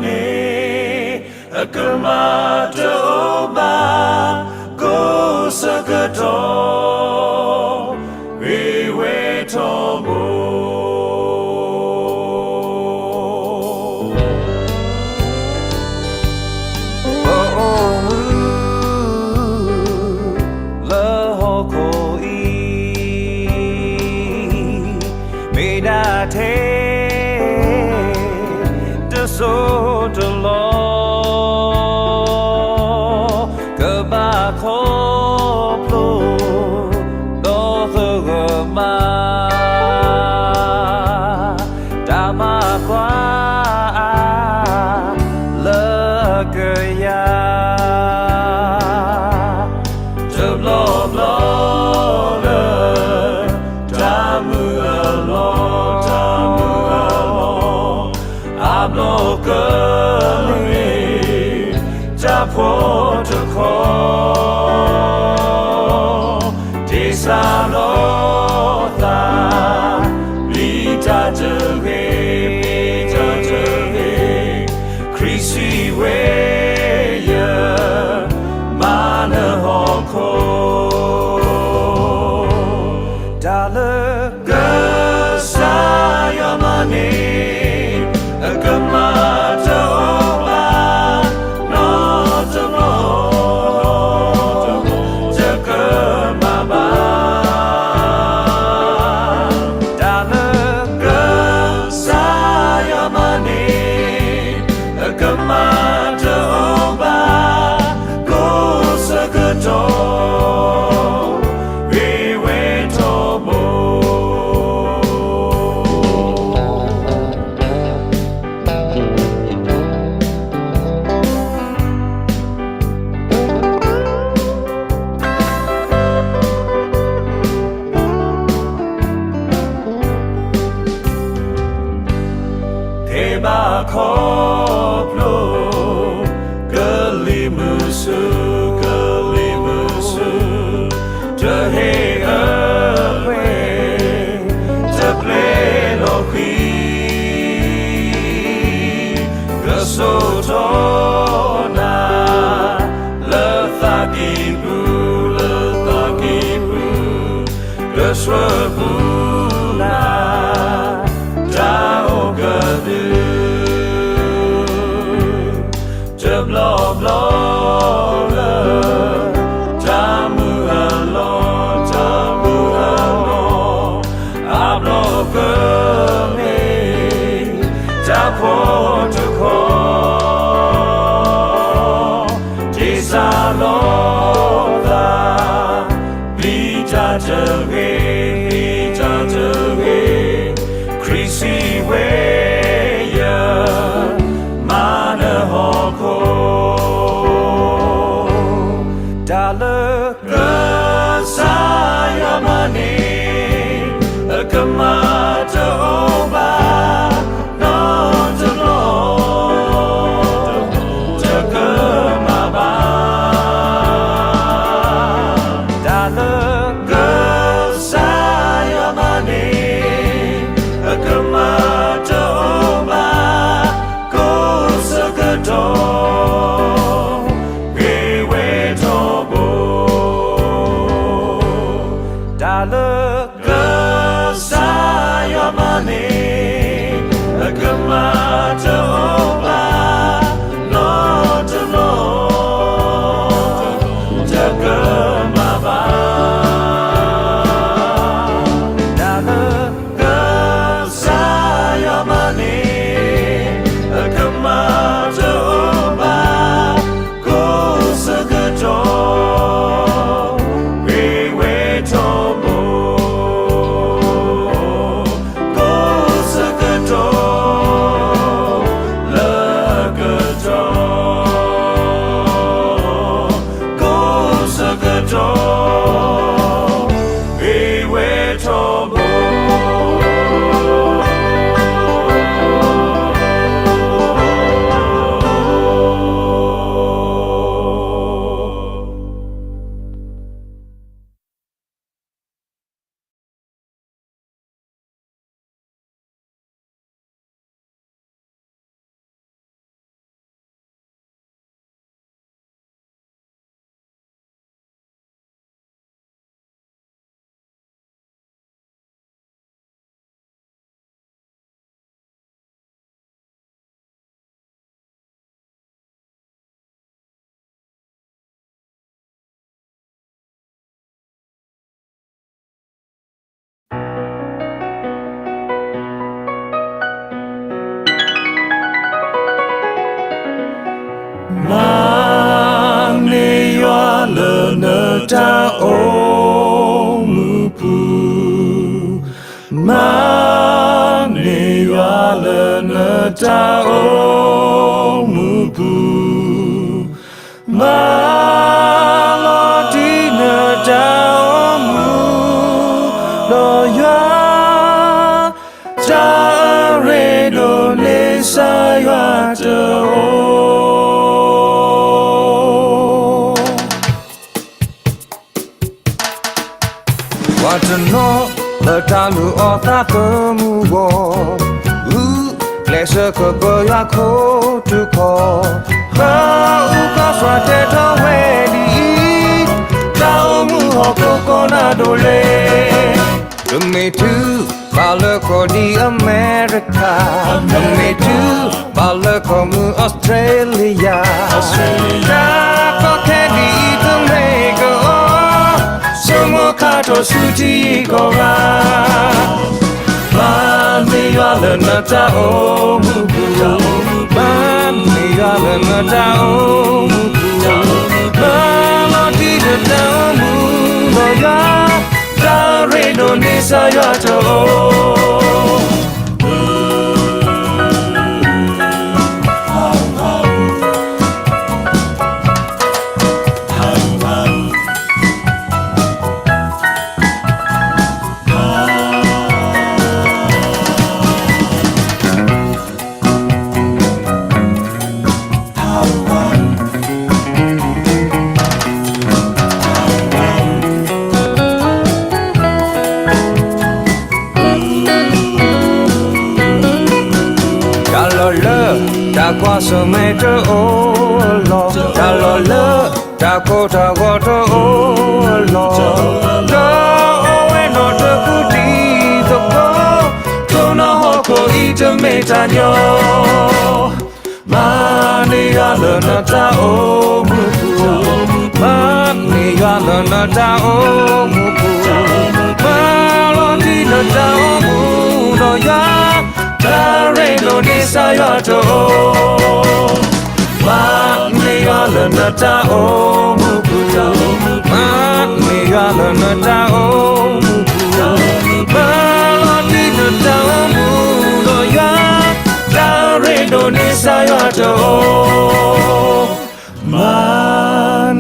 န့ၣ် အကမၢ်တအိၣ်ဘၣ်, ကိးဆၢကတီၢ် ဂ့ၤဝဲထီဘိ ပအိၣ်မူလၢဟီၣ်ခိၣ်အံၤ မ့ၢ်ဒၣ်ထဲ တစိၢ်တလီၢ် ကဘၣ်ခီဖျိ ဒီးသဂၢၢ်မး တၢ်မၤကွၢ်အါ လၢကယၤ တဘျီဘျီလၢ တၢ်မုၢ်အလီၢ် တၢ်မုၢ်အလီၢ် အါဘျီကလဲၤ တၢ်ဖှီၣ်တခီ တ့စၢ်လီၤသး ပျံၤတၢ်တဂ့ၤ ပျံၤတၢ်တဂ့ၤ ခရံာ်စံးဝဲ ယ မၤနၢၤဟီၣ်ခိၣ် တၢ်လၢ ကစၢ်ယွၤမၤန့ၣ် အကမၢ်တအိၣ်ဘၣ် နီတဘျီ တကမၣ်ဘၣ် တၢ်လၢ ကစၢ်ယွၤမၤန့ၣ် အကမၢ်တအိၣ်ဘၣ် ကိးဆၢကတီၢ် ဂ့ၤဝဲထီဘိ ဖဲဘၣ်ခီဖျိ ကလံၤမုၢ်ဆူၣ် ကလံၤမုၢ်ဆူၣ် တဟ့ၣ်အၢခွဲး တပျဲလီၤဃံၤ ကစိာ်ထီၣ်နၤ လၢသးကံၢ်ပူၤ လၢသးကံၢ်ပူၤ ကဆှၢပူၤနၤ တၢ်အိၣ်ကဒု တဘျီဘျီလၢ တၢ်မုၢ်အလီၢ် တၢ်မုၢ်အလီၢ် အါဘျီကလဲၤ တၢ်ဖှီၣ်တခီ တ့စၢ်လီၤသး ပျံၤတၢ်တဂ့ၤ ပျံၤတၢ်တဂ့ၤ ခရံာ်စံးဝဲ ယ မၤနၢၤဟီၣ်ခိၣ် တၢ်လၢ ကစၢ်ယွၤမၤန့ၣ် အကမၢ်တအိၣ်ဘၣ် နီတဘျီ တကမၢ်ဘၣ် တၢ်လၢ ကစၢ်ယွၤမၤန့ၣ် အကမၢ်တအိၣ်ဘၣ် ကိးဆၢကတီၢ် ဂ့ၤဝဲထီဘိ တၢ်လၢ ကစၢ်ယွၤမၤန့ၣ် အကမၢ်တအိၣ်ဘၣ် နီတဘျီ တကမၢ်ဘၣ် တၢ်လၢ ကစၢ်ယွၤမၤန့ၣ် အကမၢ်တအိၣ်ဘၣ် ကိးဆၢကတီၢ် ဂ့ၤဝဲထီဘိ ကိးဆၢကတီၢ် တၢ်အိၣ်မူပူၤ, မၤန့ၢ်ယွၤလၢနတၢ်အိၣ်မူပူၤ, မၤလီၤတံၢ်နတၢ်အိၣ်မူ, ဒီးယွၤ တၢ်အရ့ဒိၣ်န့ၣ် ကစၢ်ယွၤတအိၣ်. ပှၤတနီၤလၢတၢ်လုၢ်အီၣ်သးသမူအဂီၢ်, ဂုာ်ကျဲးစၢးကပၢယွၤခိၣ်ထူၣ်ခီၣ်, ပအူကီၢ်စွါတဲထီၣ်ဝဲဒ်အံၤ, တၢ်အိၣ်မူဟီၣ်ခိၣ်ကိးနၢ်ဒိၣ်လံ. ပမ့ၢ်တုၤဘၣ်လၢကီၢ်ဒ်အမဲရကၤ, ပမ့ၢ်တုၤဘၣ်လၢကီၢ်မုၢ်အီစထြ့လယါ, တၢ်ကီခဲဒ်အံၤတမ့ၢ်ကီး, ဆိကမိၣ်ခါထီၣ်ဆူထံကီၢ်ဂၤ, မၤန့ၢ်ယွၤလၢနတၢ်အိၣ်မူပူၤ, မၤန့ၢ်ယွၤလၢနတၢ်အိၣ်မူပူၤ, မၤလီၤတံၢ်နတၢ်အိၣ်မူ, ဒီးယွၤ တၢ်အရ့ဒိၣ်န့ၣ် ကစၢ်ယွၤတအိၣ်. တၢ်လီၢ်လၢတၢ်ကွၢ်ဆၢၣ်မဲာ်တအိၣ်အလီၢ်, တၢ်လီၢ်လၢတၢ်ကိၢ်တၢ်ဂီၤတအိၣ်အလီၢ်, ဒီးအိၣ်ဝဲနီၢ်တကူၣ်တံၤသကိး, ခိၣ်နၢ်ဟီၣ်ခိၣ်အံၤတမ့ၢ်တၢ်ညီ မၤန့ၢ်ယွၤလၢနတၢ်အိၣ်မူပူၤ, မၤန့ၢ်ယွၤလၢနတၢ်အိၣ်မူပူၤ, မၤလီၤတံၢ်နတၢ်အိၣ်မူ, ဒီးယွၤ တၢ်ရ့ဒိၣ်န့ၣ် ကစၢ်ယွၤတအိၣ်. မၤန့ၢ်ယွၤလၢနတၢ်အိၣ်မူပူၤ, မၤန့ၢ်ယွၤလၢနတၢ်အိၣ်မူပူၤ, မၤလီၤတံၢ်နတၢ်အိၣ်မူ, ဒီးယွၤ တၢ်ရ့ဒိၣ်န့ၣ် ကစၢ်ယွၤတအိၣ်. မၤ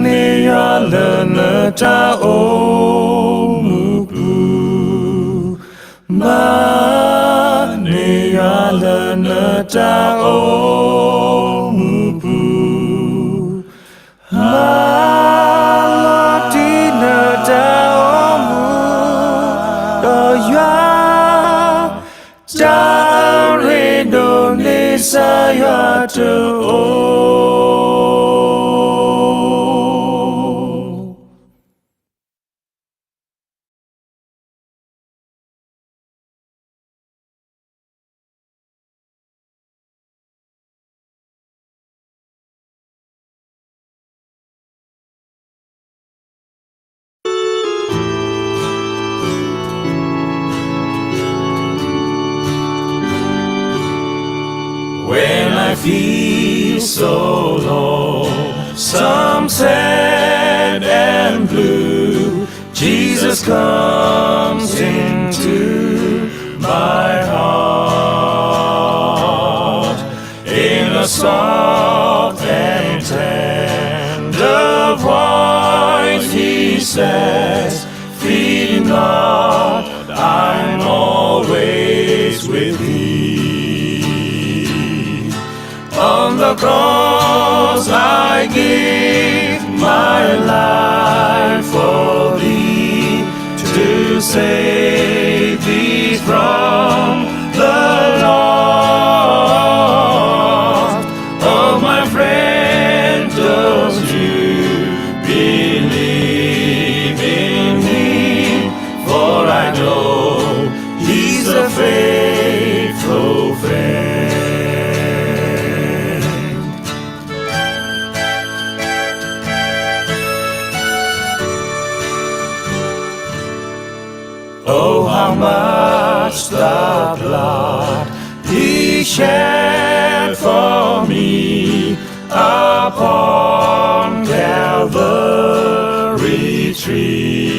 န့ၢ်ယွၤလၢနတၢ်အိၣ်မူပူၤ, မၤန့ၢ်ယွၤလၢနတၢ်အိၣ်မူပူၤ, မၤလီၤတံၢ်နတၢ်အိၣ်မူ, ဒီးယွၤ တၢ်ရ့ဒိၣ်န့ၣ် ကစၢ်ယွၤတအိၣ်. When I feel so low, some sad and blue, Jesus comes into my heart. In a soft and tender voice he says, "Fear not, I'm always with thee." On the cross I give my life for thee, to save thee from the lost. Oh, my friend, don't you believe in him, for I know he's a faithful friend. Oh, how much the blood he shed for me upon Calvary's Tree.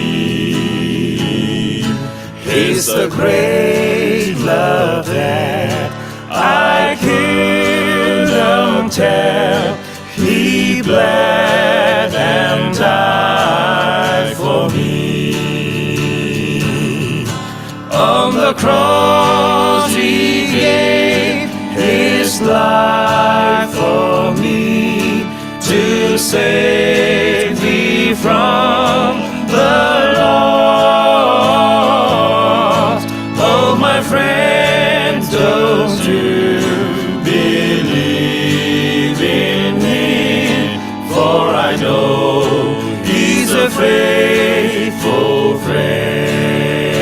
It's the great love that I couldn't tell. He bled and died for me. On the cross he gave his life for me to save me from the lost. Oh, my friends, don't you believe in him, for I know he's a faithful friend.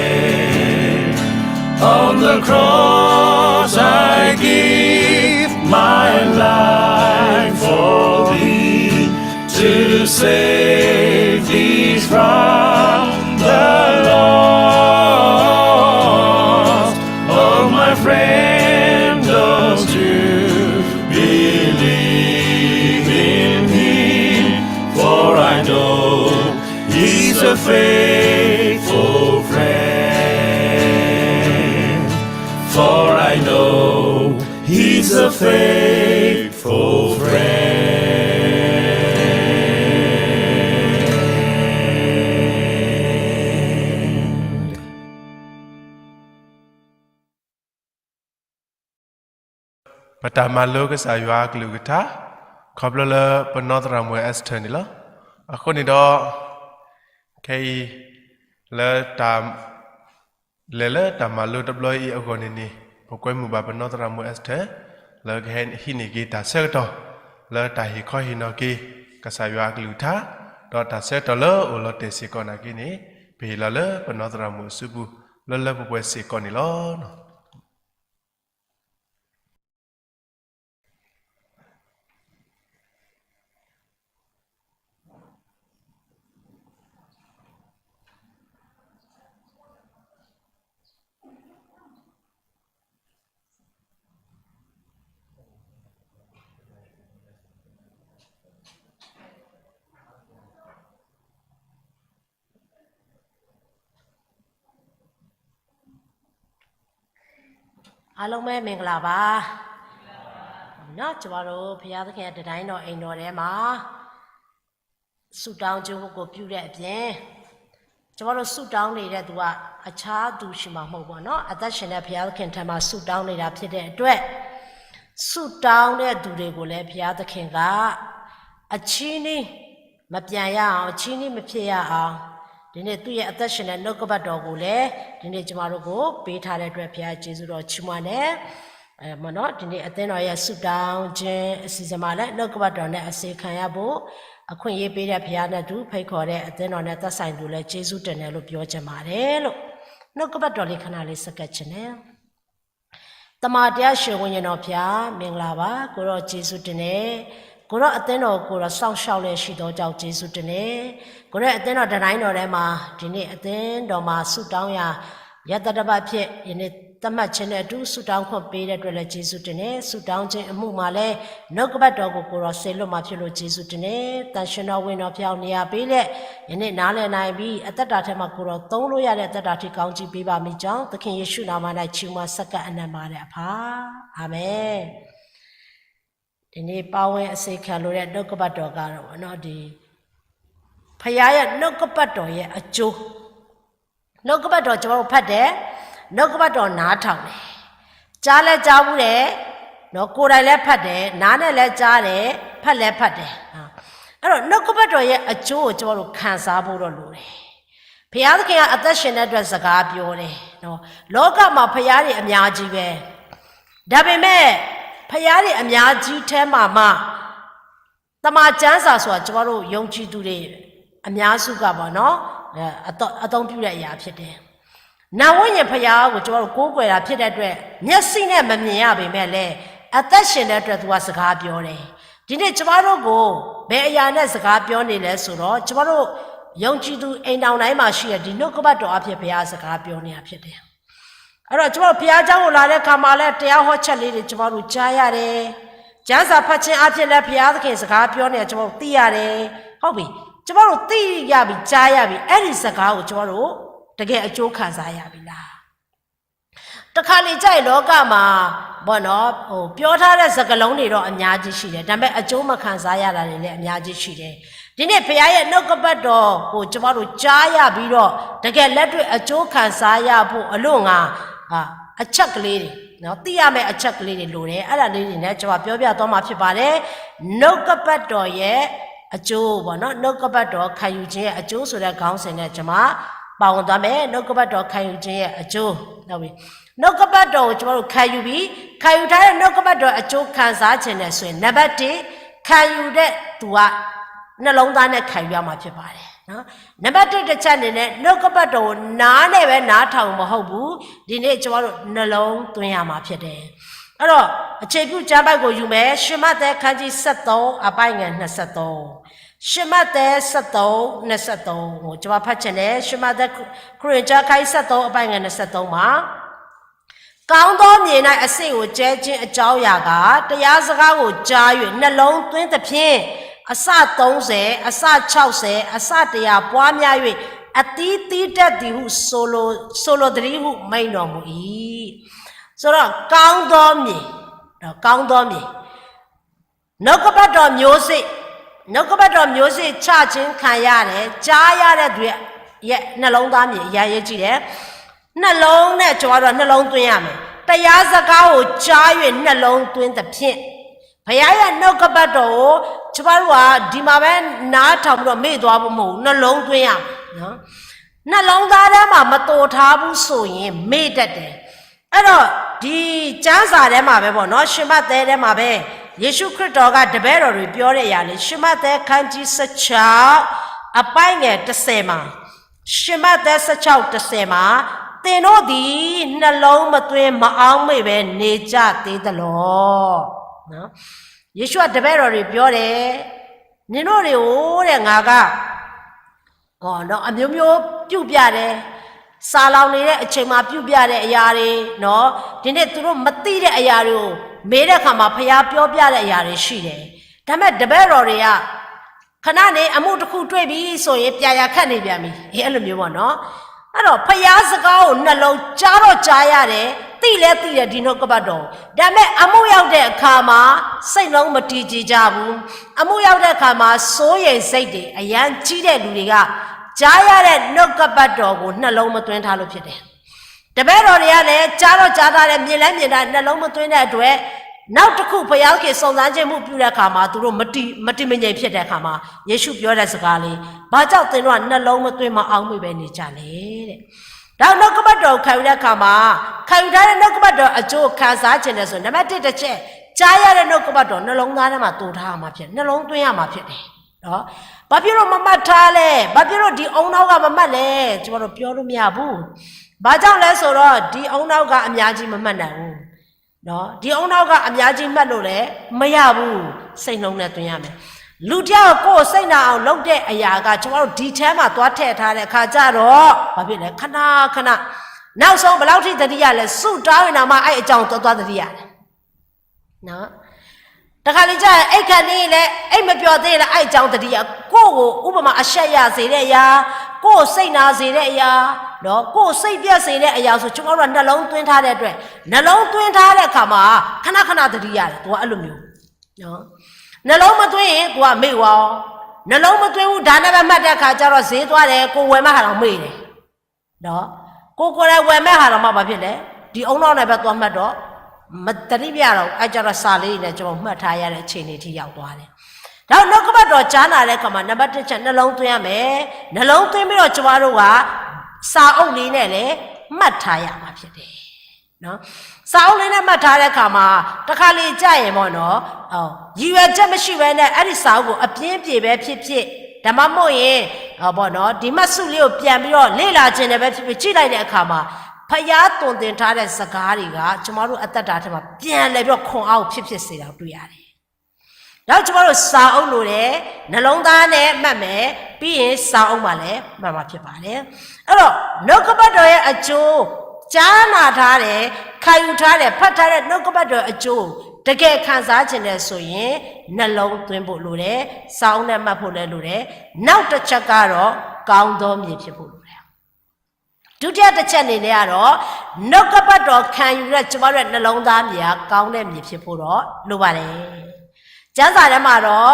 On the cross I give my life for thee, to save thee from the lost. Oh, my friend, don't you believe in him, for I know he's a faithful friend. For I know he's a faithful friend. ပတၢ်မၤလိကစၢ်ယွၤအကလုၢ်ကထါ ခီဖျိလၢပနီၢ်သရၣ်မုၣ် Esther န့ၣ်လီၤ. အဃိန့ၣ်ဒီး ခဲအံၤ လၢတၢ် လဲၤလၢတၢ်မၤလိတဘျီအံၤအဂီၢ်န့ၣ်န့ၣ် ပကွဲမုာ်ဘၣ်ပနီၢ်သရၣ်မုၣ် Esther လၢကဟဲဟံးန့ၢ်က့ၤတၢ်ဆၢကတီၢ် လၢတၢ်ဟ့ၣ်ခီဟ့ၣ်နီၤက့ၤ ကစၢ်ယွၤအကလုၢ်ကထါ ဒီးတၢ်ဆၢကတီၢ်လၢအိၣ်လီၤတဲာ်စ့ၢ်ကီးနာ်က့န့ၣ် ပဟ့ၣ်လီၤလၢပနီၢ်သရၣ်မုၣ်အစုပူၤ လၢလၢပှဲၤပှဲၤစ့ၢ်ကီးန့ၣ်လီၤ. အားလုံးပဲမင်္ဂလာပါနော်, ကျွန်တော်တို့ဘုရားသခင်ရဲ့တတိုင်းတော်အိမ်တော်ထဲမှာ ဆုတောင်းခြင်းကိုပြုတဲ့အပြင် ကျွန်တော်တို့ဆုတောင်းနေတဲ့သူကအခြားသူရှိမှမဟုတ်ဘူးနော်, အသက်ရှင်တဲ့ဘုရားသခင်ထံမှာဆုတောင်းနေတာဖြစ်တဲ့အတွက် ဆုတောင်းတဲ့သူတွေကိုလည်းဘုရားသခင်ကအချည်းနှီး မပြန်ရအောင်, အချည်းနှီးမဖြစ်ရအောင်, ဒီနေ့သူ့ရဲ့အသက်ရှင်တဲ့နှုတ်ကပတ်တော်ကိုလည်း ဒီနေ့ကျမတို့ကိုပေးထားတဲ့အတွက်ဘုရားကျေးဇူးတော်ချီးမွမ်းတယ်. အဲ, မနော်, ဒီနေ့အသင်းတော်ရဲ့ဆုတောင်းခြင်းအစီအစဉ်မှာလည်းနှုတ်ကပတ်တော်နဲ့အစေခံရဖို့အခွင့်အရေးပေးတဲ့ဘုရားနဲ့သူဖိတ်ခေါ်တဲ့အသင်းတော်နဲ့သက်ဆိုင်သူလည်းကျေးဇူးတင်တယ်လို့ပြောချင်ပါတယ်လို့ နှုတ်ကပတ်တော်လေးခဏလေးဆက်ကပ်ခြင်းနဲ့ သမ္မာတရားရှင်ဝိညာဉ်တော်ဘုရားမင်္ဂလာပါ, ကိုယ်တော်ယေရှုတင်တယ်. ကိုယ်တော်အသင်းတော်ကိုကိုယ်တော်စောင့်ရှောက်လျက်ရှိသောကြောင့်ယေရှုတင်တယ်. ကိုယ်တော်အသင်းတော်တတိုင်းတော်ထဲမှာဒီနေ့အသင်းတော်မှာဆုတောင်းရာရက်သတ္တပတ်ဖြစ်ယနေ့သတ်မှတ်ခြင်းနဲ့အတူဆုတောင်းခွင့်ပေးတဲ့အတွက်လည်းယေရှုတင်တယ်. ဆုတောင်းခြင်းအမှုမှာလည်းနှုတ်ကပတ်တော်ကိုကိုယ်တော်စေလွှတ်မှာဖြစ်လို့ယေရှုတင်တယ်. သန့်ရှင်းသောဝိညာဉ်တော်ဘုရားကိုနေရာပေးလျက်ယနေ့နားလည်နိုင်ပြီးအသက်တာထဲမှာကိုယ်တော်သုံးလို့ရတဲ့အသက်တာထိကောင်းချီးပေးပါမိကြောင်းသခင်ယေရှုနာမ၌ချီးမွမ်းဆက်ကပ်အနံ့ပါတယ်အဖ။ အာမင်. ဒီနေ့ပါဝင်အစေခံလို့တဲ့နှုတ်ကပတ်တော်ကတော့နော်, ဒီဖခင်ရဲ့နှုတ်ကပတ်တော်ရဲ့အကျိုး, နှုတ်ကပတ်တော်ကျွန်တော်တို့ဖတ်တယ်, နှုတ်ကပတ်တော်နားထောင်တယ်, ကြားလည်းကြားဘူးတယ်နော်, ကိုယ်တိုင်လည်းဖတ်တယ်, နားနဲ့လည်းကြားတယ်, ဖတ်လည်းဖတ်တယ်နော်. အဲ့တော့နှုတ်ကပတ်တော်ရဲ့အကျိုးကိုကျွန်တော်တို့ခံစားဖို့တော့လိုတယ်. ဘုရားသခင်ကအသက်ရှင်တဲ့အတွက်စကားပြောတယ်နော်. လောကမှာဘုရားတွေအများကြီးပဲ, ဒါပေမဲ့ဘုရားတွေအများကြီးထဲမှာမှသမ္မာကျမ်းစာဆိုတာကျွန်တော်တို့ယုံကြည်သူတွေအများစုကပေါ့နော်, အဲ, အသုံး, အသုံးပြုတဲ့အရာဖြစ်တယ်. နာဝိညာဉ်ဘုရားကိုကျွန်တော်တို့ကိုးကွယ်တာဖြစ်တဲ့အတွက်မျက်စိနဲ့မမြင်ရပေမဲ့လည်းအသက်ရှင်တဲ့အတွက်သူကစကားပြောတယ်. ဒီနေ့ကျွန်တော်တို့ကိုဘယ်အရာနဲ့စကားပြောနေလဲဆိုတော့ကျွန်တော်တို့ယုံကြည်သူအိမ်ထောင်တိုင်းမှာရှိတဲ့ဒီနှုတ်ကပတ်တော်အဖြစ်ဘုရားစကားပြောနေတာဖြစ်တယ်. အဲ့တော့ကျွန်တော်တို့ဘုရားကျောင်းကိုလာတဲ့အခါမှာလည်းတရားဟောချက်လေးတွေကျွန်တော်တို့ကြားရတယ်. ကျမ်းစာဖတ်ခြင်းအပြင်လည်းဘုရားသခင်စကားပြောနေတာကျွန်တော်တို့သိရတယ်. ဟုတ်ပြီ. ကျမတို့သိရပြီ ကြားရပြီ အဲ့ဒီစကားကို ကျမတို့ တကယ်အကျိုးခံစားရပြီလား? တခါလေကျရင် လောကမှာ ပေါ့နော် ဟို ပြောထားတဲ့စကားလုံးတွေတော့ အများကြီးရှိတယ်။ ဒါပေမဲ့ အကျိုးမခံစားရတာတွေလည်း အများကြီးရှိတယ်။ ဒီနေ့ ဘုရားရဲ့နှုတ်ကပတ်တော်ကို ကျမတို့ကြားရပြီးတော့ တကယ်လက်တွေ့အကျိုးခံစားရဖို့အလို့ငှာ အာ အချက်ကလေးတွေနော် သိရမယ့်အချက်ကလေးတွေလိုတယ်။ အဲ့ဒါလေးတွေနဲ့ ကျွန်မပြောပြသွားမှာဖြစ်ပါတယ်။ နှုတ်ကပတ်တော်ရဲ့အကျိုးပေါ့နော် နှုတ်ကပတ်တော်ခံယူခြင်းရဲ့အကျိုးဆိုတဲ့ခေါင်းစဉ်နဲ့ ကျွန်မပါဝင်သွားမယ်။ နှုတ်ကပတ်တော်ခံယူခြင်းရဲ့အကျိုး ဟုတ်ပြီ။ နှုတ်ကပတ်တော်ကို ကျွန်မတို့ခံယူပြီး ခံယူထားတဲ့နှုတ်ကပတ်တော်အကျိုးခံစားချင်တယ်ဆိုရင် နံပါတ်တစ် ခံယူတဲ့သူက နှလုံးသားနဲ့ခံယူရမှာဖြစ်ပါတယ်နော်။ နံပါတ်တစ်တစ်ချက်အနေနဲ့ နှုတ်ကပတ်တော်ကိုနားနဲ့ပဲနားထောင်မဟုတ်ဘူး။ ဒီနေ့ကျွန်တော်တို့နှလုံးသွင်းရမှာဖြစ်တယ်။ အဲ့တော့ အခြေပြုကျမ်းပိုဒ်ကိုယူမယ်။ ရှမဿဲခန်းကြီးဆယ့်သုံး အပိုင်းငယ်နှစ်ဆယ့်သုံး။ ရှမဿဲဆယ့်သုံး နှစ်ဆယ့်သုံးကို ကျွန်မဖတ်ချင်တယ်။ ရှမဿဲ ခရစ်ယာန်ကျမ်းခန်းကြီးဆယ့်သုံး အပိုင်းငယ်နှစ်ဆယ့်သုံးမှာ ကောင်းသောမြေ၌အစေ့ကိုကြဲခြင်းအကြောင်းအရာကား၊ တရားစကားကိုကြား၍နှလုံးသွင်းသဖြင့် အဆသုံးဆယ်၊ အဆခြောက်ဆယ်၊ အဆတစ်ရာပွားများ၍ အသီးသီးတတ်သည်ဟုဆိုလို ဆိုလိုသတည်းဟုမိန့်တော်မူ၏။ ဆိုတော့ ကောင်းသောမြေ၊ ကောင်းသောမြေ နှုတ်ကပတ်တော်မျိုးစေ့၊ နှုတ်ကပတ်တော်မျိုးစေ့ချခြင်းခံရတယ်။ ကြားရတဲ့သူရဲ့ ရဲ့နှလုံးသားမြေအရမ်းအရေးကြီးတယ်။ နှလုံးနဲ့ကျွန်တော်တို့ကနှလုံးသွင်းရမယ်။ တရားစကားကိုကြား၍နှလုံးသွင်းသဖြင့် ဘုရားရဲ့နှုတ်ကပတ်တော်ကိုကျွန်တော်တို့ကဒီမှာပဲနားထောင်ပြီးတော့မေ့သွားဖို့မဟုတ်ဘူး။ နှလုံးသွင်းရမယ်နော်။ နှလုံးသားထဲမှာမသိုထားဘူးဆိုရင်မေ့တတ်တယ်။ အဲ့တော့ ဒီကျမ်းစာထဲမှာပဲပေါ့နော် ရှမဿဲထဲမှာပဲ ယေရှုခရစ်တော်ကတပည့်တော်တွေပြောတဲ့အရာလေး ရှမဿဲခန်းကြီးဆယ့်ခြောက် အပိုင်းငယ်တစ်ဆယ်မှာ ရှမဿဲဆယ့်ခြောက်တစ်ဆယ်မှာ သင်တို့သည်နှလုံးမသွင်းမအောက်မေ့ဘဲနေကြသေးသလောနော်။ ယေရှုကတပည့်တော်တွေပြောတယ် နင်တို့တွေကိုတဲ့ ငါက ဟောနော် အမျိုးမျိုးပြုတ်ပြတယ်။ ဆာလောင်နေတဲ့အချိန်မှာပြုတ်ပြတဲ့အရာတွေနော် ဒီနေ့သူတို့မသိတဲ့အရာတွေကိုမေးတဲ့အခါမှာ ဘုရားပြောပြတဲ့အရာတွေရှိတယ်။ ဒါပေမဲ့တပည့်တော်တွေက ခဏနေအမှုတစ်ခုတွေ့ပြီဆိုရင် ပြန်ရခက်နေပြန်ပြီ။ အဲ အဲ့လိုမျိုးပေါ့နော်။ အဲ့တော့ ဘုရားစကားကိုနှလုံးကြားတော့ကြားရတယ်။ သိလည်းသိတယ် ဒီနှုတ်ကပတ်တော်ကို။ ဒါပေမဲ့အမှုရောက်တဲ့အခါမှာ စိတ်လုံးမတည်ကြည်ကြဘူး။ အမှုရောက်တဲ့အခါမှာ စိုးရိမ်စိတ်တွေအရမ်းကြီးတဲ့လူတွေက ကြားရတဲ့နှုတ်ကပတ်တော်ကိုနှလုံးမသွင်းထားလို့ဖြစ်တယ်။ တပည့်တော်တွေကလည်း ကြားတော့ကြားထားတယ် မြင်လည်းမြင်ထားတယ် နှလုံးမသွင်းတဲ့အတွက် နောက်တစ်ခု ဘုရားသခင်စုံစမ်းခြင်းမှုပြုတဲ့အခါမှာ သူတို့မတည် မတည်မငြိမ်ဖြစ်တဲ့အခါမှာ ယေရှုပြောတဲ့စကားလေး ဘာကြောင့်သင်တို့ကနှလုံးမသွင်းမအောက်မေ့ဘဲနေကြလဲတဲ့။ ဒါနှုတ်ကပတ်တော်ကိုခံယူတဲ့အခါမှာ ခံယူထားတဲ့နှုတ်ကပတ်တော်အကျိုးခံစားချင်တယ်ဆိုရင် နံပါတ်တစ်တစ်ချက် ကြားရတဲ့နှုတ်ကပတ်တော်နှလုံးသားထဲမှာသိုထားရမှာဖြစ်တယ်။ နှလုံးသွင်းရမှာဖြစ်တယ်နော်။ ဘာဖြစ်လို့မမှတ်ထားလဲ။ ဘာဖြစ်လို့ဒီအုံနောက်ကမမှတ်လဲ။ ကျွန်တော်တို့ပြောလို့မရဘူး။ ဘာကြောင့်လဲဆိုတော့ ဒီအုံနောက်ကအများကြီးမမှတ်နိုင်ဘူးနော်။ ဒီအုံနောက်ကအများကြီးမှတ်လို့လည်းမရဘူး။ စိတ်နှလုံးနဲ့သွင်းရမယ်။ လူတစ်ယောက်ကိုယ်စိတ်နာအောင်လုပ်တဲ့အရာက ကျွန်တော်တို့ဒီထဲမှာသွားထည့်ထားတဲ့အခါကျတော့ ဘာဖြစ်လဲ။ ခဏခဏ နောက်ဆုံးဘယ်လောက်ထိသတိရလဲ။ ဆုတောင်းရင်တောင်မှအဲ့အကြောင်းသွားသွားသတိရတယ်နော်။ တခါလေကျရင် အိပ်ခါနီးရင်လည်း အိပ်မပျော်သေးရင်လည်း အဲ့အကြောင်းသတိရ။ ကိုယ့်ကို ဥပမာ အရှက်ရစေတဲ့အရာ၊ ကိုယ့်စိတ်နာစေတဲ့အရာ၊ နော်၊ ကိုယ့်စိတ်ပျက်စေတဲ့အရာဆို ကျွန်တော်တို့ကနှလုံးသွင်းထားတဲ့အတွက် နှလုံးသွင်းထားတဲ့အခါမှာ ခဏခဏသတိရတယ်။ သူကအဲ့လိုမျိုးနော်။ နှလုံးမသွင်းရင် သူကမေ့သွားရော။ နှလုံးမသွင်းဘူး ဒါနဲ့ပဲမှတ်တဲ့အခါကျတော့ ဈေးသွားတယ်၊ ကိုယ်ဝယ်မှတ်ဟာတော့မေ့တယ်။ နော်။ ကိုယ်ကိုယ်တိုင်ဝယ်မဲ့ဟာတောင်မှဘာဖြစ်လဲ။ ဒီအုံနောက်နဲ့ပဲသွားမှတ်တော့ မသတိမရတော့ဘူး။ အဲ့ကျတော့စာလေးတွေနဲ့ကျွန်တော်မှတ်ထားရတဲ့အခြေအနေထိရောက်သွားတယ်။ ဒါကြောင့်နှုတ်ကပတ်တော်ကြားနာတဲ့အခါမှာ နံပါတ်တစ်ချက်နှလုံးသွင်းရမယ်။ နှလုံးသွင်းပြီးတော့ကျွန်တော်တို့ကစာအုပ်လေးနဲ့လည်းမှတ်ထားရမှာဖြစ်တယ်။ နော်။ စာအုပ်လေးနဲ့မှတ်ထားတဲ့အခါမှာ တစ်ခါလေကြာရင်ပေါ့နော်။ အော် ရည်ရွယ်ချက်မရှိဘဲနဲ့အဲ့ဒီစာအုပ်ကိုအပြင်းပြေပဲဖြစ်ဖြစ် ဒါမှမဟုတ်ရင် ဟောပေါ့နော် ဒီမှတ်စုလေးကိုပြန်ပြီးတော့လေ့လာခြင်းနဲ့ပဲဖြစ်ဖြစ် ကြည့်လိုက်တဲ့အခါမှာ ဘုရားသွန်သင်ထားတဲ့စကားတွေက ကျွန်တော်တို့အသက်တာထဲမှာပြန်လည်ပြီးတော့ခွန်အားကိုဖြစ်ဖြစ်စေတာကိုတွေ့ရတယ်။ ဒါကြောင့်ကျွန်တော်တို့စာအုပ်လိုတယ်။ နှလုံးသားနဲ့မှတ်မယ်။ ပြီးရင်စာအုပ်မှာလည်းမှတ်မှာဖြစ်ပါတယ်။ အဲ့တော့နှုတ်ကပတ်တော်ရဲ့အကျိုး ကြားနာထားတယ်၊ ခံယူထားတယ်၊ ဖတ်ထားတဲ့နှုတ်ကပတ်တော်အကျိုး တကယ်ခံစားချင်တယ်ဆိုရင် နှလုံးသွင်းဖို့လိုတယ်။ စာအုပ်နဲ့မှတ်ဖို့လည်းလိုတယ်။ နောက်တစ်ချက်ကတော့ ကောင်းသောမြေဖြစ်ဖို့လိုတယ်။ ဒုတိယတစ်ချက်အနေနဲ့ကတော့ နှုတ်ကပတ်တော်ခံယူတဲ့ ကျမတို့ရဲ့နှလုံးသားမြေဟာ ကောင်းတဲ့မြေဖြစ်ဖို့တော့လိုပါတယ်။ ကျမ်းစာထဲမှာတော့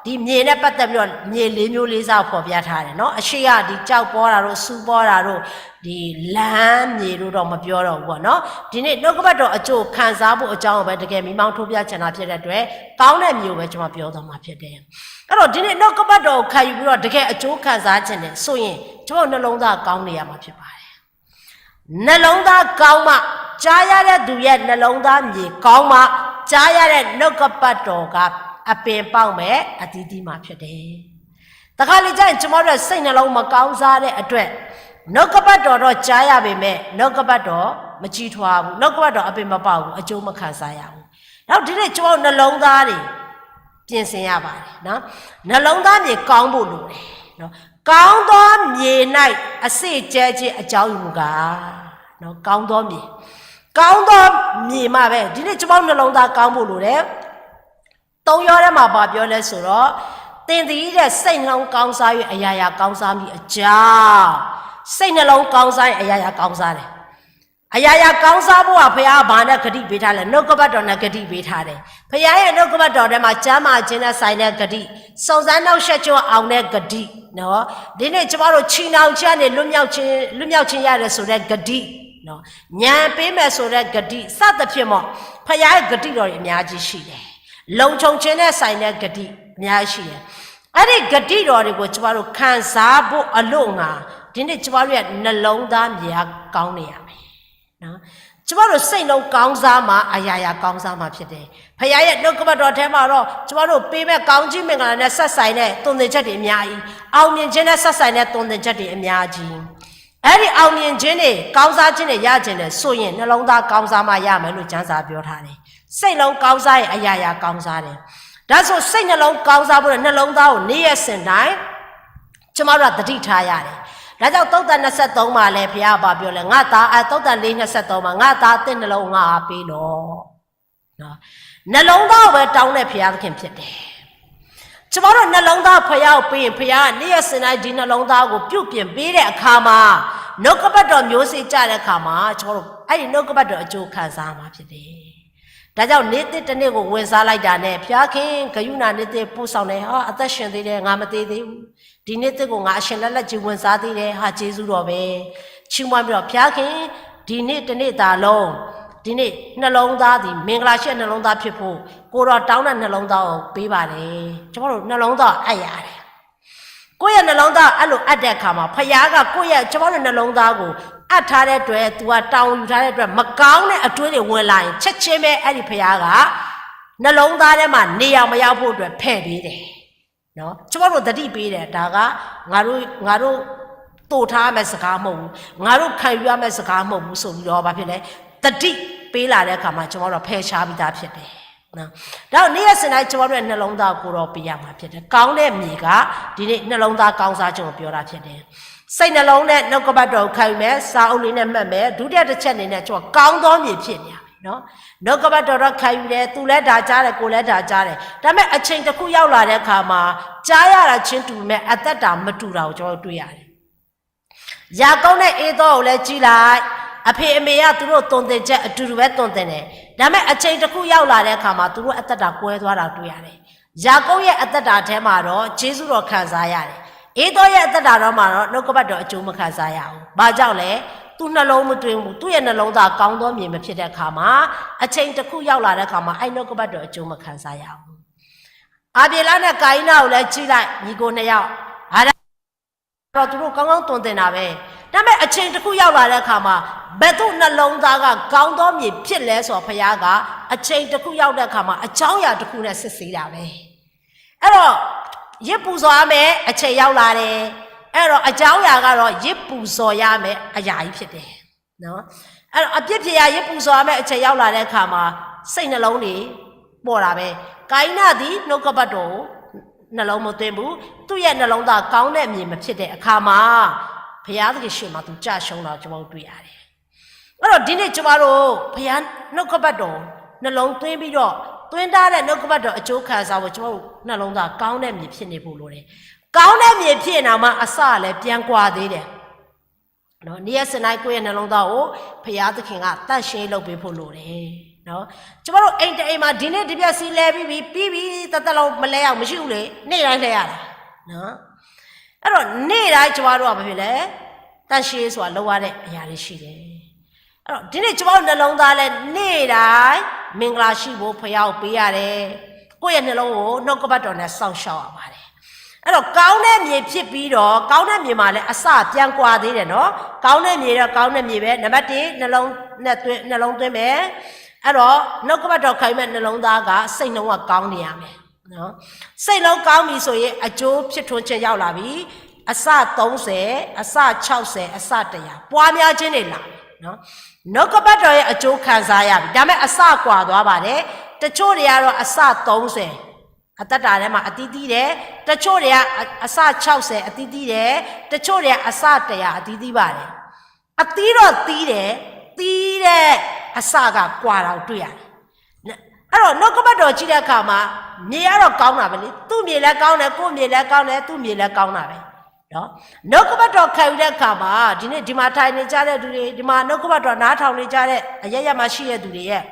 ဒီမြေနဲ့ပတ်သက်ပြီးတော့ မြေလေးမျိုးလေးစားကိုဖော်ပြထားတယ်နော်။ အရှေ့ကဒီကျောက်ပေါတာတို့ ဆူပေါတာတို့ ဒီလမ်းမြေတို့တော့မပြောတော့ဘူးပေါ့နော်။ ဒီနေ့နှုတ်ကပတ်တော်အကျိုးခံစားဖို့အကြောင်းကိုပဲ တကယ်မီးမောင်းထိုးပြချင်တာဖြစ်တဲ့အတွက် ကောင်းတဲ့မြေကိုပဲကျွန်မပြောသွားမှာဖြစ်တယ်။ အဲ့တော့ဒီနေ့နှုတ်ကပတ်တော်ကိုခံယူပြီးတော့ တကယ်အကျိုးခံစားချင်တယ်ဆိုရင် ကျွန်မတို့နှလုံးသားကောင်းနေရမှာဖြစ်ပါတယ်။ နှလုံးသားကောင်းမှ ကြားရတဲ့သူရဲ့နှလုံးသားမြေကောင်းမှ ကြားရတဲ့နှုတ်ကပတ်တော်ကအပင်ပေါက်မဲ့အသီးသီးမှာဖြစ်တယ်။ တခါလေကျရင်ကျွန်မတို့ရဲ့စိတ်နှလုံးမကောင်းစားတဲ့အတွက် နှုတ်ကပတ်တော်တော့ကြားရပေမဲ့ နှုတ်ကပတ်တော်မကြီးထွားဘူး။ နှုတ်ကပတ်တော်အပင်မပေါက်ဘူး။ အကျိုးမခံစားရဘူး။ နောက်ဒီနေ့ကျွန်မတို့နှလုံးသားတွေ ပြင်ဆင်ရပါတယ်နော်။ နှလုံးသားမြေကောင်းဖို့လိုတယ်နော်။ ကောင်းသောမြေ၌အစေ့ကျဲခြင်းအကြောင်းမူကားနော်။ ကောင်းသောမြေကောင်းသောမြေမှာပဲဒီနေ့ကျွန်မတို့နှလုံးသားကောင်းဖို့လိုတယ်။ သုံးယောထဲမှာဘာပြောလဲဆိုတော့ သင်သည်တဲ့စိတ်နှလုံးကောင်းစား၍အရာရာကောင်းစားမည်အကြောင်းစိတ်နှလုံးကောင်းစားရင်အရာရာကောင်းစားတယ်။ အရာရာကောင်းစားဖို့ကဘုရားကဘာနဲ့ဂတိပေးထားလဲနှုတ်ကပတ်တော်နဲ့ဂတိပေးထားတယ်။ ဘုရားရဲ့နှုတ်ကပတ်တော်ထဲမှာကျမ်းမာခြင်းနဲ့ဆိုင်တဲ့ဂတိစုံစမ်းနှောက်ယှက်ခြင်းအောင်တဲ့ဂတိနော်။ ဒီနေ့ကျွန်တော်တို့ချီနှောင်ခြင်းကနေလွတ်မြောက်ခြင်းလွတ်မြောက်ခြင်းရတယ်ဆိုတဲ့ဂတိနော်။ ဉာဏ်ပေးမယ်ဆိုတဲ့ဂတိစသဖြင့်ပေါ့။ ဘုရားရဲ့ဂတိတော်တွေအများကြီးရှိတယ်။ လုံခြုံခြင်းနဲ့ဆိုင်တဲ့ဂတိအများကြီးရှိတယ်။ အဲ့ဒီဂတိတော်တွေကိုကျွန်တော်တို့ခံစားဖို့အလို့ငှာဒီနေ့ကျွန်တော်တို့ရဲ့နှလုံးသားမြေကကောင်းနေရမယ်နော်။ ကျွန်တော်တို့စိတ်နှလုံးကောင်းစားမှအရာရာကောင်းစားမှဖြစ်တယ်။ ဘုရားရဲ့နှုတ်ကပတ်တော်ထဲမှာတော့ကျွန်တော်တို့ပေးမဲ့ကောင်းကြီးမင်္ဂလာနဲ့ဆက်ဆိုင်တဲ့သွန်သင်ချက်တွေအများကြီးအောင်မြင်ခြင်းနဲ့ဆက်ဆိုင်တဲ့သွန်သင်ချက်တွေအများကြီးအဲ့ဒီအောင်မြင်ခြင်းတွေကောင်းစားခြင်းတွေရခြင်းနဲ့ဆိုရင်နှလုံးသားကောင်းစားမှရမယ်လို့ကျမ်းစာပြောထားတယ်။ စိတ်လုံးကောင်းစားရင်အရာရာကောင်းစားတယ်။ ဒါဆိုစိတ်နှလုံးကောင်းစားဖို့နဲ့နှလုံးသားကိုနေ့ရက်စဉ်တိုင်းကျွန်တော်တို့ကသတိထားရတယ်။ ဒါကြောင့်သုတ်တန်နှစ်ဆယ့်သုံးမှာလည်းဘုရားကဘာပြောလဲငါသားအဲသုတ်တန်လေးနှစ်ဆယ့်သုံးမှာငါသားသင့်နှလုံးငါအားပေးလော့နော်။ နှလုံးသားကိုပဲတောင်းတဲ့ဘုရားသခင်ဖြစ်တယ်။ ကျွန်တော်တို့နှလုံးသားဘုရားကိုပေးရင်ဘုရားကနေ့ရက်စဉ်တိုင်းဒီနှလုံးသားကိုပြုပြင်ပေးတဲ့အခါမှာနှုတ်ကပတ်တော်မျိုးစေ့ကြတဲ့အခါမှာကျွန်တော်တို့အဲ့ဒီနှုတ်ကပတ်တော်အကျိုးခံစားမှာဖြစ်တယ်။ ဒါကြောင့်နေ့သစ်တစ်နေ့ကိုဝင်စားလိုက်တာနဲ့ဘုရားခင်ဂယုဏနေ့သစ်ပို့ဆောင်တယ်ဟာအသက်ရှင်သေးတယ်ငါမသေးသေးဘူးဒီနေ့သစ်ကိုငါအရှင်လက်လက်ကြီးဝင်စားသေးတယ်ဟာကျေးဇူးတော်ပဲချီးမွမ်းပြီးတော့ဘုရားခင်ဒီနေ့တစ်နေ့တာလုံးဒီနေ့နှလုံးသားသည်မင်္ဂလာရှိတဲ့နှလုံးသားဖြစ်ဖို့ကိုယ်တော်တောင်းတဲ့နှလုံးသားကိုပေးပါတယ်ကျွန်တော်တို့နှလုံးသားကိုအပ်ရတယ်ကိုယ့်ရဲ့နှလုံးသားကိုအဲ့လိုအပ်တဲ့အခါမှာဘုရားကကိုယ့်ရဲ့ကျွန်တော်တို့နှလုံးသားကိုအပ်ထားတဲ့အတွက်သူကတောင်းယူထားတဲ့အတွက်မကောင်းတဲ့အတွေးတွေဝင်လာရင်ချက်ချင်းပဲအဲ့ဒီဘုရားကနှလုံးသားထဲမှာနေရာမရောက်ဖို့အတွက်ဖယ်ပေးတယ်နော်ကျွန်တော်တို့သတိပေးတယ်ဒါကငါတို့ငါတို့သို့ထားရမယ့်စကားမဟုတ်ဘူးငါတို့ခံယူရမယ့်စကားမဟုတ်ဘူးဆိုပြီးတော့ဘာဖြစ်လဲသတိပေးလာတဲ့အခါမှာကျွန်တော်တို့ဖယ်ရှားပြီးသားဖြစ်တယ်နော်ဒါတော့နေ့ရက်စဉ်တိုင်းကျွန်တော်တို့ရဲ့နှလုံးသားကိုကိုယ်တော်ပေးရမှာဖြစ်တယ်ကောင်းတဲ့မြေကဒီနေ့နှလုံးသားကောင်းစားခြင်းကိုပြောတာဖြစ်တယ်စိတ်နှလုံးနဲ့နှုတ်ကပတ်တော်ကိုခံယူမယ်စာအုပ်လေးနဲ့မှတ်မယ်ဒုတိယတစ်ချက်အနေနဲ့ကျွန်တော်ကောင်းသောမြေဖြစ်နေရမယ်နော်နှုတ်ကပတ်တော်တော့ခံယူတယ်သူလည်းဒါကြားတယ်ကိုယ်လည်းဒါကြားတယ်ဒါပေမဲ့အချိန်တစ်ခုရောက်လာတဲ့အခါမှာကြားရတာချင်းတူပေမဲ့အသက်တာမတူတာကိုကျွန်တော်တို့တွေ့ရတယ်ယာကုပ်နဲ့ဧသောကိုလည်းကြည့်လိုက်အဖေအမေကသူတို့သွန်သင်ချက်အတူတူပဲသွန်သင်တယ်ဒါပေမဲ့အချိန်တစ်ခုရောက်လာတဲ့အခါမှာသူတို့အသက်တာကွဲသွားတာကိုတွေ့ရတယ်ယာကုပ်ရဲ့အသက်တာထဲမှာတော့ကျေးဇူးတော်ခံစားရတယ်ဧသောရဲ့အသက်တာထဲမှာတော့နှုတ်ကပတ်တော်အကျိုးမခံစားရဘူးဘာကြောင့်လဲသူနှလုံးမသွင်းဘူးသူ့ရဲ့နှလုံးသားကောင်းသောမြေမဖြစ်တဲ့အခါမှာအချိန်တစ်ခုရောက်လာတဲ့အခါမှာအဲ့နှုတ်ကပတ်တော်အကျိုးမခံစားရဘူးအာဗြေလနဲ့ကာယိနကိုလည်းကြည့်လိုက်ညီကိုနှစ်ယောက်ဟာတော့သူတို့ကောင်းကောင်းသွန်သင်တာပဲဒါပေမဲ့အချိန်တစ်ခုရောက်လာတဲ့အခါမှာဘယ်သူ့နှလုံးသားကကောင်းသောမြေဖြစ်လဲဆိုတော့ဘုရားကအချိန်တစ်ခုရောက်တဲ့အခါမှာအကြောင်းအရာတစ်ခုနဲ့စစ်ဆေးတာပဲအဲ့တော့ယစ်ပူဇော်ရမယ်အချိန်ရောက်လာတယ်အဲ့တော့အကြောင်းအရာကတော့ယစ်ပူဇော်ရမယ်အရာကြီးဖြစ်တယ်နော်အဲ့တော့အပြစ်ဖြေရာယစ်ပူဇော်ရမယ်အချိန်ရောက်လာတဲ့အခါမှာစိတ်နှလုံးတွေပေါ်တာပဲကာယိနသည်နှုတ်ကပတ်တော်ကိုနှလုံးမသွင်းဘူးသူ့ရဲ့နှလုံးသားကောင်းတဲ့မြေမဖြစ်တဲ့အခါမှာဘုရားသခင်ရှေ့မှာသူကြရှုံးတော့ကျွန်တော်တို့တွေ့ရတယ်အဲ့တော့ဒီနေ့ကျွန်တော်တို့ဘုရားနှုတ်ကပတ်တော်နှလုံးသွင်းပြီးတော့ သွင်းတတ်တဲ့ နှုတ်ကပတ်တော်အကျိုးခံစားဖို့ ကျွန်တော်တို့နှလုံးသားကောင်းတဲ့မြေဖြစ်နေဖို့လိုတယ်။ ကောင်းတဲ့မြေဖြစ်နေတာမှ အစာလည်းပြန်ကွာသေးတယ်။ နော်၊ နေ့ရက်စဉ်တိုင်း ကိုယ့်ရဲ့နှလုံးသားကို ဘုရားသခင်က သန့်ရှင်းလုပ်ပေးဖို့လိုတယ်။ နော်၊ ကျွန်တော်တို့အိမ်တစ်အိမ်မှာ ဒီနေ့ဒီပြက်စီလဲပြီးပြီ၊ ပြီးပြီ၊ တသက်လုံးမလဲရအောင် မရှိဘူးလေ။ နေ့တိုင်းလဲရတာ။ နော်၊ အဲ့တော့ နေ့တိုင်း ကျွန်တော်တို့က ဘာဖြစ်လဲ၊ သန့်ရှင်းစွာလုပ်ရတဲ့အရာတွေရှိတယ်။ အဲ့တော့ ဒီနေ့ ကျွန်တော်တို့နှလုံးသားလည်း နေ့တိုင်း မင်္ဂလာရှိဖို့ ဘုရားကိုပေးရတယ်။ ကိုယ့်ရဲ့နှလုံးကို နှုတ်ကပတ်တော်နဲ့ စောင့်ရှောက်ရပါတယ်။ အဲ့တော့ ကောင်းတဲ့မြေဖြစ်ပြီးတော့ ကောင်းတဲ့မြေမှာလည်း အစာပြန်ကွာသေးတယ်နော်။ ကောင်းတဲ့မြေတော့ ကောင်းတဲ့မြေပဲ။ နံပါတ်တစ် နှလုံးနဲ့သွင်း၊ နှလုံးသွင်းမယ်။ အဲ့တော့ နှုတ်ကပတ်တော်ခံယူမဲ့ နှလုံးသားက စိတ်နှလုံးက ကောင်းနေရမယ်။ နော်။ စိတ်နှလုံးကောင်းပြီဆိုရင် အကျိုးဖြစ်ထွန်းခြင်းရောက်လာပြီ။ အဆသုံးဆယ်၊ အဆခြောက်ဆယ်၊ အဆတစ်ရာ ပွားများခြင်းတွေလာပြီနော်။ နှုတ်ကပတ်တော်ရဲ့အကျိုးခံစားရပြီ။ ဒါပေမဲ့ အစကွာသွားပါတယ်။ တချို့တွေကတော့ အဆသုံးဆယ် အသက်တာထဲမှာ အသီးသီးတယ်။ တချို့တွေက အ- အဆခြောက်ဆယ် အသီးသီးတယ်။ တချို့တွေက အဆတစ်ရာ အသီးသီးပါတယ်။ အသီးတော့သီးတယ်။ သီးတဲ့အစက ကွာတာကိုတွေ့ရတယ်။ အဲ့တော့ နှုတ်ကပတ်တော်ကြည့်တဲ့အခါမှာ မြေကတော့ကောင်းတာပဲလေ။ သူ့မြေလည်းကောင်းတယ်၊ ကိုယ့်မြေလည်းကောင်းတယ်၊ သူ့မြေလည်းကောင်းတာပဲနော်။ နှုတ်ကပတ်တော်ခံယူတဲ့အခါမှာ ဒီနေ့ဒီမှာထိုင်နေကြတဲ့သူတွေ၊ ဒီမှာနှုတ်ကပတ်တော်နားထောင်နေကြတဲ့ အရပ်ရပ်မှာရှိတဲ့သူတွေရဲ့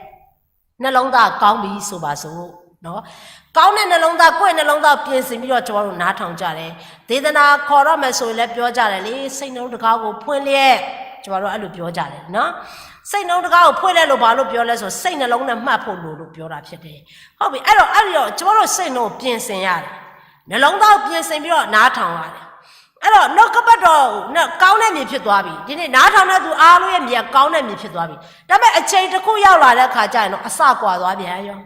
နှလုံးသားကောင်းပြီဆိုပါစို့နော်။ ကောင်းတဲ့နှလုံးသား၊ ကိုယ့်ရဲ့နှလုံးသားကို ပြင်ဆင်ပြီးတော့ ကျွန်တော်တို့နားထောင်ကြတယ်။ ဒေသနာခေါ်တော့မယ်ဆိုရင်လည်း ပြောကြတယ်လေ။ စိတ်နှလုံးတံခါးကိုဖွင့်လျက် ကျွန်တော်တို့အဲ့လိုပြောကြတယ်နော်။ စိတ်နှလုံးတံခါးကိုဖွင့်လျက်လို့ ဘာလို့ပြောလဲဆိုတော့ စိတ်နှလုံးနဲ့မှတ်ဖို့လိုလို့ပြောတာဖြစ်တယ်။ ဟုတ်ပြီ။ အဲ့တော့ အဲ့ဒီတော့ ကျွန်တော်တို့စိတ်နှလုံးကို ပြင်ဆင်ရတယ်။ နှလုံးသားကို ပြင်ဆင်ပြီးတော့ နားထောင်ရတယ်။ အဲ့တော့ နှုတ်ကပတ်တော်နဲ့ ကောင်းတဲ့မြေဖြစ်သွားပြီ။ ဒီနေ့နားထောင်တဲ့သူအားလုံးရဲ့မြေက ကောင်းတဲ့မြေဖြစ်သွားပြီ။ ဒါပေမဲ့ အချိန်တစ်ခုရောက်လာတဲ့အခါကျရင်တော့ အစကွာသွားပြန်ရော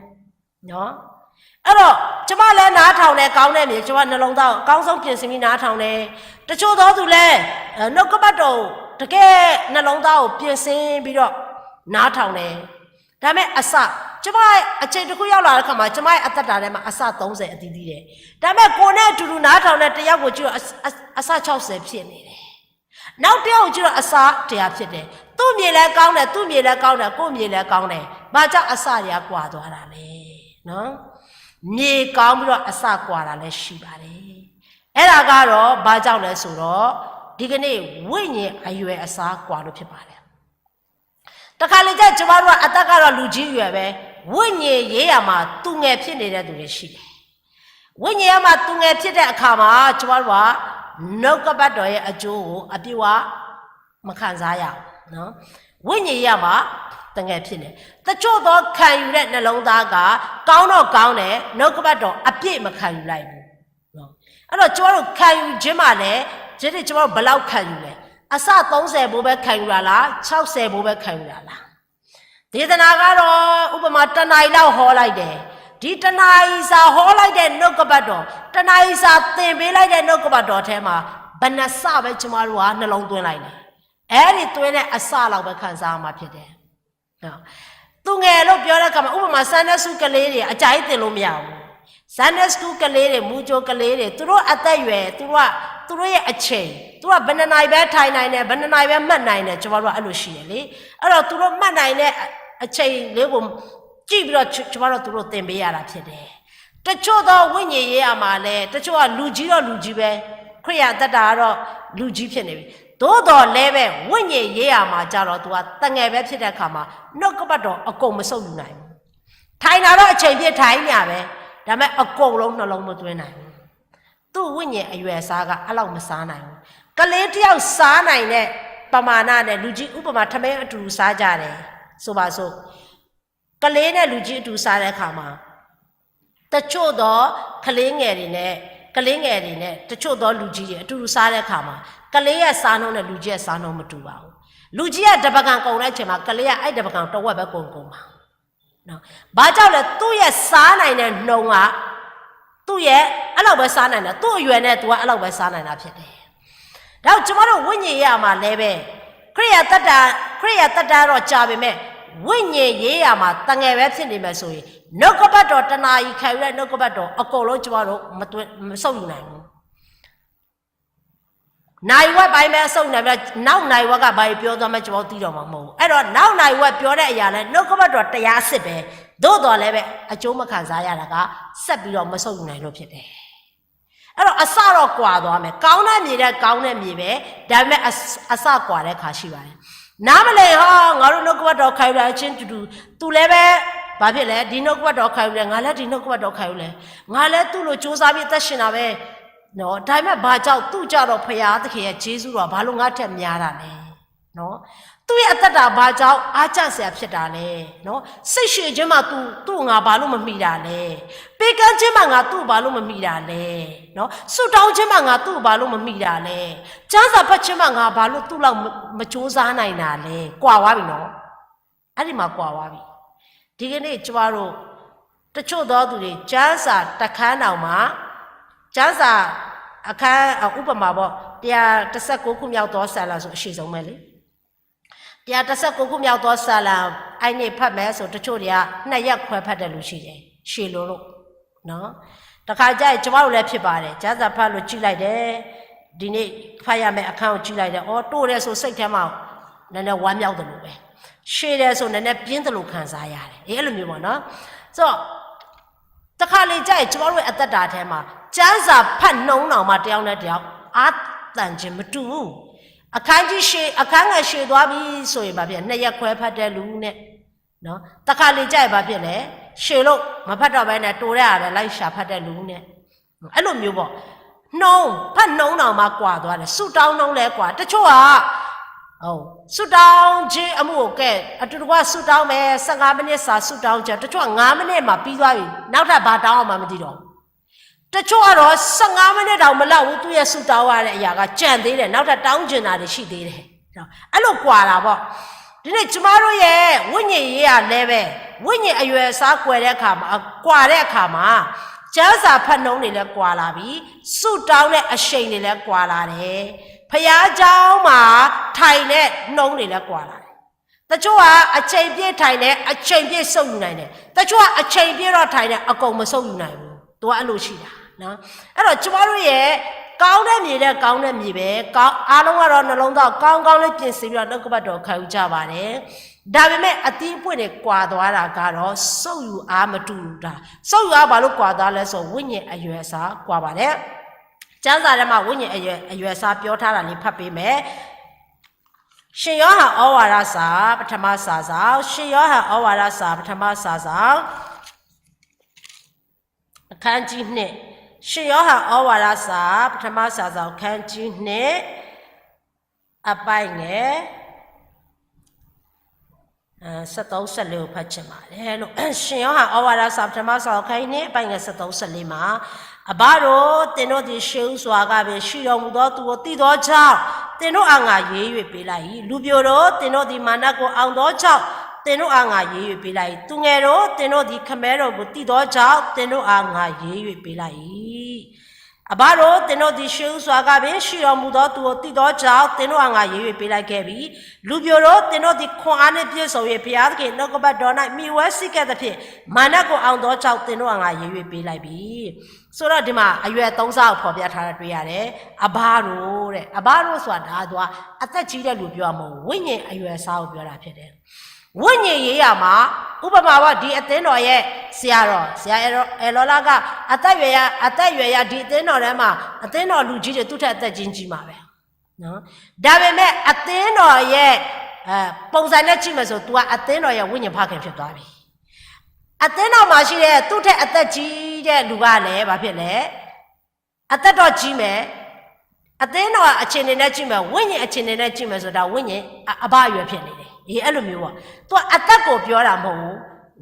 နော်။ အဲ့တော့ ကျွန်မလည်းနားထောင်တယ်၊ ကောင်းတဲ့မြေ၊ ကျွန်မနှလုံးသားကို အကောင်းဆုံးပြင်ဆင်ပြီးနားထောင်တယ်။ တချို့သောသူလည်း အဲ၊ နှုတ်ကပတ်တော်ကို တကယ်နှလုံးသားကို ပြင်ဆင်ပြီးတော့ နားထောင်တယ်။ ဒါပေမဲ့ အစ၊ ကျွန်မ အချိန်တစ်ခုရောက်လာတဲ့အခါမှာ ကျွန်မရဲ့အသက်တာထဲမှာ အဆသုံးဆယ် အသီးသီးတယ်။ ဒါပေမဲ့ ကိုယ်နဲ့အတူတူနားထောင်တဲ့တစ်ယောက်ကိုကြည့်တော့ အ- အ- အဆခြောက်ဆယ် ဖြစ်နေတယ်။ နောက်တစ်ယောက်ကိုကြည့်တော့ အဆတစ်ရာ ဖြစ်တယ်။ သူ့မြေလည်းကောင်းတယ်၊ သူ့မြေလည်းကောင်းတယ်၊ ကိုယ့်မြေလည်းကောင်းတယ်။ ဘာကြောင့်အစတွေက ကွာသွားတာလဲနော်။ မြေကောင်းပြီးတော့ အစကွာတာလည်းရှိပါတယ်။ အဲ့ဒါကတော့ ဘာကြောင့်လဲဆိုတော့ ဒီကနေ့ ဝိညာဉ်အရွယ်အစားကွာလို့ဖြစ်ပါတယ်။ တခါလေကျ ကျွန်မတို့က အသက်ကတော့ လူကြီးရွယ်ပဲ၊ ဝိညာဉ်ရေးရာမှာ သူငယ်ဖြစ်နေတဲ့သူတွေရှိတယ်။ ဝိညာဉ်ရေးရာမှာ သူငယ်ဖြစ်တဲ့အခါမှာ ကျွန်မတို့က နှုတ်ကပတ်တော်ရဲ့အကျိုးကို အပြည့်အဝ မခံစားရဘူးနော်။ ဝိညာဉ်ရေးရာမှာ သူငယ်ဖြစ်နေ။ တချို့သောခံယူတဲ့နှလုံးသားက ကောင်းတော့ကောင်းတယ်၊ နှုတ်ကပတ်တော်အပြည့်မခံယူလိုက်ဘူးနော်။ အဲ့တော့ ကျွန်တော်တို့ခံယူခြင်းမှာလည်း ကျွန်တော်တို့ဘယ်လောက်ခံယူလဲ။ အဆသုံးဆယ် ဘိုးပဲခံယူတာလား၊ ခြောက်ဆယ် ဘိုးပဲခံယူတာလား။ ဒေသနာကတော့ ဥပမာ တစ်နာရီလောက်ဟောလိုက်တယ်။ ဒီတစ်နာရီစာဟောလိုက်တဲ့နှုတ်ကပတ်တော်၊ တစ်နာရီစာသင်ပေးလိုက်တဲ့နှုတ်ကပတ်တော်ထဲမှာ ဘယ်နှစ်စပဲ ကျွန်မတို့က နှလုံးသွင်းလိုက်လဲ။ အဲ့ဒီသွင်းတဲ့အစလောက်ပဲ ခံစားရမှာဖြစ်တယ်။ နော်။ သူငယ်လို့ပြောတဲ့အခါမှာ ဥပမာ Sunday School ကလေးတွေ အကြာကြီးသင်လို့မရဘူး။ Sunday School ကလေးတွေ၊ မူကြိုကလေးတွေ သူတို့အသက်အရွယ်၊ သူတို့က သူတို့ရဲ့အချိန်၊ သူတို့က ဘယ်နှစ်နာရီပဲထိုင်နိုင်တယ်၊ ဘယ်နှစ်နာရီပဲမှတ်နိုင်တယ်၊ ကျွန်မတို့က အဲ့လိုရှိတယ်လေ။ အဲ့တော့ သူတို့မှတ်နိုင်တဲ့အ- အချိန်လေးကို ကြည့်ပြီးတော့ ကျွန်- ကျွန်မတို့ သူတို့သင်ပေးရတာဖြစ်တယ်။ တချို့သောဝိညာဉ်ရေးရာမှာလည်း တချို့က လူကြီးတော့လူကြီးပဲ၊ ခရစ်ယာန်အသက်တာကတော့ လူကြီးဖြစ်နေပြီ။ သို့သော်လည်းပဲ ဝိညာဉ်ရေးရာမှာကျတော့ သူက သူငယ်ပဲဖြစ်တဲ့အခါမှာ နှုတ်ကပတ်တော်အကုန်မဆုပ်ယူနိုင်ဘူး။ ထိုင်တာတော့ အချိန်ပြည့်ထိုင်နေရပဲ၊ ဒါပေမဲ့ အကုန်လုံးနှလုံးမသွင်းနိုင်ဘူး။ သူ့ဝိညာဉ်အရွယ်အစားက အဲ့လောက်မစားနိုင်ဘူး။ ကလေးတစ်ယောက်စားနိုင်တဲ့ပမာဏနဲ့ လူကြီး ဥပမာ ထမင်းအတူတူစားကြတယ် ဆိုပါစို့။ ကလေးနဲ့လူကြီးအတူစားတဲ့အခါမှာ တချို့သောကလေးငယ်တွေနဲ့၊ ကလေးငယ်တွေနဲ့ တချို့သောလူကြီးတွေ အတူတူစားတဲ့အခါမှာ ကလေးရဲ့စားနှုန်းနဲ့ လူကြီးရဲ့စားနှုန်း မတူပါဘူး။ လူကြီးက တစ်ပကံကုန်တဲ့အချိန်မှာ ကလေးက အဲ့တစ်ပကံတဝက်ပဲ ကုန်ကုန်မှာနော်။ ဘာကြောင့်လဲ။ သူ့ရဲ့စားနိုင်တဲ့နှုန်းက သူ့ရဲ့အဲ့လောက်ပဲစားနိုင်တာ၊ သူ့အရွယ်နဲ့ သူက အဲ့လောက်ပဲစားနိုင်တာဖြစ်တယ်။ ဒါကြောင့် ကျွန်မတို့ဝိညာဉ်ရေးရာမှာလည်းပဲ ခရစ်ယာန်သက်တာ၊ ခရစ်ယာန်သက်တမ်းတော့ကြာပေမဲ့ ဝိညာဉ်ရေးရာမှာ သူငယ်ပဲဖြစ်နေမယ်ဆိုရင် နှုတ်ကပတ်တော် တစ်နာရီခံယူတဲ့နှုတ်ကပတ်တော် အကုန်လုံး ကျွန်မတို့ မသွင်း- မဆုပ်ယူနိုင်ဘူး။ နာရီဝက်ပိုင်းပဲ အဆုပ်ယူနိုင်ပြီးတော့ နောက်နာရီဝက်က ဘာပြောသွားမှန်း ကျွန်မတို့ သိတော့မှာမဟုတ်ဘူး။ အဲ့တော့ နောက်နာရီဝက်ပြောတဲ့အရာလဲ နှုတ်ကပတ်တော်တရားစစ်ပဲ။ သို့သော်လည်းပဲ အကျိုးမခံစားရတာက ဆက်ပြီးတော့မဆုတ်ယူနိုင်လို့ဖြစ်တယ်. အဲ့တော့အစတော့ကွာသွားမယ်. ကောင်းတဲ့မြေလည်းကောင်းတဲ့မြေပဲ, ဒါပေမဲ့အစ-, အစကွာတဲ့အခါရှိပါတယ်. နားမလည်ရင် ဟာ ငါတို့နှုတ်ကပတ်တော်ခံယူလာခြင်းတူတူ, သူလည်းပဲ ဘာဖြစ်လဲ, ဒီနှုတ်ကပတ်တော်ခံယူလဲ, ငါလည်းဒီနှုတ်ကပတ်တော်ခံယူလဲ, ငါလည်းသူ့လိုကြိုးစားပြီးအသက်ရှင်တာပဲနော်. ဒါပေမဲ့ဘာကြောင့်သူ့ကြတော့ဘုရားသခင်ရဲ့ကျေးဇူးတော်ဘာလို့ငါ့ထက်များတာလဲနော်. သူ့ရဲ့အသက်တာဘာကြောင့်အားကျစရာဖြစ်တာလဲနော်. စိတ်ရှည်ခြင်းမှာ သူ-, သူ့ကိုငါဘာလို့မမှီတာလဲ. ပေးကမ်းခြင်းမှာ ငါသူ့ကိုဘာလို့မမှီတာလဲနော်. ဆုတောင်းခြင်းမှာ ငါသူ့ကိုဘာလို့မမှီတာလဲ. ကျမ်းစာဖတ်ခြင်းမှာ ငါဘာလို့သူ့လောက်မ-, မကြိုးစားနိုင်တာလဲ. ကွာသွားပြီနော်. အဲ့ဒီမှာကွာသွားပြီ. ဒီကနေ့ကျမတို့ တချို့သောသူတွေ ကျမ်းစာတစ်ခန်းတောင်မှ ကျမ်းစာအခန်း ဥပမာပေါ့, တစ်ရာတစ်ဆယ့်ကိုးခုမြောက်သောဆာလံဆို အရှည်ဆုံးပဲလေ. တစ်ရာတစ်ဆယ့်ကိုးခုမြောက်သောဆာလံ အဲ့နေ့ဖတ်မယ်ဆို တချို့တွေက နှစ်ရက်ခွဲဖတ်တဲ့လူရှိတယ်, ရှည်လွန်းလို့နော်. တခါကျရင် ကျမတို့လည်းဖြစ်ပါတယ်, ကျမ်းစာဖတ်လို့ကြည့်လိုက်တယ်, ဒီနေ့ဖတ်ရမယ့်အခန်းကိုကြည့်လိုက်တယ်, အော် တိုတယ်ဆို စိတ်ထဲမှာ နည်းနည်းဝမ်းမြောက်သလိုပဲ, ရှည်တယ်ဆို နည်းနည်းပြင်းသလိုခံစားရတယ်, အေး အဲ့လိုမျိုးပေါ့နော်. ဆိုတော့ တခါလေကျရင် ကျမတို့ရဲ့အသက်တာထဲမှာ ကျမ်းစာဖတ်နှုန်းတောင်မှ တစ်ယောက်နဲ့တစ်ယောက် အားသန်ခြင်းမတူဘူး. အခန်းကြီးရှည်, အခန်းငယ်ရှည်သွားပြီဆိုရင် ဘာဖြစ်လဲ, နှစ်ရက်ခွဲဖတ်တဲ့လူနဲ့နော်. တခါလေကျရင် ဘာဖြစ်လဲ, ရှည်လို့မဖတ်တော့ဘဲနဲ့ တိုတဲ့ဟာပဲ လိုက်ရှာဖတ်တဲ့လူနဲ့, အဲ့လိုမျိုးပေါ့. နှုန်း, ဖတ်နှုန်းတောင်မှကွာသွားတယ်, ဆုတောင်းနှုန်းလည်းကွာ. တချို့က ဟုတ်, ဆုတောင်းခြင်းအမှုကို ကဲ, အတူတကွဆုတောင်းမယ်, ဆယ့်ငါးမိနစ်စာဆုတောင်းခြင်း, တချို့ကငါးမိနစ်မှာပြီးသွားပြီ, နောက်ထပ်ဘာတောင်းရမှန်းမသိတော့ဘူး. တချို့ကတော့ ဆယ့်ငါးမိနစ်တောင်မလောက်ဘူး, သူ့ရဲ့ဆုတောင်းရတဲ့အရာကကျန်သေးတယ်, နောက်ထပ်တောင်းချင်တာတွေရှိသေးတယ်. အဲ့လိုကွာတာပေါ့. ဒီနေ့ကျမတို့ရဲ့ဝိညာဉ်ရေးရာလည်းပဲ ဝိညာဉ်အရွယ်အစားကွယ်တဲ့အခါမှာ, ကွာတဲ့အခါမှာ, ကျမ်းစာဖတ်နှုန်းတွေလည်းကွာလာပြီ, ဆုတောင်းတဲ့အရှိန်တွေလည်းကွာလာတယ်, ဘုရားကျောင်းမှာထိုင်တဲ့နှုန်းတွေလည်းကွာလာတယ်. တချို့ကအချိန်ပြည့်ထိုင်တယ်, အချိန်ပြည့်ဆုတ်ယူနိုင်တယ်, တချို့ကအချိန်ပြည့်တော့ထိုင်တယ်, အကုန်မဆုတ်ယူနိုင်ဘူး, သူကအဲ့လိုရှိတာနော်. အဲ့တော့ကျမတို့ရဲ့ကောင်းတဲ့မြေလည်းကောင်းတဲ့မြေပဲ, ကောင်း, အားလုံးကတော့နှလုံးသားကိုကောင်းကောင်းလေးပြင်ဆင်ပြီးတော့နှုတ်ကပတ်တော်ခံယူကြပါတယ်. ဒါပေမဲ့အသီးအပွင့်တွေကွာသွားတာကတော့ ဆုတ်ယူအားမတူတာ, ဆုတ်ယူအားဘာလို့ကွာသွားလဲဆို ဝိညာဉ်အရွယ်အစားကွာပါတယ်. ကျမ်းစာထဲမှာဝိညာဉ်အရွယ်, အရွယ်အစားပြောထားတာလေးဖတ်ပေးမယ်. ရှင်ယောဟန်ဩဝါဒစာ, ပထမစာစောင်, ရှင်ယောဟန်ဩဝါဒစာ, ပထမစာစောင်, အခန်းကြီးနှစ်, ရှင်ယောဟန်ဩဝါဒစာ, ပထမစာစောင်, အခန်းကြီးနှစ်, အပိုင်းငယ်, အဲ, ဆယ့်သုံး, ဆယ့်လေးကိုဖတ်ချင်ပါတယ်လို့. ရှင်ယောဟန်ဩဝါဒစာ, ပထမစာစောင်, အခန်းကြီးနှစ်, အပိုင်းငယ်, ဆယ့်သုံး, ဆယ့်လေးမှာ, အဘတို့, သင်တို့သည်ရှေးဦးစွာကပင်ရှိတော်မူသောသူကိုသိသောကြောင့်, သင်တို့အားငါရေး၍ပေးလိုက်၏. လူပျိုတို့, သင်တို့သည်မဏ္ဍပ်ကိုအောင်သောကြောင့်, သင်တို့အားငါရေး၍ပေးလိုက်၏. သူငယ်တို့, သင်တို့သည်ခမဲတော်ကိုသိသောကြောင့်, သင်တို့အားငါရေး၍ပေးလိုက်၏. အဘတို့, သင်တို့သည်ရှေးဦးစွာကပင်ရှိတော်မူသောသူကိုသိသောကြောင့်, သင်တို့အားငါရေး၍ပေးလိုက်ခဲ့ပြီ. လူပျိုတို့, သင်တို့သည်ခွန်အားနှင့်ပြည့်စုံ၍ ဘုရားသခင်နှုတ်ကပတ်တော်၌မှီဝဲစည်းကဲ့သို့ဖြင့်, မဏ္ဍပ်ကိုအောင်သောကြောင့်, သင်တို့အားငါရေး၍ပေးလိုက်ပြီ. ဆိုတော့ဒီမှာအရွယ်သုံးစားကိုဖော်ပြထားတာတွေ့ရတယ်. အဘတို့တဲ့, အဘတို့ဆိုတာဒါကအသက်ကြီးတဲ့လူပြောတာမဟုတ်ဘူး, ဝိညာဉ်အရွယ်အစားကိုပြောတာဖြစ်တယ်. ဝိညာဉ်ရေးရာမှာ, ဥပမာပေါ့, ဒီအသင်းတော်ရဲ့ဆရာတော်, ဆရာအဲလောလကအသက်ရွယ်ရ, အသက်ရွယ်ရ, ဒီအသင်းတော်ထဲမှာအသင်းတော်လူကြီးတွေသူ့ထက်အသက်ကြီးကြီးမှာပဲနော်. ဒါပေမဲ့အသင်းတော်ရဲ့, အဲ, ပုံစံနဲ့ကြည့်မယ်ဆို သူကအသင်းတော်ရဲ့ဝိညာဉ်ဖခင်ဖြစ်သွားပြီ. အသင်းတော်မှာရှိတဲ့သူ့ထက်အသက်ကြီးတဲ့လူကလည်းဘာဖြစ်လဲ, အသက်တော့ကြီးမယ်, အသင်းတော်အခြေအနေနဲ့ကြည့်မယ်, ဝိညာဉ်အခြေအနေနဲ့ကြည့်မယ်ဆိုတာ ဝိညာဉ်အ-, အဘအရွယ်ဖြစ်နေတယ်. အေး, အဲ့လိုမျိုးပေါ့. သူကအသက်ကိုပြောတာမဟုတ်ဘူး,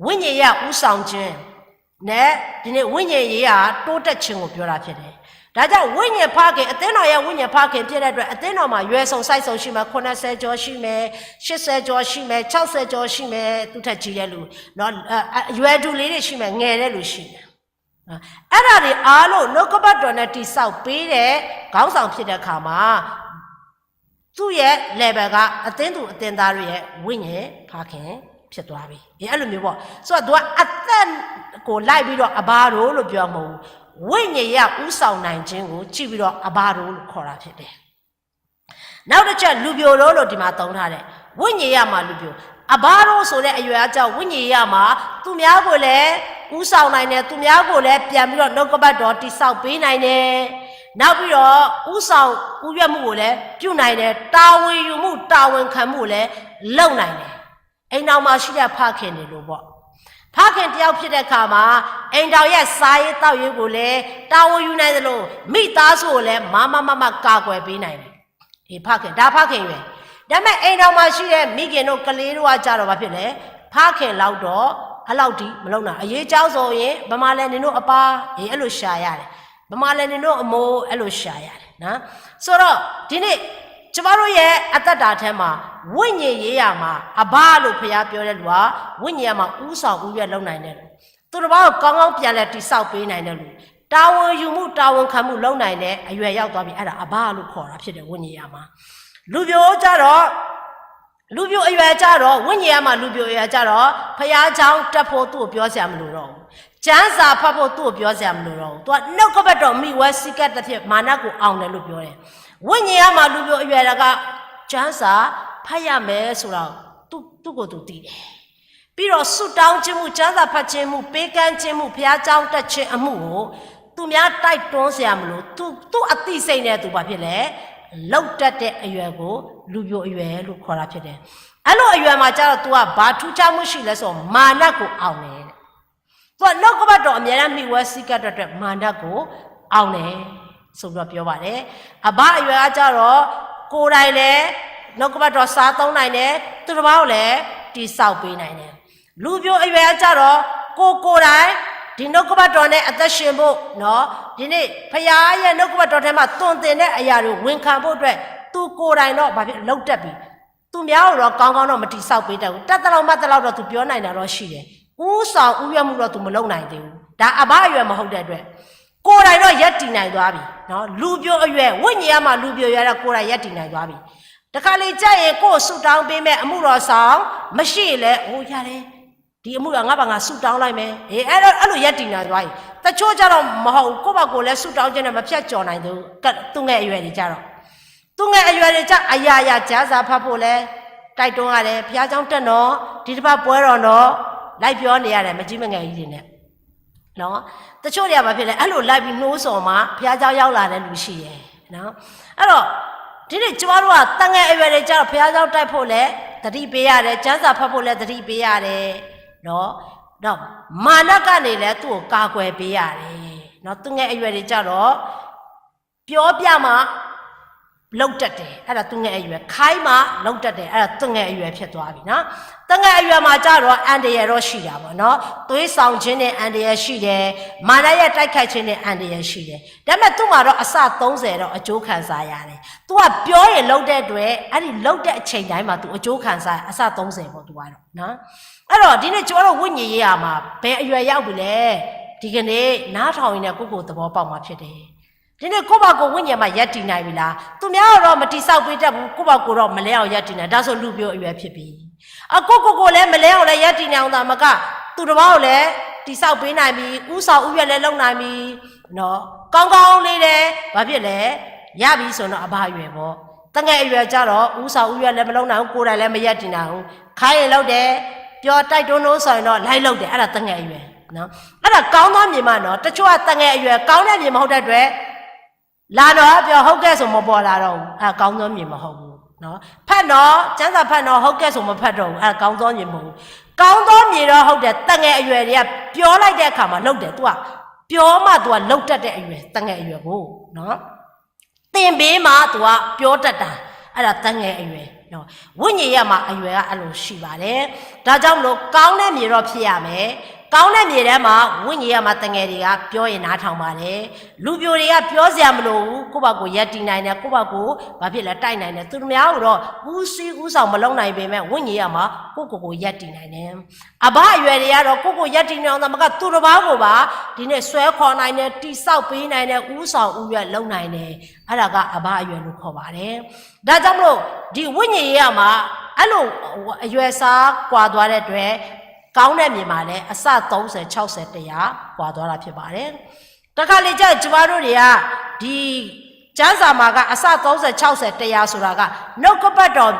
ဝိညာဉ်ရေးရာဦးဆောင်ခြင်းနဲ့ ဒီနေ့ဝိညာဉ်ရေးရာတိုးတက်ခြင်းကိုပြောတာဖြစ်တယ်. ဒါကြောင့်ဝိညာဉ်ဖခင်, အသင်းတော်ရဲ့ဝိညာဉ်ဖခင်ဖြစ်တဲ့အတွက် အသင်းတော်မှာရွယ်စုံဆိုက်စုံရှိမယ်, ခုနှစ်ဆယ်ကျော်ရှိမယ်, ရှစ်ဆယ်ကျော်ရှိမယ်, ခြောက်ဆယ်ကျော်ရှိမယ်, သူ့ထက်ကြီးတဲ့လူနော်, အဲ, အရွယ်တူလေးတွေရှိမယ်, ငယ်တဲ့လူရှိမယ်. အဲ့ဒါတွေအားလုံးနှုတ်ကပတ်တော်နဲ့တည်ဆောက်ပေးတဲ့ခေါင်းဆောင်ဖြစ်တဲ့အခါမှာ, သူ့ရဲ့ level ကအသင်းသူအသင်းသားတွေရဲ့ဝိညာဉ်ဖခင်ဖြစ်သွားပြီ. အေး, အဲ့လိုမျိုးပေါ့. ဆိုတော့ သူကအသက်ကိုလိုက်ပြီးတော့အဘတို့လို့ပြောမှာမဟုတ်ဘူး. ဝိညာဉ်ရေးကဦးဆောင်နိုင်ခြင်းကိုကြည့်ပြီးတော့အဘတို့လို့ခေါ်တာဖြစ်တယ်. နောက်တစ်ချက် လူပျိုတို့လို့ဒီမှာသုံးထားတယ်. ဝိညာဉ်ရေးမှာလူပျို, အဘါဒိၣ်စိၤလၢအယွဲၢ်အါကၢ် ဝိညာဉ်ရေးရာမှာ သူများကိုလည်း ဦးဆောင်နိုင်တယ်, သူများကိုလည်း ပြန်ပြီးတော့ နှုတ်ကပတ်တော် တည်ဆောက်ပေးနိုင်တယ်, နောက်ပြီးတော့ ဦးဆောင်ဦးရွက်မှုကိုလည်း ပြုနိုင်တယ်, တာဝန်ယူမှု တာဝန်ခံမှုကိုလည်း လုပ်နိုင်တယ်. အိမ်ထောင်မှာရှိတဲ့ ဖခင်တွေလိုပေါ့. ဖခင်တစ်ယောက်ဖြစ်တဲ့အခါမှာ အိမ်ထောင်ရဲ့ စားရေးသောက်ရေးကိုလည်း တာဝန်ယူနိုင်သလို မိသားစုကိုလည်း မမမမ ကာကွယ်ပေးနိုင်တယ်. ဖခင်, ဒါဖခင်ရွယ်. ဒါပေမဲ့ အိမ်ထောင်မှာရှိတဲ့ မိခင်တို့ ကလေးတို့ကကြတော့ ဘာဖြစ်လဲ? ဖခင်လောက်တော့ အဲ့လောက်ထိ မလုပ်နိုင်. အရေးအကြောင်းဆိုရင် ဗမာလဲနင်တို့အပါ, အေး, အဲ့လိုရှာရတယ်. ဗမာလဲနင်တို့အမိုး, အဲ့လိုရှာရတယ်နော်. ဆိုတော့ ဒီနေ့ ကျမတို့ရဲ့အသက်တာထဲမှာ ဝိညာဉ်ရေးရာမှာ အဘလို့ဘုရားပြောတဲ့လူဟာ ဝိညာဉ်ရေးရာမှာ ဦးဆောင်ဦးရွက်လုပ်နိုင်တယ်လို့, သူတစ်ပါးကို ကောင်းကောင်း ပြန်လည်တည်ဆောက်ပေးနိုင်တဲ့လူ, တာဝန်ယူမှု တာဝန်ခံမှုလုပ်နိုင်တဲ့ အရွယ်ရောက်သွားပြီ. အဲ့ဒါ အဘလို့ခေါ်တာဖြစ်တယ်, ဝိညာဉ်ရေးရာမှာ. လူပျိုကြတော့, လူပျိုအရွယ်ကြတော့, ဝိညာဉ်ရေးရာမှာ လူပျိုအရွယ်ကြတော့ ဘုရားကျောင်းတက်ဖို့ သူ့ကိုပြောစရာမလိုတော့ဘူး. ကျမ်းစာဖတ်ဖို့ သူ့ကိုပြောစရာမလိုတော့ဘူး. သူက နှုတ်ကပတ်တော် မှီဝဲစည်းကပ်သဖြင့် မာနကိုအောင်တယ်လို့ပြောတယ်. ဝိညာဉ်ရေးရာမှာ လူပျိုအရွယ်တက ကျမ်းစာဖတ်ရမယ်ဆိုတာ သူ့, သူ့ကိုယ်သူသိတယ်. ပြီးတော့ ဆုတောင်းခြင်းမှု, ကျမ်းစာဖတ်ခြင်းမှု, ပေးကမ်းခြင်းမှု, ဘုရားကျောင်းတက်ခြင်းအမှုကို သူများတိုက်တွန်းစရာမလို, သူ, သူ့အသိစိတ်နဲ့သူ ဘာဖြစ်လဲ? လုပ်တတ်တဲ့အရွယ်ကို လူပျိုအရွယ်လို့ခေါ်တာဖြစ်တယ်. အဲ့လိုအရွယ်မှာကျတော့ သူက ဘာထူးခြားမှုရှိလဲဆိုတော့ မာနကိုအောင်တယ်. သူက နှုတ်ကပတ်တော် အမြဲတမ်း မှီဝဲစည်းကပ်တဲ့အတွက် မာနကိုအောင်တယ်ဆိုပြီးတော့ ပြောပါတယ်. အဘါအရွယ်ကကျတော့ ကိုယ်တိုင်လည်း နှုတ်ကပတ်တော် စားသုံးနိုင်တယ်, သူတစ်ပါးကိုလည်း တည်ဆောက်ပေးနိုင်တယ်. လူပျိုအရွယ်ကကျတော့ ကိုယ်ကိုယ်တိုင် ဒီနှုတ်ကပတ်တော်နဲ့ အသက်ရှင်ဖို့နော်, ဒီနေ့ ဘုရားရဲ့ နှုတ်ကပတ်တော်ထဲမှာ သွန်သင်တဲ့အရာတွေ ဝန်ခံဖို့အတွက် သူကိုယ်တိုင်တော့ ဘာဖြစ်, လုပ်တတ်ပြီ. သူများကိုတော့ ကောင်းကောင်းတော့ မတည်ဆောက်ပေးတတ်ဘူး. တတ်သလောက်မတ်သလောက်တော့ သူပြောနိုင်တာတော့ရှိတယ်. ဦးဆောင်ဦးရွက်မှုတော့ သူမလုပ်နိုင်သေးဘူး. ဒါအဘါအရွယ်မဟုတ်တဲ့အတွက် ကိုယ်တိုင်တော့ ရပ်တည်နိုင်သွားပြီနော်. လူပျိုအရွယ်, ဝိညာဉ်ရေးရာမှာ လူပျိုအရွယ်တော့ ကိုယ်တိုင်ရပ်တည်နိုင်သွားပြီ. တခါလေကျရင် ကိုယ့်ကိုဆုတောင်းပေးမဲ့ အမှုတော်ဆောင်မရှိရင်လည်း အိုး ရတယ်, ဒီအမှုတော် ငါ့ဘာသာ ငါဆုတောင်းလိုက်မယ်, အေး, အဲ့လို, အဲ့လိုရပ်တည်နိုင်သွားပြီ. တချို့ကျတော့မဟုတ်ဘူး, ကိုယ့်ဘာသာကိုယ်လည်း ဆုတောင်းခြင်းနဲ့ မဖြတ်ကျော်နိုင်သေးဘူး, က-, သူငယ်အရွယ်တွေကျတော့. သူငယ်အရွယ်တွေကျ အရာရာ ကျမ်းစာဖတ်ဖို့လည်း တိုက်တွန်းရတယ်, ဘုရားကျောင်းတက်နော်, ဒီတစ်ပတ်ပွဲတော်နော်, လိုက်ပြောနေရတယ်, မကြီးမငယ်ကြီးတွေနဲ့နော်. တချို့တွေက ဘာဖြစ်လဲ, အဲ့လိုလိုက်ပြီး နှိုးဆော်မှ ဘုရားကျောင်းရောက်လာတဲ့လူရှိတယ်နော်. အဲ့တော့ ဒီနေ့ကျမတို့က သူငယ်အရွယ်တွေကျတော့ ဘုရားကျောင်းတက်ဖို့လည်း သတိပေးရတယ်, ကျမ်းစာဖတ်ဖို့လည်း သတိပေးရတယ်နော်. ဒီး မာနကနေလည်း သူ့ကို ကာကွယ်ပေးရတယ်နော်. သူငယ်အရွယ်တွေကျတော့ ပြောပြမှ လုပ်တတ်တယ်, အဲ့ဒါ သူငယ်အရွယ်, ခိုင်းမှ လုပ်တတ်တယ်, အဲ့ဒါ သူငယ်အရွယ် ဖြစ်သွားပြီနော်. သူငယ်အရွယ်မှာကျတော့ အန္တရာယ်တော့ ရှိတာပေါ့နော်. သွေးဆောင်ခြင်းနဲ့ အန္တရာယ်ရှိတယ်, မာနရဲ့ တိုက်ခိုက်ခြင်းနဲ့ အန္တရာယ်ရှိတယ်. ဒါပေမဲ့ သူ့မှာတော့ အဆသုံးဆယ်တော့ အကျိုးခံစားရတယ်. သူက ပြောရင်လုပ်တဲ့အတွက် အဲ့ဒီလုပ်တဲ့အချိန်တိုင်းမှာ သူအကျိုးခံစားရ အဆသုံးဆယ်ပေါ့, သူကတော့နော်. အဲ့တော့ ဒီနေ့ ကျမတို့ ဝိညာဉ်ရေးရာမှာ ဘယ်အရွယ်ရောက်ပြီလဲ? ဒီကနေ့ နားထောင်ရင်းနဲ့ ကိုယ့်ကိုယ်သဘောပေါက်မှာဖြစ်တယ်. ဒီနေ့ ကိုယ့်ဘာသာကိုယ် ဝိညာဉ်မှာ ရပ်တည်နိုင်ပြီလား? သူများကိုတော့ မတည်ဆောက်ပေးတတ်ဘူး, ကိုယ့်ဘာသာကိုယ်တော့ မလဲအောင် ရပ်တည်နိုင်, ဒါဆို လူပျိုအရွယ်ဖြစ်ပြီ. အ ကိုယ့်ကိုယ်ကိုယ်လည်း မလဲအောင်လည်း ရပ်တည်နိုင်အောင်သာမက သူတစ်ပါးကိုလည်း တည်ဆောက်ပေးနိုင်ပြီ, ဦးဆောင်ဦးရွက်လည်း လုပ်နိုင်ပြီနော်. ကောင်းကောင်းလေးလည်း ဘာဖြစ်လဲ, ရပြီဆိုတော့ အဘါအရွယ်ပေါ့. သူငယ်အရွယ်ကျတော့ ဦးဆောင်ဦးရွက်လည်း မလုပ်နိုင်ဘူး, ကိုယ်တိုင်လည်း မရပ်တည်နိုင်ဘူး, ခိုင်းရင်လုပ်တယ်, ပြော တိုက်တွန်း နှိုးဆော်ရင်တော့ လိုက်လုပ်တယ်, အဲ့ဒါ သူငယ်အရွယ်နော်. အဲ့ဒါ ကောင်းသောမြေမှနော်. တချို့က သူငယ်အရွယ် ကောင်းတဲ့မြေမဟုတ်တဲ့အတွက် လာတော့ပြော ဟုတ်ကဲ့ဆို မပေါ်လာတော့ဘူး, အဲ့ဒါ ကောင်းသောမြေမဟုတ်ဘူးနော်. ဖတ်နော်, ကျမ်းစာဖတ်နော်, ဟုတ်ကဲ့ဆို မဖတ်တော့ဘူး, အဲ့ဒါ ကောင်းသောမြေမဟုတ်ဘူး. ကောင်းသောမြေတော့ဟုတ်တယ်, သူငယ်အရွယ်တွေက ပြောလိုက်တဲ့အခါမှာ လုပ်တယ်, သူက ပြောမှ သူက လုပ်တတ်တဲ့အရွယ်, သူငယ်အရွယ်ကိုနော်. သင်ပေးမှ သူက ပြောတတ်တာ, အဲ့ဒါ သူငယ်အရွယ်နော်. ဝိညာဉ်ရေးရာမှာ အရွယ်က အဲ့လိုရှိပါတယ်. ဒါကြောင့်မလို့ ကောင်းတဲ့မြေတော့ ဖြစ်ရမယ်. ကောင်းတဲ့မြေထဲမှာ ဝိညာဉ်ရေးရာမှာ သူငယ်တွေက ပြောရင် နားထောင်ပါတယ်. လူပျိုတွေက ပြောစရာမလိုဘူး, ကိုယ့်ဘာသာကိုယ် ရပ်တည်နိုင်တယ်, ကိုယ့်ဘာသာကိုယ် ဘာဖြစ်လဲ တိုက်နိုင်တယ်. သူများကိုတော့ ဦးစီးဦးဆောင် မလုပ်နိုင်ပေမဲ့ ဝိညာဉ်ရေးရာမှာ ကိုယ့်ကိုယ်ကိုယ် ရပ်တည်နိုင်တယ်. အဘါအရွယ်တွေကတော့ ကိုယ့်ကိုယ်ရပ်တည်နိုင်အောင်သာမက သူတစ်ပါးကိုပါ ဒီနေ့ ဆွဲခေါ်နိုင်တယ်, တည်ဆောက်ပေးနိုင်တယ်, ဦးဆောင်ဦးရွက်လုပ်နိုင်တယ်. အဲ့ဒါက အဘါအရွယ်လို့ ခေါ်ပါတယ်. ဒါကြောင့်မလို့ ဒီဝိညာဉ်ရေးရာမှာ အဲ့လိုအရွယ်စားကွာသွားတဲ့အတွက် ကောင်းတဲ့မြေမှာလည်း အဆသုံးဆယ် ခြောက်ဆယ် တစ်ရာ ကွာသွားတာဖြစ်ပါတယ်. တခါလေကျရင် ကျမတို့တွေက ဒီကျမ်းစာမှာက အဆသုံးဆယ် ခြောက်ဆယ် တစ်ရာ ဆိုတာက နှုတ်ကပတ်တော်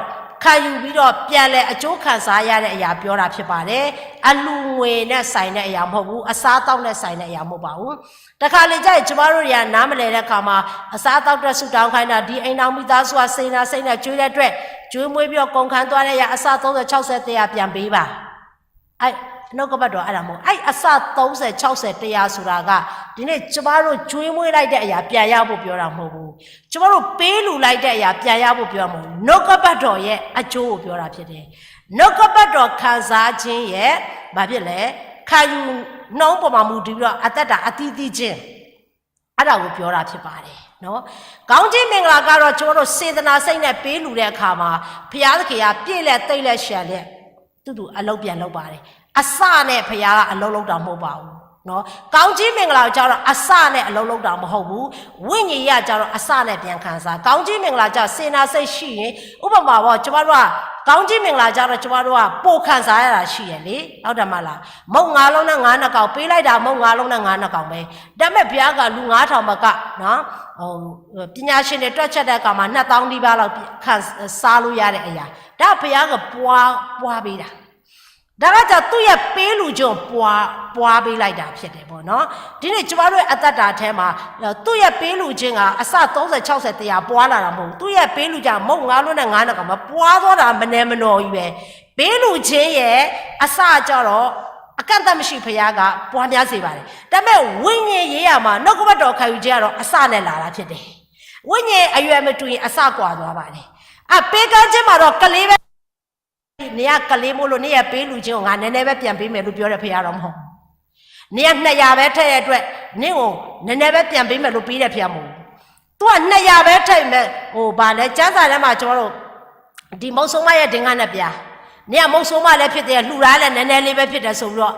ခံယူပြီးတော့ ပြန်လည်အကျိုးခံစားရတဲ့အရာ ပြောတာဖြစ်ပါတယ်။ အလှူငွေနဲ့ဆိုင်တဲ့အရာ မဟုတ်ဘူး။ အစားအသောက်နဲ့ဆိုင်တဲ့အရာ မဟုတ်ပါဘူး။ တခါလေကျရင် ကျမတို့တွေက နားမလည်တဲ့အခါမှာ အစားအသောက်အတွက် ဆုတောင်းခိုင်းတာ၊ ဒီအိမ်ထောင်မိသားစုက စေတနာစိတ်နဲ့ ကျွေးတဲ့အတွက် ကျွေးမွေးပြီးတော့ ကုန်ခန်းသွားတဲ့အရာ အစသုံးဆယ် ခြောက်ဆယ် တစ်ရာ ပြန်ပေးပါ။ အဲ့နှုတ်ကပတ်တော်အဲ့ဒါမဟုတ်ဘူး။ အဲ့အစသုံးဆယ် ခြောက်ဆယ် တစ်ရာ ဆိုတာက ဒီနေ့ကျမတို့ ကျွေးမွေးလိုက်တဲ့အရာ ပြန်ရဖို့ပြောတာမဟုတ်ဘူး။ ကျမတို့ ပေးလှူလိုက်တဲ့အရာ ပြန်ရဖို့ပြောတာမဟုတ်ဘူး။ နှုတ်ကပတ်တော်ရဲ့အကျိုးကိုပြောတာဖြစ်တယ်။ နှုတ်ကပတ်တော်ခံစားခြင်းရဲ့ ဘာဖြစ်လဲ၊ ခံယူနှုန်းပေါ်မှာမူတည်ပြီးတော့ အသက်တာအသီးသီးခြင်း အဲ့ဒါကိုပြောတာဖြစ်ပါတယ်နော်။ ကောင်းချီးမင်္ဂလာကတော့ ကျွန်တော်တို့ စေတနာစိတ်နဲ့ ပေးလှူတဲ့အခါမှာ ဘုရားသခင်က ပြည့်လျက်သိပ်လျက်လျှံလျက် သူ့သူအလုပ်ပြန်လုပ်ပါတယ်။ အစနဲ့ ဘုရားကအလုပ်လုပ်တာမဟုတ်ပါဘူးနော်။ ကောင်းချီးမင်္ဂလာကျတော့ အစနဲ့အလုပ်လုပ်တာမဟုတ်ဘူး။ ဝိညာဉ်ရေးကကျတော့ အစနဲ့ပြန်ခံစား။ ကောင်းချီးမင်္ဂလာကျတော့ စေတနာစိတ်ရှိရင် ဥပမာပေါ့ ကျမတို့က ကောင်းချီးမင်္ဂလာကျတော့ ကျမတို့က ပိုခံစားရတာရှိတယ်လေ။ ဟုတ်တယ်မလား။ မုန့်ငါးလုံးနဲ့ငါးနှစ်ကောင် ပေးလိုက်တာ မုန့်ငါးလုံးနဲ့ငါးနှစ်ကောင်ပဲ။ ဒါပေမဲ့ ဘုရားက လူငါးထောင်မက နော်၊ ဟို၊ ပညာရှင်တွေတွက်ချက်တဲ့အခါမှာ နှစ်သောင်းနီးပါးလောက် ခံစားလို့ရတဲ့အရာ။ ဒါဘုရားကပွား၊ ပွားပေးတာ။ ဒါကကျတော့ သူ့ရဲ့ပေးလှူခြင်းကိုပွား၊ ပွားပေးလိုက်တာဖြစ်တယ်ပေါ့နော်။ ဒီနေ့ကျမတို့ရဲ့အသက်တာထဲမှာ သူ့ရဲ့ပေးလှူခြင်းက အစသုံးဆယ် ခြောက်ဆယ် တစ်ရာ ပွားလာတာမဟုတ်ဘူး။ သူ့ရဲ့ပေးလှူခြင်းက မုန့်ငါးလုံးနဲ့ငါးနှစ်ကောင်ပဲ ပွားသွားတာ မနည်းမနောကြီးပဲ။ ပေးလှူခြင်းရဲ့အစကျတော့ အကန့်အသတ်မရှိ ဘုရားကပွားများစေပါတယ်။ ဒါပေမဲ့ ဝိညာဉ်ရေးရာမှာ နှုတ်ကပတ်တော်ခံယူခြင်းကတော့ အစနဲ့လာတာဖြစ်တယ်။ ဝိညာဉ်အရွယ်မတူရင် အစကွာသွားပါတယ်။ အပေးကမ်းခြင်းမှာတော့ ကလေးပဲ၊ နင်ကကလေးမို့လို့ နင်ရဲ့ပေးလှူခြင်းကို ငါနည်းနည်းပဲပြန်ပေးမယ်လို့ပြောတဲ့ ဘုရားတော်မဟုတ်ဘူး။ နင်ကနှစ်ရာပဲထည့်တဲ့အတွက် နင့်ကိုနည်းနည်းပဲပြန်ပေးမယ်လို့ ပေးတဲ့ဘုရားမဟုတ်ဘူး။ သူကနှစ်ရာပဲထည့်မယ်၊ ဟို၊ ဘာလဲ၊ ကျမ်းစာထဲမှာ ကျွန်တော်တို့ ဒီမုတ်ဆိုးမရဲ့ဒင်္ဂါနှစ်ပြား၊ နင်ကမုတ်ဆိုးမလည်းဖြစ်တယ်၊ လှူတာလည်းနည်းနည်းလေးပဲဖြစ်တယ်ဆိုပြီးတော့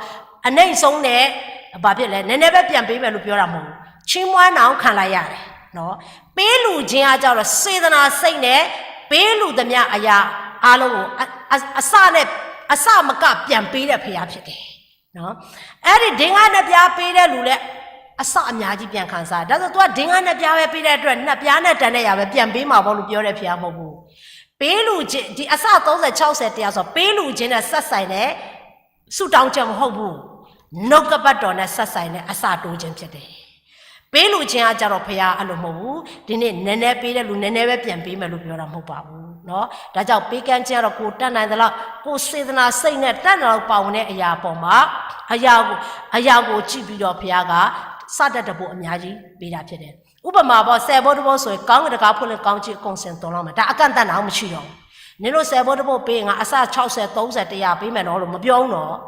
အနိမ့်ဆုံးနဲ့ ဘာဖြစ်လဲ၊ နည်းနည်းပဲပြန်ပေးမယ်လို့ပြောတာမဟုတ်ဘူး။ ချီးမွမ်းအောင်ခံလိုက်ရတယ်နော်။ ပေးလှူခြင်းကကျတော့ စေတနာစိတ်နဲ့ ပေးလှူသမျှအရာအားလုံးကို အ၊ အ၊ အစနဲ့၊ အစမကပြန်ပေးတဲ့ဘုရားဖြစ်တယ်နော်။ အဲ့ဒီဒင်္ဂါနှစ်ပြားပေးတဲ့လူလည်း အစအများကြီးပြန်ခံစား။ ဒါဆို သူကဒင်္ဂါနှစ်ပြားပဲပေးတဲ့အတွက် နှစ်ပြားနဲ့တန်တဲ့အရာပဲပြန်ပေးမှာပေါ့လို့ပြောတဲ့ဘုရားမဟုတ်ဘူး။ ပေးလှူခြင်း၊ ဒီအစသုံးဆယ် ခြောက်ဆယ် တစ်ရာဆို ပေးလှူခြင်းနဲ့ဆက်ဆိုင်တဲ့ ဆုတောင်းချက်မဟုတ်ဘူး။ နှုတ်ကပတ်တော်နဲ့ဆက်ဆိုင်တဲ့အစတိုးခြင်းဖြစ်တယ်။ ပေးလှူခြင်းကကျတော့ ဘုရားအဲ့လိုမဟုတ်ဘူး။ ဒီနေ့နည်းနည်းပေးတဲ့လူ နည်းနည်းပဲပြန်ပေးမယ်လို့ပြောတာမဟုတ်ပါဘူးနော်။ ဒါကြောင့် ပေးကမ်းခြင်းကတော့ ကိုယ်တတ်နိုင်သလောက် ကိုယ်စေတနာစိတ်နဲ့တတ်နိုင်လောက်ပါဝင်တဲ့အရာအပေါ်မှာ အရာကို၊ အရာကိုကြည့်ပြီးတော့ ဘုရားက စတတ်တဖို့အများကြီးပေးတာဖြစ်တယ်။ ဥပမာပေါ့၊ ဆယ်ဘိုးတစ်ဘိုးဆိုရင် ကောင်းကင်တံခါးဖွင့်လျှင် ကောင်းချီးအကုန်စင်သုံးလောက်မယ်။ ဒါအကန့်အသတ်နောက်မရှိတော့ဘူး။ နင်တို့ဆယ်ဘိုးတစ်ဘိုးပေးရင် ငါအစခြောက်ဆယ် သုံးဆယ် တစ်ရာပေးမယ်နော်လို့ မပြောဘူးနော်။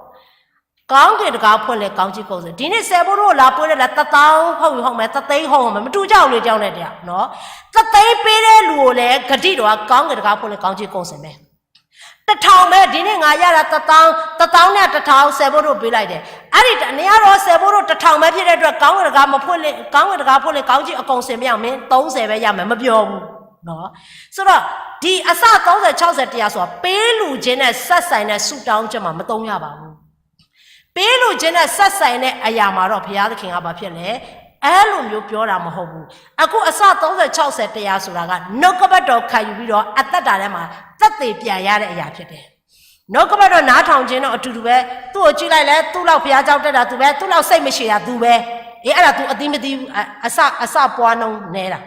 ကောင်းကင်တံခါးဖွင့်လျှင် ကောင်းချီးအကုန်စင်။ ဒီနေ့ဆယ်ဘိုးတို့လာပေးတဲ့ တစ်သောင်းဟုတ်ရင်ဟုတ်မယ်၊ တစ်သိန်းဟုတ်ရင်ဟုတ်မယ်၊ မတူကြဘူးလေ တစ်ယောက်နဲ့တစ်ယောက်နော်။ တစ်သိန်းပေးတဲ့လူကိုလည်း ဂတိတော်က ကောင်းကင်တံခါးဖွင့်လျှင် ကောင်းချီးအကုန်စင်ပဲ။ တစ်ထောင်ပဲ၊ ဒီနေ့ငါရတာ တစ်သောင်း၊ တစ်သောင်းနဲ့တစ်ထောင် ဆယ်ဘိုးတို့ပေးလိုက်တယ်။ အဲ့ဒီတနေ့ကတော့ ဆယ်ဘိုးတို့တစ်ထောင်ပဲဖြစ်တဲ့အတွက် ကောင်းကင်တံခါးမဖွင့်လျှင်၊ ကောင်းကင်တံခါးဖွင့်လျှင် ကောင်းချီးအကုန်စင်မရဘူး၊ မင်းသုံးဆယ်ပဲရမယ် မပြောဘူးနော်။ ဆိုတော့ ဒီအစသုံးဆယ် ခြောက်ဆယ် တစ်ရာဆိုတာ ပေးလှူခြင်းနဲ့ဆက်ဆိုင်တဲ့ဆုတောင်းခြင်းမှာ မသုံးရပါဘူး။ ပေးလှူခြင်းနဲ့ဆက်ဆိုင်တဲ့အရာမှာတော့ ဘုရားသခင်က ဘာဖြစ်လဲ၊ အဲ့လိုမျိုးပြောတာမဟုတ်ဘူး။ အခုအစသုံးဆယ် ခြောက်ဆယ် တစ်ရာဆိုတာက နှုတ်ကပတ်တော်ခံယူပြီးတော့ အသက်တာထဲမှာ သက်သေပြန်ရတဲ့အရာဖြစ်တယ်။ နှုတ်ကပတ်တော်နားထောင်ခြင်းတော့ အတူတူပဲ။ သူ့ကိုကြည့်လိုက်လဲ၊ သူ့လောက်ဘုရားကျောင်းတက်တာသူပဲ၊ သူ့လောက်စိတ်မရှည်တာသူပဲ။ အေး အဲ့ဒါ သူအသီးမသီးဘူး၊ အ၊ အစ၊ အစပွားနှုန်းနည်းတာ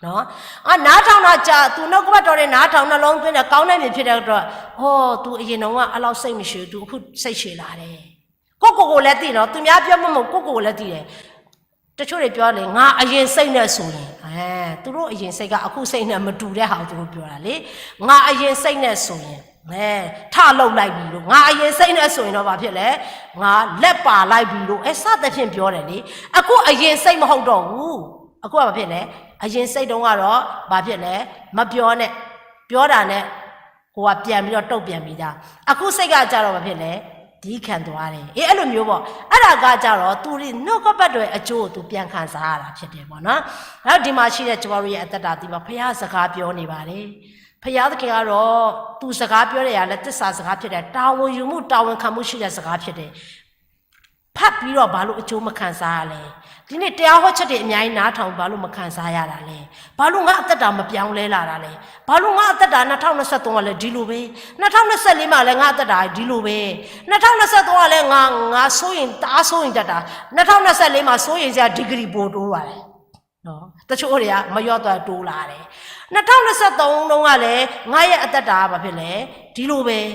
နော်။ အနားထောင်တာကြာ၊ သူနှုတ်ကပတ်တော်တွေနားထောင် နှလုံးသွင်းတယ်၊ ကောင်းတဲ့လူဖြစ်တဲ့အတွက် အိုး၊ သူအရင်တုန်းက အဲ့လောက်စိတ်မရှည်၊ သူအခုစိတ်ရှည်လာတယ်။ ကိုယ့်ကိုယ်ကိုလည်းသိနော်။ သူများပြောမဟုတ်၊ ကိုယ့်ကိုယ်ကိုလည်းသိတယ်။ တချို့တွေပြောလေ၊ ငါအရင်စိတ်နဲ့ဆိုရင်၊ အဲ၊ သူတို့အရင်စိတ်က အခုစိတ်နဲ့မတူတဲ့ဟာကို သူတို့ပြောတာလေ။ ငါအရင်စိတ်နဲ့ဆိုရင်၊ အဲ၊ ထလုပ်လိုက်ပြီလို့။ ငါအရင်စိတ်နဲ့ဆိုရင်တော့ ဘာဖြစ်လဲ၊ ငါလက်ပါလိုက်ပြီလို့ အဲ၊ စသဖြင့်ပြောတယ်လေ။ အခုအရင်စိတ်မဟုတ်တော့ဘူး။ အခုက ဘာဖြစ်လဲ၊ အရင်စိတ်တုန်းကတော့ ဘာဖြစ်လဲ၊ မပြောနဲ့၊ ပြောတာနဲ့ ကိုယ်ကပြန်ပြီးတော့တုံ့ပြန်မိတာ။ အခုစိတ်ကကျတော့ ဘာဖြစ်လဲ၊ သည်းခံသွားတယ်။ အေး အဲ့လိုမျိုးပေါ့။ အဲ့ဒါကကျတော့ သူဒီနှုတ်ကပတ်တော်ရဲ့အကျိုးကို သူပြန်ခံစားရတာဖြစ်တယ်ပေါ့နော်။ အဲ့တော့ ဒီမှာရှိတဲ့ ကျမတို့ရဲ့အသက်တာသီးမှာ ဘုရားစကားပြောနေပါတယ်။ ဘုရားသခင်ကတော့ သူစကားပြောတဲ့အရာလည်း သစ္စာစကားဖြစ်တယ်။ တာဝန်ယူမှု တာဝန်ခံမှုရှိတဲ့စကားဖြစ်တယ်။ ဘုရားက ဖတ်ပြီးတော့ ဘာလို့အကျိုးမခံစားရလဲ။ ဒီနေ့တရားဟောချက်တွေအများကြီးနားထောင်ပြီး ဘာလို့မခံစားရတာလဲ။ ဘာလို့ငါ့အသက်တာမပြောင်းလဲလာတာလဲ။ ဘာလို့ငါ့အသက်တာ နှစ်ထောင့်နှစ်ဆယ့်သုံးကလည်းဒီလိုပဲ။ နှစ်ထောင့်နှစ်ဆယ့်လေးမှာလည်းငါ့အသက်တာဒီလိုပဲ။ နှစ်ထောင့်နှစ်ဆယ့်သုံးကလည်းငါငါစိုးရင်တအားစိုးရင်တတ်တာ။ နှစ်ထောင့်နှစ်ဆယ့်လေးမှာစိုးရင်စရာ degree ပိုတိုးပါတယ်နော်။ တချို့တွေကမရော့တော့တိုးလာတယ်။ နှစ်ထောင့်နှစ်ဆယ့်သုံးတုန်းကလည်းငါ့ရဲ့အသက်တာကဘာဖြစ်လဲ။ ဒီလိုပဲ။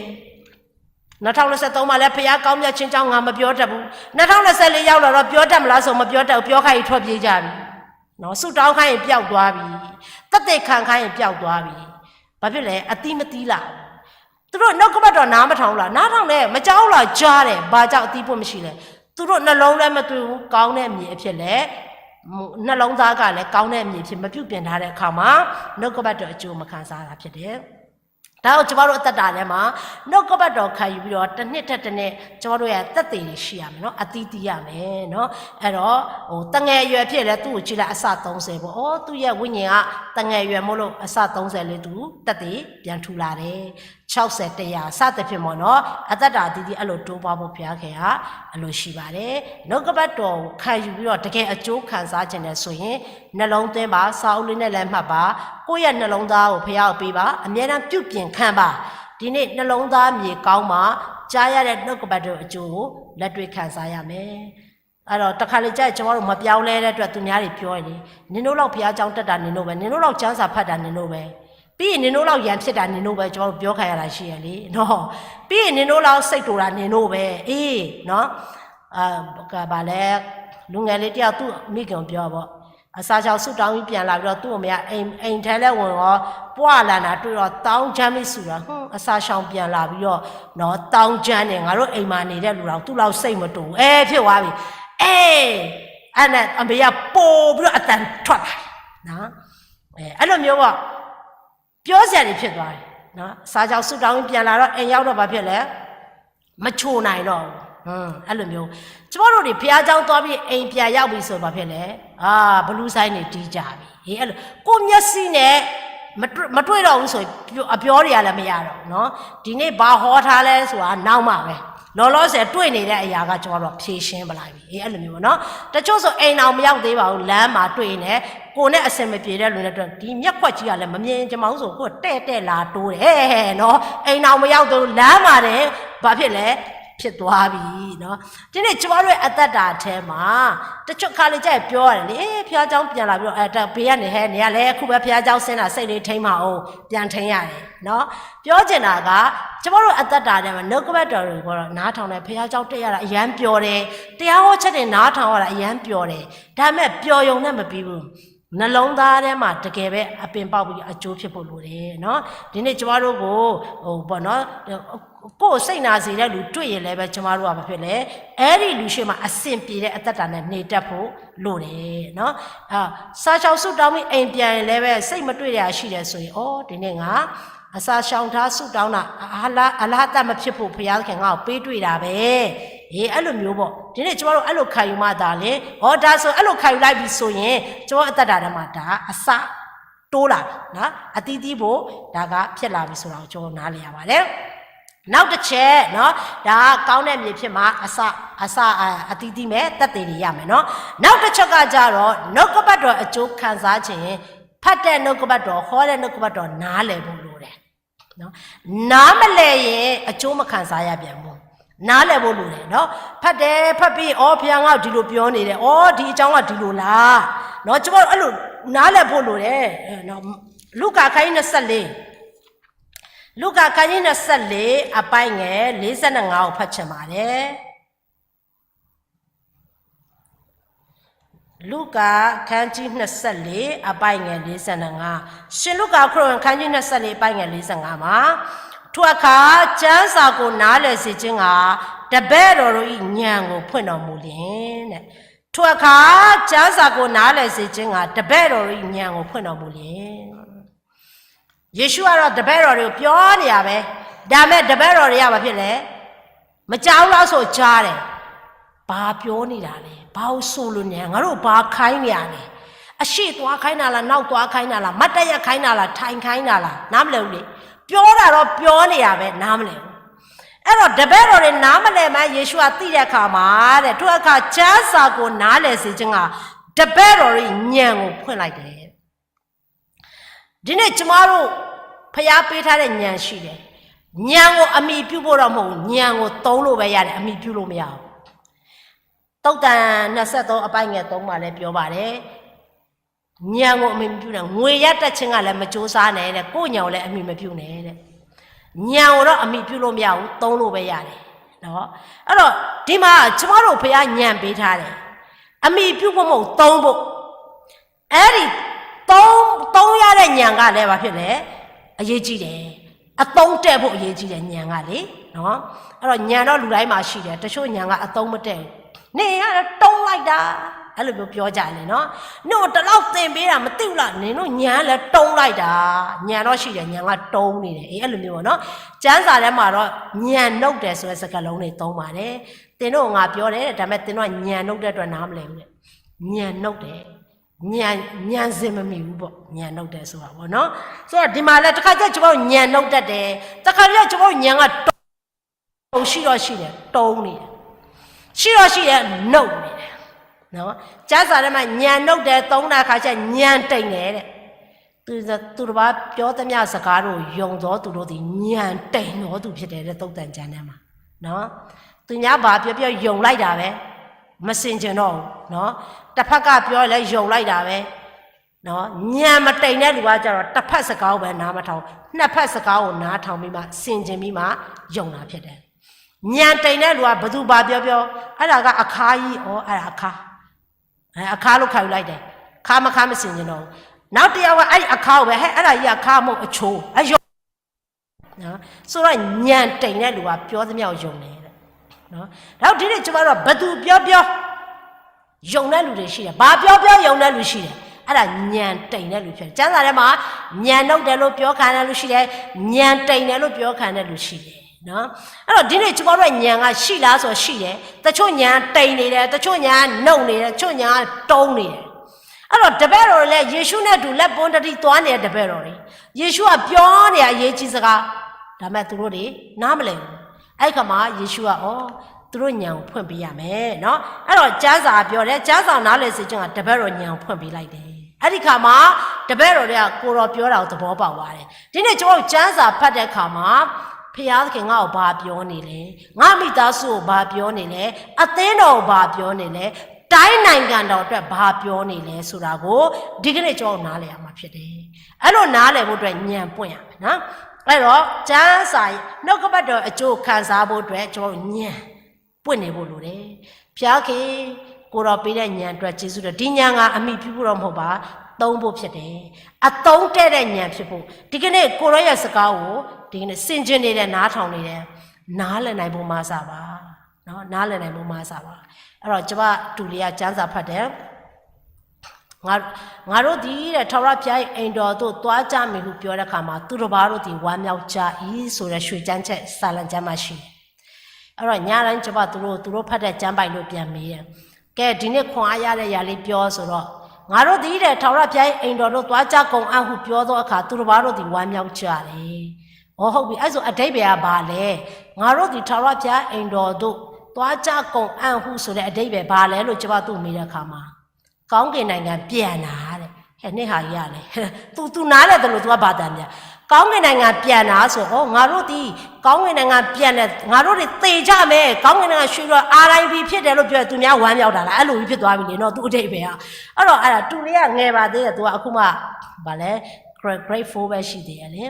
နှစ်ထောင့်နှစ်ဆယ့်သုံးမှာလည်း ဘုရားကောင်းမြတ်ခြင်းကြောင့် ငါမပြောတတ်ဘူး။ နှစ်ထောင့်နှစ်ဆယ့်လေးရောက်လာတော့ ပြောတတ်မလားဆို မပြောတတ်ဘူး။ ပြောခိုင်းရင်ထွက်ပြေးကြပြီနော်။ ဆုတောင်းခိုင်းရင်ပျောက်သွားပြီ။ သက်သေခံခိုင်းရင်ပျောက်သွားပြီ။ ဘာဖြစ်လဲ။ အသီးမသီးလာဘူး။ သူတို့နှုတ်ကပတ်တော်နားမထောင်ဘူးလား။ နားထောင်တယ်။ မကြောက်ဘူးလား။ ကြားတယ်။ ဘာကြောင့်အသီးပွင့်မရှိလဲ။ သူတို့နှလုံးလည်းမသွင်းဘူး။ ကောင်းတဲ့အမြင်အဖြစ်လဲ နှလုံးသားကလည်းကောင်းတဲ့အမြင်အဖြစ်မပြုပြင်ထားတဲ့အခါမှာ နှုတ်ကပတ်တော်အကျိုးမခံစားရတာဖြစ်တယ်။ ဒါကြောင့်ကျမတို့အသက်တာထဲမှာ နှုတ်ကပတ်တော်ခံယူပြီးတော့ တစ်နှစ်ထက်တစ်နှစ် ကျမတို့ရဲ့သက်သေတွေရှိရမယ်နော်။ အသီးသီးရမယ်နော်။ အဲ့တော့ ဟို တငယ်အရွယ်ဖြစ်လဲ သူ့ကိုကြည့်လိုက် အဆသုံးဆယ်ပေါ့။ အိုး သူ့ရဲ့ဝိညာဉ်ကတငယ်အရွယ်မို့လို့ အဆသုံးဆယ်လေး သူသက်သေပြန်ထူလာတယ်။ ခြောက်ဆယ် တစ်ရာ စသဖြင့်ပေါ့နော်။ အသက်တာအသီးသီးအဲ့လိုတိုးပွားဖို့ ဘုရားခင်ကအလိုရှိပါတယ်။ နှုတ်ကပတ်တော်ကိုခံယူပြီးတော့ တကယ်အကျိုးခံစားချင်တယ်ဆိုရင် နှလုံးသွင်းပါ။ စာအုပ်လေးနဲ့လည်းမှတ်ပါ။ ကိုယ့်ရဲ့နှလုံးသားကိုဘုရားကိုပေးပါ။ အမြဲတမ်းပြုပြင်ခံပါ။ ဒီနေ့နှလုံးသားမြေကောင်းမှ ကြားရတဲ့နှုတ်ကပတ်တော်အကျိုးကိုလက်တွေ့ခံစားရမယ်။ အဲ့တော့ တစ်ခါလေကျရင် ကျွန်တော်တို့မပြောင်းလဲတဲ့အတွက် သူများတွေပြောရင်လေ နင်တို့လောက်ဘုရားကျောင်းတက်တာ နင်တို့ပဲ၊ နင်တို့လောက်ကျမ်းစာဖတ်တာ နင်တို့ပဲ၊ ပြီးရင် နင်တို့လောက်ရန်ဖြစ်တာ နင်တို့ပဲ ကျွန်တော်တို့ပြောခံရတာရှိရလေနော်။ ပြီးရင် နင်တို့လောက်စိတ်တူတာ နင်တို့ပဲ။ အေးနော်။ အာ က- ဘာလဲ လူငယ်လေးတယောက် သူ့မိခင်ကိုပြောပေါ့။ အစာရှောင်ဆုတောင်းပြီးပြန်လာပြီးတော့ သူ့အမေက အိမ်- အိမ်ထဲလဲဝင်ရော ပွလာနာတွေ့တော့ တောင်းချမ်းမိဆူတာ။ ဟွန်း အစာရှောင်ပြန်လာပြီးတော့နော် တောင်းချမ်းနေ ငါတို့အိမ်မှာနေတဲ့လူတော် သူ့လောက်စိတ်မတူဘူး။ အဲ ဖြစ်သွားပြီ။ အဲ အဲ့နဲ့အမေကပိုပြီးတော့အသံထွက်လာတယ်နော်။ အဲ- အဲ့လိုမျိုးပေါ့။ ပြောစရာတွေဖြစ်သွားတယ်နော်။ စာကြောင်ဆူတောင်းပြီးပြန်လာတော့ အိမ်ရောက်တော့ဘာဖြစ်လဲ။ မချိုနိုင်တော့ဘူး။ ဟွန်း အဲ့လိုမျိုး ကျမတို့တွေဘုရားကျောင်းသွားပြီးအိမ်ပြန်ရောက်ပြီဆိုဘာဖြစ်လဲ။ အာ ဘလူးဆိုင်တွေတီးကြပြီ။ ဟေး အဲ့လို ကိုယ့်မျက်စိနဲ့မတွေ့- မတွေ့တော့ဘူးဆိုရင် ပြော- အပြောတွေကလည်းမရတော့ဘူးနော်။ ဒီနေ့ဘာဟောထားလဲဆိုတာနောက်မှပဲ။ လောလောဆယ်တွေ့နေတဲ့အရာက ကျွန်တော်တို့ဖြေရှင်းပလိုက်ပြီ။ ဟေး အဲ့လိုမျိုးပေါ့နော်။ တချို့ဆိုအိမ်အောင်မရောက်သေးပါဘူး။ လမ်းမှာတွေ့နေ ကိုယ်နဲ့အဆင်မပြေတဲ့လူနဲ့တွေ့ ဒီမျက်ခွက်ကြီးကလည်းမမြင်ချင်ပါဘူးဆို ကိုယ်တဲ့တဲ့လာတိုးတယ်နော်။ အိမ်အောင်မရောက်သေးဘူး လမ်းမှာတင် ဘာဖြစ်လဲ ဖြစ်သွားပြီနော်။ ဒီနေ့ကျမတို့ရဲ့အသက်တာထဲမှာ တချို့ခါလေးကျရင်ပြောရတယ်လေ ဘုရားကျောင်းပြန်လာပြီးတော့ အဲ တ- ပေးရနေဟဲနေရလဲ အခုပဲဘုရားကျောင်းဆင်းတာ စိတ်လေးထိန်းမအောင် ပြန်ထိန်းရတယ်နော်။ ပြောချင်တာက ကျမတို့အသက်တာထဲမှာ နှုတ်ကပတ်တော်တွေကိုတော့နားထောင်တယ်။ ဘုရားကျောင်းတက်ရတာအရမ်းပျော်တယ်။ တရားဟောချက်တွေနားထောင်ရတာအရမ်းပျော်တယ်။ ဒါပေမဲ့ပျော်ရုံနဲ့မပြီးဘူး။ နှလုံးသားထဲမှာတကယ်ပဲအပင်ပေါက်ပြီးအကျိုးဖြစ်ဖို့လိုတယ်နော်။ ဒီနေ့ကျမတို့ကို ဟိုပေါ့နော် ကိုယ့်ကိုစိတ်နာစေတဲ့လူတွေ့ရင်လည်းပဲ ကျမတို့ကဘာဖြစ်လဲ။ အဲ့ဒီလူရှေ့မှာအဆင်ပြေတဲ့အသက်တာနဲ့နေတတ်ဖို့လိုတယ်နော်။ အာ စာရှောင်ဆုတောင်းပြီးအိမ်ပြန်ရင်လည်းပဲ စိတ်မတွေ့တဲ့အရှိတယ်ဆိုရင် အော် ဒီနေ့ငါအစာရှောင်ထားဆုတောင်းတာ အလ- အလဟဿမဖြစ်ဖို့ ဘုရားသခင်ငါ့ကိုပေးတွေ့တာပဲ။ အေး အဲ့လိုမျိုးပေါ့။ ဒီနေ့ကျမတို့အဲ့လိုခံယူမှသာလျှင် အော် ဒါဆိုအဲ့လိုခံယူလိုက်ပြီဆိုရင် ကျမတို့အသက်တာထဲမှာဒါအစတိုးလာပြီနော်။ အသီးသီးဖို့ဒါကဖြစ်လာပြီဆိုတာကိုကျမတို့နားလည်ရပါတယ်။ နောက်တစ်ချက်နော် ဒါကကောင်းတဲ့မြေဖြစ်မှာ အစ- အစ- အ- အသီးသီးမယ် သက်သေတွေရမယ်နော်။ နောက်တစ်ချက်ကကြတော့ နှုတ်ကပတ်တော်အကျိုးခံစားခြင်း ဖတ်တဲ့နှုတ်ကပတ်တော် ဟောတဲ့နှုတ်ကပတ်တော်နားလည်ဖို့လိုတယ်နော်။ နားမလည်ရင်အကျိုးမခံစားရပြန်ဘူး။ နားလည်ဖို့လိုတယ်နော်။ ဖတ်တယ် ဖတ်ပြီး အော် ဘုရားငါ့ကိုဒီလိုပြောနေတယ်၊ အော် ဒီအကြောင်းကဒီလိုလားနော်။ ကျမတို့အဲ့လိုနားလည်ဖို့လိုတယ်နော်။ လုကာခန်းကြီးနှစ်ဆယ့်လေး၊ လုကာခန်းကြီးနှစ်ဆယ့်လေး အပိုင်းငယ်လေးဆယ့်ငါးကိုဖတ်ချင်ပါတယ်။ လုကာခန်းကြီးနှစ်ဆယ့်လေး အပိုင်းငယ်လေးဆယ့်ငါး၊ ရှင်လုကာခရစ်ဝင်ခန်းကြီးနှစ်ဆယ့်လေး အပိုင်းငယ်လေးဆယ့်ငါးမှာ၊ ထိုအခါကျမ်းစာကိုနားလည်စေခြင်းငှာ တပည့်တော်တို့၏ဉာဏ်ကိုဖွင့်တော်မူလျှင်တဲ့။ ထိုအခါကျမ်းစာကိုနားလည်စေခြင်းငှာ တပည့်တော်တို့၏ဉာဏ်ကိုဖွင့်တော်မူလျှင် ယေရှုကတော့တပည့်တော်တွေကိုပြောနေရပဲ။ ဒါပေမဲ့တပည့်တော်တွေကဘာဖြစ်လဲ။ မကြောက်လောက်ဆိုကြားတယ်။ ဘာပြောနေတာလဲ။ ဘာကိုဆိုလိုနေလဲ။ ငါတို့ဘာခိုင်းနေရလဲ။ အရှေ့သွားခိုင်းတာလား။ နောက်သွားခိုင်းတာလား။ မတ်တပ်ရပ်ခိုင်းတာလား။ ထိုင်ခိုင်းတာလား။ နားမလည်ဘူးလေ။ ပြောတာတော့ပြောနေရပဲ။ နားမလည်ဘူး။ အဲ့တော့တပည့်တော်တွေနားမလည်မှန်းယေရှုကသိတဲ့အခါမှာတဲ့ ထိုအခါကျမ်းစာကိုနားလည်စေခြင်းငှာ တပည့်တော်တို့၏ဉာဏ်ကိုဖွင့်လိုက်တယ်။ ဒီနေ့ကျွန်တော်တို့ဘုရားပေးထားတဲ့ဉာဏ်ရှိတယ်။ ဉာဏ်ကိုအမှီပြုဖို့တော့မဟုတ်ဘူး။ ဉာဏ်ကိုသုံးလို့ပဲရတယ်။ အမှီပြုလို့မရဘူး။ သုတ်တံနှစ်ဆယ့်သုံးအပိုင်းငယ်သုံးမှာလည်းပြောပါတယ်။ ဉာဏ်ကိုအမှီမပြုနဲ့။ ငွေရတတ်ခြင်းကလည်းမကြိုးစားနဲ့တဲ့။ ကိုယ့်ဉာဏ်ကိုလည်းအမှီမပြုနဲ့တဲ့။ ဉာဏ်ကိုတော့အမှီပြုလို့မရဘူး။ သုံးလို့ပဲရတယ်နော်။ အဲ့တော့ဒီမှာကျွန်တော်တို့ဘုရားဉာဏ်ပေးထားတယ်။ အမှီပြုဖို့မဟုတ်သုံးဖို့။ အဲ့ဒီသုံးသုံးရတဲ့ဉာဏ်ကလည်းဘာဖြစ်လဲအရေးကြီးတယ်။ အသုံးတည့်ဖို့အရေးကြီးတယ်ဉာဏ်ကလေနော်။ အဲ့တော့ဉာဏ်တော့လူတိုင်းမှာရှိတယ်။ တချို့ဉာဏ်ကအသုံးမတည့်ဘူး။ နေရတော့တုံးလိုက်တာအဲ့လိုမျိုးပြောကြတယ်နော်။ နင်တို့တလောက်သင်ပေးတာမသိဘူးလား။ နင်တို့ညံလဲတုံးလိုက်တာ။ ညံတော့ရှိတယ်ညံကတုံးနေတယ်။ အေးအဲ့လိုမျိုးပေါ့နော်။ ကျမ်းစာထဲမှာတော့ညံနှုတ်တယ်ဆိုတဲ့စကားလုံးတွေသုံးပါတယ်။ သင်တို့ကငါပြောတယ်ဒါပေမဲ့သင်တို့ကညံနှုတ်တဲ့အတွက်နားမလည်ဘူးတဲ့။ ညံနှုတ်တယ်ညံညံစင်မမီဘူးပေါ့ညံနှုတ်တယ်ဆိုတာပေါ့နော်။ ဆိုတော့ဒီမှာလဲတစ်ခါကျကျွန်တော်ညံနှုတ်တတ်တယ်။ တစ်ခါကျကျွန်တော်ညံကတုံး ရှိတော့ရှိတယ်တုံးနေတယ်။ ရှိတော့ရှိတယ်နှုတ်နေတယ်နော်။ ကျမ်းစာထဲမှာညံနှုတ်တယ်သုံးနာခါကျညံတိမ်တယ်တဲ့။ သူသူတစ်ပါးပြောသမျှစကားတို့ယုံသောသူတို့သည်ညံတိမ်သောသူဖြစ်တယ်တဲ့သုတ်တန်ကျမ်းထဲမှာနော်။ သူများဘာပြောပြောယုံလိုက်တာပဲမစင်ကျင်တော့ဘူးနော်။ တစ်ဖက်ကပြောလဲယုံလိုက်တာပဲနော်။ ညံမတိမ်တဲ့လူကကြတော့တစ်ဖက်စကားကိုပဲနားမထောင်နှစ်ဖက်စကားကိုနားထောင်ပြီးမှစင်ကျင်ပြီးမှယုံတာဖြစ်တယ်။ ညံတိမ်တဲ့လူကဘသူဘာပြောပြောအဲ့ဒါကအခါကြီးအော်အဲ့ဒါအခါအခါလို့ခံယူလိုက်တယ်။ ခါမခါမစင်ကျင်တော့ဘူး။ နောက်တစ်ယောက်ကအဲ့ဒီအခါကိုပဲဟဲအဲ့ဒါကြီးအခါမဟုတ်အချိုးအယုံဆိုတော့ညံတိမ်တဲ့လူကပြောသမျှကိုယုံတယ်တဲ့နော်။ နောက်ဒီနေ့ကျွန်တော်တို့ဘသူပြောပြောယုံတဲ့လူတွေရှိတယ်။ ဘာပြောပြောယုံတဲ့လူရှိတယ်။ အဲ့ဒါညံတိမ်တဲ့လူဖြစ်တယ်။ ကျမ်းစာထဲမှာညံနှုတ်တယ်လို့ပြောခံရတဲ့လူရှိတယ်။ ညံတိမ်တယ်လို့ပြောခံရတဲ့လူရှိတယ်နော်။ အဲ့တော့ဒီနေ့ကျွန်တော်တို့ညံကရှိလားဆိုတော့ရှိတယ်။ တချို့ညံတိမ်နေတယ်။ တချို့ညံနှုတ်နေတယ်။ တချို့ညံတုံးနေတယ်။ အဲ့တော့တပည့်တော်တွေလည်းယေရှုနဲ့အတူလက်ပွန်းတတီသွားနေတဲ့တပည့်တော်တွေယေရှုကပြောနေတဲ့အရေးကြီးစကားဒါပေမဲ့သူတို့တွေနားမလည်ဘူး။ အဲ့ခါမှာယေရှုကအော်သူတို့ညံကိုဖွင့်ပေးရမယ်နော်။ အဲ့တော့ကျမ်းစာပြောတယ်ကျမ်းစာနားလည်စေခြင်းကတပည့်တော်ညံကိုဖွင့်ပေးလိုက်တယ်။ အဲ့ဒီခါမှာတပည့်တော်တွေကကိုတော်ပြောတာကိုသဘောပေါက်သွားတယ်။ ဒီနေ့ကျွန်တော်တို့ကျမ်းစာဖတ်တဲ့အခါမှာဖျားသခင်ငါ့ကိုဘာပြောနေလဲငါမိသားစုကိုဘာပြောနေလဲအသင်းတော်ကိုဘာပြောနေလဲတိုင်းနိုင်ငံတော်အတွက်ဘာပြောနေလဲဆိုတာကိုဒီကနေ့ကျွန်တော်နားလည်ရမှာဖြစ်တယ်။ အဲ့လိုနားလည်ဖို့အတွက်ဉာဏ်ပွင့်ရမယ်နော်။ အဲ့တော့ကျမ်းစာနှုတ်ကပတ်တော်အကျိုးခံစားဖို့အတွက်ကျွန်တော်ဉာဏ်ပွင့်နေဖို့လိုတယ်။ ဖျားခင်ကိုတော်ပေးတဲ့ဉာဏ်အတွက်ကျေးဇူးတော်ဒီဉာဏ်ကအမိပြုဖို့တော့မဟုတ်ပါသုံးဖို့ဖြစ်တယ်။ အသုံးတဲ့တဲ့ဉာဏ်ဖြစ်ဖို့ဒီကနေ့ကိုတော်ရဲ့စကားကိုဒီကနေ့စင်ကျင်နေတယ်နားထောင်နေတယ်နားလည်နိုင်ဖို့မဆာပါနော်နားလည်နိုင်ဖို့မဆာပါအဲ့တော့ကျွန်မတူလေးကစမ်းစာဖတ်တယ်ငါငါတို့သည်တဲ့ထာဝရဘုရား၏အိမ်တော်သို့သွားကြမည်ဟုပြောတဲ့အခါမှာသူတစ်ပါးတို့သည်ဝမ်းမြောက်ကြ၏ဆိုတဲ့ရွှေကျမ်းချက်စာလံကျမ်းမှာရှိတယ်အဲ့တော့ညတိုင်းကျွန်မသူတို့သူတို့ဖတ်တဲ့ကျမ်းပိုင်လို့ပြန်မေးတယ်ကဲဒီနေ့ခွန်အားရတဲ့ຢာလေးပြောဆိုတော့ငါတို့သည်တဲ့ထာဝရဘုရား၏အိမ်တော်သို့သွားကြကုန်အံ့ဟုပြောသောအခါသူတစ်ပါးတို့သည်ဝမ်းမြောက်ကြတယ်။အော်ဟုတ်ပြီအဲ့ဆိုအဓိပ္ပာယ်ကဘာလဲ။ငါတို့သည်ထာဝရဘုရားအိမ်တော်သို့သွားကြကုန်အံ့ဟုဆိုတဲ့အဓိပ္ပာယ်ဘာလဲလို့ကျွန်မသူ့မေးတဲ့အခါမှာကောင်းကင်နိုင်ငံပြန်လာတဲ့ဟဲ့နေ့ဟာကြီးရလဲသူသူနားလဲတယ်လို့သူကဘာတန်ပြန်ကောင်းကင်နိုင်ငံပြန်လာဆိုတော့ငါတို့ဒီကောင်းကင်နိုင်ငံပြန်တယ်ငါတို့တွေသေကြမယ်ကောင်းကင်နိုင်ငံရွှေတော့ R I P ဖြစ်တယ်လို့ပြောရင်သူများဝမ်းမြောက်တာလားအဲ့လိုကြီးဖြစ်သွားပြီလေနော်သူအတိတ်ပဲอ่ะအဲ့တော့အဲ့ဒါတူလေးကငယ်ပါသေးတယ်သူကအခုမှဗာလဲ grade grade four ပဲရှိသေးတယ်လေ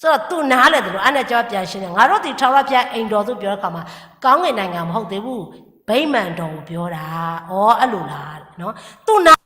ဆိုတော့သူနားလဲတယ်လို့အဲ့နဲ့ကျွန်တော်ပြန်ရှင်းတယ်ငါတို့ဒီထာဝရဘုရားအိမ်တော်သူပြောတဲ့အခါမှာကောင်းကင်နိုင်ငံမဟုတ်သေးဘူးဗိမာန်တော်ကိုပြောတာအော်အဲ့လိုလားနော်သူနား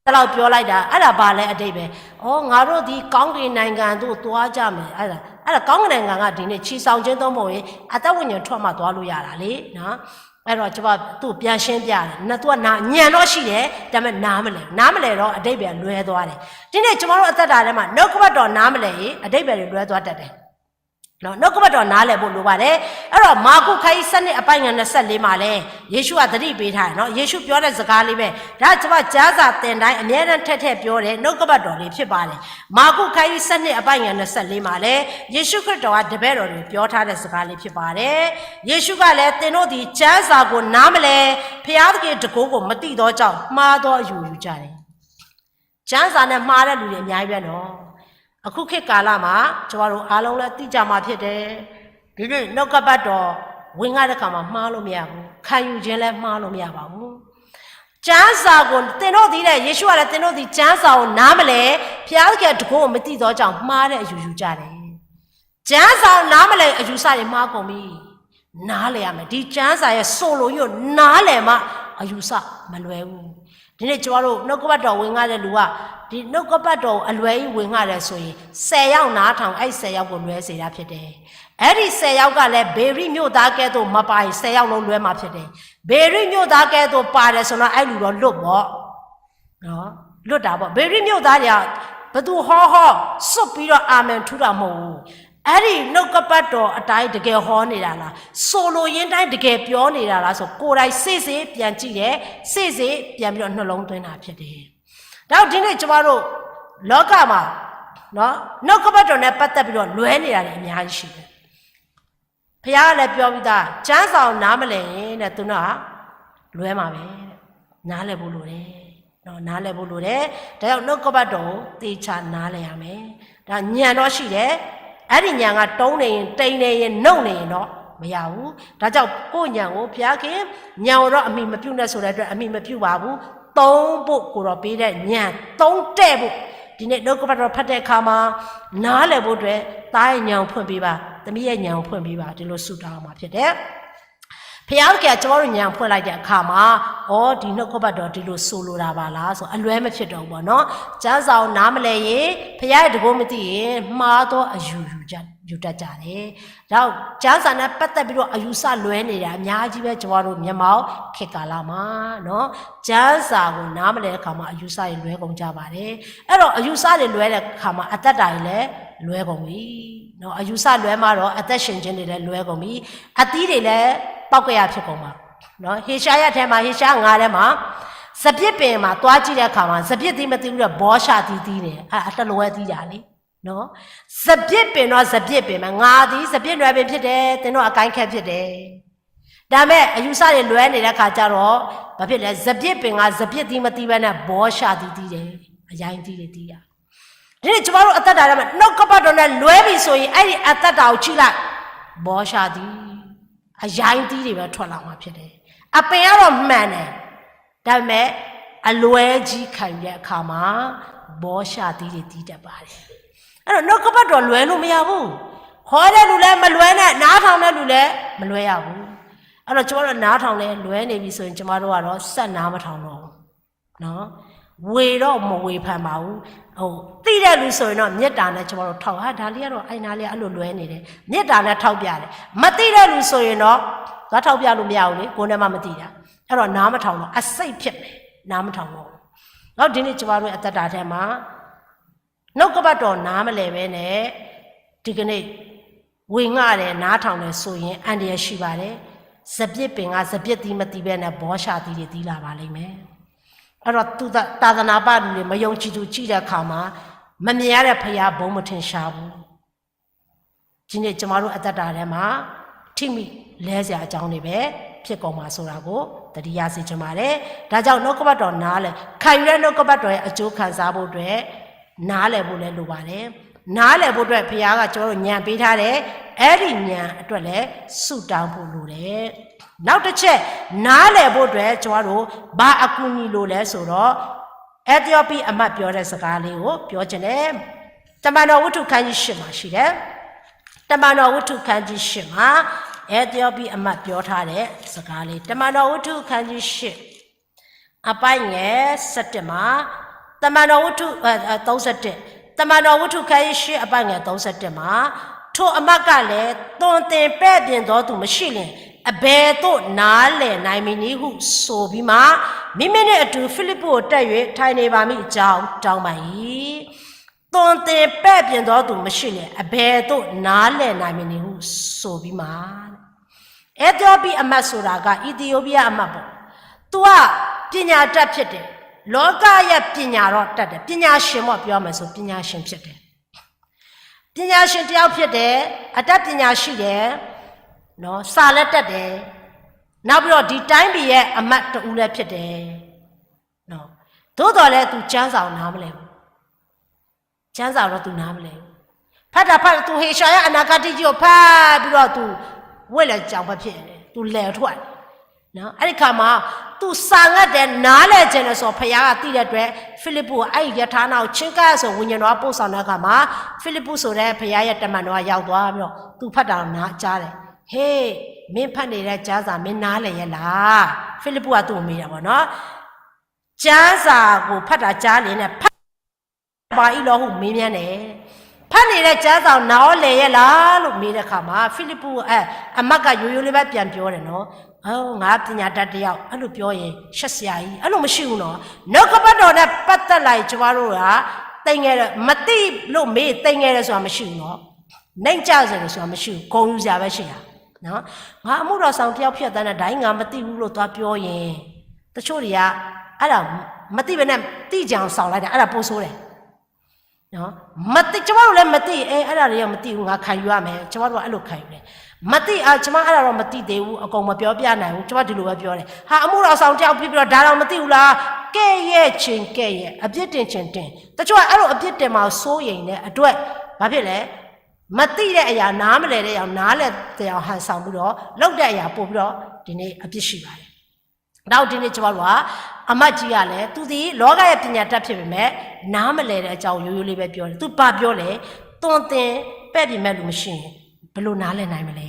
တလောက်ပြောလိုက်တာအဲ့ဒါဘာလဲအဓိပ္ပာယ်။အော်ငါတို့ဒီကောင်းကင်နိုင်ငံသို့သွားကြမယ်အဲ့ဒါအဲ့ဒါကောင်းကင်နိုင်ငံကဒီနေ့ခြေဆောင်ခြင်းသို့မဟုတ်ရင်အသက်ဝိညာဉ်ထွက်မှသွားလို့ရတာလေနော်။အဲ့တော့ကျွန်မသူ့ပြန်ရှင်းပြတယ်။နသူကနာညံတော့ရှိတယ်ဒါပေမဲ့နားမလဲနားမလဲတော့အဓိပ္ပာယ်လွဲသွားတယ်။ဒီနေ့ကျွန်တော်တို့အသက်တာထဲမှာနှုတ်ကပတ်တော်နားမလဲရင်အဓိပ္ပာယ်တွေလွဲသွားတတ်တယ်။ နှုတ်ကပတ်တော်နားလည်ဖို့လိုပါတယ်. အဲ့တော့ မာကု ခန်းကြီး ဆယ့်နှစ် အပိုင်းငယ် နှစ်ဆယ့်လေးမှာလည်း ယေရှုကသတိပေးထားတယ်နော်. ယေရှုပြောတဲ့စကားလေးပဲ. ဒါကျွန်မကျမ်းစာသင်တိုင်း အမြဲတမ်းထည့်ထည့်ပြောတဲ့ နှုတ်ကပတ်တော်လေးဖြစ်ပါတယ်. မာကု ခန်းကြီး ဆယ့်နှစ် အပိုင်းငယ် နှစ်ဆယ့်လေးမှာလည်း ယေရှုခရစ်တော်ကတပည့်တော်တွေကိုပြောထားတဲ့စကားလေးဖြစ်ပါတယ်. ယေရှုကလည်း သင်တို့သည်ကျမ်းစာကိုနားမလည်၊ ဘုရားသခင်တန်ခိုးကိုမသိသောကြောင့် မှားသောအယူယူကြတယ်. ကျမ်းစာနဲ့မှားတဲ့လူတွေအများကြီးပဲနော်. အခုခေတ်ကာလမှာ ကျွန်တော်တို့အားလုံးလည်းသိကြမှာဖြစ်တယ်. ဒီနေ့နှုတ်ကပတ်တော်ဝင်ငှတဲ့အခါမှာမှားလို့မရဘူး. ခံယူခြင်းလည်းမှားလို့မရပါဘူး. ကျမ်းစာကိုသင်တို့သည်တဲ့ ယေရှုကလည်း သင်တို့သည်ကျမ်းစာကိုနားမလည်၊ ဘုရားသခင်တန်ခိုးကိုမသိသောကြောင့် မှားတဲ့အယူယူကြတယ်. ကျမ်းစာကိုနားမလည်ရင် အယူဆတွေမှားကုန်ပြီ. နားလည်ရမယ်. ဒီကျမ်းစာရဲ့ဆိုလိုကြီးကိုနားလည်မှ အယူဆမလွဲဘူး. ဒီနေ့ကျွန်တော်တို့နှုတ်ကပတ်တော်ဝင်ငှတဲ့လူက ဒီနှုတ်ကပတ်တော်ကိုအလွဲကြီးဝင်ငှတယ်ဆိုရင် ဆယ်ယောက်နားထောင် အဲ့ဆယ်ယောက်ကိုလွဲစေတာဖြစ်တယ်. အဲ့ဒီဆယ်ယောက်ကလည်း ဗေရိမြို့သားကဲ့သို့မပါရင် ဆယ်ယောက်လုံးလွဲမှာဖြစ်တယ်. ဗေရိမြို့သားကဲ့သို့ပါတယ်ဆိုတော့ အဲ့လူတော့လွတ်ပေါ့နော်. လွတ်တာပေါ့. ဗေရိမြို့သားတွေက ဘသူဟောဟောစွပ်ပြီးတော့ အာမင်ထူတာမဟုတ်ဘူး. အဲ့ဒီနှုတ်ကပတ်တော်အတိုင်းတကယ်ဟောနေတာလား၊ ဆိုလိုရင်းတိုင်းတကယ်ပြောနေတာလားဆို ကိုယ်တိုင်စေ့စေ့ပြန်ကြည့်တယ်၊ စေ့စေ့ပြန်ပြီးတော့နှလုံးသွင်းတာဖြစ်တယ်. ဒါကြောင့်ဒီနေ့ကျွန်တော်တို့လောကမှာနော် နှုတ်ကပတ်တော်နဲ့ပတ်သက်ပြီးတော့လွဲနေတာတွေအများကြီးရှိတယ်. ဘုရားကလည်းပြောပြီးသား ကျမ်းစာကိုနားမလည်ရင်တဲ့ သူတို့ကလွဲမှာပဲတဲ့. နားလည်ဖို့လိုတယ်နော်. နားလည်ဖို့လိုတယ်. ဒါကြောင့်နှုတ်ကပတ်တော်ကိုသေချာနားလည်ရမယ်. ဒါဉာဏ်တော့ရှိတယ်. အဲ့ဒီဉာဏ်ကတုံးနေရင် တိမ်နေရင် နုတ်နေရင်တော့မရဘူး. ဒါကြောင့်ကိုယ့်ဉာဏ်ကို ဘုရားခင် ဉာဏ်ကိုတော့အမှီမပြုနဲ့ဆိုတဲ့အတွက် အမှီမပြုပါဘူး. သုံးဖို့ကိုတော့ပေးတဲ့ဉာဏ်သုံးတဲ့ဖို့ ဒီနေ့နှုတ်ကပတ်တော်ဖတ်တဲ့အခါမှာနားလည်ဖို့အတွက် သားရဲ့ဉာဏ်ကိုဖွင့်ပေးပါ, သမီးရဲ့ဉာဏ်ကိုဖွင့်ပေးပါ, ဒီလိုဆုတောင်းရမှာဖြစ်တယ်. ဘုရားသခင်ကကျွန်တော်တို့ဉာဏ်ဖွင့်လိုက်တဲ့အခါမှာ အော် ဒီနှုတ်ကပတ်တော်ဒီလိုဆိုလိုတာပါလားဆို အလွဲမဖြစ်တော့ဘူးပေါ့နော်. ကျမ်းစာကိုနားမလည်ရင် ဘုရားရဲ့တန်ခိုးမသိရင် မှားသောအယူယူကြ- ယူတတ်ကြတယ်. ဒါကြောင့်ကျမ်းစာနဲ့ပတ်သက်ပြီးတော့အယူဆလွဲနေတာအများကြီးပဲ ကျွန်တော်တို့မြန်မာခေတ်ကာလမှာနော်. ကျမ်းစာကိုနားမလည်တဲ့အခါမှာအယူဆတွေလွဲကုန်ကြပါတယ်. အဲ့တော့အယူဆတွေလွဲတဲ့အခါမှာအသက်တာတွေလည်းလွဲကုန်ပြီနော်. အယူဆလွဲမှာတော့အသက်ရှင်ခြင်းတွေလည်းလွဲကုန်ပြီ. အသီးတွေလည်းပေါက်ကွဲရဖြစ်ကုန်မှာနော်. ဟေရှာယထဲမှာ ဟေရှာယငါးထဲမှာ စပျစ်ပင်မှာသွားကြည့်တဲ့အခါမှာ စပျစ်သီးမသီးဘူးတဲ့ ဘောရှာသီးသီးနေတယ်. အဲ့ဒါတလွဲသီးတာလေနော်. စပျစ်ပင်တော့စပျစ်ပင်ပဲ, ငါသည်စပျစ်နွယ်ပင်ဖြစ်တယ်, သင်တို့အကိုင်းအခက်ဖြစ်တယ်. ဒါပေမဲ့အယူဆတွေလွဲနေတဲ့အခါကျတော့ ဘာဖြစ်လဲ, စပျစ်ပင်ကစပျစ်သီးမသီးဘဲနဲ့ ဘောရှာသီးသီးတယ်, အရိုင်းသီးတွေသီးတာ. ဒီနေ့ကျွန်တော်တို့အသက်တာထဲမှာနှုတ်ကပတ်တော်နဲ့လွဲပြီဆိုရင် အဲ့ဒီအသက်တာကိုကြည့်လိုက်, ဘောရှာသီး, အရိုင်းသီးတွေပဲထွက်လာမှာဖြစ်တယ်. အပင်ကတော့မှန်တယ်, ဒါပေမဲ့အလွဲကြီးခံယူတဲ့အခါမှာ ဘောရှာသီးတွေသီးတတ်ပါတယ်. အဲ့တော့နှုတ်ကပတ်တော်လွဲလို့မရဘူး. ဟောတဲ့လူလည်းမလွဲနဲ့, နားထောင်တဲ့လူလည်းမလွဲရဘူး. အဲ့တော့ကျွန်တော်တို့နားထောင်လဲလွဲနေပြီဆိုရင် ကျွန်တော်တို့ကတော့ဆက်နားမထောင်တော့ဘူးနော်. ဝေတော့မဝေဖန်ပါဘူး. ဟိုသိတဲ့လူဆိုရင်တော့မေတ္တာနဲ့ကျွန်တော်တို့ထောက်ဟာဒါလေးကတော့အဲ့နားလေးအဲ့လိုလွဲနေတယ်, မေတ္တာနဲ့ထောက်ပြတယ်. မသိတဲ့လူဆိုရင်တော့သွားထောက်ပြလို့မရဘူးလေ, ကိုယ်နဲ့မှမသိတာ. အဲ့တော့နားမထောင်တော့အစိတ်ဖြစ်မယ်, နားမထောင်တော့ဘူးနော်. ဒီနေ့ကျွန်တော်တို့အသက်တာထဲမှာနှုတ်ကပတ်တော်နားမလည်ပဲနဲ့ဒီကနေ့ဝင်ငှတယ်နားထောင်တယ်ဆိုရင်အန္တရာယ်ရှိပါတယ်. စပျစ်ပင်ကစပျစ်သီးမသီးဘဲနဲ့ဘောရှာသီးတွေသီးလာပါလိမ့်မယ်. အဲ့တော့သူသာသနာပလူတွေမယုံကြည်သူကြည့်တဲ့အခါမှာမမြင်ရတဲ့ဘုရားဘုံမထင်ရှားဘူး. ဒီနေ့ကျွန်တော်တို့အသက်တာထဲမှာထိမိလဲစရာအကြောင်းတွေပဲဖြစ်ကုန်မှာဆိုတာကိုသတိရစေချင်ပါတယ်. ဒါကြောင့်နှုတ်ကပတ်တော်နားလည်ခံယူတဲ့နှုတ်ကပတ်တော်ရဲ့အကျိုးခံစားဖို့အတွက်နားလည်ဖို့လည်းလိုပါတယ်. နားလည်ဖို့အတွက်ဘုရားကကျွန်တော်တို့ဉာဏ်ပေးထားတယ်. အဲ့ဒီဉာဏ်အတွက်လည်းဆုတောင်းဖို့လိုတယ်. နောက်တစ်ချက်နားလည်ဖို့အတွက်ကျွန်တော်တို့ဘာအကူအညီလိုလဲဆိုတော့အဲသီးအိပီအမတ်ပြောတဲ့စကားလေးကိုပြောချင်တယ်. တမန်တော်ဝတ္ထုခန်းကြီးရှစ်မှာရှိတယ်. တမန်တော်ဝတ္ထုခန်းကြီးရှစ်မှာအဲသီးအိပီအမတ်ပြောထားတဲ့စကားလေး, တမန်တော်ဝတ္ထုခန်းကြီးရှစ်အပိုင်းငယ်ဆယ့်တစ်မှာ, တမန်တော်ဝတ္ထုအဲသုံးဆယ့်တစ်, တမန်တော်ဝတ္ထုခန်းကြီးရှစ်အပိုင်းငယ်သုံးဆယ့်တစ်မှာ, ထိုအမတ်ကလည်းသွန်သင်ပဲ့ပြင်သောသူမရှိလျှင်အဘယ်သို့နားလည်နိုင်မည်နည်းဟုဆိုပြီးမှ, မိမိနှင့်အတူဖိလိပ္ပုကိုတက်၍ထိုင်နေပါမည်အကြောင်းတောင်းပန်၏. သွန်သင်ပဲ့ပြင်သောသူမရှိလျှင် အဘယ်သို့နားလည်နိုင်မည်နည်းဟုဆိုပြီးမှ အဲသီယိပံအမတ်ဆိုတာက အီသီယိပီးယားအမတ်ပေါ့။ သူကပညာတတ်ဖြစ်တယ်။ လောကအရပညာတော့တတ်တယ်။ ပညာရှင်ပေါ့ ပြောမယ်ဆို ပညာရှင်ဖြစ်တယ်။ ပညာရှင်တစ်ယောက်ဖြစ်တယ်။ အတတ်ပညာရှိတယ်။ နော် စာလည်းတတ်တယ်။ နောက်ပြီးတော့ဒီတိုင်းပြည်ရဲ့အမတ်တဦးလည်းဖြစ်တယ်။ နော် သို့သော်လည်းသူကျမ်းစာကိုနားမလည်ဘူး။ ကျမ်းစာတော့သူနားမလည်ဘူး။ ဖတ်တာဖတ်သူဟေရှာယအနာဂတ်တစ်ကြီးကိုဖတ်ပြီးတော့သူဝဲလဲကြောင်ပဲဖြစ်တယ်။ သူလဲထွက်တယ်နော်။ အဲ့ဒီခါမှာသူစာငတ်တယ်နားလဲကျင်တယ်ဆိုတော့ဘုရားကသိတဲ့အတွက်ဖိလိပ္ပုကိုအဲ့ဒီရထားနောက်ကိုချဉ်းကပ်ဆိုဝိညာဉ်တော်ကပို့ဆောင်တဲ့အခါမှာဖိလိပ္ပုဆိုတဲ့ဘုရားရဲ့တမန်တော်ကရောက်သွားပြီးတော့သူဖတ်တာကိုနားကြားတယ်။ ဟေးမင်းဖတ်နေတဲ့ကျမ်းစာမင်းနားလဲရဲ့လား။ ဖိလိပ္ပုကသူ့ကိုမေးတာပေါ့နော်။ ကျမ်းစာကိုဖတ်တာကြားလျင်နဲ့ဖတ် ဘာအီၤလီဟုမေးမြန်းတယ်။ ဖတ်နေတဲ့ကျမ်းစာကိုနားလဲရဲ့လားလို့မေးတဲ့အခါမှာဖိလိပ္ပုအဲအမတ်ကရိုးရိုးလေးပဲပြန်ပြောတယ်နော်။ အော်ငါပညာတတ်တစ်ယောက်အဲ့လိုပြောရင်ရှက်စရာကြီးအဲ့လိုမရှိဘူးနော်။ နှုတ်ကပတ်တော်နဲ့ပတ်သက်လာရင်ကျမတို့ကတိမ်ငယ်တယ်မသိလို့မေးတိမ်ငယ်တယ်ဆိုတာမရှိဘူးနော်။ နှိမ့်ကျစရာဆိုတာမရှိဘူးဂုဏ်ယူစရာပဲရှိတာနော်။ ငါအမှုတော်ဆောင်တစ်ယောက်ဖြစ်တဲ့နဲ့ဒါကြီးငါမသိဘူးလို့သွားပြောရင်တချို့တွေကအဲ့ဒါမသိဘဲနဲ့သိကြအောင်ဆောင်လိုက်တယ်အဲ့ဒါပိုဆိုးတယ်။ နော်မသိကျမတို့လည်းမသိအဲအဲ့ဒါတွေကမသိဘူးငါခံယူရမယ်ကျမတို့ကအဲ့လိုခံယူတယ်မသိအာကျမအဲ့ဒါတော့မသိသေးဘူးအကုန်မပြောပြနိုင်ဘူးကျမဒီလိုပဲပြောတယ်ဟာအမှုတော်ဆောင်တစ်ယောက်ဖြစ်ပြီးတော့ဒါတော့မသိဘူးလားကဲ့ရဲ့ချင်ကဲ့ရဲ့အပြစ်တင်ချင်တင်တချို့ကအဲ့လိုအပြစ်တင်မှာစိုးရိမ်တဲ့အတွက်ဘာဖြစ်လဲမသိတဲ့အရာနားမလည်တဲ့အရာနားလည်တဲ့အရာဟန်ဆောင်ပြီးတော့လုပ်တဲ့အရာပို့ပြီးတော့ဒီနေ့အပြစ်ရှိပါတယ် နောက်ဒီနေ့ကျွန်တော်တို့ကအမတ်ကြီးကလည်းသူသည်လောကရဲ့ပညာတတ်ဖြစ်ပေမဲ့နားမလည်တဲ့အကြောင်းရိုးရိုးလေးပဲပြောတယ်သူဘာပြောလဲသွန်သင်ပဲ့ပြင်မဲ့လူမရှိရင်ဘယ်လိုနားလည်နိုင်မလဲ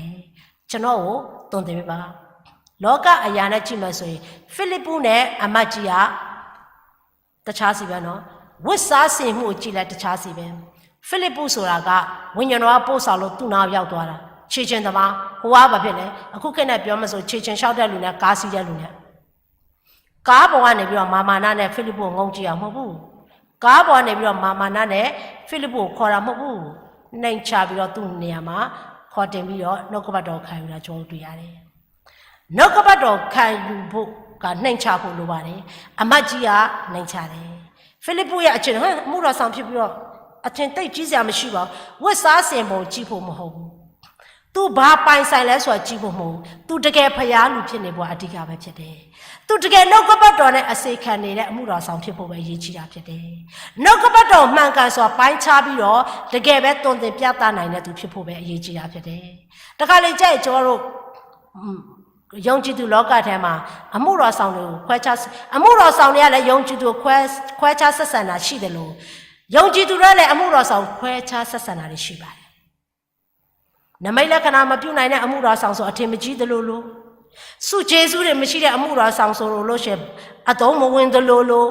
ကျွန်တော်ကိုသွန်သင်ပေးပါလောကအရာနဲ့ကြည့်မယ်ဆိုရင်ဖိလိပ္ပုနဲ့အမတ်ကြီးကတခြားစီပဲနော်ဝတ်စားဆင်မှုကိုကြည့်လဲတခြားစီပဲဖိလိပ္ပုဆိုတာကဝိညာဉ်တော်ကပို့ဆောင်လို့သူ့နောက်ရောက်သွားတာခြေချင်းသမားဟိုကဘာဖြစ်လဲအခုခေတ်နဲ့ပြောမယ်ဆိုခြေချင်းလျှောက်တဲ့လူနဲ့ကားစီးတဲ့လူနဲ့ကားပေါ်ကနေပြီးတော့မာမာနတ်နဲ့ဖိလိပ္ပုကိုငုံကြည့်အောင်မဟုတ်ဘူးကားပေါ်ကနေပြီးတော့မာမာနတ်နဲ့ဖိလိပ္ပုကိုခေါ်တာမဟုတ်ဘူးနှိမ်ချပြီးတော့သူ့နေရာမှာခေါ်တင်ပြီးတော့နှုတ်ကပတ်တော်ခံယူတာကျွန်တော်တို့တွေ့ရတယ်နှုတ်ကပတ်တော်ခံယူဖို့ကနှိမ်ချဖို့လိုပါတယ်အမတ်ကြီးကနှိမ်ချတယ်ဖိလိပ္ပုရဲ့အချင်းဟဲ့အမှုတော်ဆောင်ဖြစ်ပြီးတော့အချင်းသိပ်ကြီးစရာမရှိပါဘူးဝတ်စားဆင်ပုံကြည့်ဖို့မဟုတ်ဘူးသူဘာပိုင်ဆိုင်လဲဆိုတာကြည့်ဖို့မဟုတ်ဘူးသူတကယ်ဖျားလူဖြစ်နေဖို့အဓိကပဲဖြစ်တယ်သူတကယ်နှုတ်ကပတ်တော်နဲ့အစေခံနေတဲ့အမှုတော်ဆောင်ဖြစ်ဖို့ပဲအရေးကြီးတာဖြစ်တယ်နှုတ်ကပတ်တော်မှန်ကန်စွာပိုင်းခြားပြီးတော့တကယ်ပဲသွန်သင်ပြသနိုင်တဲ့သူဖြစ်ဖို့ပဲအရေးကြီးတာဖြစ်တယ်တခါလေကြိုက်ကျွန်တော်တို့ယုံကြည်သူလောကထဲမှာအမှုတော်ဆောင်တွေကိုခွဲခြားအမှုတော်ဆောင်တွေကလည်းယုံကြည်သူခွဲခွဲခြားဆက်ဆံတာရှိတယ်လို့ယုံကြည်သူတွေလည်းအမှုတော်ဆောင်ခွဲခြားဆက်ဆံတာတွေရှိပါတယ်နမိတ်လက္ခဏာမပြုနိုင်တဲ့အမှုတော်ဆောင်ဆိုအထင်မကြီးသလိုလိုစုကျေးဇူးတွေမရှိတဲ့အမှုတော်ဆောင်ဆိုလို့လို့ရှိရင်အသုံးမဝင်သလိုလို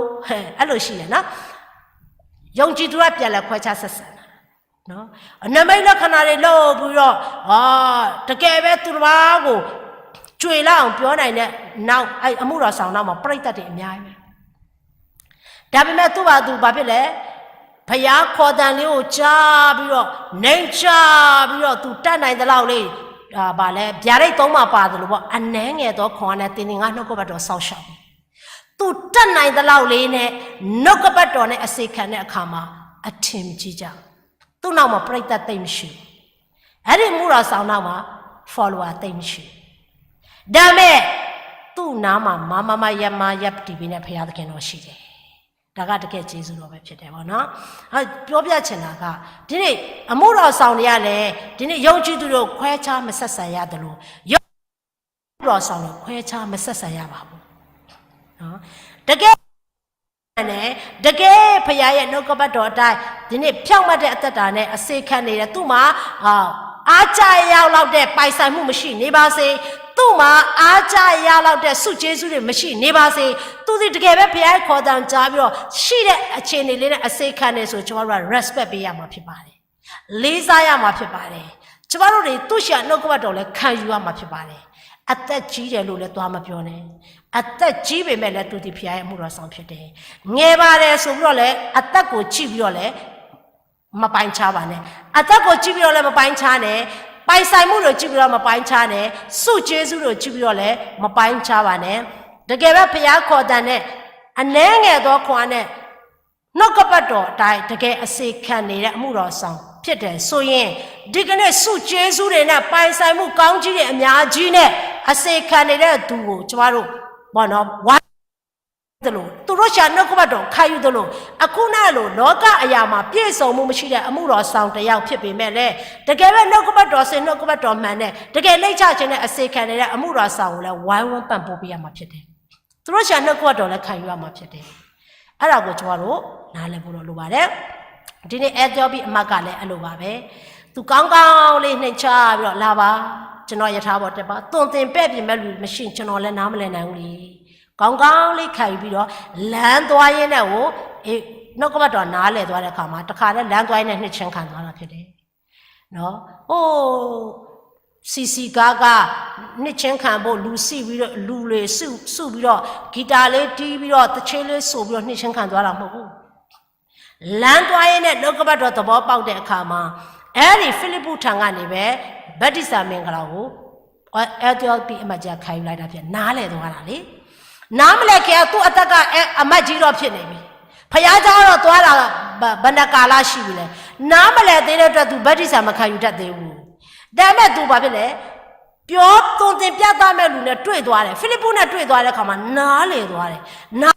အဲ့လိုရှိတယ်နော်ယုံကြည်သူကပြန်လဲခွဲခြားဆက်ဆံတာနော်အနမိတ်လက္ခဏာတွေလုပ်ပြီးတော့အာတကယ်ပဲသူတစ်ပါးကိုကြွေလောက်အောင်ပြောနိုင်တဲ့နောက်အဲ့အမှုတော်ဆောင်နောက်မှာပြိတ္တတွေအများကြီးပဲဒါပေမဲ့သူ့ဘာသူဘာဖြစ်လဲဖျားခေါ်တန်လေးကိုကြားပြီးတော့နှိမ်ချပြီးတော့သူတတ်နိုင်သလောက်လေးဗာလဲဗျာဒိတ်သုံးမှာပါတယ်လို့ပေါ့အနှဲငယ်တော့ခေါ်နဲ့တင်းတင်းငါနှုတ်ကပတ်တော်စောင့်ရှောက်ပြီးသူတတ်နိုင်သလောက်လေးနဲ့နှုတ်ကပတ်တော်နဲ့အစေခံတဲ့အခါမှာအထင်ကြီးကြသူ့နောက်မှာပြိတ္တသိမ့်မရှိဘူးအဲ့ဒီမူတော်ဆောင်နောက်မှာ follower သိမ့်မရှိဘူးဒါမဲ့သူ့နားမှာမမမယမယပ်တီပီနဲ့ဖရာသခင်တော်ရှိတယ်ဒါကတကယ်ကျေးဇူးတော်ပဲဖြစ်တယ်ပေါ့နော်ပြောပြချင်တာကဒီနေ့အမှုတော်ဆောင်တွေကလည်းဒီနေ့ယုံကြည်သူတို့ခွဲခြားမဆက်ဆံရသလိုယုံတော်ဆောင်တွေခွဲခြားမဆက်ဆံရပါဘူးနော်တကယ်နဲ့တကယ်ဖရာရဲ့နှုတ်ကပတ်တော်အတိုင်းဒီနေ့ဖြောင့်မတ်တဲ့အသက်တာနဲ့အစေခံနေတဲ့သူ့မှာအာအားကျရလောက်တဲ့ပိုင်ဆိုင်မှုမရှိနေပါစေသူ့မှာအားကျရလောက်တဲ့ဆုကျေးဇူးတွေမရှိနေပါစေသူသည်တကယ်ပဲဖရာရဲ့ခေါ်တံကြားပြီးတော့ရှိတဲ့အခြေအနေလေးနဲ့အစေခံနေဆိုကျွန်တော်တို့က respect ပေးရမှာဖြစ်ပါတယ်လေးစားရမှာဖြစ်ပါတယ်ကျမတို့တွေသူ့ရှေ့နှုတ်ကပတ်တော်လည်းခံယူရမှာဖြစ်ပါတယ်အသက်ကြီးတယ်လို့လည်းသွားမပြောနဲ့အသက်ကြီးပေမဲ့လည်းသူဒီဖျားရဲ့အမှုတော်ဆောင်ဖြစ်တယ်ငယ်ပါတယ်ဆိုပြီးတော့လည်းအသက်ကိုကြည့်ပြီးတော့လည်း မပိုင်းခြားပါနဲ့, အသက်ကိုကြည့်ပြီးတော့လည်း မပိုင်းခြားနဲ့, ပိုင်ဆိုင်မှုတွေကိုကြည့်ပြီးတော့ မပိုင်းခြားနဲ့, ဆုကျေးဇူးတွေကိုကြည့်ပြီးတော့လည်း မပိုင်းခြားပါနဲ့. တကယ်ပဲဘုရားခေါ်သံနဲ့ အနည်းငယ်သောခွန်အားနဲ့ နှုတ်ကပတ်တော်အတိုင်း တကယ်အစေခံနေတဲ့အမှုတော်ဆောင်ဖြစ်တယ်ဆိုရင် ဒီကနေ့ဆုကျေးဇူးတွေနဲ့ ပိုင်ဆိုင်မှုကောင်းကြီးတွေအများကြီးနဲ့ အစေခံနေတဲ့သူကို ကျမတို့ ပေါ့နော်, ဝိုင်းသလို သူတို့ရှာနှုတ်ကပတ်တော်ခံယူသလို အခုနလို လောကအရာမှာ ပြည့်စုံမှုမရှိတဲ့ အမှုတော်ဆောင်တစ်ယောက်ဖြစ်ပေမဲ့လည်း တကယ်ပဲနှုတ်ကပတ်တော်စစ် နှုတ်ကပတ်တော်မှန်နဲ့ တကယ်နှိမ့်ချခြင်းနဲ့ အစေခံနေတဲ့အမှုတော်ဆောင်ကိုလည်း ဝိုင်းဝန်းပံ့ပိုးပေးရမှာဖြစ်တယ်. သူတို့ရှာနှုတ်ကပတ်တော်လည်း ခံယူရမှာဖြစ်တယ်. အဲ့ဒါကို ကျမတို့ နားလည်ဖို့တော့လိုပါတယ်. ဒီနေ့ အဲသီယိပံအမတ်ကလည်း အဲ့လိုပါပဲ. သူကောင်းကောင်းလေး နှိမ်ချပြီးတော့ လာပါ, ကျွန်တော်ရထားပေါ်တက်ပါ, သွန်သင်ပဲ့ပြင်မဲ့လူမရှိရင် ကျွန်တော်လည်း နားမလည်နိုင်ဘူးလေ. ကောင်းကောင်းလေး ခံယူပြီးတော့ လမ်းသွားရင်းနဲ့ကို အေး, နှုတ်ကပတ်တော်နားလည်သွားတဲ့အခါမှာ တခါတည်းလမ်းသွားရင်းနဲ့ နှစ်ခြင်းခံသွားတာဖြစ်တယ်. နော်, အိုး, စည်စည်ကားကား နှစ်ခြင်းခံဖို့ လူစုပြီးတော့ လူတွေစု, စုပြီးတော့ ဂီတလေးတီးပြီးတော့ သီချင်းလေးဆိုပြီးတော့ နှစ်ခြင်းခံသွားတာမဟုတ်ဘူး. လမ်းသွားရင်းနဲ့ နှုတ်ကပတ်တော်သဘောပေါက်တဲ့အခါမှာ အဲ့ဒီဖိလိပ္ပုထံကနေပဲ ဗတ္တိဇာမင်္ဂလာကို အဲသီယိပံအမတ်ကြီးက ခံယူလိုက်တာဖြစ်, နားလည်သွားတာလေ. နားမလည်ခင်က သူ့အသက်က အဲ, အမတ်ကြီးတော့ဖြစ်နေပြီ. ဘုရားကျောင်းတော့သွားတာ ဘ-, ဘယ်နှစ်ကာလရှိပြီလဲ. နားမလည်သေးတဲ့အတွက် သူဗတ္တိဇာမခံယူတတ်သေးဘူး. ဒါပေမဲ့ သူဘာဖြစ်လဲ, ပြောသွန်သင်ပြသမဲ့လူနဲ့တွေ့သွားတယ်. ဖိလိပ္ပုနဲ့တွေ့သွားတဲ့အခါမှာ နားလည်သွားတယ်. နား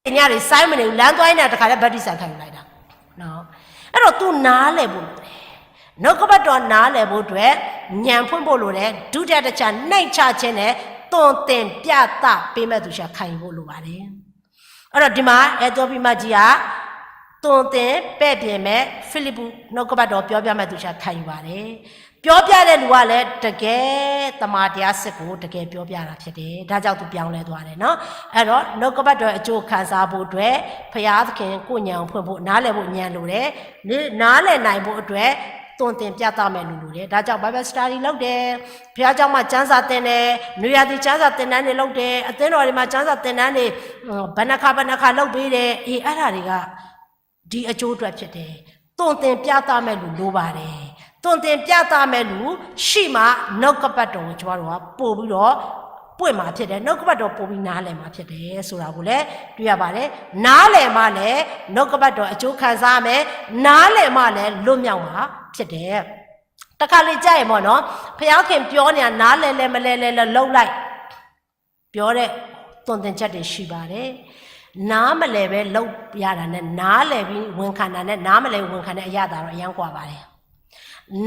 လည်ညါတွေ စိုင်းမနေဘူး, လမ်းသွားရင်းနဲ့ တခါတည်းဗတ္တိဇာခံယူလိုက်တာ. နော်, အဲ့တော့ သူနားလည်ဖို့လိုတယ်. နှုတ်ကပတ်တော်နားလည်ဖို့အတွက် ဉာဏ်ဖွင့်ဖို့လိုတယ်. ဒုတိယတစ်ချက် နှိမ်ချခြင်းနဲ့ သွန်သင်ပြသပေးမဲ့သူရှာခံယူဖို့လိုပါတယ်. အဲ့တော့ ဒီမှာ အဲသီယိပံမတ်ကြီးက သွန်သင်ပဲ့ပြင်မဲ့ ဖိလိပ္ပု နှုတ်ကပတ်တော်ပြောပြမဲ့သူရှာခံယူပါတယ်. ပြောပြတဲ့လူကလည်း တကယ်သမ္မာတရားစစ်ကို တကယ်ပြောပြတာဖြစ်တယ်. ဒါကြောင့် သူပြောင်းလဲသွားတယ်နော်. အဲ့တော့ နှုတ်ကပတ်တော်အကျိုးခံစားဖို့အတွက် ဘုရားသခင်ကိုယ်ဉာဏ်ကိုဖွင့်ဖို့ နားလည်ဖို့ဉာဏ်လိုတယ်. နားလည်နိုင်ဖို့အတွက် သွန်သင်ပြသမဲ့လူလိုတယ်. ဒါကြောင့် Bible study လုပ်တယ်. ဘုရားကျောင်းမှာကျမ်းစာသင်တယ်. နွေရာသီကျမ်းစာသင်တန်းတွေလုပ်တယ်. အသင်းတော်တွေမှာကျမ်းစာသင်တန်းတွေ ဘယ်နှစ်ခါဘယ်နှစ်ခါလုပ်ပေးတယ်. အေး, အဲ့ဒါတွေက ဒီအကျိုးအတွက်ဖြစ်တယ်. သွန်သင်ပြသမဲ့လူလိုပါတယ်. သွန်သင်ပြသမဲ့လူရှိမှ နှုတ်ကပတ်တော်ကို ကျမတို့ကပိုပြီးတော့ပွင့်မှာဖြစ်တယ်. နှုတ်ကပတ်တော်ပိုပြီးနားလည်မှာဖြစ်တယ်ဆိုတာကိုလည်းတွေ့ရပါတယ်. နားလည်မှလည်း နှုတ်ကပတ်တော်အကျိုးခံစားမယ်. နားလည်မှလည်း လွတ်မြောက်မှာဖြစ်တယ်. တခါလေကြာရင်ပေါ့နော်, ဘုရားခင်ပြောနေတာ နားလည်လဲမလဲလဲလဲလုပ်လိုက် ပြောတဲ့သွန်သင်ချက်တွေရှိပါတယ်. နားမလည်ပဲလုပ်ရတာနဲ့ နားလည်ပြီးဝန်ခံတာနဲ့ နားမလည်ဝန်ခံတဲ့အရသာတော့ အရမ်းကွာပါတယ်.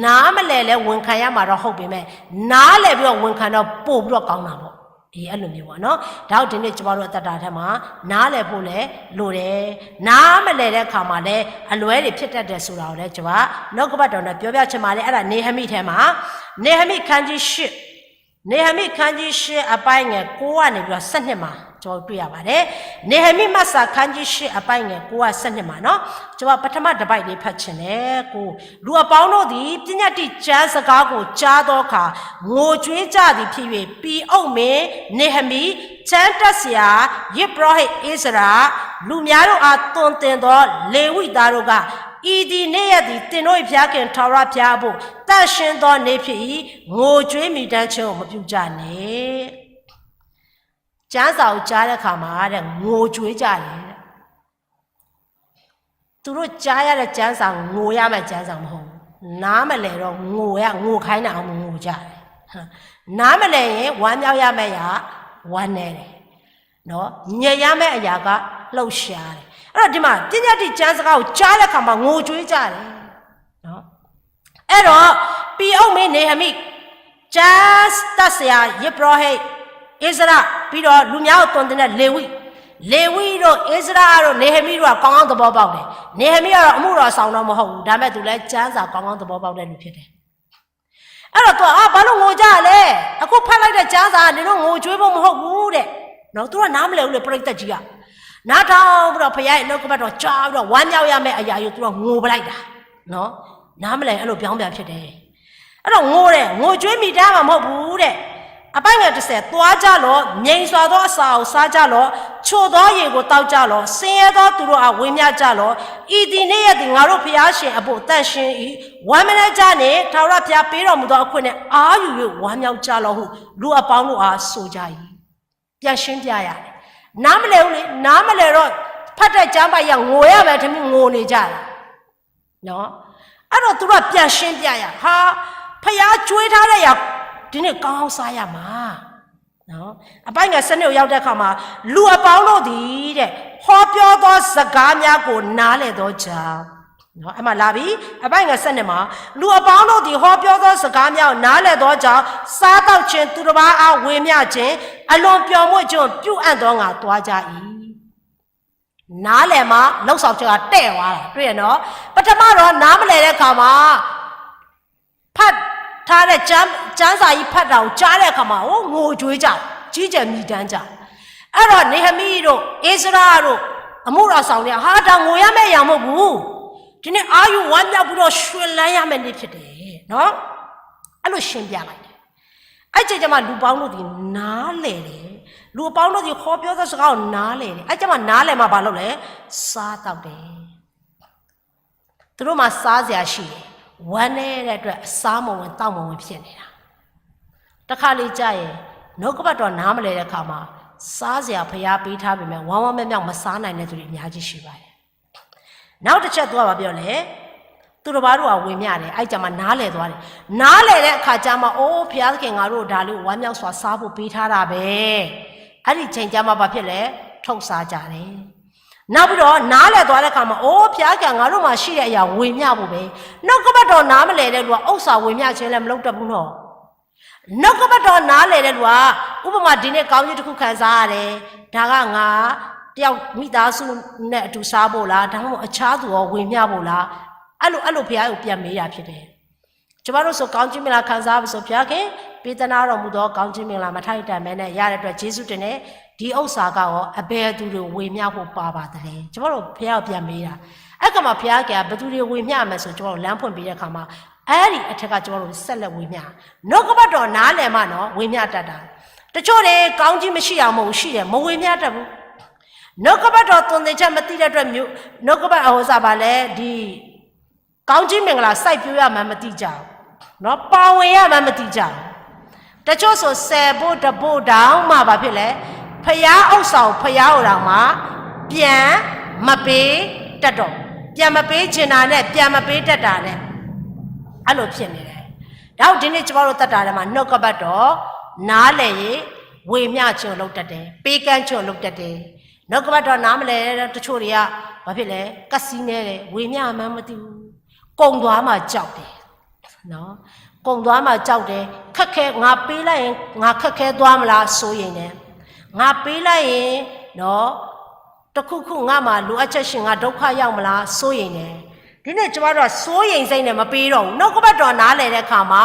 နားမလည်လဲဝန်ခံရမှာတော့ဟုတ်ပေမဲ့ နားလည်ပြီးတော့ဝန်ခံတော့ပိုပြီးတော့ကောင်းတာပေါ့. အေး, အဲ့လိုမျိုးပေါ့နော်. ဒါကြောင့် ဒီနေ့ကျမတို့အသက်တာထဲမှာ နားလည်ဖို့လည်းလိုတယ်. နားမလည်တဲ့အခါမှာလည်း အလွဲတွေဖြစ်တတ်တယ်ဆိုတာကိုလည်း ကျမ နှုတ်ကပတ်တော်နဲ့ပြောပြချင်ပါတယ်. အဲ့ဒါ နေဟမိထဲမှာ, နေဟမိခန်းကြီး ရှစ်, နေဟမိခန်းကြီး ရှစ် အပိုင်းငယ် ကိုးကနေပြီးတော့ ဆယ့်နှစ်မှာ ကျမတို့တွေ့ရပါတယ်. နေဟမိမှတ်စာခန်းကြီး ရှစ် အပိုင်းငယ် ကိုးက ဆယ့်နှစ်မှာနော်. ကျမ ပထမတစ်ပိုက်လေးဖတ်ချင်တယ်. ကိုး, လူအပေါင်းတို့သည် ပညတ္တိကျမ်းစကားကိုကြားသောအခါ ငိုကြွေးကြသည်ဖြစ်၍ ပြည်အုပ်မင်းနေဟမိ, ကျမ်းတတ်ဆရာ ယိပ်ရဟိတ်ဧဇရ, လူများတို့အားသွန်သင်သော လေဝိသားတို့က, ဤသည်နေ့ရက်သည် သင်တို့၏ဘုရားခင်ထာဝရဘုရားအဘို့ သန့်ရှင်းသောနေ့ဖြစ်၏. ငိုကြွေးမြည်တမ်းခြင်းကို မပြုကြနှင့်. ကျမ်းစာကိုကြားတဲ့အခါမှာတဲ့ ငိုကြွေးကြတယ်တဲ့. သူတို့ကြားရတဲ့ကျမ်းစာ ငိုရမယ့်ကျမ်းစာမဟုတ်ဘူး. နားမလည်တော့ငိုရ, ငိုခိုင်းတာကို ငိုကြတယ်. နားမလည်ရင် ဝမ်းမြောက်ရမယ့်အရာ ဝမ်းနည်းတယ်. နော်, ငြိမ်ရမယ့်အရာက လှုပ်ရှားတယ်. အဲ့တော့ ဒီမှာ ပညတ္တိကျမ်းစကားကိုကြားတဲ့အခါမှာ ငိုကြွေးကြတယ်. နော်, အဲ့တော့ ပြည်အုပ်မင်းနေဟမိ, ကျမ်းတတ်ဆရာ ယိပ်ရဟိတ်ဧဇရ, ပြီးတော့ လူများကိုသွန်သင်တဲ့လေဝိ, လေဝိတို့ ဧဇရတို့ နေဟမိတို့က ကောင်းကောင်းသဘောပေါက်တယ်. နေဟမိကတော့ အမှုတော်ဆောင်တော့မဟုတ်ဘူး. ဒါပေမဲ့ သူလည်းကျမ်းစာကောင်းကောင်းသဘောပေါက်တဲ့လူဖြစ်တယ်. အဲ့တော့ သူက အာ, ဘာလို့ငိုကြလဲ? အခုဖတ်လိုက်တဲ့ကျမ်းစာက နင်တို့ငိုကြွေးဖို့မဟုတ်ဘူးတဲ့. နော်, သူတို့ကနားမလည်ဘူးလေ, ပရိသတ်ကြီးက. နားထောင်ပြီးတော့ ဘုရားရဲ့နှုတ်ကပတ်တော်ကြားပြီးတော့ ဝမ်းမြောက်ရမယ့်အရာကို သူတို့ကငိုပလိုက်တာ. နော်, နားမလည် အဲ့လိုပြောင်းပြန်ဖြစ်တယ်. အဲ့တော့ ငိုတယ်, ငိုကြွေးမြည်တမ်းမှာမဟုတ်ဘူးတဲ့. အပိုင်းငယ်တစ်ဆယ် သွားကြလော့။ ငြိမ်စွာသောအစာကိုစားကြလော့။ ချိုသောရေကိုသောက်ကြလော့။ ဆင်းရဲသောသူတို့အား ဝေမျှကြလော့။ ဤသည်နေ့ရက်သည်ငါတို့ဘုရားရှင်အဘို့သန့်ရှင်း၏။ ဝမ်းမနည်းကြနှင့် ထာဝရဘုရားပေးတော်မူသောအခွင့်နှင့် အာရုံ၍ ဝမ်းမြောက်ကြလော့ဟု လူအပေါင်းတို့အားဆိုကြ၏. ပြန်ရှင်းပြရတယ်။ နားမလည်ဘူးလေ။ နားမလည်တော့ ဖတ်တဲ့ကျမ်းပိုင်းက ငိုရမယ်ထင်ပြီး ငိုနေကြတာ။ နော်။ အဲ့တော့ သူတို့က ပြန်ရှင်းပြရ ဟာ ဘုရားကျွေးထားတဲ့ຢာ ဒီနေ့ ကောင်းကောင်းစားရမှာ နော်။ အပိုင်းငယ် ဆယ့်နှစ် ကို ရောက်တဲ့အခါမှာ လူအပေါင်းတို့သည်တဲ့ ဟောပြောသောစကားများကို နားလည်သောကြောင့် နော်။ အဲ့မှာ လာပြီ။ အပိုင်းငယ် ဆယ့်နှစ် မှာ လူအပေါင်းတို့သည် ဟောပြောသောစကားများကို နားလည်သောကြောင့် စားသောက်ခြင်း၊ သူတစ်ပါးအား ဝေမျှခြင်း၊ အလွန်ပျော်မွေ့ခြင်းကို ပြုအံ့သောငါ သွားကြ၏။ နားလည်မှ လုပ်ဆောင်ချက်က တည့်သွားတာ တွေ့ရနော်။ ပထမတော့ နားမလည်တဲ့အခါမှာ ဖတ်ထားတဲ့ ကျမ်း၊ ကျမ်းစာကြီးဖတ်တာကို ကြားတဲ့အခါမှာ ဟို ငိုကြွေးကြ၊ ကြီးကျယ်မြည်တမ်းကြ။ အဲ့တော့ နေဟမိတို့ ဧဇရတို့ အမှုတော်ဆောင်တွေက ဟာ ဒါ ငိုရမယ့်အရာ မဟုတ်ဘူး။ ဒီနေ့ အာရုံဝမ်းမြောက်ပြီးတော့ ရွှင်လန်းရမယ့်နေ့ ဖြစ်တယ်နော်။ အဲ့လို ရှင်းပြလိုက်တယ်။ အဲ့ကျမှ လူပေါင်းတို့သည် နားလည်တယ်။ လူအပေါင်းတို့သည် ဟောပြောသောစကားကို နားလည်တယ်။ အဲ့ကျမှ နားလည်မှ ဘာလုပ်လဲ။ စားသောက်တယ်။ သူတို့မှာ စားစရာရှိတယ်။ ဝမ်းနည်းတဲ့အတွက် အစားမဝင် သောက်မဝင် ဖြစ်နေတာ။ တခါလေကျရင် နှုတ်ကပတ်တော် နားမလည်တဲ့အခါမှာ စားစရာ ဘုရားပေးထားပေမဲ့ ဝမ်းဝမ်းမြောက်မြောက် မစားနိုင်တဲ့သူတွေ အများကြီးရှိပါတယ်။ နောက်တစ်ချက် သူက ဘာပြောလဲ။ သူတစ်ပါးတို့ဟာ ဝေမျှတယ်။ အဲ့ကျမှ နားလည်သွားတယ်။ နားလည်တဲ့အခါကျမှ အိုး ဘုရားသခင် ငါတို့ ဒါလေးကို ဝမ်းမြောက်စွာ စားဖို့ ပေးထားတာပဲ။ အဲ့ဒီချိန်ကျမှ ဘာဖြစ်လဲ။ ထုတ်စားကြတယ်။ နောက်ပြီးတော့ နားလည်သွားတဲ့အခါမှာ အိုး ဘုရားသခင် ငါတို့မှာရှိတဲ့အရာ ဝေမျှဖို့ပဲ။ နှုတ်ကပတ်တော် နားမလည်တဲ့လူက ဥစ္စာဝေမျှခြင်းလည်း မလုပ်တတ်ဘူးနော်။ နှုတ်ကပတ်တော်နားလည်တဲ့လူက ဥပမာ ဒီနေ့ ကောင်းကြီးတစ်ခု ခံစားရတယ်။ ဒါက ငါတယောက် မိသားစုနဲ့အတူ စားဖို့လား။ ဒါမှမဟုတ် အခြားသူရော ဝေမျှဖို့လား။ အဲ့လို အဲ့လို ဘုရားကို ပြန်မေးတာဖြစ်တယ်။ ကျမတို့ဆို ကောင်းကြီးမင်္ဂလာ ခံစားပြီဆို ဘုရားခင် ပေးသနားတော်မူသော ကောင်းကြီးမင်္ဂလာ မထမ်းတမ်းမဲနဲ့ ရတဲ့အတွက် ကျေးဇူးတင်တယ်။ ဒီဥစ္စာကရော အဘယ်သူတွေ ဝေမျှဖို့ ပါပါသလဲ။ ကျမတို့ ဘုရားကို ပြန်မေးတာ။ အဲ့ခါမှာ ဘုရားက ဘယ်သူတွေ ဝေမျှမယ်ဆို ကျမတို့ လမ်းဖွင့်ပေးတဲ့အခါမှာ အဲ့ဒီအထက်က ကျမတို့ ဆက်လက်ဝေမျှ။ နှုတ်ကပတ်တော် နားလည်မှနော် ဝေမျှတတ်တာ။ တချို့တွေ ကောင်းကြီးမရှိတာ မဟုတ်ဘူး၊ ရှိတယ်၊ မဝေမျှတတ်ဘူး။ နှုတ်ကပတ်တော် သွန်သင်ချက် မသိတဲ့အတွက် မျိုး၊ နှုတ်ကပတ် ဟို စပါလဲ ဒီ ကောင်းကြီးမင်္ဂလာ စိုက်ပျိုးရမှန်း မသိကြဘူးနော်။ ပါဝင်ရမှန်း မသိကြဘူး။ တချို့ဆို ဆယ်ဘို့တစ်ဘို့တောင်မှ ဘာဖြစ်လဲ။ ဘုရားဥစ္စာကို ဘုရားကိုယ်တော်မှ ပြန်မပေးတတ်တော့ဘူး။ ပြန်မပေးချင်တာနဲ့ ပြန်မပေးတတ်တာနဲ့ အဲ့လိုဖြစ်နေတယ်။ ဒါကြောင့် ဒီနေ့ ကျမတို့ သက်တာထဲမှာ နှုတ်ကပတ်တော် နားလည်ရင် ဝေမျှခြင်းကို လုပ်တတ်တယ်။ ပေးကမ်းခြင်းကို လုပ်တတ်တယ်။ နှုတ်ကပတ်တော် နားမလည်တဲ့ တချို့တွေက ဘာဖြစ်လဲ။ ကပ်သီးနဲတယ်။ ဝေမျှမှန်း မသိဘူး။ ကုန်သွားမှာ ကြောက်တယ်နော်။ ကုန်သွားမှာ ကြောက်တယ်။ ခက်ခဲ၊ ငါပေးလိုက်ရင် ငါခက်ခဲသွားမလား စိုးရိမ်တယ်။ ငါပေးလိုက်ရင်နော် တစ်ခုခု ငါမှာ လိုအပ်ချက်ရှိ ငါဒုက္ခရောက်မလား စိုးရိမ်တယ်။ ဒီနေ့ ကျမတို့က စိုးရိမ်စိတ်နဲ့ မပေးတော့ဘူး။ နှုတ်ကပတ်တော် နားလည်တဲ့အခါမှာ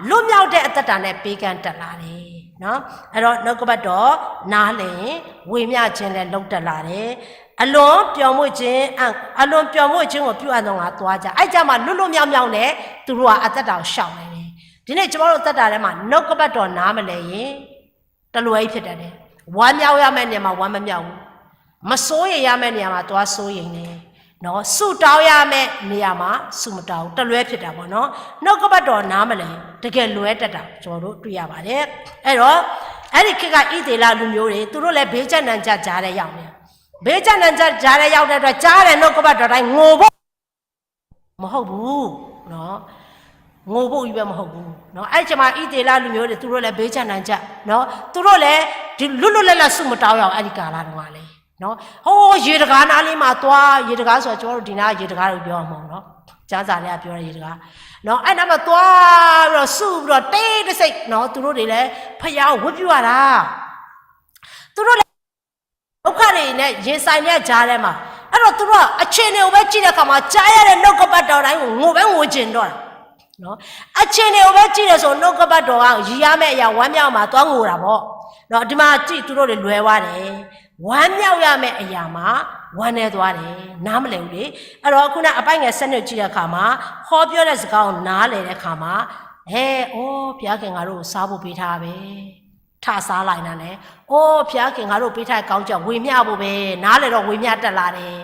လွတ်မြောက်တဲ့ အသက်တာနဲ့ ပေးကမ်းတတ်လာတယ်နော်။ အဲ့တော့ နှုတ်ကပတ်တော် နားလည်ရင် ဝေမျှခြင်းလည်း လုပ်တတ်လာတယ်။ အလွန်ပျော်မွေ့ခြင်း၊ အလွန်ပျော်မွေ့ခြင်းကို ပြုအံ့သောငါ သွားကြ။ အဲ့ကျမှ လွတ်လွတ်မြောက်မြောက်နဲ့ သူတို့က အသက်တာကို ရှောင်နိုင်တယ်။ ဒီနေ့ ကျမတို့ အသက်တာထဲမှာ နှုတ်ကပတ်တော် နားမလည်ရင် တလွဲကြီး ဖြစ်တတ်တယ်။ ဝမ်းမြောက်ရမယ့်နေရာမှာ ဝမ်းမမြောက်ဘူး။ မစိုးရိမ်ရမယ့်နေရာမှာ သွားစိုးရိမ်နေနော်။ ဆုတောင်းရမယ့်နေရာမှာ ဆုမတောင်းဘူး။ တလွဲဖြစ်တာပေါ့နော်။ နှုတ်ကပတ်တော် နားမလည် တကယ်လွဲတတ်တာ ကျွန်တော်တို့ တွေ့ရပါတယ်။ အဲ့တော့ အဲ့ဒီခေတ်က ဣသရေလလူမျိုးတွေ သူတို့လည်း ဘေးကျပ်နံကျပ်ကြားထဲ ရောက်နေတယ်။ ဘေးကျပ်နံကျပ်ကြားထဲ ရောက်တဲ့အတွက် ကြားတဲ့နှုတ်ကပတ်တော်တိုင်း ငိုဖို့ မဟုတ်ဘူးနော်။ ငိုဖို့ကြီးပဲ မဟုတ်ဘူးနော်။ အဲ့ချိန်မှာ ဣသရေလလူမျိုးတွေ သူတို့လည်း ဘဲချန်နန်ချန်နော်။ သူတို့လည်း ဒီလွတ်လွတ်လပ်လပ် ဆုမတောင်းရအောင် အဲ့ဒီကာလတုန်းကလေနော်။ ဟို ရေတံခါးနားလေးမှာသွား၊ ရေတံခါးဆိုတာ ကျွန်တော်တို့ ဒီနားရေတံခါးလို့ ပြောရမှာပေါ့နော်။ ကျမ်းစာထဲက ပြောတဲ့ရေတံခါးနော်။ အဲ့နားမှာသွားပြီးတော့ ဆုပြီးတော့ တိတ်တဆိတ်နော်။ သူတို့တွေလည်း ဘုရားကို ဝတ်ပြုရတာ။ သူတို့လည်း ဒုက္ခတွေနဲ့ ရင်ဆိုင်တဲ့ကြားထဲမှာ အဲ့တော့ သူတို့က အခြေအနေကိုပဲ ကြည့်တဲ့အခါမှာ ကြားရတဲ့ နှုတ်ကပတ်တော်တိုင်းကို ငိုပဲ ငိုချင်တော့တာနော်။ အခြေအနေကိုပဲ ကြည့်တယ်ဆို နှုတ်ကပတ်တော်က ရည်ရမယ့်အရာ ဝမ်းမြောက်မှာ သွားငိုတာပေါ့နော်။ ဒီမှာကြည့် သူတို့တွေ လွဲသွားတယ်။ ဝမ်းမြောက်ရမယ့်အရာမှာ ဝမ်းနည်းသွားတယ်။ နားမလည်ဘူးလေ။ အဲ့တော့ ခုနအပိုင်းငယ် ဆယ့်နှစ် ကြည့်တဲ့အခါမှာ ဟောပြောတဲ့စကားကို နားလည်တဲ့အခါမှာ ဟဲ အိုး ဘုရားခင် ငါတို့ကို စားဖို့ပေးထားပဲ ထးစါလၢ်နၤလဲၣ်. အိ ဖျါက့ၤ ငါတို့ပေးထားတဲ့ကောင်းချီး ဝေမျှဖို့ပဲ, နားလည်တော့ ဝေမျှတတ်လာတယ်.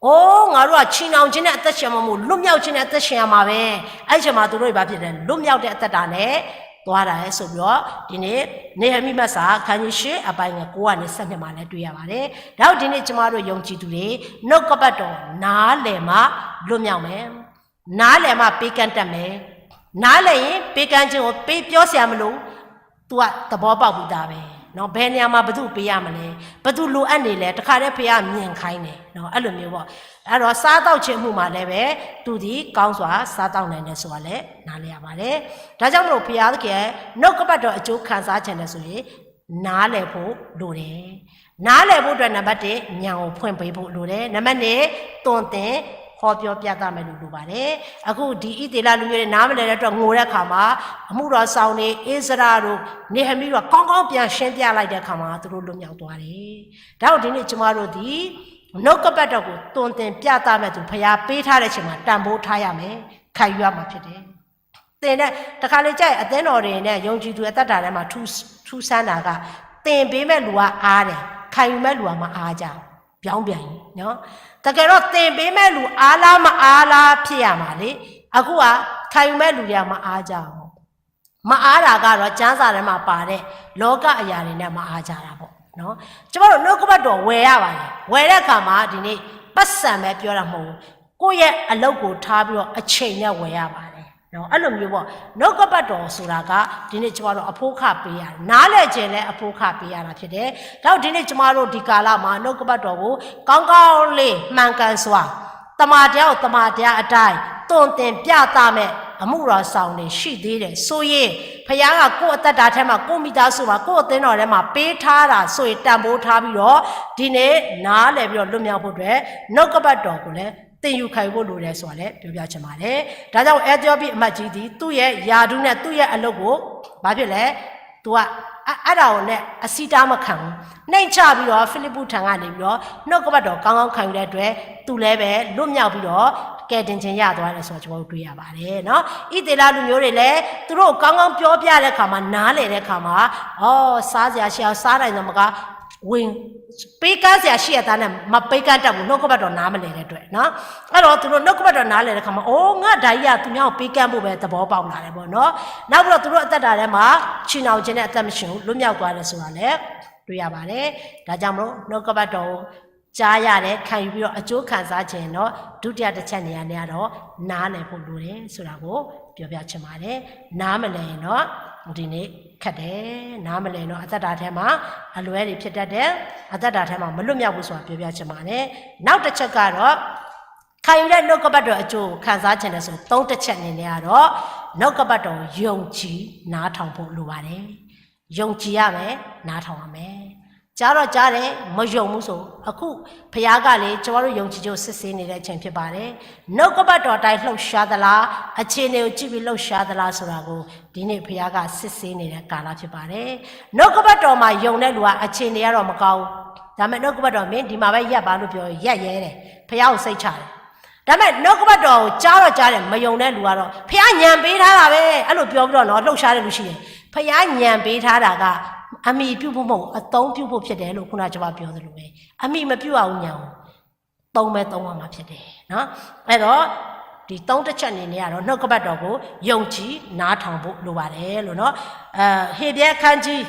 အိ ငါတို့က ချီနှောင်ခြင်းနဲ့ အသက်ရှင်မှာမဟုတ် လွတ်မြောက်ခြင်းနဲ့ အသက်ရှင်ရမှာပဲ. အဲ့ဒီအချိန်မှာ သူတို့တွေ ဘာဖြစ်လဲ, လွတ်မြောက်တဲ့ အသက်တာနဲ့ သွားတာလေ ဆိုပြီးတော့ ဒီနေ့ နေဟမိမတ်စာ ခန်းကြီးရှစ် အပိုင်းငယ် ကိုကနေ ဆယ့်နှစ်မှာလည်း တွေ့ရပါတယ်. ဒါကြောင့် ဒီနေ့ ကျမတို့ ယုံကြည်သူတွေ နှုတ်ကပတ်တော် နားလည်မှ လွတ်မြောက်မယ်. နားလည်မှ ပေးကမ်းတတ်မယ်. နားလည်ရင် ပေးကမ်းခြင်းကို ပေးပြောစရာမလိုဘူး. သူက သဘောပေါက်ပြီးသားပဲနော်. ဘယ်နေရာမှာ ဘယ်သူ့ပေးရမလဲ, ဘယ်သူလိုအပ်နေလဲ, တခါတည်း ဘုရားမြင်ခိုင်းတယ်နော်. အဲ့လိုမျိုးပေါ့. အဲ့တော့ စားသောက်ခြင်းအမှုမှာလည်းပဲ သူသည် ကောင်းစွာ စားသောက်နိုင်တယ်ဆိုတာလည်း နားလည်ရပါတယ်. ဒါကြောင့်မလို့ ဘုရားသခင် နှုတ်ကပတ်တော် အကျိုးခံစားချင်တယ်ဆိုရင် နားလည်ဖို့လိုတယ်. နားလည်ဖို့အတွက် နံပါတ်တစ် ဉာဏ်ကို ဖွင့်ပေးဖို့လိုတယ်. နံပါတ်နှစ် သွန်သင် ဟောပြောပြသမယ်လို့ လိုပါတယ်. အခု ဒီ ဣသရေလလူမျိုးတွေ နားမလည်တဲ့အတွက် ငိုတဲ့အခါမှာ အမှုတော်ဆောင်တွေ ဧဇရတို့ နေဟမိတို့က ကောင်းကောင်း ပြန်ရှင်းပြလိုက်တဲ့အခါမှာ သူတို့ လွတ်မြောက်သွားတယ်. ဒါကြောင့် ဒီနေ့ ကျမတို့သည် နှုတ်ကပတ်တော်ကို သွန်သင်ပြသမဲ့သူ ဘုရားပေးထားတဲ့အချိန်မှာ တန်ဖိုးထားရမယ်, ခံယူရမှာဖြစ်တယ်. သင်တဲ့ တခါလေကျရင် အသင်းတော်တွေနဲ့ ယုံကြည်သူအသက်တာထဲမှာ ထူး ထူးဆန်းတာက သင်ပေးမဲ့လူက အားတယ်, ခံယူမဲ့လူက မအားကြဘူး. ပြောင်းပြန်ရင်နော်. တကယ်တော့ သင်ပေးမဲ့လူ အားလားမအားလား ဖြစ်ရမှာလေ. အခုက ခံယူမဲ့လူတွေက မအားကြဘူး. မအားတာကတော့ ကျမ်းစာထဲမှာပါတဲ့ လောကအရာတွေနဲ့ မအားကြတာပေါ့နော်. ကျမတို့ နှုတ်ကပတ်တော် ဝယ်ရပါတယ်. ဝယ်တဲ့အခါမှာ ဒီနေ့ ပိုက်ဆံပဲပြောတာမဟုတ်ဘူး. ကိုယ့်ရဲ့အလုပ်ကို ထားပြီးတော့ အချိန်နဲ့ ဝယ်ရပါတယ်နော်. အဲ့လိုမျိုးပေါ့. နှုတ်ကပတ်တော်ဆိုတာက ဒီနေ့ ကျမတို့ အဖိခပေးရတယ်. နားလည်ခြင်းလည်း အဖိခပေးရတာဖြစ်တယ်. ဒါကြောင့် ဒီနေ့ ကျမတို့ ဒီကာလမှာ နှုတ်ကပတ်တော်ကို ကောင်းကောင်းလေး မှန်ကန်စွာ သမ္မာတရားကို သမ္မာတရားအတိုင်း သွန်သင်ပြသမဲ့ အမှုတော်ဆောင်တွေ ရှိသေးတယ်ဆိုရင် ဘုရားက ကိုယ့်အသက်တာထဲမှာ ကိုယ့်မိသားစုမှာ ကိုယ့်အသင်းတော်ထဲမှာ ပေးထားတာဆိုရင် တန်ဖိုးထားပြီးတော့ ဒီနေ့ နားလည်ပြီးတော့ လွတ်မြောက်ဖို့အတွက် နှုတ်ကပတ်တော်ကိုလည်း သင်ယူခံယူဖို့လိုတယ်ဆိုတာလည်း ပြောပြချင်ပါတယ်. ဒါကြောင့် အဲသီယိပံအမတ်ကြီးသည် သူ့ရဲ့ရာထူးနဲ့ သူ့ရဲ့အလုပ်ကို ဘာဖြစ်လဲ, သူက အဲ့ဒါကိုနဲ့ အဆီးတၢ်မခံဘူး. နှိမ်ချပြီးတော့ ဖိလိပ္ပုထံကနေပြီးတော့ နှုတ်ကပတ်တော် ကောင်းကောင်းခံယူတဲ့အတွက် သူလည်းပဲ လွတ်မြောက်ပြီးတော့ ကယ်တင်ခြင်းရသွားတယ်ဆိုတာ ကျွန်တော်တို့ တွေ့ရပါတယ်နော်. ဣသရေလလူမျိုးတွေလည်း သူတို့ ကောင်းကောင်းပြောပြတဲ့အခါမှာ နားလည်တဲ့အခါမှာ အော် စားစရာရှိအောင် စားနိုင်တယ်မက ဝင် ပေးကမ်းစရာရှိရဲ့သားနဲ့ မပေးကမ်းတတ်ဘူး, နှုတ်ကပတ်တော် နားမလည်တဲ့အတွက်နော်. အဲ့တော့ သူတို့ နှုတ်ကပတ်တော် နားလည်တဲ့အခါမှာ အိုး ငါဒါကြီးက သူများကို ပေးကမ်းဖို့ပဲ သဘောပေါက်လာတယ်ပေါ့နော်. နောက်ပြီးတော့ သူတို့ အသက်တာထဲမှာ ချည်နှောင်ခြင်းနဲ့ အသက်မရှင်ဘူး, လွတ်မြောက်သွားတယ်ဆိုတာလည်း တွေ့ရပါတယ်. ဒါကြောင့်မလို့ နှုတ်ကပတ်တော်ကို ကြားရတယ်, ခံယူပြီးတော့ အကျိုးခံစားချင်ရင်တော့ ဒုတိယတစ်ချက်နေရာနဲ့ကတော့ နားလည်ဖို့လိုတယ်ဆိုတာကို ပြောပြချင်ပါတယ်. နားမလည်ရင်တော့ ဒီနေ့ခက်တယ်. နားမလည်ရင်တော့ အသက်တာထဲမှာ အလွဲတွေဖြစ်တတ်တယ်. အသက်တာထဲမှာ မလွတ်မြောက်ဘူးဆိုတာ ပြောပြချင်ပါတယ်. နောက်တစ်ချက်ကတော့ ခံယူတဲ့ နှုတ်ကပတ်တော် အကျိုးခံစားချင်တယ်ဆိုရင် သုံးတစ်ချက်အနေနဲ့ကတော့ နှုတ်ကပတ်တော် ယုံကြည်နားထောင်ဖို့ လိုပါတယ်. ယုံကြည်ရမယ်, နားထောင်ရမယ်. ကြားတော့ကြားတယ်, မယုံဘူးဆို, အခု ဘုရားကလေ ကျွန်တော်တို့ ယုံကြည်ခြင်းကို စစ်ဆေးနေတဲ့အချိန် ဖြစ်ပါတယ်. နှုတ်ကပတ်တော်အတိုင်း လှုပ်ရှားသလား, အခြေအနေကို ကြည့်ပြီး လှုပ်ရှားသလားဆိုတာကို ဒီနေ့ ဘုရားက စစ်ဆေးနေတဲ့ ကာလ ဖြစ်ပါတယ်. နှုတ်ကပတ်တော်မှာ ယုံတဲ့လူက အခြေအနေကတော့ မကောင်းဘူး. ဒါပေမဲ့ နှုတ်ကပတ်တော် မင်းဒီမှာပဲ ရပ်ပါလို့ပြောရင် ရပ်ရဲတယ်, ဘုရားကို စိတ်ချတယ်. ဒါပေမဲ့ နှုတ်ကပတ်တော်ကို ကြားတော့ကြားတယ်, မယုံတဲ့လူကတော့ ဘုရား ဉာဏ်ပေးထားတာပဲ, အဲ့လိုပြောပြီးတော့နော် လှုပ်ရှားတဲ့လူရှိတယ်. ဘုရား ဉာဏ်ပေးထားတာက အမှီပြုဖို့မဟုတ်ဘူး, အသုံးပြုဖို့ဖြစ်တယ်လို့ ခုနကျွန်မပြောသလိုပဲ, အမှီမပြုရဘူး ဉာဏ်ကို သုံးပဲသုံးရမှာဖြစ်တယ်နော်. အဲ့တော့ ဒီသုံးတစ်ချက်အနေနဲ့ကတော့ နှုတ်ကပတ်တော်ကို ယုံကြည်နားထောင်ဖို့ လိုပါတယ်လို့နော်. အဲ ဟေဗြဲခန်းကြီး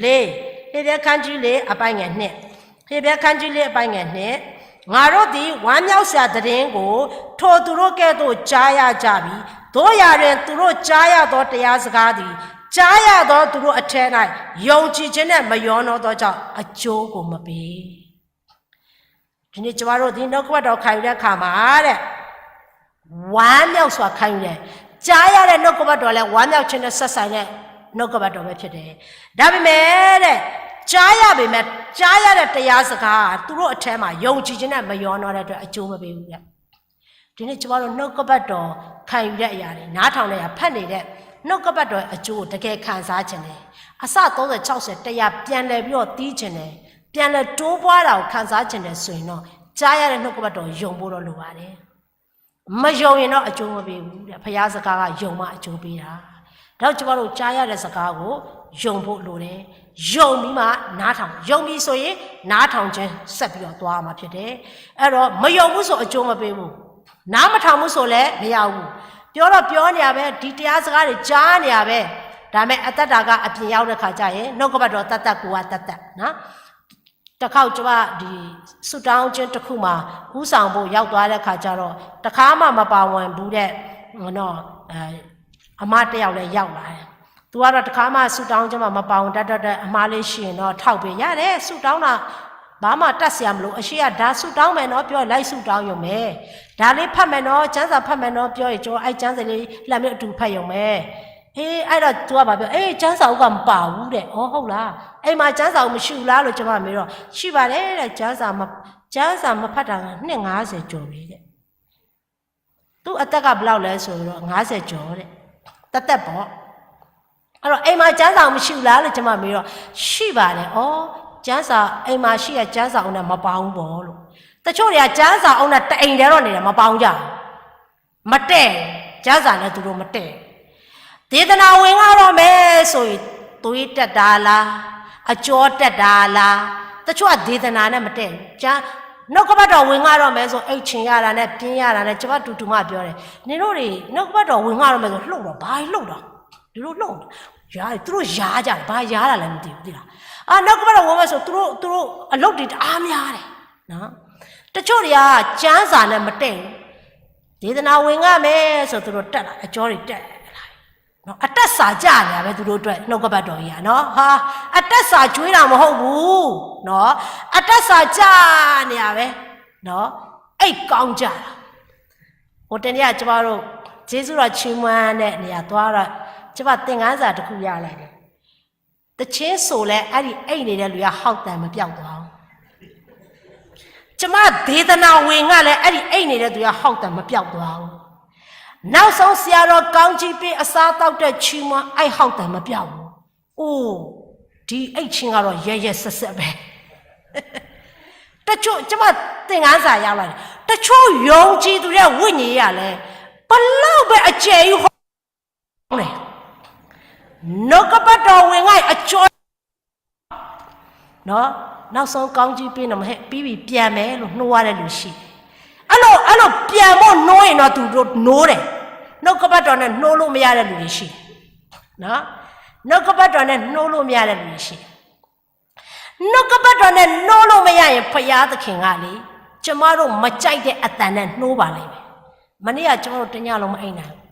လေး, ဟေဗြဲခန်းကြီးလေး အပိုင်းငယ်နှစ်, ဟေဗြဲခန်းကြီးလေး အပိုင်းငယ်နှစ်, ငါတို့သည် ဝမ်းမြောက်စရာသတင်းကို ထိုသူတို့ကဲ့သို့ ကြားရကြပြီ. သို့ရာတွင် သူတို့ကြားရသော တရားစကားသည် ကြားရသော သူတို့အထဲ၌ ယုံကြည်ခြင်းနှင့် မရောနှောသောကြောင့် အကျိုးကို မပေး. ဒီနေ့ ကျွန်မတို့ ဒီနှုတ်ကပတ်တော် ခံယူတဲ့အခါမှာတဲ့ ဝမ်းမြောက်စွာ ခံယူတယ်. ကြားရတဲ့ နှုတ်ကပတ်တော်လည်း ဝမ်းမြောက်ခြင်းနဲ့ ဆက်ဆိုင်တဲ့ နှုတ်ကပတ်တော်ပဲ ဖြစ်တယ်. ဒါပေမဲ့တဲ့ ကြားရပေမဲ့ ကြားရတဲ့ တရားစကား သူတို့အထဲမှာ ယုံကြည်ခြင်းနဲ့ မရောနှောတဲ့အတွက် အကျိုးမပေးဘူးတဲ့. ဒီနေ့ ကျွန်မတို့ နှုတ်ကပတ်တော် ခံယူတဲ့အရာတွေ နားထောင်တဲ့အရာ ဖတ်နေတဲ့ နှုတ်ကပတ်တော်အကျိုးကို တကယ်ခံစားချင်တယ်. အဆ သုံးဆယ် ခြောက်ဆယ် တစ်ရာ ပြန်လည်ပြီးတော့ သိချင်တယ်. ပြန်လည်တိုးပွားတာကို ခံစားချင်တယ်ဆိုရင်တော့ ကြားရတဲ့ နှုတ်ကပတ်တော် ယုံဖို့တော့ လိုပါတယ်. မယုံရင်တော့ အကျိုးမပေးဘူးတဲ့. ဘုရားစကားက ယုံမှ အကျိုးပေးတာ. ဒါကြောင့် ကျွန်မတို့ ကြားရတဲ့ စကားကို ယုံဖို့လိုတယ်။ ယုံပြီးမှနားထောင်၊ ယုံပြီဆိုရင်နားထောင်ခြင်းဆက်ပြီးတော့သွားမှာဖြစ်တယ်။ အဲ့တော့မယုံဘူးဆိုအကျိုးမပေးဘူး။ နားမထောင်ဘူးဆိုလည်းမရဘူး။ ပြောတော့ပြောနေရပဲ၊ ဒီတရားစကားတွေကြားနေရပဲ။ ဒါပေမဲ့အသက်တာကအပြင်ရောက်တဲ့ခါကျရင်နှုတ်ကပတ်တော်သက်သက်ကိုယ်ကသက်သက်နော်။ တစ်ခေါက်ကျမဒီဆုတောင်းခြင်းတစ်ခုမှာဦးဆောင်ဖို့ရောက်သွားတဲ့ခါကျတော့တခါမှမပါဝင်ဘူးတဲ့နော် အမတစ်ယောက်လည်းရောက်လာတယ်။ သူကတော့တခါမှဆုတောင်းခြင်းမှာမပါဝင်တတ်တော့တဲ့အမလေးရှိရင်တော့ထောက်ပေးရတယ်။ ဆုတောင်းတာဘာမှတတ်စရာမလို။ အရှိကဒါဆုတောင်းမယ်နော်ပြောလိုက်ဆုတောင်းရုံပဲ။ ဒါလေးဖတ်မယ်နော်ကျမ်းစာဖတ်မယ်နော်ပြောရင်ကျွန်တော်အဲ့ကျမ်းစာလေးလက်မျိုးအတူဖတ်ရုံပဲ။ အေးအဲ့တော့သူကဘာပြောအေးကျမ်းစာအုပ်ကမပါဘူးတဲ့။ အော်ဟုတ်လား။ အိမ်မှာကျမ်းစာအုပ်မရှိဘူးလားလို့ကျွန်မမေးတော့ရှိပါတယ်တဲ့။ ကျမ်းစာမကျမ်းစာမဖတ်တာကနှစ်ငါးဆယ်ကျော်ပြီတဲ့။ သူ့အသက်ကဘယ်လောက်လဲဆိုတော့ငါးဆယ်ကျော်တဲ့။ တသက်ပေါ့။ အဲ့တော့အိမ်မှာကျမ်းစာမရှိဘူးလားလို့ကျွန်မမေးတော့ရှိပါတယ်။ အော်ကျမ်းစာအိမ်မှာရှိတဲ့ကျမ်းစာအုပ်နဲ့မပေါင်းပေါ့လို့။ တချို့တွေကကျမ်းစာအုပ်နဲ့တအိမ်တည်းတော့နေတယ်မပေါင်းကြဘူး။ မတည့်ဘူး။ ကျမ်းစာနဲ့သူတို့မတည့်ဘူး။ ဒေသနာဝင်ငါတော့မယ်ဆိုရင်သွေးတက်တာလားအကြောတက်တာလား။ တချို့ကဒေသနာနဲ့မတည့်ဘူး။ ကျမ်းနှုတ်ကပတ်တော်ဝင်ငါတော့မယ်ဆိုအိတ်ချင်ရတာနဲ့ပြင်းရတာနဲ့ကျွန်မတူတူမပြောတယ်နင်တို့တွေနှုတ်ကပတ်တော်ဝင်ငါတော့မယ်ဆိုလှုပ်တော့ဘာလှုပ်တော့ဒီလိုလှုပ်ရသူတို့ရားကြတယ်ဘာရားတာလဲမသိဘူးသိလားအာနှုတ်ကပတ်တော်ဝင်မယ်ဆိုသူတို့သူတို့အလုပ်တွေတအားများတယ်နော်တချို့တွေကကျမ်းစာနဲ့မတည့်ဘူးဒေသနာဝင်ငါမယ်ဆိုသူတို့တက်လာအကြောတွေတက်လာနော်အတတ်စာကြနေရပဲသူတို့အတွက်နှုတ်ကပတ်တော်ကြီးอ่ะနော်ဟာအတတ်စာကျွေးတာမဟုတ်ဘူးနော်အတတ်စာကြနေရပဲနော်အိတ်ကောင်းကြတာဟိုတနေ့ကကျမတို့ကျေးဇူးတော်ချီးမွမ်းတဲ့နေရာသွားတော့ကျမသင်ခန်းစာတစ်ခုရလိုက်တယ်တချင်းဆိုလဲအဲ့ဒီအိတ်နေတဲ့လူကဟောက်တံမပြောက်သွားဘူးကျမဒေသနာဝင်ငါလဲအဲ့ဒီအိတ်နေတဲ့သူကဟောက်တံမပြောက်သွားဘူးနောက်ဆုံးဆရာတော်ကောင်းကြီးပေးအစားအသောက်တဲ့ချီးမွမ်းအဲ့ဟောက်တံမပြောက်ဘူးအိုးဒီအိတ်ချင်းကတော့ရဲရဲဆက်ဆက်ပဲတချို့ကျမသင်ခန်းစာရလာတယ်တချို့ယုံကြည်သူတဲ့ဝိညာဉ်ရလဲဘလောက်ပဲအကျယ်ကြီးဟောတယ်နှုတ်ကပတ်တော်ဝင်ငါ့အကျော်နော်နောက်ဆုံးကောင်းကြီးပေးနော်မဟဲ့ပြီးပြီပြန်မယ်လို့နှိုးရတဲ့လူရှိတယ်အဲ့လိုအဲ့လိုပြန်ဖို့နှိုးရင်တော့သူတို့နှိုးတယ်နှုတ်ကပတ်တော်နဲ့နှိုးလို့မရတဲ့လူတွေရှိတယ်နော်နှုတ်ကပတ်တော်နဲ့နှိုးလို့မရတဲ့လူတွေရှိတယ်နှုတ်ကပတ်တော်နဲ့နှိုးလို့မရရင်ဘုရားသခင်ကလေကျမတို့မကြိုက်တဲ့အသံနဲ့နှိုးပါလိမ့်မယ်မနေ့ကကျမတို့တညလုံးမအိပ်နိုင်ဘူး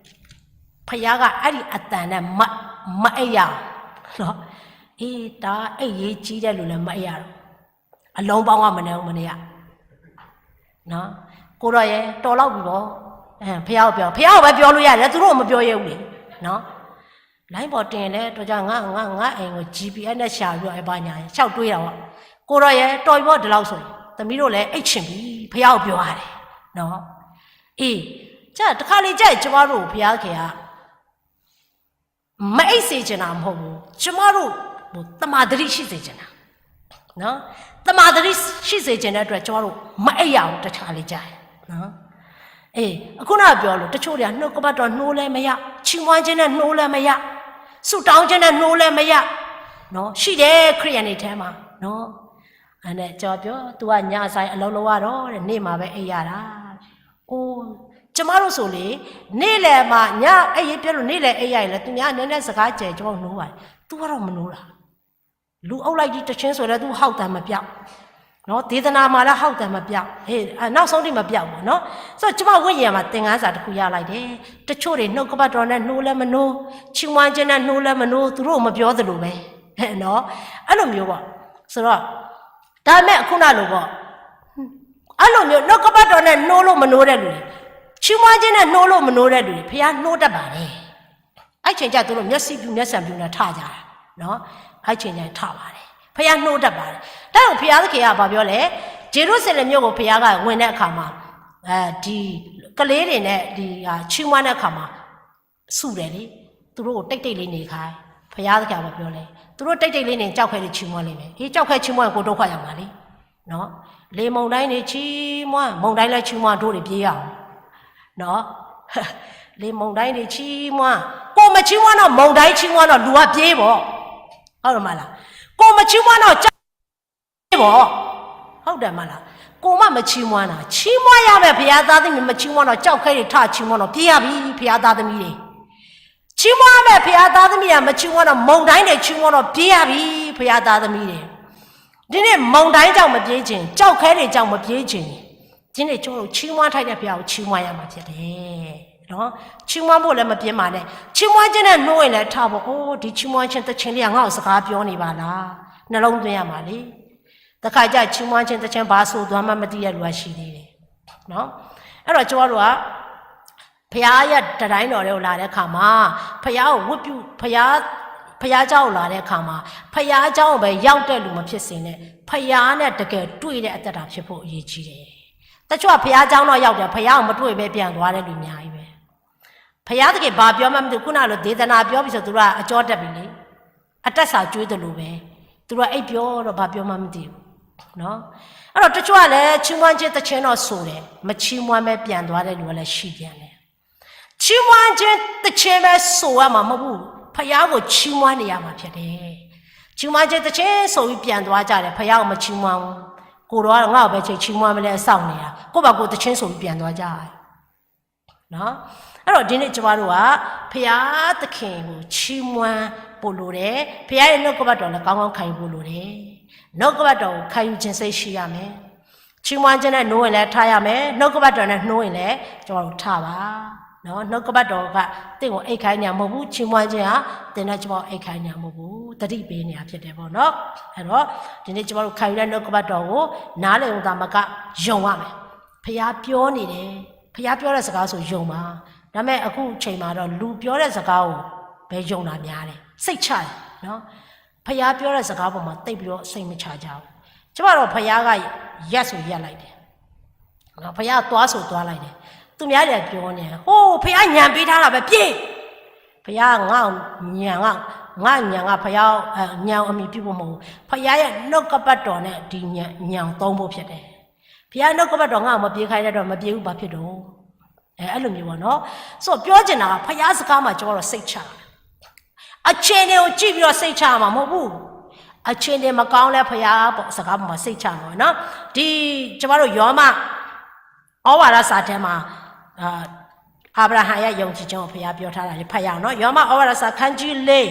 ဖခင်ကအဲ့ဒီအတန်နဲ့မမအိပ်ရအောင်နော်အေးတအားအိပ်ရေးကြီးတဲ့လူလည်းမအိပ်ရတော့အလုံးပေါင်းကမနည်းဘူးမနေ့ကနော်ကိုတော့ရဲ့တော်လောက်ပြီပေါ့အဲဖခင်ကိုပြောဖခင်ကိုပဲပြောလို့ရတယ်သူတို့ကမပြောရဲဘူးလေနော်လိုင်းပေါ်တင်လဲတော့ကြငါငါငါအိမ်ကို G P S နဲ့ရှာပြီးတော့အဲဘာညာလျှောက်တွေးတာပေါ့ကိုတော့ရဲ့တော်ပြီပေါ့ဒီလောက်ဆိုရင်သမီးတို့လည်းအိပ်ချင်ပြီဖခင်ကိုပြောရတယ်နော် အေးကြတခါလေကြရင်ကျမတို့ဘုရားခင်ကမအိပ်စေချင်တာမဟုတ်ဘူးကျမတို့ဟိုတမာတတိရှိစေချင်တာနော်တမာတတိရှိစေချင်တဲ့အတွက်ကျမတို့မအိပ်ရဘူးတခါလေကြရင်နော်အေးအခုနကပြောလို့တချို့တွေကနှုတ်ကပတ်တော်နှိုးလဲမရချီးမွမ်းခြင်းနဲ့နှိုးလဲမရဆုတောင်းခြင်းနဲ့နှိုးလဲမရနော်ရှိတယ်ခရိယန်တွေထဲမှာနော်အဲ့နဲ့ကျွန်တော်ပြောသူကညအဆိုင်အလုပ်လုပ်ရတော့တဲ့နေ့မှာပဲအိပ်ရတာအိုးကျမတို့ဆိုလေနေ့လယ်မှာညအဲ့ရေးပြလို့နေ့လယ်အိပ်ရရင်လေသူများနည်းနည်းစကားကျယ်ကျွန်တော်နှိုးပါတယ်သူကတော့မနှိုးတာလူအုပ်လိုက်ကြီးတချင်းဆိုလည်းသူဟောက်တံမပြောက်နော်ဒေသနာမှာလည်းဟောက်တံမပြောက်ဟေးနောက်ဆုံးထိမပြောက်ဘူးနော်ဆိုတော့ကျမဝိညာဉ်မှာသင်ခန်းစာတစ်ခုရလိုက်တယ်တချို့တွေနှုတ်ကပတ်တော်နဲ့နှိုးလည်းမနှိုးချီးမွမ်းခြင်းနဲ့နှိုးလည်းမနှိုးသူတို့မပြောသလိုပဲနော်အဲ့လိုမျိုးပေါ့ဆိုတော့ဒါပေမဲ့အခုနလိုပေါ့အဲ့လိုမျိုးနှုတ်ကပတ်တော်နဲ့နှိုးလို့မနှိုးတဲ့လူတွေချီးမွမ်းခြင်းနဲ့နှိုးလို့မနှိုးတဲ့လူတွေဖျားနှိုးတတ်ပါတယ်အဲ့ချိန်ကျသူတို့မျက်စိပြူမျက်စံပြူနဲ့ထကြတာနော်အဲ့ချိန်ကျထပါတယ်ဖျားနှိုးတတ်ပါတယ်ဒါကြောင့်ဖျားသခင်ကဘာပြောလဲဂျေရုစလင်မြို့ကိုဖျားကဝင်တဲ့အခါမှာအဲဒီကလေးတွေနဲ့ဒီချီးမွမ်းတဲ့အခါမှာဆူတယ်လေသူတို့ကိုတိတ်တိတ်လေးနေခိုင်းဘုရားသခင်ကပြောလဲသူတို့တိတ်တိတ်လေးနေကြောက်ခဲတွေချီးမွမ်းလိမ့်မယ်အေးကြောက်ခဲချီးမွမ်းရင်ကိုဒုက္ခရောက်မှာလေနော်လေမုန်တိုင်းတွေချီးမွမ်းမုန်တိုင်းလည်းချီးမွမ်းတို့တွေပြေးရအောင်နော်လေမုန်တိုင်းတွေချီးမွမ်းကိုမချီးမွမ်းတော့မုန်တိုင်းချီးမွမ်းတော့လူကပြေးပေါ့ ဟုတ်တယ်မလား? ကိုယ်မချီးမွမ်းတော့ ကျောက်ခဲတွေပေါ့ ဟုတ်တယ်မလား? ကိုယ်မှမချီးမွမ်းတာ ချီးမွမ်းရမယ် ဘုရားသားသမီး မချီးမွမ်းတော့ ကျောက်ခဲတွေထချီးမွမ်းတော့ ပြေးရပြီ ဘုရားသားသမီးတွေ ချီးမွမ်းရမယ် ဘုရားသားသမီးတွေ မချီးမွမ်းတော့ မုန်တိုင်းတွေချီးမွမ်းတော့ ပြေးရပြီ ဘုရားသားသမီးတွေ ဒီနေ့ မုန်တိုင်းကြောင့်မပြေးချင် ကျောက်ခဲတွေကြောင့်မပြေးချင် ဒီနေ့ကျွန်တော်တို့ချီးမွမ်းထိုက်တဲ့ဘုရားကိုချီးမွမ်းရမှာဖြစ်တယ်နော်။ ချီးမွမ်းဖို့လည်းမပြင်ပါနဲ့ ချီးမွမ်းခြင်းနဲ့နှိုးရင်လည်းထဖို့ အိုး ဒီချီးမွမ်းခြင်းသီချင်းလေးကငါ့ကိုစကားပြောနေပါလား နှလုံးသွင်းရမှာလေ တခါကျချီးမွမ်းခြင်းသီချင်းဘာဆိုသွားမှမသိတဲ့လူကရှိသေးတယ်နော်။ အဲ့တော့ကျွန်တော်တို့က ဘုရားရဲ့တတိုင်းတော်တွေကိုလာတဲ့အခါမှာ ဘုရားကိုဝတ်ပြု ဘုရား ဘုရားကျောင်းကိုလာတဲ့အခါမှာ ဘုရားကျောင်းကိုပဲရောက်တဲ့လူမဖြစ်စေနဲ့ ဘုရားနဲ့တကယ်တွေ့တဲ့အသက်တာဖြစ်ဖို့အရေးကြီးတယ်။ တချို့ကဘုရားကျောင်းတော့ရောက်တယ် ဘုရားကိုမတွေ့ဘဲပြန်သွားတဲ့လူအများကြီးပဲ။ ဘုရားသခင်ဘာပြောမှမသိဘူး ခုနကလိုဒေသနာပြောပြီဆိုသူတို့ကအကြောတက်ပြီလေ။ အတတ်စာကျွေးသလိုပဲ သူတို့ကအိပ်ပျော်တော့ဘာပြောမှမသိဘူးနော်။ အဲ့တော့တချို့ကလည်းချီးမွမ်းခြင်းသီချင်းတော့ဆိုတယ် မချီးမွမ်းဘဲပြန်သွားတဲ့လူကလည်းရှိပြန်တယ်။ ချီးမွမ်းခြင်းသီချင်းပဲဆိုရမှာမဟုတ်ဘူး ဘုရားကိုချီးမွမ်းနေရမှာဖြစ်တယ်။ ချီးမွမ်းခြင်းသီချင်းဆိုပြီးပြန်သွားကြတယ် ဘုရားကိုမချီးမွမ်းဘူး ကိုယ်တော်ကငါ့ကိုပဲချီးမွမ်းမလဲစောင့်နေတာ ကိုယ့်ဘာကိုယ်သီချင်းဆိုပြီးပြန်သွားကြတယ်နော်။ အဲ့တော့ဒီနေ့ကျမတို့ကဘုရားသခင်ကိုချီးမွမ်းဖို့လိုတယ်။ ဘုရားရဲ့နှုတ်ကပတ်တော်လည်းကောင်းကောင်းခံယူဖို့လိုတယ်။ နှုတ်ကပတ်တော်ကိုခံယူခြင်းစိတ်ရှိရမယ်။ ချီးမွမ်းခြင်းနဲ့နှိုးရင်လည်းထရမယ်။ နှုတ်ကပတ်တော်နဲ့နှိုးရင်လည်းကျမတို့ထရပါနော်။ နှုတ်ကပတ်တော်ကသင့်ကိုအိပ်ခိုင်းနေတာမဟုတ်ဘူး။ ချီးမွမ်းခြင်းကသင်နဲ့ကျမကိုအိပ်ခိုင်းနေတာမဟုတ်ဘူး။ သတိပေးနေတာဖြစ်တယ်ပေါ့နော်။ အဲ့တော့ဒီနေ့ကျမတို့ခံယူတဲ့နှုတ်ကပတ်တော်ကိုနားလည်ရုံသာမကယုံရမယ်။ ဘုရားပြောနေတယ်။ ဘုရားပြောတဲ့စကားဆိုယုံပါ။ဒါပေမဲ့အခုအချိန်မှာတော့လူပြောတဲ့စကားကိုပဲယုံတာများတယ်။စိတ်ချတယ်နော်။ဘုရားပြောတဲ့စကားပေါ်မှာသိပ်ပြီးတော့စိတ်မချကြဘူး။ကျမတို့ဘုရားကရက်ဆိုရက်လိုက်တယ်။နော်ဘုရားသွားဆိုသွားလိုက်တယ်။သူများတွေကပြောနေတယ်။ဟိုးဘုရားညံပေးထားတာပဲပြေး။ဘုရားကငါ့ကိုညံကငါ့ညံကဘုရားညံအမီပြုဖို့မဟုတ်ဘူး။ဘုရားရဲ့နှုတ်ကပတ်တော်နဲ့ဒီညံညံသုံးဖို့ဖြစ်တယ်။ဘုရားနှုတ်ကပတ်တော်ငါ့ကိုမပြေးခိုင်းတဲ့တော့မပြေးဘူးဘာဖြစ်တော့အဲအဲ့လိုမျိုးပေါ့နော်ဆိုတော့ပြောချင်တာကဘုရားစကားမှာကျွန်တော်တို့စိတ်ချတာအခြေအနေကိုကြည့်ပြီးတော့စိတ်ချရမှာမဟုတ်ဘူးအခြေအနေမကောင်းလဲဘုရားပေါ့စကားပေါ်မှာစိတ်ချမှာပေါ့နော်ဒီကျွန်တော်တို့ယောမဩဝါဒစာထဲမှာအာအာဗြဟံရဲ့ယုံကြည်ခြင်းကိုဘုရားပြောထားတာလေဖတ်ရအောင်နော်ယောမဩဝါဒစာခန်းကြီးလေး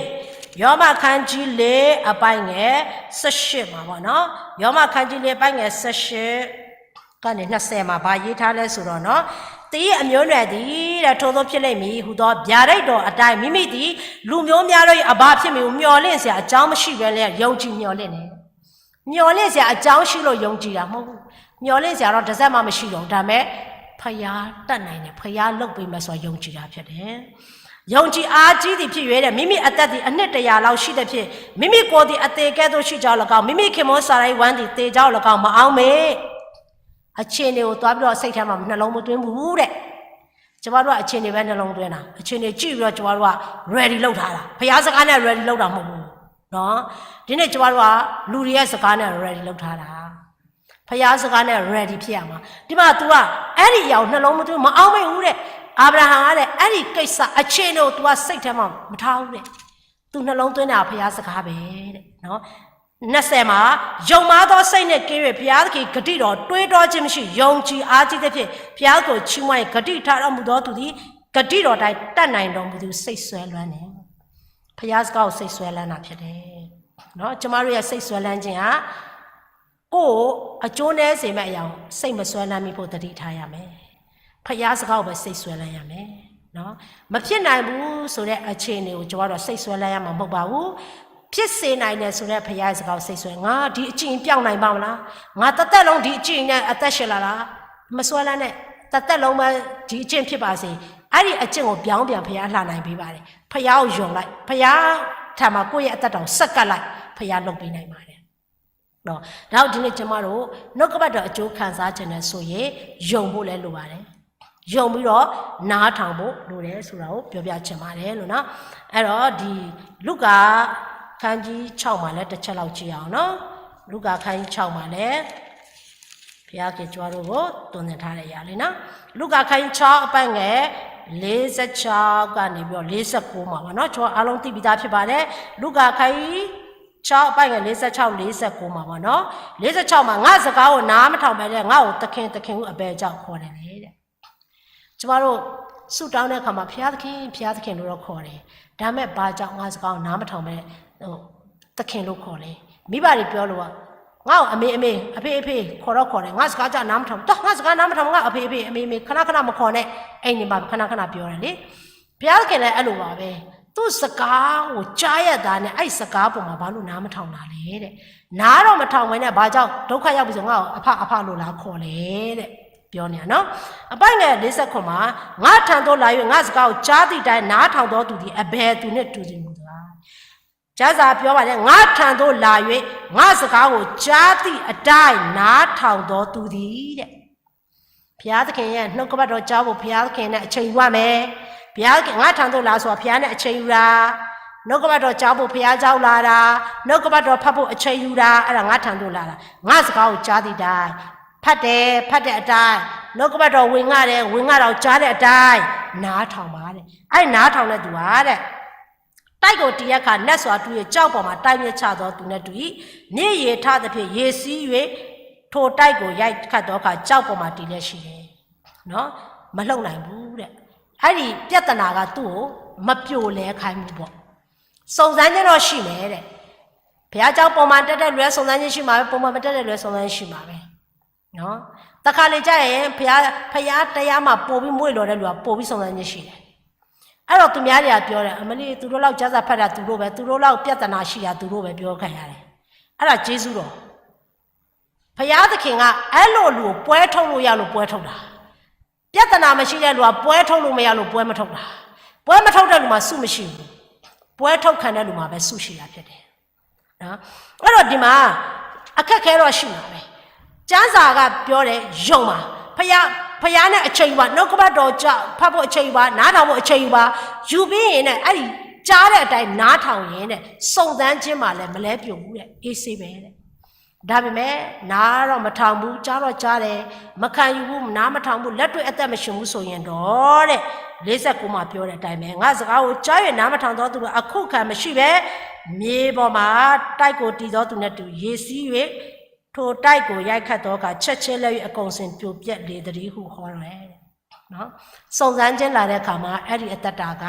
ယောမခန်းကြီးလေးအပိုင်းငယ်၁၈မှာပေါ့နော်ယောမခန်းကြီးလေးအပိုင်းငယ်၁၈ ကနေနှစ်ဆယ်မှာဘာရေးထားလဲဆိုတော့နော်သင်၏အမျိုးအနွယ်သည်တဲ့ထိုသို့ဖြစ်လိမ့်မည်ဟူသောဗျာဒိတ်တော်အတိုင်းမိမိသည်လူမျိုးများတို့၏အဘဖြစ်မည်ဟုမျှော်လင့်စရာအကြောင်းမရှိဘဲလျက်ယုံကြည်မျှော်လင့်တယ်မျှော်လင့်စရာအကြောင်းရှိလို့ယုံကြည်တာမဟုတ်ဘူးမျှော်လင့်စရာတော့တစ်စက်မှမရှိတော့ဘူးဒါပေမဲ့ဖယားတတ်နိုင်တယ်ဖယားလုပ်ပေးမယ်ဆိုတာယုံကြည်တာဖြစ်တယ်ယုံကြည်အားကြီးသည်ဖြစ်၍တဲ့မိမိအသက်သည်အနှစ်တရာလောက်ရှိသဖြင့်မိမိကိုယ်သည်အသေကဲ့သို့ရှိကြောင်း၎င်းမိမိခင်မွန်းစာရန်ဝမ်းသည်သေကြောင်း၎င်းမအောင်မေ့အခြေအနေကိုသွားပြီးတော့စိတ်ထဲမှာနှလုံးမသွင်းဘူးတဲ့ကျမတို့ကအခြေအနေပဲနှလုံးသွင်းတာအခြေအနေကြည့်ပြီးတော့ကျမတို့က ready လုပ်ထားတာဘုရားစကားနဲ့ ready လုပ်တာမဟုတ်ဘူးနော်ဒီနေ့ကျမတို့ကလူတွေရဲ့စကားနဲ့ ready လုပ်ထားတာဘုရားစကားနဲ့ ready ဖြစ်ရမှာဒီမှာ तू ကအဲ့ဒီအရာကိုနှလုံးမသွင်းမအောင်မေ့ဘူးတဲ့အာဗြဟံကလည်းအဲ့ဒီကိစ္စအခြေအနေကို तू ကစိတ်ထဲမှာမထားဘူးတဲ့သူနှလုံးသွင်းတာဘုရားစကားပဲတဲ့နော်နှစ်ဆယ်မှာယုံမှားသောစိတ်နှင့်ကင်း၍ဘုရားသခင်ဂတိတော်တွေးတောခြင်းမရှိယုံကြည်အားကြီးသဖြင့်ဘုရားကိုချီးမွမ်း၍ဂတိထားတော်မူသောသူသည်ဂတိတော်တိုင်းတတ်နိုင်တော်မူသူစိတ်ဆွဲလွမ်းတယ်ဘုရားစကားကိုစိတ်ဆွဲလွမ်းတာဖြစ်တယ်နော်ကျမတို့ရဲ့စိတ်ဆွဲလွမ်းခြင်းဟာကိုယ့်အကျိုးနည်းစေမဲ့အရာကိုစိတ်မဆွဲလန်းမိဖို့သတိထားရမယ်။ဖျားစကားကိုပဲစိတ်ဆွဲလန်းရမယ်။နော်။မဖြစ်နိုင်ဘူးဆိုတဲ့အခြေအနေကိုကျွန်တော်တို့စိတ်ဆွဲလန်းရမှာမဟုတ်ပါဘူး။ဖြစ်စေနိုင်တယ်ဆိုတဲ့ဖျားရဲ့စကားကိုစိတ်ဆွဲငါဒီအကျင့်ပြောင်းနိုင်ပါမလား။ငါတစ်သက်လုံးဒီအကျင့်နဲ့အသက်ရှင်လာလား။မဆွဲလန်းနဲ့တစ်သက်လုံးပဲဒီအကျင့်ဖြစ်ပါစေ။အဲ့ဒီအကျင့်ကိုပြောင်းပြန်ဖျားလှန်နိုင်ပေးပါတယ်။ဖျားကိုယုံလိုက်ဖျားထံမှာကိုယ့်ရဲ့အသက်တာကိုဆက်ကပ်လိုက်ဖျားလုပ်ပေးနိုင်ပါတယ်။နော်။ဒါကြောင့်ဒီနေ့ကျွန်မတို့နှုတ်ကပတ်တော်အကျိုးခံစားခြင်းနဲ့ဆိုရင်ယုံဖို့လည်းလိုပါတယ်။ယုံပြီးတော့နားထောင်ဖို့လိုတယ်ဆိုတာကိုပြောပြချင်ပါတယ်လို့နော်။အဲ့တော့ဒီလုကာခန်းကြီး6မှာလည်းတစ်ချက်လောက်ကြည့်အောင်နော်။လုကာခန်းကြီး6မှာလည်းဘုရားခင်ကျွန်တော်တို့ကိုတုံ့ပြန်ထားတဲ့အရာလေးနော်။လုကာခန်းကြီး6အပိုင်းငယ်46ကနေပြီးတော့49မှာပေါ့နော်။ကျွန်တော်အားလုံးသိပြီးသားဖြစ်ပါတယ်။လုကာခန်းကြီး ခြောက်ပိုင်းငယ်လေးဆယ့်ခြောက် လေးဆယ့်ကိုးမှာပေါ့နော်။ လေးဆယ့်ခြောက်မှာ ငါ့စကားကိုနားမထောင်ဘဲလျှင် ငါ့ကိုသခင် သခင်ဟုအဘယ်ကြောင့်ခေါ်တယ်လဲတဲ့။ ကျမတို့ ဆုတောင်းတဲ့အခါမှာ ဘုရားသခင် ဘုရားသခင်လို့တော့ခေါ်တယ်။ ဒါပေမဲ့ ဘာကြောင့် ငါ့စကားကိုနားမထောင်ဘဲ ဟို သခင်လို့ခေါ်လဲ။ မိဘတွေပြောလို့က ငါ့ကိုအမေ အမေ အဖေ အဖေ ခေါ်တော့ခေါ်တယ်။ ငါ့စကားကြောင့်နားမထောင်ဘူး။ တော့ ငါ့စကားနားမထောင်ဘူး။ ငါ့အဖေ အဖေ အမေ အမေ ခဏခဏမခေါ်နဲ့။ အဲ့နေမှာ ခဏခဏပြောတယ်လေ။ ဘုရားသခင်လည်းအဲ့လိုပါပဲ။ သူ့စကားကိုကြားရတာနဲ့ အဲ့စကားပေါ်မှာဘာလို့နားမထောင်တာလဲတဲ့။ နားတော့မထောင်ဘဲနဲ့ ဘာကြောင့်ဒုက္ခရောက်ပြီဆို ငါ့ကိုအဖ အဖလို့လာခေါ်လဲတဲ့။ ပြောနေတာနော်။ အပိုင်းငယ်လေးဆယ့်ခုနစ်မှာ ငါ့ထံသို့လာ၍ ငါ့စကားကိုကြားသည့်အတိုင်း နားထောင်သောသူသည် အဘယ်သူနှင့်တူသည်နည်းလဲ။ ကျမ်းစာပြောပါတယ် ငါ့ထံသို့လာ၍ ငါ့စကားကိုကြားသည့်အတိုင်း နားထောင်သောသူသည်တဲ့။ ဘုရားသခင်ရဲ့နှုတ်ကပတ်တော်ကြားဖို့ ဘုရားသခင်နဲ့အချိန်ယူရမယ်။ ဘုရားသခင် ငါ့ထံသို့လာဆိုတာ ဘုရားနဲ့အချိန်ယူတာ။ နှုတ်ကပတ်တော်ကြားဖို့ ဘုရားကြောင့်လာတာ။ နှုတ်ကပတ်တော်ဖတ်ဖို့အချိန်ယူတာ။ အဲ့ဒါ ငါ့ထံသို့လာတာ။ ငါ့စကားကိုကြားသည့်အတိုင်း ဖတ်တယ်၊ ဖတ်တဲ့အတိုင်း နှုတ်ကပတ်တော်ဝင်ငါတယ်၊ ဝင်ငါတာကိုကြားတဲ့အတိုင်း နားထောင်ပါတဲ့။ အဲ့နားထောင်တဲ့သူဟာတဲ့ တိုက်ကိုတည်တဲ့အခါ နတ်စွာတူး၍ ကျောက်ပေါ်မှာ တိုက်မြစ်ချသောသူနဲ့တူ၏။ မြစ်ရေထသဖြင့် ရေစီး၍ ထိုတိုက်ကိုရိုက်ခတ်သောအခါ ကျောက်ပေါ်မှာတည်လျက်ရှိတယ်။ နော်။ မလှုပ်နိုင်ဘူးတဲ့။ အဲ့ဒီပြဿနာကသူ့ကိုမပြိုလဲခိုင်းဘူးပေါ့။ စုံစမ်းခြင်းတော့ရှိမယ်တဲ့။ ဘုရားကျောင်းပေါ်မှာတက်တဲ့လူလည်းစုံစမ်းခြင်းရှိမှာပဲ၊ ပေါ်မှာမတက်တဲ့လူလည်းစုံစမ်းခြင်းရှိမှာပဲ။ နော်။ တခါလေကျရင် ဘုရား ဘုရားတရားမှာပိုပြီးမွေ့လျော်တဲ့လူကပိုပြီးစုံစမ်းခြင်းရှိတယ်။ အဲ့တော့သူများတွေကပြောတယ် အမလီ သူတို့လောက်ကျမ်းစာဖတ်တာသူတို့ပဲ၊ သူတို့လောက်ပြဿနာရှိတာသူတို့ပဲပြောခံရတယ်။ အဲ့ဒါကျေးဇူးတော်။ ဘုရားသခင်ကအဲ့လိုလူကိုပွဲထုတ်လို့ရလို့ပွဲထုတ်တာ။ ပြဿနာမရှိတဲ့လူကပွဲထုတ်လို့မရလို့ပွဲမထုတ်တာ။ ပွဲမထုတ်တဲ့လူမှာဆုမရှိဘူး။ ပွဲထုတ်ခံတဲ့လူမှာပဲဆုရှိတာဖြစ်တယ်။ နော်။ အဲ့တော့ဒီမှာအခက်အခဲတော့ရှိမှာပဲ။ ကျမ်းစာကပြောတယ် ယုံပါ။ ဘုရား ဘုရားနဲ့အချိန်ယူပါ။ နှုတ်ကပတ်တော်ကြဖတ်ဖို့အချိန်ယူပါ။ နားထောင်ဖို့အချိန်ယူပါ။ ယူပြီးရင်နဲ့ အဲ့ဒီကြားတဲ့အတိုင်းနားထောင်ရင်တဲ့ စုံစမ်းခြင်းမှာလည်းမလဲပြိုဘူးတဲ့။ အေးဆေးပဲတဲ့။ ဒါပေမဲ့ နားတော့မထောင်ဘူး။ ကြားတော့ကြားတယ်။ မခံယူဘူး။ နားမထောင်ဘူး။ လက်တွေ့အသက်မရှင်ဘူးဆိုရင်တော့တဲ့ လေးဆယ့်ကိုးမှာပြောတဲ့အတိုင်းပဲ ငါ့စကားကိုကြား၍နားမထောင်သောသူတို့ အခုခံမရှိဘဲ မြေပေါ်မှာတိုက်ကိုတည်သောသူနဲ့တူ၊ ရေစီး၍ ထိုတိုက်ကိုရိုက်ခတ်သောအခါ ချက်ချင်းလဲ၍ အကုန်စင်ပြိုပျက်လေသတည်းဟုဟောတယ်။ နော်။ စုံစမ်းခြင်းလာတဲ့အခါမှာ အဲ့ဒီအသက်တာက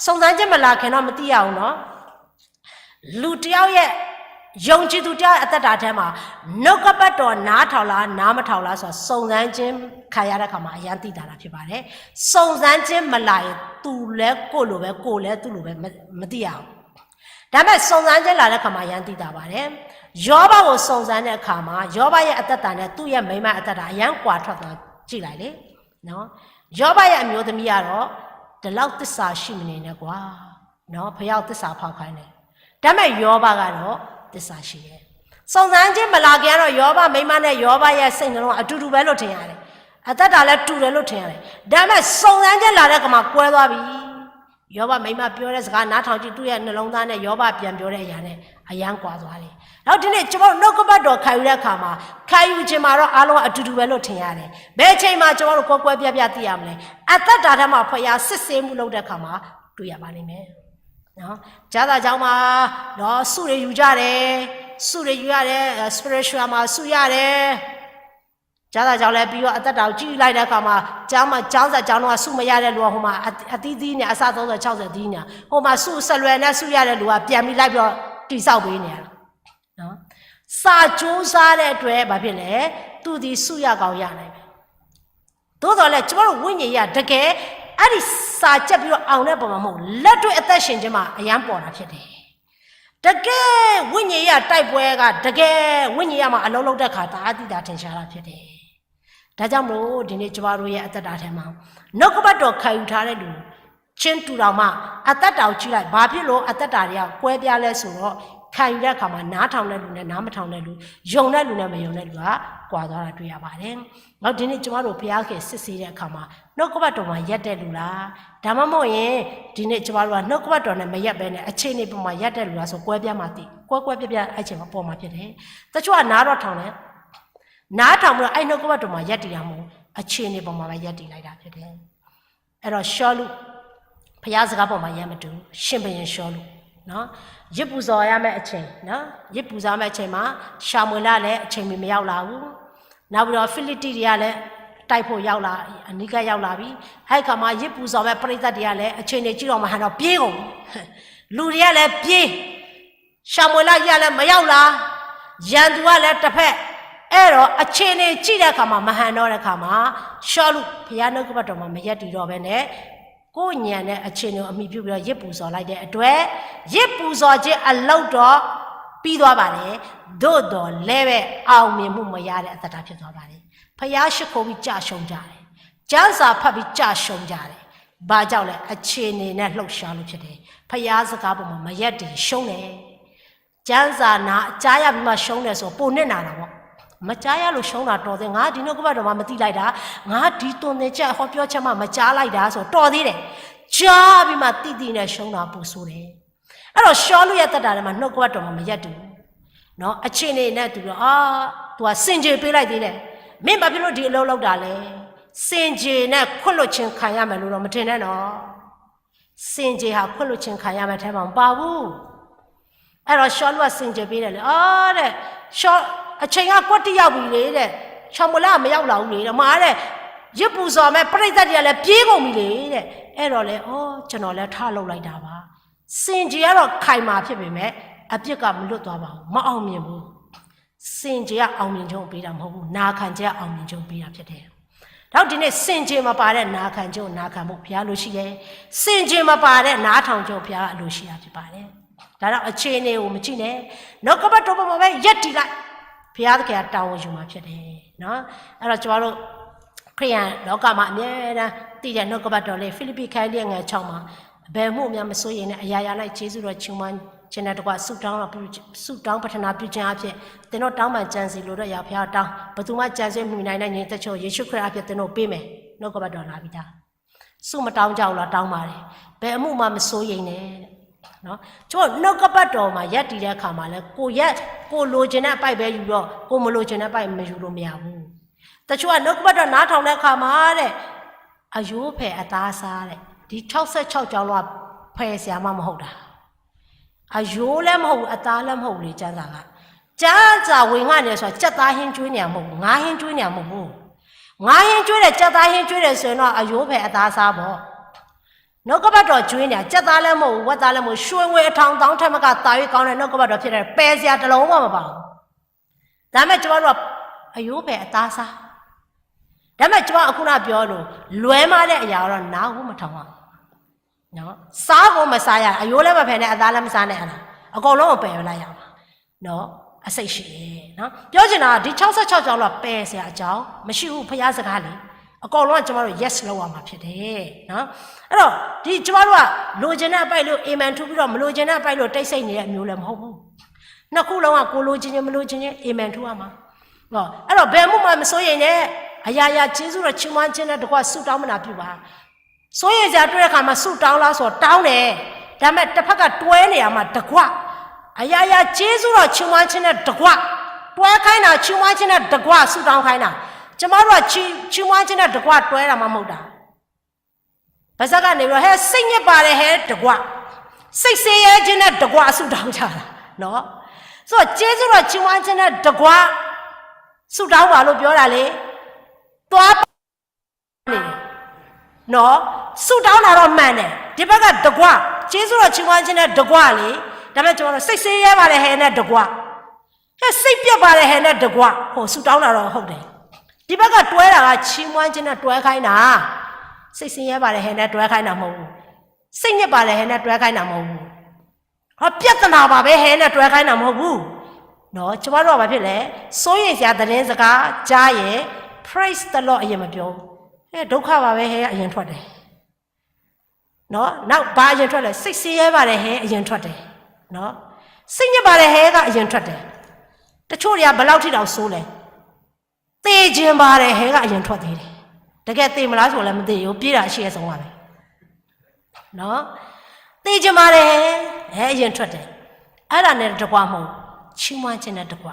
စုံစမ်းခြင်းမလာခင်တော့မသိရဘူးနော်။ လူတစ်ယောက်ရဲ့ ယုံကြည်သူတစ်ယောက်ရဲ့အသက်တာထဲမှာ နှုတ်ကပတ်တော်နားထောင်လား နားမထောင်လားဆိုတာ စုံစမ်းခြင်းခံရတဲ့အခါမှာ အရမ်းသိသာတာဖြစ်ပါတယ်။ စုံစမ်းခြင်းမလာရင် သူလည်းကိုယ့်လိုပဲ ကိုယ်လည်းသူ့လိုပဲ မ- မသိရဘူး။ ဒါပေမဲ့ စုံစမ်းခြင်းလာတဲ့အခါမှာ အရမ်းသိသာပါတယ်။ ယောဘကိုစုံစမ်းတဲ့အခါမှာ ယောဘရဲ့အသက်တာနဲ့ သူ့ရဲ့မိန်းမအသက်တာ အရမ်းကွာထွက်သွားကြည့်လိုက်လေ။ နော်။ ယောဘရဲ့အမျိုးသမီးကတော့ ဒီလောက်သစ္စာရှိမနေနဲ့ကွာ။ နော်။ ဘုရားကိုသစ္စာဖောက်ခိုင်းတယ်။ ဒါပေမဲ့ ယောဘကတော့သစ္စာရှိတယ်။ စုံစမ်းခြင်းမလာခင်ကတော့ ယောဘမိန်းမနဲ့ ယောဘရဲ့စိတ်နှလုံးကအတူတူပဲလို့ထင်ရတယ်။ အသက်တာလည်းတူတယ်လို့ထင်ရတယ်။ ဒါပေမဲ့ စုံစမ်းခြင်းလာတဲ့အခါမှာ ကွဲသွားပြီ။ ယောဘမိန်းမပြောတဲ့စကားနားထောင်ကြည့် သူ့ရဲ့နှလုံးသားနဲ့ ယောဘပြန်ပြောတဲ့အရာနဲ့ အရမ်းကွာသွားတယ်။ နောက်ဒီနေ့ ကျွန်တော်တို့နှုတ်ကပတ်တော်ခံယူတဲ့အခါမှာ ခံယူခြင်းမှာတော့ အားလုံးကအတူတူပဲလို့ထင်ရတယ်။ ဘယ်အချိန်မှာ ကျွန်တော်တို့ ကွဲကွဲပြားပြားသိရမလဲ။ အသက်တာထဲမှာ ဘုရားစစ်ဆေးမှုလုပ်တဲ့အခါမှာ တွေ့ရပါလိမ့်မယ်။ နော်။ ကျမ်းစာကျောင်းမှာတော့ ဆုတွေယူကြတယ်။ ဆုတွေယူရတယ်။ အဲ spiritual မှာ ဆုရတယ်။ ကျမ်းစာကျောင်းလည်းပြီးတော့ အသက်တာကိုကြည့်လိုက်တဲ့အခါမှာ ကျောင်းမှာ ကျောင်းစာကျောင်းတော့ ဆုမရတဲ့လူက ဟိုမှာ အ- အသီးသီးနဲ့ အဆင့်သုံးဆယ် ခြောက်ဆယ် သီးနေ၊ ဟိုမှာ ဆုဆက်လွဲနဲ့ ဆုရတဲ့လူက ပြန်ပြီးလိုက်ပြီးတော့ တည်ဆောက်ပေးနေတာ။ နော်။ စာကြိုးစားတဲ့အတွက် ဘာဖြစ်လဲ။ သူသည် ဆုရကောင်းရနိုင်တယ်။ သို့သော်လည်း ကျွန်တော်တို့ ဝိညာဉ်ရေးရာ တကယ် အဲ့ဒီစာကြပ်ပြီးတော့ အောင်တဲ့ပုံမှာ မဟုတ်ဘူး။ လက်တွေ့အသက်ရှင်ခြင်းမှာ အရမ်းပေါ်တာဖြစ်တယ်။ တကယ် ဝိညာဉ်ရေးရာ တိုက်ပွဲက တကယ် ဝိညာဉ်ရေးရာမှာ အလုပ်လုပ်တဲ့အခါ တအားသိသာထင်ရှားတာဖြစ်တယ်။ ဒါကြောင့်မလို့ ဒီနေ့ ကျွန်တော်တို့ရဲ့ အသက်တာထဲမှာ နှုတ်ကပတ်တော်ခံယူထားတဲ့လူ ချင်းတူတောင်မှ အသက်တာကိုကြည့်လိုက်။ ဘာဖြစ်လို့အသက်တာတွေက ကွဲပြားလဲဆိုတော့ ခံယူတဲ့အခါမှာ နားထောင်တဲ့လူနဲ့ နားမထောင်တဲ့လူ၊ ယုံတဲ့လူနဲ့ မယုံတဲ့လူက ကွာသွားတာတွေ့ရပါတယ်။ နောက် ဒီနေ့ ကျွန်တော်တို့ ဘုရားသခင်စစ်ဆေးတဲ့အခါမှာ နှုတ်ကပတ်တော်မှာ ရပ်တည်လို့လား။ ဒါမှမဟုတ်ရင် ဒီနေ့ ကျွန်တော်တို့က နှုတ်ကပတ်တော်နဲ့ မရပ်ဘဲနဲ့ အခြေအနေပေါ်မှာ ရပ်တည်လို့လားဆို ကွဲပြားမှသိ၊ ကွဲကွဲပြားပြား အဲ့ချိန်မှာ ပေါ်မှာဖြစ်တယ်။ တချို့က နားတော့ထောင်တယ်။ နားထောင်ပြီးတော့ အဲ့နှုတ်ကပတ်တော်မှာ ရပ်တည်တာမဟုတ်ဘူး။ အခြေအနေပေါ်မှာပဲ ရပ်တည်လိုက်တာဖြစ်တယ်။ အဲ့တော့ ရှောလု ဘုရားစကားပေါ်မှာ ရပ်မတူဘူး။ ရှင်ဘုရင်ရှောလု နော်။ ယဇ်ပူဇော်ရမယ့်အချိန်နော်, ယဇ်ပူဇော်ရမယ့်အချိန်မှာ ရှမူኤलလည်း အချိန်မီ မရောက်လာဘူး။ နောက်ပြီးတော့ ဖိလိတ္တိတွေကလည်း တိုက်ဖို့ရောက်လာ, အနီးကပ်ရောက်လာပြီ။ အဲဒီအခါမှာ ယဇ်ပူဇော်မဲ့ပရိသတ်တွေကလည်း အချိန်နဲ့ကြည့်တော့ မဟန်တော့ ပြေးကုန်ပြီ။ လူတွေကလည်း ပြေး, ရှမူएलကြီးကလည်း မရောက်လာ, ရန်သူကလည်း တစ်ဖက်, အဲ့တော့ အခြေအနေကြည့်တဲ့အခါမှာ မဟန်တော့တဲ့အခါမှာ ရှောလု ဘုရားနှုတ်ကပတ်တော်မှာ မရပ်တည်တော့ဘဲနဲ့ ကိုယ့်ညံနဲ့အခြေအနေကို အမှီပြုပြီးတော့ ယဇ်ပူဇော်လိုက်တဲ့အတွက် ယဇ်ပူဇော်ခြင်းအလုပ်တော့ ပြီးသွားပါတယ်။ သို့သော်လည်းပဲ အောင်မြင်မှုမရတဲ့အသက်တာ ဖြစ်သွားပါတယ်။ ဘုရားရှိခိုးပြီး ကျရှုံးကြတယ်။ ကျမ်းစာဖတ်ပြီး ကျရှုံးကြတယ်။ ဘာကြောင့်လဲ။ အခြေအနေနဲ့ လှုပ်ရှားလို့ဖြစ်တယ်။ ဘုရားစကားပေါ်မှာ မရပ်တည် ရှုံးတယ်။ ကျမ်းစာနာကြားရပြီးမှ ရှုံးတယ်ဆို ပိုနစ်နာတာပေါ့။ မကြားရလို့ ရှုံးတာ တော်သေးတယ်။ ငါဒီနှုတ်ကပတ်တော်မှ မသိလိုက်တာ၊ ငါဒီသွန်သင်ချက် ဟောပြောချက်မှ မကြားလိုက်တာဆို တော်သေးတယ်။ ကြားပြီးမှ သိသိနဲ့ ရှုံးတာ ပိုဆိုးတယ်။ အဲ့တော့ ရှောလုရဲ့သက်တာထဲမှာ နှုတ်ကပတ်တော်မှာ မရပ်တည်ဘူးနော်။ အခြေအနေနဲ့တူတော့ အာ၊ သူက ဆင်ခြင်ပေးလိုက်သေးတယ်။ မင်းဘာဖြစ်လို့ ဒီအလုပ်လုပ်တာလဲ။ ဆင်ခြင်နဲ့ ခွင့်လွှတ်ခြင်းခံရမယ်လို့တော့ မထင်နဲ့နော်။ ဆင်ခြင်ဟာ ခွင့်လွှတ်ခြင်းခံရမယ့်ထဲမှာ မပါဘူး။ အဲ့တော့ ရှောလုက ဆင်ခြင်ပေးတယ်လေ။ အော်တဲ့၊ ရှော၊ အချိန်က ကွက်တိရောက်ပြီလေတဲ့။ ရှမူएलက မရောက်လာဘူးလေတဲ့။ မတဲ့၊ ယဇ်ပူဇော်မဲ့ ပရိသတ်တွေကလည်း ပြေးကုန်ပြီလေတဲ့။ အဲ့တော့လေ၊ အော်၊ ကျွန်တော်လည်း ထလုပ်လိုက်တာပါ။ ဆင်ခြင်ကတော့ ခိုင်မာဖြစ်ပေမဲ့ အပြစ်က မလွတ်သွားပါဘူး။ မအောင်မြင်ဘူး။ ဆင်ခြင်က အောင်မြင်ခြင်းကို ပေးတာမဟုတ်ဘူး။ နာခံခြင်းက အောင်မြင်ခြင်းကို ပေးတာဖြစ်တယ်။ ဒါကြောင့် ဒီနေ့ ဆင်ခြင်မပါတဲ့ နာခံခြင်းကို နာခံဖို့ ဘုရားအလိုရှိတယ်။ ဆင်ခြင်မပါတဲ့ နားထောင်ခြင်းကို ဘုရားအလိုရှိတာ ဖြစ်ပါတယ်။ ဒါကြောင့် အခြေအနေကို မကြည့်နဲ့။ နှုတ်ကပတ်တော်ပေါ်မှာပဲ ရပ်တည်လိုက်။ ဘုရားသခင်က တာဝန်ယူမှာ ဖြစ်တယ်နော်။ အဲ့တော့ ကျွန်တော်တို့ ခရစ်ယာန်လောကမှာ အမြဲတမ်းသိတဲ့ နှုတ်ကပတ်တော်လေး ဖိလိပ္ပိ အခန်းလေး အငယ် ခြောက်မှာ အဘယ်အမှုမျှ မစိုးရိမ်နဲ့၊ အရာရာ၌ ကျေးဇူးတော်ချီးမွမ်းခြင်းနှင့်တကွ ဆုတောင်းတော်ပြု၊ ဆုတောင်းပတ္ထနာပြုခြင်းအားဖြင့် သင်တို့တောင်းပန်ကြံစည်လိုသော်ရာ ဘုရားတောင်း၊ ဘယ်သူမှ ကြံစည်မမီနိုင်တဲ့ ညီသက်ချင်းကို ယေရှုခရစ်အားဖြင့် သင်တို့ပေးမယ်။ နှုတ်ကပတ်တော်လာပြီဒါ။ ဆုမတောင်းကြဘူးလား၊ တောင်းပါတယ်။ ဘယ်အမှုမှ မစိုးရိမ်နဲ့နော်။ ကျွန်တော် နှုတ်ကပတ်တော်မှာ ရပ်တည်တဲ့အခါမှာလဲ ကိုယ်ရပ်၊ ကိုယ်လိုချင်တဲ့အပိုက်ပဲယူတော့ ကိုယ်မလိုချင်တဲ့အပိုက် မယူလို့မရဘူး။ တချို့က နှုတ်ကပတ်တော် နားထောင်တဲ့အခါမှာတဲ့ အယိုးဖဲအသားစားတဲ့၊ ဒီခြောက်ဆယ့်ခြောက်ကြောင်းလုံးက ဖယ်စရာမှမဟုတ်တာ။ အယိုးလည်းမဟုတ်ဘူး၊ အသားလည်းမဟုတ်ဘူးလေ ကျမ်းစာက။ ကျမ်းစာဝင်ငါနေဆိုတာ ကြက်သားဟင်းကျွေးနေတာမဟုတ်ဘူး၊ ငါးဟင်းကျွေးနေတာမဟုတ်ဘူး။ ငါးဟင်းကျွေးတယ်၊ ကြက်သားဟင်းကျွေးတယ်ဆိုရင်တော့ အယိုးဖဲအသားစားပေါ့။ နှုတ်ကပတ်တော်ကျွေးနေတာ ကြက်သားလည်းမဟုတ်ဘူး၊ ဝက်သားလည်းမဟုတ်ဘူး၊ ရွှေငွေအထောင်သောင်းထက်မက သာ၍ကောင်းတဲ့ နှုတ်ကပတ်တော်ဖြစ်တယ်။ ပယ်စရာတစ်လုံးမှမပါဘူး။ ဒါပေမဲ့ ကျွန်တော်တို့က အယိုးဖဲအသားစား။ ဒါပေမဲ့ ကျွန်မအခုနပြောလို့ လွဲမှားတဲ့အရာကတော့ နားကိုမထောင်ရဘူးနော်။ စားကိုမစားရ၊ အယိုးလည်းမဖဲးနဲ့ အသားလည်းမစားနဲ့၊ အဲ့ဒါ အကုန်လုံးကို ပယ်ပလိုက်ရမှာနော်။ အစိတ်ရှိတယ်နော်။ ပြောချင်တာက ဒီခြောက်ဆယ့်ခြောက်ကြောင်းလုံးက ပယ်စရာအကြောင်းမရှိဘူး။ ဘုရားစကားလေ အကုန်လုံးက ကျွန်မတို့ yes လုပ်ရမှာဖြစ်တယ်နော်။ အဲ့တော့ ဒီကျွန်မတို့က လိုချင်တဲ့အပိုက်လို့ amen ထူပြီးတော့ မလိုချင်တဲ့အပိုက်လို့ တိတ်ဆိတ်နေတဲ့အမျိုးလည်း မဟုတ်ဘူး။ နှစ်ခုလုံးက ကိုယ်လိုချင်ခြင်း မလိုချင်ခြင်း amen ထူရမှာ။ နော်။ အဲ့တော့ ဘယ်အမှုမှ မစိုးရိမ်နဲ့၊ အရာရာကျေးဇူးတော်ချီးမွမ်းခြင်းနဲ့တကွ ဆုတောင်းပတ္ထနာပြုပါ။ စိုးရိမ်စရာတွေ့တဲ့အခါမှာ ဆုတောင်းလားဆိုတော့ တောင်းတယ်။ ဒါပေမဲ့ တစ်ဖက်က တွဲနေတာမှတကွ၊ အရာရာကျေးဇူးတော်ချီးမွမ်းခြင်းနဲ့တကွ တွဲခိုင်းတာ၊ ချီးမွမ်းခြင်းနဲ့တကွ ဆုတောင်းခိုင်းတာ။ ကျွန်မတို့က ချီး၊ ချီးမွမ်းခြင်းနဲ့တကွ တွဲတာမှ မဟုတ်တာ။ ပါးစပ်ကနေပြီးတော့ ဟဲ၊ စိတ်ညစ်ပါတယ်ဟဲတကွ၊ စိတ်ဆင်းရဲခြင်းနဲ့တကွ ဆုတောင်းကြတာနော်။ ဆိုတော့ ကျေးဇူးတော်ချီးမွမ်းခြင်းနဲ့တကွ ဆုတောင်းပါလို့ ပြောတာလေ။ သွားနေတယ်နော်။ ဆုတောင်းတာတော့ မှန်တယ်။ ဒီဘက်ကတကွ၊ ကျေးဇူးတော်ချီးမွမ်းခြင်းနဲ့တကွလေ။ ဒါပေမဲ့ ကျွန်တော်တို့ စိတ်ဆင်းရဲပါတယ်ဟဲနဲ့တကွ၊ ဟဲ၊ စိတ်ပျက်ပါတယ်ဟဲနဲ့တကွ၊ ဟို ဆုတောင်းတာတော့ ဟုတ်တယ်။ ဒီဘက်ကတွဲတာက ချီးမွမ်းခြင်းနဲ့တွဲခိုင်းတာ။ စိတ်ဆင်းရဲပါတယ်ဟဲနဲ့တွဲခိုင်းတာ မဟုတ်ဘူး။ စိတ်ညစ်ပါတယ်ဟဲနဲ့တွဲခိုင်းတာ မဟုတ်ဘူး။ ဟော၊ ပြဿနာပါပဲဟဲနဲ့တွဲခိုင်းတာ မဟုတ်ဘူးနော်။ ကျွန်မတို့က ဘာဖြစ်လဲ။ စိုးရိမ်စရာသတင်းစကားကြားရင် praise the Lord အရင်မပြောဘူး။ အဲ၊ ဒုက္ခပါပဲဟဲ အရင်ထွက်တယ်နော်။ နောက် ဘာအရင်ထွက်လဲ။ စိတ်ဆင်းရဲပါတယ်ဟဲ အရင်ထွက်တယ်နော်။ စိတ်ညစ်ပါတယ်ဟဲက အရင်ထွက်တယ်။ တချို့တွေက ဘယ်လောက်ထိတောင်ဆိုးလဲ။ သေချင်ပါတယ်ဟဲက အရင်ထွက်သေးတယ်။ တကယ်သေမလားဆိုလည်း မသေဘူး၊ ပြေးတာ အရှေ့အဆုံးပါပဲနော်။ သေချင်ပါတယ်ဟဲ ဟဲအရင်ထွက်တယ်။ အဲ့ဒါနဲ့တကွ မဟုတ်ဘူး၊ ချီးမွမ်းခြင်းနဲ့တကွ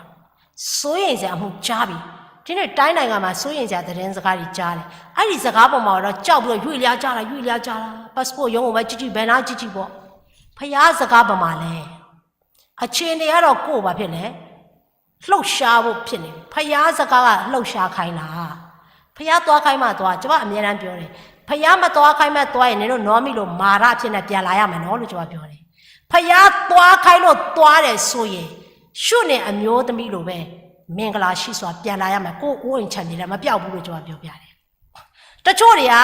စိုးရိမ်စရာအမှုကြားပြီ။ ဒီနေ့ တိုင်းနိုင်ငံမှာ စိုးရိမ်စရာသတင်းစကားတွေကြားတယ်။ အဲ့ဒီစကားပေါ်မှာတော့ ကြောက်ပြီးတော့ ရွေ့လျားကြတာ၊ ရွေ့လျားကြတာ။ passport ရုံးကိုပဲကြည့်ကြည့်၊ ဘယ်နားကြည့်ကြည့်ပေါ့။ ဘုရားစကားပေါ်မှာလဲ အခြေအနေကတော့ကိုယ့်ပါဖြစ်တယ်။ လှုပ်ရှားဖို့ဖြစ်နေတယ်။ ဘုရားစကားကလှုပ်ရှားခိုင်းလား။ ဘုရားသွားခိုင်းမှသွား။ ကျွန်မအမြဲတမ်းပြောတယ်။ ဘုရားမသွားခိုင်းမှသွားရင် နင်တို့နောမိလိုမာရအဖြစ်နဲ့ပြန်လာရမယ်နော်လို့ ကျွန်မပြောတယ်။ ဘုရားသွားခိုင်းလို့သွားတယ်ဆိုရင် ရှုနဲ့အမျိုးသမီးလိုပဲ မင်္ဂလာရှိစွာပြန်လာရမယ်။ ကိုယ့်အိုးအိမ်ခြံမြေလည်းမပျောက်ဘူးလို့ ကျွန်မပြောပြတယ်။ တချို့တွေက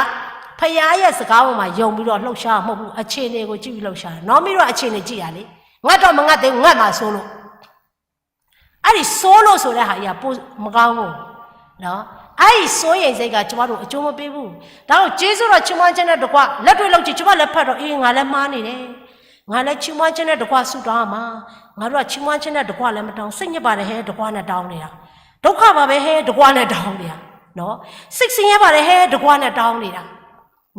ဘုရားရဲ့စကားပေါ်မှာယုံပြီးတော့လှုပ်ရှားမှာမဟုတ်ဘူး။ အခြေအနေကိုကြည့်ပြီးလှုပ်ရှားတယ်။ နောက်ပြီးတော့အခြေအနေကြည့်တာလေ။ ငတ်တော့မငတ်သေးဘူး။ ငတ်မှာစိုးလို့။ အဲ့ဒီစိုးလို့ဆိုတဲ့ဟာကြီးကပိုမကောင်းဘူးနော်။ အဲ့ဒီစိုးရိမ်စိတ်ကကျမတို့အကျိုးမပေးဘူး။ ဒါကြောင့်ကျေးဇူးတော်ချီးမွမ်းခြင်းနဲ့တကွလမ်းလျှောက်ခြင်းနဲ့တကွ လက်တွေ့လုပ်ကြည့်။ ကျမလည်းဖတ်တော့ အေး ငါလည်းမှားနေတယ်။ ငါလည်းချီးမွမ်းခြင်းနဲ့တကွဆုတောင်းရမှာ။ ငါတို့ကချီးမွမ်းခြင်းနဲ့တကွလည်းမတောင်း။ စိတ်ညစ်ပါတယ်ဟဲ တကွနဲ့တောင်းနေတာ။ ဒုက္ခပါပဲဟဲ တကွနဲ့တောင်းနေတာနော်။ စိတ်ဆင်းရဲပါတယ်ဟဲ တကွနဲ့တောင်းနေတာ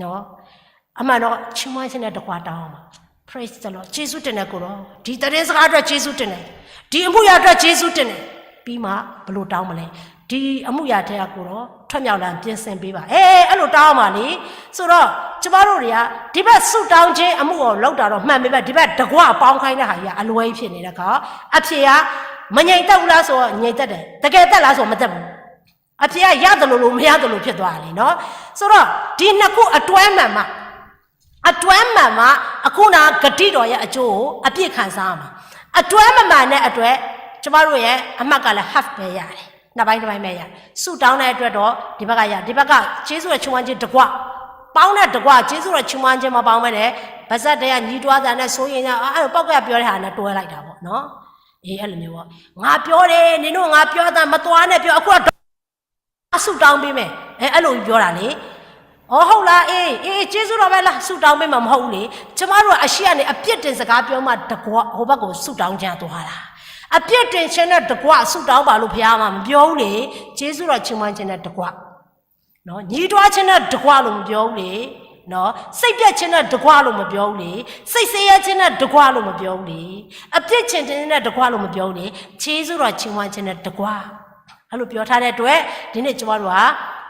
နော်။ အမှန်တော့ချီးမွမ်းခြင်းနဲ့တကွတောင်းရမှာ။ Praise the Lord. ကျေးဇူးတင်တယ်ကိုယ်တော်။ ဒီသတင်းစကားအတွက်ကျေးဇူးတင်တယ်။ ဒီအမှုရာအတွက်ကျေးဇူးတင်တယ်။ ပြီးမှဘယ်လိုတောင်းမလဲ။ ဒီအမှုရာထဲကကိုယ်တော် ထွတ်မြောက်လံ ပြင်ဆင်ပေးပါ။ အဲ အဲ့လိုတောင်းရမှာလေ။ ဆိုတော့ကျမတို့တွေက ဒီဘက်ဆုတောင်းခြင်းအမှုကိုလုပ်တာတော့မှန်ပေမဲ့ ဒီဘက်တကွပေါင်းခိုင်းတဲ့ဟာကြီးကအလွဲကြီးဖြစ်နေတဲ့အခါ အဖြေက မငြိမ်သက်ဘူးလားဆိုတော့ငြိမ်သက်တယ်။ တကယ်သက်လားဆိုတော့မသက်ဘူး။ အဖြေကရသလိုလိုမရသလိုဖြစ်သွားတာလေနော်။ ဆိုတော့ဒီနှစ်ခုအတွဲမှန်မှ အတွဲမှန်မှ အခုနက ကတိတော်ရဲ့အကျိုးကိုအပြည့်ခံစားရမှာ။ အတွဲမမှန်တဲ့အတွက် ကျမတို့ရဲ့အမှတ်ကလည်း half ပဲရတယ်။ နှစ်ပိုင်းတစ်ပိုင်းပဲရတယ်။ ဆုတောင်းတဲ့အတွက်တော့ဒီဘက်ကရ ဒီဘက်က ကျေးဇူးတော်ချီးမွမ်းခြင်းတကွ ပေါင်းတဲ့တကွ ကျေးဇူးတော်ချီးမွမ်းခြင်းမပေါင်းဘဲနဲ့ ပါးစပ်ထဲကညည်းတွားသံနဲ့ စိုးရိမ်သံ အဲ ပုဂ္ဂိုလ်ကပြောတဲ့ဟာနဲ့တွဲလိုက်တာပေါ့နော်။ အေး အဲ့လိုမျိုးပေါ့။ ငါပြောတယ် နင်တို့ငါပြောသံ မသွားနဲ့ပြော အခုတော့ ဆုတောင်းပေးမယ် အဲ အဲ့လိုပြောတာလေ။ အော် ဟုတ်လား အေး အေး ကျေးဇူးတော်ပဲလား ဆုတောင်းပေးမယ် မဟုတ်ဘူးလေ။ ကျမတို့ကအရှေ့ကနေ အပြစ်တင်စကားပြောမှတကွ ဟိုဘက်ကိုဆုတောင်းခြင်းသွားတာ။ အပြစ်တင်ခြင်းနဲ့တကွ ဆုတောင်းပါလို့ဘုရားကမပြောဘူးလေ။ ကျေးဇူးတော်ချီးမွမ်းခြင်းနဲ့တကွ နော် ညည်းတွားခြင်းနဲ့တကွလို့မပြောဘူးလေ။ နော် စိတ်ပျက်ခြင်းနဲ့တကွလို့မပြောဘူးလေ။ စိတ်ဆင်းရဲခြင်းနဲ့တကွလို့မပြောဘူးလေ။ အပြစ်တင်ခြင်းနဲ့တကွလို့မပြောဘူးလေ။ ကျေးဇူးတော်ချီးမွမ်းခြင်းနဲ့တကွ အဲ့လိုပြောထားတဲ့အတွက် ဒီနေ့ကျမတို့က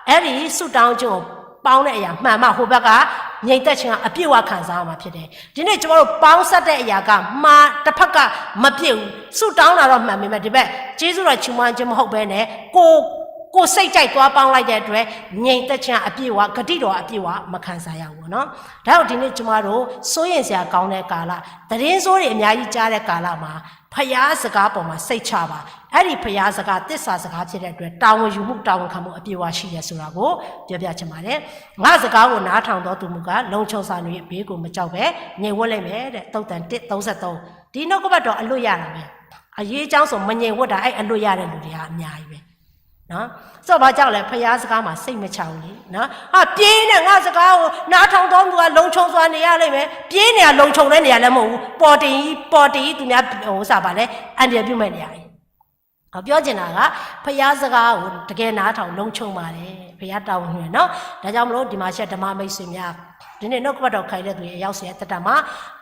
အဲ့ဒီဆုတောင်းခြင်းကိုပေါင်းတဲ့အရာမှန်မှ ဟိုဘက်ကငြိမ်သက်ခြင်းကအပြည့်အဝခံစားရမှာဖြစ်တယ်။ ဒီနေ့ကျမတို့ပေါင်းစပ်တဲ့အရာက မှန် တစ်ဖက်ကမပြည့်ဘူး။ ဆုတောင်းတာတော့မှန်ပေမဲ့ ဒီဘက်ကျေးဇူးတော်ချီးမွမ်းခြင်းမဟုတ်ဘဲနဲ့ ကိုယ် ကိုယ်စိတ်ကြိုက်သွားပေါင်းလိုက်တဲ့အတွက် ငြိမ်သက်ခြင်းအပြည့်အဝ ဂတိတော်အပြည့်အဝမခံစားရဘူးပေါ့နော်။ ဒါကြောင့်ဒီနေ့ကျမတို့စိုးရိမ်စရာကောင်းတဲ့ကာလ သတင်းဆိုးတွေအများကြီးကြားတဲ့ကာလမှာ ဘုရားစကားပေါ်မှာစိတ်ချပါ။ အဲ့ဒီဘုရားစကားသစ္စာစကားဖြစ်တဲ့အတွက် တာဝန်ယူမှုတာဝန်ခံမှုအပြည့်အဝရှိတယ်ဆိုတာကိုပြောပြချင်ပါတယ်။ ငါ့စကားကိုနားထောင်သောသူမူကား လုံခြုံစွာနေ၍ ဘေးကိုမကြောက်ဘဲငြိမ်ဝပ်လိမ့်မယ်တဲ့။ သုတ်တံတစ် သုံးဆယ့်သုံး။ ဒီနှုတ်ကပတ်တော်အလွတ်ရတာပဲ။ အရေးအကြောင်းဆို မငြိမ်ဝပ်တာ အဲ့အလွတ်ရတဲ့လူတွေကအများကြီးပဲနော်။ ဆိုတော့ဘာကြောင့်လဲ ဘုရားစကားမှာစိတ်မချဘူးလေနော်။ ဟာပြေးနဲ့ ငါ့စကားကိုနားထောင်တော်မူက လုံခြုံစွာနေရလိမ့်မယ်။ ပြေးနေတာ လုံခြုံတဲ့နေရာလည်းမဟုတ်ဘူး။ ပေါ်တင်ကြီး ပေါ်တင်ကြီး သူများဟိုစားပါလေ အန္တရာယ်ပြုမဲ့နေရာကြီး။ ဟောပြောချင်တာက ဘုရားစကားကိုတကယ်နားထောင် လုံခြုံပါတယ်။ ဘုရားတာဝန်ယူတယ်နော်။ ဒါကြောင့်မလို့ ဒီမှာရှိတဲ့ဓမ္မမိတ်ဆွေများ ဒီနေ့နှုတ်ကပတ်တော်ခံယူတဲ့သူတွေအယောက်စီအသက်တာမှာ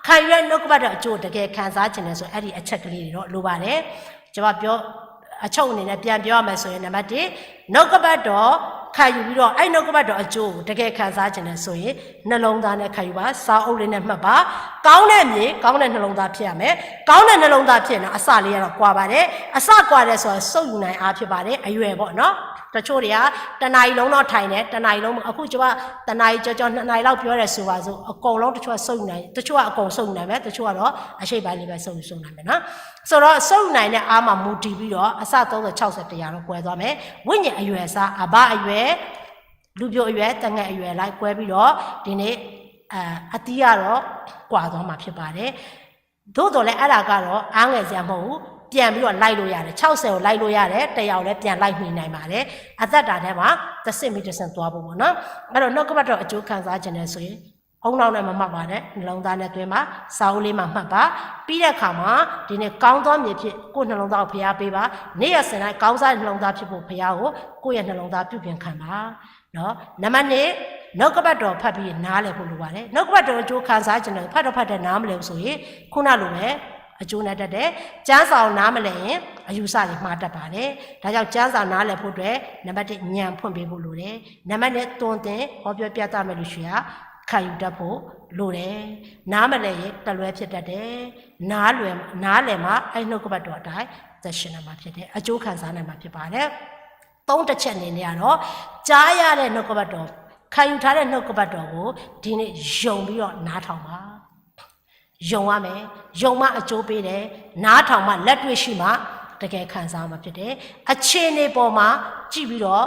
ခံယူတဲ့နှုတ်ကပတ်တော်အကျိုးတကယ်ခံစားချင်တယ်ဆို အဲ့ဒီအချက်ကလေးတွေတော့လိုပါတယ်။ ကျွန်မပြော အချုပ်အနေနဲ့ပြန်ပြောရမယ်ဆိုရင် နံပါတ်တစ် နှုတ်ကပတ်တော်ခံယူပြီးတော့ အဲ့နှုတ်ကပတ်တော်အကျိုးကိုတကယ်ခံစားချင်တယ်ဆိုရင် နှလုံးသားနဲ့ခံယူပါ။ စာအုပ်လေးနဲ့မှတ်ပါ။ ကောင်းတဲ့အမြင် ကောင်းတဲ့နှလုံးသားဖြစ်ရမယ်။ ကောင်းတဲ့နှလုံးသားဖြစ်ရင်တော့ အစလေးကတော့ကွာပါတယ်။ အစကွာတယ်ဆိုတော့ စိတ်ယူနိုင်အားဖြစ်ပါတယ်။ အရွယ်ပေါ့နော်။ တချို့တွေက တစ်နာရီလုံးတော့ထိုင်တယ်။ တစ်နာရီလုံး အခုကျွန်မတစ်နာရီကျော်ကျော် နှစ်နာရီလောက်ပြောတယ်ဆိုပါစို့။ အကုန်လုံးတချို့ကစိတ်ယူနိုင် တချို့ကအကုန်စိတ်ယူနိုင်မယ်။ တချို့ကတော့အစိတ်ပိုင်းလေးပဲစိတ်ယူစိတ်ယူနိုင်မယ်နော်။ ဆိုတော့ စိတ်ယူနိုင်တဲ့အားမှာမူတည်ပြီးတော့ အစသုံးဆယ် ခြောက်ဆယ် တစ်ရာတော့ကွဲသွားမယ်။ ဝိညာဉ်အရွယ်အစား အဘါအရွယ် လူပျိုအရွယ် သငယ်အရွယ်လိုက်ကွဲပြီးတော့ ဒီနေ့ အာ အသီးကတော့ကွာသွားမှာဖြစ်ပါတယ်။ သို့သော်လည်း အဲ့ဒါကတော့အားငယ်စရာမဟုတ်ဘူး။ ပြန်ပြီးတော့လိုက်လို့ရတယ်။ ခြောက်ဆယ်ကိုလိုက်လို့ရတယ်။ တစ်ရာကိုလည်းပြန်လိုက်မှီနိုင်ပါတယ်။ အသက်တာထဲမှာတစ်ဆင့်ပြီးတစ်ဆင့်သွားဖို့ပေါ့နော်။ အဲ့တော့နှုတ်ကပတ်တော်အကျိုးခံစားချင်တယ်ဆိုရင် ဦးနှောက်နဲ့မမှတ်ပါနဲ့။ နှလုံးသားနဲ့သွင်းပါ။ စာအုပ်လေးမှာမှတ်ပါ။ ပြီးတဲ့အခါမှာ ဒီနေ့ကောင်းသောမြေဖြစ်ကိုယ့်နှလုံးသားကိုဘုရားပေးပါ။ နေ့ရက်စဉ်တိုင်းကောင်းစားတဲ့နှလုံးသားဖြစ်ဖို့ဘုရားကိုကိုယ့်ရဲ့နှလုံးသားပြုပြင်ခံပါ။ နော်။ နံပါတ်နှစ် နှုတ်ကပတ်တော်ဖတ်ပြီးနားလည်ဖို့လိုပါတယ်။ နှုတ်ကပတ်တော်အကျိုးခံစားချင်တယ် ဖတ်တော့ဖတ်တယ်နားမလည်ဘူးဆိုရင် ခုနလိုပဲအကျိုးနဲ့တတ်တယ်။ ကျမ်းစာကိုနားမလည်ရင်အယူဆတွေမှားတတ်ပါတယ်။ ဒါကြောင့်ကျမ်းစာနားလည်ဖို့အတွက် နံပါတ်တစ် ဉာဏ်ဖွင့်ပေးဖို့လိုတယ်။ နံပါတ်နှစ် သွန်သင်ဟောပြောပြသမဲ့လူရှိရာ ခံယူတတ်ဖို့လိုတယ်။ နားမလည်ရင် တလွဲဖြစ်တတ်တယ်။ နားလွယ်- နားလည်မှ အဲ့နှုတ်ကပတ်တော်အတိုင်း သက်ရှင်နိုင်မှာဖြစ်တယ်။ အကျိုးခံစားနိုင်မှာဖြစ်ပါတယ်။ သုံးတစ်ချက်အနေနဲ့ကတော့ ကြားရတဲ့နှုတ်ကပတ်တော်၊ ခံယူထားတဲ့နှုတ်ကပတ်တော်ကို ဒီနေ့ယုံပြီးတော့ နားထောင်ပါ။ ယုံရမယ်။ ယုံမှအကျိုးပေးတယ်။ နားထောင်မှ လက်တွေ့ရှိမှ တကယ်ခံစားမှာဖြစ်တယ်။ အခြေအနေပေါ်မှာကြည့်ပြီးတော့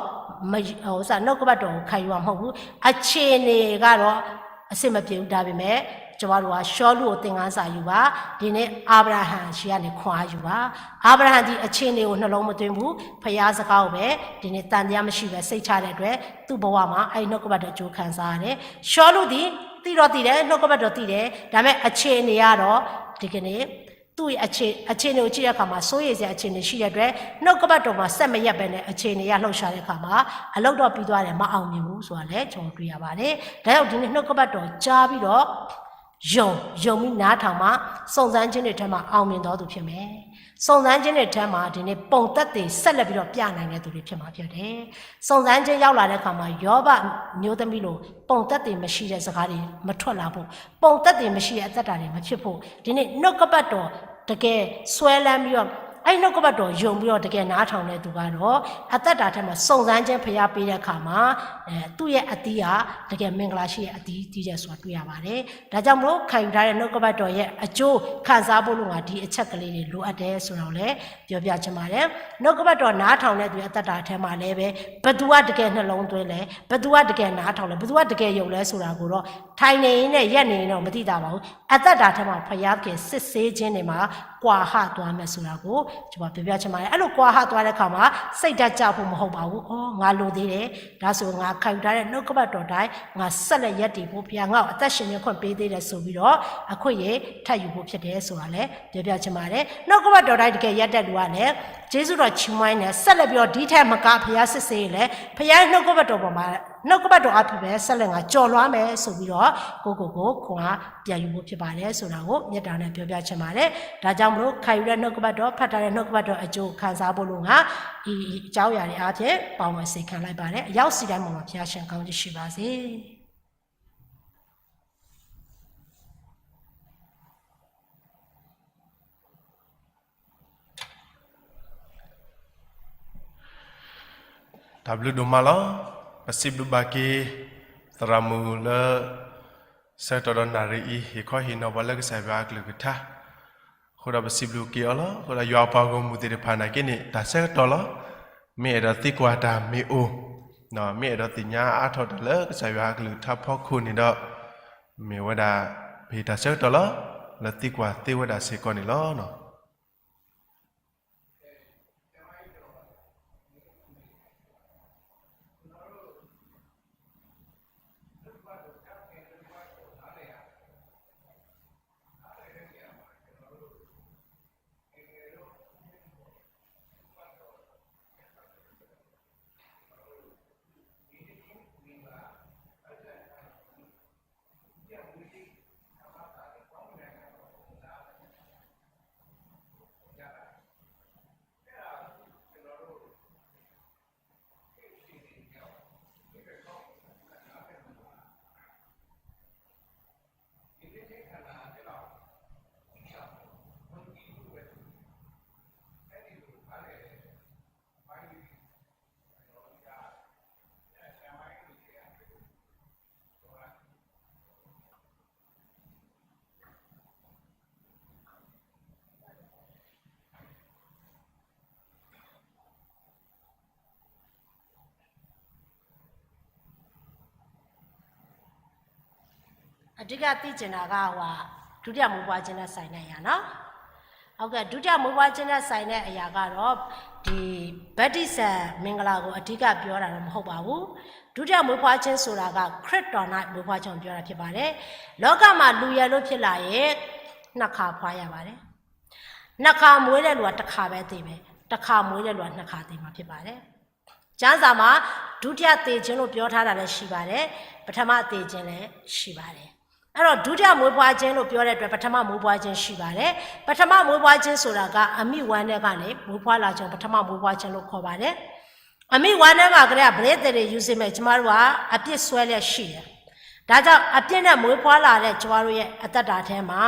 မ- ဟို- နှုတ်ကပတ်တော်ကိုခံယူမှာမဟုတ်ဘူး။ အခြေအနေကတော့ အဆင်မပြေဘူး။ ဒါပေမဲ့ ကျမတို့က ရှောလုကိုသင်ခန်းစာယူပါ။ ဒီနေ့ အာဗြဟံဆီကနေခွန်အားယူပါ။ အာဗြဟံသည် အခြေအနေကိုနှလုံးမသွင်းဘူး။ ဘုရားစကားကိုပဲ ဒီနေ့သံသယမရှိပဲ စိတ်ချတဲ့အတွက် သူ့ဘဝမှာ အဲ့ဒီနှုတ်ကပတ်တော်အကျိုးခံစားရတယ်။ ရှောလုသည် သိတော့သိတယ်။ နှုတ်ကပတ်တော်သိတယ်။ ဒါပေမဲ့ အခြေအနေကတော့ ဒီကနေ့ သူ့ရဲ့အခြေ- အခြေအနေကိုကြည့်တဲ့အခါမှာ စိုးရိမ်စရာအခြေအနေရှိတဲ့အတွက် နှုတ်ကပတ်တော်မှာ ဆက်မရပ်ဘဲနဲ့ အခြေအနေအရလှုပ်ရှားတဲ့အခါမှာ အလုပ်တော့ပြီးသွားတယ်၊ မအောင်မြင်ဘူးဆိုတာလည်း ကျွန်တော်တွေ့ရပါတယ်။ ဒါကြောင့် ဒီနေ့နှုတ်ကပတ်တော်ကြားပြီးတော့ ယုံ- ယုံပြီးနားထောင်မှ စုံစမ်းခြင်းတွေထဲမှာ အောင်မြင်သောသူဖြစ်မယ်။ စုံစမ်းခြင်းတွေထဲမှာ ဒီနေ့ ပုံသက်သေဆက်လက်ပြီးတော့ ပြနိုင်တဲ့သူတွေဖြစ်မှာဖြစ်တယ်။ စုံစမ်းခြင်းရောက်လာတဲ့အခါမှာ ယောဘမျိုးသမီးလို ပုံသက်သေမရှိတဲ့စကားတွေ မထွက်လာဖို့၊ ပုံသက်သေမရှိတဲ့ အသက်တာတွေ မဖြစ်ဖို့၊ ဒီနေ့ နှုတ်ကပတ်တော် တကယ်စွဲလမ်းပြီးတော့ အဲ့နှုတ်ကပတ်တော်ယုံပြီးတော့ တကယ်နားထောင်တဲ့သူကတော့ အသက်တာထဲမှာ စုံစမ်းခြင်း ဘုရားပေးတဲ့အခါမှာ အဲ- သူ့ရဲ့အသီးက တကယ်မင်္ဂလာရှိတဲ့အသီး သီးတယ်ဆိုတာ တွေ့ရပါတယ်။ ဒါကြောင့်မလို့ ခံယူထားတဲ့နှုတ်ကပတ်တော်ရဲ့အကျိုးခံစားဖို့လို့ငါ ဒီအချက်ကလေးတွေ လိုအပ်တယ်ဆိုတာကိုလည်း ပြောပြချင်ပါတယ်။ နှုတ်ကပတ်တော်နားထောင်တဲ့သူရဲ့အသက်တာထဲမှာလည်းပဲ ဘယ်သူကတကယ်နှလုံးသွင်းလဲ၊ ဘယ်သူကတကယ်နားထောင်လဲ၊ ဘယ်သူကတကယ်ယုံလဲဆိုတာကိုတော့ ထိုင်နေရင်နဲ့ ရပ်နေရင်တော့ မသိသာပါဘူး။ အသက်တာထဲမှာ ဘုရားသခင်စစ်ဆေးခြင်းတွေမှာ ကွာဟသွားမယ်ဆိုတာကို ကျွန်မပြောပြချင်ပါတယ်။ အဲ့လိုကွာဟသွားတဲ့အခါမှာ စိတ်ဓာတ်ကျဖို့မဟုတ်ပါဘူး။ အော်- ငါလိုသေးတယ်။ ဒါဆို ငါခံယူထားတဲ့နှုတ်ကပတ်တော်တိုင်း ငါဆက်လက်ရပ်တည်ဖို့ ဘုရားငါ့ကိုအသက်ရှင်ခြင်းခွင့်ပေးသေးတယ်ဆိုပြီးတော့ အခွင့်အရေးထပ်ယူဖို့ဖြစ်တယ်ဆိုတာလည်း ပြောပြချင်ပါတယ်။ နှုတ်ကပတ်တော်တိုင်း တကယ်ရပ်တည်သူကလည်း ကျေးဇူးတော်ချီးမွမ်းရင်းနဲ့ ဆက်လက်ပြီးတော့ ဒီထက်မက ဘုရားစစ်ဆေးရင်လည်း ဘုရားရဲ့နှုတ်ကပတ်တော်ပေါ်မှာ နှုတ်ကပတ်တော်အားဖြင့်ပဲ ဆက်လက်ငါကျော်လွှားမယ်ဆိုပြီးတော့ ကိုယ့်ကိုယ်ကိုခွန်အားပြန်ယူဖို့ဖြစ်ပါတယ်ဆိုတာကို မေတ္တာနဲ့ပြောပြချင်ပါတယ်။ ဒါကြောင့်မလို့ ခံယူတဲ့နှုတ်ကပတ်တော်၊ ဖတ်ထားတဲ့နှုတ်ကပတ်တော်အကျိုးခံစားဖို့လို့ငါ ဒီအကြောင်းအရာတွေအားဖြင့် ပါဝင်စေခံလိုက်ပါတယ်။ အရောက်စီတိုင်းပေါ်မှာ ဘုရားရှင်ကောင်းကြီးရှိပါစေ။ တၢ်ဘျုးဒိၣ်မးလီၤ. ပစံးဘျုးဘၣ်က့ၤ သရၣ်မုၣ်လၢ ဆၢကတီၢ်ဒီးနၣ်ရံၣ်အံၤ ဟ့ၣ်ခီဟ့ၣ်နီၤပှၤလၢကစၢ်ယွၤအကလုၢ်ကထါ, အဃိဒီးပစံးဘျုးက့ၤအီၤလီၤ. အဃိဒီးယွၤအပှၤဂီၢ်မုၢ်သ့ၣ်တဖၣ်နာ်က့န့ၣ် တၢ်ဆၢကတီၢ်လီၤ. မ့ၢ်အဲၣ်ဒိးသံကွၢ်တၢ်မ့ၢ်အိၣ်, မ့ၢ်အဲၣ်ဒိးသ့ၣ်ညါအါထီၣ်တၢ်လၢကစၢ်ယွၤအကလုၢ်ကထါဖီခိၣ်န့ၣ်ဒီး မ့ၢ်ဝဲဒၣ် ပဟ့ၣ်တၢ်ဆၢကတီၢ်လီၤ. လၢသံကွၢ်သ့ဝဲဒၣ်စ့ၢ်ကီးန့ၣ်လီၤ.အဓိကသိချင်တာက ဟိုဟာ ဒုတိယမွေးဖွားခြင်းနဲ့ဆိုင်တဲ့အရာနော်။ OK, ဒုတိယမွေးဖွားခြင်းနဲ့ဆိုင်တဲ့အရာကတော့ ဒီဗတ္တိဇံမင်္ဂလာကိုအဓိကပြောတာတော့မဟုတ်ပါဘူး။ ဒုတိယမွေးဖွားခြင်းဆိုတာက ခရစ်တော်၌မွေးဖွားခြင်းကိုပြောတာဖြစ်ပါတယ်။ လောကမှာလူရယ်လို့ဖြစ်လာရင် နှစ်ခါဖွားရပါတယ်။ နှစ်ခါမွေးတဲ့လူကတစ်ခါပဲသေမယ်။ တစ်ခါမွေးတဲ့လူကနှစ်ခါသေမှာဖြစ်ပါတယ်။ ကျမ်းစာမှာ ဒုတိယသေခြင်းလို့ပြောထားတာလည်းရှိပါတယ်။ ပထမသေခြင်းလည်းရှိပါတယ်။ အဲ့တော့ ဒုတိယမွေးဖွားခြင်းလို့ပြောတဲ့အတွက် ပထမမွေးဖွားခြင်းရှိပါတယ်။ ပထမမွေးဖွားခြင်းဆိုတာက အမိဝမ်းထဲကနေမွေးဖွားလာခြင်းကို ပထမမွေးဖွားခြင်းလို့ခေါ်ပါတယ်။ အမိဝမ်းထဲမှာကတည်းက ပရိသတ်တွေယူစေမယ် ကျမတို့ကအပြစ်စွဲလျက်ရှိတယ်။ ဒါကြောင့် အပြစ်နဲ့မွေးဖွားလာတဲ့ ကျွန်တော်တို့ရဲ့အသက်တာထဲမှာ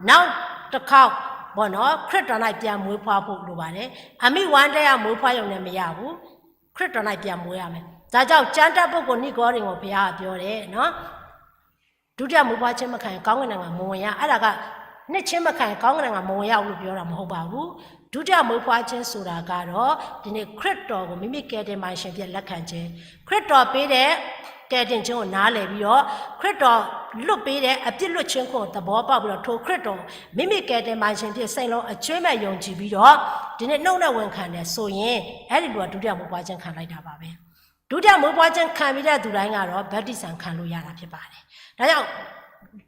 နောက်တစ်ခေါက်ပေါ့နော် ခရစ်တော်၌ပြန်မွေးဖွားဖို့လိုပါတယ်။ အမိဝမ်းထဲကမွေးဖွားရုံနဲ့မရဘူး။ ခရစ်တော်၌ပြန်မွေးရမယ်။ ဒါကြောင့် ကျမ်းတတ်ပုဂ္ဂိုလ် နီကိုဒီမော ဘုရားကပြောတယ်နော်။ ဒုတိယမွေးဖွားခြင်းမခံရင် ကောင်းကင်နိုင်ငံမဝင်ရ။ အဲ့ဒါက နှစ်ခြင်းမခံရင် ကောင်းကင်နိုင်ငံမဝင်ရဘူးလို့ပြောတာမဟုတ်ပါဘူး။ ဒုတိယမွေးဖွားခြင်းဆိုတာကတော့ ဒီနေ့ခရစ်တော်ကိုမိမိကယ်တင်ပါရှင်အဖြစ်လက်ခံခြင်း၊ ခရစ်တော်ပေးတဲ့ကယ်တင်ခြင်းကိုနားလည်ပြီးတော့ ခရစ်တော်လွတ်ပေးတဲ့အပြစ်လွတ်ခြင်းကိုသဘောပေါက်ပြီးတော့ ထိုခရစ်တော်မိမိကယ်တင်ပါရှင်အဖြစ်စိတ်လုံးအကျွမ်းမဲ့ယုံကြည်ပြီးတော့ ဒီနေ့နှုတ်နဲ့ဝန်ခံတယ်ဆိုရင် အဲ့ဒီလူကဒုတိယမွေးဖွားခြင်းခံလိုက်တာပါပဲ။ ဒုတိယမွေးဖွားခြင်းခံပြီးတဲ့သူတိုင်းကတော့ဗတ္တိဇံခံလို့ရတာဖြစ်ပါတယ်။ ဒါကြောင့်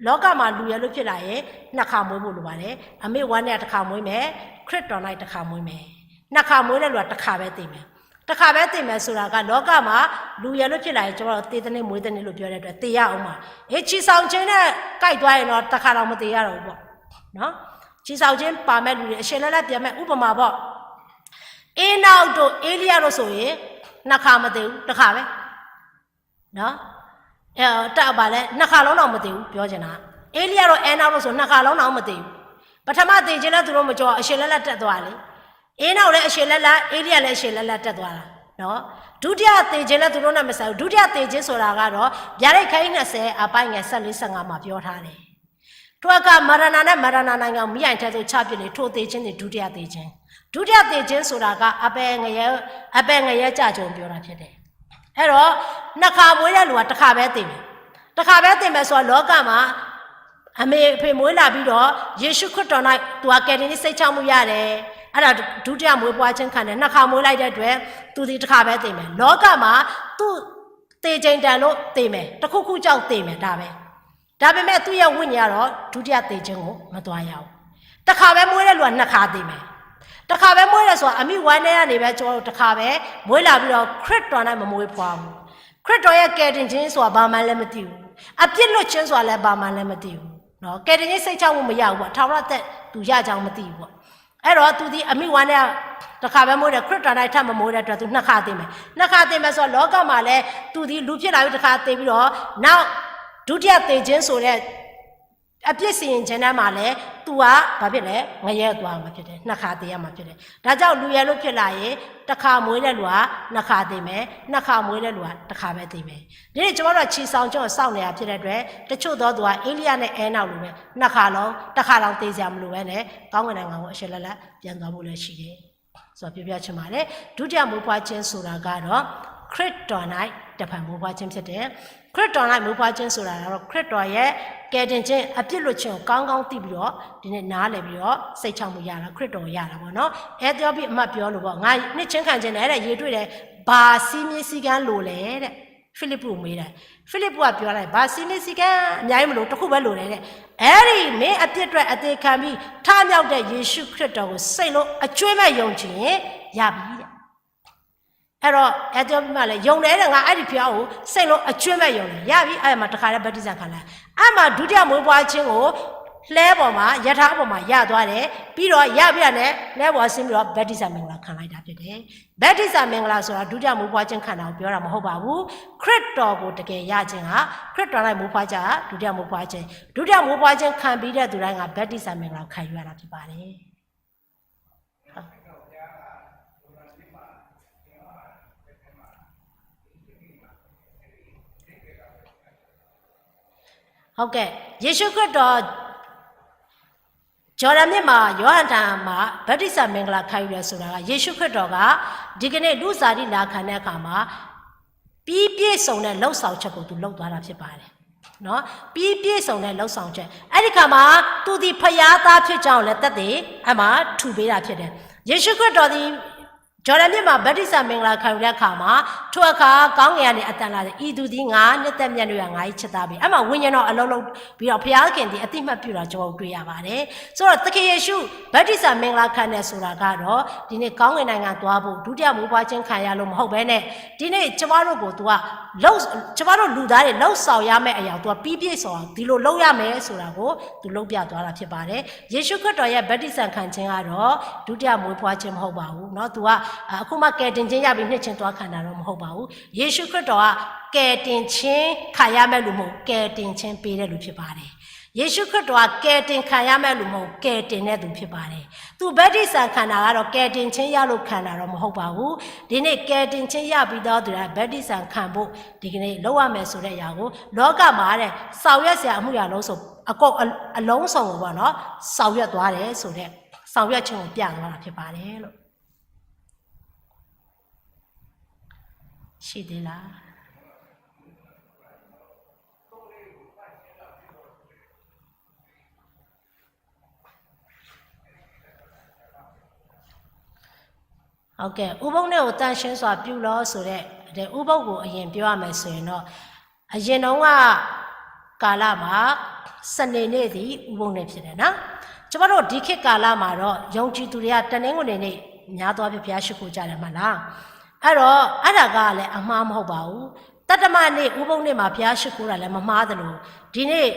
လောကမှာလူရယ်လို့ဖြစ်လာရင်နှစ်ခါမွေးဖို့လိုပါတယ်။ အမိဝမ်းထဲကတစ်ခါမွေးမယ်။ ခရစ်တော်၌တစ်ခါမွေးမယ်။ နှစ်ခါမွေးတဲ့လူကတစ်ခါပဲသေမယ်။ တစ်ခါပဲသေမယ်ဆိုတာက လောကမှာလူရယ်လို့ဖြစ်လာရင် ကျွန်တော်တို့သေတနေ့မွေးတနေ့လို့ပြောတဲ့အတွက် သေရဦးမှာ။ အေး ခြေဆောင်ခြင်းနဲ့ကိုက်သွားရင်တော့တစ်ခါတောင်မသေရတော့ဘူးပေါ့နော်။ ခြေဆောင်ခြင်းပါမဲ့လူတွေ အရှင်လတ်လတ်ပြန်မဲ့ဥပမာပေါ့။ ဧနောက်တို့ဧလိယတို့ဆိုရင်နှစ်ခါမသေဘူး တစ်ခါပဲနော်။ အဲ တတ်ပါလဲ နှစ်ခါလုံးတောင်မသေဘူး ပြောချင်တာ။ ဧလိယတို့ အဲနောက်တို့ဆို နှစ်ခါလုံးတောင်မသေဘူး။ ပထမသေခြင်းလည်းသူတို့မကြောက် အရှင်လတ်လတ်တက်သွားလေ။ ဧနောက်လည်းအရှင်လတ်လတ် ဧလိယလည်းအရှင်လတ်လတ်တက်သွားတာနော်။ ဒုတိယသေခြင်းလည်းသူတို့နဲ့မဆိုင်ဘူး။ ဒုတိယသေခြင်းဆိုတာကတော့ ဗျာဒိတ်ခန်းကြီးနှစ်ဆယ် အပိုင်းငယ်ဆယ့်လေး ဆယ့်ငါးမှာပြောထားတယ်။ ထိုအခါမရဏာနဲ့မရဏာနိုင်ငံကိုမီးအိမ်ထဲသို့ချပစ်လေ။ ထိုသေခြင်းသည်ဒုတိယသေခြင်း။ ဒုတိယသေခြင်းဆိုတာကအပယ်ငရဲအပယ်ငရဲကြခြင်းကိုပြောတာဖြစ်တယ်။ အဲ့တော့နှစ်ခါမွေးတဲ့လူကတစ်ခါပဲသေမယ်။ တစ်ခါပဲသေမယ်ဆိုတော့လောကမှာအမေအဖေမွေးလာပြီးတော့ယေရှုခရစ်တော်၌သူကကယ်တင်ခြင်းစိတ်ချမှုရတယ်။ အဲ့ဒါဒုတိယမွေးဖွားခြင်းခံတယ်။ နှစ်ခါမွေးလိုက်တဲ့အတွက်သူသည်တစ်ခါပဲသေမယ်။ လောကမှာသူသေချိန်တန်လို့သေမယ်။ တစ်ခုခုကြောင့်သေမယ်ဒါပဲ။ ဒါပေမဲ့သူ့ရဲ့ဝိညာဉ်ကတော့ဒုတိယသေခြင်းကိုမသွားရဘူး။ တစ်ခါပဲမွေးတဲ့လူကနှစ်ခါသေမယ်။ တစ်ခါပဲမွေးတယ်ဆိုတာအမိဝမ်းထဲကနေပဲကျွန်တော်တို့တစ်ခါပဲမွေးလာပြီးတော့ခရစ်တော်နဲ့မမွေးဖွားဘူး။ ခရစ်တော်ရဲ့ကယ်တင်ခြင်းဆိုတာဘာမှလည်းမသိဘူး။ အပြစ်လွတ်ခြင်းဆိုတာလည်းဘာမှလည်းမသိဘူးနော်။ ကယ်တင်ခြင်းစိတ်ချမှုမရဘူးပေါ့။ ထာဝရသက်သူရကြောင်းမသိဘူးပေါ့။ အဲ့တော့သူသည်အမိဝမ်းထဲကတစ်ခါပဲမွေးတယ်။ ခရစ်တော်၌ထပ်မမွေးတဲ့အတွက်သူနှစ်ခါသေမယ်။ နှစ်ခါသေမယ်ဆိုတော့လောကမှာလည်းသူသည်လူဖြစ်လာပြီးတစ်ခါသေပြီးတော့နောက်ဒုတိယသေခြင်းဆိုတဲ့အပြစ်စီရင်ခြင်းထဲမှာလည်းသူကဘာဖြစ်လဲငရဲသွားမှာဖြစ်တယ်။ နှစ်ခါသေရမှာဖြစ်တယ်။ ဒါကြောင့်လူရယ်လို့ဖြစ်လာရင်တစ်ခါမွေးတဲ့လူကနှစ်ခါသေမယ်။ နှစ်ခါမွေးတဲ့လူကတစ်ခါပဲသေမယ်။ ဒီနေ့ကျွန်တော်တို့ကခြေဆောင်ခြင်းကိုစောင့်နေတာဖြစ်တဲ့အတွက်တချို့သောသူကဧလိယနဲ့အဲနောက်လိုပဲနှစ်ခါလုံးတစ်ခါတောင်သေစရာမလိုဘဲနဲ့ကောင်းကင်နိုင်ငံကိုအရှင်လတ်လတ်ပြန်သွားဖို့လည်းရှိတယ်ဆိုတော့ပြောပြချင်ပါတယ်။ ဒုတိယမွေးဖွားခြင်းဆိုတာကတော့ခရစ်တော်၌တစ်ဖန်မွေးဖွားခြင်းဖြစ်တယ်။ ခရစ်တော်၌မွေးဖွားခြင်းဆိုတာကတော့ခရစ်တော်ရဲ့ကယ်တင်ခြင်းအပြစ်လွတ်ခြင်းကိုကောင်းကောင်းသိပြီးတော့ဒီနေ့နားလည်ပြီးတော့စိတ်ချမှုရတာခရစ်တော်ရတာပေါ့နော်။ အဲသီယိပီအမတ်ပြောလို့ပေါ့ငါနှစ်ချင်းခံခြင်းနဲ့တဲ့ရေတွေ့တယ်ဘာစည်းမျဉ်းစည်းကမ်းလိုလဲတဲ့ ဖိလိပ္ပုကိုမေးတယ်။ ဖိလိပ္ပုကပြောလိုက်ဘာစည်းမျဉ်းစည်းကမ်းအများကြီးမလိုတစ်ခုပဲလိုတယ်တဲ့။ အဲ့ဒီမင်းအပြစ်အတွက်အသေခံပြီးထမြောက်တဲ့ယေရှုခရစ်တော်ကိုစိတ်လုံးအကျွမ်းမဲ့ယုံကြည်ရင်ရပြီတဲ့။ အဲ့တော့အဲသီယိပီမတ်လည်းယုံတယ်တဲ့ငါအဲ့ဒီဘုရားကိုစိတ်လုံးအကျွမ်းမဲ့ယုံတယ်ရပြီအဲ့မှာတခါတည်းဗတ္တိဇံခံလိုက်အဲ့မှာဒုတိယမွေးဖွားခြင်းကိုလှည်းပေါ်မှာရထားပေါ်မှာရသွားတယ်ပြီးတော့ရပြီးတာနဲ့လှည်းပေါ်ဆင်းပြီးတော့ဗတ္တိဇံမင်္ဂလာခံလိုက်တာဖြစ်တယ်။ ဗတ္တိဇံမင်္ဂလာဆိုတာဒုတိယမွေးဖွားခြင်းခံတာကိုပြောတာမဟုတ်ပါဘူး။ ခရစ်တော်ကိုတကယ်ရခြင်းကခရစ်တော်၌မွေးဖွားခြင်းဒုတိယမွေးဖွားခြင်းဒုတိယမွေးဖွားခြင်းခံပြီးတဲ့သူတိုင်းကဗတ္တိဇံမင်္ဂလာကိုခံယူရတာဖြစ်ပါတယ်။ ဟုတ်ကဲ့ယေရှုခရစ်တော် ယော်ဒန်မြစ်မှာယောဟန်ထံမှာဗတ္တိဇံမင်္ဂလာခံယူတယ်ဆိုတာကယေရှုခရစ်တော်ကဒီကနေ့လူဇာတိလာခံတဲ့အခါမှာပြီးပြည့်စုံတဲ့လှုပ်ဆောင်ချက်ကိုသူလုပ်သွားတာဖြစ်ပါတယ်နော်ပြီးပြည့်စုံတဲ့လှုပ်ဆောင်ချက်အဲ့ဒီခါမှာသူသည်ဖျားသားဖြစ်ကြောင်းကိုလည်းသက်သေအမှထူပေးတာဖြစ်တယ်ယေရှုခရစ်တော်သည် ယော်ဒန်မြစ်မှာဗတ္တိဇံမင်္ဂလာခံယူတဲ့အခါမှာထိုအခါကောင်းကင်ကနေအသံလာသည်။ဤသူသည်ငါနှစ်သက်မြတ်လို့ရငါ၏ချစ်သားပေ။အဲ့မှာဝိညာဉ်တော်အလုံးလုံးပြီးတော့ဘုရားခင်ဒီအတိမတ်ပြုတာကျွန်တော်တွေ့ရပါတယ်။ဆိုတော့သခင်ယေရှုဗတ္တိဇံမင်္ဂလာခံတယ်ဆိုတာကတော့ဒီနေ့ကောင်းကင်နိုင်ငံသွားဖို့ဒုတိယမူပွားခြင်းခံရလို့မဟုတ်ဘဲနဲ့ဒီနေ့ကျမတို့ကိုသူကလုံးကျမတို့လူသားတွေလုံးဆောင်ရမယ့်အရာကိုသူကပြီးပြည့်စုံအောင်ဒီလိုလုံးရမယ်ဆိုတာကိုသူလုံးပြသွားတာဖြစ်ပါတယ်။ယေရှုခရစ်တော်ရဲ့ဗတ္တိဇံခံခြင်းကတော့ဒုတိယမူပွားခြင်းမဟုတ်ပါဘူးเนาะသူက အခုမှကယ်တင်ခြင်းရပြီး နှစ်ချင်းသွားခံတာတော့ မဟုတ်ပါဘူး။ ယေရှုခရစ်တော်က ကယ်တင်ခြင်းခံရမယ့်လူမဟုတ်၊ ကယ်တင်ခြင်းပေးတဲ့လူဖြစ်ပါတယ်။ ယေရှုခရစ်တော်က ကယ်တင်ခံရမယ့်လူမဟုတ်၊ ကယ်တင်တဲ့သူဖြစ်ပါတယ်။ သူဗတ္တိဇံခံတာကတော့ ကယ်တင်ခြင်းရလို့ခံတာတော့ မဟုတ်ပါဘူး။ ဒီနေ့ကယ်တင်ခြင်းရပြီးတော့ သူကဗတ္တိဇံခံဖို့ ဒီကနေ့လုပ်ရမယ်ဆိုတဲ့အရာကို လောကမှာတဲ့ ဆောင်ရွက်စရာအမှုရာလုံးစုံ အကုန်အ- အလုံးစုံကိုပေါ့နော် ဆောင်ရွက်သွားတယ်ဆိုတဲ့ ဆောင်ရွက်ခြင်းကိုပြသွားတာဖြစ်ပါတယ်လို့။ ရှိသေးလား။ ဟုတ်ကဲ့၊ ဥပုသ်နေ့ကိုသန့်ရှင်းစွာပြုလော့ဆိုတဲ့ ဒီဥပုသ်ကိုအရင်ပြောရမယ်ဆိုရင်တော့ အရင်တုန်းကကာလမှာ စနေနေ့သည်ဥပုသ်နေ့ဖြစ်တယ်နော်။ ကျမတို့ဒီခေတ်ကာလမှာတော့ယုံကြည်သူတွေကတနင်္ဂနွေနေ့များသောအားဖြင့်ဘုရားရှိခိုးကြတယ်မဟုတ်လား။ အဲ့တော့အဲ့ဒါကလည်းအမှားမဟုတ်ပါဘူး။ သတ္တမနေ့ဥပုသ်နေ့မှာဘုရားရှိခိုးတာလည်းမမှားသလို ဒီနေ့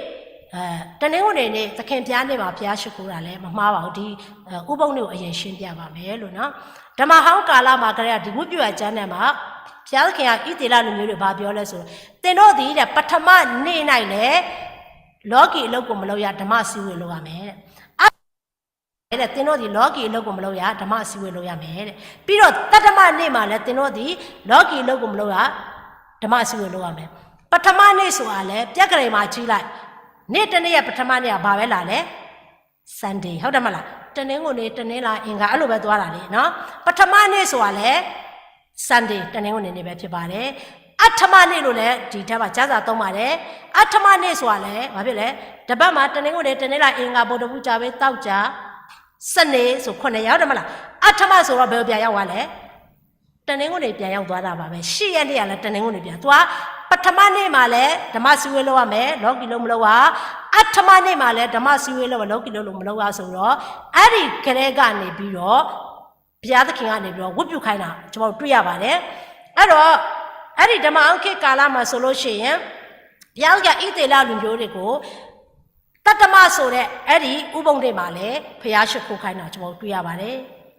အဲ- တနင်္ဂနွေနေ့ သခင်ဘုရားနေ့မှာဘုရားရှိခိုးတာလည်းမမှားပါဘူး။ ဒီ- အဲ- ဥပုသ်နေ့ကိုအရင်ရှင်းပြပါမယ်လို့နော်။ ဓမ္မဟောင်းကာလမှာကတည်းကဒီဝတ်ပြုအကျမ်းထဲမှာ ဘုရားသခင်ကဣသရေလလူမျိုးတွေဘာပြောလဲဆိုတော့ သင်တို့သည်တဲ့ ပထမနေ့၌လည်း လောကီအလုပ်ကိုမလုပ်ရ ဓမ္မစည်းဝေးလုပ်ရမယ်တဲ့။ အဲ့- တဲ့ သင်တို့သည်လောကီအလုပ်ကိုမလုပ်ရ ဓမ္မအစည်းဝေးလုပ်ရမယ်တဲ့။ ပြီးတော့သတ္တမနေ့မှာလည်းသင်တို့သည်လောကီအလုပ်ကိုမလုပ်ရ ဓမ္မအစည်းဝေးလုပ်ရမယ်။ ပထမနေ့ဆိုတာလည်းပြက္ခဒိန်မှာကြည့်လိုက် နေ့တစ်နေ့ရဲ့ပထမနေ့ကဘာပဲလာလဲ Sunday ဟုတ်တယ်မလား။ တနင်္ဂနွေ တနင်္လာ အင်္ဂါ အဲ့လိုပဲသွားတာလေနော်။ ပထမနေ့ဆိုတာလည်း Sunday တနင်္ဂနွေနေ့ပဲဖြစ်ပါတယ်။ အဋ္ဌမနေ့လို့လည်းဒီထဲမှာကျမ်းစာသုံးပါတယ်။ အဋ္ဌမနေ့ဆိုတာလည်းဘာဖြစ်လဲ တစ်ပတ်မှာတနင်္ဂနွေ တနင်္လာ အင်္ဂါ ဗုဒ္ဓဟူး ကြာသပတေး သောကြာ စနေဆိုခုနှစ်ရက် ဟုတ်တယ်မလား။ အဋ္ဌမဆိုတော့ဘယ်ကိုပြန်ရောက်သွားလဲ တနင်္ဂနွေပြန်ရောက်သွားတာပါပဲ။ ရှစ်ရက်နေ့ကလည်းတနင်္ဂနွေပြန် သူကပထမနေ့မှာလည်းဓမ္မစည်းဝေးလုပ်ရမယ် လောကီလုပ်မလုပ်ရ။ အဋ္ဌမနေ့မှာလည်းဓမ္မစည်းဝေးလုပ်ရ လောကီလုပ်မလုပ်ရဆိုတော့ အဲ့ဒီကတည်းကနေပြီးတော့ ဘုရားသခင်ကနေပြီးတော့ဝတ်ပြုခိုင်းတာကျွန်တော်တို့တွေ့ရပါတယ်။ အဲ့တော့အဲ့ဒီဓမ္မဟောင်းခေတ်ကာလမှာဆိုလို့ရှိရင်ဘုရားသခင်ကဣသရေလလူမျိုးတွေကို သတ္တမဆိုတဲ့အဲ့ဒီဥပုသ်နေ့မှာလည်းဘုရားရှိခိုးခိုင်းတာကျွန်တော်တို့တွေ့ရပါတယ်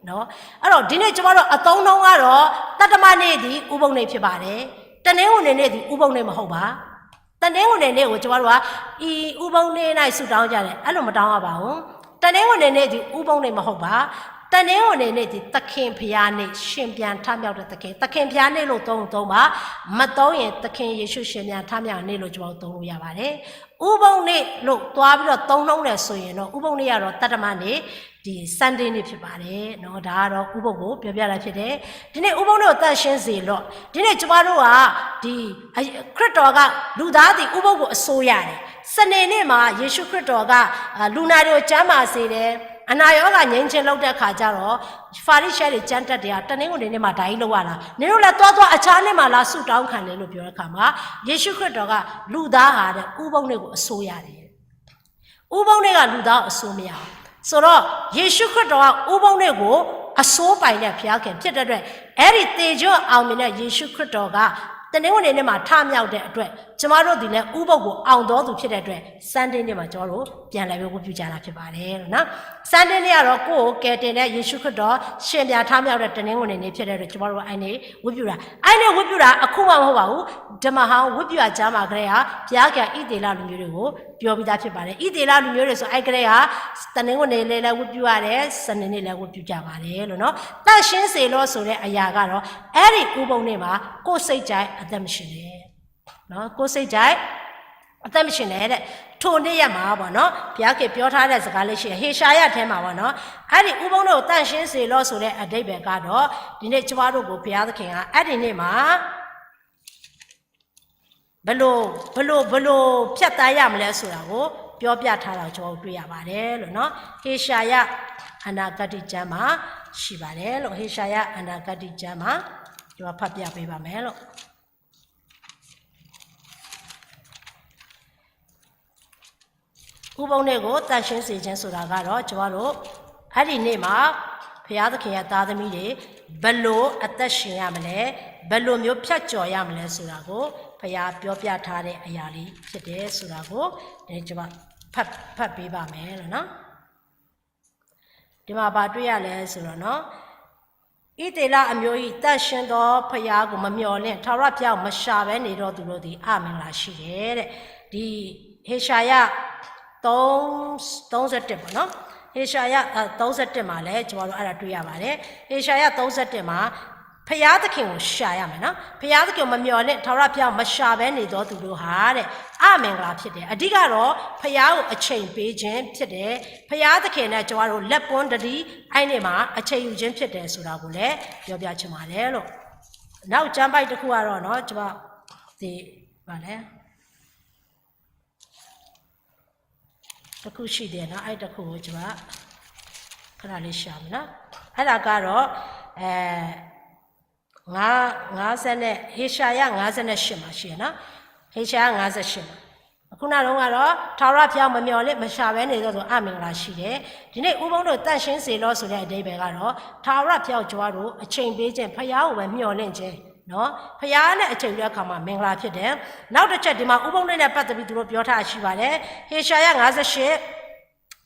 နော်။ အဲ့တော့ဒီနေ့ကျွန်တော်တို့အသုံးအနှုန်းကတော့သတ္တမနေ့သည်ဥပုသ်နေ့ဖြစ်ပါတယ်။ တနင်္ဂနွေနေ့သည်ဥပုသ်နေ့မဟုတ်ပါ။ တနင်္ဂနွေနေ့ကိုကျွန်တော်တို့က အီ ဥပုသ်နေ့၌ဆုတောင်းကြတယ် အဲ့လိုမတောင်းရပါဘူး။ တနင်္ဂနွေနေ့သည်ဥပုသ်နေ့မဟုတ်ပါ။ တနင်္ဂနွေနေ့သည်သခင်ဘုရားနေ့ ရှင်ပြန်ထမြောက်တဲ့သခင် သခင်ဘုရားနေ့လို့သုံးရင်သုံးပါ။ မသုံးရင်သခင်ယေရှုရှင်ပြန်ထမြောက်နေ့လို့ကျွန်တော်တို့သုံးလို့ရပါတယ်။ ဥပုသ်နေ့လို့သွားပြီးတော့သုံးနှုန်းတယ်ဆိုရင်တော့ဥပုသ်နေ့ကတော့သတ္တမနေ့ ဒီ Sunday နေ့ဖြစ်ပါတယ်နော်။ ဒါကတော့ဥပုသ်ကိုပြောပြတာဖြစ်တယ်။ ဒီနေ့ဥပုသ်နေ့ကိုသန့်ရှင်းစေလော့။ ဒီနေ့ကျွန်တော်တို့ကဒီ- ခရစ်တော်ကလူသားသည်ဥပုသ်ကိုအစိုးရတယ်။ စနေနေ့မှာယေရှုခရစ်တော်ကလူနာတွေကိုကျန်းမာစေတယ်။ အနာရောဂါငြိမ်းခြင်းလုပ်တဲ့အခါကျတော့ ဖာရိရှဲတွေကျမ်းတတ်တွေကတနင်္ဂနွေနေ့မှာဒါကြီးလုပ်ရလား နင်တို့လည်းသွားသွားအခြားနေ့မှာလာဆုတောင်းခံတယ်လို့ပြောတဲ့အခါမှာယေရှုခရစ်တော်ကလူသားဟာတဲ့ဥပုသ်နေ့ကိုအစိုးရတယ်။ ဥပုသ်နေ့ကလူသားကိုအစိုးမရဘူးဆိုတော့ယေရှုခရစ်တော်ကဥပုသ်နေ့ကိုအစိုးပိုင်တဲ့ဘုရားခင်ဖြစ်တဲ့အတွက်အဲ့ဒီသေခြင်းအောင်မြင်တဲ့ယေရှုခရစ်တော်ကတနင်္ဂနွေနေ့မှာထမြောက်တဲ့အတွက်ကျမတို့သည်လည်းဥပုသ်ကိုအောင်သောသူဖြစ်တဲ့အတွက် Sunday နေ့မှာကျွန်တော်တို့ပြန်လည်ပြီးဝတ်ပြုကြတာဖြစ်ပါတယ်နော်။ Sunday နေ့ကတော့ကိုယ့်ကိုကယ်တင်တဲ့ယေရှုခရစ်တော်ရှင်ပြန်ထမြောက်တဲ့တနင်္ဂနွေနေ့ဖြစ်တဲ့အတွက်ကျွန်တော်တို့အဲ့နေ့ဝတ်ပြုတာအဲ့နေ့ဝတ်ပြုတာအခုမှမဟုတ်ပါဘူး။ ဓမ္မဟောင်းဝတ်ပြုအကျမ်းမှာကတည်းကဘုရားခင်ကဣသရေလလူမျိုးတွေကိုပြောပြီးသားဖြစ်ပါတယ်။ ဣသရေလလူမျိုးတွေဆိုအဲ့ကတည်းကတနင်္ဂနွေနေ့လည်းဝတ်ပြုရတယ် စနေနေ့လည်းဝတ်ပြုကြပါတယ်လို့နော်။ သန့်ရှင်းစေလော့ဆိုတဲ့အရာကတော့အဲ့ဒီဥပုသ်နေ့မှာကိုယ်စိတ်ကြိုက်အသက်မရှင်နဲ့နော်။ ကိုယ်စိတ်ကြိုက်အသက်မရှင်နဲ့တဲ့ထိုနေ့ရက်မှာပေါ့နော်ဘုရားခင်ပြောထားတဲ့စကားလေးရှိတယ်။ ဟေရှာယထဲမှာပေါ့နော်အဲ့ဒီဥပုသ်နေ့ကိုသန့်ရှင်းစေလော့ဆိုတဲ့အဓိပ္ပာယ်ကတော့ဒီနေ့ကျမတို့ကိုဘုရားသခင်ကအဲ့ဒီနေ့မှာ ဘယ်လို- ဘယ်လို- ဘယ်လိုဖြတ်သန်းရမလဲဆိုတာကိုပြောပြထားတာကိုကျွန်တော်တို့တွေ့ရပါတယ်လို့နော်။ ဟေရှာယအနာဂတ်ကျမ်းမှာရှိပါတယ်လို့။ ဟေရှာယအနာဂတ်ကျမ်းမှာကျွန်တော်ဖတ်ပြပေးပါမယ်လို့။ ဥပုသ်နေ့ကိုသန့်ရှင်းစေခြင်းဆိုတာကတော့ကျွန်တော်တို့အဲ့ဒီနေ့မှာဘုရားသခင်ရဲ့သားသမီးတွေဘယ်လိုအသက်ရှင်ရမလဲဘယ်လိုမျိုးဖြတ်ကျော်ရမလဲဆိုတာကိုဘုရားပြောပြထားတဲ့အရာလေးဖြစ်တယ်ဆိုတာကိုဒီနေ့ကျွန်မဖတ်- ဖတ်ပေးပါမယ်လို့နော်။ ဒီမှာဘာတွေ့ရလဲဆိုတော့နော် အံသ့လအမျိုး၏ သန့်ရှင်းသောဘုရားကို မမျှော်လင့်၊ ထာဝရဘုရားကို မရှာဘဲနေသောသူတို့သည် အမင်္ဂလာရှိတယ်တဲ့။ ဒီဟေရှာယ သုံး သုံးဆယ့်တစ်ပေါ့နော်။ ဟေရှာယ အဲ သုံးဆယ့်တစ်မှာလည်း ကျွန်တော်တို့အဲ့ဒါတွေ့ရပါတယ်။ ဟေရှာယ သုံးဆယ့်တစ်မှာ ဘုရားသခင်ကိုရှာရမယ်နော်။ ဘုရားသခင်ကို မမျှော်လင့်၊ ထာဝရဘုရားကို မရှာဘဲနေသောသူတို့ဟာတဲ့ အမင်္ဂလာဖြစ်တယ်။ အဓိကတော့ ဘုရားကို အချိန်ပေးခြင်းဖြစ်တယ်။ ဘုရားသခင်နဲ့ ကျွန်တော်တို့ လက်ပွန်းတလီ အဲ့ဒီမှာ အချိန်ယူခြင်းဖြစ်တယ်ဆိုတာကိုလည်း ပြောပြချင်ပါတယ်လို့။ နောက်ကျမ်းပိုဒ်တစ်ခုကတော့နော် ကျွန်မဒီဗာလဲ တစ်ခုရှိတယ်နော်။ အဲ့တစ်ခုကိုကျွန်မခဏလေးရှာမယ်နော်။ အဲ့ဒါကတော့အဲငါး ငါးဆယ့်နဲ့ ဟေရှာယ ငါးဆယ့်ရှစ်မှာရှိတယ်နော်။ ဟေရှာယ ငါးဆယ့်ရှစ်မှာ အခုနတုန်းကတော့ ထာဝရဘုရားမမျှော်လင့်မရှာဘဲနေသောသူ အမင်္ဂလာရှိတယ်။ ဒီနေ့ ဥပုသ်နေ့သန့်ရှင်းစေလော့ဆိုတဲ့အဓိပ္ပာယ်ကတော့ ထာဝရဘုရားကိုကျွန်တော်တို့အချိန်ပေးခြင်း၊ ဘုရားကိုပဲမျှော်လင့်ခြင်းနော်။ ဘုရားနဲ့အချိန်ယူတဲ့အခါမှာမင်္ဂလာဖြစ်တယ်။ နောက်တစ်ချက် ဒီမှာ ဥပုသ်နေ့နဲ့ပတ်သက်ပြီးသူတို့ပြောထားတာရှိပါတယ်။ ဟေရှာယ ငါးဆယ့်ရှစ်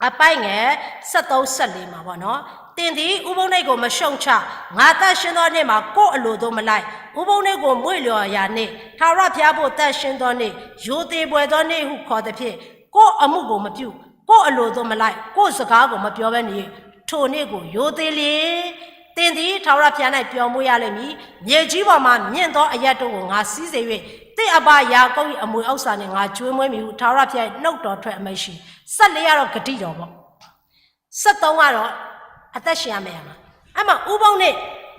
အပိုင်းငယ် ဆယ့်သုံး ဆယ့်လေးမှာပေါ့နော်။ သင်သည် ဥပုသ်နေ့ကိုမရှုတ်ချ၊ ငါသန့်ရှင်းသောနေ့မှာ ကိုယ်အလိုသို့မလိုက်၊ ဥပုသ်နေ့ကိုမွေ့လျော်ရာနေ့၊ ထာဝရဘုရားဘို့သန့်ရှင်းသောနေ့၊ ရိုသေဘွယ်သောနေ့ဟုခေါ်သဖြင့် ကိုယ်အမှုကိုမပြု၊ ကိုယ်အလိုသို့မလိုက်၊ ကိုယ်စကားကိုမပြောဘဲနေ၊ ထိုနေ့ကိုရိုသေလျှင်၊ သင်သည်ထာဝရဘုရား၌ပျော်မွေ့ရလိမ့်မည်။ မြေကြီးပေါ်မှာမြင့်သောအရပ်တို့ကိုငါစည်းစေ၍၊ သင့်အဘယာကုပ်၏အမွေဥစ္စာနှင့်ငါကျွေးမွေးမည်ဟု ထာဝရဘုရား၏နှုတ်တော်ထွက်အမိန့်ရှိ။ ဆယ့်လေးကတော့ဂတိတော်ပေါ့။ ဆယ့်သုံးကတော့အသက်ရှင်ရမယ့်အရာမှာ အဲ့မှာဥပုသ်နေ့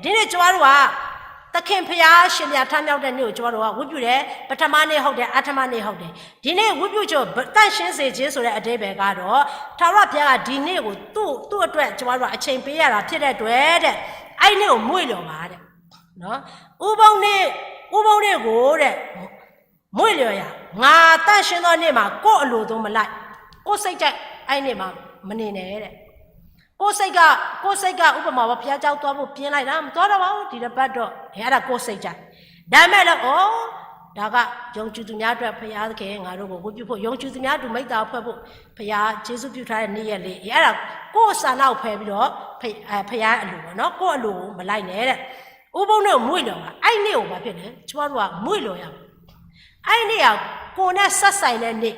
ဒီနေ့ကျွန်တော်တို့ကသခင်ဘုရားရှင်ဘုရားထမြောက်တဲ့နေ့ကိုကျွန်တော်တို့ကဝတ်ပြုတယ်။ ပထမနေ့ဟုတ်တယ် အဋ္ဌမနေ့ဟုတ်တယ်။ ဒီနေ့ဝတ်ပြုခြင်းကိုသန့်ရှင်းစေခြင်းဆိုတဲ့အဓိပ္ပာယ်ကတော့ ထာဝရဘုရားကဒီနေ့ကိုသူ့သူ့အတွက်ကျွန်တော်တို့ကအချိန်ပေးရတာဖြစ်တဲ့အတွက်တဲ့ အဲ့ဒီနေ့ကိုမွေ့လျော်ပါတဲ့နော်။ ဥပုသ်နေ့ ဥပုသ်နေ့ကိုတဲ့ မွေ့လျော်ရာ ငါသန့်ရှင်းသောနေ့မှာကိုယ့်အလိုသို့မလိုက် ကိုယ့်စိတ်ကြိုက် အဲ့နေ့မှာမနေနဲ့တဲ့။ ကိုယ့်စိတ်က ကိုယ့်စိတ်ကဥပမာပေါ့ ဘုရားကျောင်းသွားဖို့ပြင်လိုက်တာ မသွားတော့ပါဘူး ဒီတစ်ပတ်တော့ အဲ အဲ့ဒါကိုယ့်စိတ်ကြိုက်။ ဒါမဲ့လည်း အော် ဒါကယုံကြည်သူများအတွက်ဘုရားသခင်ငါတို့ကိုဝတ်ပြုဖို့ ယုံကြည်သူများတို့မိတ္တဖွဲ့ဖို့ ဘုရားကျေးဇူးပြုထားတဲ့နေ့ရက်လေး အဲ အဲ့ဒါကိုယ့်ဆန္ဒကိုဖယ်ပြီးတော့ ဘု- အဲ ဘုရားအလိုပေါ့နော် ကိုယ့်အလိုကိုမလိုက်နဲ့တဲ့။ ဥပုသ်နေ့ကိုမွေ့လျော်ပါ အဲ့နေ့ကိုဘာဖြစ်လဲ ကျမတို့ကမွေ့လျော်ရမယ်။ အဲ့နေ့ကကိုယ်နဲ့ဆက်ဆိုင်တဲ့နေ့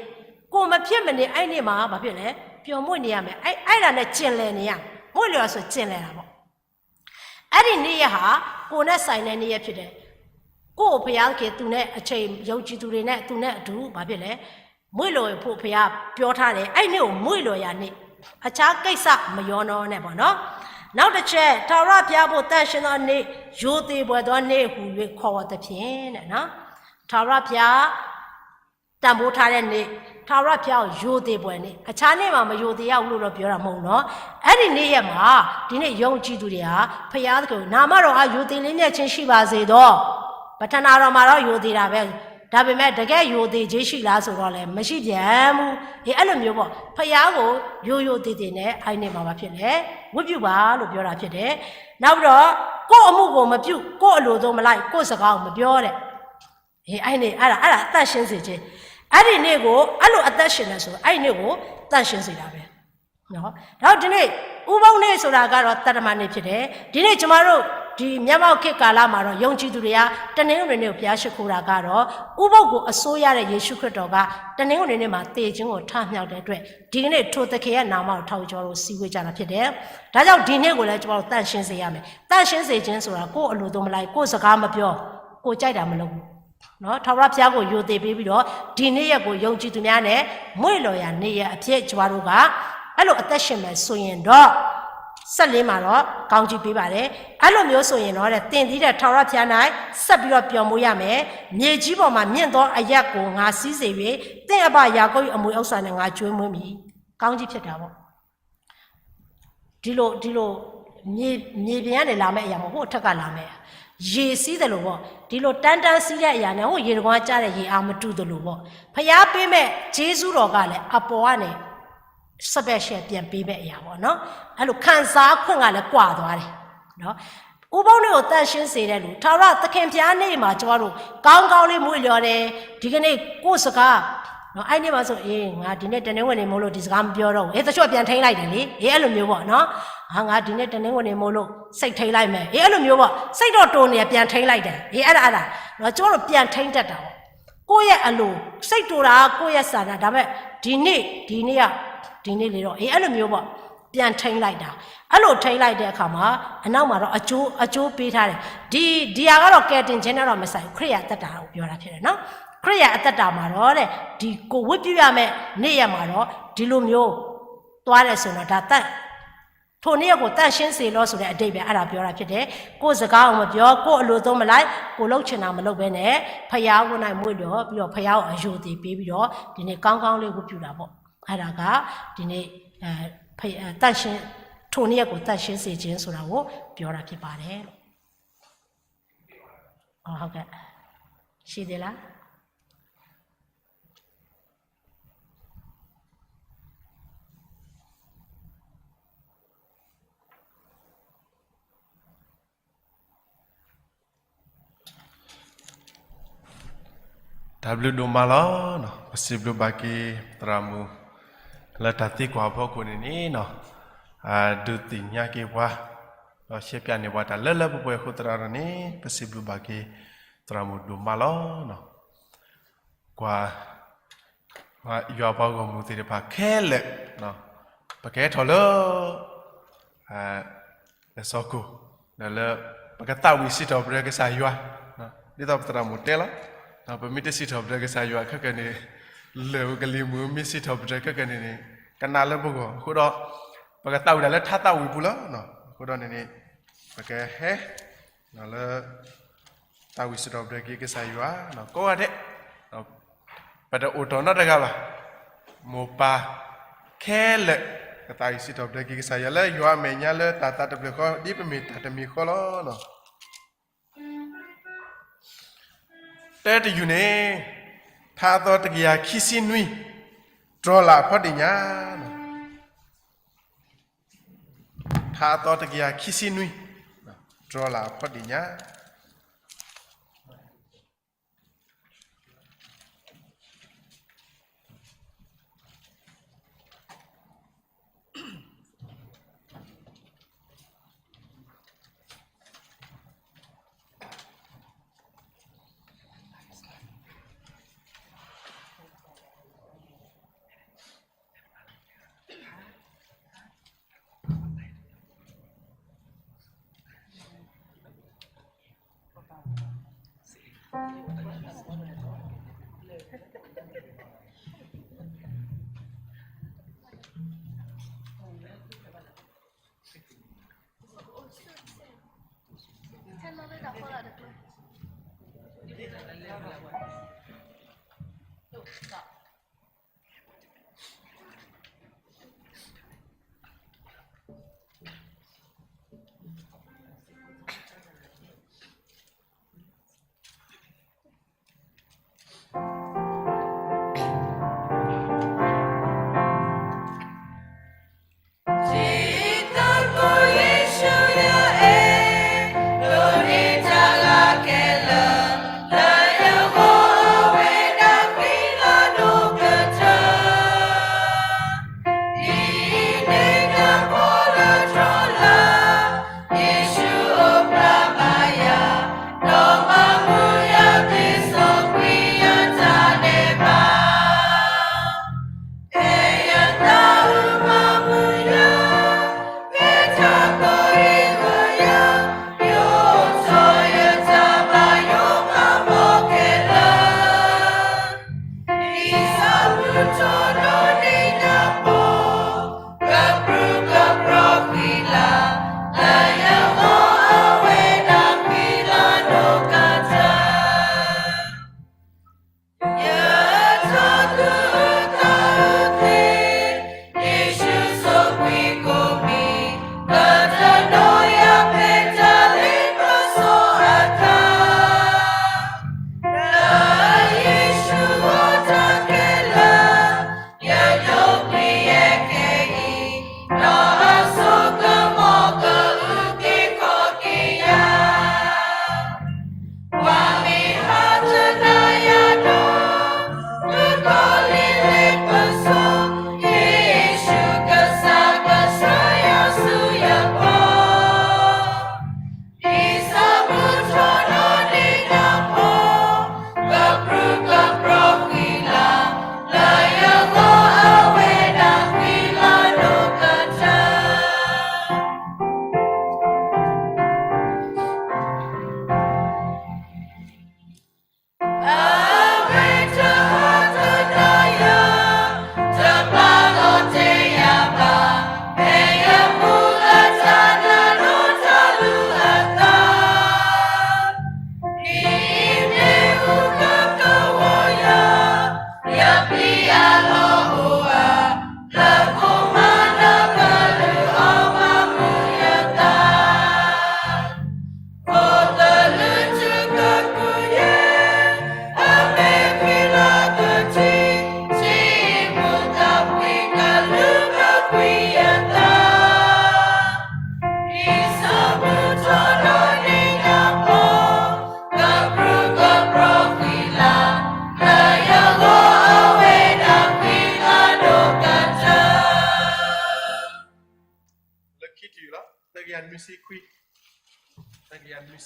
ကိုယ်မဖြစ်မနေအဲ့နေ့မှာဘာဖြစ်လဲ ပျော်မွေ့နေရမယ် အဲ့အဲ့ဒါနဲ့ကျင်လည်နေရမယ် မွေ့လျော်ဆိုကျင်လည်တာပေါ့။ အဲ့ဒီနေ့ရက်ဟာကိုယ်နဲ့ဆိုင်တဲ့နေ့ရက်ဖြစ်တယ်။ ကိုယ့်ကိုဘုရားသခင်သူနဲ့အချိန်ယုံကြည်သူတွေနဲ့သူနဲ့အတူဘာဖြစ်လဲ မွေ့လျော်ဖို့ဘုရားပြောထားတယ်။ အဲ့နေ့ကိုမွေ့လျော်ရာနေ့ အခြားကိစ္စမရောနှောနဲ့ပေါ့နော်။ နောက်တစ်ချက် ထာဝရဘုရားဘို့သန့်ရှင်းသောနေ့ ရိုသေဘွယ်သောနေ့ဟူ၍ခေါ်ဝေါ်သဖြင့်တဲ့နော်။ ထာဝရဘုရားတန်ဖိုးထားတဲ့နေ့ ထာဝရဘုရားကိုရိုသေဘွယ်နေ့ အခြားနေ့မှာမရိုသေရဘူးလို့တော့ပြောတာမဟုတ်ဘူးနော်။ အဲ့ဒီနေ့ရက်မှာ ဒီနေ့ယုံကြည်သူတွေဟာဘုရားသခင်ကိုနာမတော်အားရိုသေလေးမြတ်ခြင်းရှိပါစေသော ပထနာတော်မှာတော့ရိုသေတာပဲ ဒါပေမဲ့တကယ်ရိုသေခြင်းရှိလားဆိုတော့လည်းမရှိပြန်ဘူး။ အေး အဲ့လိုမျိုးပေါ့ ဘုရားကိုရိုရိုသေသေနဲ့အဲ့ဒီနေ့မှာဘာဖြစ်လဲ ဝတ်ပြုပါလို့ပြောတာဖြစ်တယ်။ နောက်ပြီးတော့ကိုယ့်အမှုကိုမပြု ကိုယ့်အလိုသို့မလိုက် ကိုယ့်စကားကိုမပြောတဲ့ အေး အဲ့ဒီနေ့ အဲ့ဒါ အဲ့ဒါသန့်ရှင်းစေခြင်း အဲ့ဒီနေ့ကိုအဲ့လိုအသက်ရှင်လဲဆိုအဲ့ဒီနေ့ကိုသန့်ရှင်းစေတာပဲနော်။ ဒါတော့ဒီနေ့ဥပုသ်နေ့ဆိုတာကတော့သတ္တမနေ့ဖြစ်တယ်။ ဒီနေ့ကျမတို့ဒီမျက်မှောက်ခေတ်ကာလမှာတော့ယုံကြည်သူတွေကတနင်္ဂနွေနေ့ကိုဘုရားရှိခိုးတာကတော့ဥပုသ်ကိုအစိုးရတဲ့ယေရှုခရစ်တော်ကတနင်္ဂနွေနေ့မှာသေခြင်းကိုထမြောက်တဲ့အတွက်ဒီကနေ့ထိုသခင်ရဲ့နာမကိုထောက်ပြီးကျမတို့စည်းဝေးကြတာဖြစ်တယ်။ ဒါကြောင့်ဒီနေ့ကိုလည်းကျမတို့သန့်ရှင်းစေရမယ်။ သန့်ရှင်းစေခြင်းဆိုတာကိုယ့်အလိုသို့မလိုက်ကိုယ့်စကားမပြောကိုယ်ကြိုက်တာမလုပ်ဘူးနော်။ ထာဝရဘုရားကိုယိုသေပေးပြီးတော့ဒီနေ့ရက်ကိုယုံကြည်သူများနဲ့မွေ့လျော်ရာနေ့ရက်အဖြစ်ကျမတို့ကအဲ့လိုအသက်ရှင်မယ်ဆိုရင်တော့ ဆယ့်လေးမှာတော့ကောင်းကြီးပေးပါတယ်။ အဲ့လိုမျိုးဆိုရင်တော့တဲ့သင်သည်တဲ့ထာဝရဘုရား၌ဆက်ပြီးတော့ပျော်မွေ့ရမယ်။ မြေကြီးပေါ်မှာမြင့်သောအရပ်ကိုငါစီးစေ၍သင့်အဘယာကုပ်၏အမွေဥစ္စာနှင့်ငါကျွေးမွေးမည်။ ကောင်းကြီးဖြစ်တာပေါ့။ ဒီလိုဒီလိုမြေမြေပြင်ကနေလာမဲ့အရာမဟုတ်ဘူး ဟိုအထက်ကလာမဲ့ရေစီးတယ်လို့ပေါ့။ ဒီလိုတန်းတန်းစီးတဲ့အရာနဲ့ဟိုရေတံခွန်ကကျတဲ့ရေအားမတူသလိုပေါ့။ ဘုရားပေးမဲ့ကျေးဇူးတော်ကလည်းအပေါ်ကနေ special ပြန်ပေးမဲ့အရာပေါ့နော်။ အဲ့လိုခံစားခွင့်ကလည်းကွာသွားတယ်နော်။ ဥပုသ်နေ့ကိုသန့်ရှင်းစေတဲ့လူထာဝရသခင်ဘုရားနေ့မှာကျမတို့ကောင်းကောင်းလေးမွေ့လျော်တယ်။ ဒီကနေ့ကိုယ့်စကားနော်အဲ့နေ့မှာဆိုအေးငါဒီနေ့တနင်္ဂနွေမို့လို့ဒီစကားမပြောတော့ဘူး။ အေးတချို့ပြန်ထိန်းလိုက်တယ်လေ။ အေးအဲ့လိုမျိုးပေါ့နော်။ ငါဒီနေ့ တနင်္ဂနွေမို့လို့ စိတ်ထိန်းလိုက်မယ်. အေး အဲ့လိုမျိုးပေါ့. စိတ်တော့တိုနေ ပြန်ထိန်းလိုက်တယ်. အေး အဲ့ဒါ အဲ့ဒါနော်, ကျမတို့ ပြန်ထိန်းတတ်တာပေါ့. ကိုယ့်ရဲ့အလို စိတ်တိုတာ ကိုယ့်ရဲ့ဆန္ဒ, ဒါပေမဲ့ ဒီနေ့ ဒီနေ့က ဒီနေ့လေတော့ အေး အဲ့လိုမျိုးပေါ့. ပြန်ထိန်းလိုက်တာ, အဲ့လိုထိန်းလိုက်တဲ့အခါမှာ အနောက်မှာတော့ အကျိုး အကျိုးပေးထားတယ်. ဒီ ဒီဟာကတော့ ကယ်တင်ခြင်းနဲ့တော့ မဆိုင်ဘူး, ခရစ်ယာန်အသက်တာကိုပြောတာဖြစ်တယ်နော်. ခရစ်ယာန်အသက်တာမှာတော့တဲ့ ဒီကိုယ်ဝတ်ပြုရမယ့်နေ့ရက်မှာတော့ ဒီလိုမျိုးသွားတယ်ဆိုရင်တော့ ဒါသန့် ထိုနေ့ရက်ကို သန့်ရှင်းစေလော့ ဆိုတဲ့အဓိပ္ပာယ် အဲ့ဒါပြောတာဖြစ်တယ်. ကိုယ့်စကားကိုမပြော, ကိုယ့်အလိုသို့မလိုက်, ကိုယ်လုပ်ချင်တာမလုပ်ဘဲနဲ့ ဘုရားကိုယ်တိုင်မွေ့လျော်ပြီးတော့ ဘုရားကိုအယုံအကြည်ပေးပြီးတော့ ဒီနေ့ကောင်းကောင်းလေးဝတ်ပြုတာပေါ့. အဲ့ဒါက ဒီနေ့ အဲ ဘု- အဲ သန့်ရှင်း ထိုနေ့ရက်ကို သန့်ရှင်းစေခြင်းဆိုတာကို ပြောတာဖြစ်ပါတယ်လို့. အော် ဟုတ်ကဲ့. ရှိသေးလား? တၢ်ဘျုးဒိၣ်မးလီၤ. ပစံးဘျုးဘၣ်က့ၤသရၣ်မုၣ် လၢတၢ်သံကွၢ်အဖီခိၣ်န့ၣ်န့ၣ် ဒုးသ့ၣ်ညါက့ၤပှၤ ဒီးရှဲပၠးန့ၢ်ပှၤတၢ်လၢလၢပှဲၤပှဲၤအဃိသတးဒီးန့ၣ် ပစံးဘျုးဘၣ်က့ၤသရၣ်မုၣ်ဒိၣ်မးလီၤ. ကွၢ် ယွၤပှၤဂီၢ်မုၢ်သ့ၣ်တဖၣ်ခဲလၢာ် ပကဟဲထီၣ်လၢ လစီၤခိၣ် ဒီးလၢ ပကသးဝံၣ်စံးထီၣ်ပတြၢၤကစၢ်ယွၤ ဒ်သိးပသရၣ်မုၣ်တဲလီၤ. ပမ့ၢ်တစံးထီၣ်ပတြၢၤကစၢ်ယွၤခဲကနံၣ်န့ၣ် လၢၢ်ပကလံၤမုၢ် မ့ၢ်စံးထီၣ်ပတြၢၤခဲကနံၣ်န့ၣ် ကနၣ်လၢပဂီၢ်အဃိဒီး ပကသးဝံၣ်ဒၣ်လၢထါသးဝံၣ်ပူၤလီၤ. အဃိဒီးန့ၣ်န့ၣ် ပကဟဲ လၢ သးဝံၣ်စံးထီၣ်ပတြၢၤက့ၤကစၢ်ယွၤ ကိးဂၤဒဲး ပတအိၣ်တီၢ်နီတဂၤဘၣ်. မိၢ်ပၢ်ခဲလၢာ် ကသးဝံၣ်စံးထီၣ်ပတြၢၤက့ၤကစၢ်ယွၤ လၢယွၤအမဲာ်ညါလၢတၢ်သးတဖျၢၣ်ဃီ ဒ်ပမ့ၢ်တၢ်တမံၤဃီလီၤ. တၢတယုၢ်န့ၣ် ထါအသီတကယၤခံဆံနွံ တြီၤလၢ်အဖီဒ့ၣ်ညါ ထါအသီတကယၤခံဆံနွံ တြီၤလၢ်အဖီဒ့ၣ်ညါ.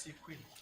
စံခွံလီၤ.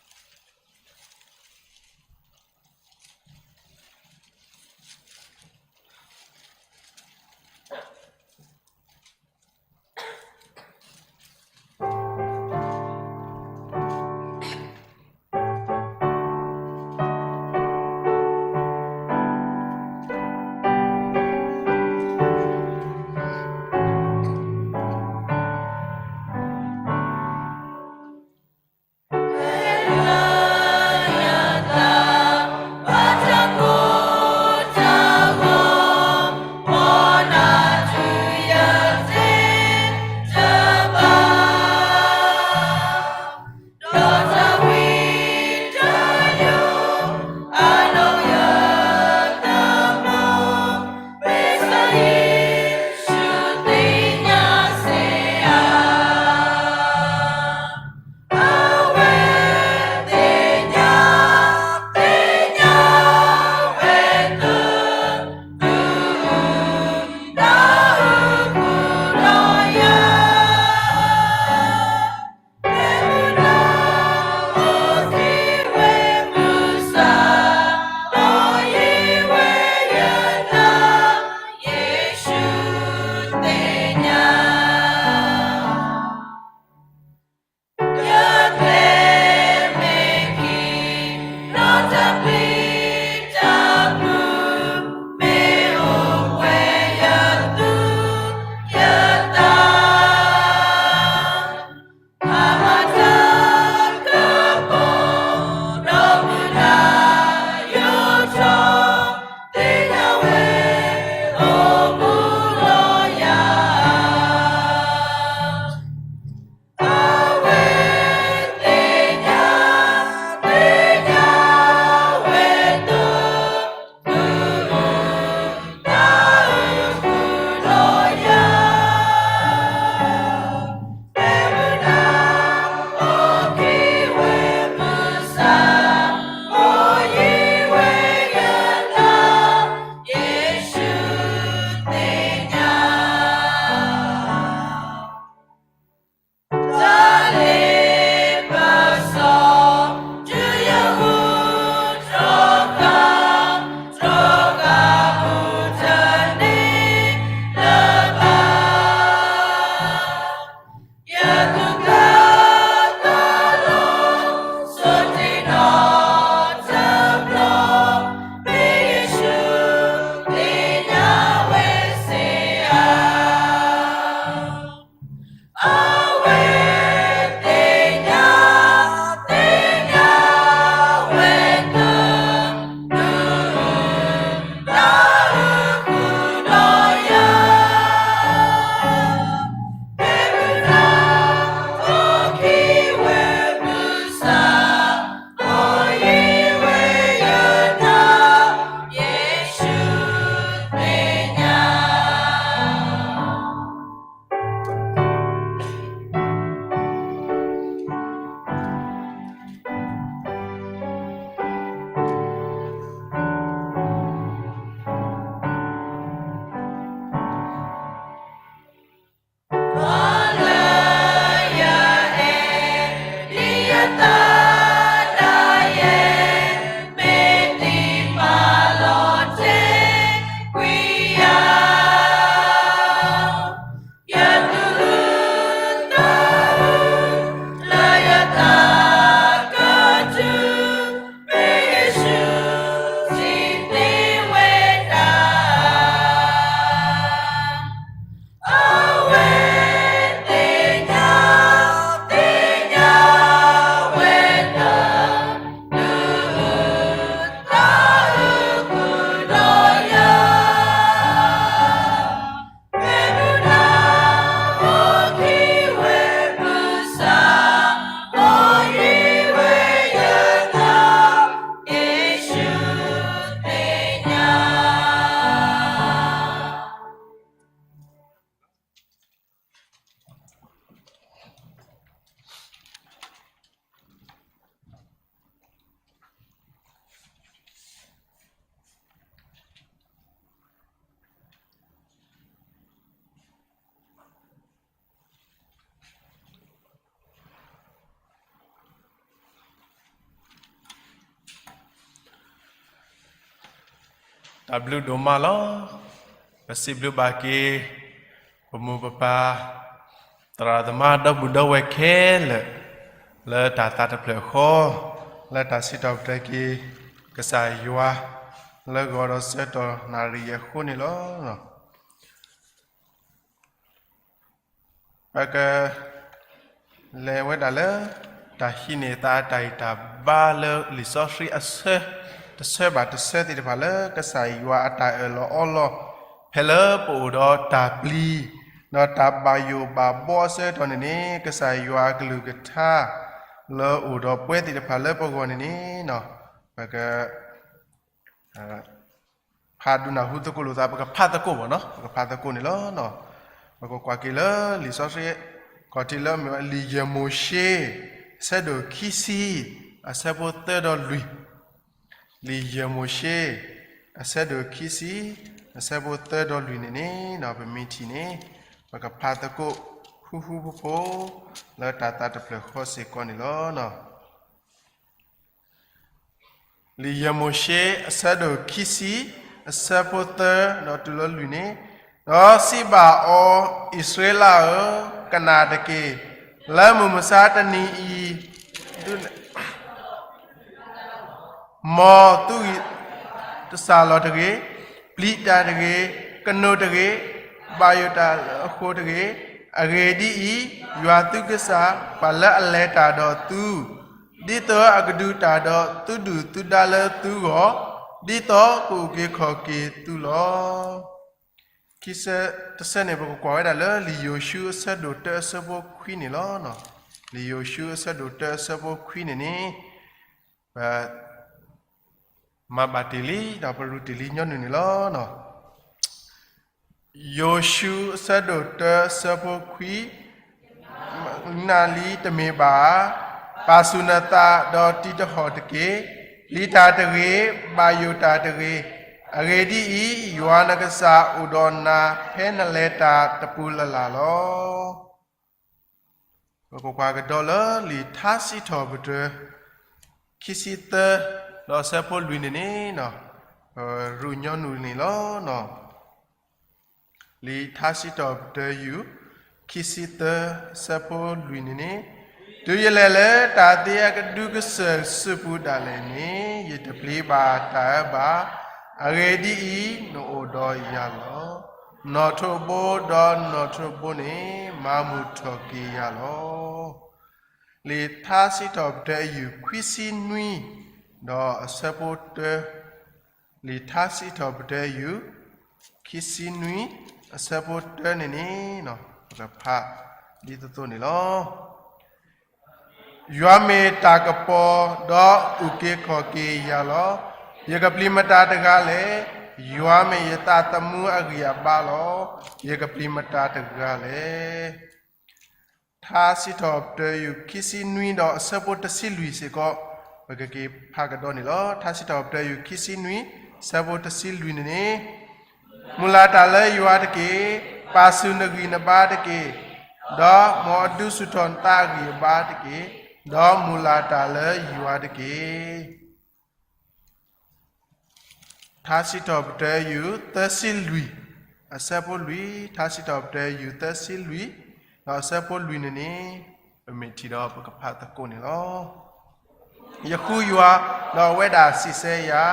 တၢ်ဘျုးဒိၣ်မးလီၤ. ပစံးဘျုးဘၣ်က့ၤ ပမိၢ်ပပၢ် သရၣ်သမါဒီပုၢ်ဒီဝဲၢ်ခဲလၢာ် လၢတၢ်သးတဖျၢၣ်ဃီ လၢတၢ်စံးထီၣ်ပတြၢၤက့ၤ ကစၢ်ယွၤ လၢဂီၤဒီးဆၢကတီၢ်နၣ်ရံၣ်အဃိန့ၣ်လီၤ. ပက လဲၤဝဲဒၣ်လၢ တၢ်ဟံးန့ၢ်သးအတၢ်ဂံၢ်တၢ်ဘါလၢလံာ်စီဆှံအဆၢ တဆၢဘၣ်တဆၢသ့ၣ်တဖၣ်လၢ ကစၢ်ယွၤအတၢ်အၢၣ်လီၤအီလီၤ ဖဲလၢပအိၣ်ဒီးတၢ်ပျံၤ ဒီးတၢ်ဘၣ်ယိၣ်ဘၣ်ဘှီအဆၢကတီၢ်န့ၣ်န့ၣ် ကစၢ်ယွၤအကလုၢ်ကထါ လၢအိၣ်ဒီးပှဲၤသ့ၣ်တဖၣ်လၢပဂီၢ်န့ၣ်န့ၣ် ပက ဖးဒိၣ်နၢ်ဟူသကိးလိာ်သး ပကဖးသကိးဘၣ်နီၤ ပကဖးသကိးန့ၣ်လီၤ. ပကကွၢ်က့ၤလၢလံာ်စီဆှံ ခီၣ်ထံးလၢမ့ၢ်လံာ်ယဲၢ်မိၤၡ့ အဆၢဒိၣ်ခံဆံ အဆၢဖိသၢဒီးလွံၢ်, လံာ်ယဲၢ်မိၤၡ့ အဆၢဒိၣ်ခံဆံ အဆၢဖိသၢဒီးလွံၢ်န့ၣ်န့ၣ် ပမ့ၢ်ထံၣ်န့ၣ် ပကဖးသကိး ဃူဃူဖိးဖိး လၢတၢ်သးတဖျၢၣ်ဃီစ့ၢ်ကီးန့ၣ်လီၤ. လံာ်ယဲၢ်မိၤၡ့ အဆၢဒိၣ်ခံဆံ အဆၢဖိသၢ ဒီးတုၤလၢလွံၢ်န့ၣ်, ဒီးစံးဘၣ်အီၤ, အံၣ်စရ့လးဧၢ, ကနၣ်တက့ၢ်. လၢမုၢ်မဆါတနံၤအံၤ သုလဲၤတစၢ်လီၤတဂ့ၤ, ပျံၤတၢ်တဂ့ၤ, ကနိးတဂ့ၤ, ဘၣ်ယိၣ်တၢ်အဃိတဂ့ၤ. အဂ့ၢ်ဒ်အံၤ, ယွၤသုကစၢ် ပှၤလၢအလဲၤတၢ်ဒီးသု, ဒ်သိးအကဒုးတၢ်ဒီးသုဒုၣ်သုဒါလၢသုဂီၢ်, ဒ်သိးကအိၣ်က့ၤခီၣ်က့ၤသုလီၤ. ခံဆၢတဆၢန့ၣ် ပကကွၢ်ဝဲဒၣ်လၢ လံာ်ယိၤၡူအဆၢဒိၣ်တၢ အဆၢဖိခွံန့ၣ်လီၤ. လံာ်ယိၤၡူအဆၢဒိၣ်တၢ အဆၢဖိခွံန့ၣ်န့ၣ် ပ မၤဘၣ်တ့ၢ်လံ ဒီးပရူးတ့ၢ်လံညီနုၢ်န့ၣ်လီၤ. ယိၤၡူအဆၢဒိၣ်တၢ အဆၢဖိခွံ, နလံတမ့ၢ်ဘၣ်ဧါ, ပာ်ဆူၣ်နသးဒီးတံၤတဟီၣ်တက့ၢ်. ပျံၤတၢ်တဂ့ၤ, ဘၣ်ယိၣ်တၢ်တဂ့ၤ. အဂ့ၢ်ဒ်အံၤ, ယွၤနကစၢ်အိၣ်ဒီးနၤ ဖဲနလဲၤတၢ်တပူၤလၢ်လၢ်လီၤ. ပကကွၢ်ကဒီးလၢလံာ်ထါစံးထီၣ်ပတြၢၤ ခံဆံသၢ ဒီးအဆၢဖိလွံၢ်န့ၣ်န့ၣ်, ပရူးညီနုၢ်န့ၣ်လီၤ. လံာ်ထါစံးထီၣ်ပတြၢၤယုၢ် ခံဆံသၢ အဆၢဖိလွံၢ်န့ၣ်န့ၣ်, တုၤယလဲၤလၢတၢ်သ့အကဒုကစၢၢ်စုပူၤဒၣ်လဲာ်န့ၣ်, ယတပျံၤဘၣ်တၢ်အၢဘၣ်. အဂ့ၢ်ဒ်အံၤ, နအိၣ်ဒီးယၤလီၤ. နီၣ်ထိးဘိဒီးနီၣ်ထိးဘိန့ၣ် မၤမုာ်ထီၣ်က့ၤယၤလီၤ. လံာ်ထါစံးထီၣ်ပတြၢၤယုၢ် ခွံဆံနွံ ဒီးအဆၢဖိတၢ, လံာ်ထါစံးထီၣ်ပတြၢၤယုၢ် ခံဆံနွံ အဆၢဖိတၢန့ၣ်န့ၣ်, ပကဖးဒ်သိးသိးန့ၣ်လီၤ. ယွၤမ့ၢ်တၢ်ကပီၤ, ဒီးအုၣ်က့ၤခီၣ်က့ၤယၤလီၤ. ယကပျံၤမတၤတဂၤလဲၣ်. ယွၤမ့ၢ်ယသးသမူအဂံၢ်အဘါလီၤ. ယကပျံၤမတၤတဂၤလဲၣ်. ထါစံးထီၣ်ပတြၢၤယုၢ် ခံဆံနွံ ဒီးအဆၢဖိတဆံလွံၢ်စ့ၢ်ကီး, ပကက့ၤဖးကဒီးန့ၣ်လီၤ. ထါစံးထီၣ်ပတြၢၤယုၢ် ခံဆံနွံ အဆၢဖိတဆံလွံၢ်န့ၣ်န့ၣ်, မုၢ်လၢ်တၢ်လၢယွၤတက့ၢ်. ပာ်ဆူၣ်နဂံၢ်နဘါတက့ၢ်. ဒီးမ်အဒုးဆူၣ်ထီၣ်နသးအဂံၢ်အဘါတက့ၢ်. ဒီးမုၢ်လၢ်တၢ်လၢယွၤတက့ၢ်. ထါစံးထီၣ်ပတြၢၤယုၢ် သၢဆံလွံၢ် အဆၢဖိလွံၢ်, ထါစံးထီၣ်ပတြၢၤယုၢ် သၢဆံလွံၢ် ဒီးအဆၢဖိလွံၢ်န့ၣ်န့ၣ်, ပမ့ၢ်ထံၣ်ဒီးပကဖးသကိးန့ၣ်လီၤ. ယဃုယွၤ, ဒီးအဝဲဒၣ်စံးဆၢယၤ,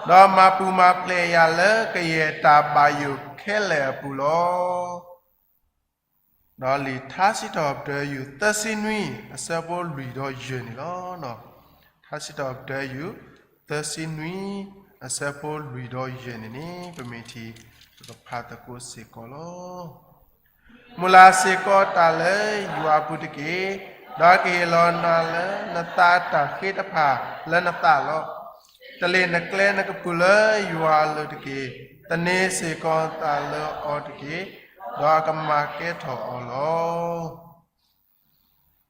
ဒီးမၤပူၤမၤဖျဲးယၤလၢကယဲၢ်တၢ်ဘၣ်ယိၣ်ခဲလၢာ်အပူၤလီၤ. ဒီးလံာ်ထါစံးထီၣ်ပတြၢၤယုၢ် သၢဆံနွံ အဆၢဖိလွံၢ်ဒီးယဲၢ်န့ၣ်လီၤ. ထါစံးထီၣ်ပတြၢၤယုၢ် သၢဆံနွံ အဆၢဖိလွံၢ်ဒီးယဲၢ်န့ၣ်န့ၣ် ပမ့ၢ်ထံၣ် ပကဖးသကိးစ့ၢ်ကီးလီၤ. မုၢ်လၢ်စ့ၢ်ကီးတၢ်လၢယွၤအပူၤတက့ၢ်. ဒီးကဟ့ၣ်လီၤနၤလၢနသးအတၢ်ဃ့တဖၣ်လၢနသးလီၤ. တလ့ၣ်နကျဲနကပုာ်လၢယွၤအလိၤတက့ၢ်. သန့ၤစ့ၢ်ကီးနသးလၢအီၤတက့ၢ်. ဒီးအကမၤကဲထီၣ်အီၤလီၤ.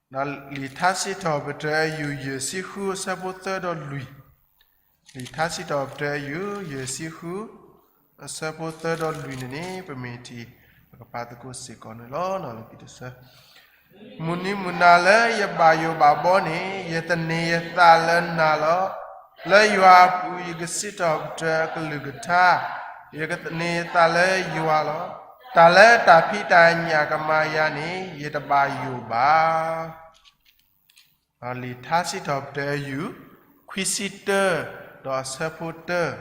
ဒီးလံာ်ထါစံးထီၣ်ပတြၢၤယုၢ် ယဲၢ်ဆံဃု အဆၢဖိသၢဒီးလွံၢ်, လံာ်ထါစံးထီၣ်ပတြၢၤယုၢ် ယဲၢ်ဆံဃု အဆၢဖိသၢဒီးလွံၢ်န့ၣ်န့ၣ် ပမ့ၢ်ထံၣ် ပကဖးသကိးစ့ၢ်ကီးန့ၣ်လီၤ. လၢခံတဆၢ, မုၢ်နံၤမုၢ်နၤလၢယဘၣ်ယိၣ်ဘၣ်ဘှီန့ၣ် ယသန့ၤယသးလၢနၤလီၤ. လၢယွၤအပူၤယကစံးထီၣ်ပတြၢၤအကလုၢ်ကထါ, ယကသန့ၤအသးလၢယွၤလီၤ. တၢ်လၢတၢ်ဖံးတၢ်ညၣ်ကမၤယၤန့ၣ် ယတဘၣ်ယိၣ်ဘၣ်. လံာ်ထါစံးထီၣ်ပတြၢၤယုၢ် ခွံဆံတၢ ဒီးအဆၢဖိတၢ,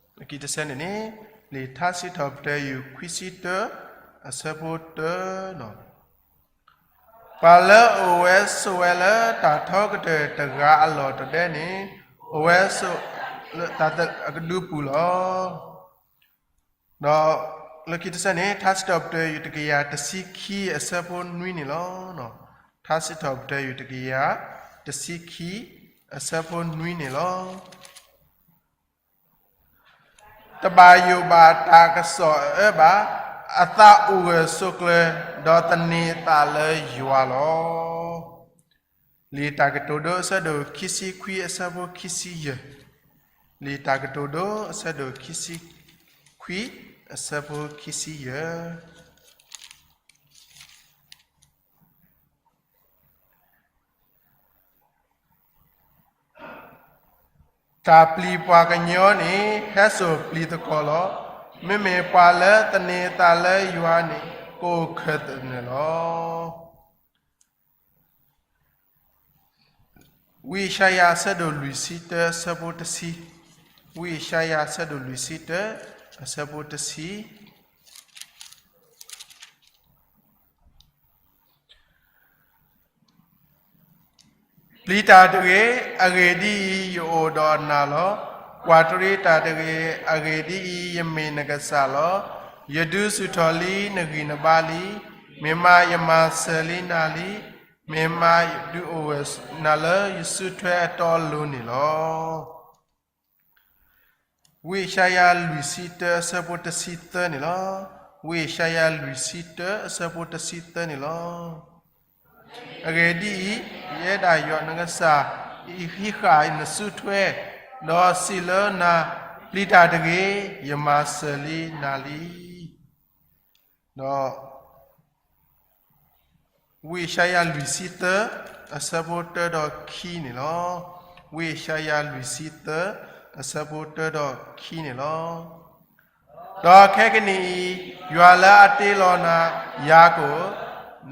လၢခံတဆၢန့ၣ်န့ၣ် လံာ်ထါစံးထီၣ်ပတြၢၤယုၢ် ခွံဆံတၢ အဆၢဖိတၢလီၤ. ပှၤလၢအအိၣ်ဝဲဆိးဝဲလၢတၢ်ထီကတၢၢ်တဂၤအလီၢ်တဒဲန့ၣ်, အိၣ်ဝဲဆိးလၢတၢ်အကဒုပူၤလီၤ. ဒီးလၢခံတဆၢန့ၣ် ထါစံးထီၣ်ပတြၢၤယုၢ်တကယၤတဆံခံအဆၢဖိနွံန့ၣ်လီၤ. ထါစံးထီၣ်ပတြၢၤယုၢ်တကယၤတဆံခံအဆၢဖိနွံန့ၣ်လီၤ. တဘၣ်ယိၣ်ဘၣ်တၢ်ကစီၣ်အအၢဘၣ်, အသးအိၣ်ဂၢၢ်ဆိးကျၢၤ, ဒီးသန့ၤအသးလၢယွၤလီၤ. လံာ်တၢ်ကတိၤဒိအဆၢဒိၣ်ခံဆံခွံအဆၢဖိခံဆံယဲၢ်, လံာ်တၢ်ကတိၤဒိအဆၢဒိၣ်ခံဆံခွံအဆၢဖိခံဆံယဲၢ်. တၢ်ပျံၤပှၤကညီန့ၣ် ဟဲစိာ်ပျံၤသကိးလီၤ. မ့မ့ၢ်ပှၤလၢသန့ၤအသးလၢယွၤန့ၣ် ကအိၣ်ခၢၣ်သနၢၣ်လီၤ. ဝံယၡါယၤအဆၢဒိၣ်လွံၢ်ဆံတၢ အဆၢဖိတဆံ, ဝံယၡါယၤအဆၢဒိၣ်လွံၢ်ဆံတၢ အဆၢဖိတဆံ. ပျံၤတၢ်တဂ့ၤ, အဂ့ၢ်ဒ်အံၤ, ယအိၣ်ဒီးနၤလီၤ. ကွၢ်တရံးတၢ်တဂ့ၤ, အဂ့ၢ်ဒ်အံၤ, ယမ့ၢ်နကစၢ်လီၤ. ယဒုးဆူၣ်ထီၣ်လံနဂံၢ်နဘါလံ. မ့ၢ်မးယမၤစၢၤလံနၤလံ. မ့ၢ်မးယဒုးအိၣ်ဝဲနၤလၢယစုထွဲအတီအလိၤန့ၣ်လီၤ. ဝံယၡါယၤလွံၢ်ဆံတၢ အဆၢဖိတဆံသၢန့ၣ်လီၤ. ဝံယၡါယၤလွံၢ်ဆံတၢ အဆၢဖိတဆံသၢန့ၣ်လီၤ. အဂ့ၢ်ဒ်အံၤ, ယအဲၣ်ဒၣ်ယွၤနကစၢ်, ယဟံးဃာ်နစုထွဲ, ဒီးစံးလၢနၤ, ပျံၤတၢ်တဂ့ၤ, ယမၤစၢၤလံနၤလံ. ဒီး ဝံယၡါယၤလွံၢ်ဆံသၢ အဆၢဖိတၢဒီးခံန့ၣ်လီၤ. ဝံယၡါယၤလွံၢ်ဆံသၢ အဆၢဖိတၢဒီးခံန့ၣ်လီၤ. ဒီးခဲကနံၣ်အံၤ, ယွၤလၢအတ့လီၤနၤ, ယၤကိာ်,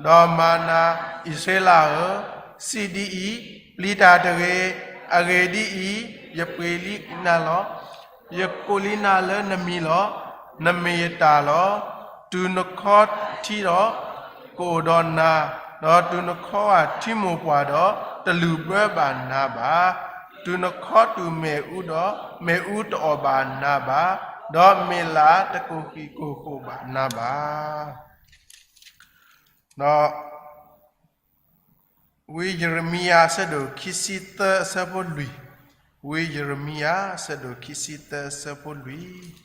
ဒီးမၤနၤ, အံၣ်စရ့လးဧၢ, စံးဒ်အံၤ, ပျံၤတၢ်တဂ့ၤ, အဂ့ၢ်ဒ်အံၤ, ယပှ့ၤလံနၤလီၤ. ယကိးလံနၤလၢနမံၤလီၤ. နမ့ၢ်ယတၢ်လီၤ. တုၤနခီထံဒီး, ကအိၣ်ဒီးနၤ, ဒီးတုၤနခီဂာ်ထံမိၢ်ပှၢ်ဒီး, တလုၢ်ဘၢဘၣ်နၤဘၣ်. တုၤနခီတုၤမ့ၣ်အူဒီး, မ့ၣ်အူတအီၣ်ဘၣ်နၤဘၣ်, ဒီးမ့ၣ်လးတကိၢ်ဃံးကိၢ်ဃိးဘၣ်နၤဘၣ်. ဒီး ဝံယရမံယၤအဆၢဒိၣ်ခံဆံသၢအဆၢဖိလွံၢ်, ဝံယရမံယၤအဆၢဒိၣ်ခံဆံသၢအဆၢဖိလွံၢ်. ဒီ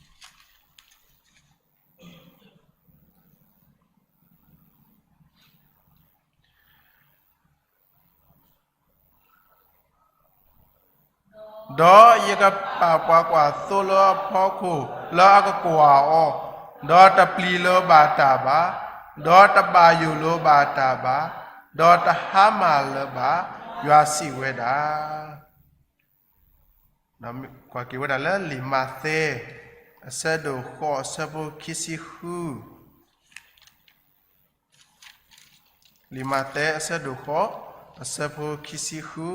းယကပာ်ပှၤကွၢ်သိလၢအဖီခိၣ်လၢအကကွၢ်အီၤ, ဒီးတပျံၤလၢၤဘၣ်တၢ်ဘၣ်, ဒီးတဘၣ်ယိၣ်လၢၤဘၣ်တၢ်ဘၣ်, ဒီးတဟါမၢ်လၢၤဘၣ်, ယွၤစံးဝဲဒၣ်. ကွၢ်က့ၤဝဲဒၣ်လၢလံာ်မးသဲ အဆၢဒိၣ်ဃိး အဆၢဖိခံဆံဃု, လံာ်မးသဲအဆၢဒိၣ်ဃိး အဆၢဖိခံဆံဃု.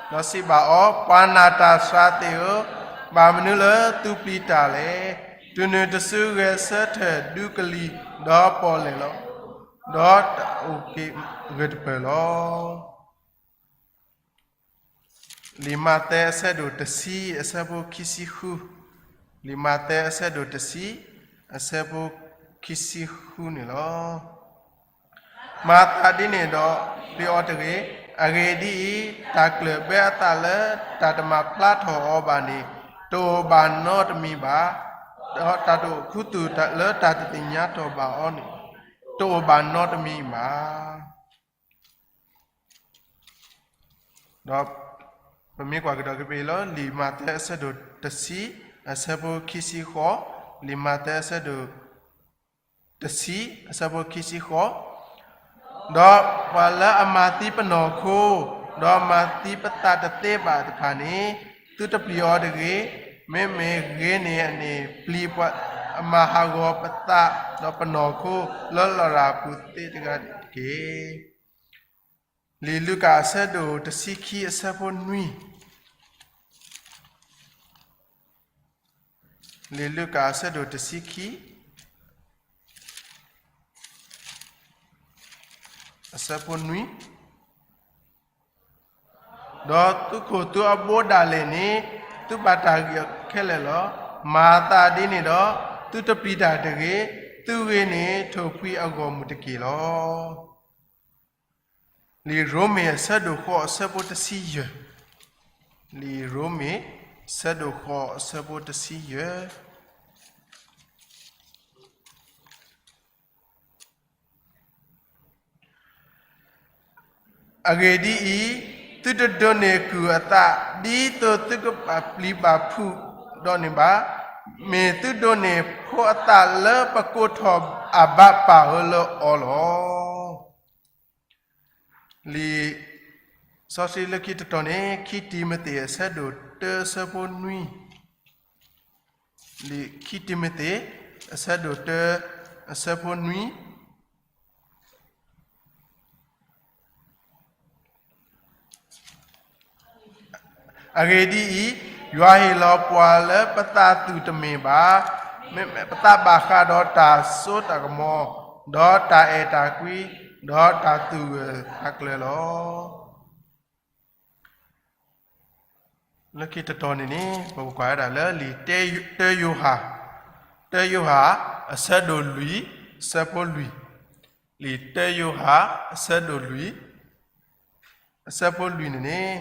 ဒီးစံးဘၣ်အီၤ, ပှၤနာ်တၢ်စှၤသ့ၣ်ဧၢ, ဘၣ်မနုၤလၢသုပျံၤတၢ်လဲၣ်. တုၤနုၤတစုဂဲၤဆၢထၢၣ်ဒူကလံၤဒီးပီၣ်လဲၣ်လီၤ, ဒီးတအိၣ်က့ၤဂၢၢ်တပၢၢ်လီၤ. လံာ်မးသဲအဆၢဒိၣ်တဆံ အဆၢဖိခံဆံဃု, လံာ်မးသဲအဆၢဒိၣ်တဆံ အဆၢဖိခံဆံဃုန့ၣ်လီၤ. မၤသးဒ်န့ၣ်ဒီး ပျံၤအီၤတဂ့ၤ. အဂ့ၢ်ဒ်အံၤ, တၢ်ကျၢၢ်ဘၢအသးလၢတၢ်တမၤဖျါထီၣ်အီၤဘၣ်န့ၣ် တအိၣ်ဘၣ်နီတမံၤဘၣ်, ဒီးတၢ်တအိၣ်ခူသူၣ်လၢတၢ်တသ့ၣ်ညါထီၣ်ဘၣ်အီၤန့ၣ် တအိၣ်ဘၣ်နီတမံၤဘၣ်. ဒီးပမ့ၢ်ကွၢ်ကဒီးက့ၤဖဲအံၤလၢ လံာ်မးသဲအဆၢဒိၣ်တဆံ အဆၢဖိခံဆံဃိး, လံာ်မးသဲအဆၢဒိၣ်တဆံ အဆၢဖိခံဆံဃိး, ဒီးပှၤလၢအမၤသံပနီၢ်ခိ ဒီးမၤသံပသးတသ့ဘၣ်တဖၣ်န့ၣ်, သုတပျံၤအီၤတဂ့ၤ. မ့မ့ၢ်ဂ့ၤန့ၣ်န့ၣ် ပျံၤပှၤ, အမၤဟးဂီၤပသး, ဒီးပနီၢ်ခိလၢလရာ်ပူၤသ့တဂၤန့ၣ်တက့ၢ်. လံာ်လူၤကၣ်အဆၢဒိၣ်တဆံခံအဆၢဖိနွံ, လံာ်လူၤကၣ်အဆၢဒိၣ်တဆံခံ အဆၢဖိနွံ, ဒီးသုခိၣ်သုအဘိဒၣ်လဲာ်န့ၣ်, သုဘၣ်တၢ်ဂံၢ်ခဲလၢာ်လီၤ. မၤသးဒ်န့ၣ်ဒီး, သုတပျံၤတၢ်တဂ့ၤ. သုဂ့ၤန့ၣ် ထိၣ်ဖှံအဂီၢ်မုၢ်တက့ၢ်လီၤ. လံာ်ရိမ့ၤအဆၢဒိၣ်ဃိးအဆၢဖိတဆံယဲၢ်, လံာ်ရိမ့ၤ အဆၢဒိၣ်ဃိးအဆၢဖိတဆံယဲၢ်. အဂ့ၢ်ဒ်အံၤ, သုတဒိးန့ၢ်ကုၢ်အသး, ဒ်သိးသုကဘၣ်ပျံၤဘၣ်ဖုးဒီးန့ၣ်ဘၣ်. မ့ၢ်သုဒိးန့ၢ်ဖိအသးလၢပကိးထီၣ်အဘၣ်ပာ်အီၤလၢအီလီၤ. လံာ်စီဆှံလၢခံတတီၤန့ၣ် ခံတံၤမသ့းအဆၢဒိၣ်တၢအဆၢဖိနွံ, လံာ်ခံတံၤမသ့း အဆၢဒိၣ်တၢ အဆၢဖိနွံ. အဂ့ၢ်ဒ်အံၤ, ယွၤဟ့ၣ်လီၤပှၤလၢပသးသူၣ်တမ့ၢ်ဘၣ်, မ့မ့ၢ်ပသးဘၣ်ဃးဒီးတၢ်စိတၢ်ကမီၤ, ဒီးတၢ်အဲၣ်တၢ်ကွံ, ဒီးတၢ်သူၣ်ဂၢၢ်သးကျၢၤလီၤ. လၢခံတတီၤန့ၣ်န့ၣ် ပကကွၢ်ဝဲဒၣ်လၢလံာ်တၢယိၤဟၣ်, တၢယိၤဟၣ် အဆၢဒိၣ်လွံၢ် အဆၢဖိလွံၢ်, လံာ်တၢယိၤဟၣ် အဆၢဒိၣ်လွံၢ် အဆၢဖိလွံၢ်န့ၣ်န့ၣ်,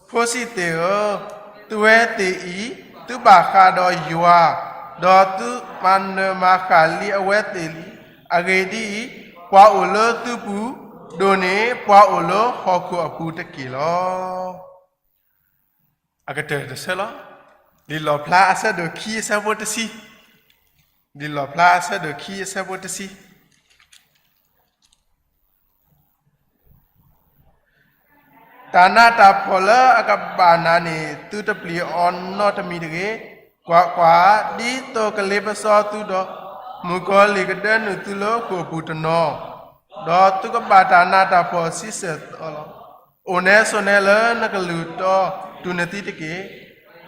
ဖိဆံးသ့ၣ်ဧၢ, သုဝဲသ့ၣ်အံၤ သုဘၣ်ဃးဒီးယွၤ, ဒီးသုမၤနၢၤမၤဃၣ်လံအဝဲသ့ၣ်လံ. အဂ့ၢ်ဒ်အံၤ, ပှၤအိၣ်လၢသုပူၤ, ဒိၣ်န့ၢ်ပှၤအိၣ်လၢဟီၣ်ခိၣ်အပူၤတက့ၢ်လီၤ. အကတၢၢ်တဆၢလီၤ. လံာ်လီၣ်ဖျါအဆၢဒိၣ်ခံအဆၢဖိတဆံ, လံာ်လီၣ်ဖျါအဆၢဒိၣ်ခံအဆၢဖိတဆံ. တၢ်နးတၢ်ဖှီၣ်လၢအကဘၣ်နၤန့ၣ် သုတပျံၤအီၤနီတမံၤတဂ့ၤ. ကွၢ်ကွၢ်, ဒ်သိးကလ့ပစီသုဒီး, မုၣ်ကီၤလံၢ်ကဒၢနုာ်သုလၢဃိာ်ပူၤတနီၤ, ဒီးသုကဘၣ်တၢ်နးတၢ်ဖှီၣ်ဆံဆဲၣ်သီလီၤ. အိၣ်နဲဆိးနဲလၢနကလုၢ်တီတူၢ်နသံတက့ၢ်,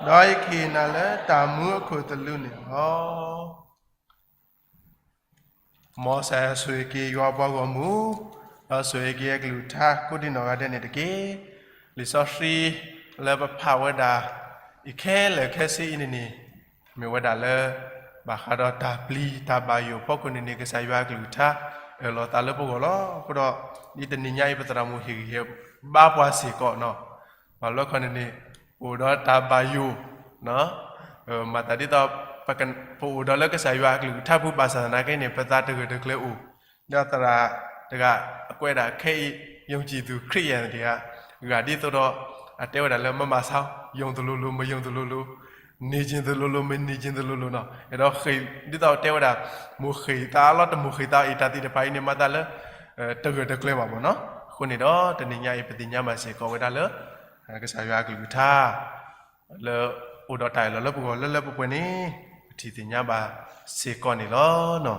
ဒီးယကဟ့ၣ်နၤလၢတၢ်မူအခိၣ်သလုးန့ၣ်လီၤ. မ်စၢ်ဆိၣ်ဂ့ၤက့ၤယွၤပှၤဂီၢ်မုၢ်, ဒီးဆိၣ်ဂ့ၤက့ၤအကလုၢ်ကထါကိးဒံနီၢ်ဂၤဒဲးန့ၣ်တက့ၢ်. လံာ်စီဆှံလၢပဖးဝဲဒၣ် အံၤခဲလၢာ်ခဲဆ့အံၤန့ၣ်န့ၣ်, မ့ၢ်ဝဲဒၣ်လၢ ဘၣ်ဃးဒီးတၢ်ပျံၤတၢ်ဘၣ်ယိၣ်အဖီခိၣ်န့ၣ်န့ၣ် ကစၢ်ယွၤအကလုၢ်ကထါ အၢၣ်လီၤသးလၢပဂီၢ်လီၤ. အဃိဒီး ဒ်တနံၤညါအံၤ ပသရၣ်မုၣ်ဟ့ၣ်ဂံၢ်ဟ့ၣ်ဘါပှၤစ့ၢ်ကီးနီၤ, ဘၣ်လၢခီန့ၣ်န့ၣ် ပအိၣ်ဒီးတၢ်ဘၣ်ယိၣ် မၤသးဒ်သိး ပအိၣ်ဒီးလၢကစၢ်ယွၤအကလုၢ်ကထါပူၤဘၣ်ဆၣ်သနာ်က့န့ၣ် ပသးတဂၢၢ်တကျၢၤအိၣ်, ဒီးသရၣ်တဂၤအကွဲးဒၣ်ခဲအံၤ ယုံကြည်သူခရစ်ယာန်တဂၤ, ဂၤဒ်သိးဒီး အတဲဝဲဒၣ်လၢမမၤဆါ ယုံသလိုလို မယုံသလိုလို, နေချင်သလိုလို မနေချင်သလိုလိုနီၤ, အဲၣ်ဒိးဃ့ၢ် ဒ်သိးတဲဝဲဒၣ် မိၢ်ဃ့ၢ်သးအလီၢ်တမိၢ်ဃ့ၢ်သးအံၤ တၢ်သ့ၣ်တဖၣ်အံၤန့ၣ် မၤသးလၢ တဂၢၢ်တကျၢၤဘၣ်မ့ၢ်နီၤ. အဃိန့ၣ်ဒီး တနံၤညါအံၤ ပသ့ၣ်ညါဘၣ်စ့ၢ်ကီးဝဲဒၣ်လၢ ကစၢ်ယွၤအကလုၢ်ကထါ လၢအိၣ်ဒီးတၢ်အၢၣ်လီၤလၢပဂီၢ်လၢလၢပှဲၤပှဲၤန့ၣ် ပထံၣ်သ့ၣ်ညါဘၣ်စ့ၢ်ကီးန့ၣ်လီၤ.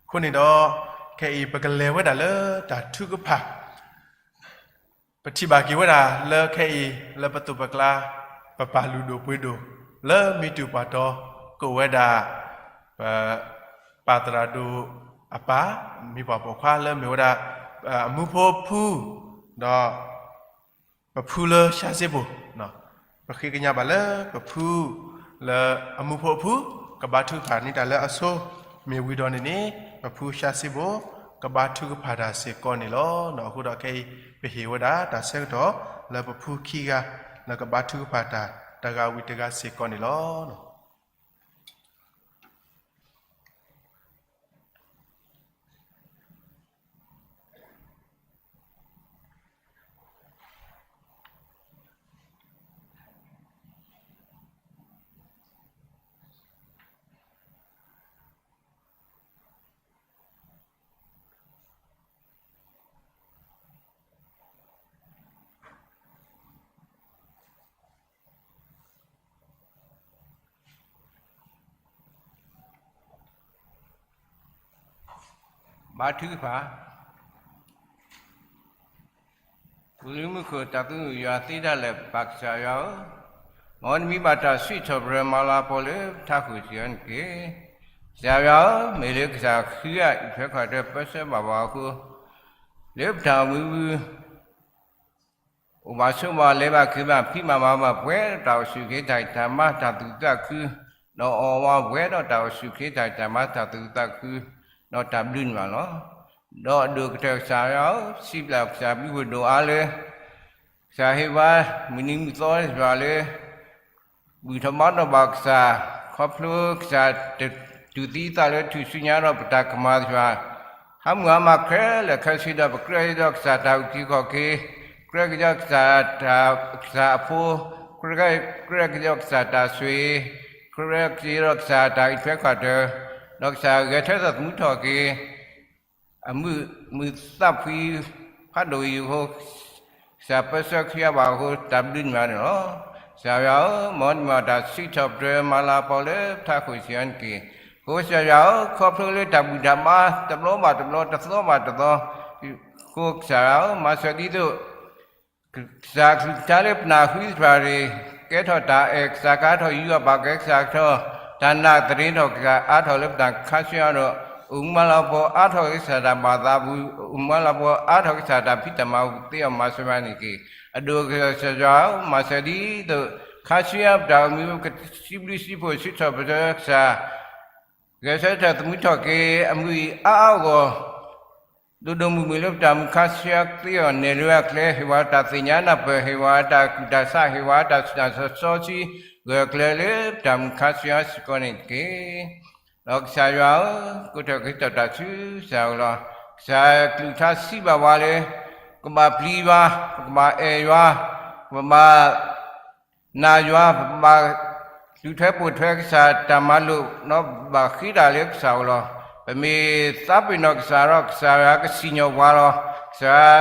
အဃိန့ၣ်ဒီး ခဲအံၤပကလဲၤဝဲဒၣ်လၢတၢ်ထုကဖၣ် ပထံၣ်ဘၣ်က့ၤဝဲဒၣ်လၢခဲအံၤ လၢပသိးပကျါ ပပၢ်လုၢ်ဒိၣ်ပှ့ၤဒိၣ် လၢမံတူၢ်ပှၢ်တီၤ ကအိၣ်ဝဲဒၣ် ပ ပၢ်သရၣ်ဒိၣ်အပၢ် မံပှၢ်ပိာ်ခွါလၢမ့ၢ်ဝဲဒၣ် အမူဖိအဖု ဒီး ပဖုလၢၡါစ့ဘိၣ်, ပဃ့ကညးဘၣ်လၢပဖု လၢအမူဖိအဖု ကဘါထုကဖၣ်န့ၢ်တၢ်လၢအဆိ မ့ၢ်ဝံၤဒီးန့ၣ်န့ၣ် ပဖုၡါစ့ဘိၣ် ကဘါထုကဖၣ်တၢ်စ့ၢ်ကီးန့ၣ်လီၤ. အဃိဒီးခဲအံၤ ပဟ့ၣ်ဝဲဒၣ်တၢ်ဆၢကတီၢ် လၢပဖုခံဂၤ လၢကဘါထုကဖၣ်တၢ် တဂၤဝံၤတဂၤစ့ၢ်ကီးန့ၣ်လီၤ. ဟါထုကဖၣ်, ပူၤလံမူခိၣ် တၢ်သူၣ်ယွၤသ့ဒၣ်လဲာ် ပၢ်ကစၢ်ယွၤဧၢ, မ်နမံၤဘၣ်တၢ်စံးထီၣ်ပတြၢၤမၤလၤကပီၤလၢပထးခိၣ်စံးအီၤန့ၣ်တက့ၢ်. ကစၢ်ယွၤဧၢ, မ့ၢ်လၢကစၢ်ဃုအံၣ်ထွဲကွၢ်ထွဲပၢဆှၢဘၣ်ပှၤအဃိ, လၢပတၢ်အိၣ်မူပူၤ အိၣ်ဘၣ်ဆိးဘၣ်လဲၤဘၣ်က့ၤဘၣ် ဖံးဘၣ်မၤဘၣ်ပှဲၤဒီးတၢ်အိၣ်ဆူၣ်အိၣ်ချ့တၢ်ဖံးတၢ်မၤတၢ်သူၣ်သးခု, ဒီးအိၣ်ဝးပှဲၤဒီးတၢ်အိၣ်ဆူၣ်အိၣ်ချ့တၢ်ဖံးတၢ်မၤတၢ်သူၣ်သးခု, ဒီးတၢ်ဘျုးန့ၢ်ဘၣ်လီၤ. ဒီးအဒိၣ်ကတၢၢ်ကစၢ်ယွၤဧၢ, စံးဘျုးကစၢ်ဘျုးဖှိၣ်ဒိၣ်အါလၢ ကစၢ်ဟ့ၣ်ဝဲမုၢ်နံၤမုၢ်သီတဖၣ်လၢ ဘူၣ်ထီၣ်ဘါထီၣ်ဘၣ်ကစၢ်, ခီဖျိကစၢ်တတူၢ်သံသးလၢထူၣ်စုညါဒီးပတၢ်ကမၣ်သ့ၣ်တဖၣ်, ဟးမုၢ်ဟါမးခဲလၢာ်ခဲဆ့ဒီး ပကြၢးကဒီးကစၢ်တၢ်အုၣ်က့ၤခီၣ်က့ၤ, ကြၢးကဒီးကစၢ်တၢ်, ကစၢ်အဖိ, ကြၢး, ကြၢးကဒီးကစၢ်တၢ်ဆိၣ်ဂ့ၤ, ကြၢးကဒီးကစၢ်တၢ်အံးထွဲကွၢ်ထွဲ, ဒီးကစၢ်ဂဲၤဆၢထၢၣ်သမူထီၣ်က့ၤ အမုၢ်, မုၢ်သၣ်ဖှံဖးဒိၣ်အံၤအဃိ, ကစၢ်ပၢဆှၢခံဂၤဘၣ်အဃိ တၢ်ဘျုးန့ၢ်ဘၣ်န့ၣ်လီၤ. ကစၢ်ယွၤဧၢ, မ်နမံၤဘၣ်တၢ်စံးထီၣ်ပတြၢၤမၤလၤကပီၤလၢပထးခိၣ်စံးအီၤန့ၣ်တက့ၢ်. အဃိကစၢ်ယွၤဧၢ, ခီဖျိလၢတၢ်ဘူၣ်တၢ်ဘါတဘျီဘၣ်တဘျီ တသီဘၣ်တသီအဃိ ကစၢ်ယွၤဧၢ, မၤစၢၤဒ်သိး ကစၢ်အကလုၢ်ကထါလၢပနၢ်ဟူသ့ၣ်တဖၣ်န့ၣ် ကဲထီၣ်တၢ်အဲၣ်ကစၢ်ကါထီၣ် ယူးယီၣ်ပာ်ကဲကစၢ်ကထီၣ်, တၢ်နာ်သန့ၤထီၣ်ကစၢ်အါထီၣ်လၢပတၢ်ခါဆူညါဒီး အိၣ်မူမၤလၤကပီၤအါထီၣ်ကစၢ်တၢ်ဘၣ်သးပူၤ, အိၣ်မူမၤလၤကပီၤအါထီၣ်ကစၢ်တၢ်ဖံးတၢ်မၤပူၤသ့အီၤ မၤစၢၤဘၣ်န့ၣ်တက့ၢ်. အဒိၣ်ကတၢၢ်ကစၢ်ယွၤဧၢ, မၤစၢၤဒ်သိး ခါဆူညါပတၢ်အိၣ်မူ ကစံးဘျုးစံးဖှိၣ် စံးထီၣ်ပတြၢၤကစၢ် ဂဲၤဆၢထၢၣ်သမူထီၣ်က့ၤ အမုၢ်အံၤအါအါဂီၢ်ဂီၢ် ဒိၣ်ဒိၣ်မုၢ်မုၢ်လၢပတၢ်အိၣ်မူခါဆူညါသ့အီၤ နဲၣ်လွဲအကျဲ ဟ့ၣ်ဝဲတၢ်သ့ၣ်ညါနၢ်ပၢၢ် ဟ့ၣ်ဝဲတၢ်ကူၣ်တၢ်ဆး ဟ့ၣ်ဝဲတၢ်ဆူးတၢ်ဆါစီဆှံ ဂၢၢ်ကျၢၤလၢပတၢ်အိၣ်မူခါဆူညါစ့ၢ်ကီးန့ၣ်တက့ၢ်. ဒီးကစၢ်ယွၤဧၢ, ကိးထီၣ်က့ၤတၢ်စူၤကစၢ်ဧၢလီၤ. ကစၢ်ကလုၢ်ကထါစံးဘၣ်ပှၤလၢ ပကဘၣ်ပျံၤယွၤ, ပကဘၣ်အဲၣ်ယွၤ, ပကဘၣ် နာ်ယွၤ, ပဘၣ် လုၢ်ထွဲပိာ်ထွဲကစၢ်တၢ်မၤလိာ် ဒီးဘၣ်ဃ့တၢ်လၢကစၢ်အအိၣ်လီၤ. ပမ့ၢ်သးပ့ၤနီၣ်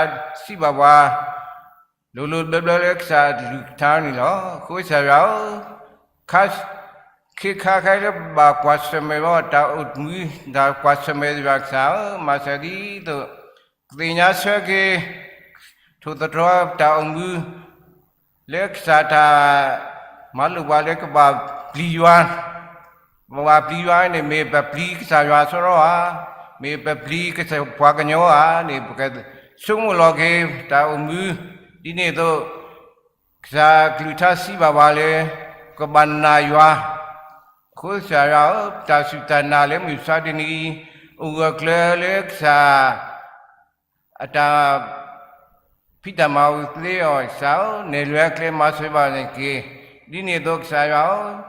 ကစၢ်ဒီး ကစၢ်ယွၤကစံၣ်ညီၣ်ပှၤလီၤ. ကစၢ်ယွၤစံးဘၣ်ပှၤ လိၤလိၤဘျၢဘျၢလၢကစၢ်အကလုၢ်ကထါန့ၣ်လီၤ. အဃိကစၢ်ယွၤဧၢ, ခါ ခ့ခါခဲအံၤလၢပဘၣ်ကွၢ်ဆၢၣ်မဲာ်ဘၣ်တၢ်အိၣ်မူ တၢ်ကွၢ်ဆၢၣ်မဲာ်သ့ၣ်တဖၣ် ကစၢ်ဧၢ, မၤစၢၤဒ်သိး ကသ့ၣ်ညါဆၢက့ၤ ထိၣ်သတြီၤတၢ်အိၣ်မူ လၢကစၢ်တၢ်မၤလိာ်ပှၤလၢကဘၣ်ပျံၤယွၤ, ပဘၣ်ပျံၤယွၤန့ၣ် မ့ၢ်ပပျံၤကစၢ်ယွၤအစီရီဧါ, မ့ၢ်ပပျံၤကစၢ်ပှၤကညီဧါန့ၣ် ပကဆိကမိၣ်လီၤက့ၤတၢ်အိၣ်မူ, ဒ်န့ၣ်အသိး ကစၢ်ကလုၢ်ကထါစံးဘၣ်ပှၤလၢ ကဘၣ်နာ်ယွၤ, အဃိကစၢ်ယွၤဧၢ, တၢ်စူၢ်တၢ်နာ်လၢမုၢ်မဆါတနံၤအံၤ အိၣ်ဂၢၢ်ကျၢၤလၢကစၢ် အတၢ်ဖံးတၢ်မၤပူၤသ့အီၤ ကစၢ်ဧၢ, နဲၣ်လွဲအကျဲမၤစၢၤဘၣ်န့ၣ်တက့ၢ်. ဒ်န့ၣ်အသိးကစၢ်ယွၤဧၢ,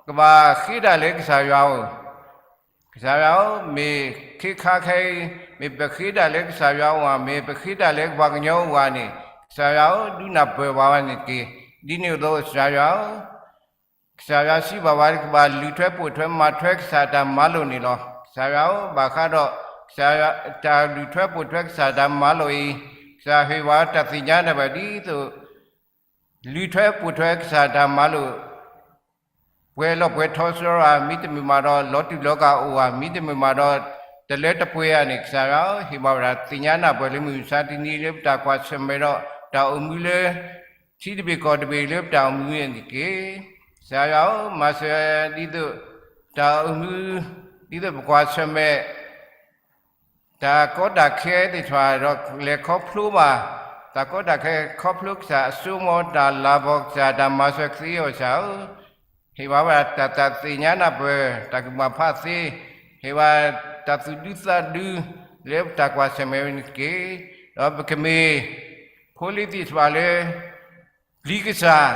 ကဘၣ်ဃ့တၢ်လၢကစၢ်ယွၤအအိၣ်, ကစၢ်ယွၤဧၢ, မ့ၢ်ခ့ခါခဲအံၤ မ့ၢ်ပဃ့တၢ်လၢကစၢ်ယွၤအအိၣ်ဧါ, မ့ၢ်ပဃ့တၢ်လၢပှၤကညီအအိၣ်ဧါန့ၣ် ကစၢ်ယွၤဧၢ, ဒုးနၢ်ပၢၢ်ဘၣ်ဝဲန့ၣ်တက့ၢ်. ဒ်န့ၣ်အသိးကစၢ်ယွၤဧၢ, ကစၢ်ယွၤစံးဘၣ်ပှၤလၢ ကဘၣ်လုၢ်ထွဲပိာ်ထွဲမၤထွဲကစၢ်တၢ်မၤလိာ်န့ၣ်လီၤ. ကစၢ်ယွၤဧၢ, ဘၣ်ဃးဒီး ကစၢ်ယွၤတၢ်လုၢ်ထွဲပိာ်ထွဲကစၢ်တၢ်မၤလိာ်အံၤ, ကစၢ်ဟ့ၣ်ပှၤတၢ်သ့ၣ်ညါနၢ်ပၢၢ်ဒ်သိး လုၢ်ထွဲပိာ်ထွဲကစၢ်တၢ်မၤလိာ် ပှဲၤလီၤပှဲၤထီစရီဧါ, မ့တမ့ၢ်ဘၣ်ဒီး လီၤတူာ်လီၤကာ်အိၣ်ဧါ, မ့တမ့ၢ်ဘၣ်ဒီး တလၢတပှဲၤဧါန့ၣ် ကစၢ်ယွၤဧၢ, ဟ့ၣ်ပှၤဝဲဒၣ်သ့ၣ်ညါနၢ်ပၢၢ်လၢမုၢ်မဆါတနံၤလၢပတၢ်ကွၢ်ဆၢၣ်မဲာ်ဒီး တၢ်အိၣ်မူလၢ ထံတဘ့ၣ်ကီၢ်တဘ့ၣ်လၢပတၢ်အိၣ်မူန့ၣ်တက့ၢ်. ကစၢ်ယွၤဧၢ, မၤစၢၤဒ်သိး တၢ်အိၣ်မူ ဒ်သိးပကွၢ်ဆၢၣ်မဲာ် တၢ်ကီတၢ်ခဲသ့ၣ်တဖၣ်ဒီး လဲၤခီဖျိဘၣ် တၢ်ကီတၢ်ခဲခီဖျိကစၢ်အစိကမီၤ တၢ်လၤကပီၤကစၢ် တၢ်မၤစၢၤကသ့အီၤကစၢ်ဧၢ, ဟ့ၣ်ပှၤဝဲဒၣ်တၢ်သ့ၣ်ညါနၢ်ပၢၢ် တၢ်ကူၣ်ဘၣ်ဖးသ့, ဟ့ၣ်ပှၤတၢ်သူၣ်ဒူသးဒူ လၢပတၢ်ကွၢ်ဆၢၣ်မဲာ်ဝဲန့ၣ်တက့ၢ်. ဒီးပကမ့ၢ်ဖိလံၤသ့ၣ်တဖၣ်လၢ ပျံၤကစၢ်,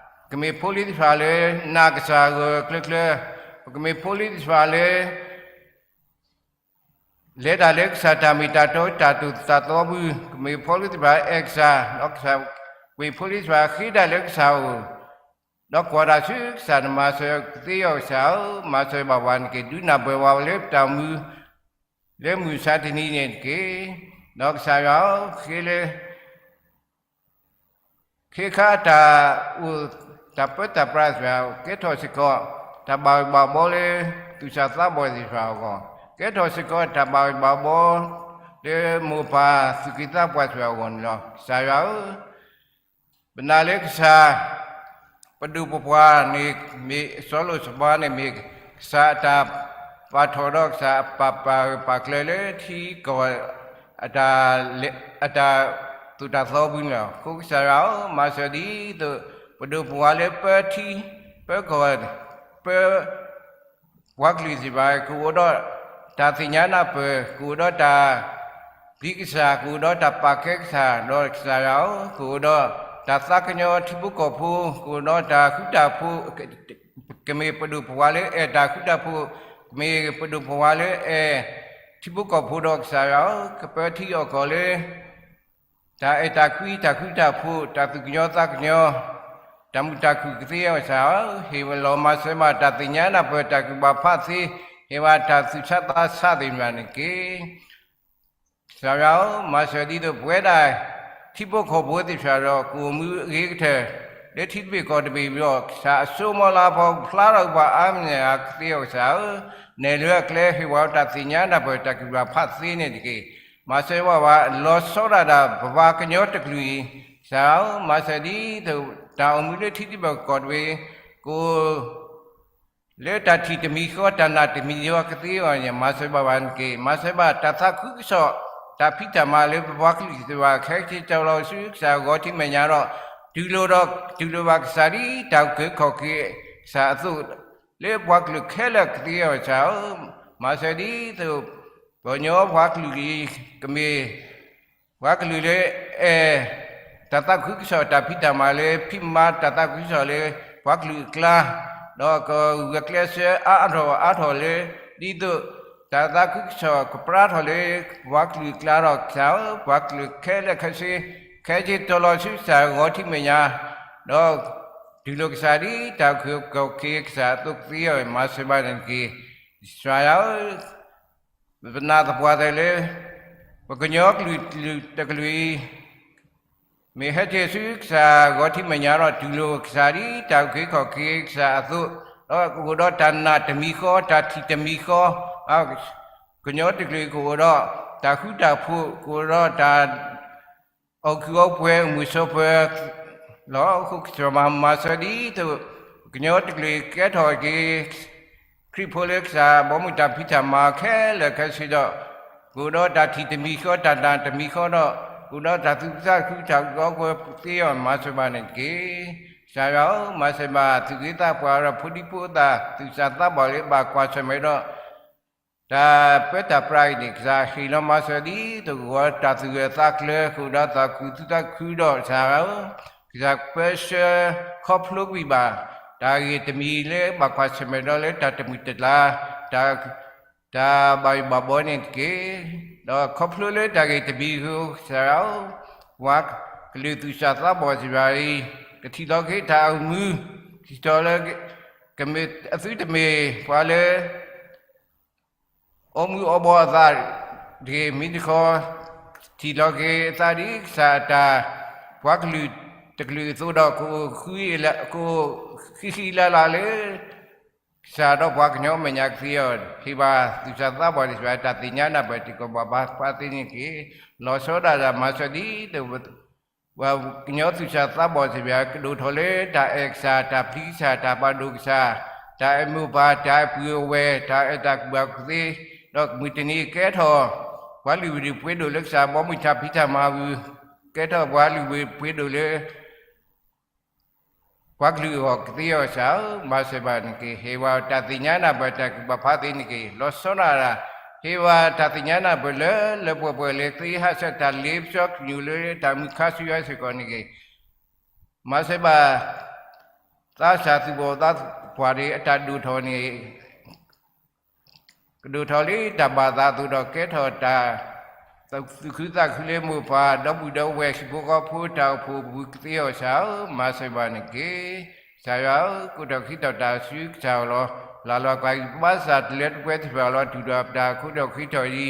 ပကမ့ၢ်ဖိလံၤသ့ၣ်တဖၣ်လၢ နာ်ကစၢ်ဂၢၢ်ဂၢၢ်ကျၢၤကျၢၤ, ပကမ့ၢ်ဖိလံၤသ့ၣ်တဖၣ်လၢ လဲၤတၢ်လၢကစၢ်တၢ်မ့ၢ်တၢ်တီ တၢ်သိၣ်တၢ်သီပူၤ, ပကမ့ၢ်ဖိလံၤသ့ၣ်တဖၣ်အဲၣ်ကစၢ်, ဒီးကမ့ၢ်ဖိလံၤသ့ၣ်တဖၣ်ဃ့တၢ်လၢကစၢ်အအိၣ်, ဒီးကွၢ်တၢ်ဆူကစၢ် နမၤစၢၤကသ့အီၤကစၢ်ဧၢ, မၤစၢၤဘၣ်ပှၤန့ၣ်တက့ၢ်. ဒုးနၢ်ပၢၢ်ပှၤလၢပတၢ်အိၣ်မူ လၢမုၢ်မဆါတနံၤန့ၣ်တက့ၢ်. ဒီးကစၢ်ယွၤဧၢ, ဃ့လၢ ခ့ခါတၢ်အိၣ် တၢ်ပၢတၢ်ပြးသ့ၣ်တဖၣ် ကဲထီၣ်စ့ၢ်ကီး တၢ်ဘၣ်ဘၣ်ဘီလၢ သူၣ်စၢ်သးဘီၣ်သ့ၣ်တဖၣ်အဂီၢ်, ကဲထီၣ်စ့ၢ်ကီးတၢ်ဘၣ်ဝံၤဘၣ်ဘီ လၢမိၢ်ပၢ်သူၣ်က့သးပှၢ်စ့ၢ်ကီးအဂီၢ်န့ၣ်လီၤ. ကစၢ်ယွၤဧၢ, ပနာ်လၢကစၢ် ပဒိၣ်ပပှၢ်န့ၣ် မ့ၢ်စီၤလိာ်စပၤန့ၣ်မ့ၢ် ကစၢ်အတၢ်ပာ်ထီၣ်ဒီးကစၢ်အပာ်ပာ်ဂၢၢ်ပာ်ကျၢၤလၢထံကီၢ် အတၢ် အတၢ်သိၣ်တၢ်သီပူၤန့ၣ်လီၤ. အဃိကစၢ်ယွၤဧၢ, မၤစၢၤဒ်သိး ပဒိၣ်ပပှၢ်လၢပထံ ပကီၢ် ပ ပှၤကလုာ်စ့ၢ်ကီး ကအိၣ်ဒီးတၢ်သ့ၣ်ညါနၢ်ပၢၢ်, ကအိၣ်ဒီးတၢ်ပျံၤကစၢ်, ကအိၣ်ဒီးတၢ်ပာ်ကဲကစၢ်, ဒီးကစၢ်ယွၤဧၢ, ကအိၣ်ဒီးတၢ်သးကညီၤထံဖိကီၢ်ဖိ, ကအိၣ်ဒီးတၢ်ဃူတၢ်ဖိး, ကမ့ၢ်ပဒိၣ်ပပှၢ်လၢအဲၣ်တၢ်ဃူတၢ်ဖိး, ကမ့ၢ်ပဒိၣ်ပပှၢ်လၢအဲၣ်ထံဖိကီၢ်ဖိဒီးကစၢ်ယွၤဧၢ, ကပၢထံအီၣ်ကီၢ်လၢ တၢ်အဲၣ်တၢ်ကွံ တၢ်ဃူတၢ်ဖိး, တၢ်သူၣ်ကညီၤသးကညီၤ, တၢ်မုာ်တၢ်ခုၣ်ကသ့အီၤကစၢ်ဧၢ, ဟ့ၣ်ဝဲလီၤမၤစၢၤဘၣ်တၢ်သ့ၣ်ညါနၢ်ပၢၢ်တၢ်ကူၣ်ဘၣ်ဖးသ့, ဟ့ၣ်ဝဲတၢ်သူၣ်ဆးသးဆးသ့ၣ်တဖၣ်န့ၣ်တက့ၢ်. ကစၢ်ယွၤဧၢ, မၤစၢၤဒ်သိးပဝဲဒၣ် ထံဖိကီၢ်ဖိသ့ၣ်တဖၣ်ဒီး ကအိၣ်မူအဂ့ၤကတၢၢ် လၢထံတဘ့ၣ်ကီၢ်တဘ့ၣ်ဒီး ကစၢ်အစိအမီၤလၤအဖီ ဖျါထီၣ်ပှၤအါမံၤအါကသ့အီၤကစၢ်ဧၢ, နဲၣ်လၢအကျဲဟ့ၣ်ဝဲတၢ်သ့ၣ်ညါနၢ်ပၢၢ်တၢ်ကူၣ်ဘၣ်ဖးသ့န့ၣ်တက့ၢ်. မၤစၢၤဘၣ်ဝဲ လီၤဆီဒၣ်တၢ်ပပှၤကညီတကလုာ်အံၤ, ကစၢ်ဧၢ, မၤစၢၤဒ်သိး တၢ်အိၣ်မူလၢထံတဘ့ၣ်ကီၢ်တဘ့ၣ် ကအိၣ် လၢတၢ်ထံၣ်တမံၤဃီ တၢ်နာ်တမံၤဃီကသ့အီၤန့ၣ် မၤစၢၤဘၣ်ဝဲန့ၣ်တက့ၢ်. မၤစၢၤဘၣ်တၢ်သးခုကစီၣ် တၢ်ဖံးတၢ်မၤလၢပပှၤကလုာ်စ့ၢ်ကီး ခဲက့ၤတီၤလီၤဆူကစၢ်ဂီၤထံးမဲာ်ညါဒီး တုၤလိာ်ဒီး တုၤလိာ်ဘၣ်ကစၢ်ဒ်တၢ်အုၣ်က့ၤခီၣ်က့ၤကစၢ်အသိး လၢပှၤကလုာ်ခဲလၢာ်ကသ့အီၤကစၢ်ဧၢ, မၤစၢၤဒ်သိး ပှၤကညီပှၤကလုာ်အံၤ ကမ့ၢ် ပှၤကလုာ်လၢအဲၣ် တၢ်သးခုကစီၣ် တၢ်ဖံးတၢ်မၤလၢ ဖံးမၤတၢ်သးခုကစီၣ်လၢ ပှၤကလုာ်အကျါ, ဒီးကဂုာ်ကျဲးစၢးအါထီၣ်အါထီၣ်လၢ ဒ်သိး တၢ်သးခုကစီၣ်ကပြၢထီၣ်လၢ ပှၤကလုာ်အကျါဒီးကစၢ်ဧၢ, ပှၤကလုာ်ခဲလၢာ်ခဲဆ့ ခဲက့ၤတီၤလီၤဆူကစၢ်ဂီၤထံးမဲာ်ညါ, ဒီး တုၤလိာ်ကစၢ်ဒ်တၢ်အုၣ်က့ၤခီၣ်က့ၤကစၢ်အသိးကသ့အီၤ မၤစၢၤဘၣ်န့ၣ်တက့ၢ်. ကစၢ်ယွၤဧၢ, ပနာ်သပှၢ်တၢၢ်လၢ ပကညီကလုာ်တကလုာ်အံၤ မ့ၢ်ဟဲက့ၤဆူကစၢ်ဂီၤထံးမဲာ်ညါဒီး တုၤလိာ်ကစၢ်ဒ်တၢ်အုၣ်က့ၤခီၣ်က့ၤကစၢ်အသိး, ဒီးကအိၣ်ဒီးတၢ်နာ်တမံၤဃီ တၢ်ထံၣ်တမံၤဃီ, ကညီတကလုာ်ကအိၣ်ဒီးတၢ်ဃူတၢ်ဖိး, ကအိၣ်ဒီးတၢ် အီၣ်ကုၢ်အီပှဲၤ အိၣ်မုာ်ဆိးပၢၤလီၤ. အဃိကစၢ်မၤစၢၤဒ်သိး ကညီတကလုာ်ကဲထီၣ်က့ၤ ခရံာ်ဖိလၢကစၢ်ဘီမုၢ်တၢ်ဖံးတၢ်မၤခဲလၢာ်ခဲဆ့ဒီး ကအိၣ်ဒီးတၢ်ထံၣ်တမံၤဃီ တၢ်နာ်တမံၤဃီဒီး ကအိၣ်ဒီးတၢ်သူၣ်ခုသးခု တၢ်အီၣ်ကုၢ်အီပှဲၤသ့အီၤ မၤစၢၤဘၣ်န့ၣ်တက့ၢ်. ကစၢ်ယွၤဧၢ, မၤစၢၤဘၣ်သူၣ်က့သးပှၢ်ဒီးဖိဒံဖိသၣ် သူၣ်စၢ်သးဘီၣ်လၢဘၣ်ကွၢ်ဆၢၣ်မဲာ်ဒီး တၢ်ပၢတၢ်ပြးအံၤန့ၣ် ကစၢ်ဟ့ၣ်လီၤမၤစၢၤဒ်သိးကဝီၤတၢ်သူၣ်ဂၢၢ်သးကျၢၤ ကအိၣ်ဒီးတၢ်သူၣ်ခုသးခုဒီး ကစၢ်ဧၢ, ကစၢ်ပၢဆှၢခီဖျိကွံာ်ဘၣ် တၢ်ဂ့ၢ်တမံၤလၢဘၣ်ကွၢ်ဆၢၣ်မဲာ်ဒီးလၢတၢ်တမုာ်တလၤ တၢ် တၢ်ဘၣ်ယိၣ်ဘၣ်ဘီန့ၣ်တက့ၢ်. ဒီးခီဖျိလၢတၢ်ဂ့ၢ်တမံၤအဃိ ကစၢ်ဧၢ, ပှၤကလုာ်သူၣ်စၢ်သးဘီၣ်စ့ၢ်ကီးအံၤ ကထံၣ်လီၤက့ၤတၢ်အိၣ်မူ ထံၣ်ထီၣ်လၢ ကမ့ၢ်အသုတမ့ၢ်ပှၤလၢ အီမူအီဘီအသးတဂ့ၤ မ့ၢ်တခီ ထံၣ်လီၤက့ၤအသးဒ်ကစၢ်အတၢ် ပှၤကလုာ်တကလုာ်အသိးဒီး ကအိၣ်ဃု ကအိၣ်ဃံဃံလၤလၤလၢ ကစၢ်ဒီးပှၤကညီမဲာ်ညါကသ့အီၤ ဟ့ၣ်ဘၣ်သူၣ်စၢ်သးဘီၣ်န့ၣ် တၢ်သ့ၣ်ညါနၢ်ပၢၢ်တံၤသကိးဘၣ်ပှၤသ့န့ၣ်တက့ၢ်. လီၤဆီဒၣ်တၢ်မၤစၢၤဒ်သိး ပှၤကညီသူၣ်စၢ်သးဘီၣ်စ့ၢ်ကီး ကဒိၣ်ထီၣ်လၢတၢ်အဲၣ်ကစၢ် တၢ်ပျံၤကစၢ် တၢ်ပာ်ဒိၣ်ကစၢ် တၢ်အဲၣ်မိၢ်ပၢ် တၢ်အဲၣ်ပုၢ်ဝဲၢ် တၢ်အဲၣ်တၢ်ကူၣ်ဘၣ်ကူၣ်သ့ ဒီးမုၢ်တနံၤကဲထီၣ် ပှၤလုၢ်ဝံၤဒုးပှ့ၤဒိၣ်လၢကစၢ်ဘီမုၢ်တၢ်ဖံးတၢ်မၤဝံၤ ကဲထီၣ်ပှၤလုၢ်ဝံၤပှ့ၤဒိၣ်လၢ ပှၤကလုာ်အဂီၢ်ကသ့အီၤကစၢ်ဧၢ, မၤစၢၤဘၣ်န့ၣ်တက့ၢ်. ဟ့ၣ်ဝဲတၢ်သ့ၣ်ညါနၢ်ပၢၢ်တၢ်ကူၣ်ဘၣ်ဖးသ့န့ၣ်တက့ၢ်. လီၤဆီဒၣ်တၢ် ဟ့ၣ်ဝဲတၢ်သ့ၣ်ညါနၢ်ပၢၢ်လၢလၢပှဲၤပှဲၤလၢသ့ဟးဆၢတၢ်လ့ပစီကညူၣ်လၢ တၢ်မုၢ်ခါဆူညါစ့ၢ်ကီးန့ၣ်တက့ၢ်. မၤစၢၤဘၣ် သးစၢ်သူၣ်ဘီၣ်သးပှၢ်ဒီးအတၢ်ဒိၣ်ထီၣ်န့ၣ် ကဒိၣ်ထီၣ်လၢတၢ်ဘၣ်သးအသိးဒီး ကဲထီၣ်တၢ်သူၣ်ခုသးခုလၢမိၢ်ပၢ် ဒီပုၢ်ဒီဝဲၢ်ဟံၣ်ဖိဃီဖိတၢ်အိၣ်ဖှိၣ်ပူၤကသ့အီၤကစၢ်ဧၢ, မၤစၢၤဘၣ်န့ၣ်တက့ၢ်. ကစၢ်ယွၤဧၢ, ကိးထီၣ်ခ့ထီၣ်တၢ်ဆူကစၢ်အအိၣ်လီၤ. လၢ်လၢ်ကွၢ်က့ၤဘၣ်ဆၣ်တလၢတပှဲၤသ့ၣ်တဖၣ်အလီၢ် တူၢ်လိာ်ပတၢ်ခိးထီၣ်ခ့ထီၣ်အံၤ,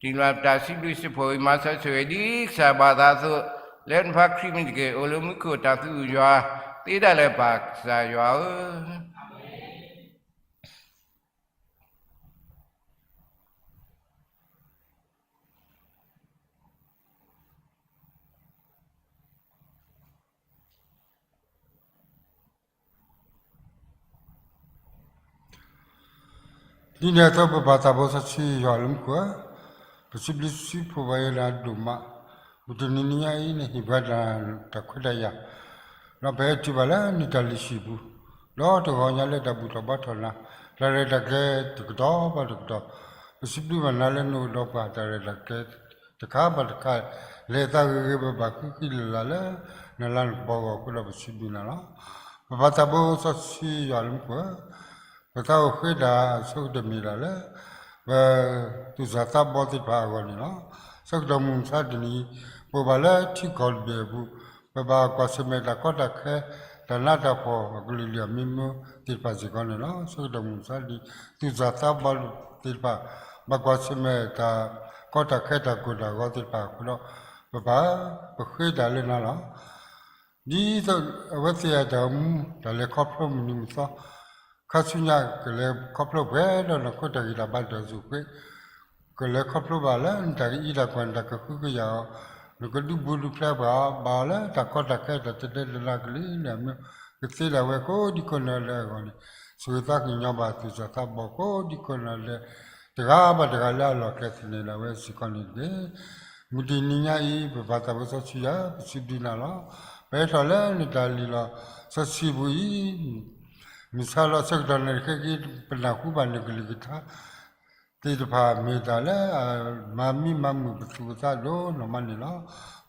တူၢ်လိာ်ပတၢ်စံးဘျုးစံးဖှိၣ်အံၤ မၤစၢၤဆိၣ်ဂ့ၤဒ်ကစၢ်ဘၣ်သးအသိး လၢနဖါခရံာ်မံၤတက့ၢ်. အိၣ်လၢမူခိၣ်တၢ်သူၣ်အုးယွၤ သ့ဒၣ်လဲာ်ပၢ်ကစၢ်ယွၤဧၢ. ဒ်န့ၣ်အသိး ပပၢ်သးဘိစီဆှံယွၤလၢမူခိၣ်ဧၢ, ပစံးဘျုးစံးဖှိၣ်ဘၣ်ယဲဒၣ်ဒိၣ်မး, မုၢ်တနံၤညါအံၤန့ၣ် ဟ့ၣ်ပှၤတၢ်ခွဲးတၢ်ယာ်, ဒီးပဟဲတုၤဘၣ်လၢနတၢ်လုၢ်ဟံၣ်ပူၤ, ဒီးတဂီၤညါလၢတၢ်ဘူၣ်ထီၣ်ဘါထီၣ်နၤ, တၢ်ရဲၣ်တၢ်ကျဲၤတကတီၢ်ဘၣ်တကတီၢ်, ပစံးဘျုးဘၣ်နၤလၢနအိၣ်ဒီးပှၤ တၢ်ရဲၣ်တၢ်ကျဲၤတခါဘၣ်တခါ, လဲၤသးဂ့ၤဂ့ၤဘၣ်ဘၣ်ဃံဃံလၤလၤလၢ နလၤနကပီၤအဂီၢ်အဃိဒီး ပစံးဘျုးနၤလီၤ. ပပၢ်သးဘိစီဆှံယွၤလၢမူခိၣ်ဧၢ, ပသးအိၣ်ဃ့တၢ်အဆိကတၢၢ်မ့ၢ်ဒၣ်လၢ ပသူၣ်စၢ်သးဘီသ့ၣ်တဖၣ်အဂီၢ်န့ၣ်လီၤ. ဆၢကတီၢ်မုၢ်မဆါတနံၤအံၤ ပအိၣ်ဘၣ်လၢထံကီၢ်တဘ့ၣ်အပူၤ, ပဘၣ်ကွၢ်ဆၢၣ်မဲာ်တၢ်ကီတၢ်ခဲ, တၢ်နးတၢ်ဖှီၣ်အကလုာ်လုာ်အမံၤမံၤသ့ၣ်တဖၣ်စ့ၢ်ကီးန့ၣ်လီၤ. ဆၢကတီၢ်မုၢ်မဆါတနံၤ သူၣ်စၢ်သးဘီသ့ၣ်တဖၣ် ဘၣ်ကွၢ်ဆၢၣ်မဲာ်တၢ်ကီတၢ်ခဲတၢ်ကိၢ်တၢ်ဂီၤသ့ၣ်တဖၣ်အဃိဒီး ပပၢ် ပဃ့တၢ်လၢနၤလီၤ. ဒ်သိးအဝဲသ့ၣ်အတၢ်အိၣ်မူ တၢ်လဲၤခီဖျိမုၢ်နံၤမုၢ်သီ, ခါဆူညါကလဲၤခီဖျိပှဲၤဒီးနခိၣ်တၢ်ဂံၢ်တၢ်ဘါတၢ်စူၢ်ဃ့, ကလဲၤခီဖျိဘၣ်လၢနတၢ်ကအံးတၢ်ကွၢ် နတၢ်ကဟုကယာ်အီၤ, နကဒုးဘူးဒုးဖျဲးပှၤဘၣ်အီၤလၢတၢ်ကီတၢ်ခဲ တၢ်တဒဲတနါကလုာ်လၢအမ့ၢ်ကသ့ဒၣ်ဝဲကိးဒံကိးနီၢ်ဒဲးအဂီၢ်န့ၣ်, ဆိၣ်ဂ့ၤသးကညီၤဘၣ်သူၣ်စၢ်သးဘီၣ်ကိးဒံကိးနီၢ်ဒဲး, တဂၤဘၣ်တဂၤလၢအလီၢ်ကျဲသန့ၤဒၣ်ဝဲစ့ၢ်ကီးန့ၣ်တက့ၢ်. မုၢ်တနံၤညါအံၤ ပပၢ်သးဘိစီဆှံယွၤ ပစံးဘျုးနၤလီၤ. ပဟဲထီၣ်လၢနတၢ်လံၣ်လီၤစီဆှံပူၤအံၤ မုၢ်ဆါလီၤဆၢကတီၢ်န့ၣ်တခဲက့ ပနၢ်ဟူဘၣ်နကလုၢ်ကထါသ့ၣ်တဖၣ် မ့ၢ်တၢ်လၢအမၤမံမၤမုာ်ပသူၣ်ပသးဒိၣ်နီၢ်မးန့ၣ်လီၤ.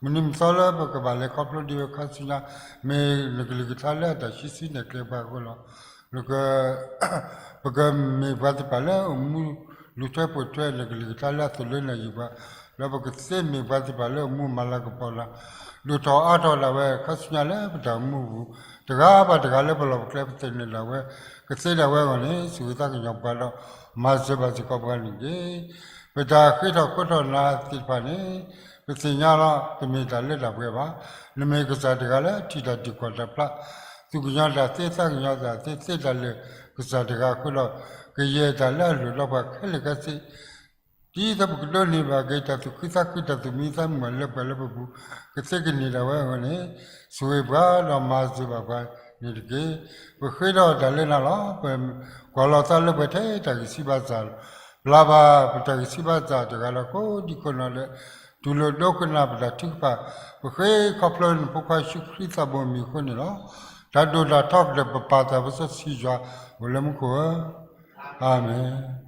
မုၢ်နံၤမုၢ်သီလၢပကဘၣ်လဲၤခီဖျိဒံးဝဲခါဆူညါ မ့ၢ်နကလုၢ်ကထါလၢအတၢ်ဟံးစုနဲၣ်ကျဲပှၤအဃိလီၤ. ပကမ့ၢ်ပှၤသ့ၣ်တဖၣ်လၢအအိၣ်မူလူၤထွဲပိာ်ထွဲနကလုၢ်ကထါလၢအသိၣ်လိနၢ်ယုာ်ပှၤ, ဒီးပကသ့မ့ၢ်ပှၤသ့ၣ်တဖၣ်လၢအအိၣ်မူမၤလၤကပီၤလၤ ဒိၣ်ထီၣ်အါထီၣ်ဒၣ်ဝဲခါဆူညါလၢပတၢ်အိၣ်မူအပူၤ, တဂၤဘၣ်တဂၤလၢပလီၢ်ပကျဲပသန့ၤဒၣ်ဝဲ ကသ့ဒၣ်ဝဲအဂီၢ်န့ၣ် ဆိၣ်ဂ့ၤသးကညီၤပှၤဒီး မၤစၢၤဘၣ်စ့ၢ်ကီးပှၤန့ၣ်တက့ၢ်. ပတၢ်ဃ့ထီၣ်ဃုထီၣ်နၤသ့ၣ်တဖၣ်န့ၣ် ပသ့ၣ်ညါလီၤ တမ့ၢ်တၢ်လၢတၢ်ပှဲၤဘၣ်. နမ့ၢ်ကစၢ်တဂၤလၢထံၣ်တၢ်ဒုးကွၢ်တၢ်ဖျး, သူၣ်ကညီၤတၢ်သ့ သးကညီၤတၢ်သ့ သ့တၢ်လၢာ်ကစၢ်တဂၤအဃိဒီး ကယဲၢ်တၢ်လၢအလိၣ်ဒီးပှၤခဲလၢာ်ခဲဆ့ ဒ်သိးပကဒိးန့ၢ်ဘၣ်က့ၤ တၢ်သူၣ်ခုသးခု တၢ်သူၣ်မံသးမုာ်လၢပှၤလၢပပူၤ ကသ့ကန့ၢ်ဒၣ်ဝဲအဂီၢ်န့ၣ် ဆိၣ်ဂ့ၤပှၤဒီးမၤစၢၤဘၣ်ပှၤန့ၣ်တက့ၢ်. ပဃ့ဒီးတၢ်လၢနၤလီၤ. ပကွၢ်လီၤသးလၢပှၤထဲတၢ်ဂံၢ်စၢ်ဘါစၢ်, ပျၢ်ဘၣ်ပတၢ်ဂံၢ်စၢ်ဘါစၢ်တဂၤဒီးကိးဒံကိးနီၢ်ဒဲး, တူၢ်လိာ်ဒိကနၣ်ပတၢ်ထုကဖၣ်, ပဃ့ခီဖျိနဖိခွါယ့ၣ်ၡူးခရံာ်သးဘိမံၤအဃိန့ၣ်လီၤ. တၢ်ဒိၣ်တၢ်ထီကတၢၢ် ပပၢ်သးဘိစီဆှံယွၤအိၣ်လၢမူခိၣ်ဧၢ, အၤမ့ၣ်.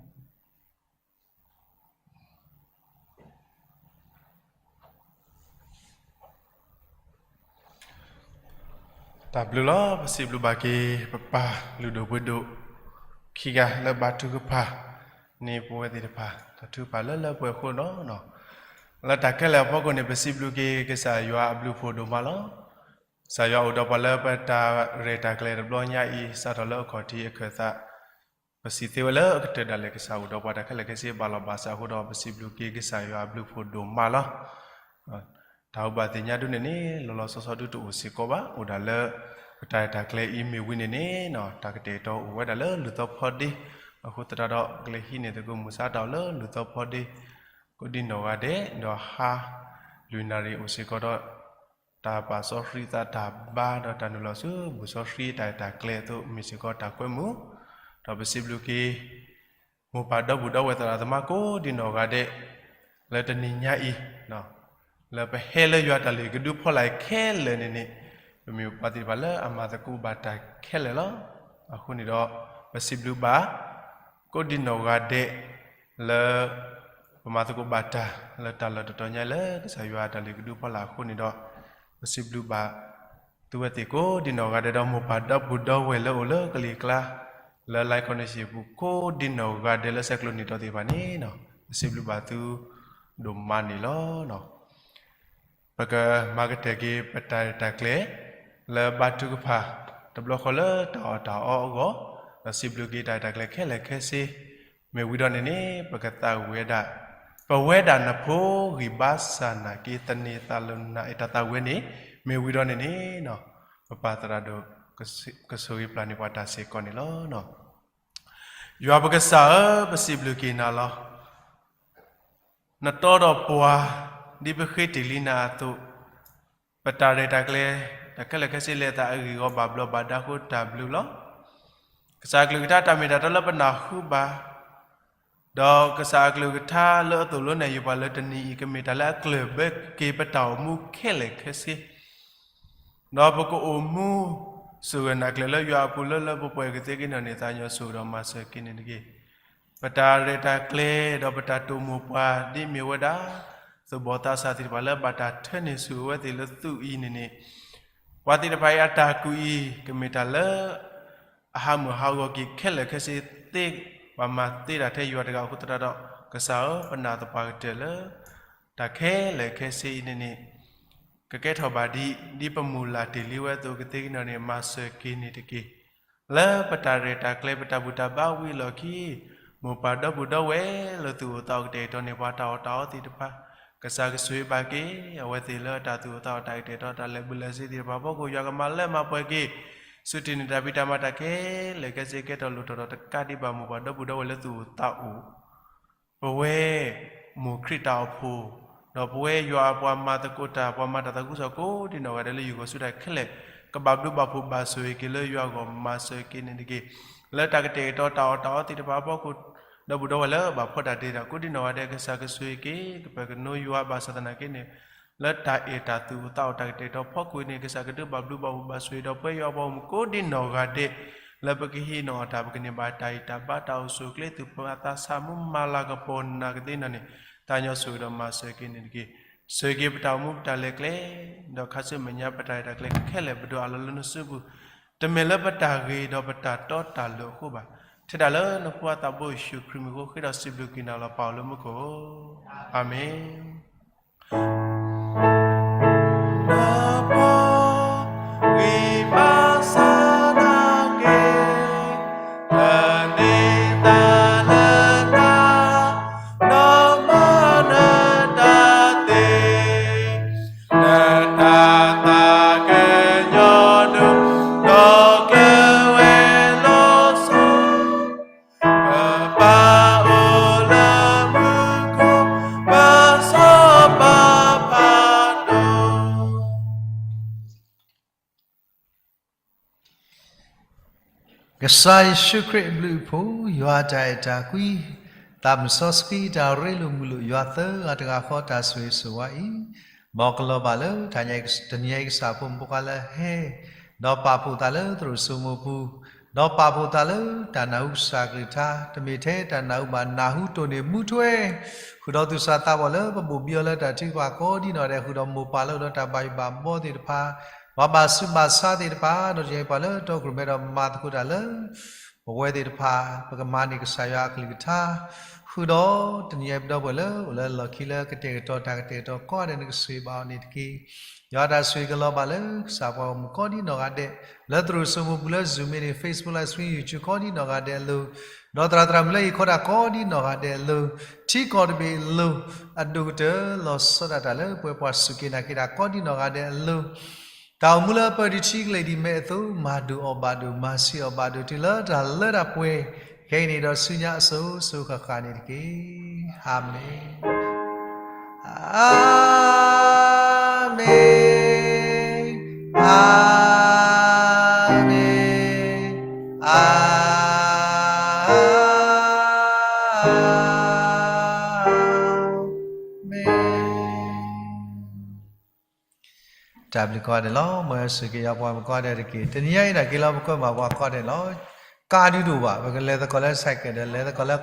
တၢ်ဘျုးလီၤ. ပစံးဘျုးဘၣ်က့ၤ ပပၢ်လုၢ်ဒိၣ်ပှ့ၤဒိၣ် ခံဂၤလၢဘါထုကဖၣ်န့ၢ်ပဝဲသ့ၣ်တဖၣ် တၢ်ထုကဖၣ်လၢလၢပှဲၤပှဲၤအဃိဒီး လၢတၢ်ခဲလၢာ်အဖီခိၣ်န့ၣ် ပစံးဘျုးက့ၤကစၢ်ယွၤအဘျုးအဖှိၣ်ဒိၣ်မးလီၤ. ကစၢ်ယွၤအိၣ်ဒီးပှၤလၢပတၢ်ရဲၣ်တၢ်ကျဲၤတဘျီညါအံၤ စးထီၣ်လၢအခီၣ်ထံးအခၢၣ်သး ပစံးသ့ဝဲလၢအကတၢၢ်ဒၣ်လဲာ် ကစၢ်အိၣ်ဒီးပှၤတၢ်ခဲလၢာ်ခဲဆ့ဘၣ်လီၤဘၣ်စးအဃိဒီး ပစံးဘျုးက့ၤကစၢ်ယွၤအဘျုးအဖှိၣ်ဒိၣ်မးလီၤ. တၢ်အိၣ်ဘၣ်သ့ၣ်ညါဒုန့ၣ်န့ၣ် လီၤလီၤဆီဆီဒုတအိၣ်စ့ၢ်ကီးဘၣ်. အိၣ်ဒၣ်လၢ ပတၢ်ရဲၣ်တၢ်ကျဲၤအံၤမ့ၢ်ဝံၤန့ၣ်န့ၣ် တၢ်ကတဲာ်ကတီၤအိၣ်ဝဲဒၣ်လၢလူၤသီဖီဒ့ အဃိသတးဒီး ကလဲၤဟံးန့ၢ်သကိးမုၢ်ဆါတၢ်အိၣ်လၢလူၤသီဖီဒ့ ကိးဒံနီၢ်ဂၤဒဲး ဒီးဟါ လွံၢ်နၣ်ရံၣ်အိၣ်စ့ၢ်ကီးဒီး တၢ်ပာ်စီဆှံသးတၢ်ဘါ ဒီးတၢ်နုာ်လီၤဆူဘူၣ်စီဆှံတၢ်ရဲၣ်တၢ်ကျဲၤအသိး မ့ၢ်စ့ၢ်ကီးတၢ်ကွဲမုာ်, ဒီးပစံးဘျုးက့ၤ မိၢ်ပၢ်ဒီပုၢ်ဒီဝဲၢ်သရၣ်သမါကိးဒံနီၢ်ဂၤဒဲး လၢတနံၤညါအံၤ လၢပဟဲလၢယွၤတၢ်လုၢ်ဟံၣ်ကဒုဖီလာ်ခဲလၢာ်န့ၣ်န့ၣ် ပမ့ၢ်ပှၤသ့ၣ်တဖၣ်လၢအမၤသကိးဘၣ်တၢ်ခဲလၢာ်လီၤ. အဃိန့ၣ်ဒီး ပစံးဘျုးဘၣ် ကိးဒံနီၢ်ဂၤဒဲး လၢ ပမၤသကိးဘၣ်တၢ် လၢတၢ်လီၢ်တတီၤညါလၢကစၢ်ယွၤတၢ်လုၢ်ဟံၣ်ကဒုဖီလာ်အဃိန့ၣ်ဒီး ပစံးဘျုးဘၣ် သုဝဲသ့ၣ်ကိးဒံနီၢ်ဂၤဒဲးဒီး မိၢ်ပၢ်ဒီပုၢ်ဒီဝဲၢ်လၢအိၣ်လၢကလံၤကျါ လၢ Live Connection ပူၤ ကိးဒံနီၢ်ဂၤဒဲးလၢဆဲးကျိးနံၣ်ဒီးသ့ၣ်တဖၣ်န့ၣ် ပစံးဘျုးဘၣ်သု ဒိၣ်မးန့ၣ်လီၤ. ပကမၤကတၢၢ်က့ၤ ပတၢ်ရဲၣ်တၢ်ကျဲၤ လၢဘါထုကဖၣ် တဘျီဃီလၢတၢ်အီၣ်တၢ်အီအဂီၢ် ဒီးစံးဘျုးက့ၤတၢ်ရဲၣ်တၢ်ကျဲၤခဲလၢာ်ခဲဆ့ မ့ၢ်ဝံၤဒီးန့ၣ်န့ၣ် ပကသးဝံၣ်ဝဲဒၣ် ပဝဲဒၣ်နဖိဂံၢ်ဘါစၢ်နာ်က့ သန့ၤသးလၢနၤ တၢ်သးဝံၣ်ဝဲန့ၣ် မ့ၢ်ဝံၤဒီးန့ၣ်န့ၣ် ပပၢ်သရၣ်ဒိၣ် ကဆိၣ်ဂ့ၤပျၢ်န့ၢ်ပှၤတၢ်စ့ၢ်ကီးန့ၣ်လီၤ. ယွၤပကစၢ်ဧၢ, ပစံးဘျုးက့ၤနၤလီၤ. နတီဒီးပှၤ ဒ်ပဃ့တ့ၢ်လံနၤအသိး, ပတၢ်ရဲၣ်တၢ်ကျဲၤ တၢ်ခဲလၢာ်ခဲဆ့လဲၤအသးအဂ့ၢ်အဂီၢ်ဘၣ်ဘျီးဘၣ်ဒါအဃိတၢ်ဘျုးလီၤ. ကစၢ်အကလုၢ်ကထါတၢ်မ့ၢ်တၢ်တီလၢပနၢ်ဟူဘၣ် ဒီးကစၢ်အကလုၢ်ကထါလၢအသိၣ်လိနဲၣ်ယုာ်ပှၤလၢတနံၤအံၤ ကမ့ၢ်တၢ်လၢအကျၢၢ်ဘၢက့ၤပတၢ်အိၣ်မူခဲလၢာ်ခဲဆ့ ဒီးပကအိၣ်မူဆိၣ်ဂ့ၤနာ်ကျဲၤလၢယွၤအပူၤလၢလၢပှဲၤပှဲၤကသ့က့ၤနီၢ်န့ၣ် သးညီဆိၣ်ဂ့ၤဒီးမၤစၢၤက့ၤန့ၣ်တက့ၢ်. ပတၢ်ရဲၣ်တၢ်ကျဲၤဒီးပတၢ်တိာ်မိၢ်ပှၢ် ဒ်မ့ၢ်ဝဲဒၣ် သူၣ်ဘီၣ်သးစၢ်သ့ၣ်တဖၣ်လၢ ဘၣ်တၢ်ထၢန့ၢ်ဆူၣ်အဝဲသ့ၣ်လၢသူအံၤန့ၣ်န့ၣ် ပှၤသ့ၣ်တဖၣ်အံၤအတၢ်ကူၣ်အံၤ ကမ့ၢ်တၢ်လၢ အဟးမုာ်ဟးဂီၤက့ၤခဲလၢာ်ခဲဆ့သ့, ပှၤမၤသ့တၢ်ထဲယွၤတဂၤအဃိသတးဒီး ကစၢ်ဧၢ ပနာ်သပှၢ်ကတၢၢ်လၢ တၢ်ခဲလၢာ်ခဲဆ့အံၤန့ၣ်န့ၣ် ကကဲထီၣ်ဘၣ်ဒ် ဒ်ပမုၢ်လၢ်တ့ၢ်လံဝဲအသိးကသ့က့ၤနီၢ်န့ၣ် မၤစၢၤက့ၤန့ၣ်တက့ၢ်. လၢပတၢ်ရဲၣ်တၢ်ကျဲၤ ပတၢ်ဘူၣ်တၢ်ဘါဝံၤအလီၢ်ခံ မိၢ်ပၢ်ဒီပုၢ်ဒီဝဲၢ်လၢသူၣ်အိၣ်သးအိၣ်ကတဲာ်ကတီၤန့ၢ်ပှၤတၢ်အီၣ်တၢ်အီသ့ၣ်တဖၣ် ကစၢ်ကဆိၣ်ဂ့ၤဘၣ်က့ၤ အဝဲသ့ၣ်လၢတၢ်သူၣ်အိၣ်သးအိၣ်တၢ်ကတဲာ်ကတီၤ တၢ်လဲၤဘူးလဲၤဆ့သ့ၣ်တဖၣ်အဖီခိၣ် ယွၤကမၤလၢမၤပှဲၤက့ၤ ဆူတ့ၢ်န့ၢ်တၢ်ဖံးတၢ်မၤတၢ်ခဲလၢာ်ခဲဆ့ ကဲထီၣ်လိၣ်ထီၣ်ဒီးတကးဒံးဘၣ်မိၢ်ပၢ်ဒီပုၢ်ဒီဝဲၢ်လၢသူၣ်အိၣ်သးအိၣ် ပဝဲ မိၢ်ခရံာ်တၢ်အိၣ်ဖှိၣ် ဒီးပဝဲယွၤအပှၤမၤသကိးတၢ် ပှၤမၤတၢ်သးခုကစီၣ်ကိးဒံနီၢ်ဂၤဒဲးလၢယိၤကီၢ်ဆူတၢ်ခဲလၢာ် ကဘၣ်ဘျုးဘၣ်ဖှိၣ်ဘၣ်ဆိၣ်ဂ့ၤက့ၤလၢယွၤအဂီၢ် မၤစၢၤက့ၤန့ၣ်တက့ၢ်. လၢတၢ်ကတဲာ်ကတီၤတၢ်အီၣ်တၢ်အီသ့ၣ်တဖၣ်အဖီခိၣ် ဒီပုၢ်ဒီဝဲၢ်လၢဘၣ်ဖှီၣ်တၢ်တ့ၢ်တၢ်ကိးဒံနီၢ်ဂၤဒဲး ကစၢ်ကဆိၣ်ဂ့ၤက့ၤ ကပၢၤကနိယွၤဘၣ်ဆၣ်သနာ်က့န့ၣ် လၢတၢ်အဲၣ်တၢ်သူၣ်အိၣ်သးအိၣ်တၢ်ကတဲာ်ကတီၤဖီခိၣ်အံၤန့ၣ် ကစၢ်ကဒုးဘၣ်ဘျုးဘၣ်ဖှိၣ်ဘၣ်ဆိၣ်ဂ့ၤဒီးပဝဲယွၤအပှၤဂီၢ်မုၢ်ကိးဒံနီၢ်ဂၤဒဲး လၢပကဟ့ၣ်နီၤအီၣ်တၢ် ပကန့ၢ်ဘၣ်တၢ်အံၣ်တၢ်ဘါတၢ်အိၣ်ဆူၣ်အိၣ်ချ့ သူၣ်ဖှံသးညီ မုၢ်မၤလၤကပီၤနာ်ကသ့နီၢ်န့ၣ် သးညီဆိၣ်ဂ့ၤဒီးမၤစၢၤက့ၤန့ၣ်တက့ၢ်. ဆိၣ်ဂ့ၤက့ၤပတၢ်အိၣ်မူပတၢ်လဲၤကျဲ ဒီးခါဆူမဲာ်ညါပတၢ်ရဲၣ်တၢ်ကျဲၤခဲလၢာ် ပဒိးအးလီၤလၢနစုပူၤ တမ့ၢ်လၢပတၢ်ဂ့ၤဒီးပတၢ်တီတၢ်လိၤအဃိဘၣ်. ထဲဒၣ်လၢနဖိသးဘိယ့ၣ်ၡူးခရံာ်မံၤအဃိ ဃ့ဒီးစံးဘျုးက့ၤနၤလီၤ ပၢ်အိၣ်လၢမူခိၣ်ဧၢ, အၤမ့ၣ်. နဖိဂံၢ်ဘါစၢ်နာ်က့ၤ တန့ၢ်သးလၢတၢ် ဒီးမၤနတၢ်သ့ နတၢ်သးကညီၤဒိၣ် ဒီးကျၢၤဝဲလီၤဆီ ပပၢ်အိၣ်လၢမူခိၣ် ပၢ်စီၤပၤဖးဒိၣ် ကစၢ်ယ့ၣ်ၡူးခရံာ်အဘျုးအဖှိၣ်, ယွၤအတၢ်အဲၣ်တၢ်ကွံ, သးမုၢ်စီဆှံတၢ်ရ့လိာ်မုာ်လိာ် ယွၤသၢဂၤတဂၤဃီတၢ်ဆိၣ်ဂ့ၤဆိၣ်ဝါအံၤ, မ်ကလီၤဘၣ်လၢတနံၤအံၤကစၢ်ဖိမုၣ်ဖိခွါလၢဟဲ, ဒီးပာ်ဖှိၣ်သးလၢသရိာ်စိမိပူၤ, ဒီးပာ်ဖှိၣ်သးလၢတၢ်နၢ်ဟူကစၢ်ကလုၢ်ကထါ, တမ့ၢ်ထဲတၢ်နၢ်ဟူဘၣ် နၢ်ဟူတိၢ်န့ၢ်မူထွဲ ဃုာ်ဒီးသူၣ်စၢ်သးဘီၣ်လၢပဘိၣ်ဘံအီၤလၢတၢ်ထုကဖၣ်ကိးဒံနီၢ်ဂၤဒဲး ဃုာ်ဒီးမိၢ်ပၢ်လၢအိၣ်ဒီးတၢ်ဘၣ်ယိၣ်ဘၣ်ဘီသ့ၣ်တဖၣ်, ပှၤဘၣ်ဆူးဘၣ်ဆါသ့ၣ်တဖၣ်, ဒီးယပှၤလၢတီခိၣ်ရိၣ်မဲဒီးမၤသကိးတၢ်လၢ ပဝဲသ့ၣ်တဖၣ် ပကမၤန့ၢ်ကစၢ်ယွၤအကလုၢ်ကထါ, ဃုာ်ဒီးတနံၤအံၤပဒီပုၢ်ဝဲၢ်လၢအိၣ်လၢလီၢ်ခံလၢကတဲာ်ကတီၤတၢ်ကတဲာ်ကတီၤကိးဂၤဒဲး နကဆိၣ်ဂ့ၤဘၣ်အီၤန့ၣ်တက့ၢ်. ယွၤတၢ်ဆိၣ်ဂ့ၤကလီၤဘၣ်လၢကစၢ်ပှၤဂီၢ်မုၢ်ကိးဒံနီၢ်ဂၤဒဲး, လၢသရိာ်စိမိပူၤလၢ Zoom မ့ၢ်န့ၣ် Facebook Live Stream YouTube ကိးဒံနီၢ်ဂၤဒဲးအလိၤ, ဒီးသရၣ်သရၣ်မုၣ်လၢဟံၣ်ခိၣ်တၢ်ကိးဒံနီၢ်ဂၤဒဲးအလိၤ, ထံကီၢ်တဘ့ၣ်အလိၤ, အဒိၣ်ကတၢၢ်လီၤဆီဒၣ်တၢ်လၢပှဲၤပှၤစူၢ်က့ၤနာ်က့ၤတၢ်ကိးဒံနီၢ်ဂၤဒဲးအလိၤ, တၢ်အိၣ်မူလၢပၢဒုးထံကလဲၤဒံးမဲာ်အသိး မၤဒိၣ်အီၣ်ဘၣ်ဒိၣ် မၤဆံးအီၣ်ဘၣ်ဒိၣ် တုၤလၢတၢ်လၢတၢ်ပှဲၤ ခဲအံၤန့ၣ်ဒီးဆူညါအစိၤစိၤဃၣ်ဃၣ်န့ၣ်တက့ၢ်. အၤမ့ၣ်, အၤမ့ၣ်, အၤမ့ၣ်, အၤမ့ၣ်. တၢ်ဘျုးကိးဂၤဒဲးလီၤ. မ်ယွၤဆိၣ်ဂ့ၤက့ၤယွၤပှၤမုၣ်ကိးဂၤဒဲးတက့ၢ်. တနံၤညါအံၤန့ၣ် က့ၤလီၤပကွဲမၤပှၤကိးဂၤဒဲးလီၤ. ကါဒုးဒိၣ်ဘၣ်, ပကလဲၤသကိးလၢ ဆိုင်ကယ် ဒီးလဲၤသကိးလၢ